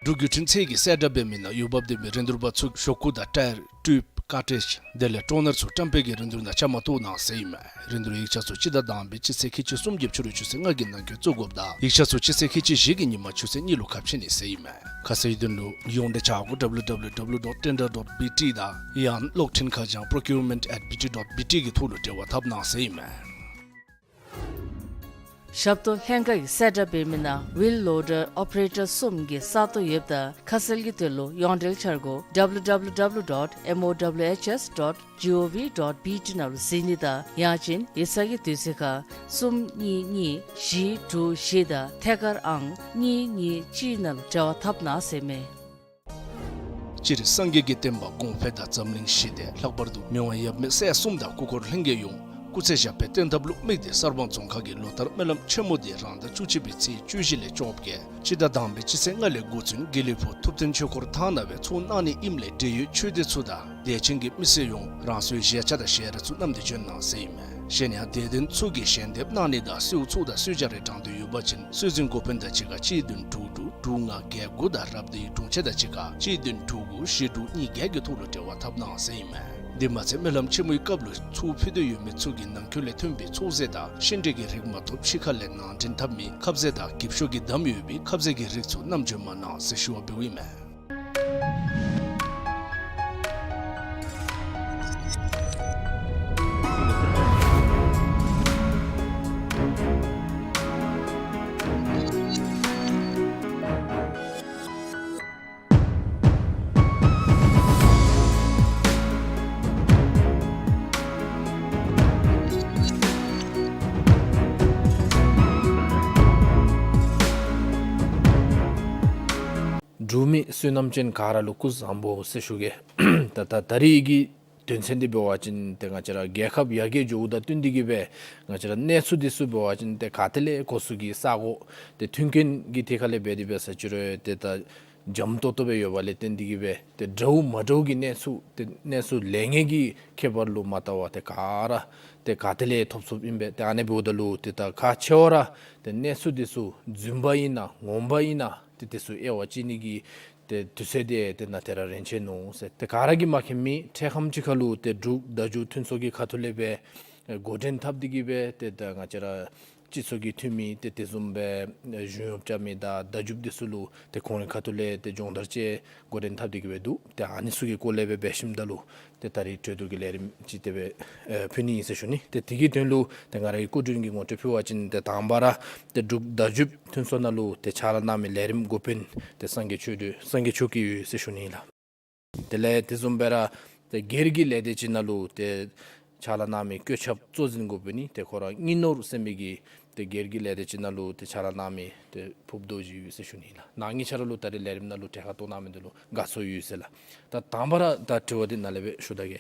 འབྲུག་བརྒྱུད་འཕྲིན་ཚད་ཀྱིས་གསལ་བསྒྲགས་འབད་མི་ནང་འོས་འབབ་ལྡན་མི་རིན་བསྡུར་པ་ཚུ་ཞོག་ཁུ་དང་ཊ་ཡར་ཊིའུབ་ཀར་ཊེཇ་དེ་ལས་ཊོ་ནར་ཚུ་བཀྲམ་སྤེལ་གྱི་རིན་བསྡུར་ནང་བཅའ་མར་གཏོགས་གནང་ཟེར་ཨིན་མས། རིན་བསྡུར་ཡིག་ཆ་ཚུ་སྤྱི་ཟླ་དང་པའི་སྤྱི་ཚེས་ཁལ་གཅིག་གསུམ་གྱི་ཕྱི་རུ་ཆུ་ཚོད་ལྔ་གི་ནང་འཁོད་བཙུགས་དགོཔ་དང་ཡིག་ཆ་ཚུ་སྤྱི་ཚེས་ཁལ་གཅིག་བཞི་གི་ཉིན་མ་ཆུ་ཚོད་གཉིས་ལུ་ཁ་ཕྱེ་ནི་ཟེར་ཨིན་མས། ཁ་གསལ་ཡིག་དོན་ལུ་ཡོངས་འབྲེལ་ཆ་སྒོ་W W W dot tender dot B T དང་ཡང་གློག་འཕྲིན་ཁ་བྱང་procurement at B T dot B T གི་ཐོག་ལུ་འབྲེལ་བ་འཐབ་གནང་ཟེར་ཨིན་མས། ཞབས་ཏོག་ལྷན་ཁག་གིས་གསལ་བསྒྲགས་འབད་མི་ནང་ཝིལ་ལོ་ཌར་ཨོ་པ་རེ་ཊར་གསུམ་གྱི་ས་སྟོང་ཡོདཔ་ད་ཁ་གསལ་གྱི་དོན་ལུ་ཡོངས་འབྲེལ་འཆར་སྒོ་W W W dot M O W H S dot G O V dot B T ནང་ལུ་གཟིགས་ནི་དང་ཡང་ཅིན་ཡིག་ཚང་གི་དུས་ཚོད་ཁར་གསུམ་གཉིས་གཉིས་བཞི་དྲུག་བཞི་དང་ཐད་ཀར་ཨང་གཉིས་གཉིས་གཅིག་ནང་ལུ་འབྲེལ་བ་འཐབ་གནང་ཟེར་མས། སྤྱིར་སངས་རྒྱས་ཀྱི་བསྟན་པ་གོང་འཕེལ་དང་འཛམ་གླིང་ཞི་བདེ་ལྷག་པར་དུ་མི་དབང་ཡབ་མེས་སྲས་གསུམ་དང་སྐུ་འཁོར་ལྷན་རྒྱས་ཡོངས་སྐུ་ཚེ་ཞབས་པད་བརྟན་ཐབས་ལུ་དམིགས་ཏེ་གསར་སྤང་རྫོང་ཁག་གིས་ལོ་ལྟར་སྨོན་ལམ་ཆེན་མོ་དེ་རང་ཟླ་བཅུ་གཅིག་པའི་ཚེས་བཅུ་བཞི་ལས་བཅོ་བརྒྱད་སྤྱི་ཟླ་དང་པའི་སྤྱི་ཚེས་ལྔ་ལས་འགོ་བཙུགས་དགེ་ལེགས་ཕུག་ཐུབ་བསྟན་ཆོས་འཁོར་ཐང་ནང་སྦེ་ཚོགས་གནང་ནི་ཨིནམ་ལས་འབྲེལ་ཡོད་ཆོས་སྡེ་ཚུ་དང་དད་ཅན་གྱི་མི་སེར་ཡོངས་རང་སོའི་བཞེས་ཆས་དང་ཞལ་རས་ཚུ་བསྣམས་ཏེ་འབྱོན་གནང་ཟེར་ཨིན་མས། གཞན་ཡང་དད་ལྡན་ཚུ་གིས་ཞལ་འདེབས་གནང་ནི་དང་གསོལ་ཚོགས་དང་གསོལ་ཇ་རེ་དྲང་དོན་ཡོད་པ་ཅིན་སྲོལ་འཛིན་འགོ་དཔོན་དང་གཅིག་ཁར་གཅིག་བདུན་དྲུག་དྲུག་དྲུག་ལྔ་བརྒྱད་དགུ་དང་རབ་སྡེའི་དྲུང་ཆེ་དང་གཅིག་ཁར་གཅིག་བདུན་དྲུག་དགུ་བཞི་དྲུག་གཉིས་བརྒྱད་ཀྱི་ཐོག་ལུ་འབྲེལ་བ་འཐབ་གནང་ཟེར་ཨིན་མས། དེ་མ་ཚད་སྨོན་ལམ་ཆེན་མོའི་སྐབས་ལུ་ཚོགས་ཕུལ་འདོད་ཡོད་མི་ཚུ་གིས་ནང་འཁོད་ལས་ཐོན་པའི་ཚོགས་རྫས་དང་ཤིང་འབྲས་ཀྱི་རིགས་མ་གཏོགས་ཕྱི་ཁ་ལས་ནང་འདྲེན་འཐབ་མི་ཁབ་ཟས་དང་འགེབས་ཤོག་གི་དམ་ཡོད་པའི་ཁབ་ཟས་ཀྱི་རིགས་ཚུ་བསྣམས་འབྱོན་མ་གནང་ཟེར་ཞུ་བ་འབདཝ་ཨིན་མས། འབྲུག་མི་བསོད་ནམས་ཅན་ག་ར་ལུ་སྐུ་གཟུགས་བཟང་པོ་ཟེར་ཞུ་གེ། ད་ད་ད་རིས་ཀྱི་ དོན་ཚན་འདི་འབད་བ་ཅིན་ཏེ་ང་བཅས་ར་རྒྱལ་ཁབ་ཡར་རྒྱས་འགྱོཝ་དང་བསྟུན་ཏེ་གིས་སྦེ་ང་བཅས་ར་གནས་ཚུལ་འདི་ཚུ་འབད་བ་ཅིན་ཏེ་ག་ཏེ་ལས་གོ་ས་གི་ས་གོ་ཏེ་མཐུན་རྐྱེན་གྱི་ཐད་ཁ་ལས་འབད་དེ་འབད་ས་ཅི་རུང་ཏེ་ད་འཇམ་ཏོང་ཏོ་སྦེ་ཡོདཔ་ལས་བརྟེན་ཏེ་གིས་སྦེ་ཏེ་འདྲཝ་མ་འདྲཝ་གི་གནས་ཚུལ་ཏེ་གནས་ཚུལ་ལེན་མཁན་གྱི་ཁྱད་པར་ལུ་མ་བལྟ་བར་ཏེ་ག་ར་ཏེ་ག་ཏེ་ལས་ཐོབ་ཚུགསཔ་ཨིན་པས། ཏེ་ཨ་ནི་འབདཝ་ད་ལུ་ཏེ་ད་ག་ཆེ་བ་ར་ཏེ་གནས་ཚུལ་འདི་ཚུ་རྫུན་པ་ཨིན་ན་ངོ་མ་ཨིན་ན་ཏེ་དེ་ཚུ་དབྱེ་བ་ཕྱེ་ནི་གི་ཏེ་དུས་ཚོད་འདི་ཏེ་ནཱ་ཏེ་ར་རན་ཆི་ནུག་ཟེར། ཏེ་ག་ར་གིས་མ་མཁྱེན་མི་འཕྲལ་ཁམས་ཅིག་ཁར་ལུ་ཏེ་འབྲུག་བརྡ་བརྒྱུད་ཐོན་ཚོགས་ཀྱི་ཁ་ཐུག་ལས་སྦེ་འགོ་འདྲེན་འཐབ་སྟེ་གིས་སྦེ་ཏེ་ད་ང་བཅས་ར་སྤྱི་ཚོགས་ཀྱི་འཐུས་མི་ཏེ་དེ་བཟུམ་སྦེ་གཞུང་གཡོགཔ་རྐྱབ་མི་དང་བརྡ་བརྒྱུདཔ་འདི་ཚུ་ལུ་ཏེ་ཁོང་རའི་ཁ་ཐུག་ལས་ཏེ་སྦྱོང་བརྡར་ཅིག་འགོ་འདྲེན་འཐབ་སྟེ་གིས་སྦེ་འདུག། ཏེ་ཨ་ནི་ཚུ་གི་སྐོར་ལས་སྦེ་འབད་ཞིནམ་ད་ལུ་ཏེ་ད་རིས་གྲོས་བསྡུར་གྱི་ལས་རིམ་ཅིག་དེ་སྦེ་ཨེ་ཕུལ་ནི་ཨིན་ཟེར་ཞུ་ནི། ཏེ་དེ་གི་དོན་ལུ་ཏེ་ང་རའི་སྐུ་མགྲོན་གྱི་ངོ་སྤྲོད་ཕུལ་བ་ཅིན་ཏེ་དང་པ་ར་ཏེ་འབྲུག་བརྡ་བརྒྱུད་ཐོན་ཚོགས་ནང་ལུ་ཏེ་ཕྱག་ལཱ་གནང་མི་ལས་རིམ་འགོ་དཔོན་ཏེ་སངས་རྒྱས་ཆོས་སྒྲོན་སངས་རྒྱས་ཆོས་སྐྱིད་ཡོད་ཟེར་ཞུ་ནི་ལགས། དེ་ལས་དེ་བཟུམ་སྦེ་ར་ཏེ་སྒེར་གྱི་ལས་སྡེ་ཅིག་ནང་ལུ་ཏེ་ཕྱག་ལཱ་གནང་མི་བཀོད་ཁྱབ་གཙོ་འཛིན་འགོ་དཔོན་ནི་ཏེ་ཁོ་ར་སྙི་ནོར་ཟེར་མི་གི་ཏེ་སྒེར་གྱི་ལས་སྡེ་ཅིག་ནང་ལུ་ཏེ་ཕྱག་ལཱ་གནང་མི་ཏེ་ཕུརཔ་རྡོ་རྗེ་ཡོད་ཟེར་ཞུ་ནི་ལགས། ནཱ་གཉིས་ཆ་ར་ལུ་ད་རིས་ལས་རིམ་ནང་ལུ་གྲལ་ཁར་གཏོགས་གནང་མི་འདི་ལུ་དགའ་ཚོར་ཡོད་ཟེར་ལགས། ད་དང་པ་ར་ད་དྲི་བ་འདི་ནཱ་ལས་སྦེ་ཞུ་ད་གེ།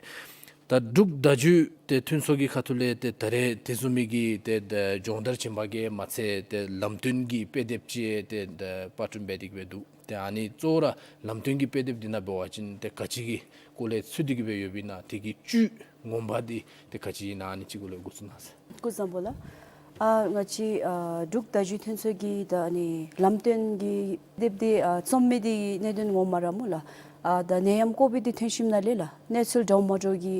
ད་འབྲུག་བརྡ་བརྒྱུད་ཏེ་ཐོན་ཚོགས་ཀྱི་ཁ་ཐུག་ལས་ཏེ་ད་རེས་དེ་བཟུམ་མའི་གི་ཏེ་ད་སྦྱོང་བརྡར་བྱིན་པ་གིས་མ་ཚད་ཏེ་ལམ་སྟོན་གྱི་དཔེ་དེབ་ཅིག་ཏེ་ད་པར་སྐྲུན་འབད་དེ་གིས་སྦེ་འདུག། ཏེ་ཨ་ནི་གཙོ་བོ་ར་ལམ་སྟོན་གྱི་དཔེ་དེབ་འདི་ནང་འབད་བ་ཅིན་ཏེ་ག་ཅི་གི་སྐོར་ལས་ཚུད་དེ་གིས་སྦེ་ཡོདཔ་ཨིན་ན། དེ་གི་བཅུད་ངོ་མ་འདི་ཏེ་ག་ཅི་ཨིན་ན་ཨ་ནི་ཅིག་གུ་ལས་འགོ་བཙུགས་གནང་ཟེར། སྐུ་གཟུགས་བཟང་པོ་ལགས། ཨ་ང་བཅས་ཨ་འབྲུག་བརྡ་བརྒྱུད་ཐོན་ཚོགས་ཀྱི་ད་ཨ་ནི་ལམ་སྟོན་གྱི་དེབ་འདི་ཨ་རྩོམ་མི་འདི་གནད་དོན་ངོ་མ་ར་སྨོ་ལགས། ཨ་ད་ནད་ཡམས་ཀོ་བིཌ་འདི་ཐོན་ཞིནམ་ལས་ལགས་གནས་ཚུལ་འདྲཝ་མ་འདྲཝ་གི་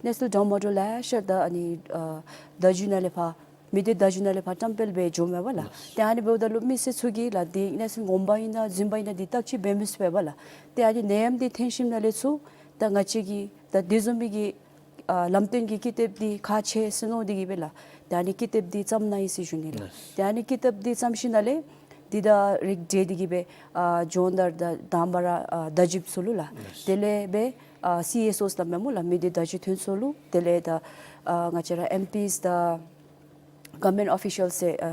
གནས་ཚུལ་འདྲཝ་མ་འདྲཝ་ལེ་ཤ་ད་ཨ་ནི་ཨ་བརྡ་བརྒྱུད་ནང་ལས་ཕར་མི་སྡེ་བརྡ་བརྒྱུད་ནང་ལས་ཕར་བཀྲམ་སྤེལ་འབད་འགྱོཝ་མས་པ་ལགས། ཏེ་ཨ་ནི་འབདཝ་ད་ལུ་མི་སེར་ཚུ་གིས་ལགས་འདི་གནས་ཚུལ་ངོ་མ་ཨིན་ན་རྫུན་པ་ཨིན་ན་འདི་བརྟག་དཔྱད་འབད་མི་ཚུགས་པས་པ་ལགས། ཏེ་ཨ་ནི་ནད་ཡམས་འདི་ཐོན་ཞིནམ་ལས་ཚུར་ད་ང་བཅས་ཀྱི་ད་དེ་བཟུམ་མའི་གི་ཨ་ལམ་སྟོན་གྱི་ཀི་དེབ་འདི་ཁག་ཆེ་ཟེར་མནོ་སྟེ་གིས་སྦེ་ལགས། ཏེ་ཨ་ནི་ཀི་དེབ་འདི་བརྩམས་གནང་ཡི་ཟེར་ཞུ་ནི་ལགས། ཏེ་ཨ་ནི་ཀི་དེབ་འདི་བརྩམས་ཞིནམ་ལས་འདི་དང་རིགས་བསྒྲེས་ཏེ་གིས་སྦེ་ཨ་སྦྱོང་བརྡར་དང་དང་པ་ར་ཨ་བརྡ་བརྒྱུདཔ་ཚུ་ལུ་ལགས། དེ་ལས་སྦེ་ཨ་སི་ཨེསི་ཨོསི་ལགས་མེན་སྨོ་ལགས། མི་སྡེ་བརྡ་བརྒྱུད་ཐོན་ཚོགས་ལུ། དེ་ལས་ད་ཨ་ང་བཅས་ར་ཨེམ་པིསི་དང་གོ་ཝར་མེནཊ་ཨོ་ཕི་ཤལ་ཟེར་ཨ་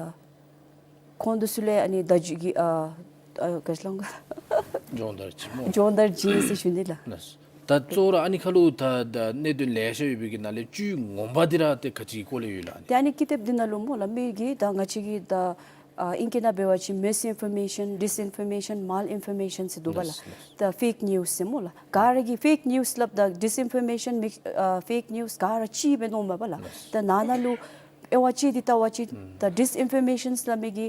ཁོང་དེ་ཚུ་ལས་ཨ་ནི་བརྡ་བརྒྱུད་ཀྱི་ཨ་ཨ་ག་ཅི་ལོ་སྦྱོང་བརྡར་བྱིན་སྨོ། སྦྱོང་བརྡར་བྱིན་ཟེར་ཞུ་ནི་ལགས། ལགས། ད་གཙོ་བོ་ར་ཨ་ནི་ཁར་ལུ་ད་ད་གནད་དོན་ལེ་ཤ་ཡོད་པའི་གི་ནང་ལས་བཅུད་ངོ་མ་འདི་ར་ཏེ་ག་ཅི་གི་སྐོར་ལས་ཡོད་ལགས་ཨ་ནི། ཏེ་ཨ་ནི་ཀི་དེབ་འདི་ནང་ལུ་སྨོ་ལགས་མི་གིས་ད་ང་བཅས་ཀྱི་ད་ཨ་ཨིང་སྐད་ནང་འབད་བ་ཅིན་མིསི་ཨིན་ཕོར་མེ་ཤཱན་ཌིསི་ཨིན་ཕོར་མེ་ཤཱན་མཱལ་ཨིན་ཕོར་མེ་ཤཱན་ཟེར་འདུག་པ་ལགས། ལགས་ལགས། ད་ཕེཀ་ནིའུསི་ཟེར་སྨོ་ལགས། ག་ར་གིས་ཕེཀ་ནིའུསི་སླབ་ད་ཌིསི་ཨིན་ཕོར་མེ་ཤཱན་མིག་ཨ་ཕེཀ་ནིའུསི་ག་ར་གཅིག་སྦེ་མནོཝ་མས་པ་ལགས། ལགས། ད་ནཱ་ནཱ་ལུ་དབྱེ་བ་ཕྱེ་སྟེ་བལྟ་བ་ཅིན་ད་ཌིསི་ཨིན་ཕོར་མེ་ཤཱན་ཟེར་སླབ་མི་གི་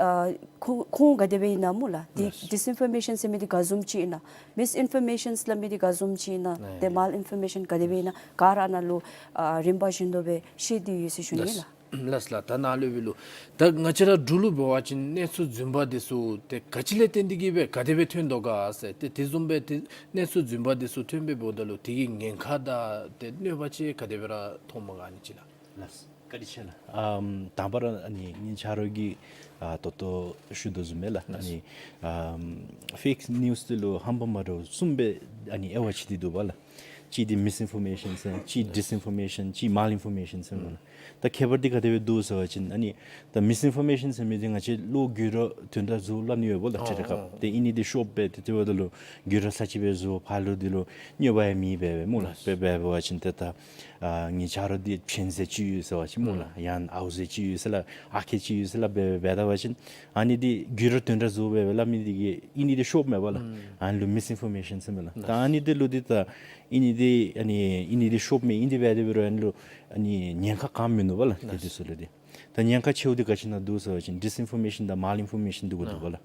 ཨ་ཁོང་ཁོང་ག་དེ་སྦེ་ཨིན་ན་སྨོ་ལགས། ཏེ་ལགས། ཌིསི་ཨིན་ཕོར་མེ་ཤཱན་ཟེར་མི་འདི་ག་བཟུམ་ཅིག་ཨིན་ན། མིསི་ཨིན་ཕོར་མེ་ཤཱན་ཟེར་སླབ་མི་འདི་ག་བཟུམ་ཅིག་ཨིན་ན། ཨེ་ཏེ་མཱལ་ཨིན་ཕོར་མེ་ཤཱན་ག་དེ་སྦེ་ཨིན་ན་ག་ར་ནཱ་ལུ་ཨ་རིམ་པ་བཞིན་དུ་སྦེ་བཤད་དེ་ཡོད་ཟེར་ཞུ་ནི་ལགས། ལགས་ལགས། ད་ནཱ་ལུ་འབད་རུང་ད་ང་བཅས་ར་འབྲུག་ལུ་འབད་བ་ཅིན་གནས་ཚུལ་རྫུན་པ་འདི་ཚུ་ཏེ་ག་ཅི་ལས་བརྟེན་ཏེ་གིས་སྦེ་ག་དེ་སྦེ་ཐོན་དོ་ག་ཟེར། ཏེ་དེ་བཟུམ་སྦེ་ཏེ་གནས་ཚུལ་རྫུན་པ་འདི་ཚུ་ཐོན་སྦེ་འབདཝ་ད་ལུ་དེ་གི་ཉེན་ཁ་དང་ཏེ་གནོད་པ་ཅིག་ག་དེ་སྦེ་ར་མཐོངམ་ག་ཨ་ནི་ཅིག་ལགས། ལགས། བཀའ་དྲིན་ཆེ་ལགས། ཨམ་དང་པ་ར་ཨ་ནི་ངེའི་ཆ་རོགས་ཀྱིས་ཨ་ད་ལྟོ་ཞུ་དོ་བཟུམ་སྦེ་ལགས། ལགས། ཨ་ནི་ཨམ་ཕེཀ་ནིའུསི་འདི་ལུ་རྣམ་པ་མ་འདྲཝ་གསུམ་སྦེ་ཨ་ནི་དབྱེ་བ་ཕྱེ་སྟེ་འདུག་པ་ལགས། གཅིག་འདི་མིསི་ཨིན་ཕོར་མེ་ཤཱན་ཟེར་གཅིག་ཌིསི་ཨིན་ཕོར་མེ་ཤཱན་གཅིག་མཱལ་ཨིན་ཕོར་མེ་ཤཱན་ཟེར་སྨོ་ལགས། ད་ཁྱད་པར་འདི་ག་དེ་སྦེ་འདུག་ཟེར་བ་ཅིན་ཨ་ནི་ད་མིསི་ཨིན་ཕོར་མེ་ཤཱན་ཟེར་མི་འདི་ང་བཅས་ལོག་བརྒྱུད་ར་དོན་དག་རྫུན་སླབ་ནི་ཡོད་པ་ལགས། ཨོ་ཁྲིག་ཁྲི་ཁ། ཨོ་ཏེ་ཨིན་ནི་འདི་ཤོབ་སྦེ་ཏེ་དེ་འབདཝ་ད་ལུ་བརྒྱུད་ར་ས་ཅིག་སྦེ་རྫུན་ཕར་ལུ་འདི་ལུ་གནོད་པ་ཡང་མེད་པས་སྦེ་སྨོ་ལགས། ལགས། དཔེ་འབད་བ་ཅིན་ཏེ་ད་ཨ་ངེའི་ཆ་རོགས་འདི་ཕྱེན་ཟེར་ཅིག་ཡོད་ཟེར་བ་ཅིན་སྨོ་ལགས། ཨོ་ཡང་ཨའུ་ཟེར་ཅིག་ཡོད་ཟེར་ལགས། ཨ་ཁེ་ཅིག་ཡོད་ཟེར་ལགས། འབད་འབད་ད་བ་ཅིན་ཨ་ནི་འདི་བརྒྱུད་ར་དོན་དག་རྫུན་སྦེ་སྦེ་སླབ་མི་འདི་གིས་ཨིན་ནི་འདི་ཤོབ་མས་པ་ལགས། ཨ་ནི་ལུ་མིསི་ཨིན་ཕོར་མེ་ཤཱན་ཟེར་མས་ལགས། ད་ཨ་ནི་འདི་ལུ་འདི་ད་ཨིན་ནི་འདི་ཨ་ནི་ཨིན་ནི་འདི་ཤོབ་མས། ཨིན་ཏེ་འབད་དེ་འབད་རུང་ཨ་ནི་ལུ་ཨ་ནི་ཉེན་ཁ་ག་མིན་འདུག་པ་ལགས། ཏེ་འདི་ཚུ་ལུ་འདི་ད་ཉེན་ཁ་ཆེཝ་འདི་ག་ཅི་ནང་འདུག་ཟེར་བ་ཅིན་ཌིསི་ཨིན་ཕོར་མེ་ཤཱན་དང་མཱལ་ཨིན་ཕོར་མེ་ཤཱན་འདི་གུ་འདུག་པ་ལགས།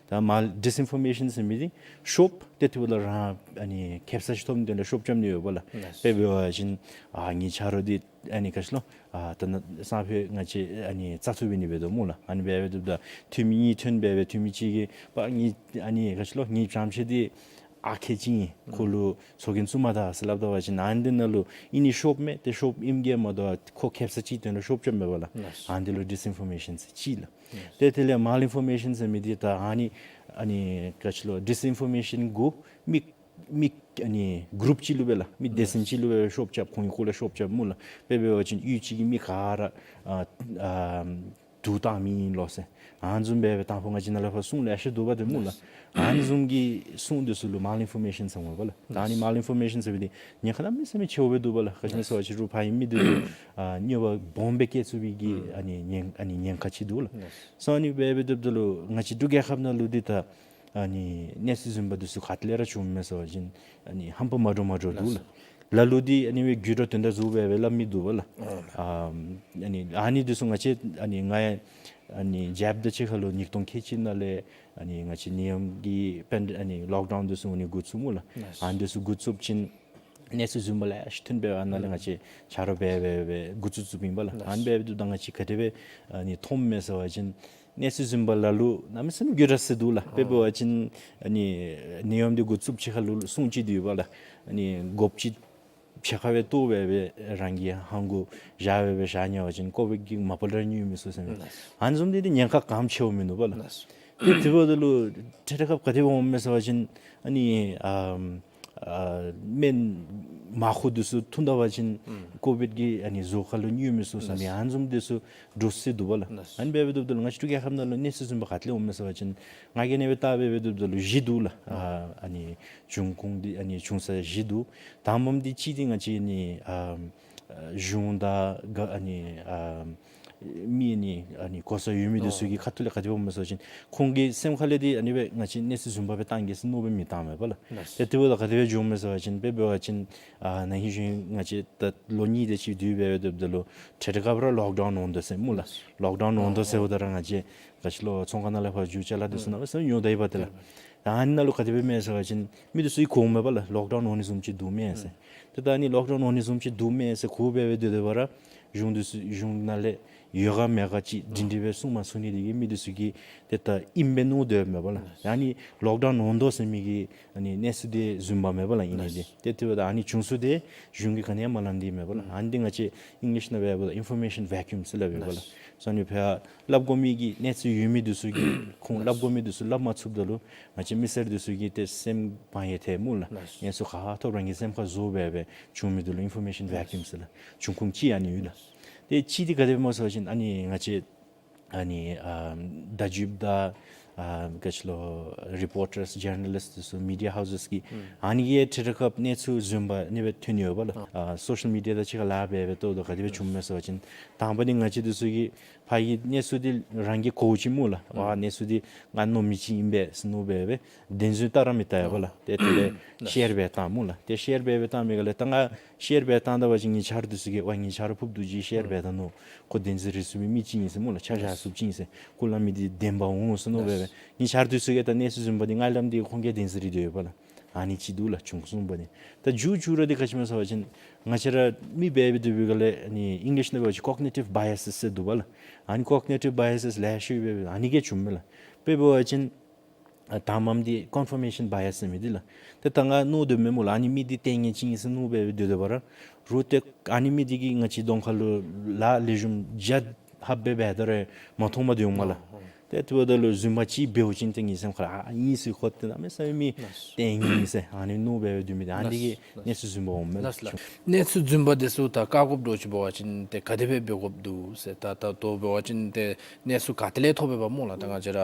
ད་མཱལ་ཌིསི་ཨིན་ཕོར་མེ་ཤཱན་ཟེར་མི་འདི་ཤོབ་ཏེ་དེ་འབདཝ་ད་རང་ཨ་ནི་ཁེབ་ས་ཅིག་ཐོབ་ནིའི་དོན་ལས་ཤོབ་རྐྱབ་ནི་ཡོད་པ་ལགས། ལགས། དཔེ་འབད་བ་ཅིན་ཨ་ངེའི་ཆ་རོགས་འདི་ཨ་ནི་ག་ཅི་ལོ་ཨ་ད་ནཱ་སང་ཕོད་ང་བཅས་ཨ་ནི་བཙག་འཐུ་འབད་ནི་འབད་དོ་སྨོ་ལགས། ཨ་ནི་འབད་འབད་དོ་ད་འཐུས་མི་གཉིས་ཐོན་འབད་འབད་འཐུས་མི་གཅིག་གིས་པ་ངེའི་ཨ་ནི་ག་ཅི་ལོ་ངེའི་བྱམས་ཆེ་འདི་ཨ་ཁེ་ཅིག་ཨིན། ཁོ་ལུ་ཚོགས་རྒྱན་བཙུགས་མ་ད་ཟེར་སླབ་ད་བ་ཅིན་ཨ་ནི་འདི་ནང་ལུ་ཨིན་ནི་ཤོབ་མས། ཏེ་ཤོབ་ཨིནམ་གྱིས་མ་དོ་ཁོ་ཁེབ་ས་ཅིག་དོན་ལུ་ཤོབ་རྐྱབ་མས་པ་ལགས། ལགས། ཨ་ནི་འདི་ལུ་ཌིསི་ཨིན་ཕོར་མེ་ཤཱན་ཟེར་ཅིག་ལགས། ལགས། ཏེ་དེ་ལས་མཱལ་ཨིན་ཕོར་མེ་ཤཱན་ཟེར་མི་འདི་ད་ཨ་ནི་ཨ་ནི་ག་ཅི་ལོ་ཌིསི་ཨིན་ཕོར་མེ་ཤཱན་གུ་མི་མི་ཨ་ནི་གུ་རུབ་ཅིག་ལུ་སྦེ་ལགས། མི་སྡེ་ཚན་ཅིག་ལུ་སྦེ་ཤོབ་རྐྱབ། ཁོང་གི་སྐོར་ལས་ཤོབ་རྐྱབ་སྨོ་ལགས། དཔེ་འབད་བ་ཅིན་གཡུས་ཅིག་གི་མི་ག་ར་ཨ་ཨ་ དུག་བཏང་མི་ཨིན་ལོ་ཟེར། ཨ་ནི་བཟུམ་སྦེ་སྦེ་དང་ཕུ་ང་བཅས་ནཱ་ལས་ཕར་སྲུང་ལེ་ཤ་འདུག་པ་ཏེ་སྨོ་ལགས། ཨ་ནི་བཟུམ་གྱི་སྲུང་འདི་ཚུ་ལུ་མཱལ་ཨིན་ཕོར་མེ་ཤཱན་ཟེར་སྨོ་པ་ལགས། ད་ཨ་ནི་མཱལ་ཨིན་ཕོར་མེ་ཤཱན་ཟེར་བའི་འདི་ཉེན་ཁ་གནམ་མེད་ས་མེད་ཆེཝ་སྦེ་འདུག་པ་ལགས། ག་ཅི་སྨོ་ཟེར་བ་ཅིན་རུང་ཕར་ཨིན་མི་འདི་ལུ་ཨ་གནོད་པ་སྦོམ་སྦེ་བཀལ་ཚུགས་པའི་གི་ཨ་ནི་ཉེན་ཨ་ནི་ཉེན་ཁ་ཅིག་འདུག་ལགས། སོ་ཨ་ནི་སྦེ་སྦེ་སྡོདཔ་ད་ལུ་ང་བཅས་འབྲུག་རྒྱལ་ཁབ་ནང་ལུ་འདི་ད་ཨ་ནི་གནས་ཚུལ་བཟུམ་པ་འདི་ཚུ་ག་ཏེ་ལས་ར་བྱུངམ་མས་ཟེར་བ་ཅིན་ཨ་ནི་ཧམ་པ་མ་འདྲཝ་མ་འདྲཝ་འདུག་ལགས། ལ་ལུ་འདི་ཨ་ནི་སྦེ་རྒྱུ་འབྲས་དོན་དག་བཟུམ་སྦེ་སྦེ་སླབ་མི་འདུག་པ་ལགས། ཨ་ཨ་ནི་ཨ་ནི་འདི་ཚུ་ང་བཅས་ཨ་ནི་ང་ཡང་ཨ་ནི་ཇཱཔ་དང་གཅིག་ཁར་ལུ་ཉིས་སྟོང་ཁལ་གཅིག་ནང་ལས་ཨ་ནི་ང་བཅས་ནད་ཡམས་ཀྱི་པེན་ཨ་ནི་ལོག་ཌའུན་འདི་ཚུ་ཨ་ནི་འགོ་བཙུགས་སྨོ་ལགས། ཨ་ནི་འདི་ཚུ་འགོ་བཙུགས་ཅིན་གནས་ཚུལ་བཟུམ་པ་ལེ་ཤ་ཐོན་སྦེ་ཨ་ནཱ་ལས་ང་བཅས་ཆ་རོགས་འབད་འབད་འབད་འགོ་བཙུགས་བཙུགསཔ་ཨིན་པ་ལགས། ཨ་ནི་འབད་འབདཝ་ད་ང་བཅས་ག་དེ་སྦེ་ཨ་ནི་མཐོངམ་མས་ཟེར་བ་ཅིན་གནས་ཚུལ་བཟུམ་པ་ལ་ལུ་གནམ་མེད་ས་མེད་འགྱུར་བ་ཟེར་འདུག་ལགས། དཔེ་འབད་བ་ཅིན་ཨ་ནི་ནད་ཡམས་འདི་འགོ་བཙུགསཔ་ཅིག་ཁར་ལུ་སྲུང་ཅིག་འདི་ཡོད་པ་ལགས། ཨ་ནི་གོ་ཅིག་ཕྱེད་ཀ་སྦེ་བཏོག་སྦེ་སྦེ་རང་གི་ཧང་གུ་བཞག་སྦེ་སྦེ་བཞག་ཉལ་བ་ཅིན་ཀོ་བིཌ་ཀྱིས་མ་པ་ལས་ར་མྱོང་མི་ཚུགས་ཟེར་མས། ཨ་ནི་བཟུམ་འདི་འདི་ཉེན་ཁ་གང་ཆེཝ་མིན་འདུག་པ་ལགས། ཏེ་དེ་འབདཝ་ད་ལུ་ཁྲལ་ཁྲལ་ཁ་བ་ག་དེ་སྦེ་འོངམ་མས་ཟེར་བ་ཅིན་ཨ་ནི་ཨ་ཨ་སྨན་མང་ཤོས་འདི་ཚུ་འཐུང་ད་པ་ཅིན་ཀོ་བིཌ་ཀྱི་ཨ་ནི་ཟུར་ཁ་ལུ་མྱོང་མི་ཚུགས་ཟེར་མི་ཨ་ནི་བཟུམ་འདི་ཚུ་འདྲོག་སི་འདུག་པ་ལགས། ཨ་ནི་སྦེ་སྦེ་སྡོདཔ་ད་ལུ་ང་བཅས་འབྲུག་རྒྱལ་ཁབ་ནང་ལུ་གནས་ཚུལ་བཟུམ་པ་ག་ཏེ་ལས་འོངམ་མས་ཟེར་བ་ཅིན་ང་གིས་ཨ་ནི་སྦེ་བལྟ་སྦེ་སྦེ་སྡོདཔ་ད་ལུ་བཞི་འདུག་ལགས། ཨ་ཨ་ནི་འབྱུང་ཁུངས་འདི་ཨ་ནི་བྱུང་ས་བཞི་འདུག། དང་པམ་འདི་གཅིག་འདི་ང་བཅས་ཨ་ནི་ཨ་གཞུང་དང་ག་ཨ་ནི་ཨ་མི་ཨ་ནི་ཨ་ནི་གོ་ས་ཡོད་མི་འདི་ཚུ་གི་ཁ་ཐུག་ལས་ག་དེ་སྦེ་འོངམ་མས་ཟེར་བ་ཅིན་ཁོང་གི་སེམས་ཁ་ལས་འདི་ཨ་ནི་སྦེ་ང་བཅས་གནས་ཚུལ་བཟུམ་པ་སྦེ་བཏང་གེ་ཟེར་མནོ་སྦེ་མི་བཏངམ་མས་པ་ལགས། ཏེ་དེ་འབདཝ་ད་ག་དེ་སྦེ་བྱུངམ་མས་ཟེར་བ་ཅིན་དཔེ་འབད་བ་ཅིན་ཨ་ན་ཧིང་གཞེས་ང་བཅས་ད་ལོ་གཉིས་དེ་ཅིག་དུས་འབད་འབད་སྡོདཔ་ད་ལུ་ཁྲལ་ཁྲལ་ཁ་བ་ར་ལོག་ཌའུན་འོང་དོ་ཟེར་སྨོ་ལགས། ལོག་ཌའུན་འོང་དོ་ཟེརཝ་ད་ར་ང་བཅས་ག་ཅི་ལོ་ཚོང་ཁང་ནང་ལས་ཕར་འགྱོ་ཅ་ལ་འདི་ཚུ་ནང་ལས་ས་ཉོ་ད་ཡི་པ་ཏེ་ལགས། ད་ཨ་ནི་ནང་ལུ་ག་དེ་སྦེ་མས་ཟེར་བ་ཅིན་མི་འདི་ཚུ་གིས་གོཝ་མས་པ་ལགས། ལོག་ཌའུན་འོང་ནི་བཟུམ་ཅིག་འདུག་མས་ཟེར། ཏེ་ད་ཨ་ནི་ལོག་ཌའུན་འོང་ནི་བཟུམ་ཅིག་འདུག་མས་ཟེར་གོ་སྦེ་སྦེ་སྡོད་སྡོད་པ་ར་གཞུང་འདི་ཚུ་གཞུང་ནང་ལས་ཡོད་ག་མེད་ག་ཅིག་སྒྲིང་སྒྲི་སྦེ་གསུང་མ་ཚུགས་ནི་འདི་གིས་མི་འདི་ཚུ་གིས་ཏེ་ད་ཨིནམ་སྦེ་མནོ་སྡོདཔ་མས་པ་ལགས། ཨ་ནི་ལོག་ཌའུན་འོང་དོ་ཟེར་མི་གི་ཨ་ནི་གནས་ཚུལ་འདི་བཟུམ་པ་མས་པ་ལགས། ཨིན་ནི་འདི་ཏེ་དེ་འབདཝ་ད་ཨ་ནི་བྱུང་ས་འདི་གཞུང་གིས་ག་ནི་ཡང་མ་སླབ་ནི་འདི་མས་པ་ལགས། ཨ་ནི་འདི་ང་བཅས་ཨིང་ལིཤ་ནང་འབད་བ་ཅིན་ཨིན་ཕོར་མེ་ཤཱན་ཝེ་ཀིའུམ་ཟེར་སླབ་ཨིན་པ་ལགས། སོ་ཨ་ནི་ཕར་སླབ་དགོ་མི་གི་གནས་ཚུལ་ཡོད་མི་འདི་ཚུ་གིས་ཁོང་སླབ་དགོ་མི་འདི་ཚུ་སླབ་མ་ཚུགསཔ་ད་ལུ་ང་བཅས་མི་སེར་འདི་ཚུ་གིས་ཏེ་སེམས་བག་ཡངས་ཐལ་སྨོ་ལགས། གནས་ཚུལ་ག་ཐོབ་རང་གི་སེམས་ཁར་བཟོ་སྦེ་སྦེ་བྱུང་མི་འདི་ལུ་ཨིན་ཕོར་མེ་ཤཱན་ཝེ་ཀིའུམ་ཟེར་ལགས། འབྱུང་ཁུངས་གཅིག་ཨ་ནི་ཡོད་ལགས། ཏེ་གཅིག་འདི་ག་དེ་སྦེ་སྨོ་ཟེར་བ་ཅིན་ཨ་ནི་ང་བཅས་ཨ་ནི་ཨ་བརྡ་བརྒྱུདཔ་དང་ཨ་ག་ཅི་ལོ་རི་པོར་ཊརསི་ཇར་ན་ལིསཊ་འདི་ཚུ་མི་ཌི་ཡ་ཧའུ་སེསི་གི་ཨ་ནི་གི་ཁྲལ་ཁྲལ་ཁ་བ་གནས་ཚུལ་བཟུམ་པ་ཨ་ནི་སྦེ་ཐོན་ཡོད་པ་ལགས། ཨ་སོ་ཤལ་མི་ཌི་ཡ་དང་གཅིག་ཁར་ལཱ་འབད་འབད་ལྟཝ་ད་ག་དེ་སྦེ་བྱུངམ་མས་ཟེར་བ་ཅིན་དང་པ་འདི་ང་བཅས་འདི་ཚུ་གིས་ཕར་གྱི་གནས་ཚུལ་འདི་རང་གིས་གོཝ་ཅིག་སྨོ་ལགས། ཨ་གནས་ཚུལ་འདི་ང་མནོ་མི་ཅིག་ཨིན་པས་ཟེར་མནོ་སྦེ་སྦེ་བདེན་རྫུན་བལྟ་ར་མི་བལྟ་ཡ་པ་ལགས། ཏེ་དེ་ལས་ཤེར་འབད་བཏང་སྨོ་ལགས། ཏེ་ཤེར་འབད་འབད་བཏང་མི་ག་ལས་ད་ང་ཤེར་འབད་བཏང་ད་པ་ཅིན་ངེའི་ཆ་རོགས་འདི་ཚུ་གིས་ཝའེ་ངེའི་ཆ་རོགས་ཕུརཔ་འདི་ཚུ་གིས་ཤེར་འབད་བཏང་ནུག། ཁོ་བདེན་རྫུན་ར་ཚུད་མི་མི་ཅིག་ཨིན་ཟེར་སྨོ་ལགས། ཆ་བཞག་ཚུགསཔ་ཅིག་ཨིན་ཟེར་ཁོ་སླབ་མི་འདི་བདེན་པ་འོང་ཟེར་མནོ་སྦེ་སྦེ་ངེའི་ཆ་རོགས་འདི་ཚུ་གིས་ད་གནས་ཚུལ་བཟུམ་པ་འདི་ང་གིས་སླབ་མི་འདི་ཁོང་གིས་བདེན་རྫུན་ར་སྡོད་ཡོད་པ་ལགས། ཨ་ནི་གཅིག་འདུག་ལགས། བྱུང་སོང་པ་འདི། ད་མཇུག་མཇུག་ར་འདི་ག་ཅི་སྨོ་ཟེར་བ་ཅིན་ང་བཅས་ར་མི་འབད་འབད་སྡོད་པའི་ག་ལས་ཨ་ནི་ཨིང་ལིཤ་ནང་འབད་བ་ཅིན་ཀོག་ནི་ཊིབ་བའི་ཨེ་སེས་ཟེར་འདུག་པ་ལགས། ཨ་ནི་ཀོག་ནི་ཊིབ་བའི་ཨེ་སེས་ལེ་ཤ་ཡོད་པས། ཨ་ནི་གིས་བྱུངམ་མས་ལགས། དཔེ་འབད་བ་ཅིན་ཨ་དང་པམ་འདི་ཀོན་ཕར་མེ་ཤཱན་བའི་ཨེ་སེས་ཟེར་མི་འདི་ལགས། ཏེ་ད་ང་མནོ་སྡོདཔ་མས་སྨོ་ལགས། ཨ་ནི་མི་འདི་ལྟས་ངན་ཅིག་ཨིན་ཟེར་མནོ་སྦེ་སྦེ་སྡོད་སྡོད་པ་ར་རུང་ཏེ་ཨ་ནི་མི་འདི་གིས་ང་བཅས་གདོང་ཁ་ལུ་ལཱ་ལེགས་ཤོམ་རྒྱབ་ཧབ་སྦེ་འབད་ད་ར་མ་མཐོངམ་སྦེ་སྡོད་འོང་མས་ལགས། ཏེ་དེ་འབདཝ་ད་ལུ་བཟུམ་མ་ཅིག་འབདཝ་ཅིན་ཏེ་ངེའི་སེམས་ཁར་ཨ་ཨིན་ཟེར་ཁོ་ཏེ་གནམ་མེད་ས་མེད་མི་ལྟས་ངན་ཨིན་ཟེར་ཨ་ནི་མནོ་སྦེ་སྦེ་སྡོད་མི་འདི་ཨ་ནི་འདི་གིས་གནས་ཚུལ་བཟུམ་པ་འོངམ་མས་ལགས། གནས་ཚུལ་བཟུམ་པ་འདི་ཚུ་ད་བཀག་དགོཔ་འདྲཝ་ཅིག་འབད་བ་ཅིན་ཏེ་ག་དེ་སྦེ་འབད་དགོཔ་འདུག་ཟེར། ད་ད་ལྟོ་འབད་བ་ཅིན་ཏེ་གནས་ཚུལ་ག་ཏེ་ལས་ཐོབ་པས་པ་སྨོ་ལགས། ད་ང་བཅས་ར་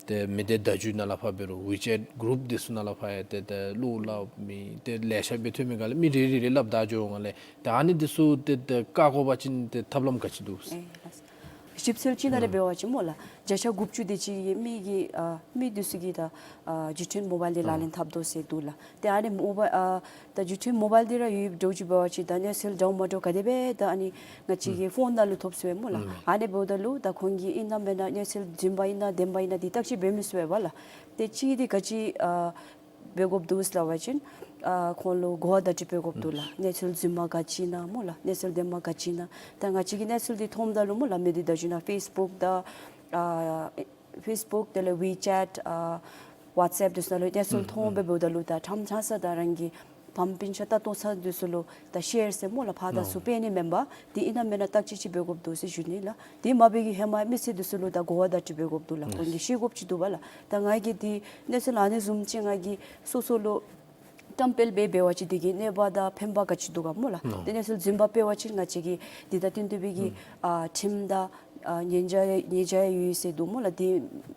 ཏེ་མི་སྡེ་བརྡ་བརྒྱུད་ནང་ལས་ཕར་འབད་རུང་ཝི་ཅེཊ་གུ་རུབ་འདི་ཚུ་ནང་ལས་ཕར་ཡང་ཏེ་ཏེ་བློ་སླབ་མི་ཏེ་ལེ་ཤ་སྦེ་ཐོན་མི་ག་ལས་མི་རེ་རེ་རེ་སླབ་ད་འགྱོ་འོང་ག་ལས། ཏེ་ཨ་ནི་འདི་ཚུ་ཏེ་ཏེ་བཀག་དགོ་པ་ཅིན་ཏེ་ཐབས་ལམ་ག་ཅི་འདུག་ཟེར། ཨེ་ལགས། ཞིབ་འཚོལ་ཅིག་ནང་ལས་འབད་བ་ཅིན་སྨོ་ལགས། བརྒྱ་ཆ་དགུ་བཅུ་དེ་ཅིག་གིས་མི་གིས་ཨ་མི་འདི་ཚུ་གིས་ད་ཨ་བརྒྱུད་འཕྲིན་མོ་བཱའིལ་འདི་ལག་ལེན་འཐབ་དོ་ཟེར་འདུག་ལགས། ཏེ་ཨ་ནི་མོ་བཱའིལ་ཨ་ད་བརྒྱུད་འཕྲིན་མོ་བཱའིལ་འདི་ར་ཡོདཔ་འདྲཝ་ཅིག་འབད་བ་ཅིན་ད་གནས་ཚུལ་འདྲཝ་མ་འདྲཝ་ག་དེ་སྦེ་ད་ཨ་ནི་ང་བཅས་ཀྱི་ཕོན་ནང་ལུ་ཐོབ་ཚུགས་པས་སྨོ་ལགས། ཨ་ནི་འབདཝ་ད་ལུ་ད་ཁོང་གིས་ཨིན་ན་མེན་ན་གནས་ཚུལ་བཟུམ་པ་ཨིན་ན་བདེན་པ་ཨིན་ན་འདི་བརྟག་དཔྱད་འབད་མི་ཚུགས་པས་པ་ལགས། ཏེ་གཅིག་འདི་ག་ཅི་ཨ་འབད་དགོཔ་འདུག་ཟེར་བ་ཅིན་ཨ་ཁོང་ལུ་གོ་བ་བརྡ་སྤྲོད་འབད་དགོཔ་འདུག་ལགས། གནས་ཚུལ་བཟུམ་པ་ག་ཅི་ཨིན་ན་སྨོ་ལགས། གནས་ཚུལ་བདེན་པ་ག་ཅི་ཨིན་ན། ད་ང་བཅས་ཀྱིས་གནས་ཚུལ་འདི་མཐོངམ་ད་ལུ་སྨོ་ལགས། མི་འདི་ད་ཅི་ནཱ་ཕེསི་བུཀ་དང་ཨ་ཕེསི་བུཀ་དེ་ལས་ཝི་ཅེཊ་ཨ་ཝཊས་ཨེཔ་འདི་ཚུ་ནང་ལུ་གནས་ཚུལ་མཐོང་སྦེ་འབདཝ་ད་ལུ་ད་ཕྲང་ཕྲང་ས་ད་རང་གི་ཕམ་སྤུན་ཆ་ལྟ་མཐོང་ས་འདི་ཚུ་ལུ་ད་ཤེར་ཟེར་སྨོ་ལགས། ཕར་དང་ཚུར་སྤེལ་ནི་མེན་པར་འདི་ཨིན་ན་མེན་ན་བརྟག་དཔྱད་ཅིག་འབད་དགོཔ་འདུག་ཟེར་ཞུ་ནི་ལགས། དེ་མ་འབད་བའི་ཧེ་མ་མི་སེར་འདི་ཚུ་ལུ་ད་གོ་བ་བརྡ་སྤྲོད་འབད་དགོཔ་འདུག་ལགས། ཁོང་གིས་ཤེས་དགོཔ་ཅིག་འདུག་པ་ལགས། ད་ང་གིས་འདི་གནས་ཚུལ་ཨ་ནི་བཟུམ་ཅིག་ང་གིས་སོ་སོ་ལུ་བཀྲམ་སྤེལ་འབད་འབད་བ་ཅིན་དེ་གི་གནོད་པ་དང་ཕན་པ་ག་ཅི་འདུག་ག་སྨོ་ལགས། ཏེ་གནས་ཚུལ་བཟུམ་པ་སྤེལ་བ་ཅིན་ང་བཅས་ཀྱི་འདི་ད་བསྟུན་ཏེ་སྦེ་གི་ཨ་ཁྲིམས་དང་ ཨ་ཉེན་བྱ་ཉེན་བྱ་ཡོད་ཟེར་འདུག་སྨོ་ལགས། དེ་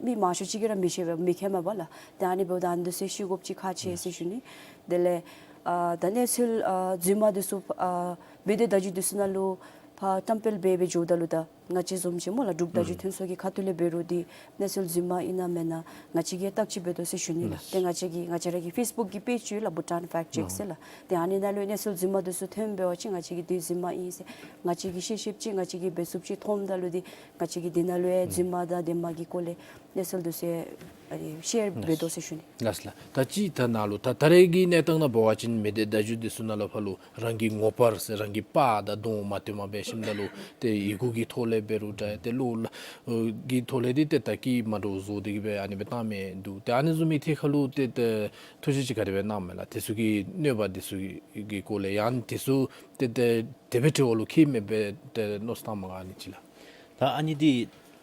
མི་མང་ཤོས་ཅིག་གིས་ར་མི་ཤེས་པས། མི་མཁྱེན་མས་པ་ལགས། ཏེ་ཨ་ནི་འབདཝ་ད་ཨ་ནི་འདི་ཚུ་ཤེས་དགོཔ་ཅིག་ཁག་ཆེ་ཟེར་ཞུ་ནི། དེ་ལས་ཨ་ད་གནས་ཚུལ་ཨ་རྫུན་མ་འདི་ཚུ་ཨ་མི་སྡེ་བརྡ་བརྒྱུད་འདི་ཚུ་ནང་ལུ་ཕར་བཀྲམ་སྤེལ་འབད་འབད་འགྱོཝ་ད་ལུ་ད་ང་བཅས་བཟུམ་ཅིག་སྨོ་ལགས། འབྲུག་བརྡ་བརྒྱུད་ཐོན་ཚུ་གི་ཁ་ཐུག་ལས་འབད་རུང་འདི་གནས་ཚུལ་རྫུན་མ་ཨིན་ན་མེན་ན་ང་བཅས་ཀྱིས་བརྟག་དཔྱད་འབད་དོ་ཟེར་ཞུ་ནི་ལགས། ལགས། ཏེ་ང་བཅས་ཀྱི་ང་བཅས་ར་གི་ཕེསི་བུཀ་གི་པེཇ་ཡོད་ལགས། བྷུ་ཊཱན་ཕེཀཊ་ཅེཀ་ཟེར་ལགས། ཏེ་ཨ་ནི་ནང་ལུ་གནས་ཚུལ་རྫུན་མ་འདི་ཚུ་ཐོན་འབད་བ་ཅིན་ང་བཅས་ཀྱིས་འདི་རྫུན་མ་ཨིན་ཟེར་ང་བཅས་ཀྱིས་ཤེས་ཤེསཔ་ཅིག་ང་བཅས་ཀྱིས་འབད་ཚུགསཔ་ཅིག་མཐོངམ་ད་ལུ་འདི་ང་བཅས་ཀྱིས་འདི་ནང་ལུ་ཡང་རྫུན་མ་དང་བདེན་པ་གི་སྐོར་ལས་གནས་ཚུལ་འདི་ཚུ་ཨ་ནི་ཤེར་འབད་དོ་ཟེར་ཞུ་ནི། ལགས་ལགས། ད་ཅི་ད་ནཱ་ལུ་ད་ད་རེས་ཀྱི་གནས་སྟངས་ནང་འབད་བ་ཅིན་མི་སྡེ་བརྡ་བརྒྱུད་འདི་ཚུ་ནང་ལུ་ཕར་ལུ་རང་གི་ངོ་པར་ཟེར་རང་གི་པར་དང་གདོང་མ་བསྟན་པར་འབད་ཞིནམ་ད་ལུ་ཏེ་ཡི་གུ་གི་ཐོག་ལས་འབད་རུང་འདྲ་ཏེ་གློག་ཀླད་ཀྱི་ཐོག་ལས་འདི་ཏེ་ད་སྐད་མ་འདྲཝ་བཟོ་སྟེ་གི་སྦེ་ཨ་ནི་སྦེ་བཏང་མི་འདུག། ཏེ་ཨ་ནི་བཟུམ་མའི་ཐད་ཁར་ལུ་ཏེ་ཏེ་ཐུགས་བཞེད་ཅིག་ག་དེ་སྦེ་གནངམ་མས་ལགས། དེ་ཚུ་གི་གནོད་པ་དེ་ཚུ་གི་སྐོར་ལས་ཡང་དེ་ཚུ་ཏེ་ཏེ་དེ་སྦེ་འབྲེལ་བ་ལུ་འཁྱིད་མི་སྦེ་ཏེ་མནོ་བསམ་བཏངམ་ག་ཨ་ནི་ཅིག་ལགས། ད་ཨ་ནི་འདི་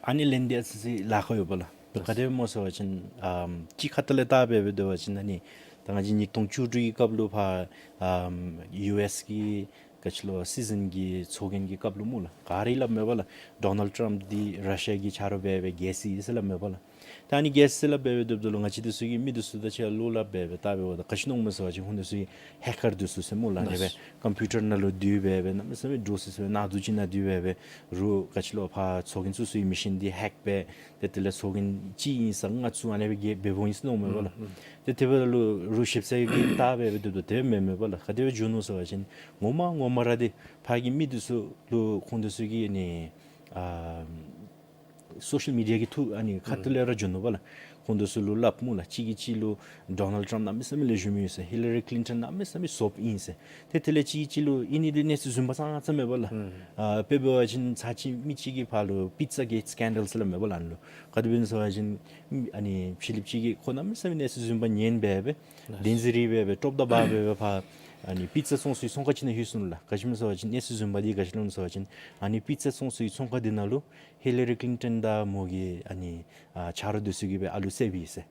ཨ་ནི་ལན་འདི་ཨ་ཙི་ཅིག་ལཱ་ཁག་ཡོད་པ་ལགས། ག་དེ་སྦེ་སྨོ་ཟེར་བ་ཅིན་ཨམ་གཅིག་ཁ་ཐུག་ལས་བལྟ་སྦེ་འབད་བ་ཅིན་ཨ་ནི་ད་ང་བཅས་ཉིས་སྟོང་བཅུ་དྲུག་གི་སྐབས་ལུ་ཕར་ཨམ་ཡུ་ཨེསི་གི་ག་ཅི་ལོ་སི་ཛིན་གྱི་ཚོགས་རྒྱན་གྱི་སྐབས་ལུ་སྨོ་ལགས། ག་ར་གིས་སླབ་མས་པ་ལགས། ཌོ་ནལཌ་ཊམཔ་འདི་ར་ཤི་ཡ་གི་ཆ་རོགས་འབད་སྦེ་རྒྱལ་སྲིད་ཟེར་སླབ་མས་པ་ལགས། ད་ཨ་ནི་རྒྱལ་སྲིད་ཟེར་སླབ་སྦེ་འབད་སྡོདཔ་ད་ལུ་ང་བཅས་འདི་ཚུ་གིས་མི་འདི་ཚུ་དང་གཅིག་ཁར་བློ་སླབ་སྦེ་འབད་བལྟ་འབདཝ་ད་ག་ཅི་མནོཝ་མས་ཟེར་བ་ཅིན་ཁོང་འདི་ཚུ་གིས་ཧེ་ཀར་འདི་ཚུ་ཟེར་སྨོ་ལགས། ཨ་ནི་སྦེ་ཀམ་པིའུ་ཊར་ནང་ལུ་འདུས་སྦེ་སྦེ་གནམ་མེད་ས་མེད་འདྲོག་སི་སི་སྦེ་ནང་འཛུལ་ཅིག་ནང་འདུས་སྦེ་སྦེ་རོགས་ག་ཅི་ལོ་ཕར་ཚོགས་རྒྱན་ཚུ་ཚུ་གི་མེ་ཤིན་འདི་ཧེཀ་འབད་ཏེ་དེ་ལས་ཚོགས་རྒྱན་གཅིག་གཉིས་གསུམ་ལྔ་དྲུག་ཨ་ནི་སྦེ་གི་འབད་འོང་ཡི་ཟེར་མནོཝ་མས་པ་ལགས། ཨུམ་ཨུམ། ཏེ་དེ་འབདཝ་ད་ལུ་རོགས་ཞིབ་འཚོལ་གྱིས་བལྟ་སྦེ་འབད་སྡོདཔ་ད་དེ་སྦེ་མེན་མས་པ་ལགས། ག་དེ་སྦེ་བྱུང་ནུག་ཟེར་བ་ཅིན་ངོ་མ་ངོ་མ་ར་འདི་ཕར་གྱི་མི་འདི་ཚུ་ལུ་ཁོང་འདི་ཚུ་གིས་ཨ་ནི་ཨ་སོ་ཤལ་མི་ཌི་ཡ་གི་ཐོག་ཨ་ནི་ཁ་ཐུག་ལས་ར་བྱུང་ནུག་པ་ལགས། ཁོང་འདི་ཚུ་ལུ་སླབ་སྨོ་ལགས། གཅིག་གིས་གཅིག་ལུ་ཌོ་ནལཌ་ཊམཔ་གནམ་མེད་ས་མེད་ལེགས་ཤོམ་ཡོད་ཟེར། ཧི་ལ་རི་ཀི་ལིན་ཊོན་གནམ་མེད་ས་མེད་ཟོགཔ་ཨིན་ཟེར། ཏེ་དེ་ལས་གཅིག་གིས་གཅིག་ལུ་ཨིན་ནི་འདི་གནས་ཚུལ་རྫུན་པ་ཙང་ཙང་མས་པ་ལགས། ཨ་དཔེ་འབད་བ་ཅིན་ཚར་གཅིག་མི་གཅིག་གིས་ཕར་ལུ་པི་ཛ་གེཊ་སི་ཀེན་ཌལ་ཟེར་སླབ་མས་པ་ལགས། ཨ་ནི་ལུ་ག་དེ་སྦེ་ཨིན་ཟེར་བ་ཅིན་ཨ་ནི་ཕྱི་གླིངཔ་ཅིག་གིས་ཁོ་གནམ་མེད་ས་མེད་གནས་ཚུལ་རྫུན་པ་ཉན་སྦེ་སྦེ་བདེན་འཛིན་རེ་སྦེ་སྦེ་ཊོབ་དང་བར་སྦེ་སྦེ་ཕར་ཨ་ནི་པི་ཛ་བཙོང་སའི་ཚོང་ཁང་ཅིག་ནང་ལྷོད་སོང་ནུག་ལགས། ག་ཅི་སྨོ་ཟེར་བ་ཅིན་གནས་ཚུལ་རྫུན་པ་འདི་ག་ཅི་ལོ་ཟེར་བ་ཅིན་ཨ་ནི་པི་ཛ་བཙོང་སའི་ཚོང་ཁང་འདི་ནང་ལུ་ཧི་ལ་རི་ཀི་ལིན་ཊོན་དང་མོ་གི་ཨ་ནི་ཨ་ཆ་རོགས་འདི་ཚུ་གིས་སྦེ་ཨ་ལུ་བསདཔ་ཨིན་ཟེར།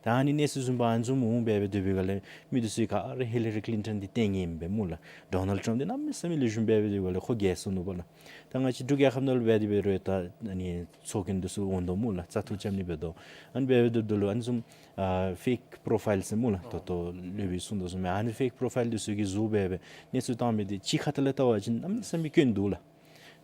ད་ཨ་ནི་གནས་ཚུལ་རྫུན་པ་ཨ་ནི་བཟུམ་འོང་སྦེ་སྦེ་སྡོད་པའི་སྒང་ལས་མི་འདི་ཚུ་གིས་ག་ར་ཧི་ལ་རི་ཀི་ལིན་ཊོན་འདི་བརྟེན་ནི་ཨིན་པས་སྨོ་ལགས། ཌོ་ནལཌ་ཊམཔ་འདི་གནམ་མེད་ས་མེད་ལེགས་ཤོམ་སྦེ་སྦེ་སྡོད་པའི་སྒང་ལས་ཁོ་རྒྱལ་སོང་ནུག་པ་ལགས། ད་ང་བཅས་འབྲུག་རྒྱལ་ཁབ་ནང་ལུ་འབད་དེ་འབད་རུང་ད་ཨ་ནི་ཚོགས་རྒྱན་འདི་ཚུ་འོང་དོ་སྨོ་ལགས། བཙག་འཐུ་རྐྱབ་ནི་འབད་དོ། ཨ་ནི་འབད་སྦེ་སྡོདཔ་ད་ལུ་ཨ་ནི་བཟུམ་ཨ་ཕེཀ་པོ་རོ་ཕའིལ་ཟེར་སྨོ་ལགས། ད་ལྟོ་སློབ་དཔོན་གསུངས་དོ་བཟུམ་སྦེ་ཨ་ནི་ཕེཀ་པོ་རོ་ཕའིལ་འདི་ཚུ་གིས་བཟོ་སྦེ་སྦེ་གནས་ཚུལ་བཏང་མི་འདི་གཅིག་ཁ་ཐུག་ལས་བལྟ་བ་ཅིན་གནམ་མེད་ས་མེད་སྐྱོན་འདུག་ལགས།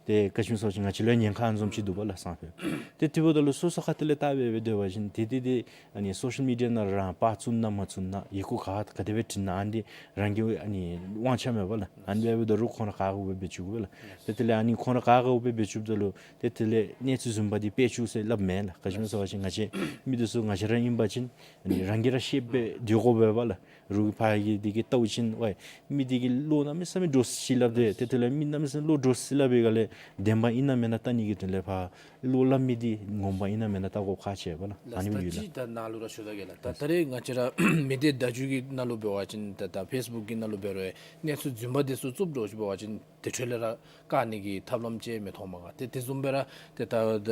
ཏེ་ག་ཅི་སྨོ་ཟེར་བ་ཅིན་ང་བཅས་ལུ་ཡང་ཉེན་ཁ་ཨ་ནི་བཟུམ་ཅིག་འདུག་པ་ལགས་སང་ཕོད། ཏེ་དེ་འབདཝ་ད་ལུ་སོ་སོ་ཁ་ཐུག་ལས་བལྟ་སྦེ་སྦེ་སྡོད་པ་ཅིན་ཏེ་ཏེ་ཏེ་ཨ་ནི་སོ་ཤལ་མི་ཌི་ཡ་ནང་རང་པར་བཙུགས་ན་མ་བཙུགས་ན་ཡི་གུ་ག་ག་དེ་སྦེ་བྲིས་ན་ཨ་ནི་འདི་རང་གི་ཨ་ནི་དབང་ཆ་མས་པ་ལགས། ཨ་ནི་འབད་སྦེ་ད་རུང་ཁོང་ར་ག་དགོ་སྦེ་འབད་བཅུག་པས་ལགས། ཏེ་དེ་ལས་ཨ་ནི་ཁོང་ར་ག་དགོ་སྦེ་འབད་བཅུགཔ་ད་ལུ་ཏེ་དེ་ལས་གནས་ཚུལ་རྫུན་པ་འདི་སྤེལ་བཅུག་ཟེར་སླབ་མས་ལགས། ག་ཅི་སྨོ་ཟེར་བ་ཅིན་ང་བཅས་མི་འདི་ཚུ་ང་བཅས་ར་ཨིན་པ་ཅིན་ཨ་ནི་རང་གིས་ར་ཤེས་སྦེ་སྡོད་དགོ་པས་པ་ལགས། རོགས་ཕར་གྱི་འདི་གིས་བལྟ་བ་ཅིན་ཝའི་མི་འདི་གིས་བློ་གནམ་མེད་ས་མེད་འདྲོག་སི་སི་སླབ་སྟེ་ཏེ་དེ་ལས་མི་གནམ་མེད་ས་མེད་བློ་འདྲོག་སི་སི་སླབ་པའི་སྒང་ལས་བདེན་པ་ཨིན་ན་མེན་ན་བལྟ་ནི་གི་དོན་ལས་ཕར་བློ་སླབ་མི་འདི་ངོ་མ་ཨིན་ན་མེན་ན་བལྟ་དགོཔ་ཁག་ཆེ་བས་ལགས། ཨ་ནི་སྦེ་ད་ཡོད་ལགས། ཅི་ད་ནཱ་ལུ་ར་ཞུ་ད་གེ་ལགས། ད་ད་རེས་ང་བཅས་ར་མི་སྡེ་བརྡ་བརྒྱུད་ཀྱི་ནང་ལུ་འབད་བ་ཅིན་ད་ད་ཕེསི་བུཀ་གི་ནང་ལུ་འབད་རུང་གནས་ཚུལ་རྫུན་པ་འདི་ཚུ་བཙུགས་འགྱོ་ཞིནམ་འབད་བ་ཅིན་དེ་འཕྲོ་ལས་ར་བཀག་ནི་གི་ཐབས་ལམ་ཅིག་མི་མཐོངམ་ག། ཏེ་དེ་བཟུམ་སྦེ་ར་ཏེ་ད་ད་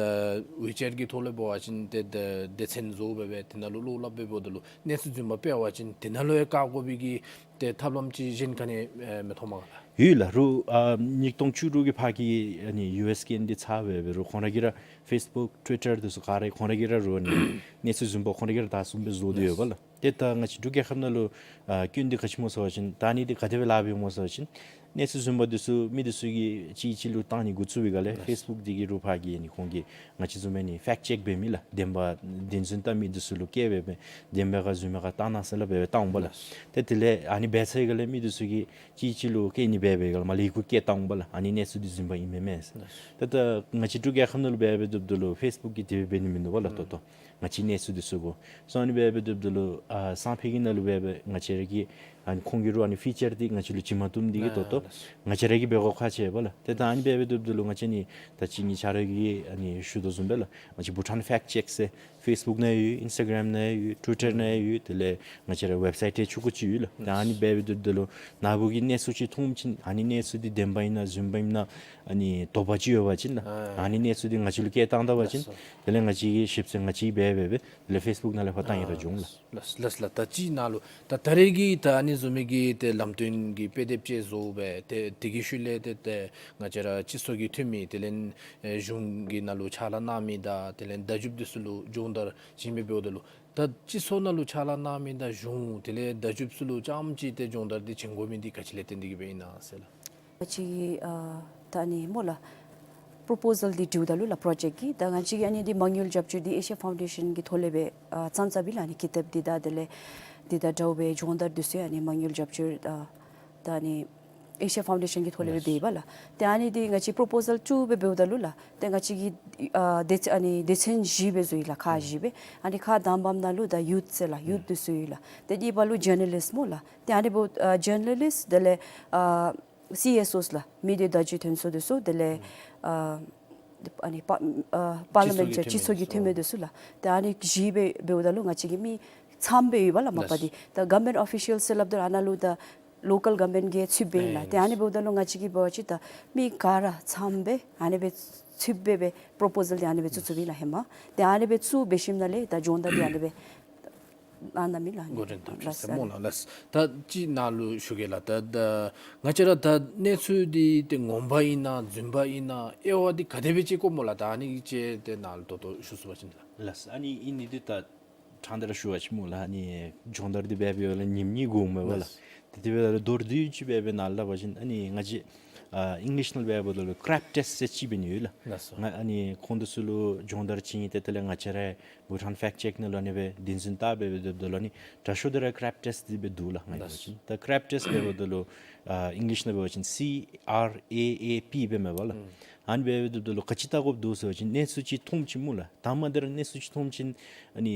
ཝི་ཅེཊ་གི་ཐོག་ལས་འབད་བ་ཅིན་ཏེ་ད་སྡེ་ཚན་བཟོ་སྦེ་སྦེ་དེ་ནང་ལུ་བློ་སླབ་སྦེ་འབདཝ་ད་ལུ་གནས་ཚུལ་རྫུན་པ་སྤེལ་བ་ཅིན་དེ་ནང་ལུ་ཡང་བཀག་དགོ་པའི་གི་ཏེ་ཐབས་ལམ་ཅིག་གཞན་ག་ནི་ཨེ་མི་མཐོངམ་ག་ལགས། ཡོད་ལགས། རོགས་ཨ་ཉིས་སྟོང་བཅུ་དྲུག་གི་ཕར་གྱི་ཨ་ནི་ཡུ་ཨེསི་གི་ཨ་ནི་འདི་ཚར་བའི་འབད་རུང་ཁོང་ར་གིས་ར་ཕེསི་བུཀ་ཊུ་ཝི་ཊར་འདི་ཚུ་ག་ར་ཁོང་ར་གིས་ར་རོགས་ཨ་ནི་གནས་ཚུལ་རྫུན་པ་ཁོང་ར་གིས་ར་ད་བཟུམ་སྦེ་བཟོ་སྟེ་ཡོད་པ་ལགས། ཏེ་ད་ང་བཅས་འབྲུག་རྒྱལ་ཁབ་ནང་ལུ་ཨ་སྐྱོན་འདི་ག་ཅི་སྨོ་ཟེར་བ་ཅིན་ད་ཨ་ནི་འདི་ག་དེ་སྦེ་ལཱ་འབད་སྨོ་ཟེར་བ་ཅིན་གནས་ཚུལ་རྫུན་པ་འདི་ཚུ་མི་འདི་ཚུ་གིས་གཅིག་གཅིག་ལུ་བཏང་ནི་འགོ་བཙུགས་པའི་སྒང་ལས་ཕེསི་བུཀ་འདི་གིས་རོགས་ཕར་གྱི་ཨ་ནི་ཁོང་གིས་ང་བཅས་བཟུམ་ཨ་ནི་ཕེཀཊ་ཅེཀ་འབད་མི་ལགས། བདེན་པ་བདེན་རྫུན་བལྟ་མི་འདི་ཚུ་ལུ་བཀལ་སྦེ་སྦེ་བདེན་པས་ག་རྫུན་མས་ག་བལྟ་གནང་ཟེར་སླབ་སྦེ་སྦེ་བཏང་འོང་པ་ལགས། ཏེ་དེ་ལས་ཨ་ནི་འབད་ཚར་བའི་སྒང་ལས་མི་འདི་ཚུ་གིས་གཅིག་གཅིག་ལུ་སྐད་ནི་འབད་བའི་སྒང་ལས་མར་ལས་ཡི་གུ་བཀལ་བཏང་འོང་པ་ལགས། ཨ་ནི་གནས་ཚུལ་འདི་རྫུན་པ་ཨིན་མས་མས་ཟེར། ཏེ་ད་ང་བཅས་འབྲུག་རྒྱལ་ཁབ་ནང་ལུ་འབད་སྦེ་སྡོདཔ་ད་ལུ་ཕེསི་བུཀ་གིས་དེ་སྦེ་འབད་ནི་མིན་འདུག་པ་ལགས། ད་ལྟོ་ང་བཅས་གནས་ཚུལ་འདི་ཚུ་གོ་སོང་ཨ་ནི་སྦེ་སྦེ་སྡོདཔ་ད་ལུ་ཨ་སང་ཕོད་ཀྱི་ནང་ལུ་འབད་སྦེ་ང་བཅས་ར་གི་ཨ་ནི་ཁོང་གིས་རོགས་ཨ་ནི་ཕི་ཅར་འདི་ང་བཅས་ལུ་བྱིན་མ་བཏུབ་འདི་གིས་ད་ལྟོ་ང་བཅས་ར་གིས་འབད་དགོཔ་ཁག་ཆེ་བས་ལགས། ཏེ་ད་ཨ་ནི་སྦེ་སྦེ་སྡོདཔ་ད་ལུ་ང་བཅས་ནི་ད་ཅི་ངེའི་ཆ་རོགས་ཀྱིས་ཨ་ནི་ཞུ་དོ་བཟུམ་སྦེ་ལགས། ང་བཅས་བྷུ་ཊཱན་ཕེཀཊ་ཅེཀ་ཟེར་ཕེསི་བུཀ་ནང་ཡོད། ཨིན་སི་ཊ་གརམ་ནང་ཡོད། ཊུ་ཝི་ཊར་ནང་ཡོད། དེ་ལས་ང་བཅས་ར་ཝེབ་སའིཊ་ཡང་ཆུང་ཀུ་ཅིག་ཡོད་ལགས། ད་ཨ་ནི་སྦེ་སྦེ་སྡོདཔ་ད་ལུ་ནཱ་བུ་གིས་གནས་ཚུལ་ཅིག་མཐོང་ཅིན་ཨ་ནི་གནས་ཚུལ་འདི་བདེན་པ་ཨིན་ན་རྫུན་པ་ཨིན་ན་ཨ་ནི་དོགས་པ་ཅིག་ཡོད་པ་ཅིན་ལགས། ཨ་ནི་གནས་ཚུལ་འདི་ང་བཅས་ལུ་བཀལ་བཏང་ད་པ་ཅིན་དེ་ལས་ང་བཅས་ཀྱིས་ཞིབ་འཚོལ་ང་བཅས་འབད་སྦེ་སྦེ་དེ་ལས་ཕེསི་བུཀ་ནང་ལས་ཕར་བཏང་ཡི་ར་འགྱོ་འོང་ལགས། ལགས་ལགས། ད་ཅི་ནཱ་ལུ་ད་ད་རེས་ཀྱི་ད་ཨ་ནི་ བཟོ་མི་གི་ཏེ་ལམ་སྟོན་གྱི་དཔེ་དེབ་ཅིག་བཟོ་སྦེ་ཏེ་དེ་གི་ཤུལ་ལས་ཏེ་ཏེ་ང་བཅས་ར་སྤྱི་ཚོགས་ཀྱི་འཐུས་མི་དེ་ལས་ཨེ་གཞུང་གི་ནང་ལུ་ཕྱག་ལཱ་གནང་མི་དང་དེ་ལས་བརྡ་བརྒྱུདཔ་འདི་ཚུ་ལུ་སྦྱོང་བརྡར་བྱིན་སྦེ་འབདཝ་ད་ལུ་ད་སྤྱི་ཚོགས་ནང་ལུ་ཕྱག་ལཱ་གནང་མི་དང་གཞུང་དེ་ལས་བརྡ་བརྒྱུདཔ་ཚུ་ལུ་རྐྱངམ་ཅིག་ཏེ་སྦྱོང་བརྡར་འདི་བྱིན་དགོ་མི་འདི་ག་ཅི་ལས་བརྟེན་ཏེ་གིས་སྦེ་ཨིན་ན་ཟེར་ལགས། ང་བཅས་ཀྱི་ཨ་ད་ཨ་ནི་སྨོ་ལགས། པོརོ་པོ་ཟལ་འདི་འབྲིཝ་ད་ལུ་ལགས་པྲོ་ཇེཀཊ་ཀྱི་ད་ང་བཅས་ཀྱིས་ཨ་ནི་འདི་མ་དངུལ་རྒྱབ་སྐྱོར་འདི་ཨེ་ཤི་ཡ་ཕའུན་ཌེ་ཤཱན་གྱི་ཐོག་ལས་སྦེ་ཨ་བརྩམས་བརྩམསཔ་ཨིན་ལགས། ཨ་ནི་ཀི་ཏབ་འདི་དང་དེ་ལས་འདི་དང་འདྲཝ་སྦེ་སྦྱོང་བརྡར་འདི་ཚུ་ཨ་ནི་མ་དངུལ་རྒྱབ་སྐྱོར་ཨ་ད་ཨ་ནི་ཨེ་ཤི་ཡ་ཕའུན་ཌེ་ཤཱན་གྱི་ཐོག་ལས་སྦེ་ལགས། འབད་བ་ལགས། ཏེ་ཨ་ནི་འདི་ང་བཅས་པོརོ་པོ་ཟལ་བཙུགས་སྦེ་འབདཝ་ད་ལུ་ལགས། ཏེ་ང་བཅས་ཀྱིས་ཨ་སྡེ་ཚན་ཨ་ནི་སྡེ་ཚན་བཞི་སྦེ་བཟོ་ཡི་ལགས། ཁག་བཞི་སྦེ། ཨ་ནི་ཁག་དང་པམ་ནང་ལུ་ད་ཡུཐ་ཟེར་ལགས། ཡུཐ་འདི་ཚུ་ཡོད་ལགས། ཏེ་གཉིས་པ་ལུ་ཇར་ན་ལིསཊ་སྨོ་ལགས། ཏེ་ཨ་ནི་འབདཝ་ཨ་ཇར་ན་ལིསཊ་དེ་ལས་ཨ་སི་ཨེསི་ཨོས་ལགས། མི་སྡེ་བརྡ་བརྒྱུད་ཐོན་ས་འདི་ཚུ་དེ་ལས་ཨ་ཨ་ནི་པ་ཨ་པར་ལི་མེནཊ་སྤྱི་ཚོགས་ཀྱི་འཐུས་མི་འདི་ཚུ་ལགས། ཏེ་ཨ་ནི་བཞི་སྦེ་འབདཝ་ད་ལུ་ང་བཅས་ཀྱི་མི་ཚངམ་སྦེ་ཡོད་པ་ལགས། མ་པ་འདི་ད་གཱ་བརནམེནཊ་ཨོ་ཕི་ཤཱལ་ཟེར་སླབ་ད་ཨ་ནཱ་ལུ་ད་ལོ་ཀཱལ་གཱ་བརནམེནཊ་གིས་ཚུདཔ་སྦེ་ཨིན་ལགས། ཏེ་ཨ་ནི་འབདཝ་ད་ལུ་ང་བཅས་ཀྱིས་འབད་བ་ཅིན་ད་མི་ག་ར་ཚངམ་སྦེ་ཨ་ནི་སྦེ་ཚུདཔ་སྦེ་སྦེ་པོརོ་པོ་ཟལ་འདི་ཨ་ནི་སྦེ་བཙུགས་བཙུགསཔ་ཨིན་ལགས་ཧེ་མ། ཏེ་ཨ་ནི་སྦེ་བཙུགས་འབད་ཞིནམ་ལས་ད་སྦྱོང་བརྡར་འདི་ཨ་ནི་སྦེ་ཨ་ནཱ་མི་ལགས། འགོ་འདྲེན་འཐབ་ཅི་ཟེར་སྨོ་ལགས། ལགས། ད་ཅིག་ནཱ་ལུ་ཞུ་གེ་ལགས། ད་ད་ང་བཅས་ར་ད་གནས་ཚུལ་འདི་ཏེ་ངོ་མ་ཨིན་ན་རྫུན་པ་ཨིན་ན་དབྱེ་བ་འདི་ག་དེ་སྦེ་དཔྱད་དགོཔ་སྨོ་ལགས། ད་ཨ་ནི་ཅིག་ཏེ་ནཱ་ལུ་ད་ལྟོ་ཞུ་ཚུགས་པ་ཅིན་ལགས། ལགས། ཨ་ནི་ཨིན་ནི་འདི་ད་ཕྲང་སྟེ་ར་ཞུ་བ་ཅིན་སྨོ་ལགས། ཨ་ནི་སྦྱོང་བརྡར་འདི་འབད་འབདཝ་ལས་ཉིནམ་གཉིས་འགོརཝ་མས་པ་ལགས། ལགས། ཏེ་དེ་འབདཝ་ད་ལུ་མདོར་བསྡུས་ཅིག་སྦེ་སྦེ་ནཱ་ལུ་སླབ་པ་ཅིན་ཨ་ནི་ང་བཅས་ཨ་ཨིང་ལིཤ་ནང་ལུ་འབདཝ་ད་ལུ་ཀྲེབ་ཊེསཊ་ཟེར་ཅིག་འབད་ནི་ཡོད་ལགས། ལགས་སོ། ང་ཨ་ནི་ཁོང་འདི་ཚུ་ལུ་སྦྱོང་བརྡར་བྱིན་ཏེ་དེ་ལས་ང་བཅས་ར་བྷུ་ཊཱན་ཕེཀཊ་ཅེཀ་ནང་ལུ་ཨ་ནི་སྦེ་བདེན་རྫུན་བལྟ་སྦེ་སྦེ་སྡོདཔ་ད་ལུ་ཨ་ནི་དྲག་ཤོས་འདི་ར་ཀྲེབ་ཊེསཊ་འདི་སྦེ་འདུག་ལགས། ང་ལགས་འབད་བ་ཅིན་ད་ཀྲེབ་ཊེསཊ་འབདཝ་ད་ལུ་ཨ་ཨིང་ལིཤ་ནང་འབད་བ་ཅིན་སི་ཨར་ཨེ་ཨེ་པི་སྦེ་མས་པ་ལགས། ཨ་ནི་སྦེ་སྦེ་སྡོདཔ་ད་ལུ་ག་ཅི་བལྟ་དགོཔ་འདུག་ཟེར་བ་ཅིན་གནས་ཚུལ་ཅིག་མཐོངམ་ཅིག་སྨོ་ལགས། དང་པ་འདི་ར་གནས་ཚུལ་ཅིག་མཐོངམ་ཅིག་ཨ་ནི་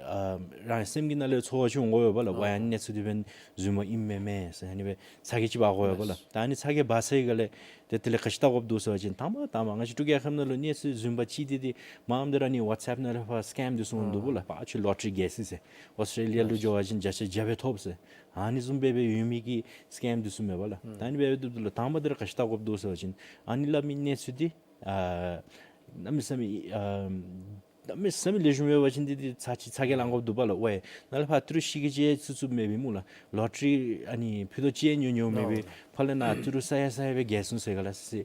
ཨ་རང་སེམས་ཀྱི་ནང་ལས་ཚོར་བ་ཅིག་འོང་དགོ་པས་ལགས། ཝའི་ཨ་ནི་གནས་ཚུལ་འདི་འབདན་རྫུན་མ་ཨིན་མས་མས་ཟེར་ཨ་ནི་སྦེ་ཚ་གྱང་ཅིག་འབག་དགོ་པས་ལགས། ད་ཨ་ནི་ཚ་གྱང་འབག་ཚར་བའི་སྒང་ལས་ཏེ་དེ་ལས་ག་ཅི་བལྟ་དགོཔ་འདུག་ཟེར་བ་ཅིན་དང་པ་དང་པ་ང་བཅས་འབྲུག་རྒྱལ་ཁབ་ནང་ལུ་གནས་ཚུལ་རྫུན་པ་ཅིག་འདི་འདི་མངམ་འདི་ར་ཨ་ནི་ཝཊས་ཨེཔ་ནང་ལས་ཕར་སི་ཀེམ་འདི་ཚུ་འོང་དོ་པས་ལགས། ཕར་ཁྱོད་ལོ་ཊ་རི་རྒྱལ་སོ་ཡི་ཟེར། ཨོསི་ཊྲེ་ལི་ཡ་ལུ་འགྱོ་བ་ཅིན་བརྒྱ་ཆ་བརྒྱ་སྦེ་ཐོབ་ཟེར། ཨ་ནི་བཟུམ་སྦེ་སྦེ་ཡོད་མི་གི་སི་ཀེམ་འདི་ཚུ་མས་པ་ལགས། ད་ཨ་ནི་སྦེ་སྦེ་སྡོདཔ་ད་ལུ་དང་པ་འདི་ར་ག་ཅི་བལྟ་དགོཔ་འདུག་ཟེར་བ་ཅིན་ཨ་ནི་སླབ་མི་གནས་ཚུལ་འདི་ཨ་གནམ་མེད་ས་མེད་ཨ་གནམ་མེད་ས་མེད་ལེགས་ཤོམ་ཡོད་པ་ཅིན་འདི་འདི་ཚ་ཅིག་ཚ་གྱང་ལང་དགོཔ་འདུག་པ་ལགས། ཝའི་ནཱ་ལས་ཕར་ཏི་རུ་ཤི་གི་ཅིག་ཚུད་ཚུདཔ་མེདཔ་ཨིན་སྨོ་ལགས། ལོ་ཊ་རི་ཨ་ནི་ཕུད་རྡོག་ཅིག་ཡང་ཉོ་ཉོཝ་མེད་པར་ཕར་ལས་ནཱ་ཏི་རུ་ས་ཡ་ས་ཡ་སྦེ་རྒྱལ་སོང་ཟེར་ག་ལགས་ཟེར་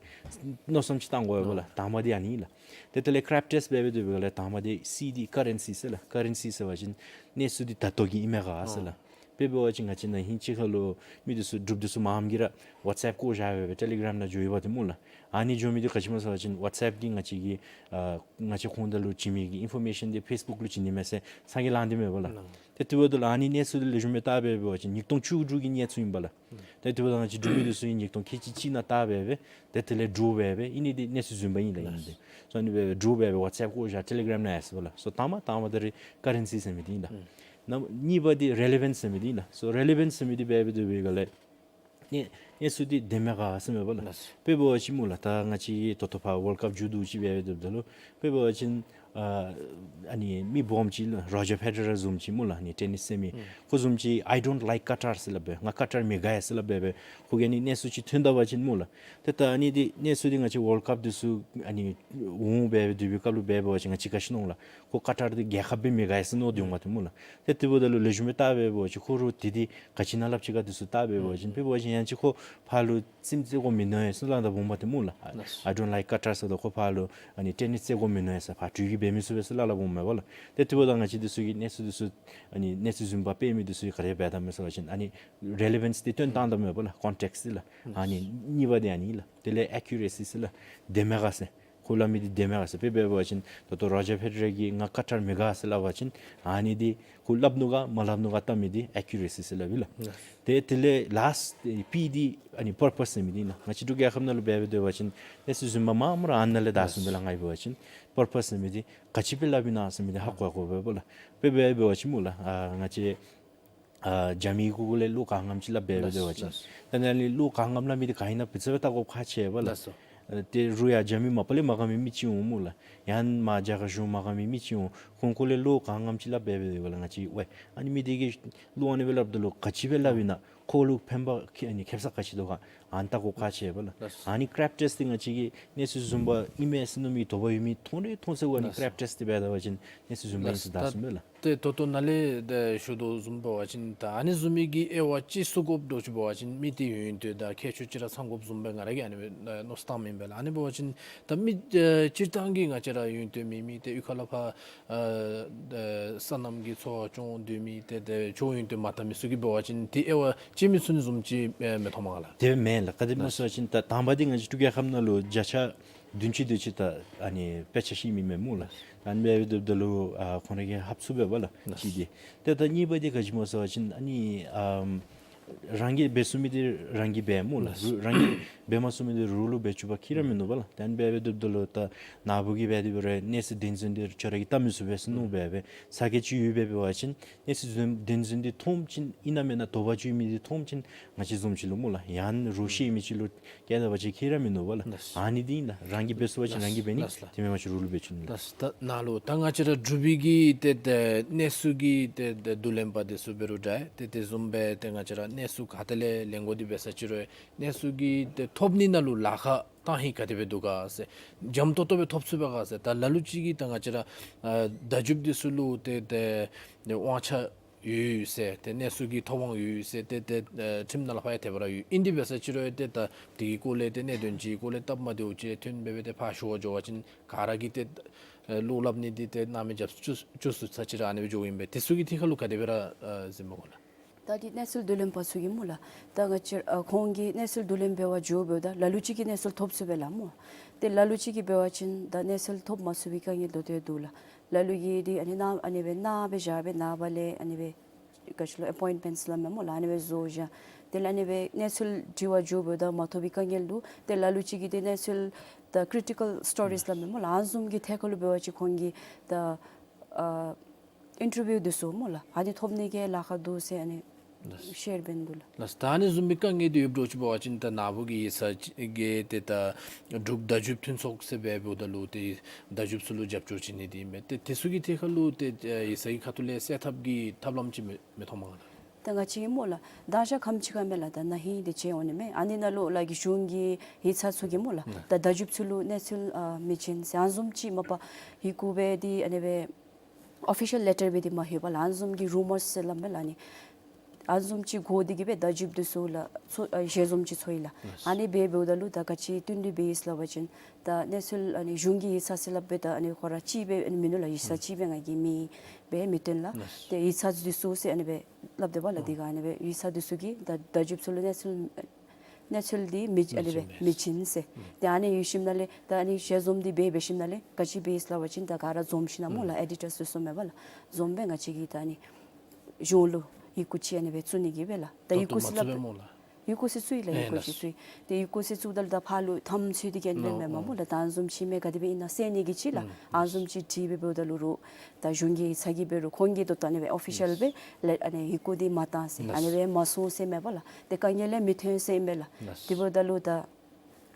མནོ་བསམ་ཅིག་བཏང་དགོ་པས་ལགས། དང་པ་འདི་ཨ་ནི་ལགས། ཏེ་དེ་ལས་ཀྲེབ་ཊེསཊ་འབད་འབད་སྡོད་པའི་སྒང་ལས་དང་པ་འདི་སི་འདི་ཀ་རེན་སི་ཟེར་ལགས། ཀ་རེན་སི་ཟེར་བ་ཅིན་གནས་ཚུལ་འདི་ད་ལྟོ་གི་ཨིན་མས་ག་ཟེར་ལགས། དཔེ་འབད་བ་ཅིན་ང་བཅས་ནཱ་ཧིང་ཅིག་ཁ་ལུ་མི་འདི་ཚུ་འབྲུགཔ་འདི་ཚུ་མངམ་གིས་ར་ཝཊས་ཨེཔ་བཀོ་བཞག་སྦེ་སྦེ་ཊེ་ལི་གརམ་ནང་འགྱོ་ཡོདཔ་འདི་སྨོ་ལགས། ཨ་ནི་འགྱོ་མི་འདི་ག་ཅི་སྨོ་ཟེར་བ་ཅིན་ཝཊས་ཨེཔ་འདི་ང་བཅས་ཀྱིས་ཨ་ང་བཅས་ཁོང་དང་ལུ་བྱིན་མི་གི་ཨིན་ཕོར་མེ་ཤཱན་འདི་ཕེསི་བུཀ་ལུ་བྱིན་ནི་མས་ཟེར་ཚ་གྱང་ལང་སྟེ་མས་པ་ལགས། ཏེ་དེ་འབདཝ་ད་ལུ་ཨ་ནི་གནས་ཚུལ་འདི་ལེགས་ཤོམ་སྦེ་བལྟ་སྦེ་འབད་བ་ཅིན་ཉིས་སྟོང་བཅུ་དྲུག་གི་གནས་ཚུལ་ཨིན་པ་ལགས། ཏེ་དེ་འབདཝ་ད་ང་བཅས་འབྲུག་མི་འདི་ཚུ་ཨིན་ཉིས་སྟོང་ཁལ་གཅིག་གཅིག་ནང་བལྟ་སྦེ་སྦེ་ཏེ་དེ་ལས་འདྲོག་སྦེ་སྦེ་ཨིན་ནི་འདི་གནས་ཚུལ་རྫུན་པ་ཨིན་ལགས་ཨིན་ནི་འདི། སོ་ཨ་ནི་སྦེ་སྦེ་འདྲོག་སྦེ་སྦེ་ཝཊས་ཨེཔ་བཀོ་བཞག་ཊེ་ལི་གརམ་ནང་ཡར་སོང་པ་ལགས། སོ་དང་པ་དང་པ་འདི་ར་ཀ་རེན་སི་ཟེར་མི་འདི་ཨིན་ལགས། ནམ་གཉིས་པ་འདི་རི་ལེ་ཝན་སི་ཟེར་མི་འདི་ཨིན་ལགས། སོ་རི་ལེ་ཝན་སི་ཟེར་མི་འདི་འབད་འབད་སྡོད་པའི་སྒང་ལས་གནས་གནས་ཚུལ་འདི་བདེན་མས་ག་ཟེར་མས་པ་ལགས། དཔེ་འབད་བ་ཅིན་སྨོ་ལགས། ད་ང་བཅས་ཀྱི་ད་ལྟོ་ཕར་ཝཱལཌ་ཀཔ་མཇུག་བསྡུ་ཅིག་འབད་འབད་སྡོདཔ་ད་ལུ་དཔེ་འབད་བ་ཅིན་ཨ་ཨ་ནི་མི་སྦོམ་ཅིག་ལགས་རོ་ཇར་ཕེ་ཌེ་རར་བཟུམ་ཅིག་སྨོ་ལགས། ཨ་ནི་ཊེ་ནིསི་རྩེད་མི་ཁོ་བཟུམ་ཅིག་I don't like Qatar ཟེར་སླབ་སྦེ་ང་ཀ་ཊར་མི་དགའ་ཟེར་སླབ་སྦེ་སྦེ་ཁོ་གིས་ཨ་ནི་གནས་ཚུལ་ཅིག་ཐོན་ད་པ་ཅིན་སྨོ་ལགས། ཏེ་ད་ཨ་ནི་འདི་གནས་ཚུལ་འདི་ང་བཅས་ཝཱལཌ་ཀཔ་འདི་ཚུ་ཨ་ནི་འོང་སྦེ་སྦེ་སྡོད་པའི་སྐབས་ལུ་འབད་འབད་བ་ཅིན་ང་བཅས་ག་ཅི་མནོ་ལགས། ཁོ་ཀ་ཊར་འདི་རྒྱལ་ཁབ་སྦེ་མི་དགའ་ཟེར་མནོ་སྟེ་འོང་པ་ཏེ་སྨོ་ལགས། ཏེ་དེ་འབདཝ་ད་ལུ་ལེགས་ཤོམ་སྦེ་བལྟ་སྦེ་འབད་བ་ཅིན་ཁོ་ར་འདི་འདི་ག་ཅི་ནང་སླབ་ཅི་ག་འདི་ཚུ་བལྟ་སྦེ་འབད་བ་ཅིན་དཔེ་འབད་བ་ཅིན་ཡང་ཅིན་ཁོ་ཕར་ལུ་རྩེདམོ་རྩེ་དགོ་མི་མནོ་ཡི་ཟེར་སླབ་ད་འོང་པ་ཏེ་སྨོ་ལགས། I don't like Qatar ཟེརཝ་ད་ཁོ་ཕར་ལུ་ཨ་ནི་ཊེ་ནིསི་རྩེ་དགོ་མི་མནོ་ཡི་ཟེར་ཕར་འགྲུལ་གྱི་འབད་མི་ཚུགས་པས་ཟེར་སླབ་སླབ་འོང་མས་པ་ལགས། ཏེ་དེ་འབདཝ་ད་ང་བཅས་འདི་ཚུ་གིས་གནས་ཚུལ་འདི་ཚུ་ཨ་ནི་གནས་ཚུལ་རྫུན་པ་སྤེལ་མི་འདི་ཚུ་གིས་ག་དེ་འབད་དོ་མས་ཟེར་བ་ཅིན་ཨ་ནི་རི་ལེ་ཝན་སི་འདི་སྟོན་བཏང་དོ་མས་པ་ལགས། ཀོན་ཊེགསཊ་འདི་ལགས། ཨ་ནི་གཉིས་པ་འདི་ཨ་ནི་ལགས། དེ་ལས་ཨེ་ཀུ་རེ་སི་ཟེར་ལགས། བདེན་མས་ག་ཟེར། ཁོ་སླབ་མི་འདི་བདེན་མས་ག་ཟེར། དཔེ་འབད་བ་ཅིན་ད་ལྟོ་རོ་ཇར་ཕེ་ཌེ་ར་གིས་ང་ཀ་ཊར་མི་དགའ་ཟེར་སླབ་པ་ཅིན་ཨ་ནི་འདི་ཁོ་སླབ་ནུག་ག་མ་སླབ་ནུག་ག་བལྟ་མི་འདི་ཨེ་ཀུ་རེ་སི་ཟེར་སླབ་ཨིན་ལགས། ཏེ་དེ་ལས་ལཱསཊ་པི་འདི་ཨ་ནི་པར་པཱསི་ཟེར་མི་འདི་ཨིན་ལགས། ང་བཅས་འབྲུག་རྒྱལ་ཁབ་ནང་ལུ་འབད་འབད་སྡོད་པ་ཅིན་གནས་ཚུལ་རྫུན་མ་མངམ་ར་ཨ་ནཱ་ལས་བདའ་སོང་པས་ལགས། ང་འབད་བ་ཅིན་པར་པཱསི་ཟེར་མི་འདི་ག་ཅི་སྦེ་སླབ་ཨིན་ན་ཟེར་མི་འདི་ཧ་གོ་དགོ་པས་པ་ལགས། དཔེ་འབད་འབད་བ་ཅིན་སྨོ་ལགས། ཨ་ང་བཅས་ཨ་རྒྱ་མི་གུ་གུ་ལས་བློ་ག་ངམ་ཅིག་སླབ་འབད་འབད་སྡོད་པ་ཅིན། ལགས་སོ། ད་ནཱ་ལས་བློ་ག་ངམ་སླབ་མི་འདི་ག་ཨིན་ན་ཕུལ་ཚར་བལྟ་དགོཔ་ཁག་ཆེ་བས་ལགས། ལགས་སོ། ཨ་ཏེ་རུང་ཡང་རྒྱ་མི་མ་པ་ལས་མ་དགའ་མི་མི་ཅིག་འོང་སྨོ་ལགས། ཡང་མར་རྒྱ་གར་གཞུང་མ་དགའ་མི་མི་ཅིག་འོང་། ཁོང་ཁོང་ལས་བློ་ག་ངམ་ཅིག་སླབ་འབད་འབད་སྡོད་པ་ལགས། ང་བཅས་ཝའི་ཨ་ནི་མི་འདི་གིས་བློ་ཨ་ནི་སྦེ་སླབ་ད་ལུ་ག་ཅི་སྦེ་སླབ་ཨིན་ན་ཁོ་ལུ་ཕན་པ་ཁེ་ཨ་ནི་ཁེབ་ས་ག་ཅི་འདུག་ག་ཨ་ནི་བལྟ་དགོཔ་ཁག་ཆེ་བས་ལགས། ལགས་སོ། ཨ་ནི་ཀྲེབ་ཊེསཊ་འདི་ང་བཅས་ཀྱིས་གནས་ཚུལ་རྫུན་པ་ཨིན་མས་ཟེར་མནོ་མི་དོགས་པ་ཡོད་མི་མཐོང་ར་མཐོང་ཚད་གུ་ཨ་ནི་ལགས་སོ། ཀྲེབ་ཊེསཊ་འདི་འབད་ད་པ་ཅིན་གནས་ཚུལ་རྫུན་པ་ཨིན་ཟེར་བལྟ་ཚུགས་པས་ལགས། ཏེ་ད་ལྟོ་ནཱ་ལས་ཏེ་ཞུ་དོ་བཟུམ་འབད་བ་ཅིན་ད་ཨ་ནི་བཟུམ་མའི་གི་དབྱེ་བ་ཅིག་བཟོ་དགོཔ་འདྲཝ་ཅིག་འབད་བ་ཅིན་མི་དེ་ཡོན་ཏན་དང་ཁྱད་ཆོས་ཅིག་ར་ཚང་དགོཔ་བཟུམ་སྦེ་ང་ར་གིས་ཨ་ནི་སྦེ་མནོ་བསམ་ཨིན་པས་ལགས། ཨ་ནི་འབད་བ་ཅིན་ད་མི་ཨེ་སྤྱིར་བཏང་གི་ང་བཅས་ར་ཡོན་ཏན་མེད་མི་ཏེ་གཡུས་ཁ་ལས་ཕར་ཨེ་ཏེ་སོ་ནམ་གྱི་འཚོ་བ་སྐྱོང་སྡོད་མི་ཏེ་ཏེ་ཆོས་ཡོན་ཏན་མ་དར་མི་ཚུ་གིས་འབད་བ་ཅིན་དེ་དབྱེ་བ་དཔྱད་མི་ཚུགས་ནི་བཟུམ་ཅིག་ཨེ་མི་མཐོང་མས་ག་ལགས། དེ་མེན་ལགས། ག་དེ་སྨོ་ཟེར་བ་ཅིན་ད་དང་པ་འདི་ང་བཅས་འབྲུག་རྒྱལ་ཁབ་ནང་ལུ་བརྒྱ་ཆ་བདུན་ཅུ་དེ་ཅིག་ད་ཨ་ནི་དཔེ་ཆ་ཤེས་མི་མེན་སྨོ་ལགས། ཨ་ནི་སྦེ་འབདཝ་ད་ལུ་ཨ་ཁོང་ར་གིས་ཧབ་ཚུགས་པས་པ་ལགས། ལགས། གཅིག་འདི། ཏེ་ད་གཉིས་པ་འདི་ག་ཅི་སྨོ་ཟེར་བ་ཅིན་ཨ་ནི་ཨམ་རང་གིས་འབད་ཚུགས་མི་འདི་རང་གིས་འབད་སྨོ་ལགས། ལགས། རུ་རང་གིས་འབད་མ་ཚུགས་མི་འདི་རོགས་ལུ་འབད་བཅུག་པ་ཁྱད་ར་མིན་ནུག་པ་ལགས། ད་ཨ་ནི་སྦེ་འབདཝ་ད་ལུ་ད་ནཱ་བུ་གིས་འབད་དེ་འབད་རུང་གནས་ཚུལ་བདེན་རྫུན་འདི་ཁྱོད་ར་གིས་བལྟ་མི་ཚུགས་པས་ཟེར་མནོ་སྦེ་སྦེ་ས་ག་ཅིག་ཡོད་པའི་འབད་བ་ཅིན་གནས་ཚུལ་བདེན་རྫུན་འདི་མཐོངམ་ཅིག་ཨིན་ན་མེན་ན་དོགས་པ་ཅིག་ཡོད་མི་འདི་མཐོངམ་ཅིག་ང་བཅས་བཟུམ་ཅིག་ལུ་སྨོ་ལགས་ཡང་རོགས་ཤེས་མི་ཅིག་ལུ་བསྐྱལ་ད་པ་ཅིན་ཁྱད་ར་མིན་ནུག་པ་ལགས། ལགས། ཨ་ནི་འདི་ཨིན་ལགས། རང་གིས་འབད་ཚུགས་པ་ཅིན་རང་གིས་འབད་ནི། ལགས་ལགས། དེ་མེན་པ་ཅིན་རོགས་ལུ་འབད་བཅུག་ནི་ལགས། ལགས། ད་ནཱ་ལུ་ད་ང་བཅས་ར་འབྲུག་པའི་གི་ཏེ་ཏེ་གནས་ཚུལ་གྱི་ཏེ་ཏེ་བསྡུ་ལེན་པ་འདི་ཚུ་འབད་རུང་འདྲ་ཏེ་དེ་བཟུམ་སྦེ་ཏེ་ང་བཅས་ར་གནས་ཚུལ་ག་ཏེ་ལས་ལེན་དགོ་འདི་འབད་ས་ཅིག་རུང་གནས་ཚུལ་གྱི་ཏེ་ཐོབ་ནི་ནང་ལུ་ལཱ་ཁག་གཏང་ནི་ག་དེ་སྦེ་འདུག་ག་ཟེར། འཇམ་ཏོང་ཏོ་སྦེ་ཐོབ་ཚུགས་པས་ག་ཟེར། ད་ལ་ལུ་ཅིག་གིས་ད་ང་བཅས་ར་ཨ་བརྡ་བརྒྱུདཔ་འདི་ཚུ་ལུ་ཏེ་ཏེ་དབང་ཆ་ཡོད་ཟེར་ཏེ་གནས་ཚུལ་གྱི་ཐོབ་དབང་ཡོད་ཟེར་ཏེ་ཏེ་ཨེ་ཁྲིམས་ནང་ལུ་ཕར་ཡང་ཐལ་བ་ར་ཡོད། ཨིན་དེ་འབད་ས་ཅིག་རུང་ཏེ་ད་དེ་གི་སྐོར་ལས་ཏེ་གནད་དོན་ཅིག་སྐོར་ལས་སྟབས་མ་བདེཝ་ཅིག་ཐོན་སྦེ་སྦེ་ཏེ་ཕར་ཞུ་བར་འགྱོ་བ་ཅིན་ག་ར་གིས་ཏེ་ཨེ་བློ་སླབ་ནི་འདི་ཏེ་སྣང་མེད་རྒྱབ་བཅུག་བཅུག་ཚུགས་ས་ཅིག་ར་ཨ་ནི་སྦེ་འགྱོཝ་ཨིན་པས། དེ་ཚུ་གི་ཐད་ཁར་ལུ་ག་དེ་སྦེ་ར་ཨེ་གཟིགས་མས་གོ་ལགས། ད་འདི་གནས་ཚུལ་བསྡུ་ལེན་པ་ཚུ་གིས་སྨོ་ལགས། ད་ང་བཅས་ཨ་ཁོང་གིས་གནས་ཚུལ་བསྡུ་ལེན་འབད་བར་འགྱོཝ་ད་ལ་ལུ་ཅིག་གིས་གནས་ཚུལ་ཐོབ་ཚུགས་པས་ལགས་སྨོ། ཏེ་ལ་ལུ་ཅིག་གིས་འབད་བ་ཅིན་ད་གནས་ཚུལ་ཐོབ་མ་ཚུགས་པའི་དཀའ་ངལ་ད་ལྟོ་འདུག་ལགས། ལ་ལུ་གིས་འདི་ཨ་ནི་ནཱ་ཨ་ནི་སྦེ་ནཱ་སྦེ་བཞག་སྦེ་ནངས་པ་ལས་ཨ་ནི་སྦེ་ག་ཅི་ལོ་ཨེ་པོའིནཊ་མེནཊསི་སླབ་མས་སྨོ་ལགས། ཨ་ནི་སྦེ་བཟོ་བཞག། དེ་ལས་ཨ་ནི་སྦེ་གནས་ཚུལ་དྲི་བར་འགྱོཝ་ད་མ་ཐོབ་པའི་དཀའ་ངལ་འདུག། ཏེ་ལ་ལུ་ཅིག་གིས་ཏེ་གནས་ཚུལ་ད་ཀི་རི་ཊི་ཀལ་སི་ཊོ་རིསི་སླབ་མས་སྨོ་ལགས། ཨ་ནི་བཟུམ་གྱི་ཐད་ཁར་ལུ་འབད་བ་ཅིན་ཁོང་གིས་ད་ཨ་ཨིན་ཊར་བིའུ་འདི་ཚུ་སྨོ་ལགས། ཨ་ནི་ཐོབ་ནི་གི་ལཱ་ཁག་འདུག་ཟེར་ཨ་ནི་ལགས། ཤེར་འབད་ནི་འདུག་ལགས། ལགས། ད་ཨ་ནི་བཟུམ་མའི་དཀའ་ངལ་འདི་ཡོདཔ་འདྲཝ་ཅིག་འབད་བ་ཅིན་ད་ནཱ་བུ་གི་ཡིག་ཚང་གི་ཏེ་ད་འབྲུག་བརྡ་བརྒྱུད་མཐུན་ཚོགས་ཟེར་སྦེ་འབདཝ་ད་ལུ་ཏེ་བརྡ་བརྒྱུདཔ་ཚུ་ལུ་རྒྱབ་སྐྱོར་བྱིན་ནི་འདི་མས། ཏེ་དེ་ཚུ་གི་ཐད་ཁར་ལུ་ཏེ་ཨེ་ཡིག་ཚང་གི་ཁ་ཐུག་ལས་སེལ་ཐབས་ཀྱི་ཐབས་ལམ་ཅིག་མི་མི་མཐོང་མས་ག་ལགས། ད་ང་བཅས་ཀྱིས་སྨོ་ལགས་ད་ཞག་ཁམས་ཅིག་ཁར་མས་ལགས། ད་ན་ཧིང་འདི་ཅིག་འོང་ནི་མས། ཨ་ནི་ནང་ལུ་ལ་གི་གཞུང་གི་ཡིག་ཚང་ཚུ་གིས་སྨོ་ལགས། ད་བརྡ་བརྒྱུདཔ་ཚུ་ལུ་གནས་ཚུལ་ཨ་མི་བྱིན་ཟེར་ཨ་ནི་བཟུམ་ཅིག་མ་པ་ཡི་གུ་སྦེ་འདི་ཨ་ནི་སྦེ་ཨོ་ཕི་ཤལ་ལེ་ཊར་སྦེ་འདི་མ་ལྷོད་པར་ལགས། ཨ་ནི་བཟུམ་གྱི་རུ་མརསི་ཟེར་སླབ་མས་ལགས། ཨ་ནི་ཨ་ནི་བཟུམ་ཅིག་གོ་སྟེ་གིས་སྦེ་བརྡ་བརྒྱུདཔ་འདི་ཚུ་ལུ་ཚོ་ཨ་ཞལ་འཛོམས་ཅིག་ཚོགས་ཡི་ལགས། ཨ་ནི་སྦེ་འབདཝ་ད་ལུ་ད་ག་ཅི་བསྟུན་ཏེ་འབད་ཡི་ཟེར་སླབ་པ་ཅིན་ད་གནས་ཚུལ་ཨ་ནི་གཞུང་གི་ཡིག་ཚང་ཟེར་སླབ་སྦེ་ད་ཨ་ནི་ཁོ་ར་གཅིག་སྦེ་ཨ་ནི་མིན་ནུག་ལགས། ཡིག་ཚང་གཅིག་སྦེ་ང་གིས་མི་སྦེ་མི་སྟོན་ལགས། ཏེ་ཡིག་ཚང་འདི་ཚུ་ཟེར་ཨ་ནི་སྦེ་སླབ་དེས་པ་ལགས། དེ་ག་ཨ་ནི་སྦེ་ཡིག་ཚང་འདི་ཚུ་གིས་ད་བརྡ་བརྒྱུདཔ་ཚུ་ལུ་གནས་ཚུལ་གནས་ཚུལ་འདི་མི་ཨ་ནི་སྦེ་མི་བྱིན་ཟེར། ཏེ་ཨ་ནི་ཡོད་ཞིནམ་ལས་ད་ཨ་ནི་ཞལ་འཛོམས་འདི་འབད་འབད་ཞིནམ་ལས་ག་ཅི་འབད་ཡི་ཟེར་སླབ་པ་ཅིན་ད་ག་ར་འཛོམས་ཞིན་ན་སྨོ་ལགས། ཨེ་ཌི་ཊརསི་འདི་ཚུ་མས་པ་ལགས། འཛོམས་སྦེ་ང་བཅས་ཀྱིས་ད་ཨ་ནི་གཞུང་ལུ་ཡི་གུ་ཅིག་ཨ་ནི་སྦེ་བཙུགས་ནི་གི་སྦེ་ལགས། ད་ཡི་གུ་ཟེར་སླབ་ཡི་གུ་ཟེར་བཙུགས་ཡི་ལགས། ཡི་གུ་ཟེར་བཙུགས་ཡི། ད་ཡི་གུ་ཟེར་བཙུགས་ད་ལུ་ད་ཕར་ལུ་ཐམ་ཚུ་འདི་གིས་ཨ་ནི་སྦེ་མེན་པར་སྨོ་ལགས། ད་ཨ་ནི་བཟུམ་ཅིག་མས་ག་དེ་སྦེ་ཨིན་ན་ཟེར་ནི་གི་ཅིག་ལགས། ཨ་ནི་བཟུམ་ཅིག་དྲི་སྦེ་འབདཝ་ད་ལུ་རུང་ད་གཞུང་གི་ཡིག་ཚང་གིས་འབད་རུང་ཁོང་གིས་ད་ལྟོ་ཨ་ནི་སྦེ་ཨོ་ཕི་ཤལ་སྦེ་ལས་ཨ་ནི་ཡི་གུ་འདི་མ་བཏང་ཟེར་ཨ་ནི་སྦེ་མ་སོང་ཟེར་མས་པ་ལགས། ཏེ་དཀའ་ངལ་ལས་མི་ཐོན་ཟེར་ཨིན་པས་ལགས། དེ་འབདཝ་ད་ལུ་ད་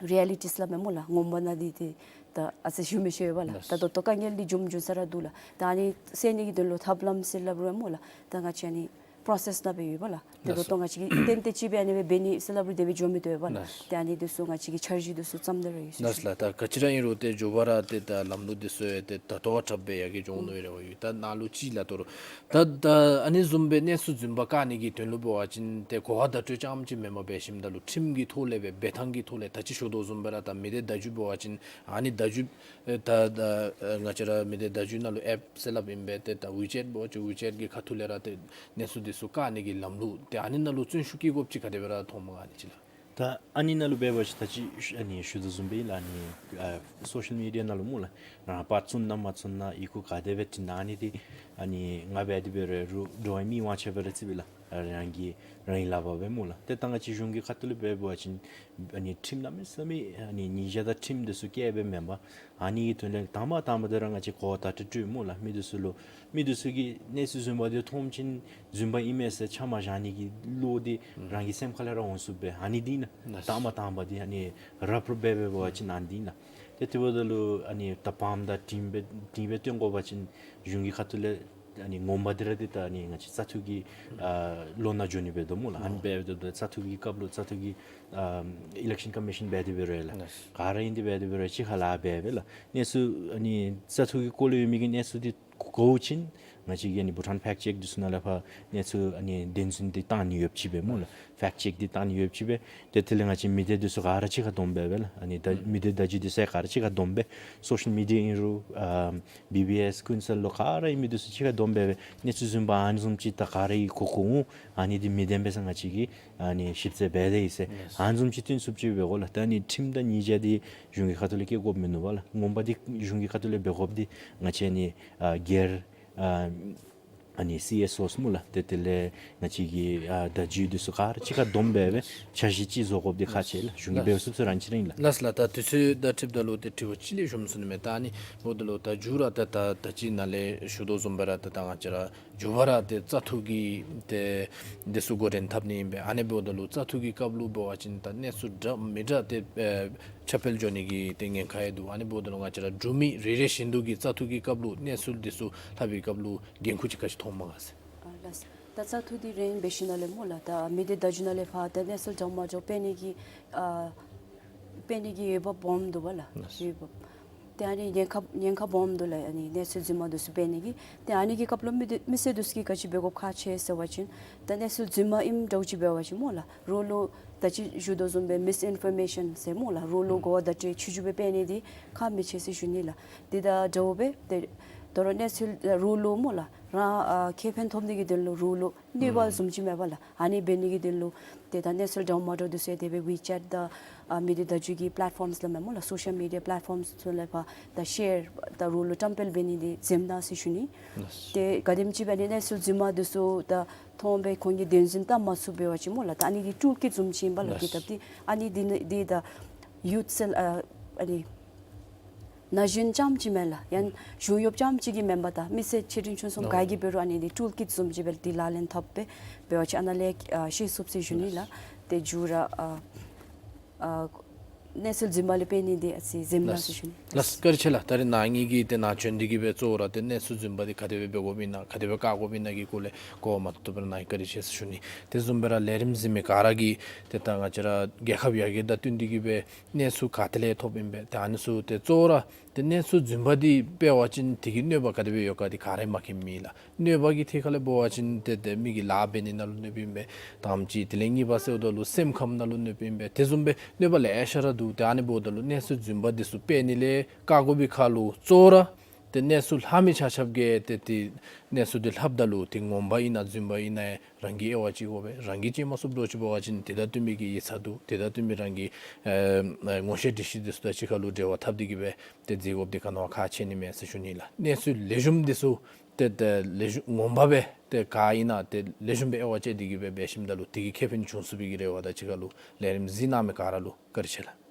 རི་ཨེ་ལི་ཊི་ཟེར་སླབ་མས་སྨོ་ལགས། ངོ་མ་ནང་འདི་ཏེ་ད་ཨ་ཙི་ཞུ་མི་ཤེས་པས་ལགས། ད་ད་ལྟོ་དཀའ་ངལ་འདི་བྱུང་བྱུང་ས་ར་འདུག་ལགས། ད་ཨ་ནི་སེལ་ནི་གི་དོན་ལུ་ཐབས་ལམ་ཟེར་སླབ་རུང་སྨོ་ལགས། ད་ང་བཅས་ཨ་ནི་པོ་རོ་སེསི་ནང་སྦེ་ཡོད་པས་ལགས། ཏེ་ད་ལྟོ་ང་བཅས་ཀྱིས་ཏན་ཏན་ཅིག་སྦེ་ཨ་ནི་སྦེ་འབད་ནི་ཟེར་སླབ་རུང་དེ་སྦེ་འགྱོ་མི་བཏུབ་པས་ལགས། ཏེ་ཨ་ནི་འདི་ཚུ་ང་བཅས་ཀྱིས་འཆར་གཞི་འདི་ཚུ་བརྩམ་སྟེ་ར་ཡོད་ཟེར་ཞུ་ནི། ད་ག་ཅི་ར་ཨིན་རུང་ཏེ་མགྱོགས་པ་ར་ཏེ་ད་ལམ་ལུགས་འདི་ཚུ་ཡང་ཏེ་ད་ལྟོ་བ་དྲག་སྦེ་ཡར་རྒྱས་འགྱོ་འོང་ནི་རེ་བ་ཡོད། ད་ནཱ་ལུ་ཅིག་ལགས། ད་རུང་ད་ད་ཨ་ནི་བཟུམ་སྦེ་གནས་ཚུལ་རྫུན་པ་བཀག་ནི་གི་དོན་ལུ་འབད་བ་ཅིན་ཏེ་གོ་བ་བརྡ་སྤྲོད་རྐྱངམ་ཅིག་མེན་པར་འབད་ཞིནམ་ད་ལུ་ཁྲིམས་ཀྱི་ཐོག་ལས་སྦེ་འབད་ཐངས་ཀྱི་ཐོག་ལས་ད་ཅི་ཞུ་དོ་བཟུམ་སྦེ་ར་ད་མི་སྡེ་བརྡ་བརྒྱུད་འབད་བ་ཅིན་ཨ་ནི་བརྡ་བརྒྱུད་ཨེ་ད་ད་ཨེ་ང་བཅས་ར་མི་སྡེ་བརྡ་བརྒྱུད་ནང་ལུ་ཨེཔ་ཟེར་སླབ་ཨིན་པས། ཏེ་ད་ཝི་ཅེཊ་འབད་བ་ཅིན་ཝི་ཅེཊ་གི་ཁ་ཐུག་ལས་ར་ཏེ་གནས་ཚུལ་འདི་ཚུ་བཀག་ནི་གི་ལམ་ལུགས་ཏེ་ཨ་ནི་ནང་ལུ་བརྩོན་ཤུགས་བསྐྱེད་དགོཔ་ཅིག་ག་དེ་སྦེ་ར་མཐོངམ་ག་ཨ་ནི་ཅིག་ལགས། ད་ཨ་ནི་ནང་ལུ་འབད་བ་ཅིན་ད་ཅི་ཨ་ནི་ཞུ་དོ་བཟུམ་སྦེ་ལགས། ཨ་ནི་ཨ་སོ་ཤལ་མི་ཌི་ཡ་ནང་ལུ་སྨོ་ལགས། རང་པར་བཙུགས་ན་མ་བཙུགས་ན་ཡི་གུ་ག་དེ་སྦེ་བྲིས་ན་ཨ་ནི་འདི་ཨ་ནི་ང་འབད་དེ་འབད་རུང་འགྲོ་བའི་མི་དབང་ཆ་སྦེ་ར་བརྩི་བས་ལགས། རང་གི་རང་གི་ལག་པར་སྦེ་སྨོ་ལགས། ཏེ་ད་ང་བཅས་གཞུང་གི་ཁ་ཐུག་ལས་འབད་བ་ཅིན་ཨ་ནི་ཁྲིམས་གནམ་མེད་ས་མེད་ཨ་ནི་ཉེས་བྱ་དང་ཁྲིམས་འདི་ཚུ་བཀལ་སྦེ་མེན་པར་ཨ་ནི་གི་དོན་ལས་དང་པ་དང་པ་འདི་ར་ང་བཅས་གོ་བརྡ་སྤྲོད་སྤྲོད་སྨོ་ལགས། མི་འདི་ཚུ་ལུ་མི་འདི་ཚུ་གིས་གནས་ཚུལ་རྫུན་པ་འདི་མཐོང་བ་ཅིན་རྫུན་པ་ཨིན་མས་ཟེར་ཆ་མ་བཞག་ནི་གི་བློ་འདི་ཨུམ་རང་གི་སེམས་ཁ་ལས་ར་འོང་ཚུགས་པས། ཨ་ནི་འདི་ཨིན་ལགས། ལགས། དང་པ་དང་པ་འདི་ཨ་ནི་ར་སྤྲོད་འབད་འབད་བ་ཅིན་ཨ་ནི་འདི་ཨིན་ལགས། ཏེ་དེ་འབདཝ་ད་ལུ་ཨ་ནི་ད་བམ་དང་དྲིམ་སྦེ་དྲིམ་སྦེ་སྟོན་དགོ་པ་ཅིན་གཞུང་གི་ཁ་ཐུག་ལས་ཨ་ནི་ངོ་མ་འདི་ར་འདི་ད་ཨ་ནི་ང་བཅས་བཙག་འཐུ་གི་ཨ་ལོ་ནང་འགྱོ་ནི་འབད་དོ་སྨོ་ལགས། ཨ་ནི་འབད་འབདཝ་ད་བཙག་འཐུ་གི་སྐབས་ལུ་བཙག་འཐུ་གི་ཨ་ཨི་ལེག་ཤཱན་ཀོ་མི་ཤཱན་འབད་དེ་འབད་རུང་ལགས། ལགས། ག་ར་ཨིན་དེ་འབད་དེ་འབད་རུང་གཅིག་ཁར་ལཱ་འབད་འབད་ལགས། གནས་ཚུལ་ཨ་ནི་བཙག་འཐུ་གི་སྐོར་ལས་ཡོད་མི་གི་གནས་ཚུལ་འདི་གོ་བ་ཅིན་ ང་བཅས་ཀྱིས་ཨ་ནི་བྷུ་ཊཱན་ཕེཀཊ་ཅེཀ་འདི་ཚུ་ནང་ལས་ཕར་གནས་ཚུལ་ཨ་ནི་བདེན་རྫུན་འདི་བཏང་ནི་ཡོདཔ་ཅིག་སྦེ་སྨོ་ལགས། ཕེཀཊ་ཅེཀ་འདི་བཏང་ནི་ཡོདཔ་ཅིག་སྦེ། ཏེ་དེ་ལས་ང་བཅས་མི་སྡེ་འདི་ཚུ་ག་ར་གཅིག་ཁར་བསྡོམས་སྦེ་སྦེ་ལགས། ཨ་ནི་ད་ཨུམ་མི་སྡེ་བརྡ་བརྒྱུད་འདི་ཚུ་ག་ར་གཅིག་ཁར་བསྡོམས་སྦེ་སོ་ཤལ་མི་ཌི་ཡ་ཨིན་རུང་ཨ་བི་བི་ཨེསི་ཀུན་གསལ་ལོ་ག་ར་ཨིན་མི་འདི་ཚུ་གཅིག་ཁར་བསྡོམས་སྦེ་སྦེ་གནས་ཚུལ་རྫུན་པ་ཨ་ནི་བཟུམ་ཅིག་ད་ག་ར་གིས་གོ་གོ་འོང་། ཨ་ནི་འདི་མི་བདེན་པས་ཟེར་ང་བཅས་ཀྱིས་ཨ་ནི་ཞིབ་རྩད་འབད་དེ་ཡི་ཟེར། ཨ་ནི་བཟུམ་ཅིག་བཏོན་ཚུགསཔ་ཅིག་འབད་དགོ་ལགས། ད་ཨ་ནི་ཁྲིམས་དང་ཉེས་བྱ་འདི་གཞུང་གི་ཁ་ཐུག་ལས་བཀལ་དགོཔ་མིན་ནུག་པ་ལགས། ངོ་མ་འདི་གཞུང་གི་ཁ་ཐུག་ལས་འབད་དགོཔ་འདི་ང་བཅས་ཨ་ནི་ཨ་སྒེར་ཨ་ཨ་ནི་སི་ཨེསི་ཨོ་སྨོ་ལགས། ཏེ་དེ་ལས་ང་བཅས་ཀྱི་ཨ་བརྡ་བརྒྱུད་འདི་ཚུ་ག་ར་གཅིག་ཁར་བསྡོམས་སྦེ་སྦེ་འཆར་གཞི་ཅིག་བཟོ་དགོཔ་འདི་ཁག་ཆེ་ལགས། གཞུང་གིས་འབད་ཚུགས་ཚུགས་རང་ཅིག་ར་ཨིན་ལགས། ལགས་ལགས། ད་དུས་ཚོད་དང་འཁྲིལཝ་ད་ལུ་ཏེ་དྲི་བ་གཅིག་ལས་ཞུ་མི་ཚུགས་ནི་མས། ད་ཨ་ནི་འབདཝ་ད་ལུ་ད་མཇུག་ར་ད་ད་ད་ཅི་ནཱ་ལས་ཞུ་དོ་བཟུམ་སྦེ་ར་ད་ད་ང་བཅས་ར་མཇུག་པར་ར་ཏེ་བཙག་འཐུ་གི་ཏེ་འདི་ཚུ་འགོ་འདྲེན་འཐབ་ནི་ཨིན་པས། ཨ་ནི་འབདཝ་ད་ལུ་བཙག་འཐུ་གི་སྐབས་ལུ་འབད་བ་ཅིན་ད་གནས་ཚུལ་འདྲ་མི་འདྲ་ཏེ་ཨེ་ཁྱབ་སྤེལ་འགྱོ་ནི་གི་ཏེ་ཉེན་ཁ་ཡང་འདུག། ཨ་ནི་འབདཝ་ད་ལུ་ང་བཅས་ར་འབྲུག་མི་རེ་རེ་བཞིན་དུ་གིས་བཙག་འཐུ་གི་སྐབས་ལུ་གནས་ཚུལ་འདི་ཚུ་ལྷབ་པའི་སྐབས་ལུ་འགན་ཁུར་ཅིག་ག་ཅི་མཐོངམ་ག་ཟེར། ཨ་ལགས། ད་བཙག་འཐུ་འདི་རན་འབད་ཞིནམ་ལས་སྨོ་ལགས། ད་མི་སྡེ་བརྡ་བརྒྱུད་ནང་ལས་ཕར་ད་གནས་ཚུལ་འདྲ་མ་འདྲཝ་སྤེལ་ནི་གི་ཨ་སྤེལ་ནི་གི་འོས་འབབ་སྦོམ་འདུག་པ་ལགས། ལགས། འོས་འབབ། ཏེ་ཨ་ནི་ཉེན་ཁ་ཉེན་ཁ་སྦོམ་འདུག་ལགས། ཨ་ནི་གནས་ཚུལ་རྫུན་མ་འདི་ཚུ་སྤེལ་ནི་གི། ཏེ་ཨ་ནི་གི་སྐབས་ལུ་མི་སྡེ་མི་སེར་འདི་ཚུ་གིས་ག་ཅི་འབད་དགོཔ་ཁག་ཆེ་ཟེར་བ་ཅིན་ད་གནས་ཚུལ་རྫུན་མ་ཨིནམ་འདྲཝ་ཅིག་འབད་བ་ཅིན་སྨོ་ལགས། རོགས་ལུ་ད་ཅི་ཞུ་དོ་བཟུམ་སྦེ་མིསི་ཨིན་ཕོར་མེ་ཤཱན་ཟེར་སྨོ་ལགས། རོགས་ལུ་གོ་བརྡ་སྤྲོད་ཆུང་ཆུང་སྦེ་སྤེལ་ནི་འདི་ཁག་མི་ཆེ་ཟེར་ཞུ་ནི་ལགས། འདི་དང་འདྲཝ་སྦེ་ཏེ་ད་རུང་གནས་ཚུལ་རོགས་ལུ་སྨོ་ལགས། རང་ཨ་ཁེ་ཕན་ཐོབ་ནི་གི་དོན་ལུ་རོགས་ལུ་གནོད་པ་བཟུམ་ཅིག་མེད་པ་ལགས། ཨ་ནི་འབད་ནི་གི་དོན་ལུ་ཏེ་ད་གནས་ཚུལ་འདྲ་མ་འདྲཝ་འདི་ཚུ་ཡང་དེ་སྦེ་ཝི་ཅེཊ་དང་ཨ་མི་སྡེ་བརྡ་བརྒྱུད་ཀྱི་པེ་ལེཊ་ཕོརམསི་ལུ་མས་སྨོ་ལགས། སོ་ཤལ་མི་ཌི་ཡ་པེ་ལེཊ་ཕོརམསི་ཚུ་ལས་ཕར་ད་ཤེར་ད་རོགས་ལུ་བཀྲམ་སྤེལ་འབད་ནི་འདི་འཛེམ་གནང་ཟེར་ཞུ་ནི། ཏེ་ག་དེམ་ཅིག་སྦེ་ཨ་ནི་གནས་ཚུལ་རྫུན་མ་འདི་ཚུ་ད་མཐོང་སྦེ་ཁོང་གིས་བདེན་རྫུན་བལྟ་མ་ཚུགས་འབད་བ་ཅིན་སྨོ་ལགས། ད་ཨ་ནི་འདི་ཊུལ་ཀིཊ་བཟུམ་ཅིག་ཨིན་པ་ལགས། ལགས། དེ་སྟབས་འདི་ཨ་ནི་འདི་ནི་འདི་ད་ཡུཐ་སེལ་ཨ་ཨ་ནི་ན་གཞོན་རྐྱངམ་ཅིག་མེན་ལགས། ཡང་གཞུང་གཡོགཔ་རྐྱངམ་ཅིག་གི་མེན་པར་ད་མི་སེར་ཆེ་འབྲིང་ཆུང་གསུམ་ག་གིས་འབད་རུང་ཨ་ནི་འདི་ཊུལ་ཀིཊ་བཟུམ་ཅིག་སྦེ་འདི་ལག་ལེན་འཐབ་སྦེ་འབད་བ་ཅིན་ཨ་ནཱ་ལས་ཨ་ཤེས་ཚུགས་ཟེར་ཞུ་ནི་ལགས། ཏེ་མཇུག་ར་ཨ་ཨ་གནས་ཚུལ་རྫུན་མ་ལས་སྤེལ་ནི་འདི་ཨ་ཙི་འཛེམ་གནང་ཟེར་ཞུ་ནི། ལགས། བཀའ་དྲིན་ཆེ་ལགས། ད་རིས་ནཱ་ངེ་གི་ཏེ་ནཱ་བྱོན་ཏེ་གིས་སྦེ་གཙོ་བོ་ར་ཏེ་གནས་ཚུལ་རྫུན་པ་འདི་ག་དེ་སྦེ་འབད་དགོཔ་ཨིན་ན་ག་དེ་སྦེ་བཀག་དགོཔ་ཨིན་ན་གི་སྐོར་ལས་གོ་བ་མ་བཏུབ་པར་ནཱ་བཀའ་དྲིན་ཆེ་ཟེར་ཞུ་ནི། དེ་བཟུམ་སྦེ་ར་ལས་རིམ་གཟིགས་མི་ག་ར་གིས་ཏེ་ད་ང་བཅས་ར་རྒྱལ་ཁབ་ཡར་རྒྱས་དང་བསྟུན་ཏེ་གིས་སྦེ་གནས་ཚུལ་ག་ཏེ་ལས་ཐོབ་ཨིན་པས། ཏེ་ཨ་ནི་ཚུ་ཏེ་གཙོ་བོ་ར་ཏེ་གནས་ཚུལ་རྫུན་པ་འདི་སྤེལ་བ་ཅིན་དེ་གི་གནོད་པ་ག་དེ་སྦེ་ཡོད་ག་འདི་ག་ར་མཁྱེན་མི་ལགས། གནོད་པ་གི་ཐད་ཁ་ལས་འབད་བ་ཅིན་ཏེ་ཏེ་མི་གི་ལཱ་འབད་ནི་ནང་ལུ་གནོདཔ་ཨིན་པས། དང་པ་ཅིག། དེ་ལས་གཉིས་པ་ཟེརཝ་ད་ལུ་སེམས་ཁམས་ནང་ལུ་གནོདཔ་ཨིན་པས། དེ་བཟུམ་སྦེ་གནོད་པ་ལེ་ཤ་ར་འདུག། ཏེ་ཨ་ནི་འབདཝ་ད་ལུ་གནས་ཚུལ་རྫུན་པ་འདི་ཚུ་སྤེལ་ནི་ལས་བཀག་དགོ་པའི་ཁར་ལུ་གཙོ་བོ་ར་ཏེ་གནས་ཚུལ་ལྷབ་མི་ཆ་ཁྱབ་ཀྱིས་ཏེ་ཏེ་གནས་ཚུལ་འདི་ལྷབ་ད་ལུ་ཏེ་ངོ་མ་ཨིན་ན་རྫུན་པ་ཨིན་ན་རང་གིས་དབྱེ་བ་དཔྱད་དགོ་པས། རང་གིས་དཔྱད་མ་ཚུགསཔ་འདྲཝ་ཅིག་འབད་བ་ཅིན་དེ་དང་བསྟུན་མི་གི་ཡིག་ཚང་འདུག། དེ་དང་བསྟུན་མི་རང་གི་ཨེ་ངོ་ཤེས་འདྲིས་ཤེས་འདི་ཚུ་དང་གཅིག་ཁར་ལུ་འབྲེལ་བ་འཐབ་སྟེ་གིས་སྦེ་ཏེ་གཟིགས་དགོཔ་འདི་ག་ནི་བ་ཁག་ཆེ་ནི་མས་ཟེར་ཞུ་ནི་ལགས། གནས་ཚུལ་ལེགས་ཤོམ་འདི་ཚུ་ཏེ་ཏེ་ལེགས་ཤོམ་ངོ་མ་སྦེ་ཏེ་ག་ཨིན་ན་ཏེ་ལེགས་ཤོམ་སྦེ་དབྱེ་བ་དཔྱད་དེ་གིས་སྦེ་འབད་ཞིནམ་ད་ལུ་དེ་གིས་ཁེ་ཕན་བྱུང་ཚུགས་པའི་གི་རེ་བ་དང་གཅིག་ཁར་ལུ་ལས་རིམ་གཟིགས་གནང་མི་ག་ར་ལུ་བཀའ་དྲིན་ཆེ་ལགས།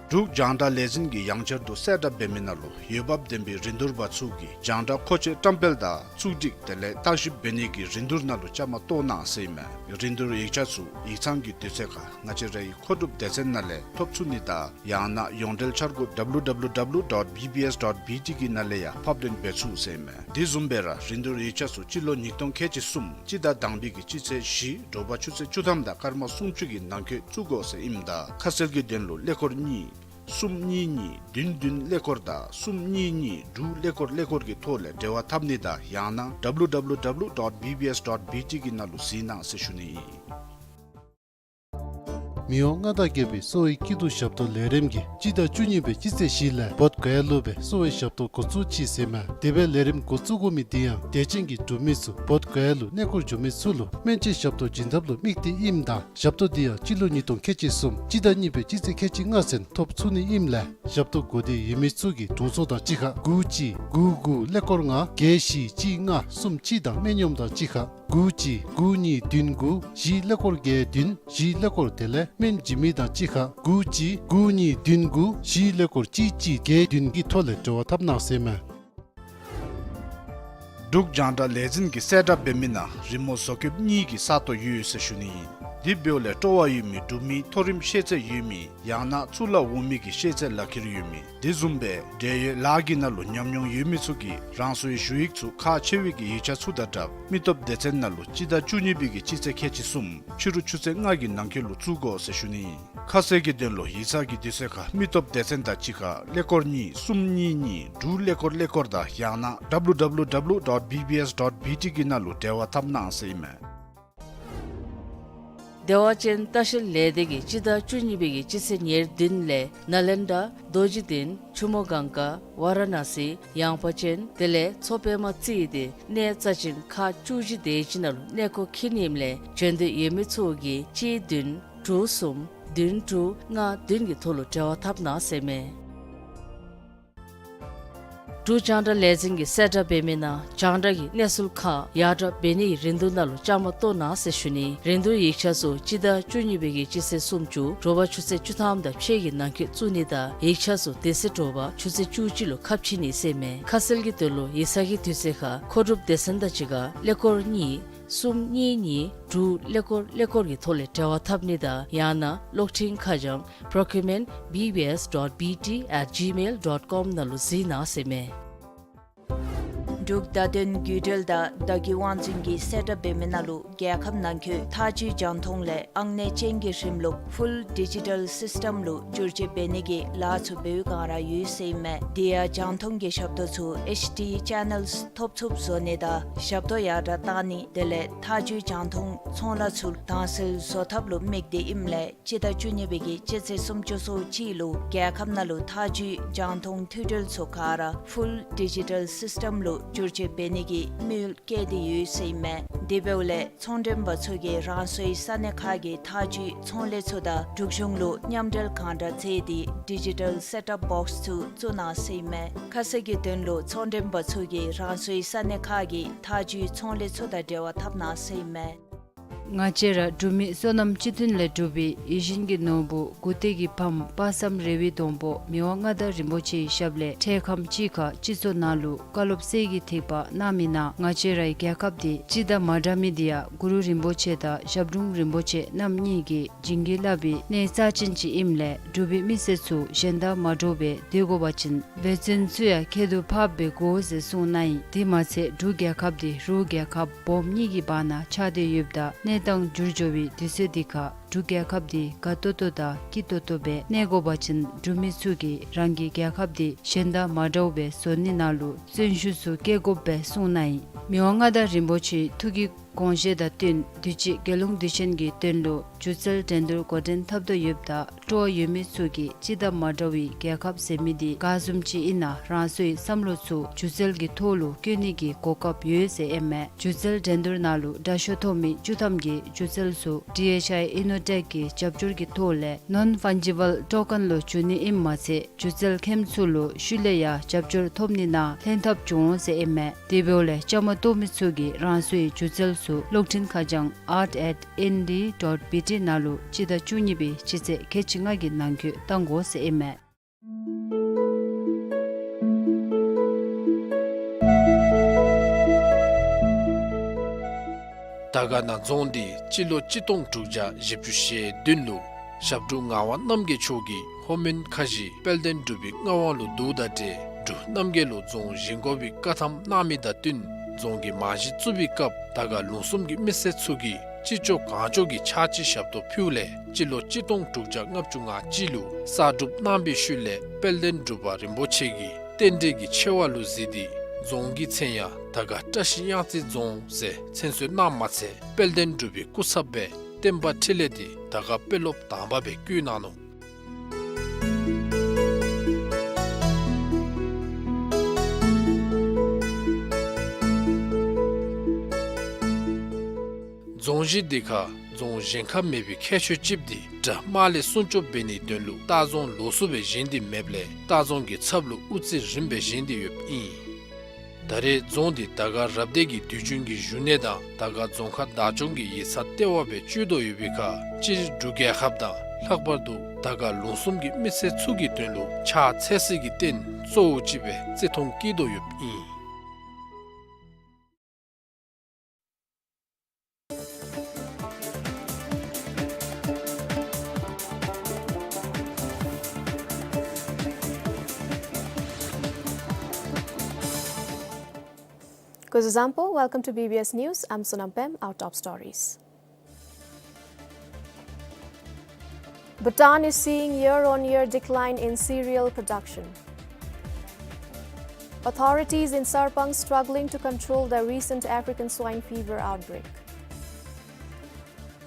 འབྲུག་རྒྱང་བསྒྲགས་ལས་འཛིན་གྱིས་ཡང་བསྐྱར་དུ་གསལ་བསྒྲགས་འབད་མི་ནང་ལུ་འོས་འབབ་ལྡན་པའི་རིན་བསྡུར་པ་ཚུ་གིས་རྒྱང་བསྒྲགས་མཁོ་ཆས་བཀྲམ་སྤེལ་དང་བཙུགས་སྒྲིག་དེ་ལས་བརྟག་ཞིབ་འབད་ནི་གི་རིན་བསྡུར་ནང་ལུ་བཅའ་མར་གཏོགས་གནང་ཟེར་ཨིན་མས། རིན་བསྡུར་ཡིག་ཆ་ཚུ་ཡིག་ཚང་གི་དུས་ཚོད་ཁར་ང་བཅས་རའི་མཁོ་སྒྲུབ་སྡེ་ཚན་ནང་ལས་ཐོབ་ཚུགས་ནི་དང་ཡང་ན་ཡོངས་འབྲེལ་འཆར་སྒོ་W W W dot B B S dot B T གི་ནང་ལས་ཡང་ཕབ་ལེན་འབད་ཚུགས་ཟེར་ཨིན་མས། དེ་བཟུམ་སྦེ་ར་རིན་བསྡུར་ཡིག་ཆ་ཚུ་སྤྱི་ལོ་ཉིས་སྟོང་ཁལ་གཅིག་གསུམ་སྤྱི་ཟླ་དང་པའི་གི་སྤྱི་ཚེས་བཞི་དྲོ་པ་ཆུ་ཚོད་བཅུ་ཐམ་དང་སྐར་མ་སུམ་ཅུ་གི་ནང་འཁོད་བཙུགས་དགོ་ཟེར་ཨིནམ་ད་ཁ་གསལ་གྱི་དོན་ལུ་ཀླད་ཀོར་གཉིས་གསུམ་གཉིས་གཉིས་བདུན་བདུན་ཀླད་ཀོར་དང་གསུམ་གཉིས་གཉིས་དྲུག་ཀླད་ཀོར་ཀླད་ཀོར་གྱི་ཐོག་ལས་འབྲེལ་བ་འཐབ་ནི་དང་ཡང་ན་W W W dot B B S dot B T གི་ནང་ལུ་གཟིགས་གནང་ཟེར་ཞུ་ནི་ཨིན། མི་དབང་མངའ་བདག་རྒྱལ་པོའི་གསོ་བའི་སྐྱིད་སྡུག་ཞབས་ཏོག་ལས་རིམ་གྱིས་སྤྱི་ཟླ་བཅུ་གཉིས་པའི་སྤྱི་ཚེས་བཞི་ལས་བོདྷ་ག་ཡ་ལུ་སྦེ་གསོ་བའི་ཞབས་ཏོག་འགོ་བཙུགས་ཅི་ཟེར་ཨིན་མས། དེ་སྦེ་ལས་རིམ་འགོ་བཙུགས་དགོ་མི་འདི་ཡང་དད་ཅན་གྱི་འབྲུག་མི་ཚུ་བོདྷ་ག་ཡ་ལུ་གནས་སྐོར་འགྱོ་མི་ཚུ་ལུ་སྨན་བཅོས་ཞབས་ཏོག་བྱིན་ཐབས་ལུ་དམིགས་ཏེ་ཨིནམ་ད་ཞབས་ཏོག་འདི་ཡང་སྤྱི་ལོ་ཉིས་སྟོང་ཁལ་གཅིག་གསུམ་སྤྱི་ཟླ་གཉིས་པའི་སྤྱི་ཚེས་ཁལ་གཅིག་ལྔ་ཚུན་ཐོབ་ཚུགས་ནི་ཨིནམ་ལས་ཞབས་ཏོག་དགོས་འདོད་ཡོད་མི་ཚུ་གིས་དྲུང་འཚོ་དང་གཅིག་ཁར་དགུ་གཅིག་དགུ་དགུ་ཀླད་ཀོར་ལྔ་བརྒྱད་བཞི་གཅིག་ལྔ་གསུམ་གཅིག་དང་སྨན་གཡོགམ་དང་གཅིག་ཁར་དགུ་གཅིག་དགུ་གཉིས་བདུན་དགུ་བཞི་ཀླད་ཀོར་བརྒྱད་བདུན་བཞི་ཀླད་ཀོར་དེ་ལས་སྨན་བྱིན་མི་དང་གཅིག་ཁར་དགུ་གཅིག་དགུ་གཉིས་བདུན་དགུ་བཞི་ཀླད་ཀོར་གཅིག་གཅིག་བརྒྱད་བདུན་གྱི་ཐོག་ལས་འབྲེལ་བ་འཐབ་གནང་ཟེར་ཨིན་མས། འབྲུག་རྒྱང་བསྒྲགས་ལས་འཛིན་གྱིས་གསལ་བསྒྲགས་འབད་མི་ནང་རི་མོ་བཟོ་བཀོདཔ་གཉིས་ཀྱི་ས་སྟོང་ཡོད་ཟེར་ཞུ་ནི་ཨིན། དེ་འབདཝ་ལས་སྤྲོ་བ་ཡོད་མི་འབྲུག་མི་མཐོ་རིམ་ཤེས་ཚད་ཡོད་མི་ཡང་ན་གཙུག་ལག་འོག་མའི་གི་ཤེས་ཚད་ལག་ཁྱེར་ཡོད་མི་དེ་བཟུམ་སྦེ་འབྲེལ་ཡོད་ལཱ་གི་ནང་ལུ་ཉམས་མྱོང་ཡོད་མི་ཚུ་གིས་རང་སོའི་ཞུ་ཡིག་ཚུ་ཁག་ཆེ་བའི་གི་ཡིག་ཆ་ཚུ་དང་སྦྲགས་མི་སྟོབས་སྡེ་ཚན་ནང་ལུ་སྤྱི་ཟླ་བཅུ་གཉིས་པའི་གི་སྤྱི་ཚེས་ཁལ་གཅིག་གསུམ་ཕྱི་རུ་ཆུ་ཚོད་ལྔ་གི་ནང་འཁོད་ལུ་བཙུགས་དགོ་ཟེར་ཞུ་ནི་ཨིན། ཁ་གསལ་གྱི་དོན་ལུ་ཡིག་ཚང་གི་དུས་ཚོད་ཁར་མི་སྟོབས་སྡེ་ཚན་དང་གཅིག་ཁར་ཀླད་ཀོར་གཉིས་གསུམ་གཉིས་གཉིས་དྲུག་ཀླད་ཀོར་ཀླད་ཀོར་དང་ཡང་ན་www dot bbs dot bt གི་ནང་ལུ་འབྲེལ་བ་འཐབ་གནང་ཟེར་ཨིན་མས། བདེ་བ་ཅན་ལྟ་བཤལ་ལས་སྡེ་གིས་སྤྱི་ཟླ་བཅུ་གཉིས་པའི་གི་སྤྱི་ཚེས་ཉེར་བདུན་ལས་ནཱ་ལེནྡྲ་རྡོ་རྗེ་གདན་ཆུ་མོ་གངས་དཀར་ཝ་ར་ཎ་སི་ཡངས་པ་ཅན་དེ་ལས་མཚོ་པདྨ་རྩེ་སྟེ་གནས་རྩ་ཅན་ཁག་བཅུ་བཞི་དེ་ཅིག་ནང་ལུ་གནས་སྐོར་འཁྱིད་ནི་ཨིནམ་ལས་བྱོན་འདོད་ཡོད་མི་ཚུ་གིས་གཅིག་བདུན་དྲུག་གསུམ་བདུན་དྲུག་ལྔ་བདུན་གྱི་ཐོག་ལུ་འབྲེལ་བ་འཐབ་གནང་ཟེར་མས། འབྲུག་རྒྱང་བསྒྲགས་ལས་འཛིན་གྱིས་གསལ་བསྒྲགས་འབད་མི་ནང་རྒྱང་བསྒྲགས་ཀྱི་གནས་ཚུལ་ཁག་ཡར་དྲག་འབད་ནིའི་རིན་བསྡུར་ནང་ལུ་བཅའ་མར་གཏོགས་གནང་ཟེར་ཞུ་ནི། རིན་བསྡུར་ཡིག་ཆ་ཚུ་སྤྱི་ཟླ་བཅུ་གཉིས་པའི་གི་སྤྱི་ཚེས་སུམ་ཅུ་དྲོ་པ་ཆུ་ཚོད་བཅུ་ཐམ་དང་ཕྱེད་ཀྱི་ནང་འཁོད་བཙུགས་ནི་དང་ཡིག་ཆ་ཚུ་དེ་ཚེ་དྲོ་པ་ཆུ་ཚོད་བཅུ་གཅིག་ལུ་ཁ་ཕྱེ་ནི་ཟེར་མས། ཁ་གསལ་གྱི་དོན་ལུ་ཡིག་ཚང་གི་དུས་ཚོད་ཁར་མཁོ་སྒྲུབ་སྡེ་ཚན་དང་གཅིག་ཁར་ཀླད་ཀོར་གཉིས་གསུམ་གཉིས་གཉིས་དྲུག་ཀླད་ཀོར་ཀླད་ཀོར་གྱི་ཐོག་ལས་འབྲེལ་བ་འཐབ་ནི་དང་ཡང་ན་གློག་འཕྲིན་ཁ་བྱང་procurement B B S dot B T at gmail dot com ནང་ལུ་གཟིགས་གནང་ཟེར་མས། འབྲུག་བརྡ་དོན་བརྒྱུད་འབྲེལ་དང་བརྡ་བརྒྱུད་དབང་འཛིན་གྱིས་གསལ་བསྒྲགས་འབད་མི་ནང་ལུ་རྒྱལ་ཁབ་ནང་འཁོད་ཐག་གཅོད་རྒྱང་མཐོང་ལས་ཨང་གནས་ཅན་གྱི་རིམ་ལུགས་Full Digital System ལུ་བསྒྱུར་བཅོས་འབད་ནི་གི་ལཱ་ཚུ་འབད་བའི་བསྒང་ར་ཡོད་ཟེར་ཨིན་མས། དེ་ཡང་རྒྱང་མཐོང་གི་ཞབས་ཏོག་ཚུ་H D channels ཐོབ་ཚུགསཔ་བཟོ་ནི་དང་ཞབས་ཏོག་ཡར་དྲག་གཏང་ནི་དེ་ལས་ཐག་གཅོད་རྒྱང་མཐོང་ཚོང་ལཱ་ཚུ་དྭངས་གསལ་བཟོ་ཐབས་ལུ་དམིགས་ཏེ་ཨིནམ་ལས་སྤྱི་ཟླ་བཅུ་གཉིས་པའི་གི་སྤྱི་ཚེས་སུམ་ཅུ་སོ་གཅིག་ལུ་རྒྱལ་ཁབ་ནང་ལུ་ཐག་གཅོད་རྒྱང་མཐོང་མཐུད་འབྲེལ་ཚུ་ག་ར་Full Digital System ལུ་བསྒྱུར་བཅོས་འབད་ནི་གི་དམིགས་ཡུལ་བསྐྱེད་དེ་ཡོད་ཟེར་ཨིན་མས། དེ་འབདཝ་ལས་ཚོང་མགྲོན་པ་ཚུ་གིས་རང་སོའི་ས་གནས་ཁག་གི་ཐག་གཅོད་ཚོང་ལས་ཚུ་དང་འབྲུག་གཞུང་ལུ་མཉམ་འབྲེལ་གང་དྲག་མཛད་དེ་Digital Set Top Box ཚུ་བཙུགས་གནང་ཟེར་ཨིན་མས། ཁ་གསལ་གྱི་དོན་ལུ་ཚོང་མགྲོན་པ་ཚུ་གིས་རང་སོའི་ས་གནས་ཁག་གི་ཐག་གཅོད་ཚོང་ལས་ཚུ་དང་འབྲེལ་བ་འཐབ་གནང་ཟེར་ཨིན་མས། ང་བཅས་ར་འབྲུག་མི་བསོད་ནམས་སྤྱི་མཐུན་ལས་གྲུབ་པའི་ཡིད་བཞིན་གྱི་ནོར་བུ་མགུ་ཏོག་གི་ཕམ་དཔག་བསམ་རེ་བའི་སྡོང་པོ་མི་དབང་མངའ་བདག་རིན་པོ་ཆེའི་ཞབས་ལས་འཕྲལ་ཁམས་ཅིག་ཁར་སྤྱི་ཚོགས་ནང་ལུ་བཀའ་སློབ་གསེར་གྱི་ཐིགས་པ་གནང་མི་ནང་ང་བཅས་རའི་རྒྱལ་ཁབ་འདི་སྤྱི་དང་མ་འདྲ་མི་འདི་ཡང་གུ་རུ་རིན་པོ་ཆེ་དང་ཞབས་དྲུང་རིན་པོ་ཆེ་རྣམ་གཉིས་ཀྱིས་བྱིན་གྱིས་བརླབས་པའི་གནས་རྩ་ཅན་ཅིག་ཨིནམ་ལས་འབྲུག་པའི་མི་སེར་ཚུ་གཞན་དང་མ་འདྲཝ་སྦེ་སྡོད་དགོ་པ་ཅིན་འབད་བརྩོན་ཚུ་ཡང་ཁྱད་དུ་འཕགསཔ་སྦེ་དགོ་ཟེར་གསུངས་གནང་ཡི། དེ་མ་ཚད་འབྲུག་རྒྱལ་ཁབ་འདི་རུ་རྒྱལ་ཁབ་སྦོམ་གཉིས་ཀྱི་བར་ན་ཆགས་ཏེ་ཡོདཔ་ད་གནས་སྟངས་འགྱུར་འགྱོ་བའི་དུས་ཚོད་འདི་ཁར་འབྲུག་རྒྱལ་ཁབ་འདི་དགའ་ཏོག་ཏོ་དང་སྐྱིད་ཏོག་ཏོ་སྦེ་གནས་དགོ་པ་ཅིན་འབྲུག་མི་ཚུ་གིས་རང་གི་རྒྱལ་ཁབ་འདི་གཞན་དང་མ་འདྲཝ་སྦེ་བཟོ་ནི་ནང་ལུ་བརྩོན་ཤུགས་ཚུ་བསྐྱེད་དགོཔ་སྦེ་གསུངས་གནང་ཡི། མི་དབང་མངའ་བདག་རིན་པོ་ཆེའི་ཐུགས་ཀྱི་དགོངས་བཞེད་དང་བསྟུན་དུས་ཅི་རྒྱལ་ཡོངས་དུས་ཆེན་གྱི་དོན་ལུ་སྒྱུ་རྩལ་འགྲན་བསྡུར་འགོ་འདྲེན་འཐབ་དོ་ཡོདཔ་ད་སྤྲོ་བ་ཡོད་མི་ཚུ་གིས་སྤྱི་དང་མ་འདྲ་བའི་རྒྱལ་ཁབ་ཟེར་མི་འདི་ག་བཟུམ་ཅིག་ཨིན་ན་རང་སོའི་བསམ་བློ་ཚུ་སྒྱུ་རྩལ་གྱི་ཐོག་ལུ་བཀོད་ནི་གི་གོ་སྐབས་ཡོད་ཟེར་ཨིན་མས། སྒྱུ་རྩལ་འགྲན་བསྡུར་ནང་ལུ་དྲག་ཤོས་ཐོབ་མི་བཅུ་ཐམ་གྱི་སྒྱུ་རྩལ་ཚུ་D H I Innotech གི་རྒྱབ་སྐྱོར་གྱི་ཐོག་ལས་Non-Fungible Token ལུ་བསྒྱུར་ནི་ཨིནམ་མ་ཚད་སྒྱུ་རྩལ་མཁནམ་ཚུ་ལུ་ཤུལ་ལས་ཡང་རྒྱབ་སྐྱོར་ཐོབ་ནི་ནང་ལྷན་ཐབས་འབྱུང་འོང་ཟེར་ཨིན་མས། དེ་འབདཝ་ལས་བཅའ་མར་གཏོགས་མི་ཚུ་གིས་རང་སོའི་སྒྱུ་རྩལ་ཚུ་གློག་འཕྲིན་ཁ་བྱང་art at N D dot B T ནང་ལུ་སྤྱི་ཟླ་བཅུ་གཉིས་པའི་སྤྱི་ཚེས་ཁལ་གཅིག་ལྔ་གི་ནང་འཁོད་བཏང་དགོ་ཟེར་ཨིན་མས། དར་དཀར་ན་རྫོང་འདི་སྤྱི་ལོ་གཅིག་སྟོང་དྲུག་བརྒྱ་བཞི་བཅུ་ཞེ་བདུན་ལུ་ཞབས་དྲུང་ངག་དབང་རྣམ་རྒྱལ་མཆོག་གིས་ལྷོ་མོན་ཁ་བཞི་དཔལ་ལྡན་འབྲུག་པའི་མངའ་དབང་ལུ་བསྡུཝ་དང་འབྲེལ་འབྲུག་རྣམ་རྒྱལ་ལུ་རྫོང་བཞེངས་དགོ་པའི་བཀའ་ཐམ་གནང་མི་དང་བསྟུན་རྫོང་གི་རྨང་གཞི་བཙུགས་པའི་སྐབས་དར་དཀར་ལུང་གསུམ་གྱི་མི་སེར་ཚུ་གིས་ཅི་ལྕོགས་གང་ལྕོགས་ཀྱི་ཕྱག་ཕྱི་ཞབས་ཏོག་ཕུལཝ་ལས་སྤྱི་ལོ་གཅིག་སྟོང་དྲུག་བརྒྱ་ལྔ་བཅུ་ང་གཅིག་ལུ་གསར་སྒྲུབ་གནང་བའི་ཤུལ་ལས་དཔལ་ལྡན་འབྲུག་པ་རིན་པོ་ཆེ་གིས་རྟེན་འབྲེལ་གྱི་ཆེ་བ་ལུ་གཟིགས་ཏེ་རྫོང་གི་མཚན་ཡང་དར་དཀར་བཀྲ་ཤིས་གཡང་རྩེ་རྫོང་ཟེར་མཚན་གསོལ་གནངམ་མ་ཚད་དཔལ་ལྡན་འབྲུག་པའི་སྐུ་ཚབ་སྦེ་བསྟན་པ་འཕྲིན་ལས་འདི་དར་དཀར་དཔོན་སློབ་དང་པ་སྦེ་བསྐོ་གནང་ནུག། རྫོང་གཞི་འདི་ཁར་རྫོང་གཞན་ཁར་མེད་པའི་ཁྱད་ཆོས་ཅིག་འདི་དགྲ་དམག་ལས་སྲུང་སྐྱོབ་འབད་ནིའི་དོན་ལུ་ལྟ་རྫོང་ལོགས་སུ་སྦེ་བཞེངས་ཏེ་མེདཔ་ལས་ལྟ་རྫོང་གི་ཚབ་ལུ་དབུ་རྩེ་རིམ་སྦེ་བཞེངས་ཏེ་ཡོདཔ་ཨིན། ད་རེས་རྫོང་འདི་དར་དཀར་རབ་སྡེ་གི་དུས་རྒྱུན་གྱི་བཞུགས་གནས་དང་དར་དཀར་རྫོང་ཁག་བདག་སྐྱོང་གི་ཡིག་ཚང་ལྟེ་བ་སྦེ་སྤྱོད་དོ་ཡོད་པའི་ཁར་སྤྱིར་འབྲུག་རྒྱལ་ཁབ་དང་ལྷག་པར་དུ་དར་དཀར་ལུང་གསུམ་གྱི་མི་སེར་ཚུ་གི་དོན་ལུ་ཕྱག་འཚལ་སའི་གི་རྟེན་གཙོ་བོ་ཅིག་སྦེ་བརྩི་མཐོང་བསྐྱེད་དོ་ཡོདཔ་ཨིན། This is Ampo. Welcome to B B S News. I'm Sonam Pem. Our top stories. Bhutan is seeing year-on-year decline in cereal production. Authorities in Sarpang struggling to control the recent African swine fever outbreak.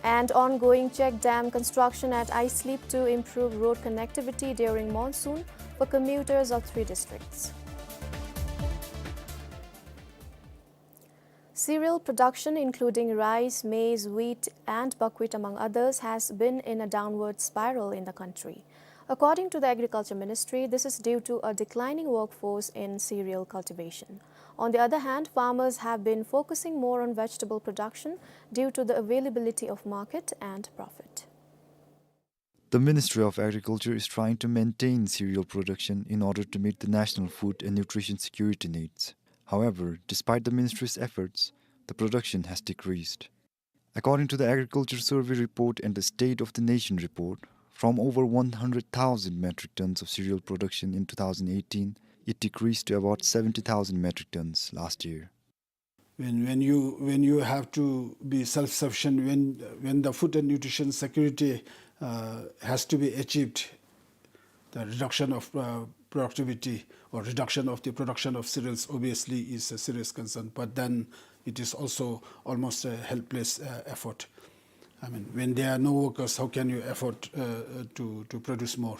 And ongoing check dam construction at Aislip to improve road connectivity during monsoon for commuters of three districts. Cereal production, including rice, maize, wheat, and buckwheat, among others, has been in a downward spiral in the country. According to the Agriculture Ministry, this is due to a declining workforce in cereal cultivation. On the other hand, farmers have been focusing more on vegetable production due to the availability of market and profit. The Ministry of Agriculture is trying to maintain cereal production in order to meet the national food and nutrition security needs. However, despite the ministry's efforts, the production has decreased. According to the Agriculture Survey report and the State of the Nation report, from over one hundred thousand metric tons of cereal production in two thousand eighteen, it decreased to about seventy thousand metric tons last year. When, when you, when you have to be self-sufficient, when, when the food and nutrition security, uh, has to be achieved, the reduction of, uh, productivity or reduction of the production of cereals obviously is a serious concern, but then it is also almost a helpless, uh, effort. I mean, when there are no workers, how can you afford, uh, uh, to, to produce more?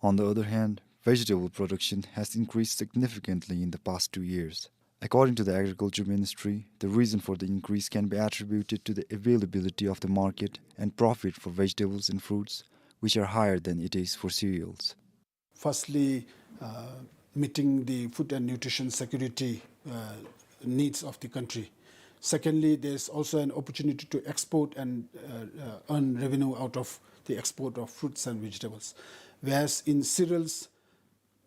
On the other hand, vegetable production has increased significantly in the past two years. According to the Agriculture Ministry, the reason for the increase can be attributed to the availability of the market and profit for vegetables and fruits, which are higher than it is for cereals. Firstly, uh, meeting the food and nutrition security, uh, needs of the country. Secondly, there's also an opportunity to export and, uh, uh, earn revenue out of the export of fruits and vegetables. Whereas in cereals,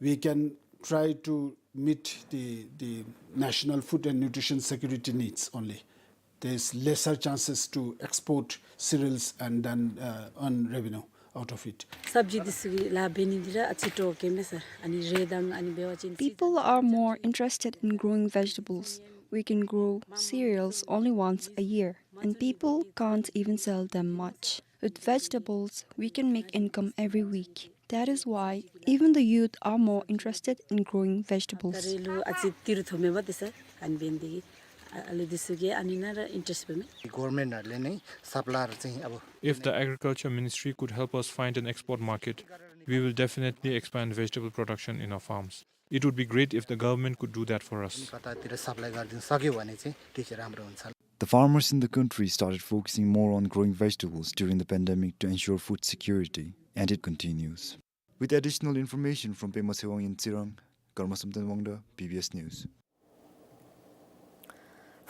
we can try to meet the, the national food and nutrition security needs only. There's lesser chances to export cereals and then, uh, earn revenue out of it. सब्जी འདི་ཚུ་གི་ལཱ་འབད་ནི་འདི་ར་ཨ་ཙི་སྤྲོ་སྐྱེ་མས་ཟེར། ཨ་ནི་རེད་དང་ཨ་ནི་འབད་བ་ཅིན། People are more interested in growing vegetables. We can grow cereals only once a year, and people can't even sell them much. With vegetables, we can make income every week. That is why even the youth are more interested in growing vegetables. ད་རེས་ལུ་ཨ་ཙི་ཏི་རུ་ཐོབ་མས་པ་ཏེ་ཟེར། ཨ་ནི་འབད་ནི་འདི་གིས་ཨ་ཨ་ལུ་འདི་ཚུ་གིས་ཨ་ནི་ནང་ར་ཨིན་ཊ་རེསཊ་འབད་མས། Government ནང་ལས་ནི་སབ་ལའི་ཡར་ཅིག་ཨ་བོ། If the Agriculture Ministry could help us find an export market, we will definitely expand vegetable production in our farms. It would be great if the government could do that for us. ད་ལྟ་འདི་ར་སབ་ལའི་ཡར་ཅིག་ས་གི་ཝ་ནི་ཅིག་དེ་ཅིག་རམ་རོ་ཨིན་ཚར། The farmers in the country started focusing more on growing vegetables during the pandemic to ensure food security, and it continues. With additional information from Pema Tshewang in Tsirang, Karma Samten Wangda, B B S News.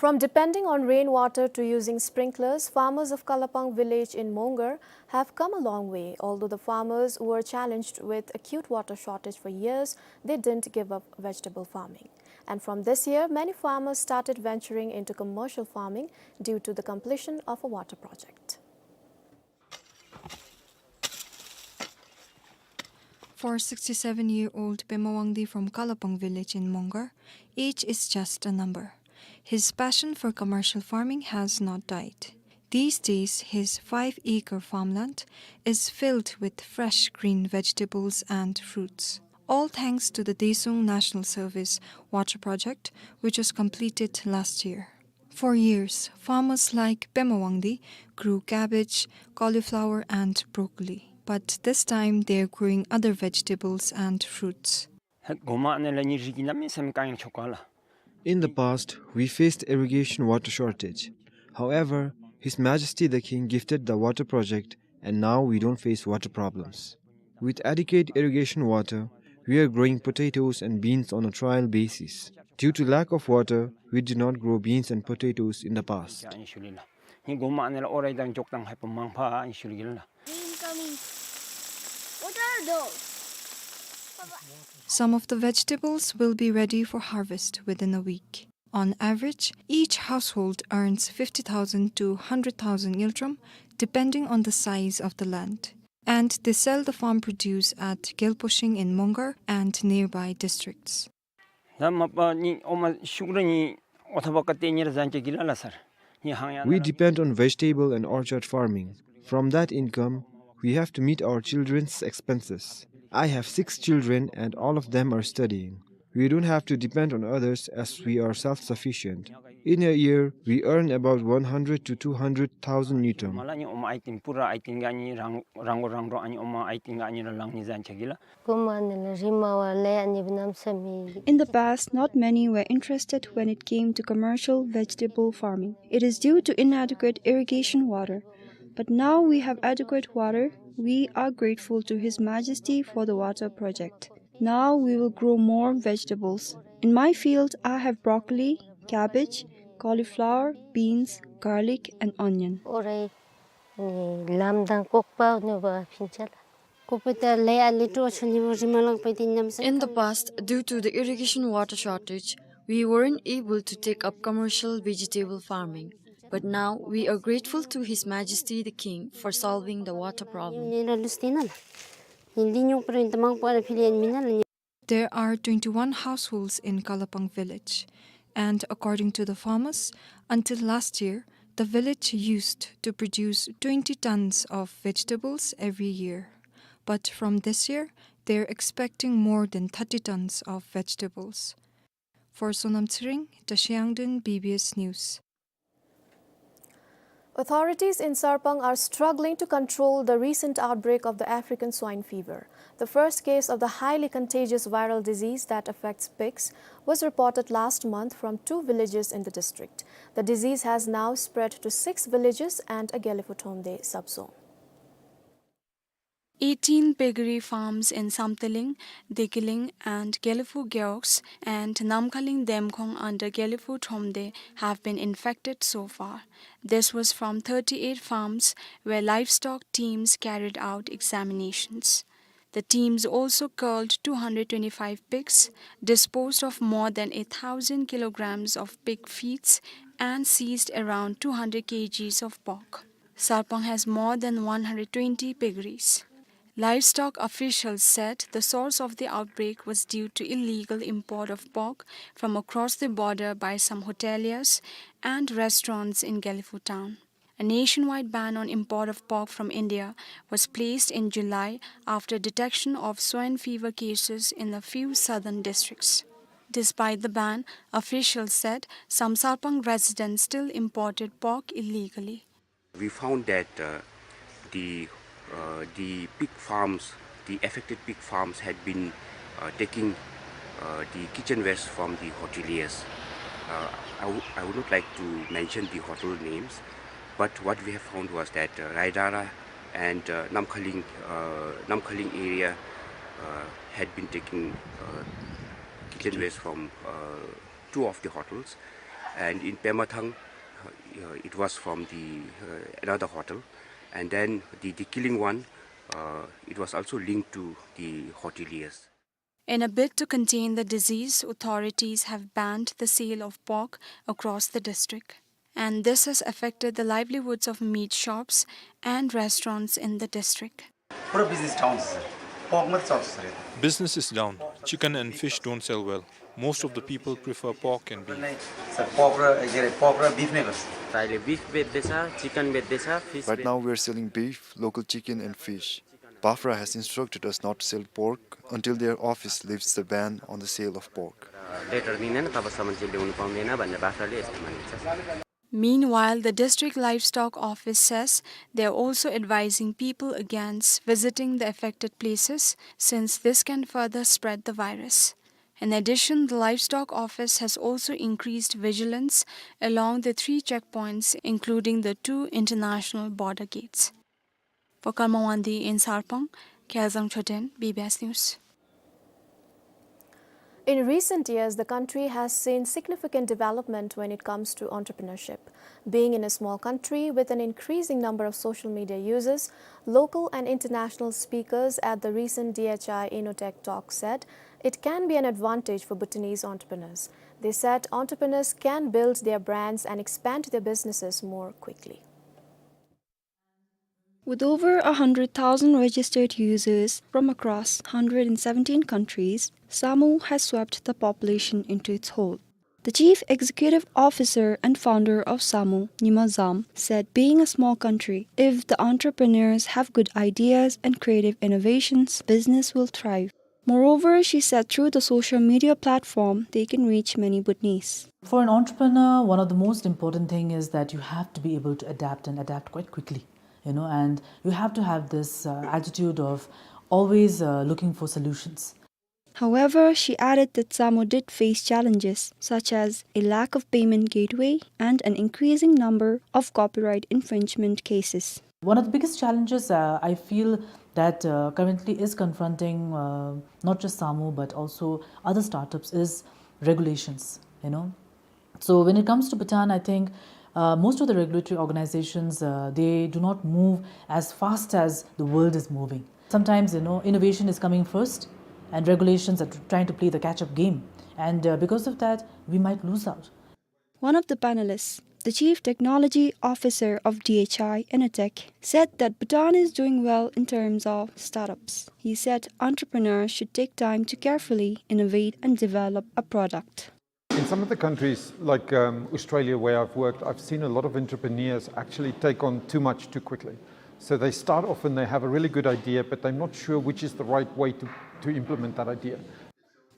From depending on rainwater to using sprinklers, farmers of Kalapang village in Mongar have come a long way. Although the farmers were challenged with acute water shortage for years, they didn't give up vegetable farming. And from this year, many farmers started venturing into commercial farming due to the completion of a water project. For sixty-seven-year-old Pema Wangdi from Kalapang village in Mongar, age is just a number. His passion for commercial farming has not died. These days, his five-acre farmland is filled with fresh green vegetables and fruits, all thanks to the Desung National Service water project, which was completed last year. For years, farmers like Pema Wangdi grew cabbage, cauliflower, and broccoli. But this time, they're growing other vegetables and fruits. In the past, we faced irrigation water shortage. However, His Majesty the King gifted the water project, and now we don't face water problems. With adequate irrigation water, we are growing potatoes and beans on a trial basis. Due to lack of water, we did not grow beans and potatoes in the past. Incoming. What are those? Some of the vegetables will be ready for harvest within a week. On average, each household earns fifty thousand to hundred thousand ngultrum, depending on the size of the land. And they sell the farm produce at Gelposhing in Mongar and nearby districts. ད་མ་པ་ནི་ཨོ་མ་ཤུགས་ར་ནི་ We depend on vegetable and orchard farming. From that income, we have to meet our children's expenses. I have six children and all of them are studying. We don't have to depend on others as we are self-sufficient. In a year, we earn about one hundred to two hundred thousand ngultrum. In the past, not many were interested when it came to commercial vegetable farming. It is due to inadequate irrigation water. But now we have adequate water. We are grateful to His Majesty for the water project. Now we will grow more vegetables. In my field, I have broccoli, cabbage, cauliflower, beans, garlic, and onion. In the past, due to the irrigation water shortage, we weren't able to take up commercial vegetable farming. But now we are grateful to His Majesty the King for solving the water problem. There are twenty-one households in Kalapang village, and according to the farmers, until last year, the village used to produce twenty tons of vegetables every year. But from this year, they're expecting more than thirty tons of vegetables. For Sonam Tshering, Tashi Yangden, B B S News. Authorities in Sarpang are struggling to control the recent outbreak of the African swine fever. The first case of the highly contagious viral disease that affects pigs was reported last month from two villages in the district. The disease has now spread to six villages and a Gelephu Thromde subzone. Eighteen piggery farms in Samthiling, Dikiling and Gelephu Gewogs and Namkhaling Demkhong under Gelephu Thromde have been infected so far. This was from thirty-eight farms where livestock teams carried out examinations. The teams also culled two hundred twenty-five pigs, disposed of more than a thousand kilograms of pig feeds, and seized around two hundred kgs of pork. Sarpang has more than one hundred twenty piggeries. Livestock officials said the source of the outbreak was due to illegal import of pork from across the border by some hoteliers and restaurants in Gelephu town. A nationwide ban on import of pork from India was placed in July after detection of swine fever cases in a few southern districts. Despite the ban, officials said some Sarpang residents still imported pork illegally. We found that, uh, the, uh, the pig farms, the affected pig farms had been, uh, taking, uh, the kitchen waste from the hoteliers. Uh, I wou-, I would not like to mention the hotel names, but what we have found was that, uh, Raidara and, uh, Namkhaling, uh, Namkhaling area, uh, had been taking, uh, kitchen waste from, uh, two of the hotels, and in Pemathang, uh, it was from the, uh, another hotel, and then the, the Dikiling one, uh, it was also linked to the hoteliers. In a bid to contain the disease, authorities have banned the sale of pork across the district, and this has affected the livelihoods of meat shops and restaurants in the district. पूरा business down छ sir। Pork मात्रै चल्छ sir। Business is down. Chicken and fish don't sell well. Most of the people prefer pork and beef. Sir, pork र, के अरे, pork र beef नै गर्छ। अहिले beef बेच्दैछ, chicken बेच्दैछ, fish Right बेच- now we're selling beef, local chicken and fish. Bafra has instructed us not to sell pork until their office lifts the ban on the sale of pork. Letter दिँदैन, तबसम्म चाहिँ ल्याउनु पाउँदैन भनेर बाख्राले यस्तो भनेको छ। Meanwhile, the District Livestock Office says they are also advising people against visiting the affected places, since this can further spread the virus. In addition, the Livestock Office has also increased vigilance along the three checkpoints, including the two international border gates. For Karma Wangdi in Sarpang, Kyaljang Choden, B B S News. In recent years, the country has seen significant development when it comes to entrepreneurship. Being in a small country with an increasing number of social media users, local and international speakers at the recent D H I Innotech Talk said it can be an advantage for Bhutanese entrepreneurs. They said entrepreneurs can build their brands and expand their businesses more quickly. With over a hundred thousand registered users from across hundred and seventeen countries, Samu has swept the population into its hold. The chief executive officer and founder of Samu, Nyima Zam, said being a small country, if the entrepreneurs have good ideas and creative innovations, business will thrive. Moreover, she said through the social media platform, they can reach many Bhutanese. For an entrepreneur, one of the most important thing is that you have to be able to adapt and adapt quite quickly, you know, and you have to have this, uh, attitude of always, uh, looking for solutions. However, she added that Samu did face challenges such as a lack of payment gateway and an increasing number of copyright infringement cases. One of the biggest challenges, uh, I feel that, uh, currently is confronting, uh, not just Samu but also other startups is regulations, you know. So when it comes to Bhutan, I think, uh, most of the regulatory organizations, uh, they do not move as fast as the world is moving. Sometimes, you know, innovation is coming first, and regulations are tr-, trying to play the catch-up game. And, uh, because of that, we might lose out. One of the panelists, the chief technology officer of D H I Innotech, said that Bhutan is doing well in terms of startups. He said entrepreneurs should take time to carefully innovate and develop a product. In some of the countries, like, um, Australia, where I've worked, I've seen a lot of entrepreneurs actually take on too much too quickly. So they start off and they have a really good idea, but they're not sure which is the right way to, to implement that idea.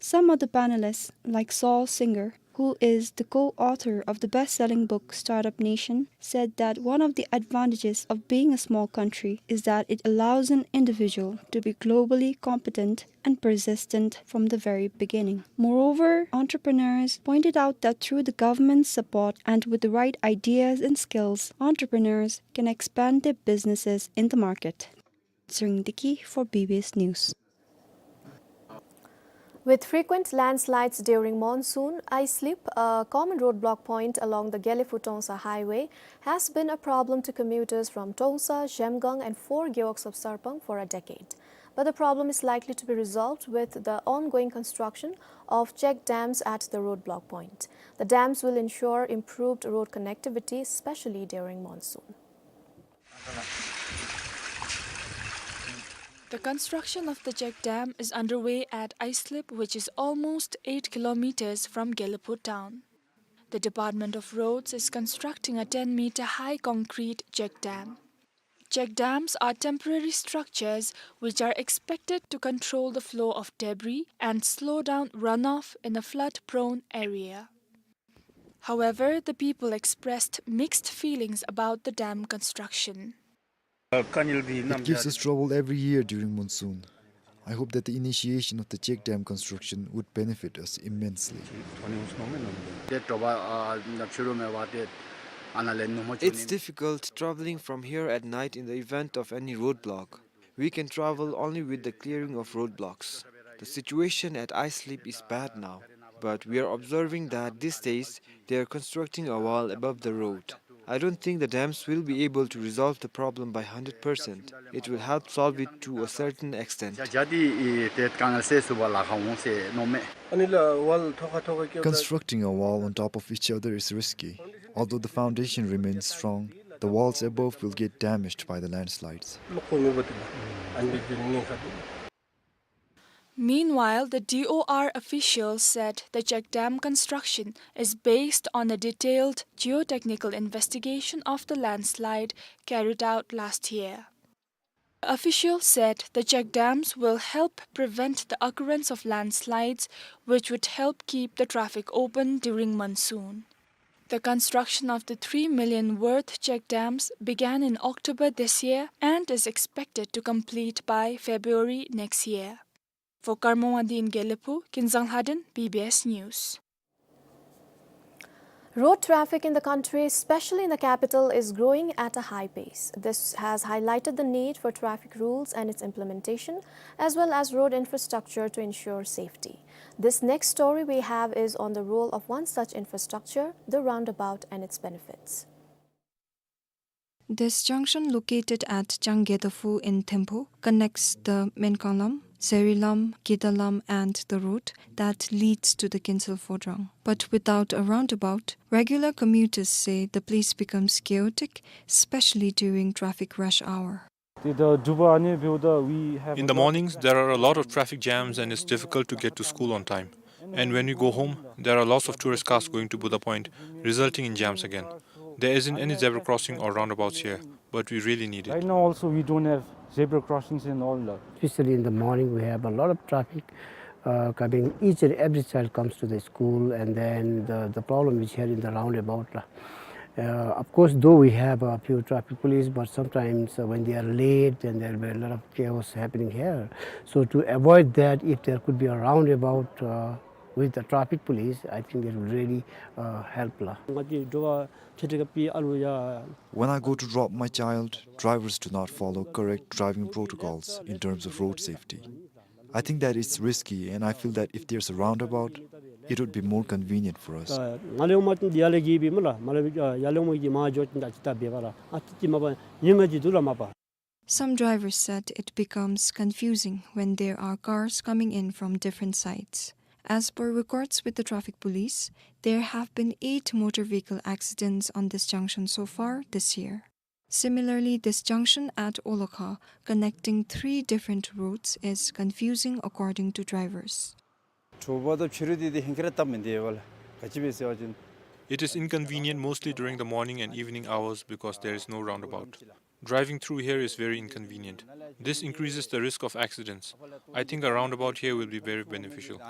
Some other panelists, like Saul Singer, who is the co-author of the best-selling book Startup Nation, said that one of the advantages of being a small country is that it allows an individual to be globally competent and persistent from the very beginning. Moreover, entrepreneurs pointed out that through the government's support and with the right ideas and skills, entrepreneurs can expand their businesses in the market. Tshering Deki for B B S News. With frequent landslides during monsoon, Aislip, a common roadblock point along the Gelephu-Tongsa highway, has been a problem to commuters from Tongsa, Zhemgang and four gewogs of Sarpang for a decade. But the problem is likely to be resolved with the ongoing construction of check dams at the roadblock point. The dams will ensure improved road connectivity, especially during monsoon. The construction of the check dam is underway at Aislip, which is almost eight kilometers from Gelephu town. The Department of Roads is constructing a ten meter high concrete check dam. Check dams are temporary structures which are expected to control the flow of debris and slow down runoff in a flood-prone area. However, the people expressed mixed feelings about the dam construction. It gives us trouble every year during monsoon. I hope that the initiation of the check dam construction would benefit us immensely. It's difficult traveling from here at night in the event of any roadblock. We can travel only with the clearing of roadblocks. The situation at Aislip is bad now, but we are observing that these days they are constructing a wall above the road. I don't think the dams will be able to resolve the problem by hundred percent. It will help solve it to a certain extent. Constructing a wall on top of each other is risky. Although the foundation remains strong, the walls above will get damaged by the landslides. Meanwhile, the D O R officials said the check dam construction is based on a detailed geotechnical investigation of the landslide carried out last year. Officials said the check dams will help prevent the occurrence of landslides, which would help keep the traffic open during monsoon. The construction of the three million worth check dams began in October this year and is expected to complete by February next year. For Karma Wangdi in Gelephu, Kinzang Lhaden, B B S News. Road traffic in the country, especially in the capital, is growing at a high pace. This has highlighted the need for traffic rules and its implementation, as well as road infrastructure to ensure safety. This next story we have is on the role of one such infrastructure, the roundabout, and its benefits. This junction, located at Changkedaphu in Thimphu, connects the Menkanglam, Serilam, Kidalam and the road that leads to the Kinsil Phodrang. But without a roundabout, regular commuters say the place becomes chaotic, especially during traffic rush hour. In the mornings, there are a lot of traffic jams and it's difficult to get to school on time. And when we go home, there are lots of tourist cars going to Buddha Point, resulting in jams again. There isn't any zebra crossing or roundabouts here, but we really need it. Right now also, we don't have zebra crossings in all the... Especially in the morning, we have a lot of traffic, uh, coming. Each and every child comes to the school, and then the, the problem is here in the roundabout, la. Uh, of course, though we have a few traffic police, but sometimes, uh, when they are late, then there will be a lot of chaos happening here. So to avoid that, if there could be a roundabout, uh, with the traffic police, I think it would really, uh, help, la. When I go to drop my child, drivers do not follow correct driving protocols in terms of road safety. I think that it's risky, and I feel that if there's a roundabout, it would be more convenient for us. Some drivers said it becomes confusing when there are cars coming in from different sides. As per records with the traffic police, there have been eight motor vehicle accidents on this junction so far this year. Similarly, this junction at Olakha, connecting three different roads, is confusing according to drivers. It is inconvenient mostly during the morning and evening hours because there is no roundabout. Driving through here is very inconvenient. This increases the risk of accidents. I think a roundabout here will be very beneficial.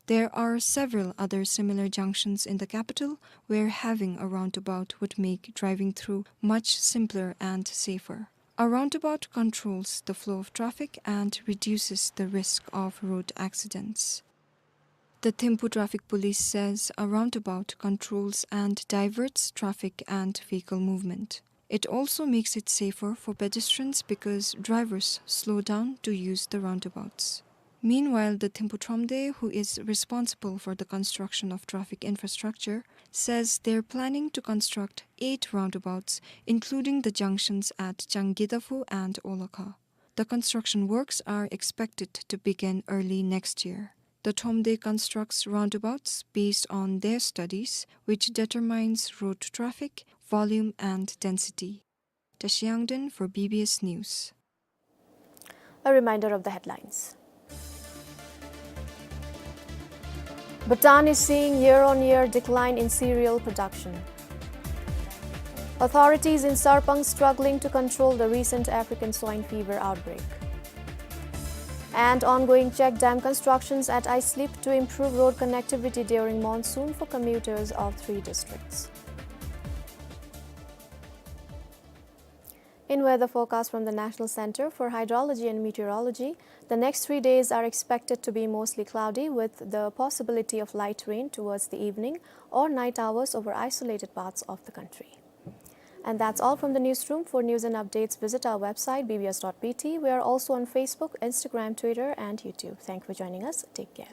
There are several other similar junctions in the capital where having a roundabout would make driving through much simpler and safer. A roundabout controls the flow of traffic and reduces the risk of road accidents. The Thimphu Traffic Police says a roundabout controls and diverts traffic and vehicle movement. It also makes it safer for pedestrians because drivers slow down to use the roundabouts. Meanwhile, the Thimphu Thromde, who is responsible for the construction of traffic infrastructure, says they're planning to construct eight roundabouts, including the junctions at Changgedafu and Olakha. The construction works are expected to begin early next year. The Thromde constructs roundabouts based on their studies, which determines road traffic, volume, and density. Tashi Yangden for B B S News. A reminder of the headlines. Bhutan is seeing year-on-year decline in cereal production. Authorities in Sarpang struggling to control the recent African swine fever outbreak. And ongoing check dam constructions at Aislip to improve road connectivity during monsoon for commuters of three districts. In weather forecast from the National Center for Hydrology and Meteorology, the next three days are expected to be mostly cloudy with the possibility of light rain towards the evening or night hours over isolated parts of the country. And that's all from the newsroom. For news and updates, visit our website B B S dot B T. We are also on Facebook, Instagram, Twitter, and YouTube. Thank you for joining us. Take care.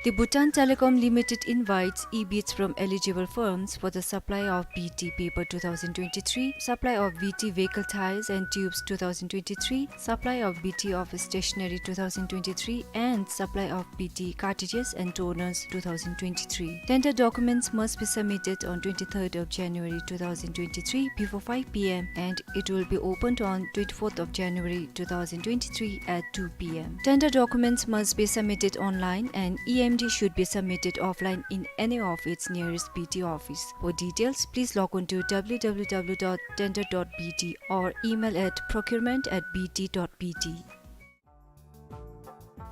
The Bhutan Telecom Limited invites e-bids from eligible firms for the supply of B T paper two thousand twenty-three, supply of B T vehicle tyres and tubes two thousand twenty-three, supply of B T office stationery two thousand twenty-three, and supply of B T cartridges and toners two thousand twenty-three. Tender documents must be submitted on twenty-third of January two thousand twenty-three before five P M, and it will be opened on twenty-fourth of January two thousand twenty-three at two P M. Tender documents must be submitted online, and E M M D should be submitted offline in any of its nearest B T office. For details, please log on to W W W dot tender dot B T or email at procurement at B T dot B T.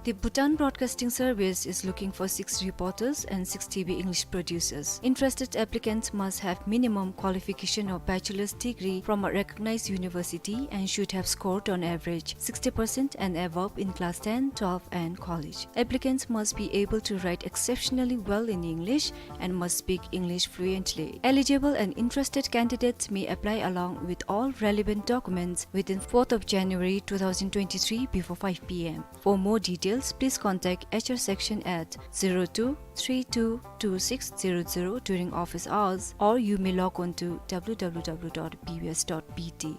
The Bhutan Broadcasting Service is looking for six reporters and six T V English producers. Interested applicants must have minimum qualification of bachelor's degree from a recognized university and should have scored on average sixty percent and above in class ten, twelve and college. Applicants must be able to write exceptionally well in English and must speak English fluently. Eligible and interested candidates may apply along with all relevant documents within fourth of January two thousand twenty-three before five P M. For more details, please contact H R section at zero two three two two six zero zero during office hours, or you may log on to W W W dot B B S dot B T.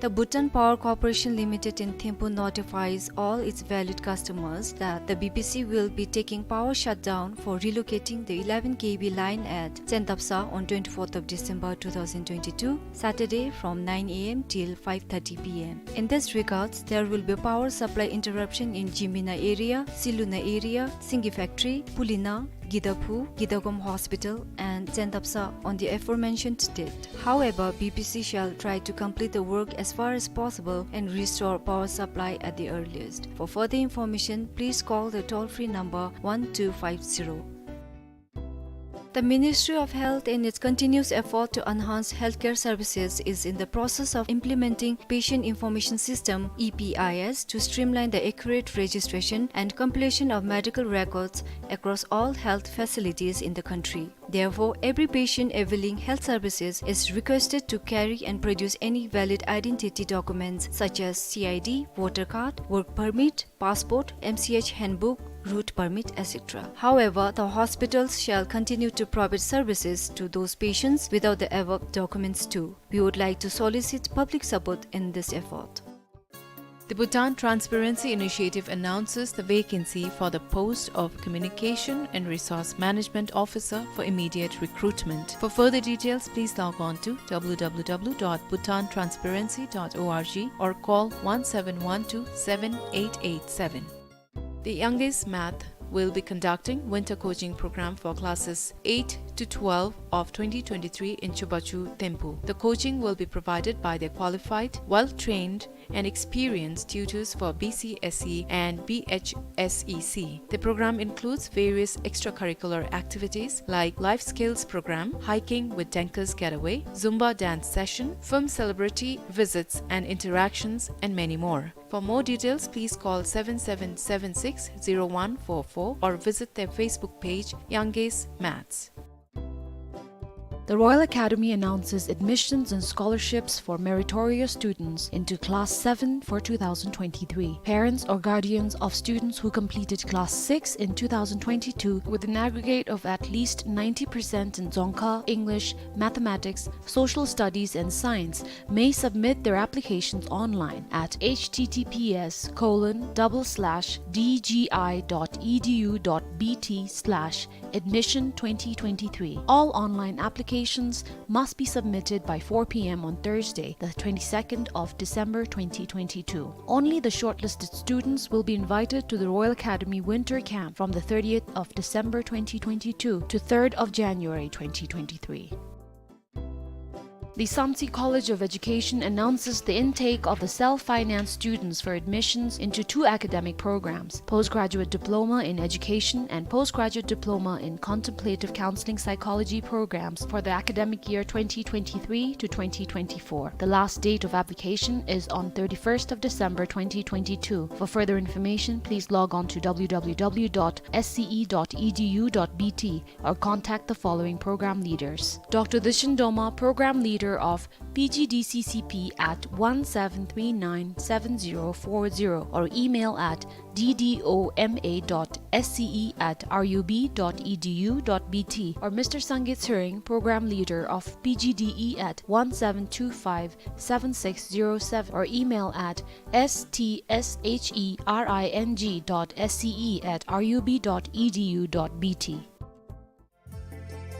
The Bhutan Power Corporation Limited in Thimphu notifies all its valued customers that the B P C will be taking power shutdown for relocating the eleven K V line at Tsendapsa on twenty-fourth of December two thousand twenty-two, Saturday, from nine A M till five thirty P M. In this regard, there will be power supply interruption in Jimina area, Siluna area, Singi Factory, Pulina, Gidaphu, Gidagom Hospital, and Tsendapsa on the aforementioned date. However, B P C shall try to complete the work as far as possible and restore power supply at the earliest. For further information, please call the toll-free number one two five zero. The Ministry of Health, in its continuous effort to enhance healthcare services, is in the process of implementing Patient Information System, E P I S, to streamline the accurate registration and compilation of medical records across all health facilities in the country. Therefore, every patient availing health services is requested to carry and produce any valid identity documents such as C I D, voter card, work permit, passport, M C H handbook, route permit, et cetera. However, the hospitals shall continue to provide services to those patients without the above documents too. We would like to solicit public support in this effort. The Bhutan Transparency Initiative announces the vacancy for the post of Communication and Resource Management Officer for immediate recruitment. For further details, please log on to W W W dot bhutan transparency dot org or call one seven one two seven eight eight seven. The Youngest Math will be conducting winter coaching program for classes eight to twelve of twenty twenty-three in Chubachu, Thimphu. The coaching will be provided by the qualified, well-trained and experienced tutors for B C S E and B H S E C. The program includes various extracurricular activities like life skills program, hiking with Denker's Getaway, Zumba dance session, film celebrity visits and interactions, and many more. For more details, please call seven seven seven six zero one four four or visit their Facebook page, Youngest Maths. The Royal Academy announces admissions and scholarships for meritorious students into Class seven for two thousand twenty-three. Parents or guardians of students who completed Class six in two thousand twenty-two with an aggregate of at least ninety percent in Dzongkha, English, Mathematics, Social Studies and Science may submit their applications online at H T T P S colon double slash D G I dot E D U dot B T slash admission twenty twenty-three. All online applications must be submitted by four P M on Thursday, the twenty-second of December twenty twenty-two. Only the shortlisted students will be invited to the Royal Academy Winter Camp from the thirtieth of December twenty twenty-two to third of January twenty twenty-three. The Samtse College of Education announces the intake of the self-finance students for admissions into two academic programs: Postgraduate Diploma in Education and Postgraduate Diploma in Contemplative Counseling Psychology programs for the academic year twenty twenty-three to twenty twenty-four. The last date of application is on thirty-first of December twenty twenty-two. For further information, please log on to W W W dot S C E dot E D U dot B T or contact the following program leaders: Doctor Dushin Doma, Program Leader of P G D C C P, at one seven three nine seven zero four zero, or email at D D O M A dot S C E at R U B dot E D U dot B T, or Mister Sangay Tshering, Program Leader of P G D E, at one seven two five seven six zero seven, or email at S T S H E R I N G dot S C E at R U B dot E D U dot B T.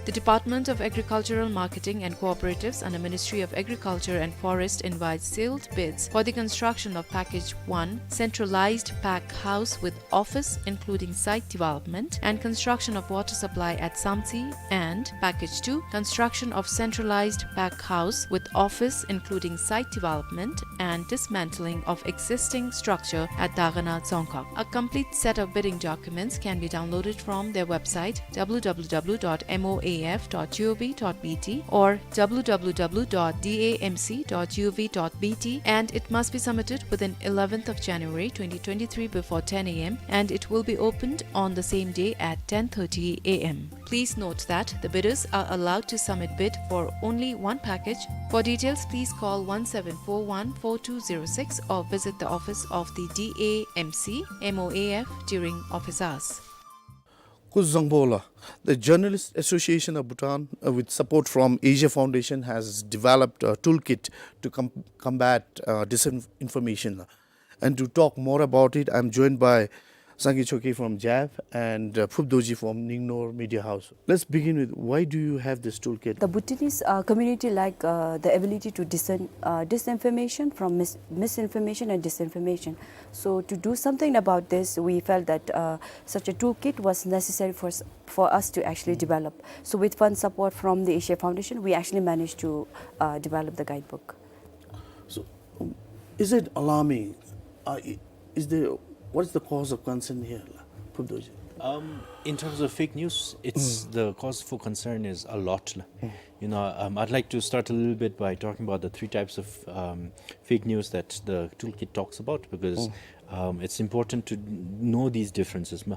The Department of Agricultural Marketing and Cooperatives under Ministry of Agriculture and Forest invites sealed bids for the construction of Package one, centralized pack house with office including site development and construction of water supply at Samtse, and Package two, construction of centralized pack house with office including site development and dismantling of existing structure at Dagana Dzongkhag. A complete set of bidding documents can be downloaded from their website, w w w dot m o a f dot g o v dot b t or w w w dot d a m c dot g o v dot b t, and it must be submitted within eleventh of January twenty twenty-three before ten a m, and it will be opened on the same day at ten thirty a m. Please note that the bidders are allowed to submit bid for only one package. For details, please call one seven four one four two zero six or visit the office of the D A M C M O A F during office hours. Kuzuzangpo la, the Journalist Association of Bhutan, uh, with support from Asia Foundation, has developed a toolkit to com-, combat, uh, disinformation. And to talk more about it, I'm joined by Sangay Choekyi from JAV and, uh, Phup Dorji from Ningnor Media House. Let's begin with, why do you have this toolkit? The Bhutanese, uh, community lack, uh, the ability to discern, uh, disinformation from mis-, misinformation and disinformation. So to do something about this, we felt that, uh, such a toolkit was necessary for s-, for us to actually develop. So with fund support from the Asia Foundation, we actually managed to, uh, develop the guidebook. So, um, is it alarming? Uh, i-, is there, what is the cause of concern here, la, Phup Dorji? Um, in terms of fake news, it's, the cause for concern is a lot, la. You know, um, I'd like to start a little bit by talking about the three types of, um, fake news that the toolkit talks about, because, um, it's important to know these differences, ma.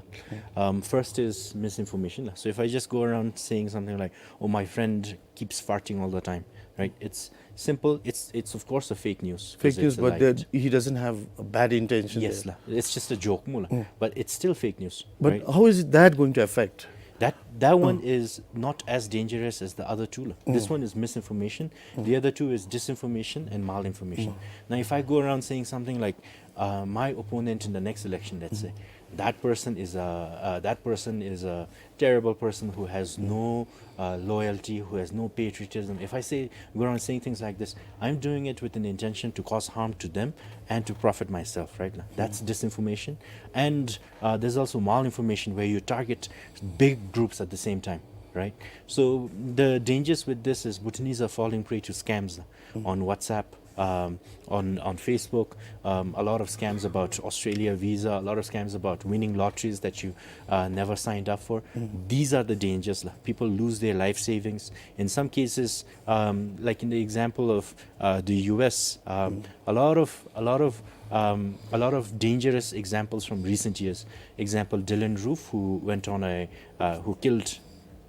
Um, first is misinformation, la. So if I just go around saying something like, "Oh, my friend keeps farting all the time," right? It's simple. It's, it's of course a fake news, 'cause fake news, it's a but lie. He doesn't have a bad intention. Yes, la. It's just a joke, mu la. But it's still fake news, right? But how is it that going to affect? That, that one is not as dangerous as the other two, la. This one is misinformation. The other two is disinformation and malinformation. Now, if I go around saying something like, uh, "My opponent in the next election," let's say, "That person is a, uh, that person is a terrible person who has no, uh, loyalty, who has no patriotism." If I say, go around saying things like this, I'm doing it with an intention to cause harm to them and to profit myself, right? That's disinformation. And, uh, there's also malinformation, where you target big groups at the same time, right? So the dangers with this is Bhutanese are falling prey to scams on WhatsApp, um, on, on Facebook, um, a lot of scams about Australia visa, a lot of scams about winning lotteries that you, uh, never signed up for. These are the dangers, la. People lose their life savings. In some cases, um, like in the example of, uh, the U S, um, a lot of, a lot of, um, a lot of dangerous examples from recent years. Example, Dylann Roof, who went on a, uh, who killed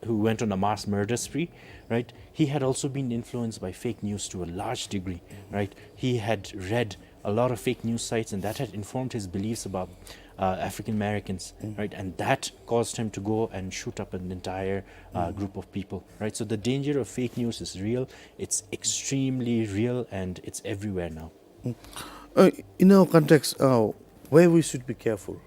who went on a mass murder spree, right? He had also been influenced by fake news to a large degree, right? He had read a lot of fake news sites, and that had informed his beliefs about, uh, African Americans, right? And that caused him to go and shoot up an entire, uh, group of people, right? So the danger of fake news is real. It's extremely real, and it's everywhere now. Uh, in our context, uh, where we should be careful?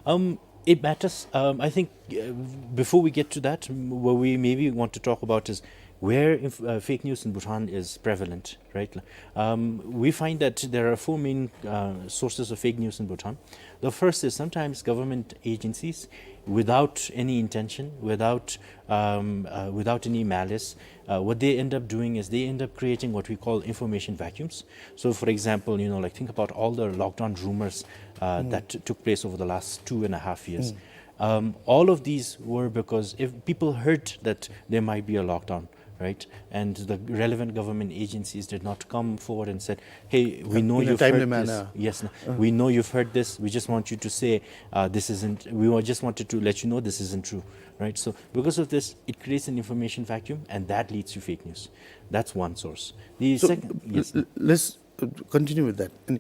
Um, it matters. Um, I think, uh, before we get to that, m-, what we maybe want to talk about is where inf-, uh, fake news in Bhutan is prevalent, right? Um, we find that there are four main, uh, sources of fake news in Bhutan. The first is sometimes government agencies, without any intention, without, um, uh, without any malice, uh, what they end up doing is they end up creating what we call information vacuums. So, for example, you know, like, think about all the lockdown rumors, uh, that t-, took place over the last two and a half years. Um, all of these were because if people heard that there might be a lockdown, right, and the relevant government agencies did not come forward and said, "Hey, we know you've heard this." In a timely manner. Yes, no. We know you've heard this. We just want you to say, uh, this isn't, we wa-, just wanted to let you know this isn't true, right? So because of this, it creates an information vacuum, and that leads to fake news. That's one source. The second, l-, yes, l-, let's, uh, continue with that. And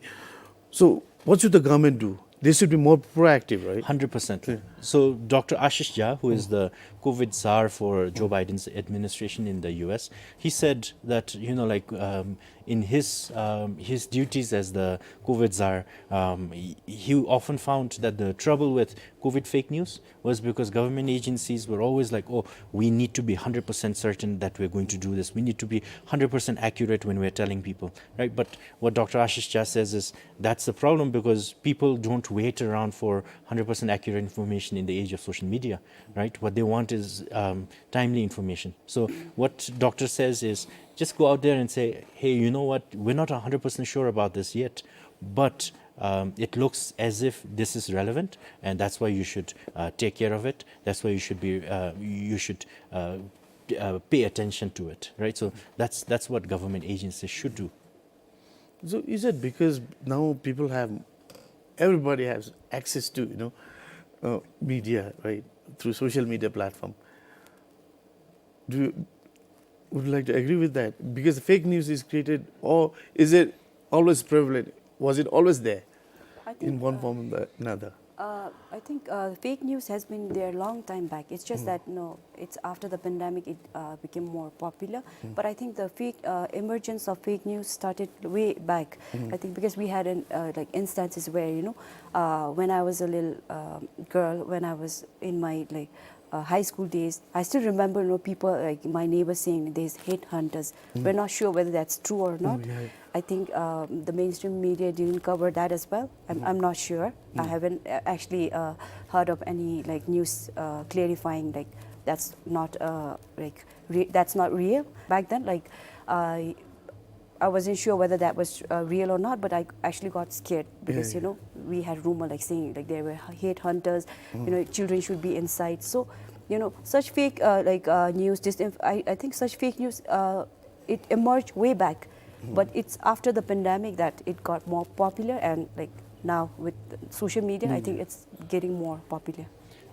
so what should the government do? They should be more proactive, right? Hundred percent. So Doctor Ashish Jha, who is the COVID czar for Joe Biden's administration in the U S, he said that, you know, like, um, in his, um, his duties as the COVID czar, um, he, he often found that the trouble with COVID fake news was because government agencies were always like, "Oh, we need to be hundred percent certain that we're going to do this. We need to be hundred percent accurate when we're telling people," right? But what Doctor Ashish Jha says is that's the problem, because people don't wait around for hundred percent accurate information in the age of social media, right? What they want is, um, timely information. So what doctor says is, just go out there and say, "Hey, you know what? We're not hundred percent sure about this yet, but, um, it looks as if this is relevant, and that's why you should, uh, take care of it. That's why you should be, uh, you should, uh, p-, uh, pay attention to it," right? So that's, that's what government agencies should do. So is it because now people have, everybody has access to, you know, uh, media, right, through social media platform? Do you, would you like to agree with that? Because fake news is created, or is it always prevalent? Was it always there I think, in one uh, form or the another? Uh, I think, uh, fake news has been there a long time back. It's just that, no, it's after the pandemic it, uh, became more popular. But I think the fake, uh, emergence of fake news started way back. I think because we had an, uh, like, instances where, you know, uh, when I was a little, um, girl, when I was in my, like, uh, high school days, I still remember, you know, people, like, my neighbors saying there's headhunters. We're not sure whether that's true or not. I think, um, the mainstream media didn't cover that as well. I'm, I'm not sure. I haven't, uh, actually, uh, heard of any, like, news, uh, clarifying, like, that's not, uh, like, re-, that's not real. Back then, like, I, I wasn't sure whether that was, uh, real or not, but I actually got scared because, you know, we had rumor, like, saying, like, there were headhunters, you know, children should be inside. So, you know, such fake, uh, like, uh, news, disinf-, I, I think such fake news, uh, it emerged way back, but it's after the pandemic that it got more popular, and, like, now with social media, I think it's getting more popular.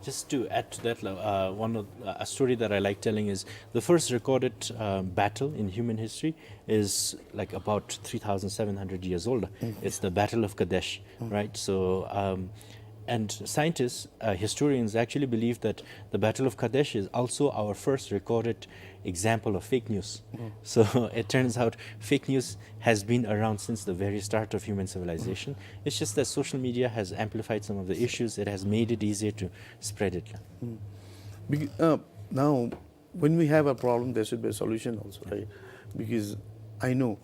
Just to add to that, uh, one of, uh, a story that I like telling is the first recorded, uh, battle in human history is, like, about three thousand seven hundred years old. It's the Battle of Kadesh, right? So, um, and scientists, uh, historians actually believe that the Battle of Kadesh is also our first recorded example of fake news. So it turns out fake news has been around since the very start of human civilization. It's just that social media has amplified some of the issues. It has made it easier to spread it. Bec-, uh, now, when we have a problem, there should be a solution also, right? Because I know,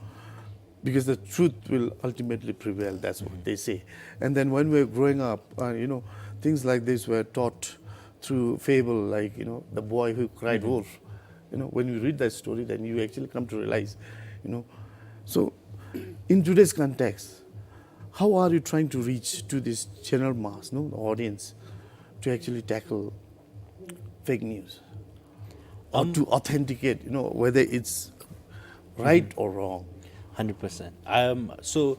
because the truth will ultimately prevail, that's what they say. And then when we're growing up, uh, you know, things like this were taught through fable, like, you know, the boy who cried wolf. You know, when you read that story, then you actually come to realize, you know. So, in today's context, how are you trying to reach to this general mass, no, the audience, to actually tackle fake news? Or to authenticate, you know, whether it's right or wrong? Hundred percent. Um, so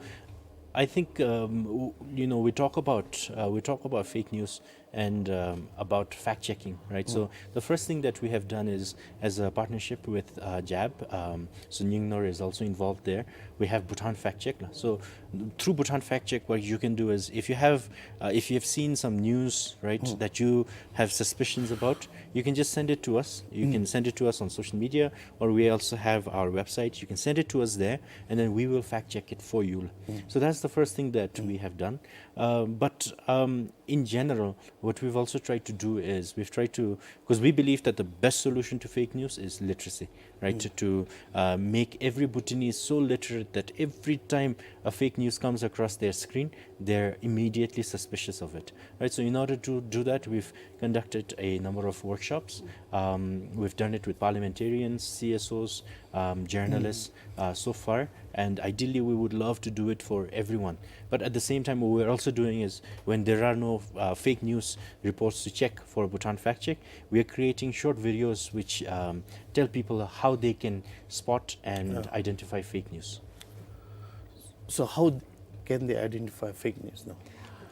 I think, um, w-, you know, we talk about, uh, we talk about fake news and, um, about fact checking, right? So the first thing that we have done is, as a partnership with, uh, JAB, um, so Nyingner is also involved there. We have Bhutan Fact Check. So through Bhutan Fact Check, what you can do is, if you have, uh, if you have seen some news, right, that you have suspicions about, you can just send it to us. You can send it to us on social media, or we also have our website. You can send it to us there, and then we will fact check it for you. So that's the first thing that we have done. Uh, but, um, in general, what we've also tried to do is we've tried to, 'cause we believe that the best solution to fake news is literacy, right? To, to, uh, make every Bhutanese so literate that every time a fake news comes across their screen, they're immediately suspicious of it, right? So in order to do that, we've conducted a number of workshops. Um, we've done it with parliamentarians, C S Os, um, journalists, uh, so far, and ideally we would love to do it for everyone. But at the same time, what we're also doing is, when there are no, uh, fake news reports to check for Bhutan Fact Check, we are creating short videos which, um, tell people how they can spot and identify fake news. So how can they identify fake news now?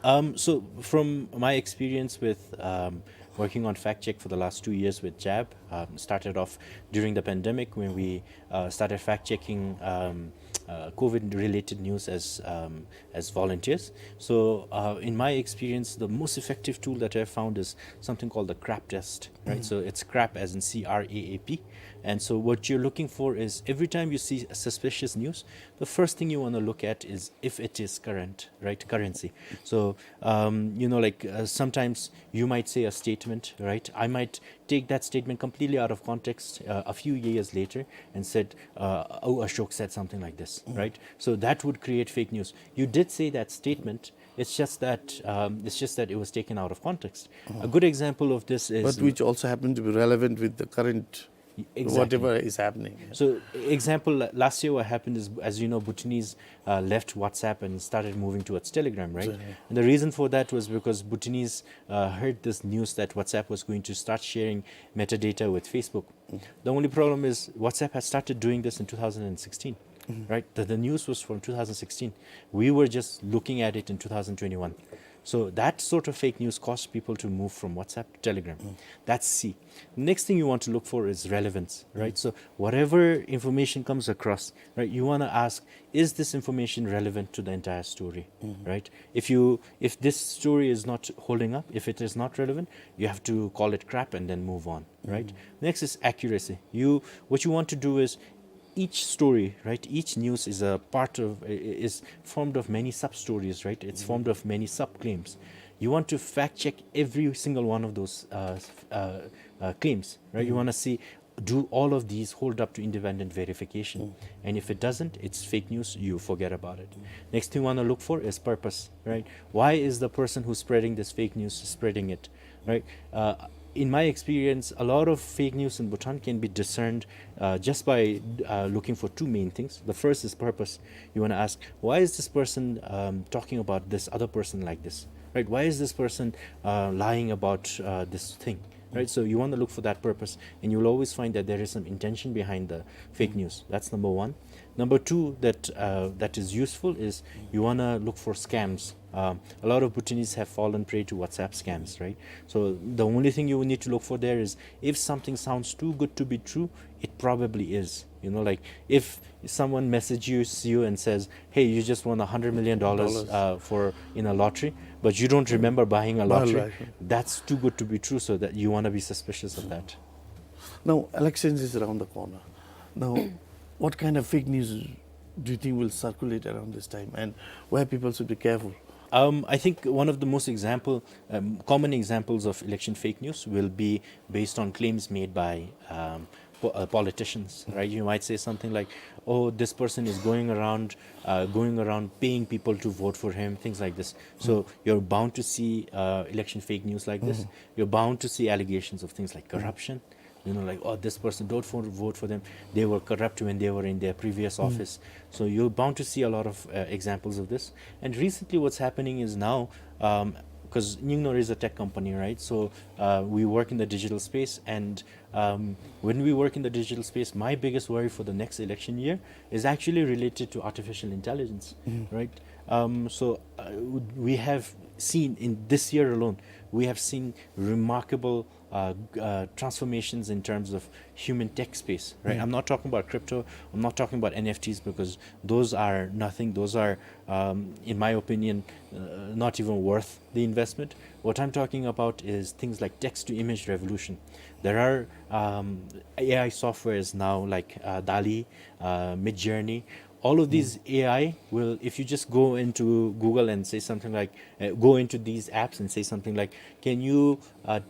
Um, so from my experience with, um, working on fact check for the last two years with JAB, um, started off during the pandemic when we, uh, started fact checking, um, uh, COVID-related news as, um, as volunteers. So, uh, in my experience, the most effective tool that I found is something called the CRAP test, right? So it's CRAP as in C R A A P. And so what you're looking for is every time you see a suspicious news, the first thing you wanna look at is if it is current, right? Currency. So, um, you know, like, uh, sometimes you might say a statement, right? I might take that statement completely out of context, uh, a few years later and said, uh, "Oh, Ashok said something like this," right? So that would create fake news. You did say that statement. It's just that, um, it's just that it was taken out of context. A good example of this is But which also happened to be relevant with the current Exactly. whatever is happening. So, example, la-, last year what happened is, as you know, Bhutanese, uh, left WhatsApp and started moving towards Telegram, right? Exactly. And the reason for that was because Bhutanese, uh, heard this news that WhatsApp was going to start sharing metadata with Facebook. The only problem is WhatsApp has started doing this in two thousand sixteen, right? The, the news was from two thousand sixteen. We were just looking at it in two thousand twenty-one. So that sort of fake news caused people to move from WhatsApp to Telegram. That's C. Next thing you want to look for is relevance, right? So whatever information comes across, right, you wanna ask, is this information relevant to the entire story, right? If you, if this story is not holding up, if it is not relevant, you have to call it crap and then move on, right? Next is accuracy. You, what you want to do is each story, right, each news is a part of, i-, i-, is formed of many sub-stories, right? It's formed of many sub-claims. You want to fact check every single one of those, uh, s-, uh, uh, claims, right? You wanna see, do all of these hold up to independent verification? And if it doesn't, it's fake news, you forget about it. Next thing you wanna look for is purpose, right? Why is the person who's spreading this fake news spreading it, right? Uh, in my experience, a lot of fake news in Bhutan can be discerned, uh, just by, uh, looking for two main things. The first is purpose. You wanna ask, "Why is this person, um, talking about this other person like this?" Right? "Why is this person, uh, lying about, uh, this thing?" Right? So you wanna look for that purpose, and you'll always find that there is some intention behind the fake news. That's number one. Number two that, uh, that is useful is you wanna look for scams. Um, a lot of Bhutanese have fallen prey to WhatsApp scams, right? So the only thing you need to look for there is if something sounds too good to be true, it probably is. You know, like, if someone messages you and says, "Hey, you just won a hundred million dollars, Dollars. uh, for, in a lottery," but you don't remember buying a Buy a lottery, lottery. That's too good to be true, so that you wanna be suspicious of that. Now, elections is around the corner. Now, what kind of fake news do you think will circulate around this time, and where people should be careful? Um, I think one of the most example, um, common examples of election fake news will be based on claims made by, um, po-, uh, politicians, right? You might say something like, "Oh, this person is going around, uh, going around paying people to vote for him," things like this. So you're bound to see, uh, election fake news like this. You're bound to see allegations of things like corruption. You know, like, "Oh, this person, don't for, vote for them. They were corrupt when they were in their previous office." So you're bound to see a lot of, uh, examples of this. And recently, what's happening is now, um, 'cause Nyingno is a tech company, right? So, uh, we work in the digital space, and, um, when we work in the digital space, my biggest worry for the next election year is actually related to artificial intelligence, right? Um, so, uh, we have seen in this year alone, we have seen remarkable, uh, g-, uh, transformations in terms of human tech space, right? I'm not talking about crypto. I'm not talking about N F Ts, because those are nothing. Those are, um, in my opinion, uh, not even worth the investment. What I'm talking about is things like text-to-image revolution. There are, um, A I softwares now like, uh, DALL-E, uh, Midjourney. All of these A I will, if you just go into Google and say something like, uh, go into these apps and say something like, "Can you, uh,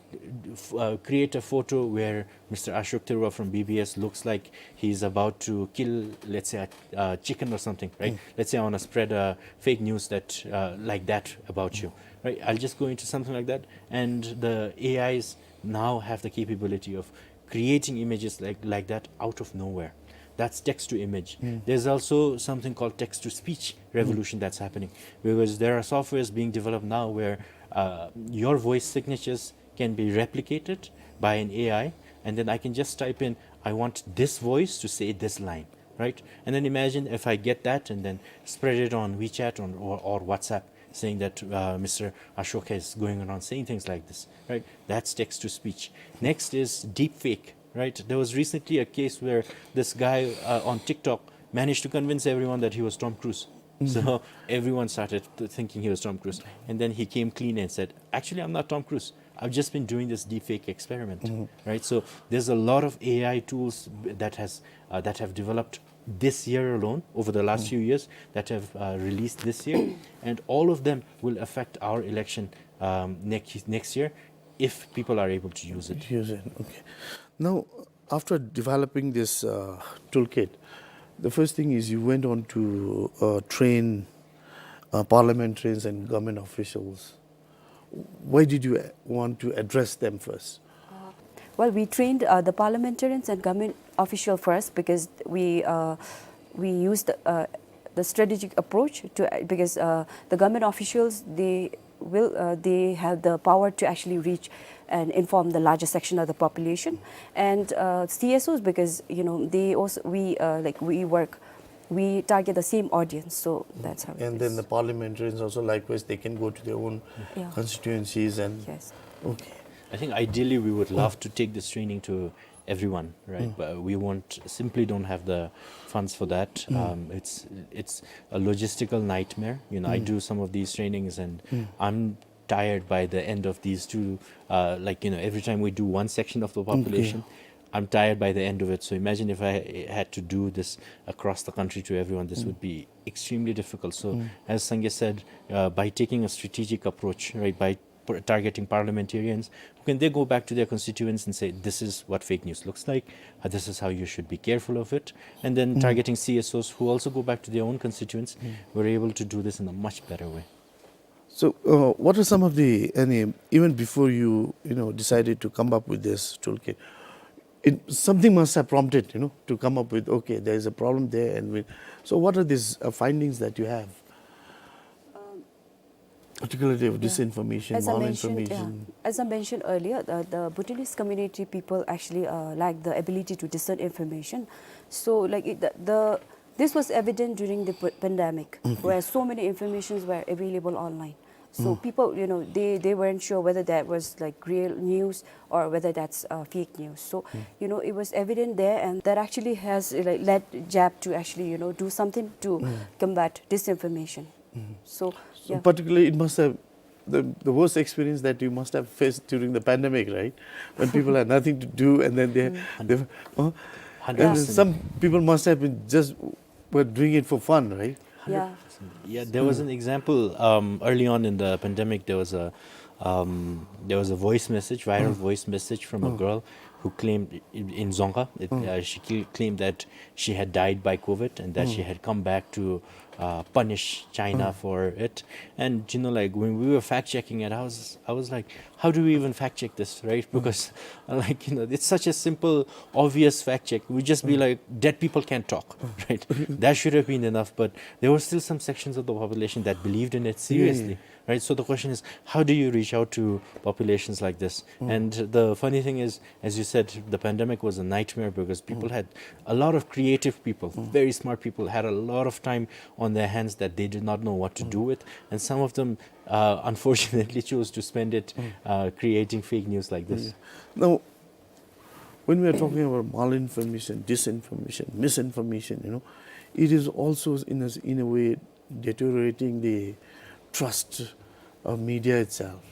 f-, uh, create a photo where Mister Ashok Tharoor from B B S looks like he's about to kill, let's say, a, a chicken or something," right? Let's say I wanna spread a fake news that, uh, like that about you, right? I'll just go into something like that, and the A Is now have the capability of creating images like, like that out of nowhere. That's text to image. There's also something called text to speech revolution that's happening, because there are softwares being developed now where, uh, your voice signatures can be replicated by an A I, and then I can just type in, "I want this voice to say this line," right? And then imagine if I get that and then spread it on WeChat or, or, or WhatsApp, saying that, uh, Mister Ashok is going around saying things like this, right? That's text to speech. Next is deepfake, right? There was recently a case where this guy, uh, on TikTok managed to convince everyone that he was Tom Cruise. So everyone started th- thinking he was Tom Cruise. And then he came clean and said, "Actually, I'm not Tom Cruise. I've just been doing this deepfake experiment," right? So there's a lot of A I tools that has uh, that have developed this year alone, over the last few years, that have uh, released this year, and all of them will affect our election um, next next year if people are able to use it. Use it. Okay. Now, after developing this uh, toolkit, the first thing is you went on to uh, train uh, parliamentarians and government officials. Why did you uh, want to address them first? Uh, well, we trained uh, the parliamentarians and government official first because we uh, we used uh, the strategic approach to, because uh, the government officials, they will uh, they have the power to actually reach and inform the larger section of the population, and uh, C S Os, because, you know, they also, we uh, like we work, we target the same audience, so that's how it is. And then the parliamentarians also, likewise, they can go to their own Yeah. constituencies and Yes. Okay. I think ideally we would love to take this training to everyone, right? But we won't, simply don't have the funds for that. Um, it's it's a logistical nightmare. You know, I do some of these trainings, and I'm tired by the end of these two. Uh, like, you know, every time we do one section of the population, I'm tired by the end of it. So imagine if I had to do this across the country to everyone, this would be extremely difficult. So as Sangay said, uh, by taking a strategic approach, right, by p- targeting parliamentarians, who can they go back to their constituents and say, "This is what fake news looks like, uh, this is how you should be careful of it." And then targeting C S Os, who also go back to their own constituents, we're able to do this in a much better way. So, uh, what are some of the, any, even before you, you know, decided to come up with this toolkit, it, something must have prompted, you know, to come up with, okay, there is a problem there, and we, so what are these uh, findings that you have? Particularly of Yeah. disinformation, As I mentioned, yeah. malinformation. As I mentioned earlier, the, the Bhutanese community people actually uh, lack the ability to discern information. So, like, it, the, the this was evident during the p- pandemic, where so many informations were available online. So people, you know, they, they weren't sure whether that was, like, real news or whether that's uh, fake news. So, you know, it was evident there, and that actually has uh, like, led JAP to actually, you know, do something to combat disinformation. So, So yeah. particularly, it must have the, the worst experience that you must have faced during the pandemic, right? When people had nothing to do, and then they, they uh, and Hundred percent. some people must have been just were doing it for fun, right? Yeah. Yeah, there was an example um, early on in the pandemic. There was a um, there was a voice message, viral voice message from a girl who claimed in, in Dzongkha. It, uh, she cl- claimed that she had died by COVID and that she had come back to uh, punish China for it. And, you know, like, when we were fact checking it, I was I was like, "How do we even fact check this, right?" Because like, you know, it's such a simple, obvious fact check. We just be like, "Dead people can't talk," right? That should have been enough, but there were still some sections of the population that believed in it seriously, right? So the question is, how do you reach out to populations like this? And the funny thing is, as you said, the pandemic was a nightmare because people had a lot of creative people, very smart people, had a lot of time on their hands that they did not know what to do with, and some of them uh, unfortunately chose to spend it uh, creating fake news like this. Now, when we are talking about malinformation, disinformation, misinformation, you know, it is also in a, in a way deteriorating the trust of media itself.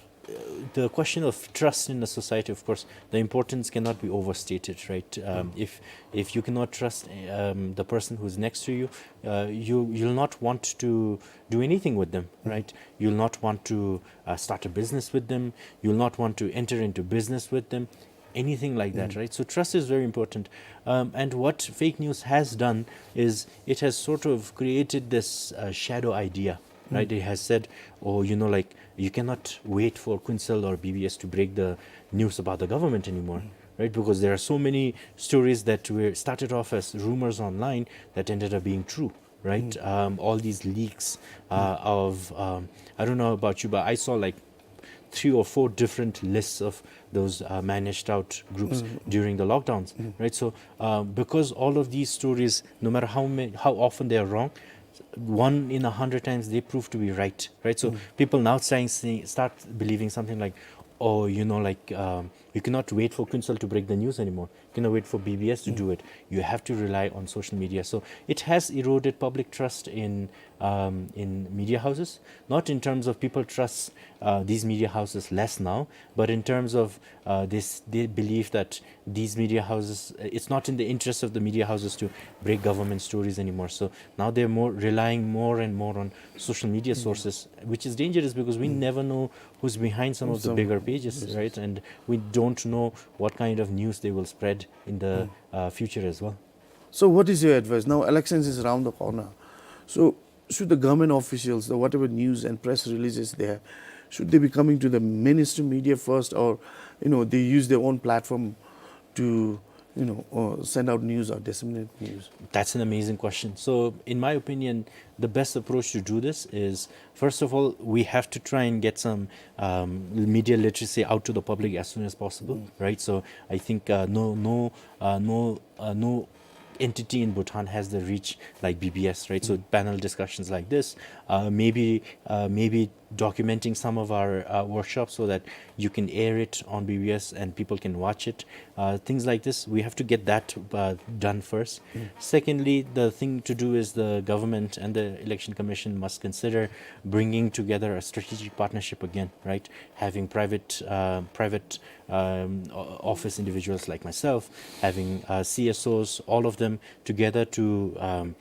The question of trust in a society, of course, the importance cannot be overstated, right? Um, if if you cannot trust um, the person who's next to you, uh, you you'll not want to do anything with them, right? You'll not want to uh, start a business with them. You'll not want to enter into business with them, anything like that, right? So trust is very important. Um, and what fake news has done is it has sort of created this uh, shadow idea, right? It has said, "Oh, you know, like, you cannot wait for Kuensel or B B S to break the news about the government anymore." Right, because there are so many stories that were started off as rumors online that ended up being true, right? Um, all these leaks uh, of, um, I don't know about you, but I saw, like, three or four different lists of those uh, managed out groups during the lockdowns, right? So uh, because all of these stories, no matter how many, how often they are wrong, one in a hundred times they prove to be right, right? So people now saying, say, start believing something like, "Oh, you know, like, um, You cannot wait for Kuensel to break the news anymore. You cannot wait for B B S to do it. You have to rely on social media. So it has eroded public trust in, um, in media houses. Not in terms of people trust, uh, these media houses less now, but in terms of, uh, this, they believe that these media houses, uh, it's not in the interest of the media houses to break government stories anymore. So now they're more relying more and more on social media sources, which is dangerous because we never know who's behind some of the bigger pages, right? And we don't know what kind of news they will spread in the, uh, future as well. So what is your advice? Now elections is around the corner. So should the government officials, the whatever news and press releases there, should they be coming to the mainstream media first, or, you know, they use their own platform to, you know, uh, send out news or disseminate news? That's an amazing question. So in my opinion, the best approach to do this is, first of all, we have to try and get some, um, media literacy out to the public as soon as possible, right? So I think, uh, no, no, uh, no, uh, no entity in Bhutan has the reach like B B S, right? So panel discussions like this, uh, maybe, uh, maybe documenting some of our, uh, workshops so that you can air it on B B S and people can watch it. Uh, things like this, we have to get that, uh, done first. Secondly, the thing to do is the government and the Election Commission must consider bringing together a strategic partnership again, right? Having private, uh, private, um, o-, office individuals like myself, having, uh, C S Os, all of them together to, um,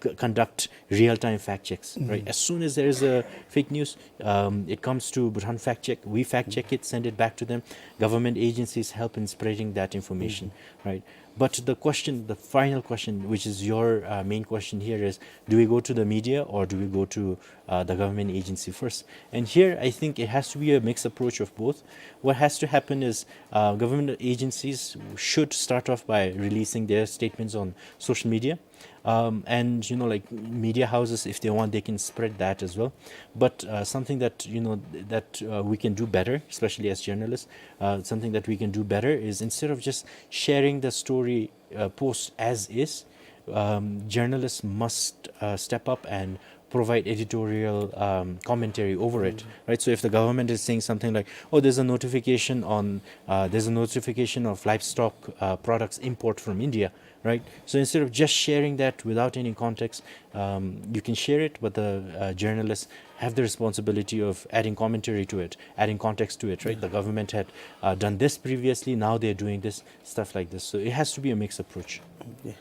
c-, conduct real-time fact checks, right? As soon as there is a fake news, um, it comes to Bhutan Fact Check. We fact check it, send it back to them. Government agencies help in spreading that information, right? But the question, the final question, which is your, uh, main question here, is do we go to the media or do we go to, uh, the government agency first? And here, I think it has to be a mixed approach of both. What has to happen is, uh, government agencies should start off by releasing their statements on social media. Um, and, you know, like, media houses, if they want, they can spread that as well. But, uh, something that, you know, that, uh, we can do better, especially as journalists, uh, something that we can do better is, instead of just sharing the story, uh, post as is, um, journalists must, uh, step up and provide editorial, um, commentary over it, right? So if the government is saying something like, "Oh, there's a notification on, uh, there's a notification of livestock, uh, products import from India," right? So instead of just sharing that without any context, um, you can share it, but the, uh, journalists have the responsibility of adding commentary to it, adding context to it, right? The government had, uh, done this previously, now they're doing this, stuff like this. So it has to be a mixed approach. Okay.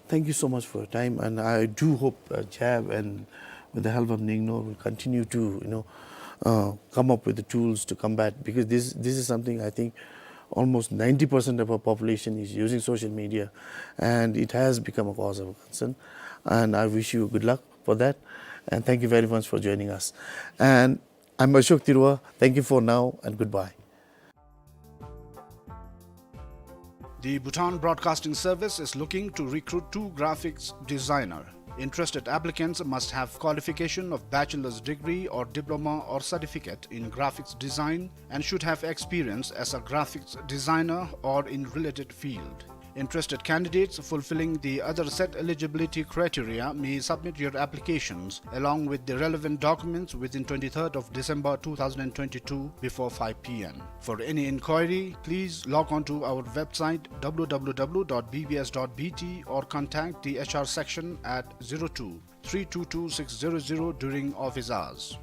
Thank you so much for your time, and I do hope, uh, JAB and with the help of NIGNOR will continue to, you know, uh, come up with the tools to combat, because this, this is something I think almost ninety percent of our population is using social media, and it has become a cause of concern. And I wish you good luck for that, and thank you very much for joining us. And I'm Ashok Tirua. Thank you for now, and goodbye. The Bhutan Broadcasting Service is looking to recruit two graphics designer. Interested applicants must have qualification of bachelor's degree or diploma or certificate in graphics design and should have experience as a graphics designer or in related field. Interested candidates fulfilling the other set eligibility criteria may submit your applications along with the relevant documents within twenty-third of December two thousand and twenty-two before five P M. For any inquiry, please log on to our website w w w dot b b s dot b t or contact the H R section at zero two, three two two, six zero zero during office hours.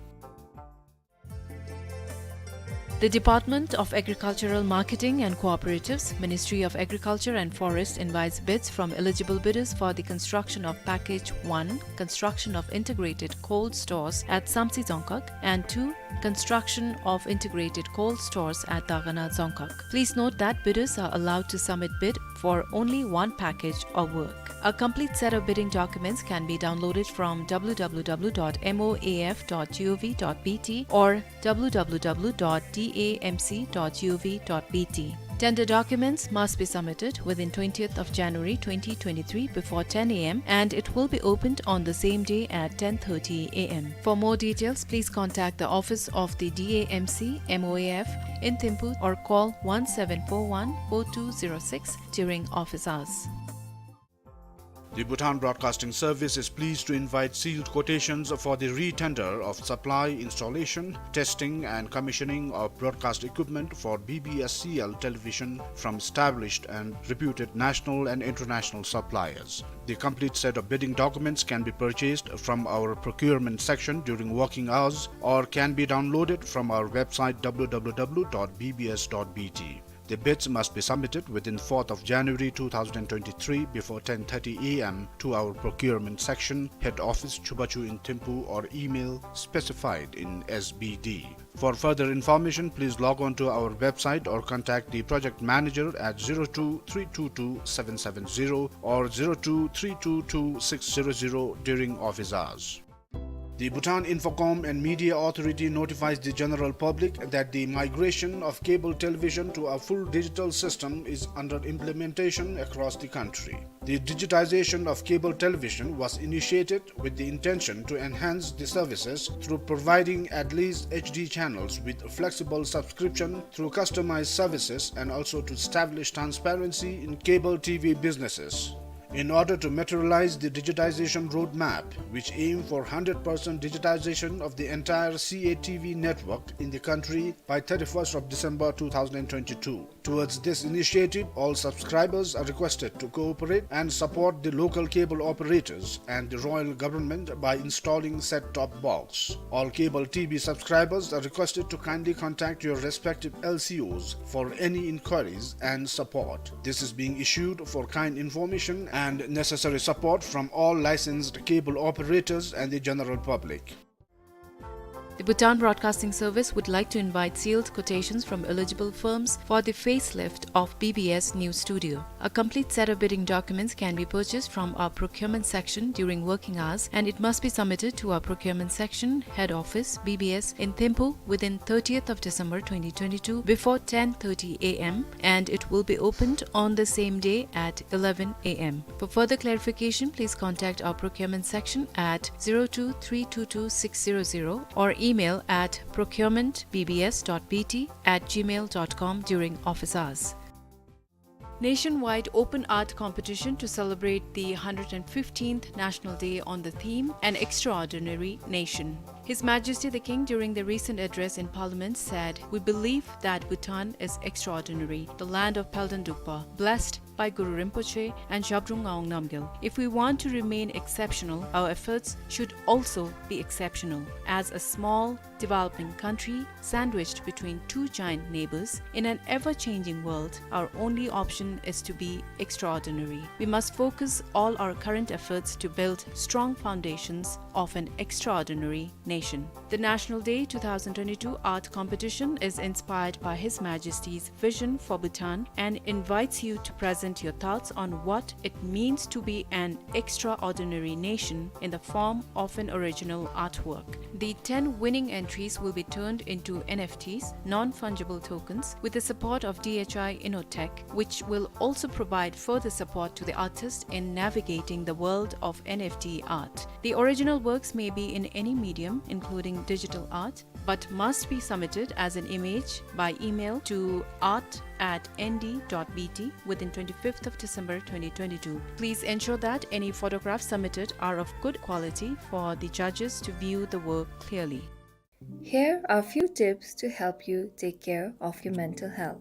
The Department of Agricultural Marketing and Cooperatives, Ministry of Agriculture and Forest invites bids from eligible bidders for the construction of Package one, construction of integrated cold stores at Samtse Dzongkhag, and two, construction of integrated cold stores at Dagana Dzongkhag. Please note that bidders are allowed to submit bid for only one package of work. A complete set of bidding documents can be downloaded from w w w dot m o a f dot g o v dot b t or w w w dot d a m c dot g o v dot b t. Tender documents must be submitted within twentieth of January twenty twenty-three before ten a m, and it will be opened on the same day at ten thirty a m. For more details, please contact the office of the D A M C M O A F in Thimphu or call one seven four one four two zero six during office hours. The Bhutan Broadcasting Service is pleased to invite sealed quotations for the re-tender of supply, installation, testing and commissioning of broadcast equipment for B B S C L television from established and reputed national and international suppliers. The complete set of bidding documents can be purchased from our procurement section during working hours or can be downloaded from our website, W W W dot B B S dot B T. The bids must be submitted within fourth of January two thousand twenty-three before ten thirty A M to our procurement section, head office, Chubachu in Thimphu, or email specified in S B D. For further information, please log on to our website or contact the project manager at zero two three two two seven seven zero or zero two three two two six zero zero during office hours. The Bhutan Infocom and Media Authority notifies the general public that the migration of cable television to a full digital system is under implementation across the country. The digitization of cable television was initiated with the intention to enhance the services through providing at least H D channels with flexible subscription through customized services and also to establish transparency in cable T V businesses. In order to materialize the digitization roadmap, which aim for hundred percent digitization of the entire C A T V network in the country by thirty-first of December two thousand twenty-two. Towards this initiative, all subscribers are requested to cooperate and support the local cable operators and the royal government by installing set-top box. All cable T V subscribers are requested to kindly contact your respective L C Os for any inquiries and support. This is being issued for kind information and necessary support from all licensed cable operators and the general public. The Bhutan Broadcasting Service would like to invite sealed quotations from eligible firms for the facelift of B B S News Studio. A complete set of bidding documents can be purchased from our procurement section during working hours, and it must be submitted to our procurement section, head office, B B S, in Thimphu within thirtieth of December twenty twenty-two before ten thirty A M, and it will be opened on the same day at eleven A M. For further clarification, please contact our procurement section at zero two three two two six zero zero or email at procurement B B S dot B T at gmail dot com during office hours. Nationwide open art competition to celebrate the hundred and fifteenth National Day on the theme, An Extraordinary Nation. His Majesty the King, during the recent address in Parliament, said, "We believe that Bhutan is extraordinary, the land of Palden Drukpa, blessed by Guru Rinpoche and Zhabdrung Ngawang Namgyal. If we want to remain exceptional, our efforts should also be exceptional. As a small, developing country sandwiched between two giant neighbors in an ever-changing world, our only option is to be extraordinary. We must focus all our current efforts to build strong foundations of an extraordinary nation." The National Day two thousand twenty-two art competition is inspired by His Majesty's vision for Bhutan and invites you to present your thoughts on what it means to be an extraordinary nation in the form of an original artwork. The ten winning entries will be turned into N F Ts, non-fungible tokens, with the support of D H I Innotech, which will also provide further support to the artist in navigating the world of N F T art. The original works may be in any medium, including digital art, but must be submitted as an image by email to art at N D dot B T within twenty-fifth of December twenty twenty-two. Please ensure that any photographs submitted are of good quality for the judges to view the work clearly. Here are few tips to help you take care of your mental health.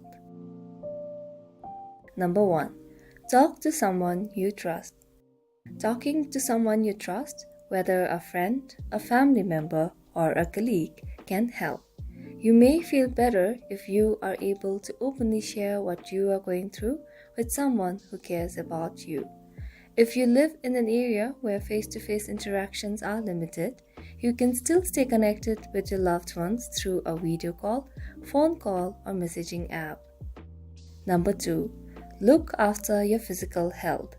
Number one, talk to someone you trust. Talking to someone you trust, whether a friend, a family member, or a colleague, can help. You may feel better if you are able to openly share what you are going through with someone who cares about you. If you live in an area where face-to-face interactions are limited, you can still stay connected with your loved ones through a video call, phone call, or messaging app. Number two, look after your physical health.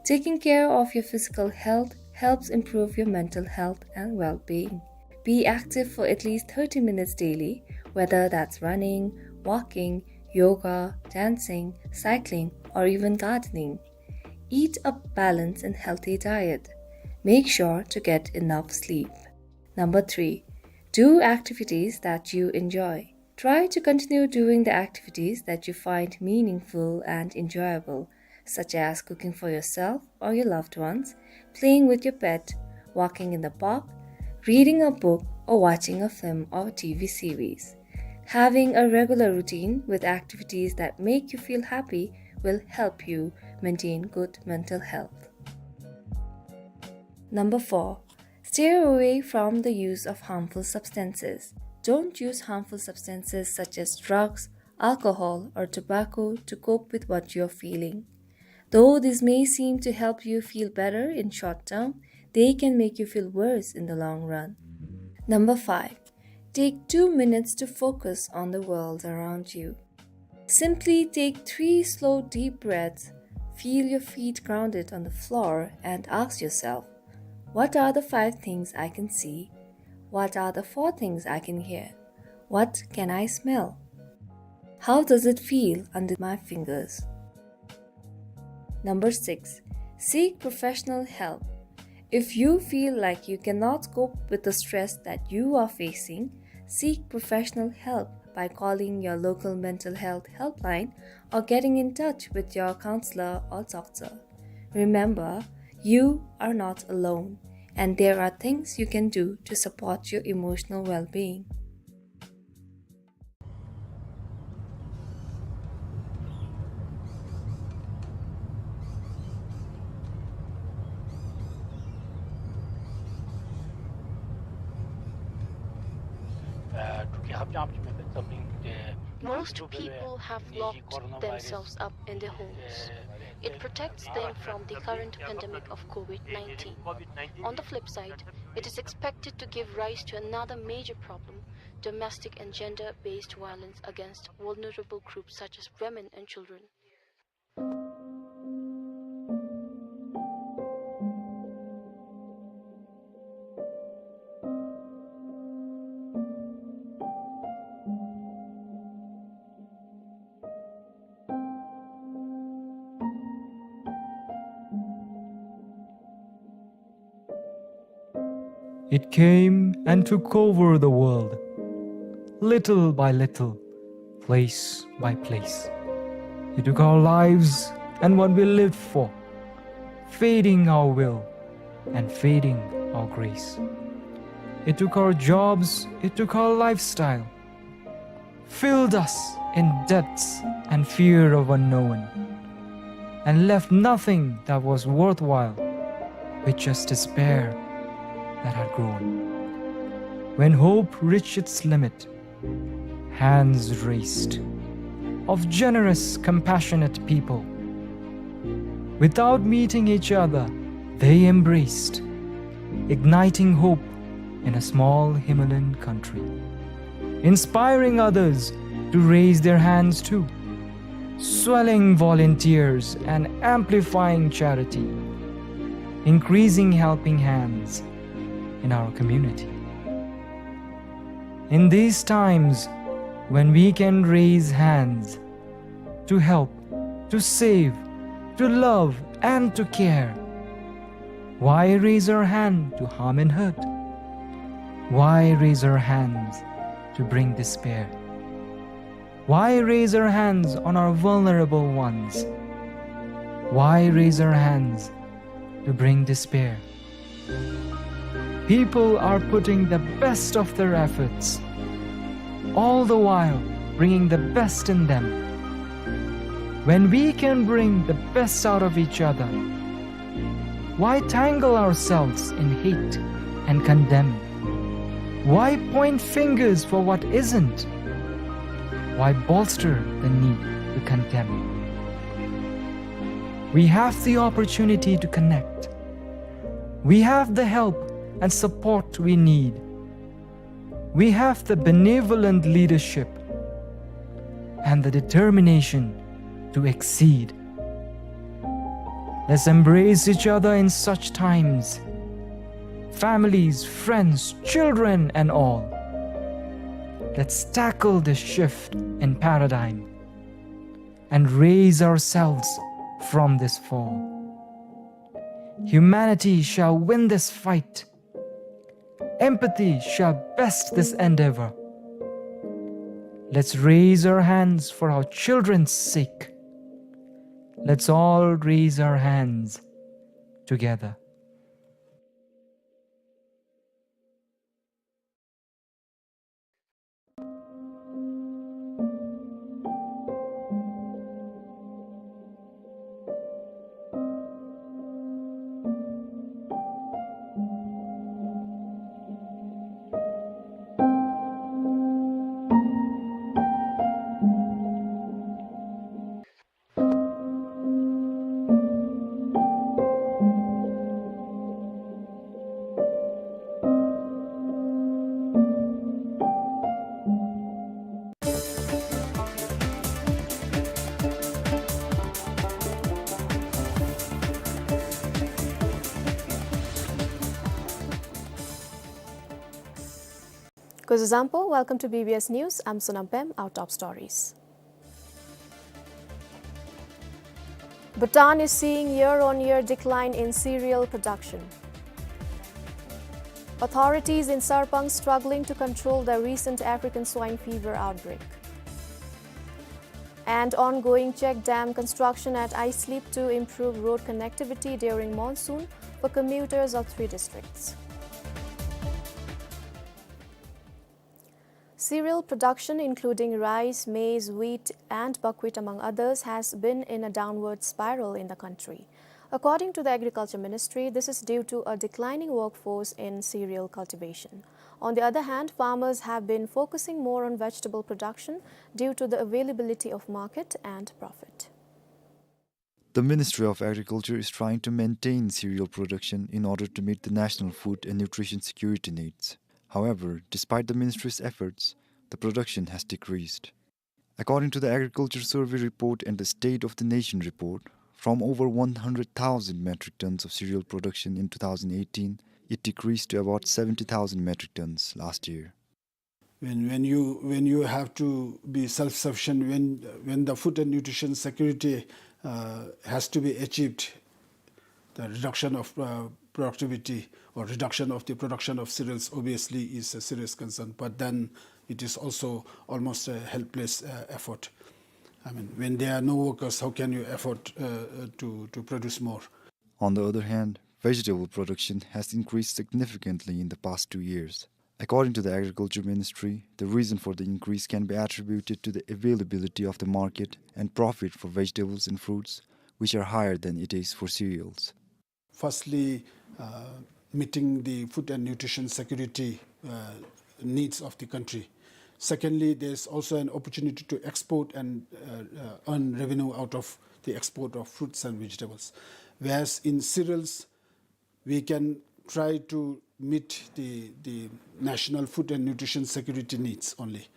Taking care of your physical health helps improve your mental health and well-being. Be active for at least thirty minutes daily, whether that's running, walking, yoga, dancing, cycling, or even gardening. Eat a balanced and healthy diet. Make sure to get enough sleep. Number three, do activities that you enjoy. Try to continue doing the activities that you find meaningful and enjoyable. such as cooking for yourself or your loved ones, playing with your pet, walking in the park, reading a book, or watching a film or T V series. Having a regular routine with activities that make you feel happy will help you maintain good mental health. Number four, stay away from the use of harmful substances. Don't use harmful substances such as drugs, alcohol, or tobacco to cope with what you're feeling. Though this may seem to help you feel better in short term, they can make you feel worse in the long run. Number five, take two minutes to focus on the world around you. Simply take three slow, deep breaths, feel your feet grounded on the floor, and ask yourself, "What are the five things I can see? What are the four things I can hear? What can I smell? How does it feel under my fingers?" Number six, seek professional help. If you feel like you cannot cope with the stress that you are facing, seek professional help by calling your local mental health helpline or getting in touch with your counselor or doctor. Remember, you are not alone, and there are things you can do to support your emotional well-being. Most people have locked themselves up in their homes. It protects them from the current pandemic of COVID nineteen. On the flip side, it is expected to give rise to another major problem, domestic and gender-based violence against vulnerable groups such as women and children. It came and took over the world, little by little, place by place. It took our lives and what we lived for, fading our will and fading our grace. It took our jobs, it took our lifestyle, filled us in debts and fear of unknown, and left nothing that was worthwhile, with just despair that had grown. When hope reached its limit, hands raised of generous, compassionate people. Without meeting each other, they embraced, igniting hope in a small Himalayan country, inspiring others to raise their hands too, swelling volunteers and amplifying charity, increasing helping hands in our community. In these times when we can raise hands to help, to save, to love, and to care, why raise our hand to harm and hurt? Why raise our hands to bring despair? Why raise our hands on our vulnerable ones? Why raise our hands to bring despair? People are putting the best of their efforts, all the while bringing the best in them. When we can bring the best out of each other, why tangle ourselves in hate and condemn? Why point fingers for what isn't? Why bolster the need to condemn? We have the opportunity to connect. We have the help and support we need. We have the benevolent leadership and the determination to exceed. Let's embrace each other in such times. Families, friends, children, and all. Let's tackle this shift in paradigm and raise ourselves from this fall. Humanity shall win this fight. Empathy shall best this endeavor. Let's raise our hands for our children's sake. Let's all raise our hands together. Kuzuzangpo, welcome to B B S News. I'm Sonam Pem. Our top stories. Bhutan is seeing year-on-year decline in cereal production. Authorities in Sarpang struggling to control the recent African swine fever outbreak. And ongoing check dam construction at Aislip to improve road connectivity during monsoon for commuters of three districts. Cereal production, including rice, maize, wheat, and buckwheat, among others, has been in a downward spiral in the country. According to the Agriculture Ministry, this is due to a declining workforce in cereal cultivation. On the other hand, farmers have been focusing more on vegetable production due to the availability of market and profit. The Ministry of Agriculture is trying to maintain cereal production in order to meet the national food and nutrition security needs. However, despite the ministry's efforts, the production has decreased. According to the Agriculture Survey Report and the State of the Nation Report, from over one hundred thousand metric tons of cereal production in two thousand eighteen, it decreased to about seventy thousand metric tons last year. When, when you, when you have to be self-sufficient, when, when the food and nutrition security, uh, has to be achieved, the reduction of, uh, productivity or reduction of the production of cereals obviously is a serious concern, but then it is also almost a helpless, uh, effort. I mean, when there are no workers, how can you afford, uh, uh, to, to produce more? On the other hand, vegetable production has increased significantly in the past two years. According to the Agriculture Ministry, the reason for the increase can be attributed to the availability of the market and profit for vegetables and fruits, which are higher than it is for cereals. Firstly, uh, meeting the food and nutrition security, uh, needs of the country. Secondly, there's also an opportunity to export and, uh, uh, earn revenue out of the export of fruits and vegetables. Whereas in cereals, we can try to meet the, the national food and nutrition security needs only.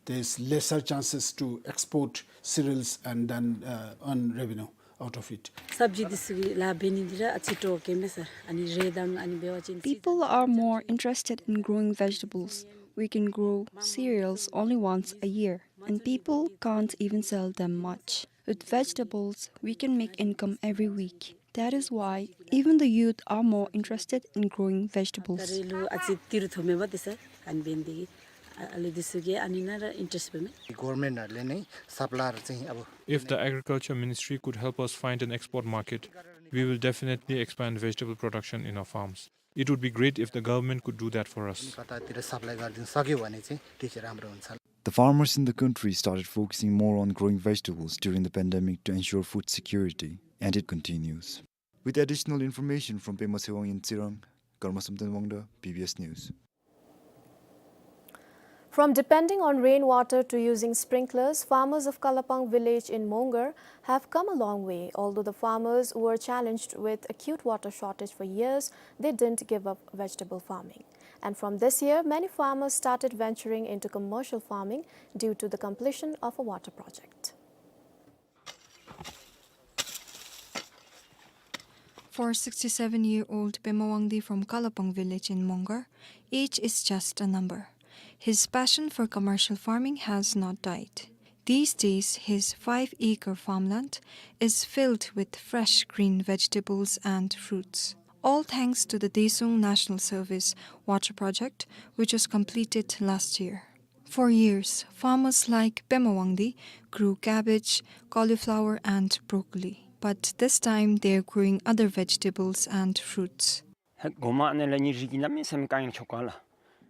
There's lesser chances to export cereals and then, uh, earn revenue out of it. सब्जी འདི་ཚུ་གི་ལཱ་འབད་ནི་འདི་ར་ཨ་ཙི་སྤྲོ་སྐྱེ་མས་ཟེར། ཨ་ནི་རེད་དང་ཨ་ནི་འབད་བ་ཅིན། People are more interested in growing vegetables. We can grow cereals only once a year, and people can't even sell them much. With vegetables, we can make income every week. That is why even the youth are more interested in growing vegetables. ད་རེས་ལུ་ཨ་ཙི་ཏི་རུ་ཐོབ་མས་པ་འདི་ཟེར། ཨ་ནི་འབད་ནི་འདི་གིས་ཨ་ལུ་འདི་ཚུ་གིས་ཨ་ནི་ནང་ར་ཨིན་ཊེསཊ་འབད་མས། Government ནང་ལས་ནི་སབ་ལའི་ཡར་ཅིག་ཨ་བུ། If the agriculture ministry could help us find an export market, we will definitely expand vegetable production in our farms. It would be great if the government could do that for us. ཨ་ནི་ཁ་ད་འདི་ར་སབ་ལའི་ཡར་ཅིག་ས་གི་བ་ནི་ཅིག་དེ་ཅིག་ར་འབད་རུང་ཚར། The farmers in the country started focusing more on growing vegetables during the pandemic to ensure food security, and it continues. With additional information from Pema Tshewang in Tsirang, Karma Samten Wangda, B B S News. From depending on rainwater to using sprinklers, farmers of Kalapang village in Mongar have come a long way. Although the farmers were challenged with acute water shortage for years, they didn't give up vegetable farming. And from this year, many farmers started venturing into commercial farming due to the completion of a water project. For sixty-seven-year-old Pema Wangdi from Kalapang village in Mongar, age is just a number. His passion for commercial farming has not died. These days, his five-acre farmland is filled with fresh green vegetables and fruits, all thanks to the Desuung National Service water project, which was completed last year. For years, farmers like Pema Wangdi grew cabbage, cauliflower, and broccoli. But this time they're growing other vegetables and fruits. ཧེ་གོ་མ་ཨ་ནི་ལས་ནི་རིགས་ཀྱི་གནམ་མེད་ས་མེད་དཀའ་ངལ་ཆོག་ག་ལགས།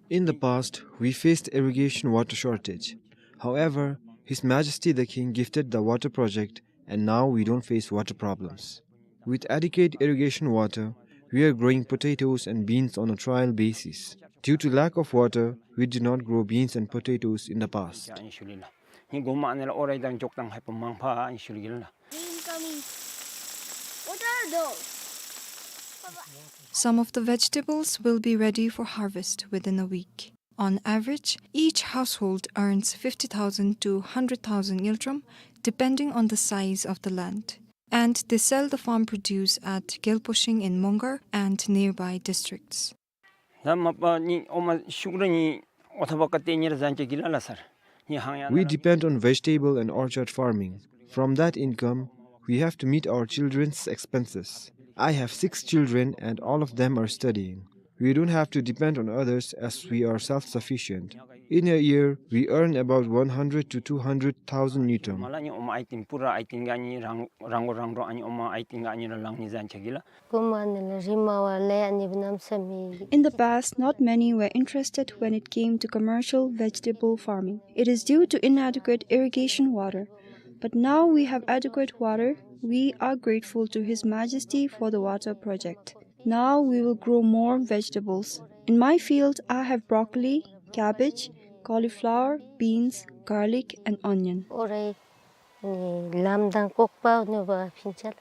In the past, we faced irrigation water shortage. However, His Majesty the King gifted the water project, and now we don't face water problems. With adequate irrigation water, we are growing potatoes and beans on a trial basis. Due to lack of water, we did not grow beans and potatoes in the past. ཨ་ནི་ཞུ་ལེ་ལགས། ཧེ་གོ་མ་ཨ་ནི་ལས་ཨོ་རེ་དང་འགྱོ་དང་ཧེ་པོ་མང་པ་ཨ་ནི་ཞུ་ལེ་ལགས། Incoming. What are those? Some of the vegetables will be ready for harvest within a week. On average, each household earns fifty thousand to hundred thousand ngultrum, depending on the size of the land. And they sell the farm produce at Gyalposhing in Mongar and nearby districts. ད་མ་པ་ནི་ཨོ་མ་ཤུགས་ར་ནི་ཨོ་ཐ་བ་ཀ་ཏེ་ཉེར་ཟན་ཅ་གི་ལ་ལ་སར། ནི་ཧང་ཡ་We ན་ར། depend on vegetable and orchard farming. From that income, we have to meet our children's expenses. I have six children and all of them are studying. We don't have to depend on others as we are self-sufficient. In a year, we earn about one hundred to two hundred thousand ngultrum. མ་ལ་ནི་ཨོ་མ་ཨའི་ཏེན་པུ་ར་ཨའི་ཏེན་ག་ནི་རང་རང་གོ་རང་རོ་ཨ་ནི་ཨོ་མ་ཨའི་ཏེན་ག་ནི་ར་ལང་ནི་ཟན་ཅ་གི་ལ། གོ་མ་ཨ་ནི་ལས་རི་མ་བ་ལས་ཨ་ནི་བ་ནམ་ས་མེད། In the past, not many were interested when it came to commercial vegetable farming. It is due to inadequate irrigation water. But now we have adequate water. We are grateful to His Majesty for the water project. Now we will grow more vegetables. In my field, I have broccoli, cabbage, cauliflower, beans, garlic, and onion. ཨོ་རེ་ནི་ལམ་དང་ལྐོག་པ་ནུ་བ་ཕིན་ཆ་ལ།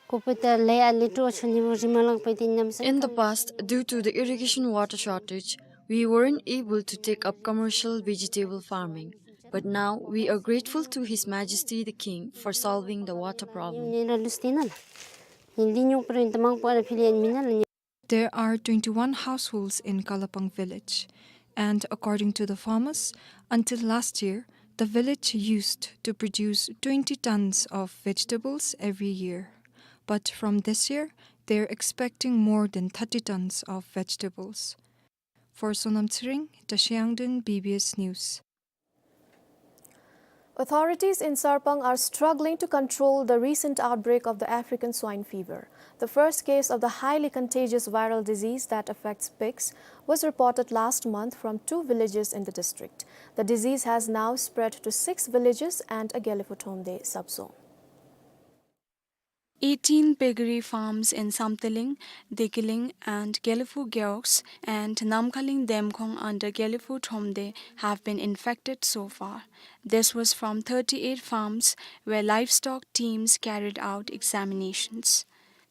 ཀོ་པེ་ཏ་ལེ་ཨ་ལེ་ཏོ་ཆོ་ནི་བོ་རི་མ་ལང་པེ་ཏེ་ཉམས་སེ། In the past, due to the irrigation water shortage, we weren't able to take up commercial vegetable farming. But now we are grateful to His Majesty the King for solving the water problem. ནི་ར་ལུས་ཏེ་ན་ལ། ནི་ལི་ཉུང་པ་རེ་ཏ་མང་པོ་ཨ་ར་ཕི་ལེ་ཨན་མི་ན་ལ་ནི། There are twenty-one households in Kalapang village, and according to the farmers, until last year, the village used to produce twenty tons of vegetables every year. But from this year, they're expecting more than thirty tons of vegetables. For Sonam Tshering, Trashiyangdin, B B S News. Authorities in Sarpang are struggling to control the recent outbreak of the African swine fever. The first case of the highly contagious viral disease that affects pigs was reported last month from two villages in the district. The disease has now spread to six villages and a Gelephu Thromde subzone. Eighteen piggery farms in Samthiling, Dikiling and Gelephu Gewogs and Namkhaling Demkhong under Gelephu Thromde have been infected so far. This was from thirty-eight farms where livestock teams carried out examinations.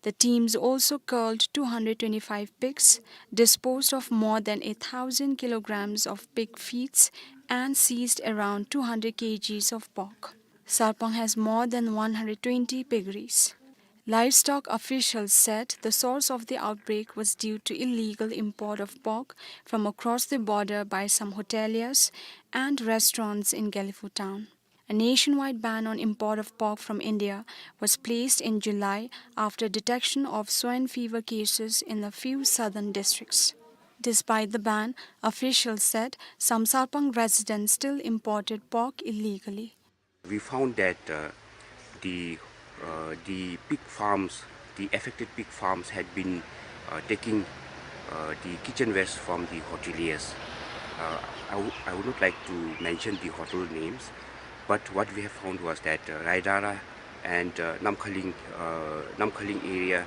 The teams also culled two hundred twenty-five pigs, disposed of more than a thousand kilograms of pig feeds, and seized around two hundred kgs of pork. Sarpang has more than one hundred twenty piggeries. Livestock officials said the source of the outbreak was due to illegal import of pork from across the border by some hoteliers and restaurants in Gelephu town. A nationwide ban on import of pork from India was placed in July after detection of swine fever cases in a few southern districts. Despite the ban, officials said some Sarpang residents still imported pork illegally. We found that, uh, the, uh, the pig farms, the affected pig farms had been, uh, taking, uh, the kitchen waste from the hoteliers. Uh, I wou-, I would not like to mention the hotel names, but what we have found was that, uh, Raidara and, uh, Namkhaling, uh, Namkhaling area,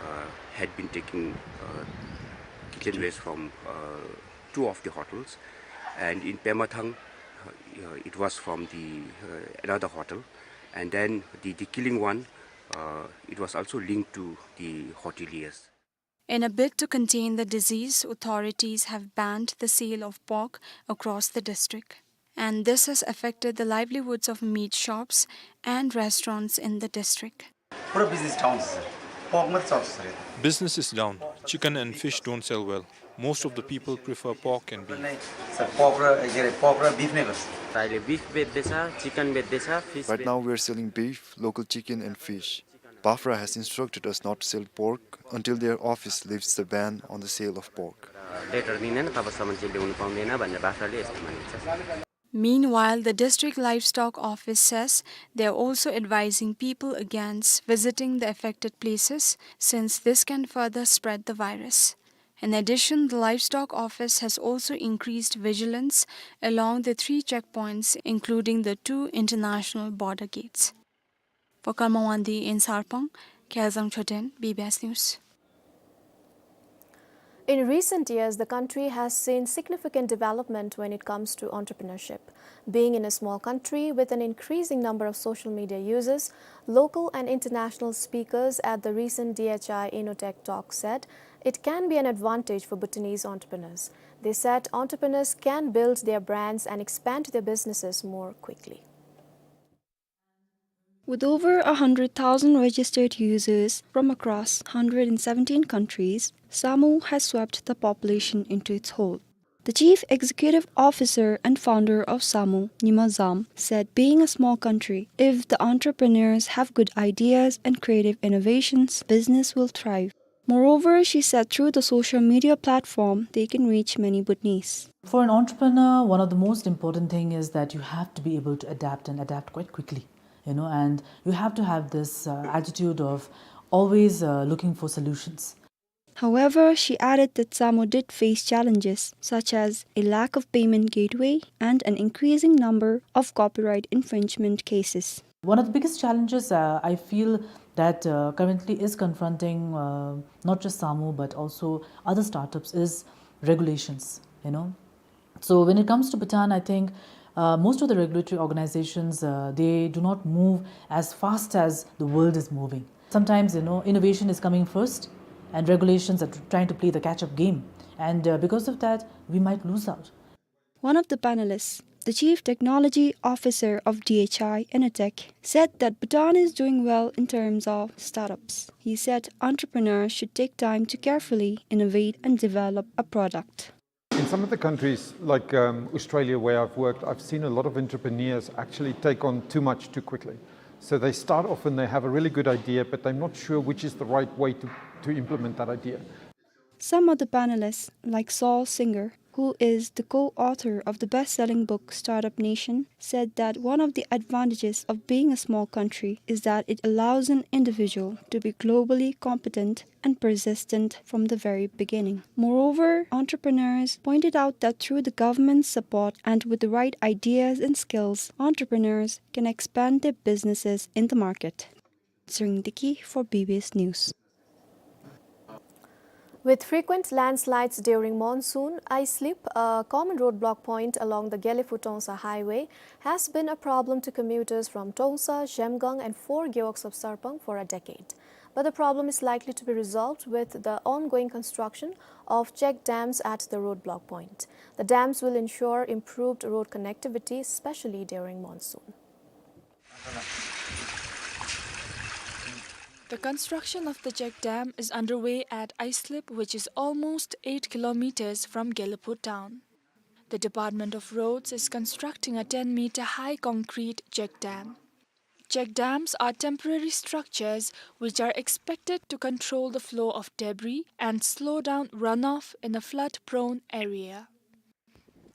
uh, had been taking, uh, kitchen waste from, uh, two of the hotels, and in Pemathang, uh, uh, it was from the, uh, another hotel, and then the, the Dikiling one, uh, it was also linked to the hoteliers. In a bid to contain the disease, authorities have banned the sale of pork across the district, and this has affected the livelihoods of meat shops and restaurants in the district. पुरा business down छ sir। Pork मात्र चल्छ sir। Business is down. Chicken and fish don't sell well. Most of the people prefer pork and beef. नहीं sir, pork र, के अरे, pork र beef नहीं गर्छ। अहिले beef बेच्दैछ, chicken बेच्दैछ, fish Right बेच- now we are selling beef, local chicken and fish. Bafra has instructed us not to sell pork until their office lifts the ban on the sale of pork. Letter दिँदैन, तबसम्म चाहिँ ल्याउनु पाउँदैन भनेर बाख्राले यस्तो भनेको छ। Meanwhile, the district livestock office says they are also advising people against visiting the affected places, since this can further spread the virus. In addition, the livestock office has also increased vigilance along the three checkpoints, including the two international border gates. For Karma Wangdi in Sarpang, Kyaelzang Choten, B B S News. In recent years, the country has seen significant development when it comes to entrepreneurship. Being in a small country with an increasing number of social media users, local and international speakers at the recent D H I Innotech talk said it can be an advantage for Bhutanese entrepreneurs. They said entrepreneurs can build their brands and expand their businesses more quickly. With over a hundred thousand registered users from across hundred and seventeen countries, Samu has swept the population into its hold. The chief executive officer and founder of Samu, Nyima Zam, said, being a small country, if the entrepreneurs have good ideas and creative innovations, business will thrive. Moreover, she said through the social media platform, they can reach many Bhutanese. For an entrepreneur, one of the most important thing is that you have to be able to adapt and adapt quite quickly, you know, and you have to have this, uh, attitude of always, uh, looking for solutions. However, she added that Samu did face challenges such as a lack of payment gateway and an increasing number of copyright infringement cases. One of the biggest challenges, uh, I feel that, uh, currently is confronting, uh, not just Samu but also other startups is regulations, you know. So when it comes to Bhutan, I think, uh, most of the regulatory organizations, uh, they do not move as fast as the world is moving. Sometimes, you know, innovation is coming first and regulations are trying to play the catch-up game. And, uh, because of that, we might lose out. One of the panelists, the Chief Technology Officer of D H I Innotech, said that Bhutan is doing well in terms of startups. He said entrepreneurs should take time to carefully innovate and develop a product. In some of the countries, like, um, Australia, where I've worked, I've seen a lot of entrepreneurs actually take on too much too quickly. So they start off and they have a really good idea, but they're not sure which is the right way to, to implement that idea. Some other panelists, like Saul Singer, who is the co-author of the best-selling book Startup Nation, said that one of the advantages of being a small country is that it allows an individual to be globally competent and persistent from the very beginning. Moreover, entrepreneurs pointed out that through the government's support and with the right ideas and skills, entrepreneurs can expand their businesses in the market. Tshering Deki for B B S News. With frequent landslides during monsoon, Aislip, a common roadblock point along the Gelephu-Trongsa highway, has been a problem to commuters from Trongsa, Zhemgang and four gewogs of Sarpang for a decade. But the problem is likely to be resolved with the ongoing construction of check dams at the roadblock point. The dams will ensure improved road connectivity, especially during monsoon. The construction of the check dam is underway at Aislip, which is almost eight kilometers from Gelephu town. The Department of Roads is constructing a ten meter high concrete check dam. Check dams are temporary structures which are expected to control the flow of debris and slow down runoff in a flood-prone area.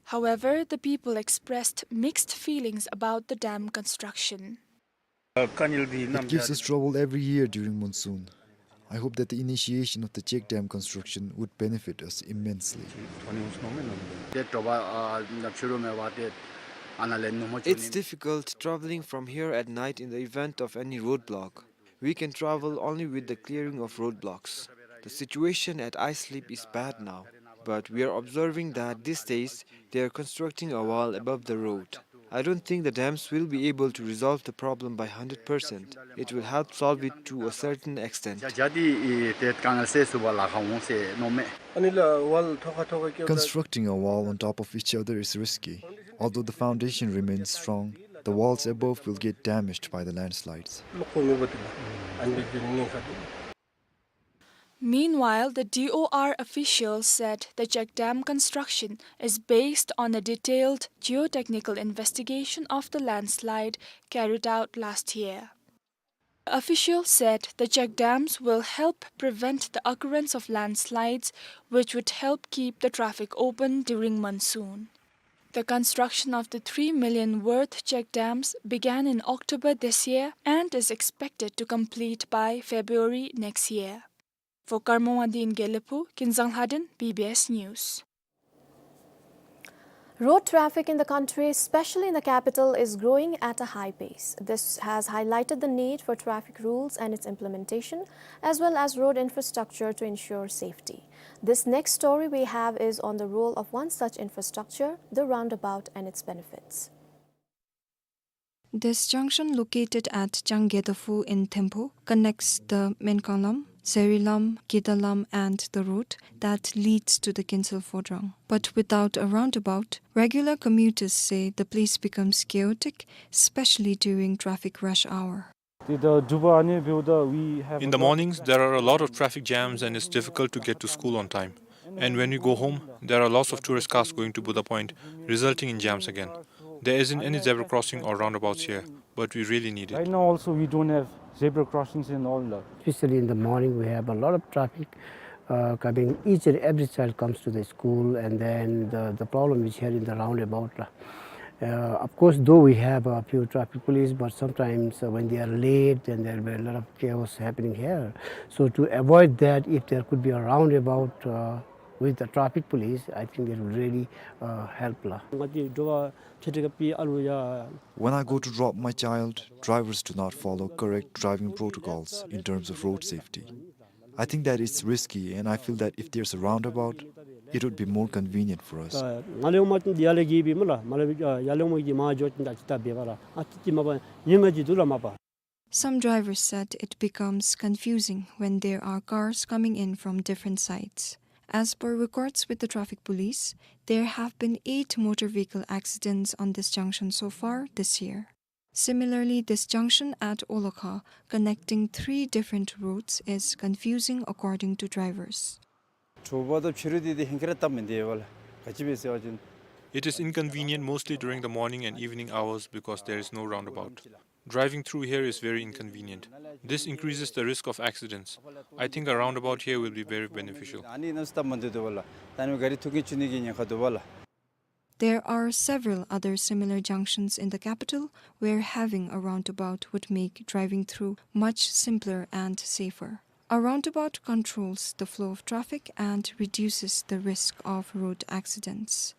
However, the people expressed mixed feelings about the dam construction. It gives us trouble every year during monsoon. I hope that the initiation of the check dam construction would benefit us immensely. It's difficult traveling from here at night in the event of any roadblock. We can travel only with the clearing of roadblocks. The situation at Aislip is bad now, but we are observing that these days they are constructing a wall above the road. I don't think the dams will be able to resolve the problem by hundred percent. It will help solve it to a certain extent. Constructing a wall on top of each other is risky. Although the foundation remains strong, the walls above will get damaged by the landslides. Meanwhile, the D O R officials said the check dam construction is based on a detailed geotechnical investigation of the landslide carried out last year. Officials said the check dams will help prevent the occurrence of landslides, which would help keep the traffic open during monsoon. The construction of the three million worth check dams began in October this year and is expected to complete by February next year. For Karma Wangdi in Gelephu, Kinzang Lhaden, B B S News. Road traffic in the country, especially in the capital, is growing at a high pace. This has highlighted the need for traffic rules and its implementation, as well as road infrastructure to ensure safety. This next story we have is on the role of one such infrastructure, the roundabout, and its benefits. This junction, located at Changkedaphu in Thimphu, connects the Menkanglam, Zerilam, Kidalam, and the road that leads to the Kinsel Phodrang. But without a roundabout, regular commuters say the place becomes chaotic, especially during traffic rush hour. In the mornings, there are a lot of traffic jams and it's difficult to get to school on time. And when we go home, there are lots of tourist cars going to Buddha Point, resulting in jams again. There isn't any zebra crossing or roundabouts here, but we really need it. Right now also, we don't have zebra crossings in all the Especially in the morning, we have a lot of traffic, uh, coming. Each and every child comes to the school, and then the, the problem is here in the roundabout, uh, Uh, of course, though we have a few traffic police, but sometimes, uh, when they are late, then there will be a lot of chaos happening here. So to avoid that, if there could be a roundabout, uh, with the traffic police, I think that would really, uh, help, la. When I go to drop my child, drivers do not follow correct driving protocols in terms of road safety. I think that it's risky, and I feel that if there's a roundabout, it would be more convenient for us. Some drivers said it becomes confusing when there are cars coming in from different sides. As per records with the traffic police, there have been eight motor vehicle accidents on this junction so far this year. Similarly, this junction at Olakha, connecting three different routes, is confusing according to drivers. It is inconvenient mostly during the morning and evening hours because there is no roundabout. Driving through here is very inconvenient. This increases the risk of accidents. I think a roundabout here will be very beneficial. There are several other similar junctions in the capital where having a roundabout would make driving through much simpler and safer. A roundabout controls the flow of traffic and reduces the risk of road accidents.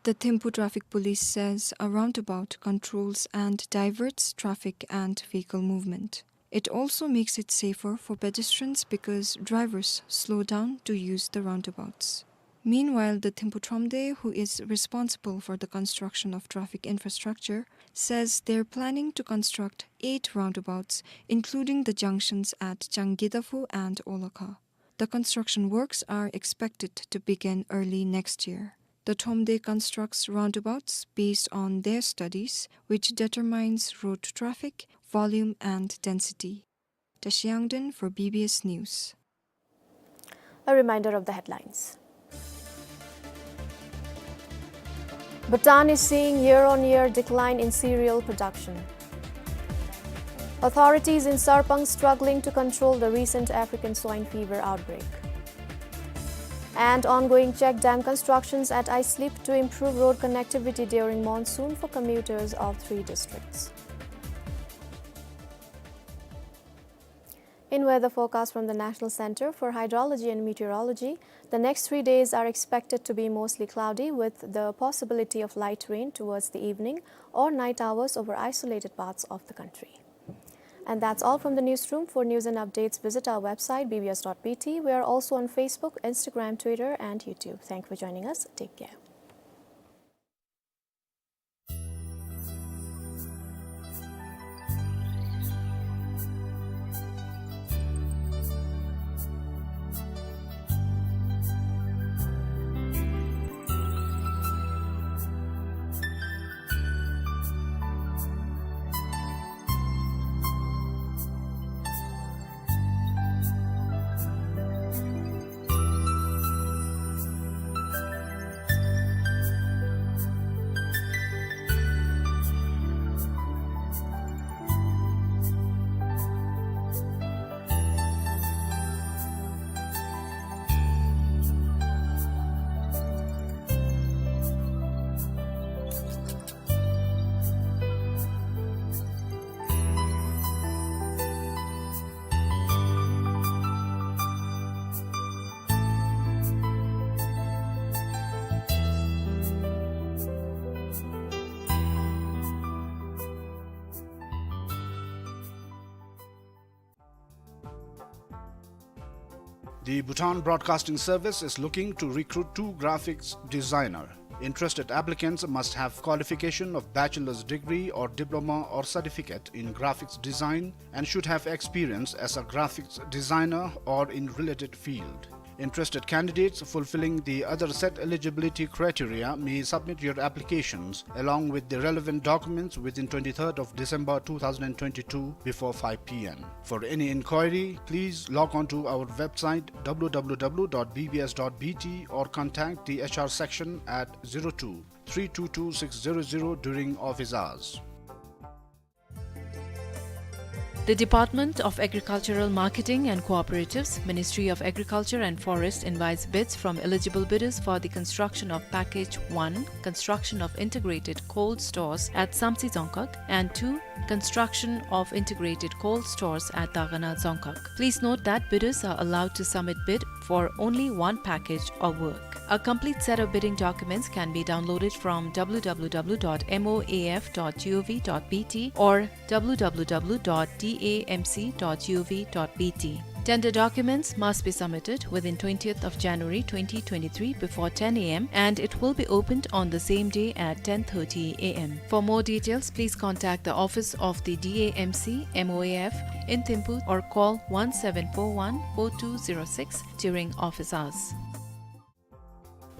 The Thimphu Traffic Police says a roundabout controls and diverts traffic and vehicle movement. It also makes it safer for pedestrians because drivers slow down to use the roundabouts. Meanwhile, the Thimphu Thromde, who is responsible for the construction of traffic infrastructure, says they're planning to construct eight roundabouts, including the junctions at Changkedaphu and Olakha. The construction works are expected to begin early next year. The Thromde constructs roundabouts based on their studies, which determines road traffic, volume, and density. Tashi Yangden for B B S News. A reminder of the headlines. Bhutan is seeing year-on-year decline in cereal production. Authorities in Sarpang struggling to control the recent African swine fever outbreak. And ongoing check dam constructions at Aislip to improve road connectivity during monsoon for commuters of three districts. In weather forecast from the National Center for Hydrology and Meteorology, the next three days are expected to be mostly cloudy with the possibility of light rain towards the evening or night hours over isolated parts of the country. And that's all from the newsroom. For news and updates, visit our website, B B S dot B T. We are also on Facebook, Instagram, Twitter, and YouTube. Thank you for joining us. Take care. The Bhutan Broadcasting Service is looking to recruit two graphics designer. Interested applicants must have qualification of bachelor's degree or diploma or certificate in graphics design and should have experience as a graphics designer or in related field. Interested candidates fulfilling the other set eligibility criteria may submit your applications along with the relevant documents within twenty-third of December two thousand twenty-two before five p m. For any inquiry, please log on to our website w w w dot b b s dot b t or contact the H R section at zero two three two two six zero zero during office hours. The Department of Agricultural Marketing and Cooperatives, Ministry of Agriculture and Forest invites bids from eligible bidders for the construction of Package one, construction of integrated cold stores at Samtse Dzongkhag, and two, construction of integrated cold stores at Dagana Dzongkhag. Please note that bidders are allowed to submit bid for only one package of work. A complete set of bidding documents can be downloaded from w w w dot m o a f dot g o v dot b t or w w w dot d a m c dot g o v dot b t. Tender documents must be submitted within twentieth of January twenty twenty-three before ten a m and it will be opened on the same day at ten thirty a m. For more details, please contact the office of the D A M C M O A F in Thimphu or call one seven four one four two zero six during office hours.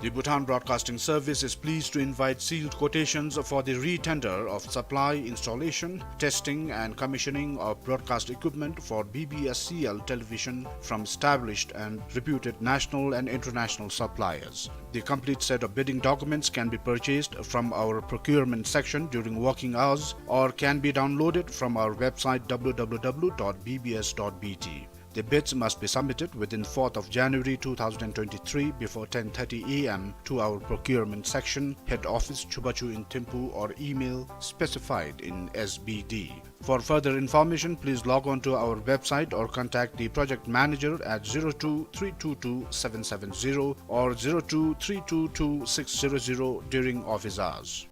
The Bhutan Broadcasting Service is pleased to invite sealed quotations for the re-tender of supply, installation, testing and commissioning of broadcast equipment for B B S C L television from established and reputed national and international suppliers. The complete set of bidding documents can be purchased from our procurement section during working hours or can be downloaded from our website w w w dot b b s dot b t. The bids must be submitted within fourth of January two thousand twenty-three before ten thirty a m to our procurement section, head office, Chubachu in Thimphu, or email specified in S B D. For further information, please log on to our website or contact the project manager at zero two three two two seven seven zero or zero two three two two six zero zero during office hours.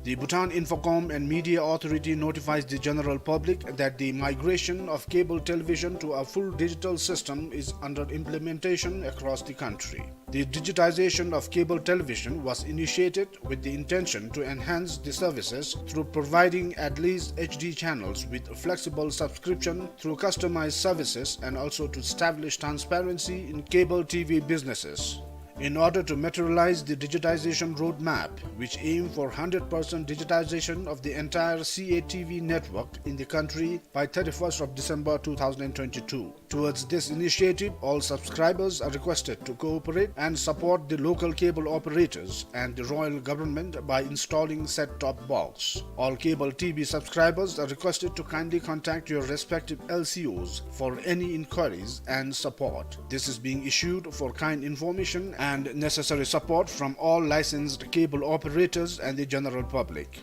The Bhutan Infocom and Media Authority notifies the general public that the migration of cable television to a full digital system is under implementation across the country. The digitization of cable television was initiated with the intention to enhance the services through providing at least H D channels with flexible subscription through customized services and also to establish transparency in cable T V businesses. In order to materialize the digitization roadmap, which aim for hundred percent digitization of the entire C A T V network in the country by thirty-first of December two thousand twenty-two, towards this initiative, all subscribers are requested to cooperate and support the local cable operators and the royal government by installing set-top box. All cable T V subscribers are requested to kindly contact your respective L C Os for any inquiries and support. This is being issued for kind information and necessary support from all licensed cable operators and the general public.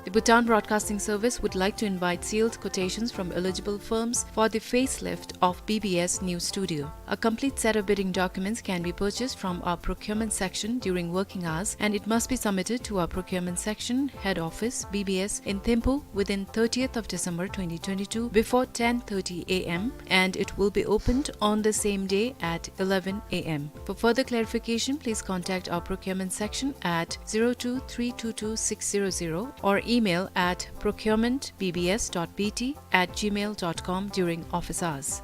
The Bhutan Broadcasting Service would like to invite sealed quotations from eligible firms for the facelift of B B S News Studio. A complete set of bidding documents can be purchased from our procurement section during working hours, and it must be submitted to our procurement section, head office, B B S, in Thimphu within thirtieth of December twenty twenty-two before ten thirty a m, and it will be opened on the same day at eleven a m. For further clarification, please contact our procurement section at zero two three two two six zero zero or email at procurement b b s dot b t at gmail dot com during office hours.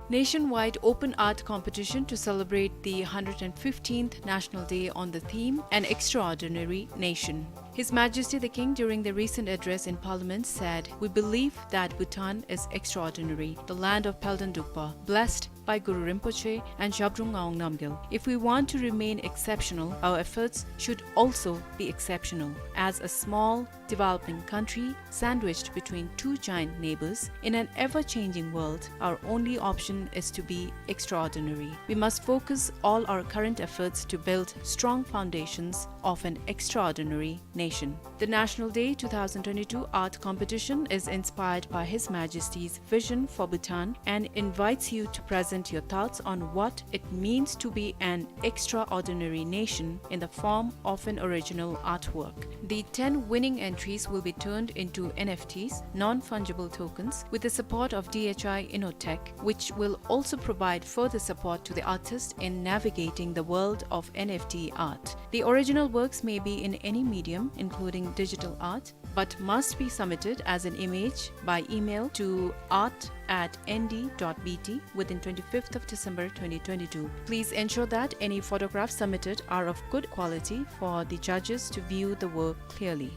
Nationwide open art competition to celebrate the hundred and fifteenth National Day on the theme An Extraordinary Nation. His Majesty the King, during the recent address in Parliament, said, "We believe that Bhutan is extraordinary, the land of Palden Drukpa, blessed by Guru Rinpoche and Zhabdrung Ngawang Namgyal. If we want to remain exceptional, our efforts should also be exceptional. As a small, developing country sandwiched between two giant neighbors, in an ever-changing world, our only option is to be extraordinary. We must focus all our current efforts to build strong foundations of an extraordinary nation." The National Day two thousand twenty-two art competition is inspired by His Majesty's vision for Bhutan and invites you to present your thoughts on what it means to be an extraordinary nation in the form of an original artwork. The ten winning entries entries will be turned into N F Ts, non-fungible tokens, with the support of D H I Innotech, which will also provide further support to the artist in navigating the world of N F T art. The original works may be in any medium, including digital art, but must be submitted as an image by email to art at N D dot B T within twenty-fifth of December twenty twenty-two. Please ensure that any photographs submitted are of good quality for the judges to view the work clearly.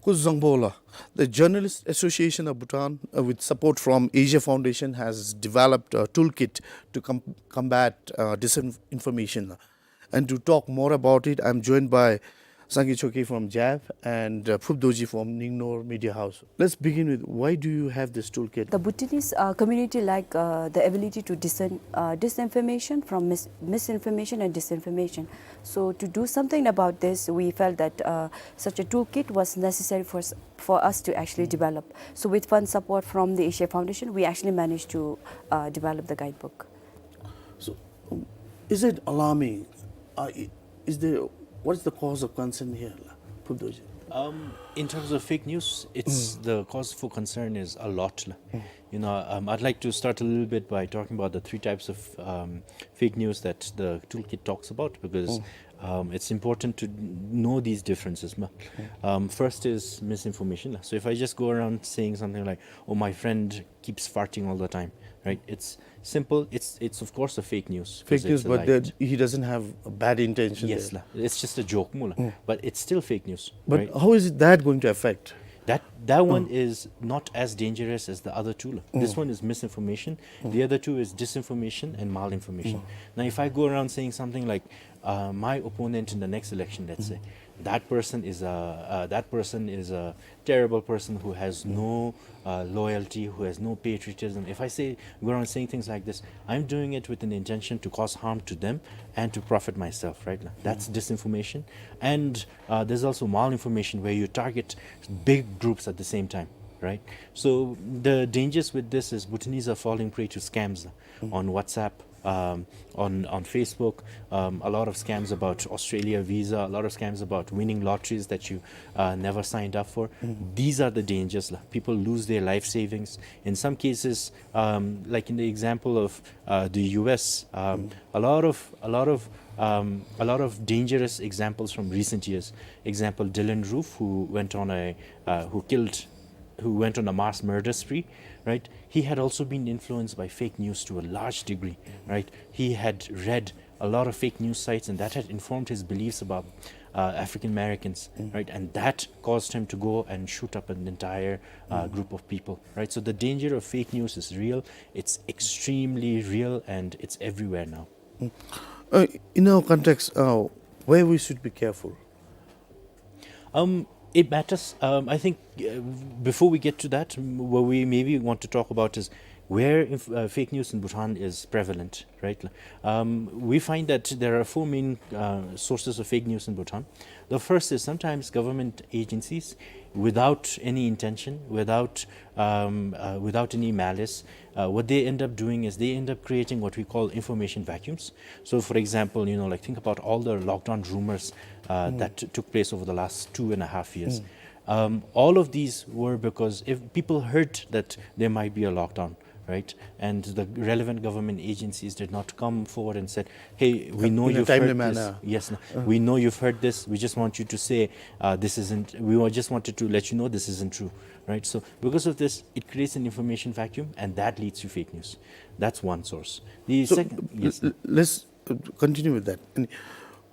Kuzuzangpo la, the Journalist Association of Bhutan, uh, with support from Asia Foundation, has developed a toolkit to com-, combat, uh, disinformation. And to talk more about it, I'm joined by Sangay Choekyi from JAV and, uh, Phup Dorji from Ningnor Media House. Let's begin with, why do you have this toolkit? The Bhutanese, uh, community lack, uh, the ability to discern, uh, disinformation from mis-, misinformation and disinformation. So to do something about this, we felt that, uh, such a toolkit was necessary for s-, for us to actually develop. So with fund support from the Asia Foundation, we actually managed to, uh, develop the guidebook. So, is it alarming? Uh, i-, is there, what is the cause of concern here, la, Phup Dorji? Um, in terms of fake news, it's, the cause for concern is a lot, la. You know, um, I'd like to start a little bit by talking about the three types of, um, fake news that the toolkit talks about, because, um, it's important to know these differences, ma. Um, first is misinformation, la. So if I just go around saying something like, "Oh, my friend keeps farting all the time," right? It's simple. It's, it's of course a fake news, 'cause fake news, it's a but lie. Then he doesn't have a bad intention. Yes, la. It's just a joke, mu la. But it's still fake news, right? But how is it that going to affect? That, that one is not as dangerous as the other two, la. This one is misinformation. The other two is disinformation and malinformation. Now, if I go around saying something like, uh, "My opponent in the next election," let's say, "that person is a, uh, that person is a terrible person who has no, uh, loyalty, who has no patriotism." If I say, go around saying things like this, I'm doing it with an intention to cause harm to them and to profit myself, right? That's disinformation. And, uh, there's also malinformation, where you target big groups at the same time, right? So the dangers with this is Bhutanese are falling prey to scams on WhatsApp, um, on, on Facebook, um, a lot of scams about Australia visa, a lot of scams about winning lotteries that you, uh, never signed up for. These are the dangers, la. People lose their life savings. In some cases, um, like in the example of, uh, the U S, um, a lot of, a lot of, um, a lot of dangerous examples from recent years. Example, Dylann Roof, who went on a, uh, who killed who went on a mass murder spree, right? He had also been influenced by fake news to a large degree, right? He had read a lot of fake news sites, and that had informed his beliefs about, uh, African Americans, right? And that caused him to go and shoot up an entire, uh, group of people, right? So the danger of fake news is real. It's extremely real, and it's everywhere now. Uh, in our context, uh, where we should be careful? Um, it matters. Um, I think, uh, before we get to that, m-, what we maybe want to talk about is where inf-, uh, fake news in Bhutan is prevalent, right? Um, we find that there are four main, uh, sources of fake news in Bhutan. The first is sometimes government agencies, without any intention, without, um, uh, without any malice, uh, what they end up doing is they end up creating what we call information vacuums. So, for example, you know, like, think about all the lockdown rumors, uh, that t-, took place over the last two and a half years. Um, all of these were because if people heard that there might be a lockdown, right, and the relevant government agencies did not come forward and said, "Hey, we know you've heard this." In a timely manner. Yes, no. We know you've heard this. We just want you to say, uh, this isn't, we wa-, just wanted to let you know this isn't true, right? So because of this, it creates an information vacuum, and that leads to fake news. That's one source. The second, l-, yes, l-, let's, uh, continue with that. And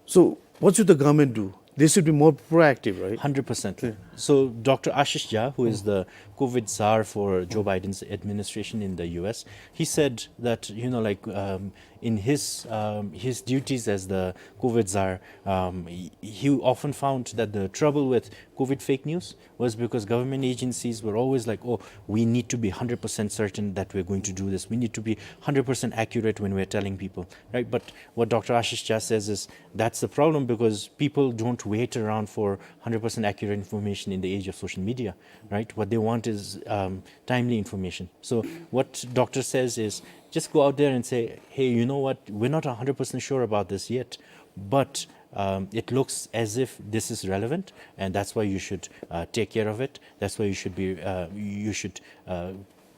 so, what should the government do? They should be more proactive, right? Hundred percent. So Doctor Ashish Jha, who is the COVID czar for Joe Biden's administration in the U S, he said that, you know, like, um, in his, um, his duties as the COVID czar, um, he, he often found that the trouble with COVID fake news was because government agencies were always like, "Oh, we need to be hundred percent certain that we're going to do this. We need to be hundred percent accurate when we're telling people," right? But what Doctor Ashish Jha says is that's the problem, because people don't wait around for hundred percent accurate information in the age of social media, right? What they want is, um, timely information. So what doctor says is just go out there and say, "Hey, you know what? We're not hundred percent sure about this yet, but um, it looks as if this is relevant, and that's why you should, uh, take care of it. That's why you should be, uh, you should, uh,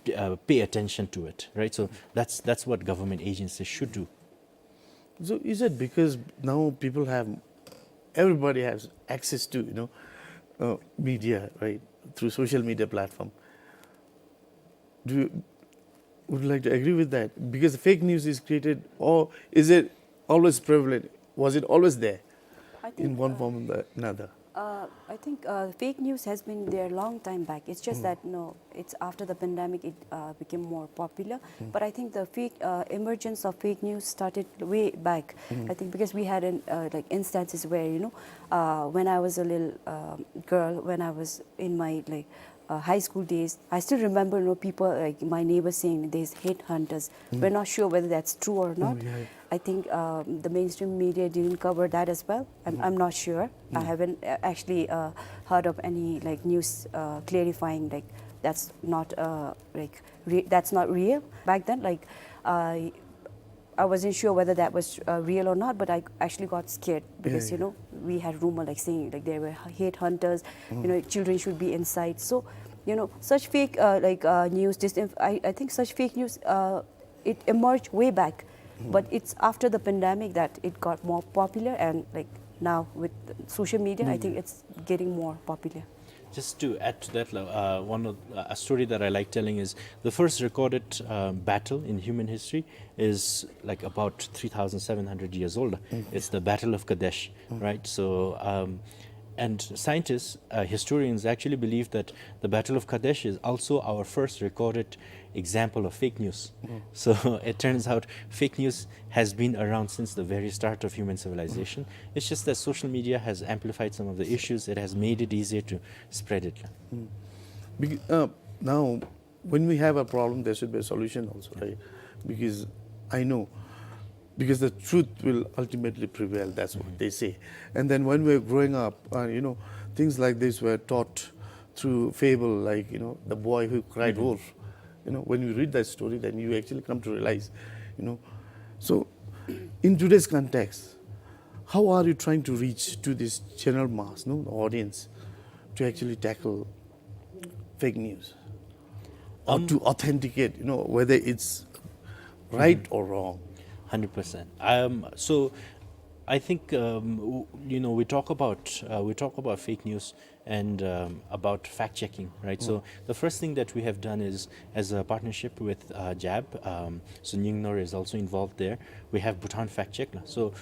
p- uh, pay attention to it, right? So that's that's what government agencies should do. So is it because now people have, everybody has access to, you know, uh, media, right, through social media platform? Do you, would you like to agree with that? Because fake news is created, or is it always prevalent? Was it always there I think, in one uh, form or the another? Uh, I think uh, fake news has been there a long time back. It's just that, no, it's after the pandemic it uh, became more popular. But I think the fake uh, emergence of fake news started way back. I think because we had an, uh, like, instances where, you know, uh, when I was a little uh, girl, when I was in my, like, uh, high school days, I still remember, you know, people, like, my neighbors saying there's headhunters. We're not sure whether that's true or not. Yeah. I think um, the mainstream media didn't cover that as well. I'm, I'm not sure. I haven't uh, actually uh, heard of any, like, news uh, clarifying, like, that's not uh, like re- that's not real. Back then, like, I I wasn't sure whether that was uh, real or not, but I actually got scared because, Yeah, you know, we had rumor, like, saying, like, there were headhunters, you know, children should be inside. So, you know, such fake uh, like uh, news, disinf- I, I think such fake news uh, it emerged way back, but it's after the pandemic that it got more popular, and, like, now with social media, I think it's getting more popular. Just to add to that, uh, one of, uh, a story that I like telling is the first recorded uh, battle in human history is, like, about three thousand seven hundred years old. It's the Battle of Kadesh, right? So, um, and scientists, uh, historians actually believe that the Battle of Kadesh is also our first recorded example of fake news. So it turns out fake news has been around since the very start of human civilization. It's just that social media has amplified some of the issues. It has made it easier to spread it. Bec- uh, now, when we have a problem, there should be a solution also, right? Because I know, because the truth will ultimately prevail. That's what they say. And then when we're growing up, uh, you know, things like this were taught through fable, like, you know, the boy who cried wolf. You know, when you read that story, then you actually come to realize, you know. So, in today's context, how are you trying to reach to this general mass, no, the audience, to actually tackle fake news, or to authenticate, you know, whether it's right or wrong? Hundred percent. Um, so, I think, um, w- you know, we talk about uh, we talk about fake news and um, about fact checking, right? So the first thing that we have done is, as a partnership with uh, JAB, um, so Nyingner is also involved there. We have Bhutan Fact Check. So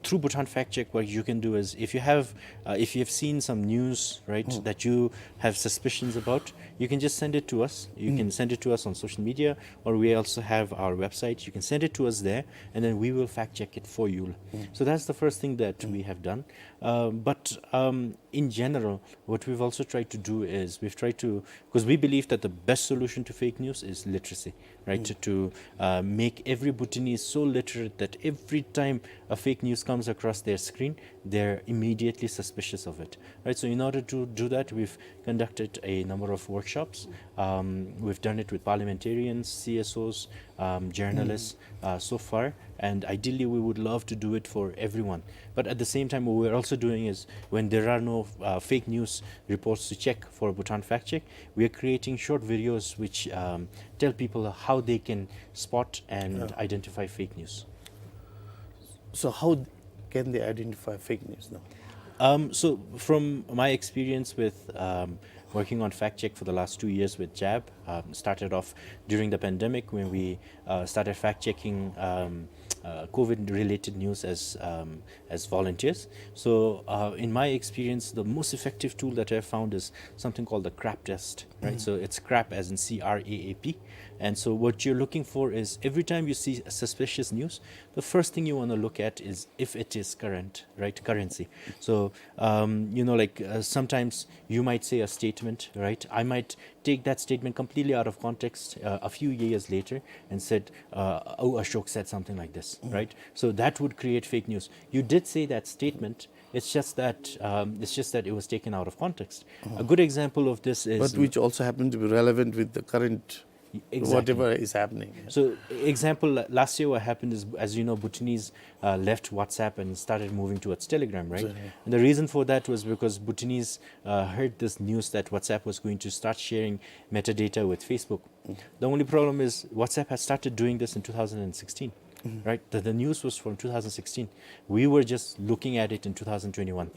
through Bhutan Fact Check, what you can do is, if you have uh, if you have seen some news, right, that you have suspicions about, you can just send it to us. You can send it to us on social media, or we also have our website. You can send it to us there, and then we will fact check it for you. So that's the first thing that we have done. Uh, but um, in general, what we've also tried to do is we've tried to, because we believe that the best solution to fake news is literacy, right? To, to uh, make every Bhutanese so literate that every time a fake news comes across their screen, they're immediately suspicious of it, right? So in order to do that, we've conducted a number of workshops. Um, we've done it with parliamentarians, C S Os, um, journalists uh, so far, and ideally we would love to do it for everyone. But at the same time, what we're also doing is, when there are no uh, fake news reports to check for Bhutan Fact Check, we are creating short videos which um, tell people how they can spot and identify fake news. So how can they identify fake news now? Um, so, from my experience with um, working on fact check for the last two years with JAB, um, started off during the pandemic when we uh, started fact checking um, uh, COVID-related news as um, as volunteers. So, uh, in my experience, the most effective tool that I've found is something called the CRAAP test, right? So it's CRAAP as in C R A A P. And so what you're looking for is, every time you see a suspicious news, the first thing you want to look at is if it is current, right? Currency. So um, you know, like, uh, sometimes you might say a statement, right? I might take that statement completely out of context uh, a few years later and said, uh, "Oh, Ashok said something like this," right? So that would create fake news. You did say that statement. It's just that um, it's just that it was taken out of context. A good example of this is But which also happened to be relevant with the current Exactly. Whatever is happening. So, example, la-, last year what happened is, as you know, Bhutanese uh, left WhatsApp and started moving towards Telegram, right? Exactly. And the reason for that was because Bhutanese uh, heard this news that WhatsApp was going to start sharing metadata with Facebook. Mm. The only problem is WhatsApp has started doing this in two thousand sixteen, mm-hmm, right? The, the news was from two thousand sixteen. We were just looking at it in two thousand twenty-one.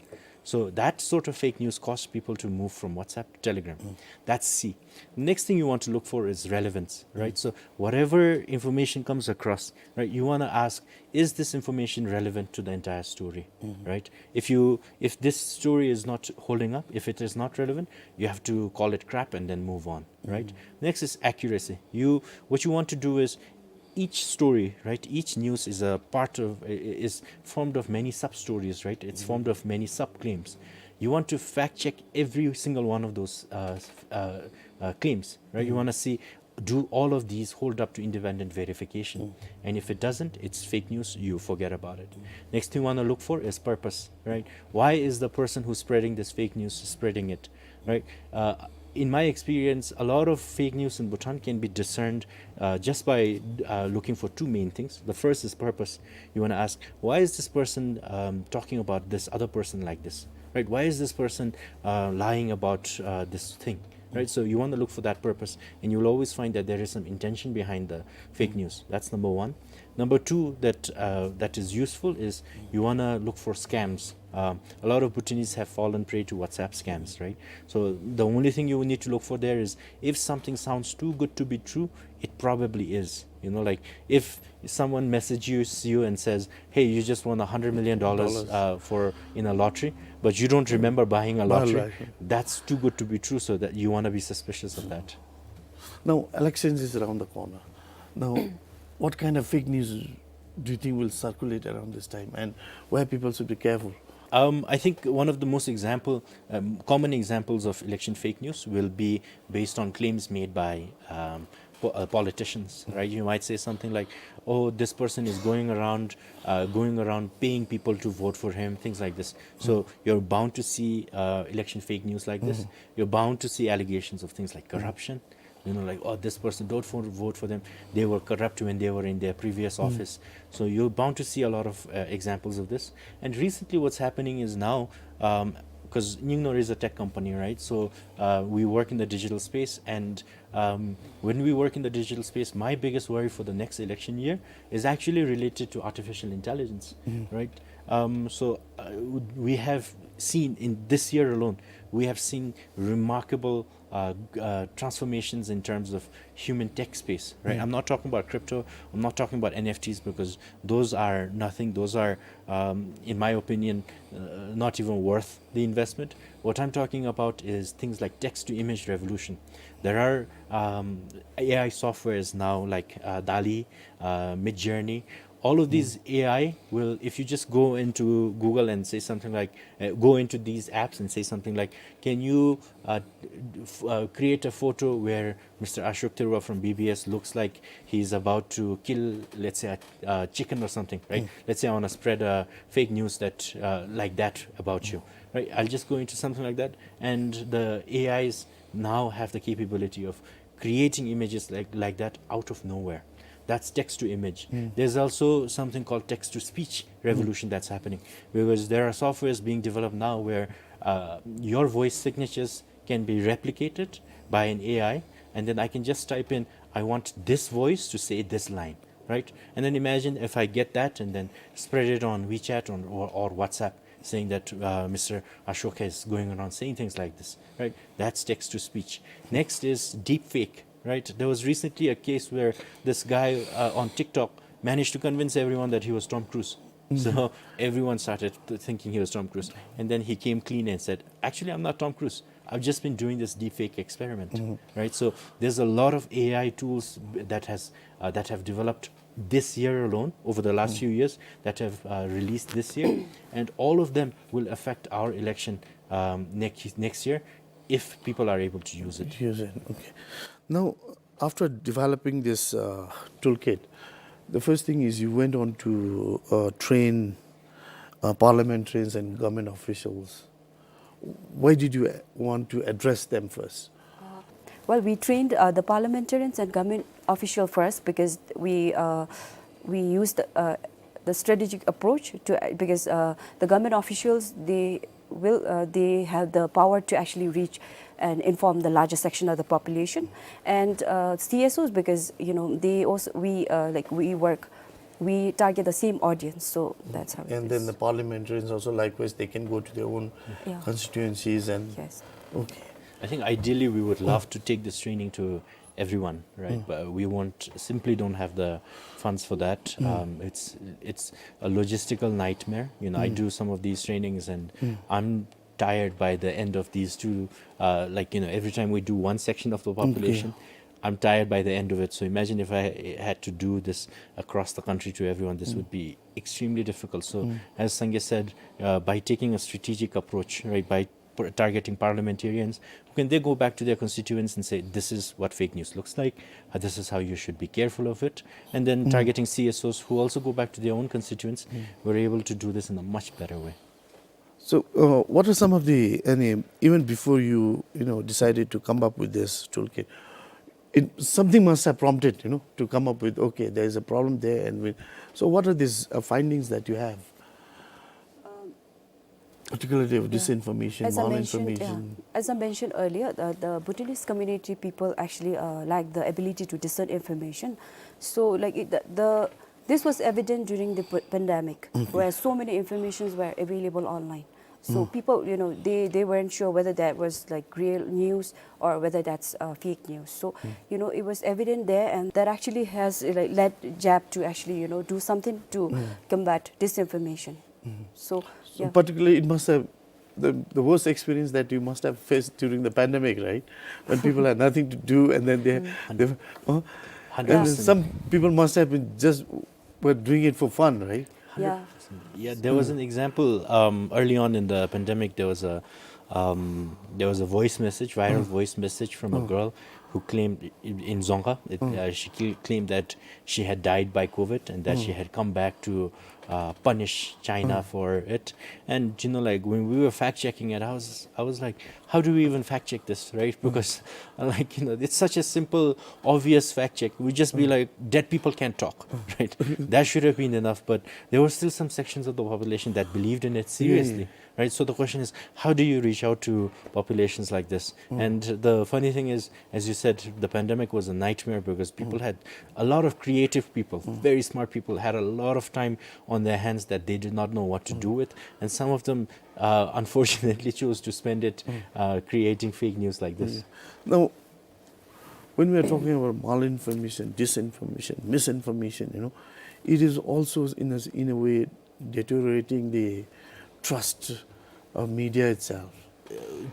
So that sort of fake news caused people to move from WhatsApp to Telegram. Mm. That's C. Next thing you want to look for is relevance, right? Mm. So whatever information comes across, right, you wanna ask, is this information relevant to the entire story, mm-hmm, right? If you, if this story is not holding up, if it is not relevant, you have to call it crap and then move on, right? Mm. Next is accuracy. You, what you want to do is each story, right, each news is a part of, i-, i-, is formed of many sub-stories, right? It's formed of many sub-claims. You want to fact check every single one of those, uh, s-, uh, uh, claims, right? You wanna see, do all of these hold up to independent verification? And if it doesn't, it's fake news, you forget about it. Next thing you wanna look for is purpose, right? Why is the person who's spreading this fake news spreading it? Right? Uh, in my experience, a lot of fake news in Bhutan can be discerned, uh, just by, uh, looking for two main things. The first is purpose. You wanna ask, why is this person, um, talking about this other person like this? Right? Why is this person, uh, lying about, uh, this thing? Right? So you wanna look for that purpose, and you'll always find that there is some intention behind the fake news. That's number one. Number two that, uh, that is useful is you wanna look for scams. Um, a lot of Bhutanese have fallen prey to WhatsApp scams, right? So the only thing you need to look for there is if something sounds too good to be true, it probably is. You know, like, if someone messages you and says, "Hey, you just won a hundred million dollars, dollars, uh, for, in a lottery," but you don't remember buying a lottery, lottery, that's too good to be true, so that you wanna be suspicious of that. Now, elections is around the corner. Now, what kind of fake news do you think will circulate around this time, and where people should be careful? Um, I think one of the most example, um, common examples of election fake news will be based on claims made by, um, po-, uh, politicians, right? You might say something like, "Oh, this person is going around, uh, going around paying people to vote for him," things like this. So you're bound to see, uh, election fake news like this. You're bound to see allegations of things like corruption. You know, like, "Oh, this person, don't vote, vote for them. They were corrupt when they were in their previous office." So you're bound to see a lot of, uh, examples of this. And recently, what's happening is now, um, 'cause Nyingno is a tech company, right? So, uh, we work in the digital space, and, um, when we work in the digital space, my biggest worry for the next election year is actually related to artificial intelligence, right? Um, so, uh, we have seen in this year alone, we have seen remarkable uh, g-, uh, transformations in terms of human tech space, right? I'm not talking about crypto. I'm not talking about N F Ts, because those are nothing. Those are, um, in my opinion, uh, not even worth the investment. What I'm talking about is things like text-to-image revolution. There are, um, A I softwares now like, uh, DALL-E, uh, Midjourney, all of these A I will, if you just go into Google and say something like, uh, go into these apps and say something like, "Can you, uh, f-, uh, create a photo where Mister Ashok Tharoa from B B S looks like he's about to kill, let's say, a, a chicken or something," right? Let's say I wanna spread a fake news that, uh, like that about you, right? I'll just go into something like that, and the A Is now have the capability of creating images like, like that out of nowhere. That's text to image. There's also something called text to speech revolution that's happening, because there are softwares being developed now where, uh, your voice signatures can be replicated by an A I, and then I can just type in, "I want this voice to say this line," right? And then imagine if I get that and then spread it on WeChat on, or, or WhatsApp, saying that, uh, Mister Ashok is going around saying things like this, right? That's text to speech. Next is deepfake, right? There was recently a case where this guy, uh, on TikTok managed to convince everyone that he was Tom Cruise. So everyone started th-, thinking he was Tom Cruise. And then he came clean and said, "Actually, I'm not Tom Cruise. I've just been doing this deepfake experiment," right? So there's a lot of A I tools that has, uh, that have developed this year alone, over the last few years, that have, uh, released this year, and all of them will affect our election, um, next, next year if people are able to use it. Use it, okay. Now, after developing this, uh, toolkit, the first thing is you went on to, uh, train, uh, parliamentarians and government officials. Why did you, uh, want to address them first? Uh, Well, we trained uh, the parliamentarians and government official first because we uh, we used uh, the strategic approach to because uh, the government officials, they will uh, they have the power to actually reach and inform the larger section of the population, and uh, C S Os, because you know they also we uh, like we work, we target the same audience, so that's how it is. And then the parliamentarians also, likewise, they can go to their own Yeah. constituencies and Yes. Okay. I think ideally we would love to take this training to everyone, right? But we won't simply don't have the funds for that. Um, it's it's a logistical nightmare. You know, I do some of these trainings and I'm tired by the end of these two. Uh, like you know, every time we do one section of the population, I'm tired by the end of it. So imagine if I had to do this across the country to everyone, this would be extremely difficult. So as Sangay said, uh, by taking a strategic approach, right, by p- targeting parliamentarians, who can they go back to their constituents and say, this is what fake news looks like, uh, this is how you should be careful of it, and then targeting C S Os who also go back to their own constituents, we're able to do this in a much better way. So, uh, what are some of the, any, even before you, you know, decided to come up with this toolkit, it, something must have prompted, you know, to come up with, okay, there is a problem there, and we, so what are these uh, findings that you have? Particularly of disinformation, As I mentioned, yeah, malinformation. As I mentioned earlier, the, the Bhutanese community people actually uh, lack the ability to discern information. So, like it, the, the this was evident during the p- pandemic, where so many informations were available online. So people, you know, they, they weren't sure whether that was like real news or whether that's uh, fake news. So you know, it was evident there, and that actually has uh, like, led JAP to actually you know do something to combat disinformation. So, So yeah. particularly, it must have the, the worst experience that you must have faced during the pandemic, right? When people had nothing to do, and then they, they uh, and then Hundred percent. Some people must have been just were doing it for fun, right? Yeah. Yeah, there was an example um, early on in the pandemic. There was a um, there was a voice message, viral voice message from a girl who claimed in, in Dzongkha. It, uh, she cl- claimed that she had died by COVID and that she had come back to uh, punish China for it. And you know, like when we were fact checking it, I was I was like, how do we even fact check this, right? Because uh, like you know, it's such a simple, obvious fact check. We just be like, dead people can't talk, right? That should have been enough. But there were still some sections of the population that believed in it seriously, right? So the question is, how do you reach out to populations like this? And the funny thing is, as you said, the pandemic was a nightmare because people had a lot of creative people, very smart people, had a lot of time on their hands that they did not know what to do with, and some of them uh, unfortunately chose to spend it uh, creating fake news like this. Now, when we are talking about malinformation, disinformation, misinformation, you know, it is also in a, in a way deteriorating the trust of media itself.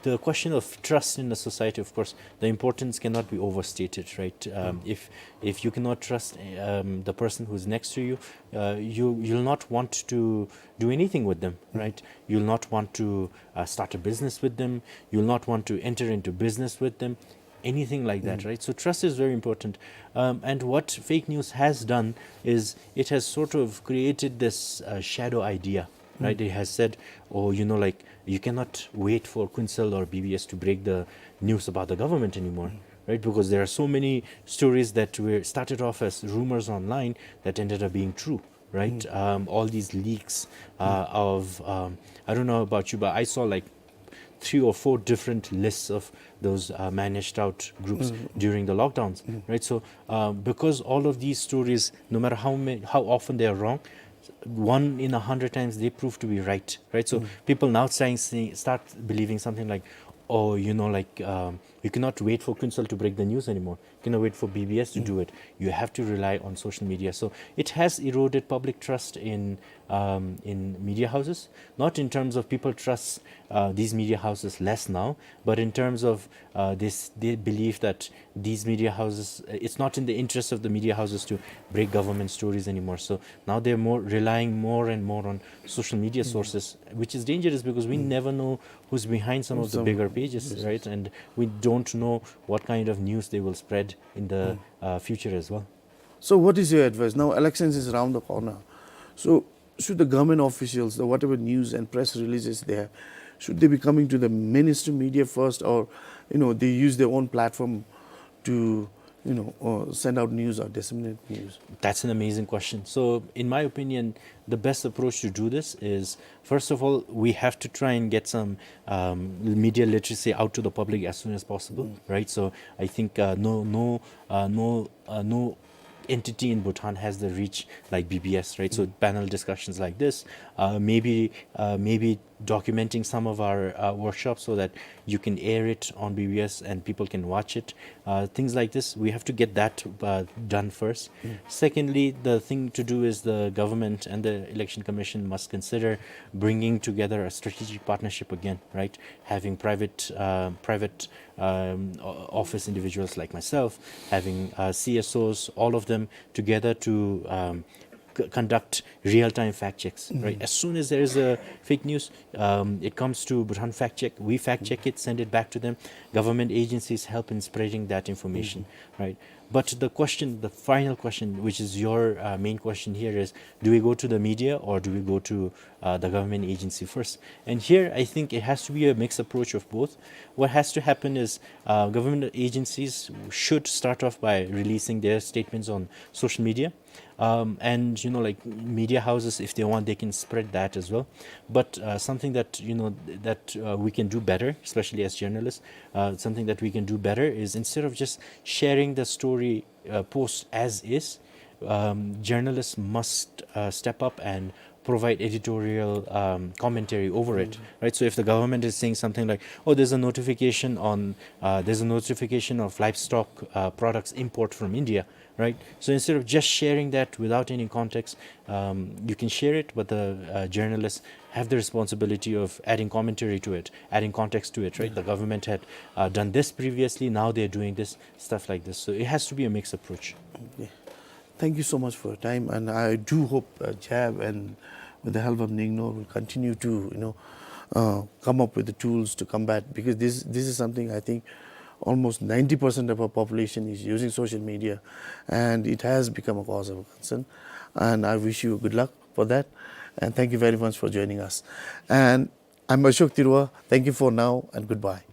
The question of trust in a society, of course, the importance cannot be overstated, right? Um, if if you cannot trust um, the person who's next to you, uh, you you'll not want to do anything with them, right? You'll not want to uh, start a business with them. You'll not want to enter into business with them, anything like that, right? So trust is very important. Um, and what fake news has done is it has sort of created this uh, shadow idea, right? It has said, oh, you know, like, you cannot wait for Khuensel or B B S to break the news about the government anymore, right? Because there are so many stories that were started off as rumors online that ended up being true, right? Um, all these leaks uh, of, um, I don't know about you, but I saw like three or four different lists of those uh, managed out groups during the lockdowns, right? So uh, because all of these stories, no matter how many, how often they are wrong, one in a hundred times they prove to be right, right? So people now starting saying, start believing something like, oh, you know, like um, you cannot wait for Khuensel to break the news anymore. You cannot wait for B B S to do it. You have to rely on social media. So it has eroded public trust in um, in media houses. Not in terms of people trust uh, these media houses less now, but in terms of uh, this, they believe that these media houses, uh, it's not in the interest of the media houses to break government stories anymore. So now they're more relying more and more on social media sources, which is dangerous because we never know who's behind some of the bigger pages, right? And we don't know what kind of news they will spread in the uh, future as well. So, what is your advice? Now, elections is around the corner. So, should the government officials, the whatever news and press releases there, should they be coming to the mainstream media first, or, you know, they use their own platform to, you know, uh, send out news or disseminate news? That's an amazing question. So, in my opinion, the best approach to do this is, first of all, we have to try and get some, um, media literacy out to the public as soon as possible, right? So, I think, uh, no, no, uh, no, uh, no entity in Bhutan has the reach like B B S, right? So panel discussions like this, uh, maybe, uh, maybe documenting some of our, uh, workshops so that you can air it on B B S and people can watch it. Uh, things like this, we have to get that, uh, done first. Secondly, the thing to do is the government and the Election Commission must consider bringing together a strategic partnership again, right? Having private, uh, private um, o-, office individuals like myself, having, uh, C S Os, all of them together to, um, c-, conduct real-time fact checks, right? As soon as there is a fake news, um, it comes to Bhutan Fact Check. We fact check it, send it back to them. Government agencies help in spreading that information, right? But the question, the final question, which is your, uh, main question here is, do we go to the media or do we go to uh, the government agency first? And here, I think it has to be a mixed approach of both. What has to happen is, uh, government agencies should start off by releasing their statements on social media. Um, and, you know, like, media houses, if they want, they can spread that as well. But, uh, something that, you know, that, uh, we can do better, especially as journalists, uh, something that we can do better is, instead of just sharing the story, uh, post as is, um, journalists must, uh, step up and provide editorial, um, commentary over it, right? So if the government is saying something like, "Oh, there's a notification on, uh, there's a notification of livestock, uh, products import from India," right? So instead of just sharing that without any context, um, you can share it, but the, uh, journalists have the responsibility of adding commentary to it, adding context to it, right? The government had, uh, done this previously, now they're doing this, stuff like this. So it has to be a mixed approach. Okay. Thank you so much for your time, and I do hope, uh, JAB and with the help of NIGNOR will continue to, you know, uh, come up with the tools to combat, because this, this is something I think almost ninety percent of our population is using social media, and it has become a cause of concern. And I wish you good luck for that, and thank you very much for joining us. And I'm Ashok Tirua. Thank you for now, and goodbye.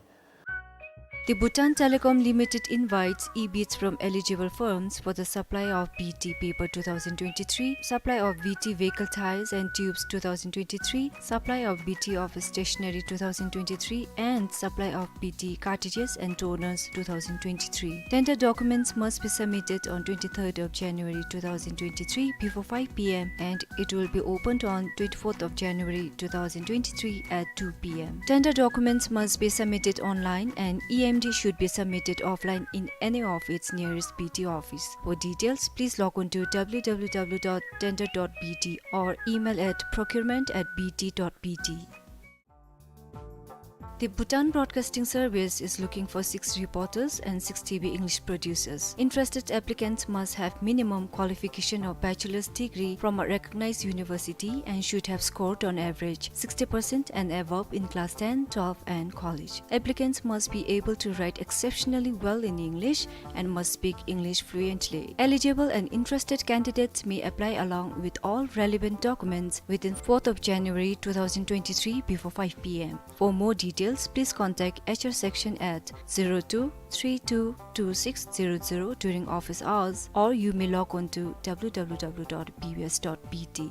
The Bhutan Telecom Limited invites e-bids from eligible firms for the supply of B T paper two thousand twenty-three, supply of B T vehicle tires and tubes two thousand twenty-three, supply of B T office stationery two thousand twenty-three, and supply of B T cartridges and toners two thousand twenty-three. Tender documents must be submitted on twenty-third of January two thousand twenty-three before five P M, and it will be opened on twenty-fourth of January two thousand twenty-three at two P M. Tender documents must be submitted online, and E M D should be submitted offline in any of its nearest B T office. For details, please log on to W W W dot tender dot B T or email at procurement at B T dot B T. The Bhutan Broadcasting Service is looking for six reporters and six T V English producers. Interested applicants must have minimum qualification of bachelor's degree from a recognized university and should have scored on average sixty percent and above in class ten, twelve and college. Applicants must be able to write exceptionally well in English and must speak English fluently. Eligible and interested candidates may apply along with all relevant documents within fourth of January two thousand twenty-three before five P M. For more details, please contact H R section at zero two three two two six zero zero during office hours, or you may log on to W W W dot B B S dot B T.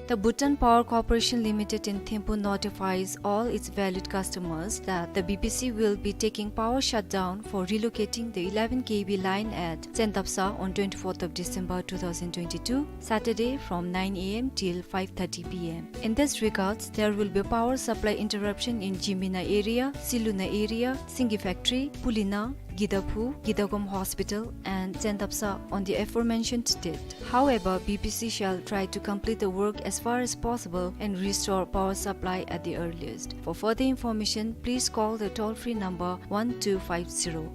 The Bhutan Power Corporation Limited in Thimphu notifies all its valued customers that the B P C will be taking power shutdown for relocating the eleven K V line at Chendapsa on twenty-fourth of December two thousand twenty-two, Saturday, from nine A M till five thirty P M. In this regards, there will be power supply interruption in Jimina area, Siluna area, Singi Factory, Pulina, Gidaphu, Gidagom Hospital and Chendapsa on the aforementioned date. However, B P C shall try to complete the work as far as possible and restore power supply at the earliest. For further information, please call the toll-free number one two five zero.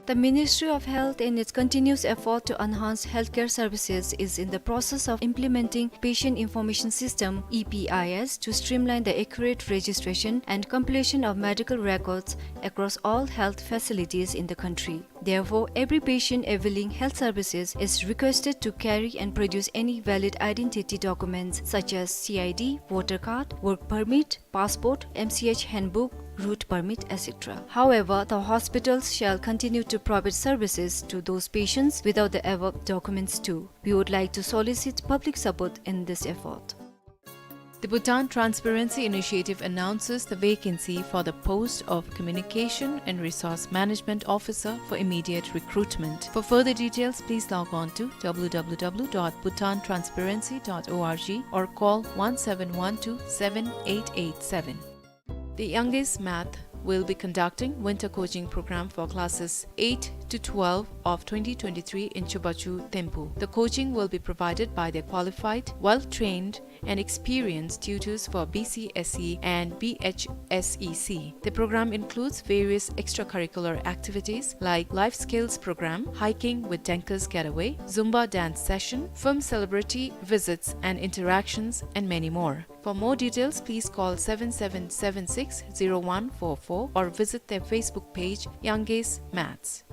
The Ministry of Health, in its continuous effort to enhance healthcare services, is in the process of implementing Patient Information System, E P I S, to streamline the accurate registration and compilation of medical records across all health facilities in the country. Therefore, every patient availing health services is requested to carry and produce any valid identity documents such as C I D, voter card, work permit, passport, M C H handbook, route permit, et cetera. However, the hospitals shall continue to provide services to those patients without the above documents too. We would like to solicit public support in this effort. The Bhutan Transparency Initiative announces the vacancy for the post of Communication and Resource Management Officer for immediate recruitment. For further details, please log on to w w w dot bhutan transparency dot org or call one seven one two seven eight eight seven. The Youngest Math will be conducting winter coaching program for classes eight to twelve of twenty twenty-three in Chubachu, Thimphu. The coaching will be provided by their qualified, well-trained, and experienced tutors for B C S E and B H S E C. The program includes various extracurricular activities like life skills program, hiking with Denker's Getaway, Zumba dance session, film celebrity visits and interactions, and many more. For more details, please call seven seven seven six zero one four four or visit their Facebook page, Youngest Maths.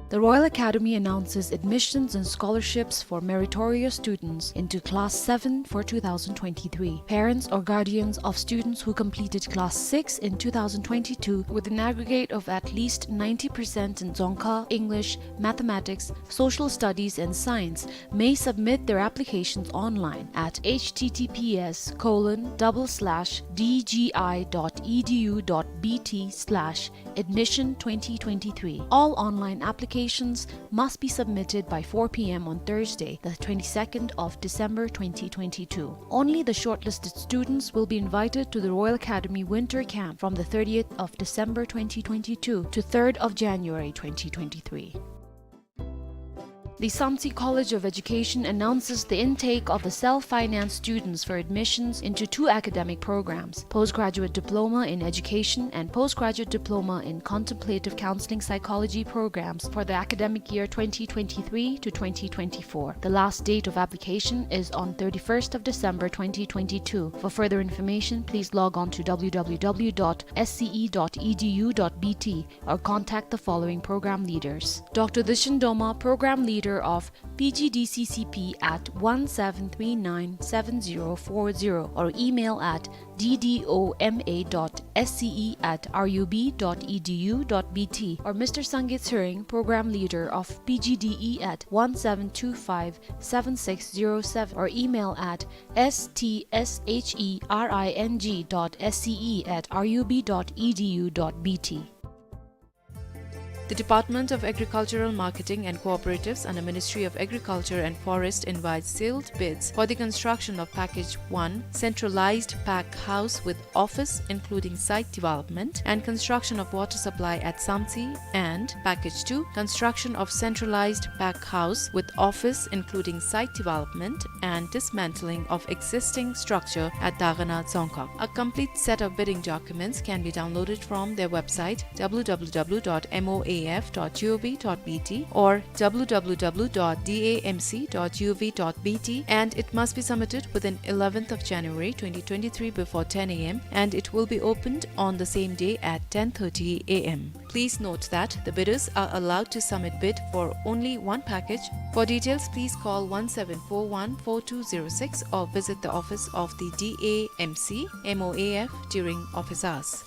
The Royal Academy announces admissions and scholarships for meritorious students into Class seven for two thousand twenty-three. Parents or guardians of students who completed Class six in two thousand twenty-two with an aggregate of at least ninety percent in Dzongkha, English, Mathematics, Social Studies and Science may submit their applications online at h t t p s colon double slash d g i dot e d u dot b t slash admission twenty twenty-three. All online applications must be submitted by four p m on Thursday, the twenty-second of December twenty twenty-two. Only the shortlisted students will be invited to the Royal Academy Winter Camp from the thirtieth of December twenty twenty-two to third of January twenty twenty-three. The Samtse College of Education announces the intake of the self-finance students for admissions into two academic programs, Postgraduate Diploma in Education and Postgraduate Diploma in Contemplative Counseling Psychology programs for the academic year twenty twenty-three to twenty twenty-four. The last date of application is on thirty-first of December twenty twenty-two. For further information, please log on to w w w dot s c e dot e d u dot b t or contact the following program leaders. Doctor Dushin Doma, program leader of P G D C C P, at one seven three nine seven zero four zero or email at d d o m a dot s c e at r u b dot e d u dot b t or Mister Sangit Tshering, program leader of P G D E, at one seven two five seven six zero seven or email at s t s h e r i n g dot s c e at r u b dot e d u dot b t. The Department of Agricultural Marketing and Cooperatives under Ministry of Agriculture and Forest invites sealed bids for the construction of Package one, centralized pack house with office including site development and construction of water supply at Samtse, and Package two, construction of centralized pack house with office including site development and dismantling of existing structure at Dagana, Dzongkhag. A complete set of bidding documents can be downloaded from their website, w w w dot m o a f dot g o v dot b t or w w w dot d a m c dot g o v dot b t, and it must be submitted within eleventh of January twenty twenty-three before ten a m, and it will be opened on the same day at ten thirty a m. Please note that the bidders are allowed to submit bid for only one package. For details, please call one seven four one four two zero six or visit the office of the D A M C M O A F during office hours.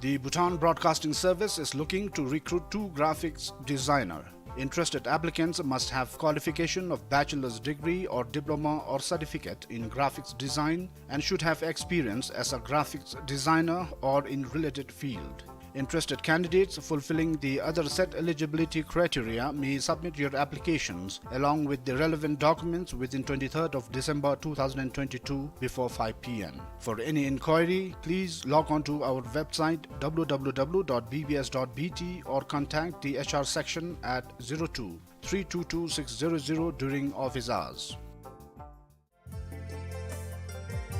The Bhutan Broadcasting Service is looking to recruit two graphics designer. Interested applicants must have qualification of bachelor's degree or diploma or certificate in graphics design and should have experience as a graphics designer or in related field. Interested candidates fulfilling the other set eligibility criteria may submit your applications along with the relevant documents within twenty-third of December two thousand twenty-two before five p m. For any inquiry, please log on to our website w w w dot b b s dot b t or contact the H R section at zero two three two two six zero zero during office hours.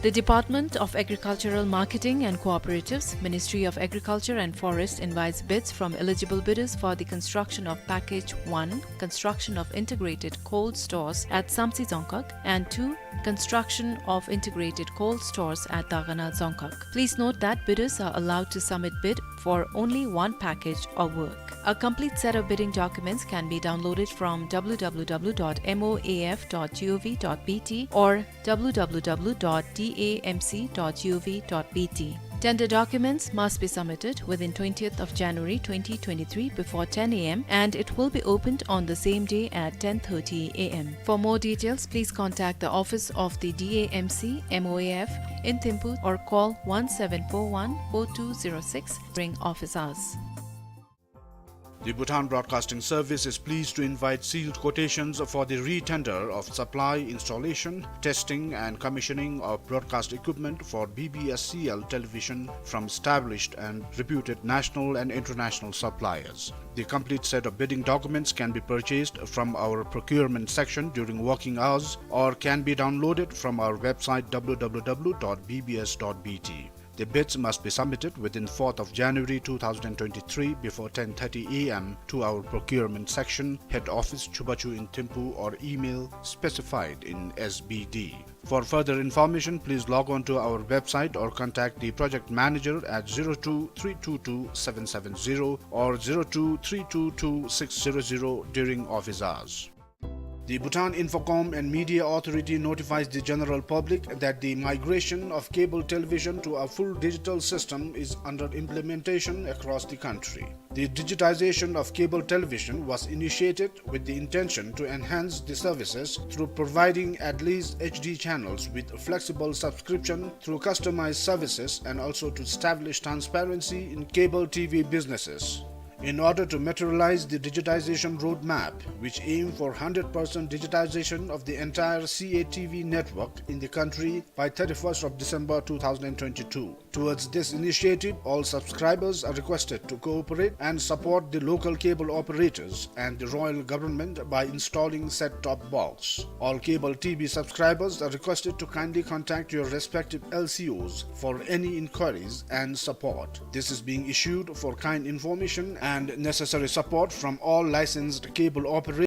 The Department of Agricultural Marketing and Cooperatives, Ministry of Agriculture and Forest invites bids from eligible bidders for the construction of Package one, construction of integrated cold stores at Samtse Dzongkhag, and two, Construction of integrated cold stores at Dagana Dzongkhag. Please note that bidders are allowed to submit bid for only one package of work. A complete set of bidding documents can be downloaded from w w w dot m o a f dot g o v dot b t or w w w dot d a m c dot g o v dot b t. Tender documents must be submitted within twentieth of January twenty twenty-three before ten a m and it will be opened on the same day at ten thirty a m. For more details, please contact the office of the D A M C M O A F in Thimphu or call one seven four one four two zero six during office hours. The Bhutan Broadcasting Service is pleased to invite sealed quotations for the re-tender of supply, installation, testing and commissioning of broadcast equipment for B B S C L television from established and reputed national and international suppliers. The complete set of bidding documents can be purchased from our procurement section during working hours or can be downloaded from our website w w w dot b b s dot b t. The bids must be submitted within fourth of January two thousand twenty-three before ten thirty a m to our procurement section, head office, Chubachu in Thimphu, or email specified in S B D. For further information, please log on to our website or contact the project manager at zero two three two two seven seven zero or zero two three two two six zero zero during office hours. The Bhutan Infocom and Media Authority notifies the general public that the migration of cable television to a full digital system is under implementation across the country. The digitization of cable television was initiated with the intention to enhance the services through providing at least H D channels with flexible subscription through customized services and also to establish transparency in cable T V businesses. In order to materialize the digitization roadmap, which aim for hundred percent digitization of the entire C A T V network in the country by thirty-first of December two thousand twenty-two. Towards this initiative, all subscribers are requested to cooperate and support the local cable operators and the royal government by installing set-top box. All cable T V subscribers are requested to kindly contact your respective L C Os for any inquiries and support. This is being issued for kind information and necessary support from all licensed cable operators.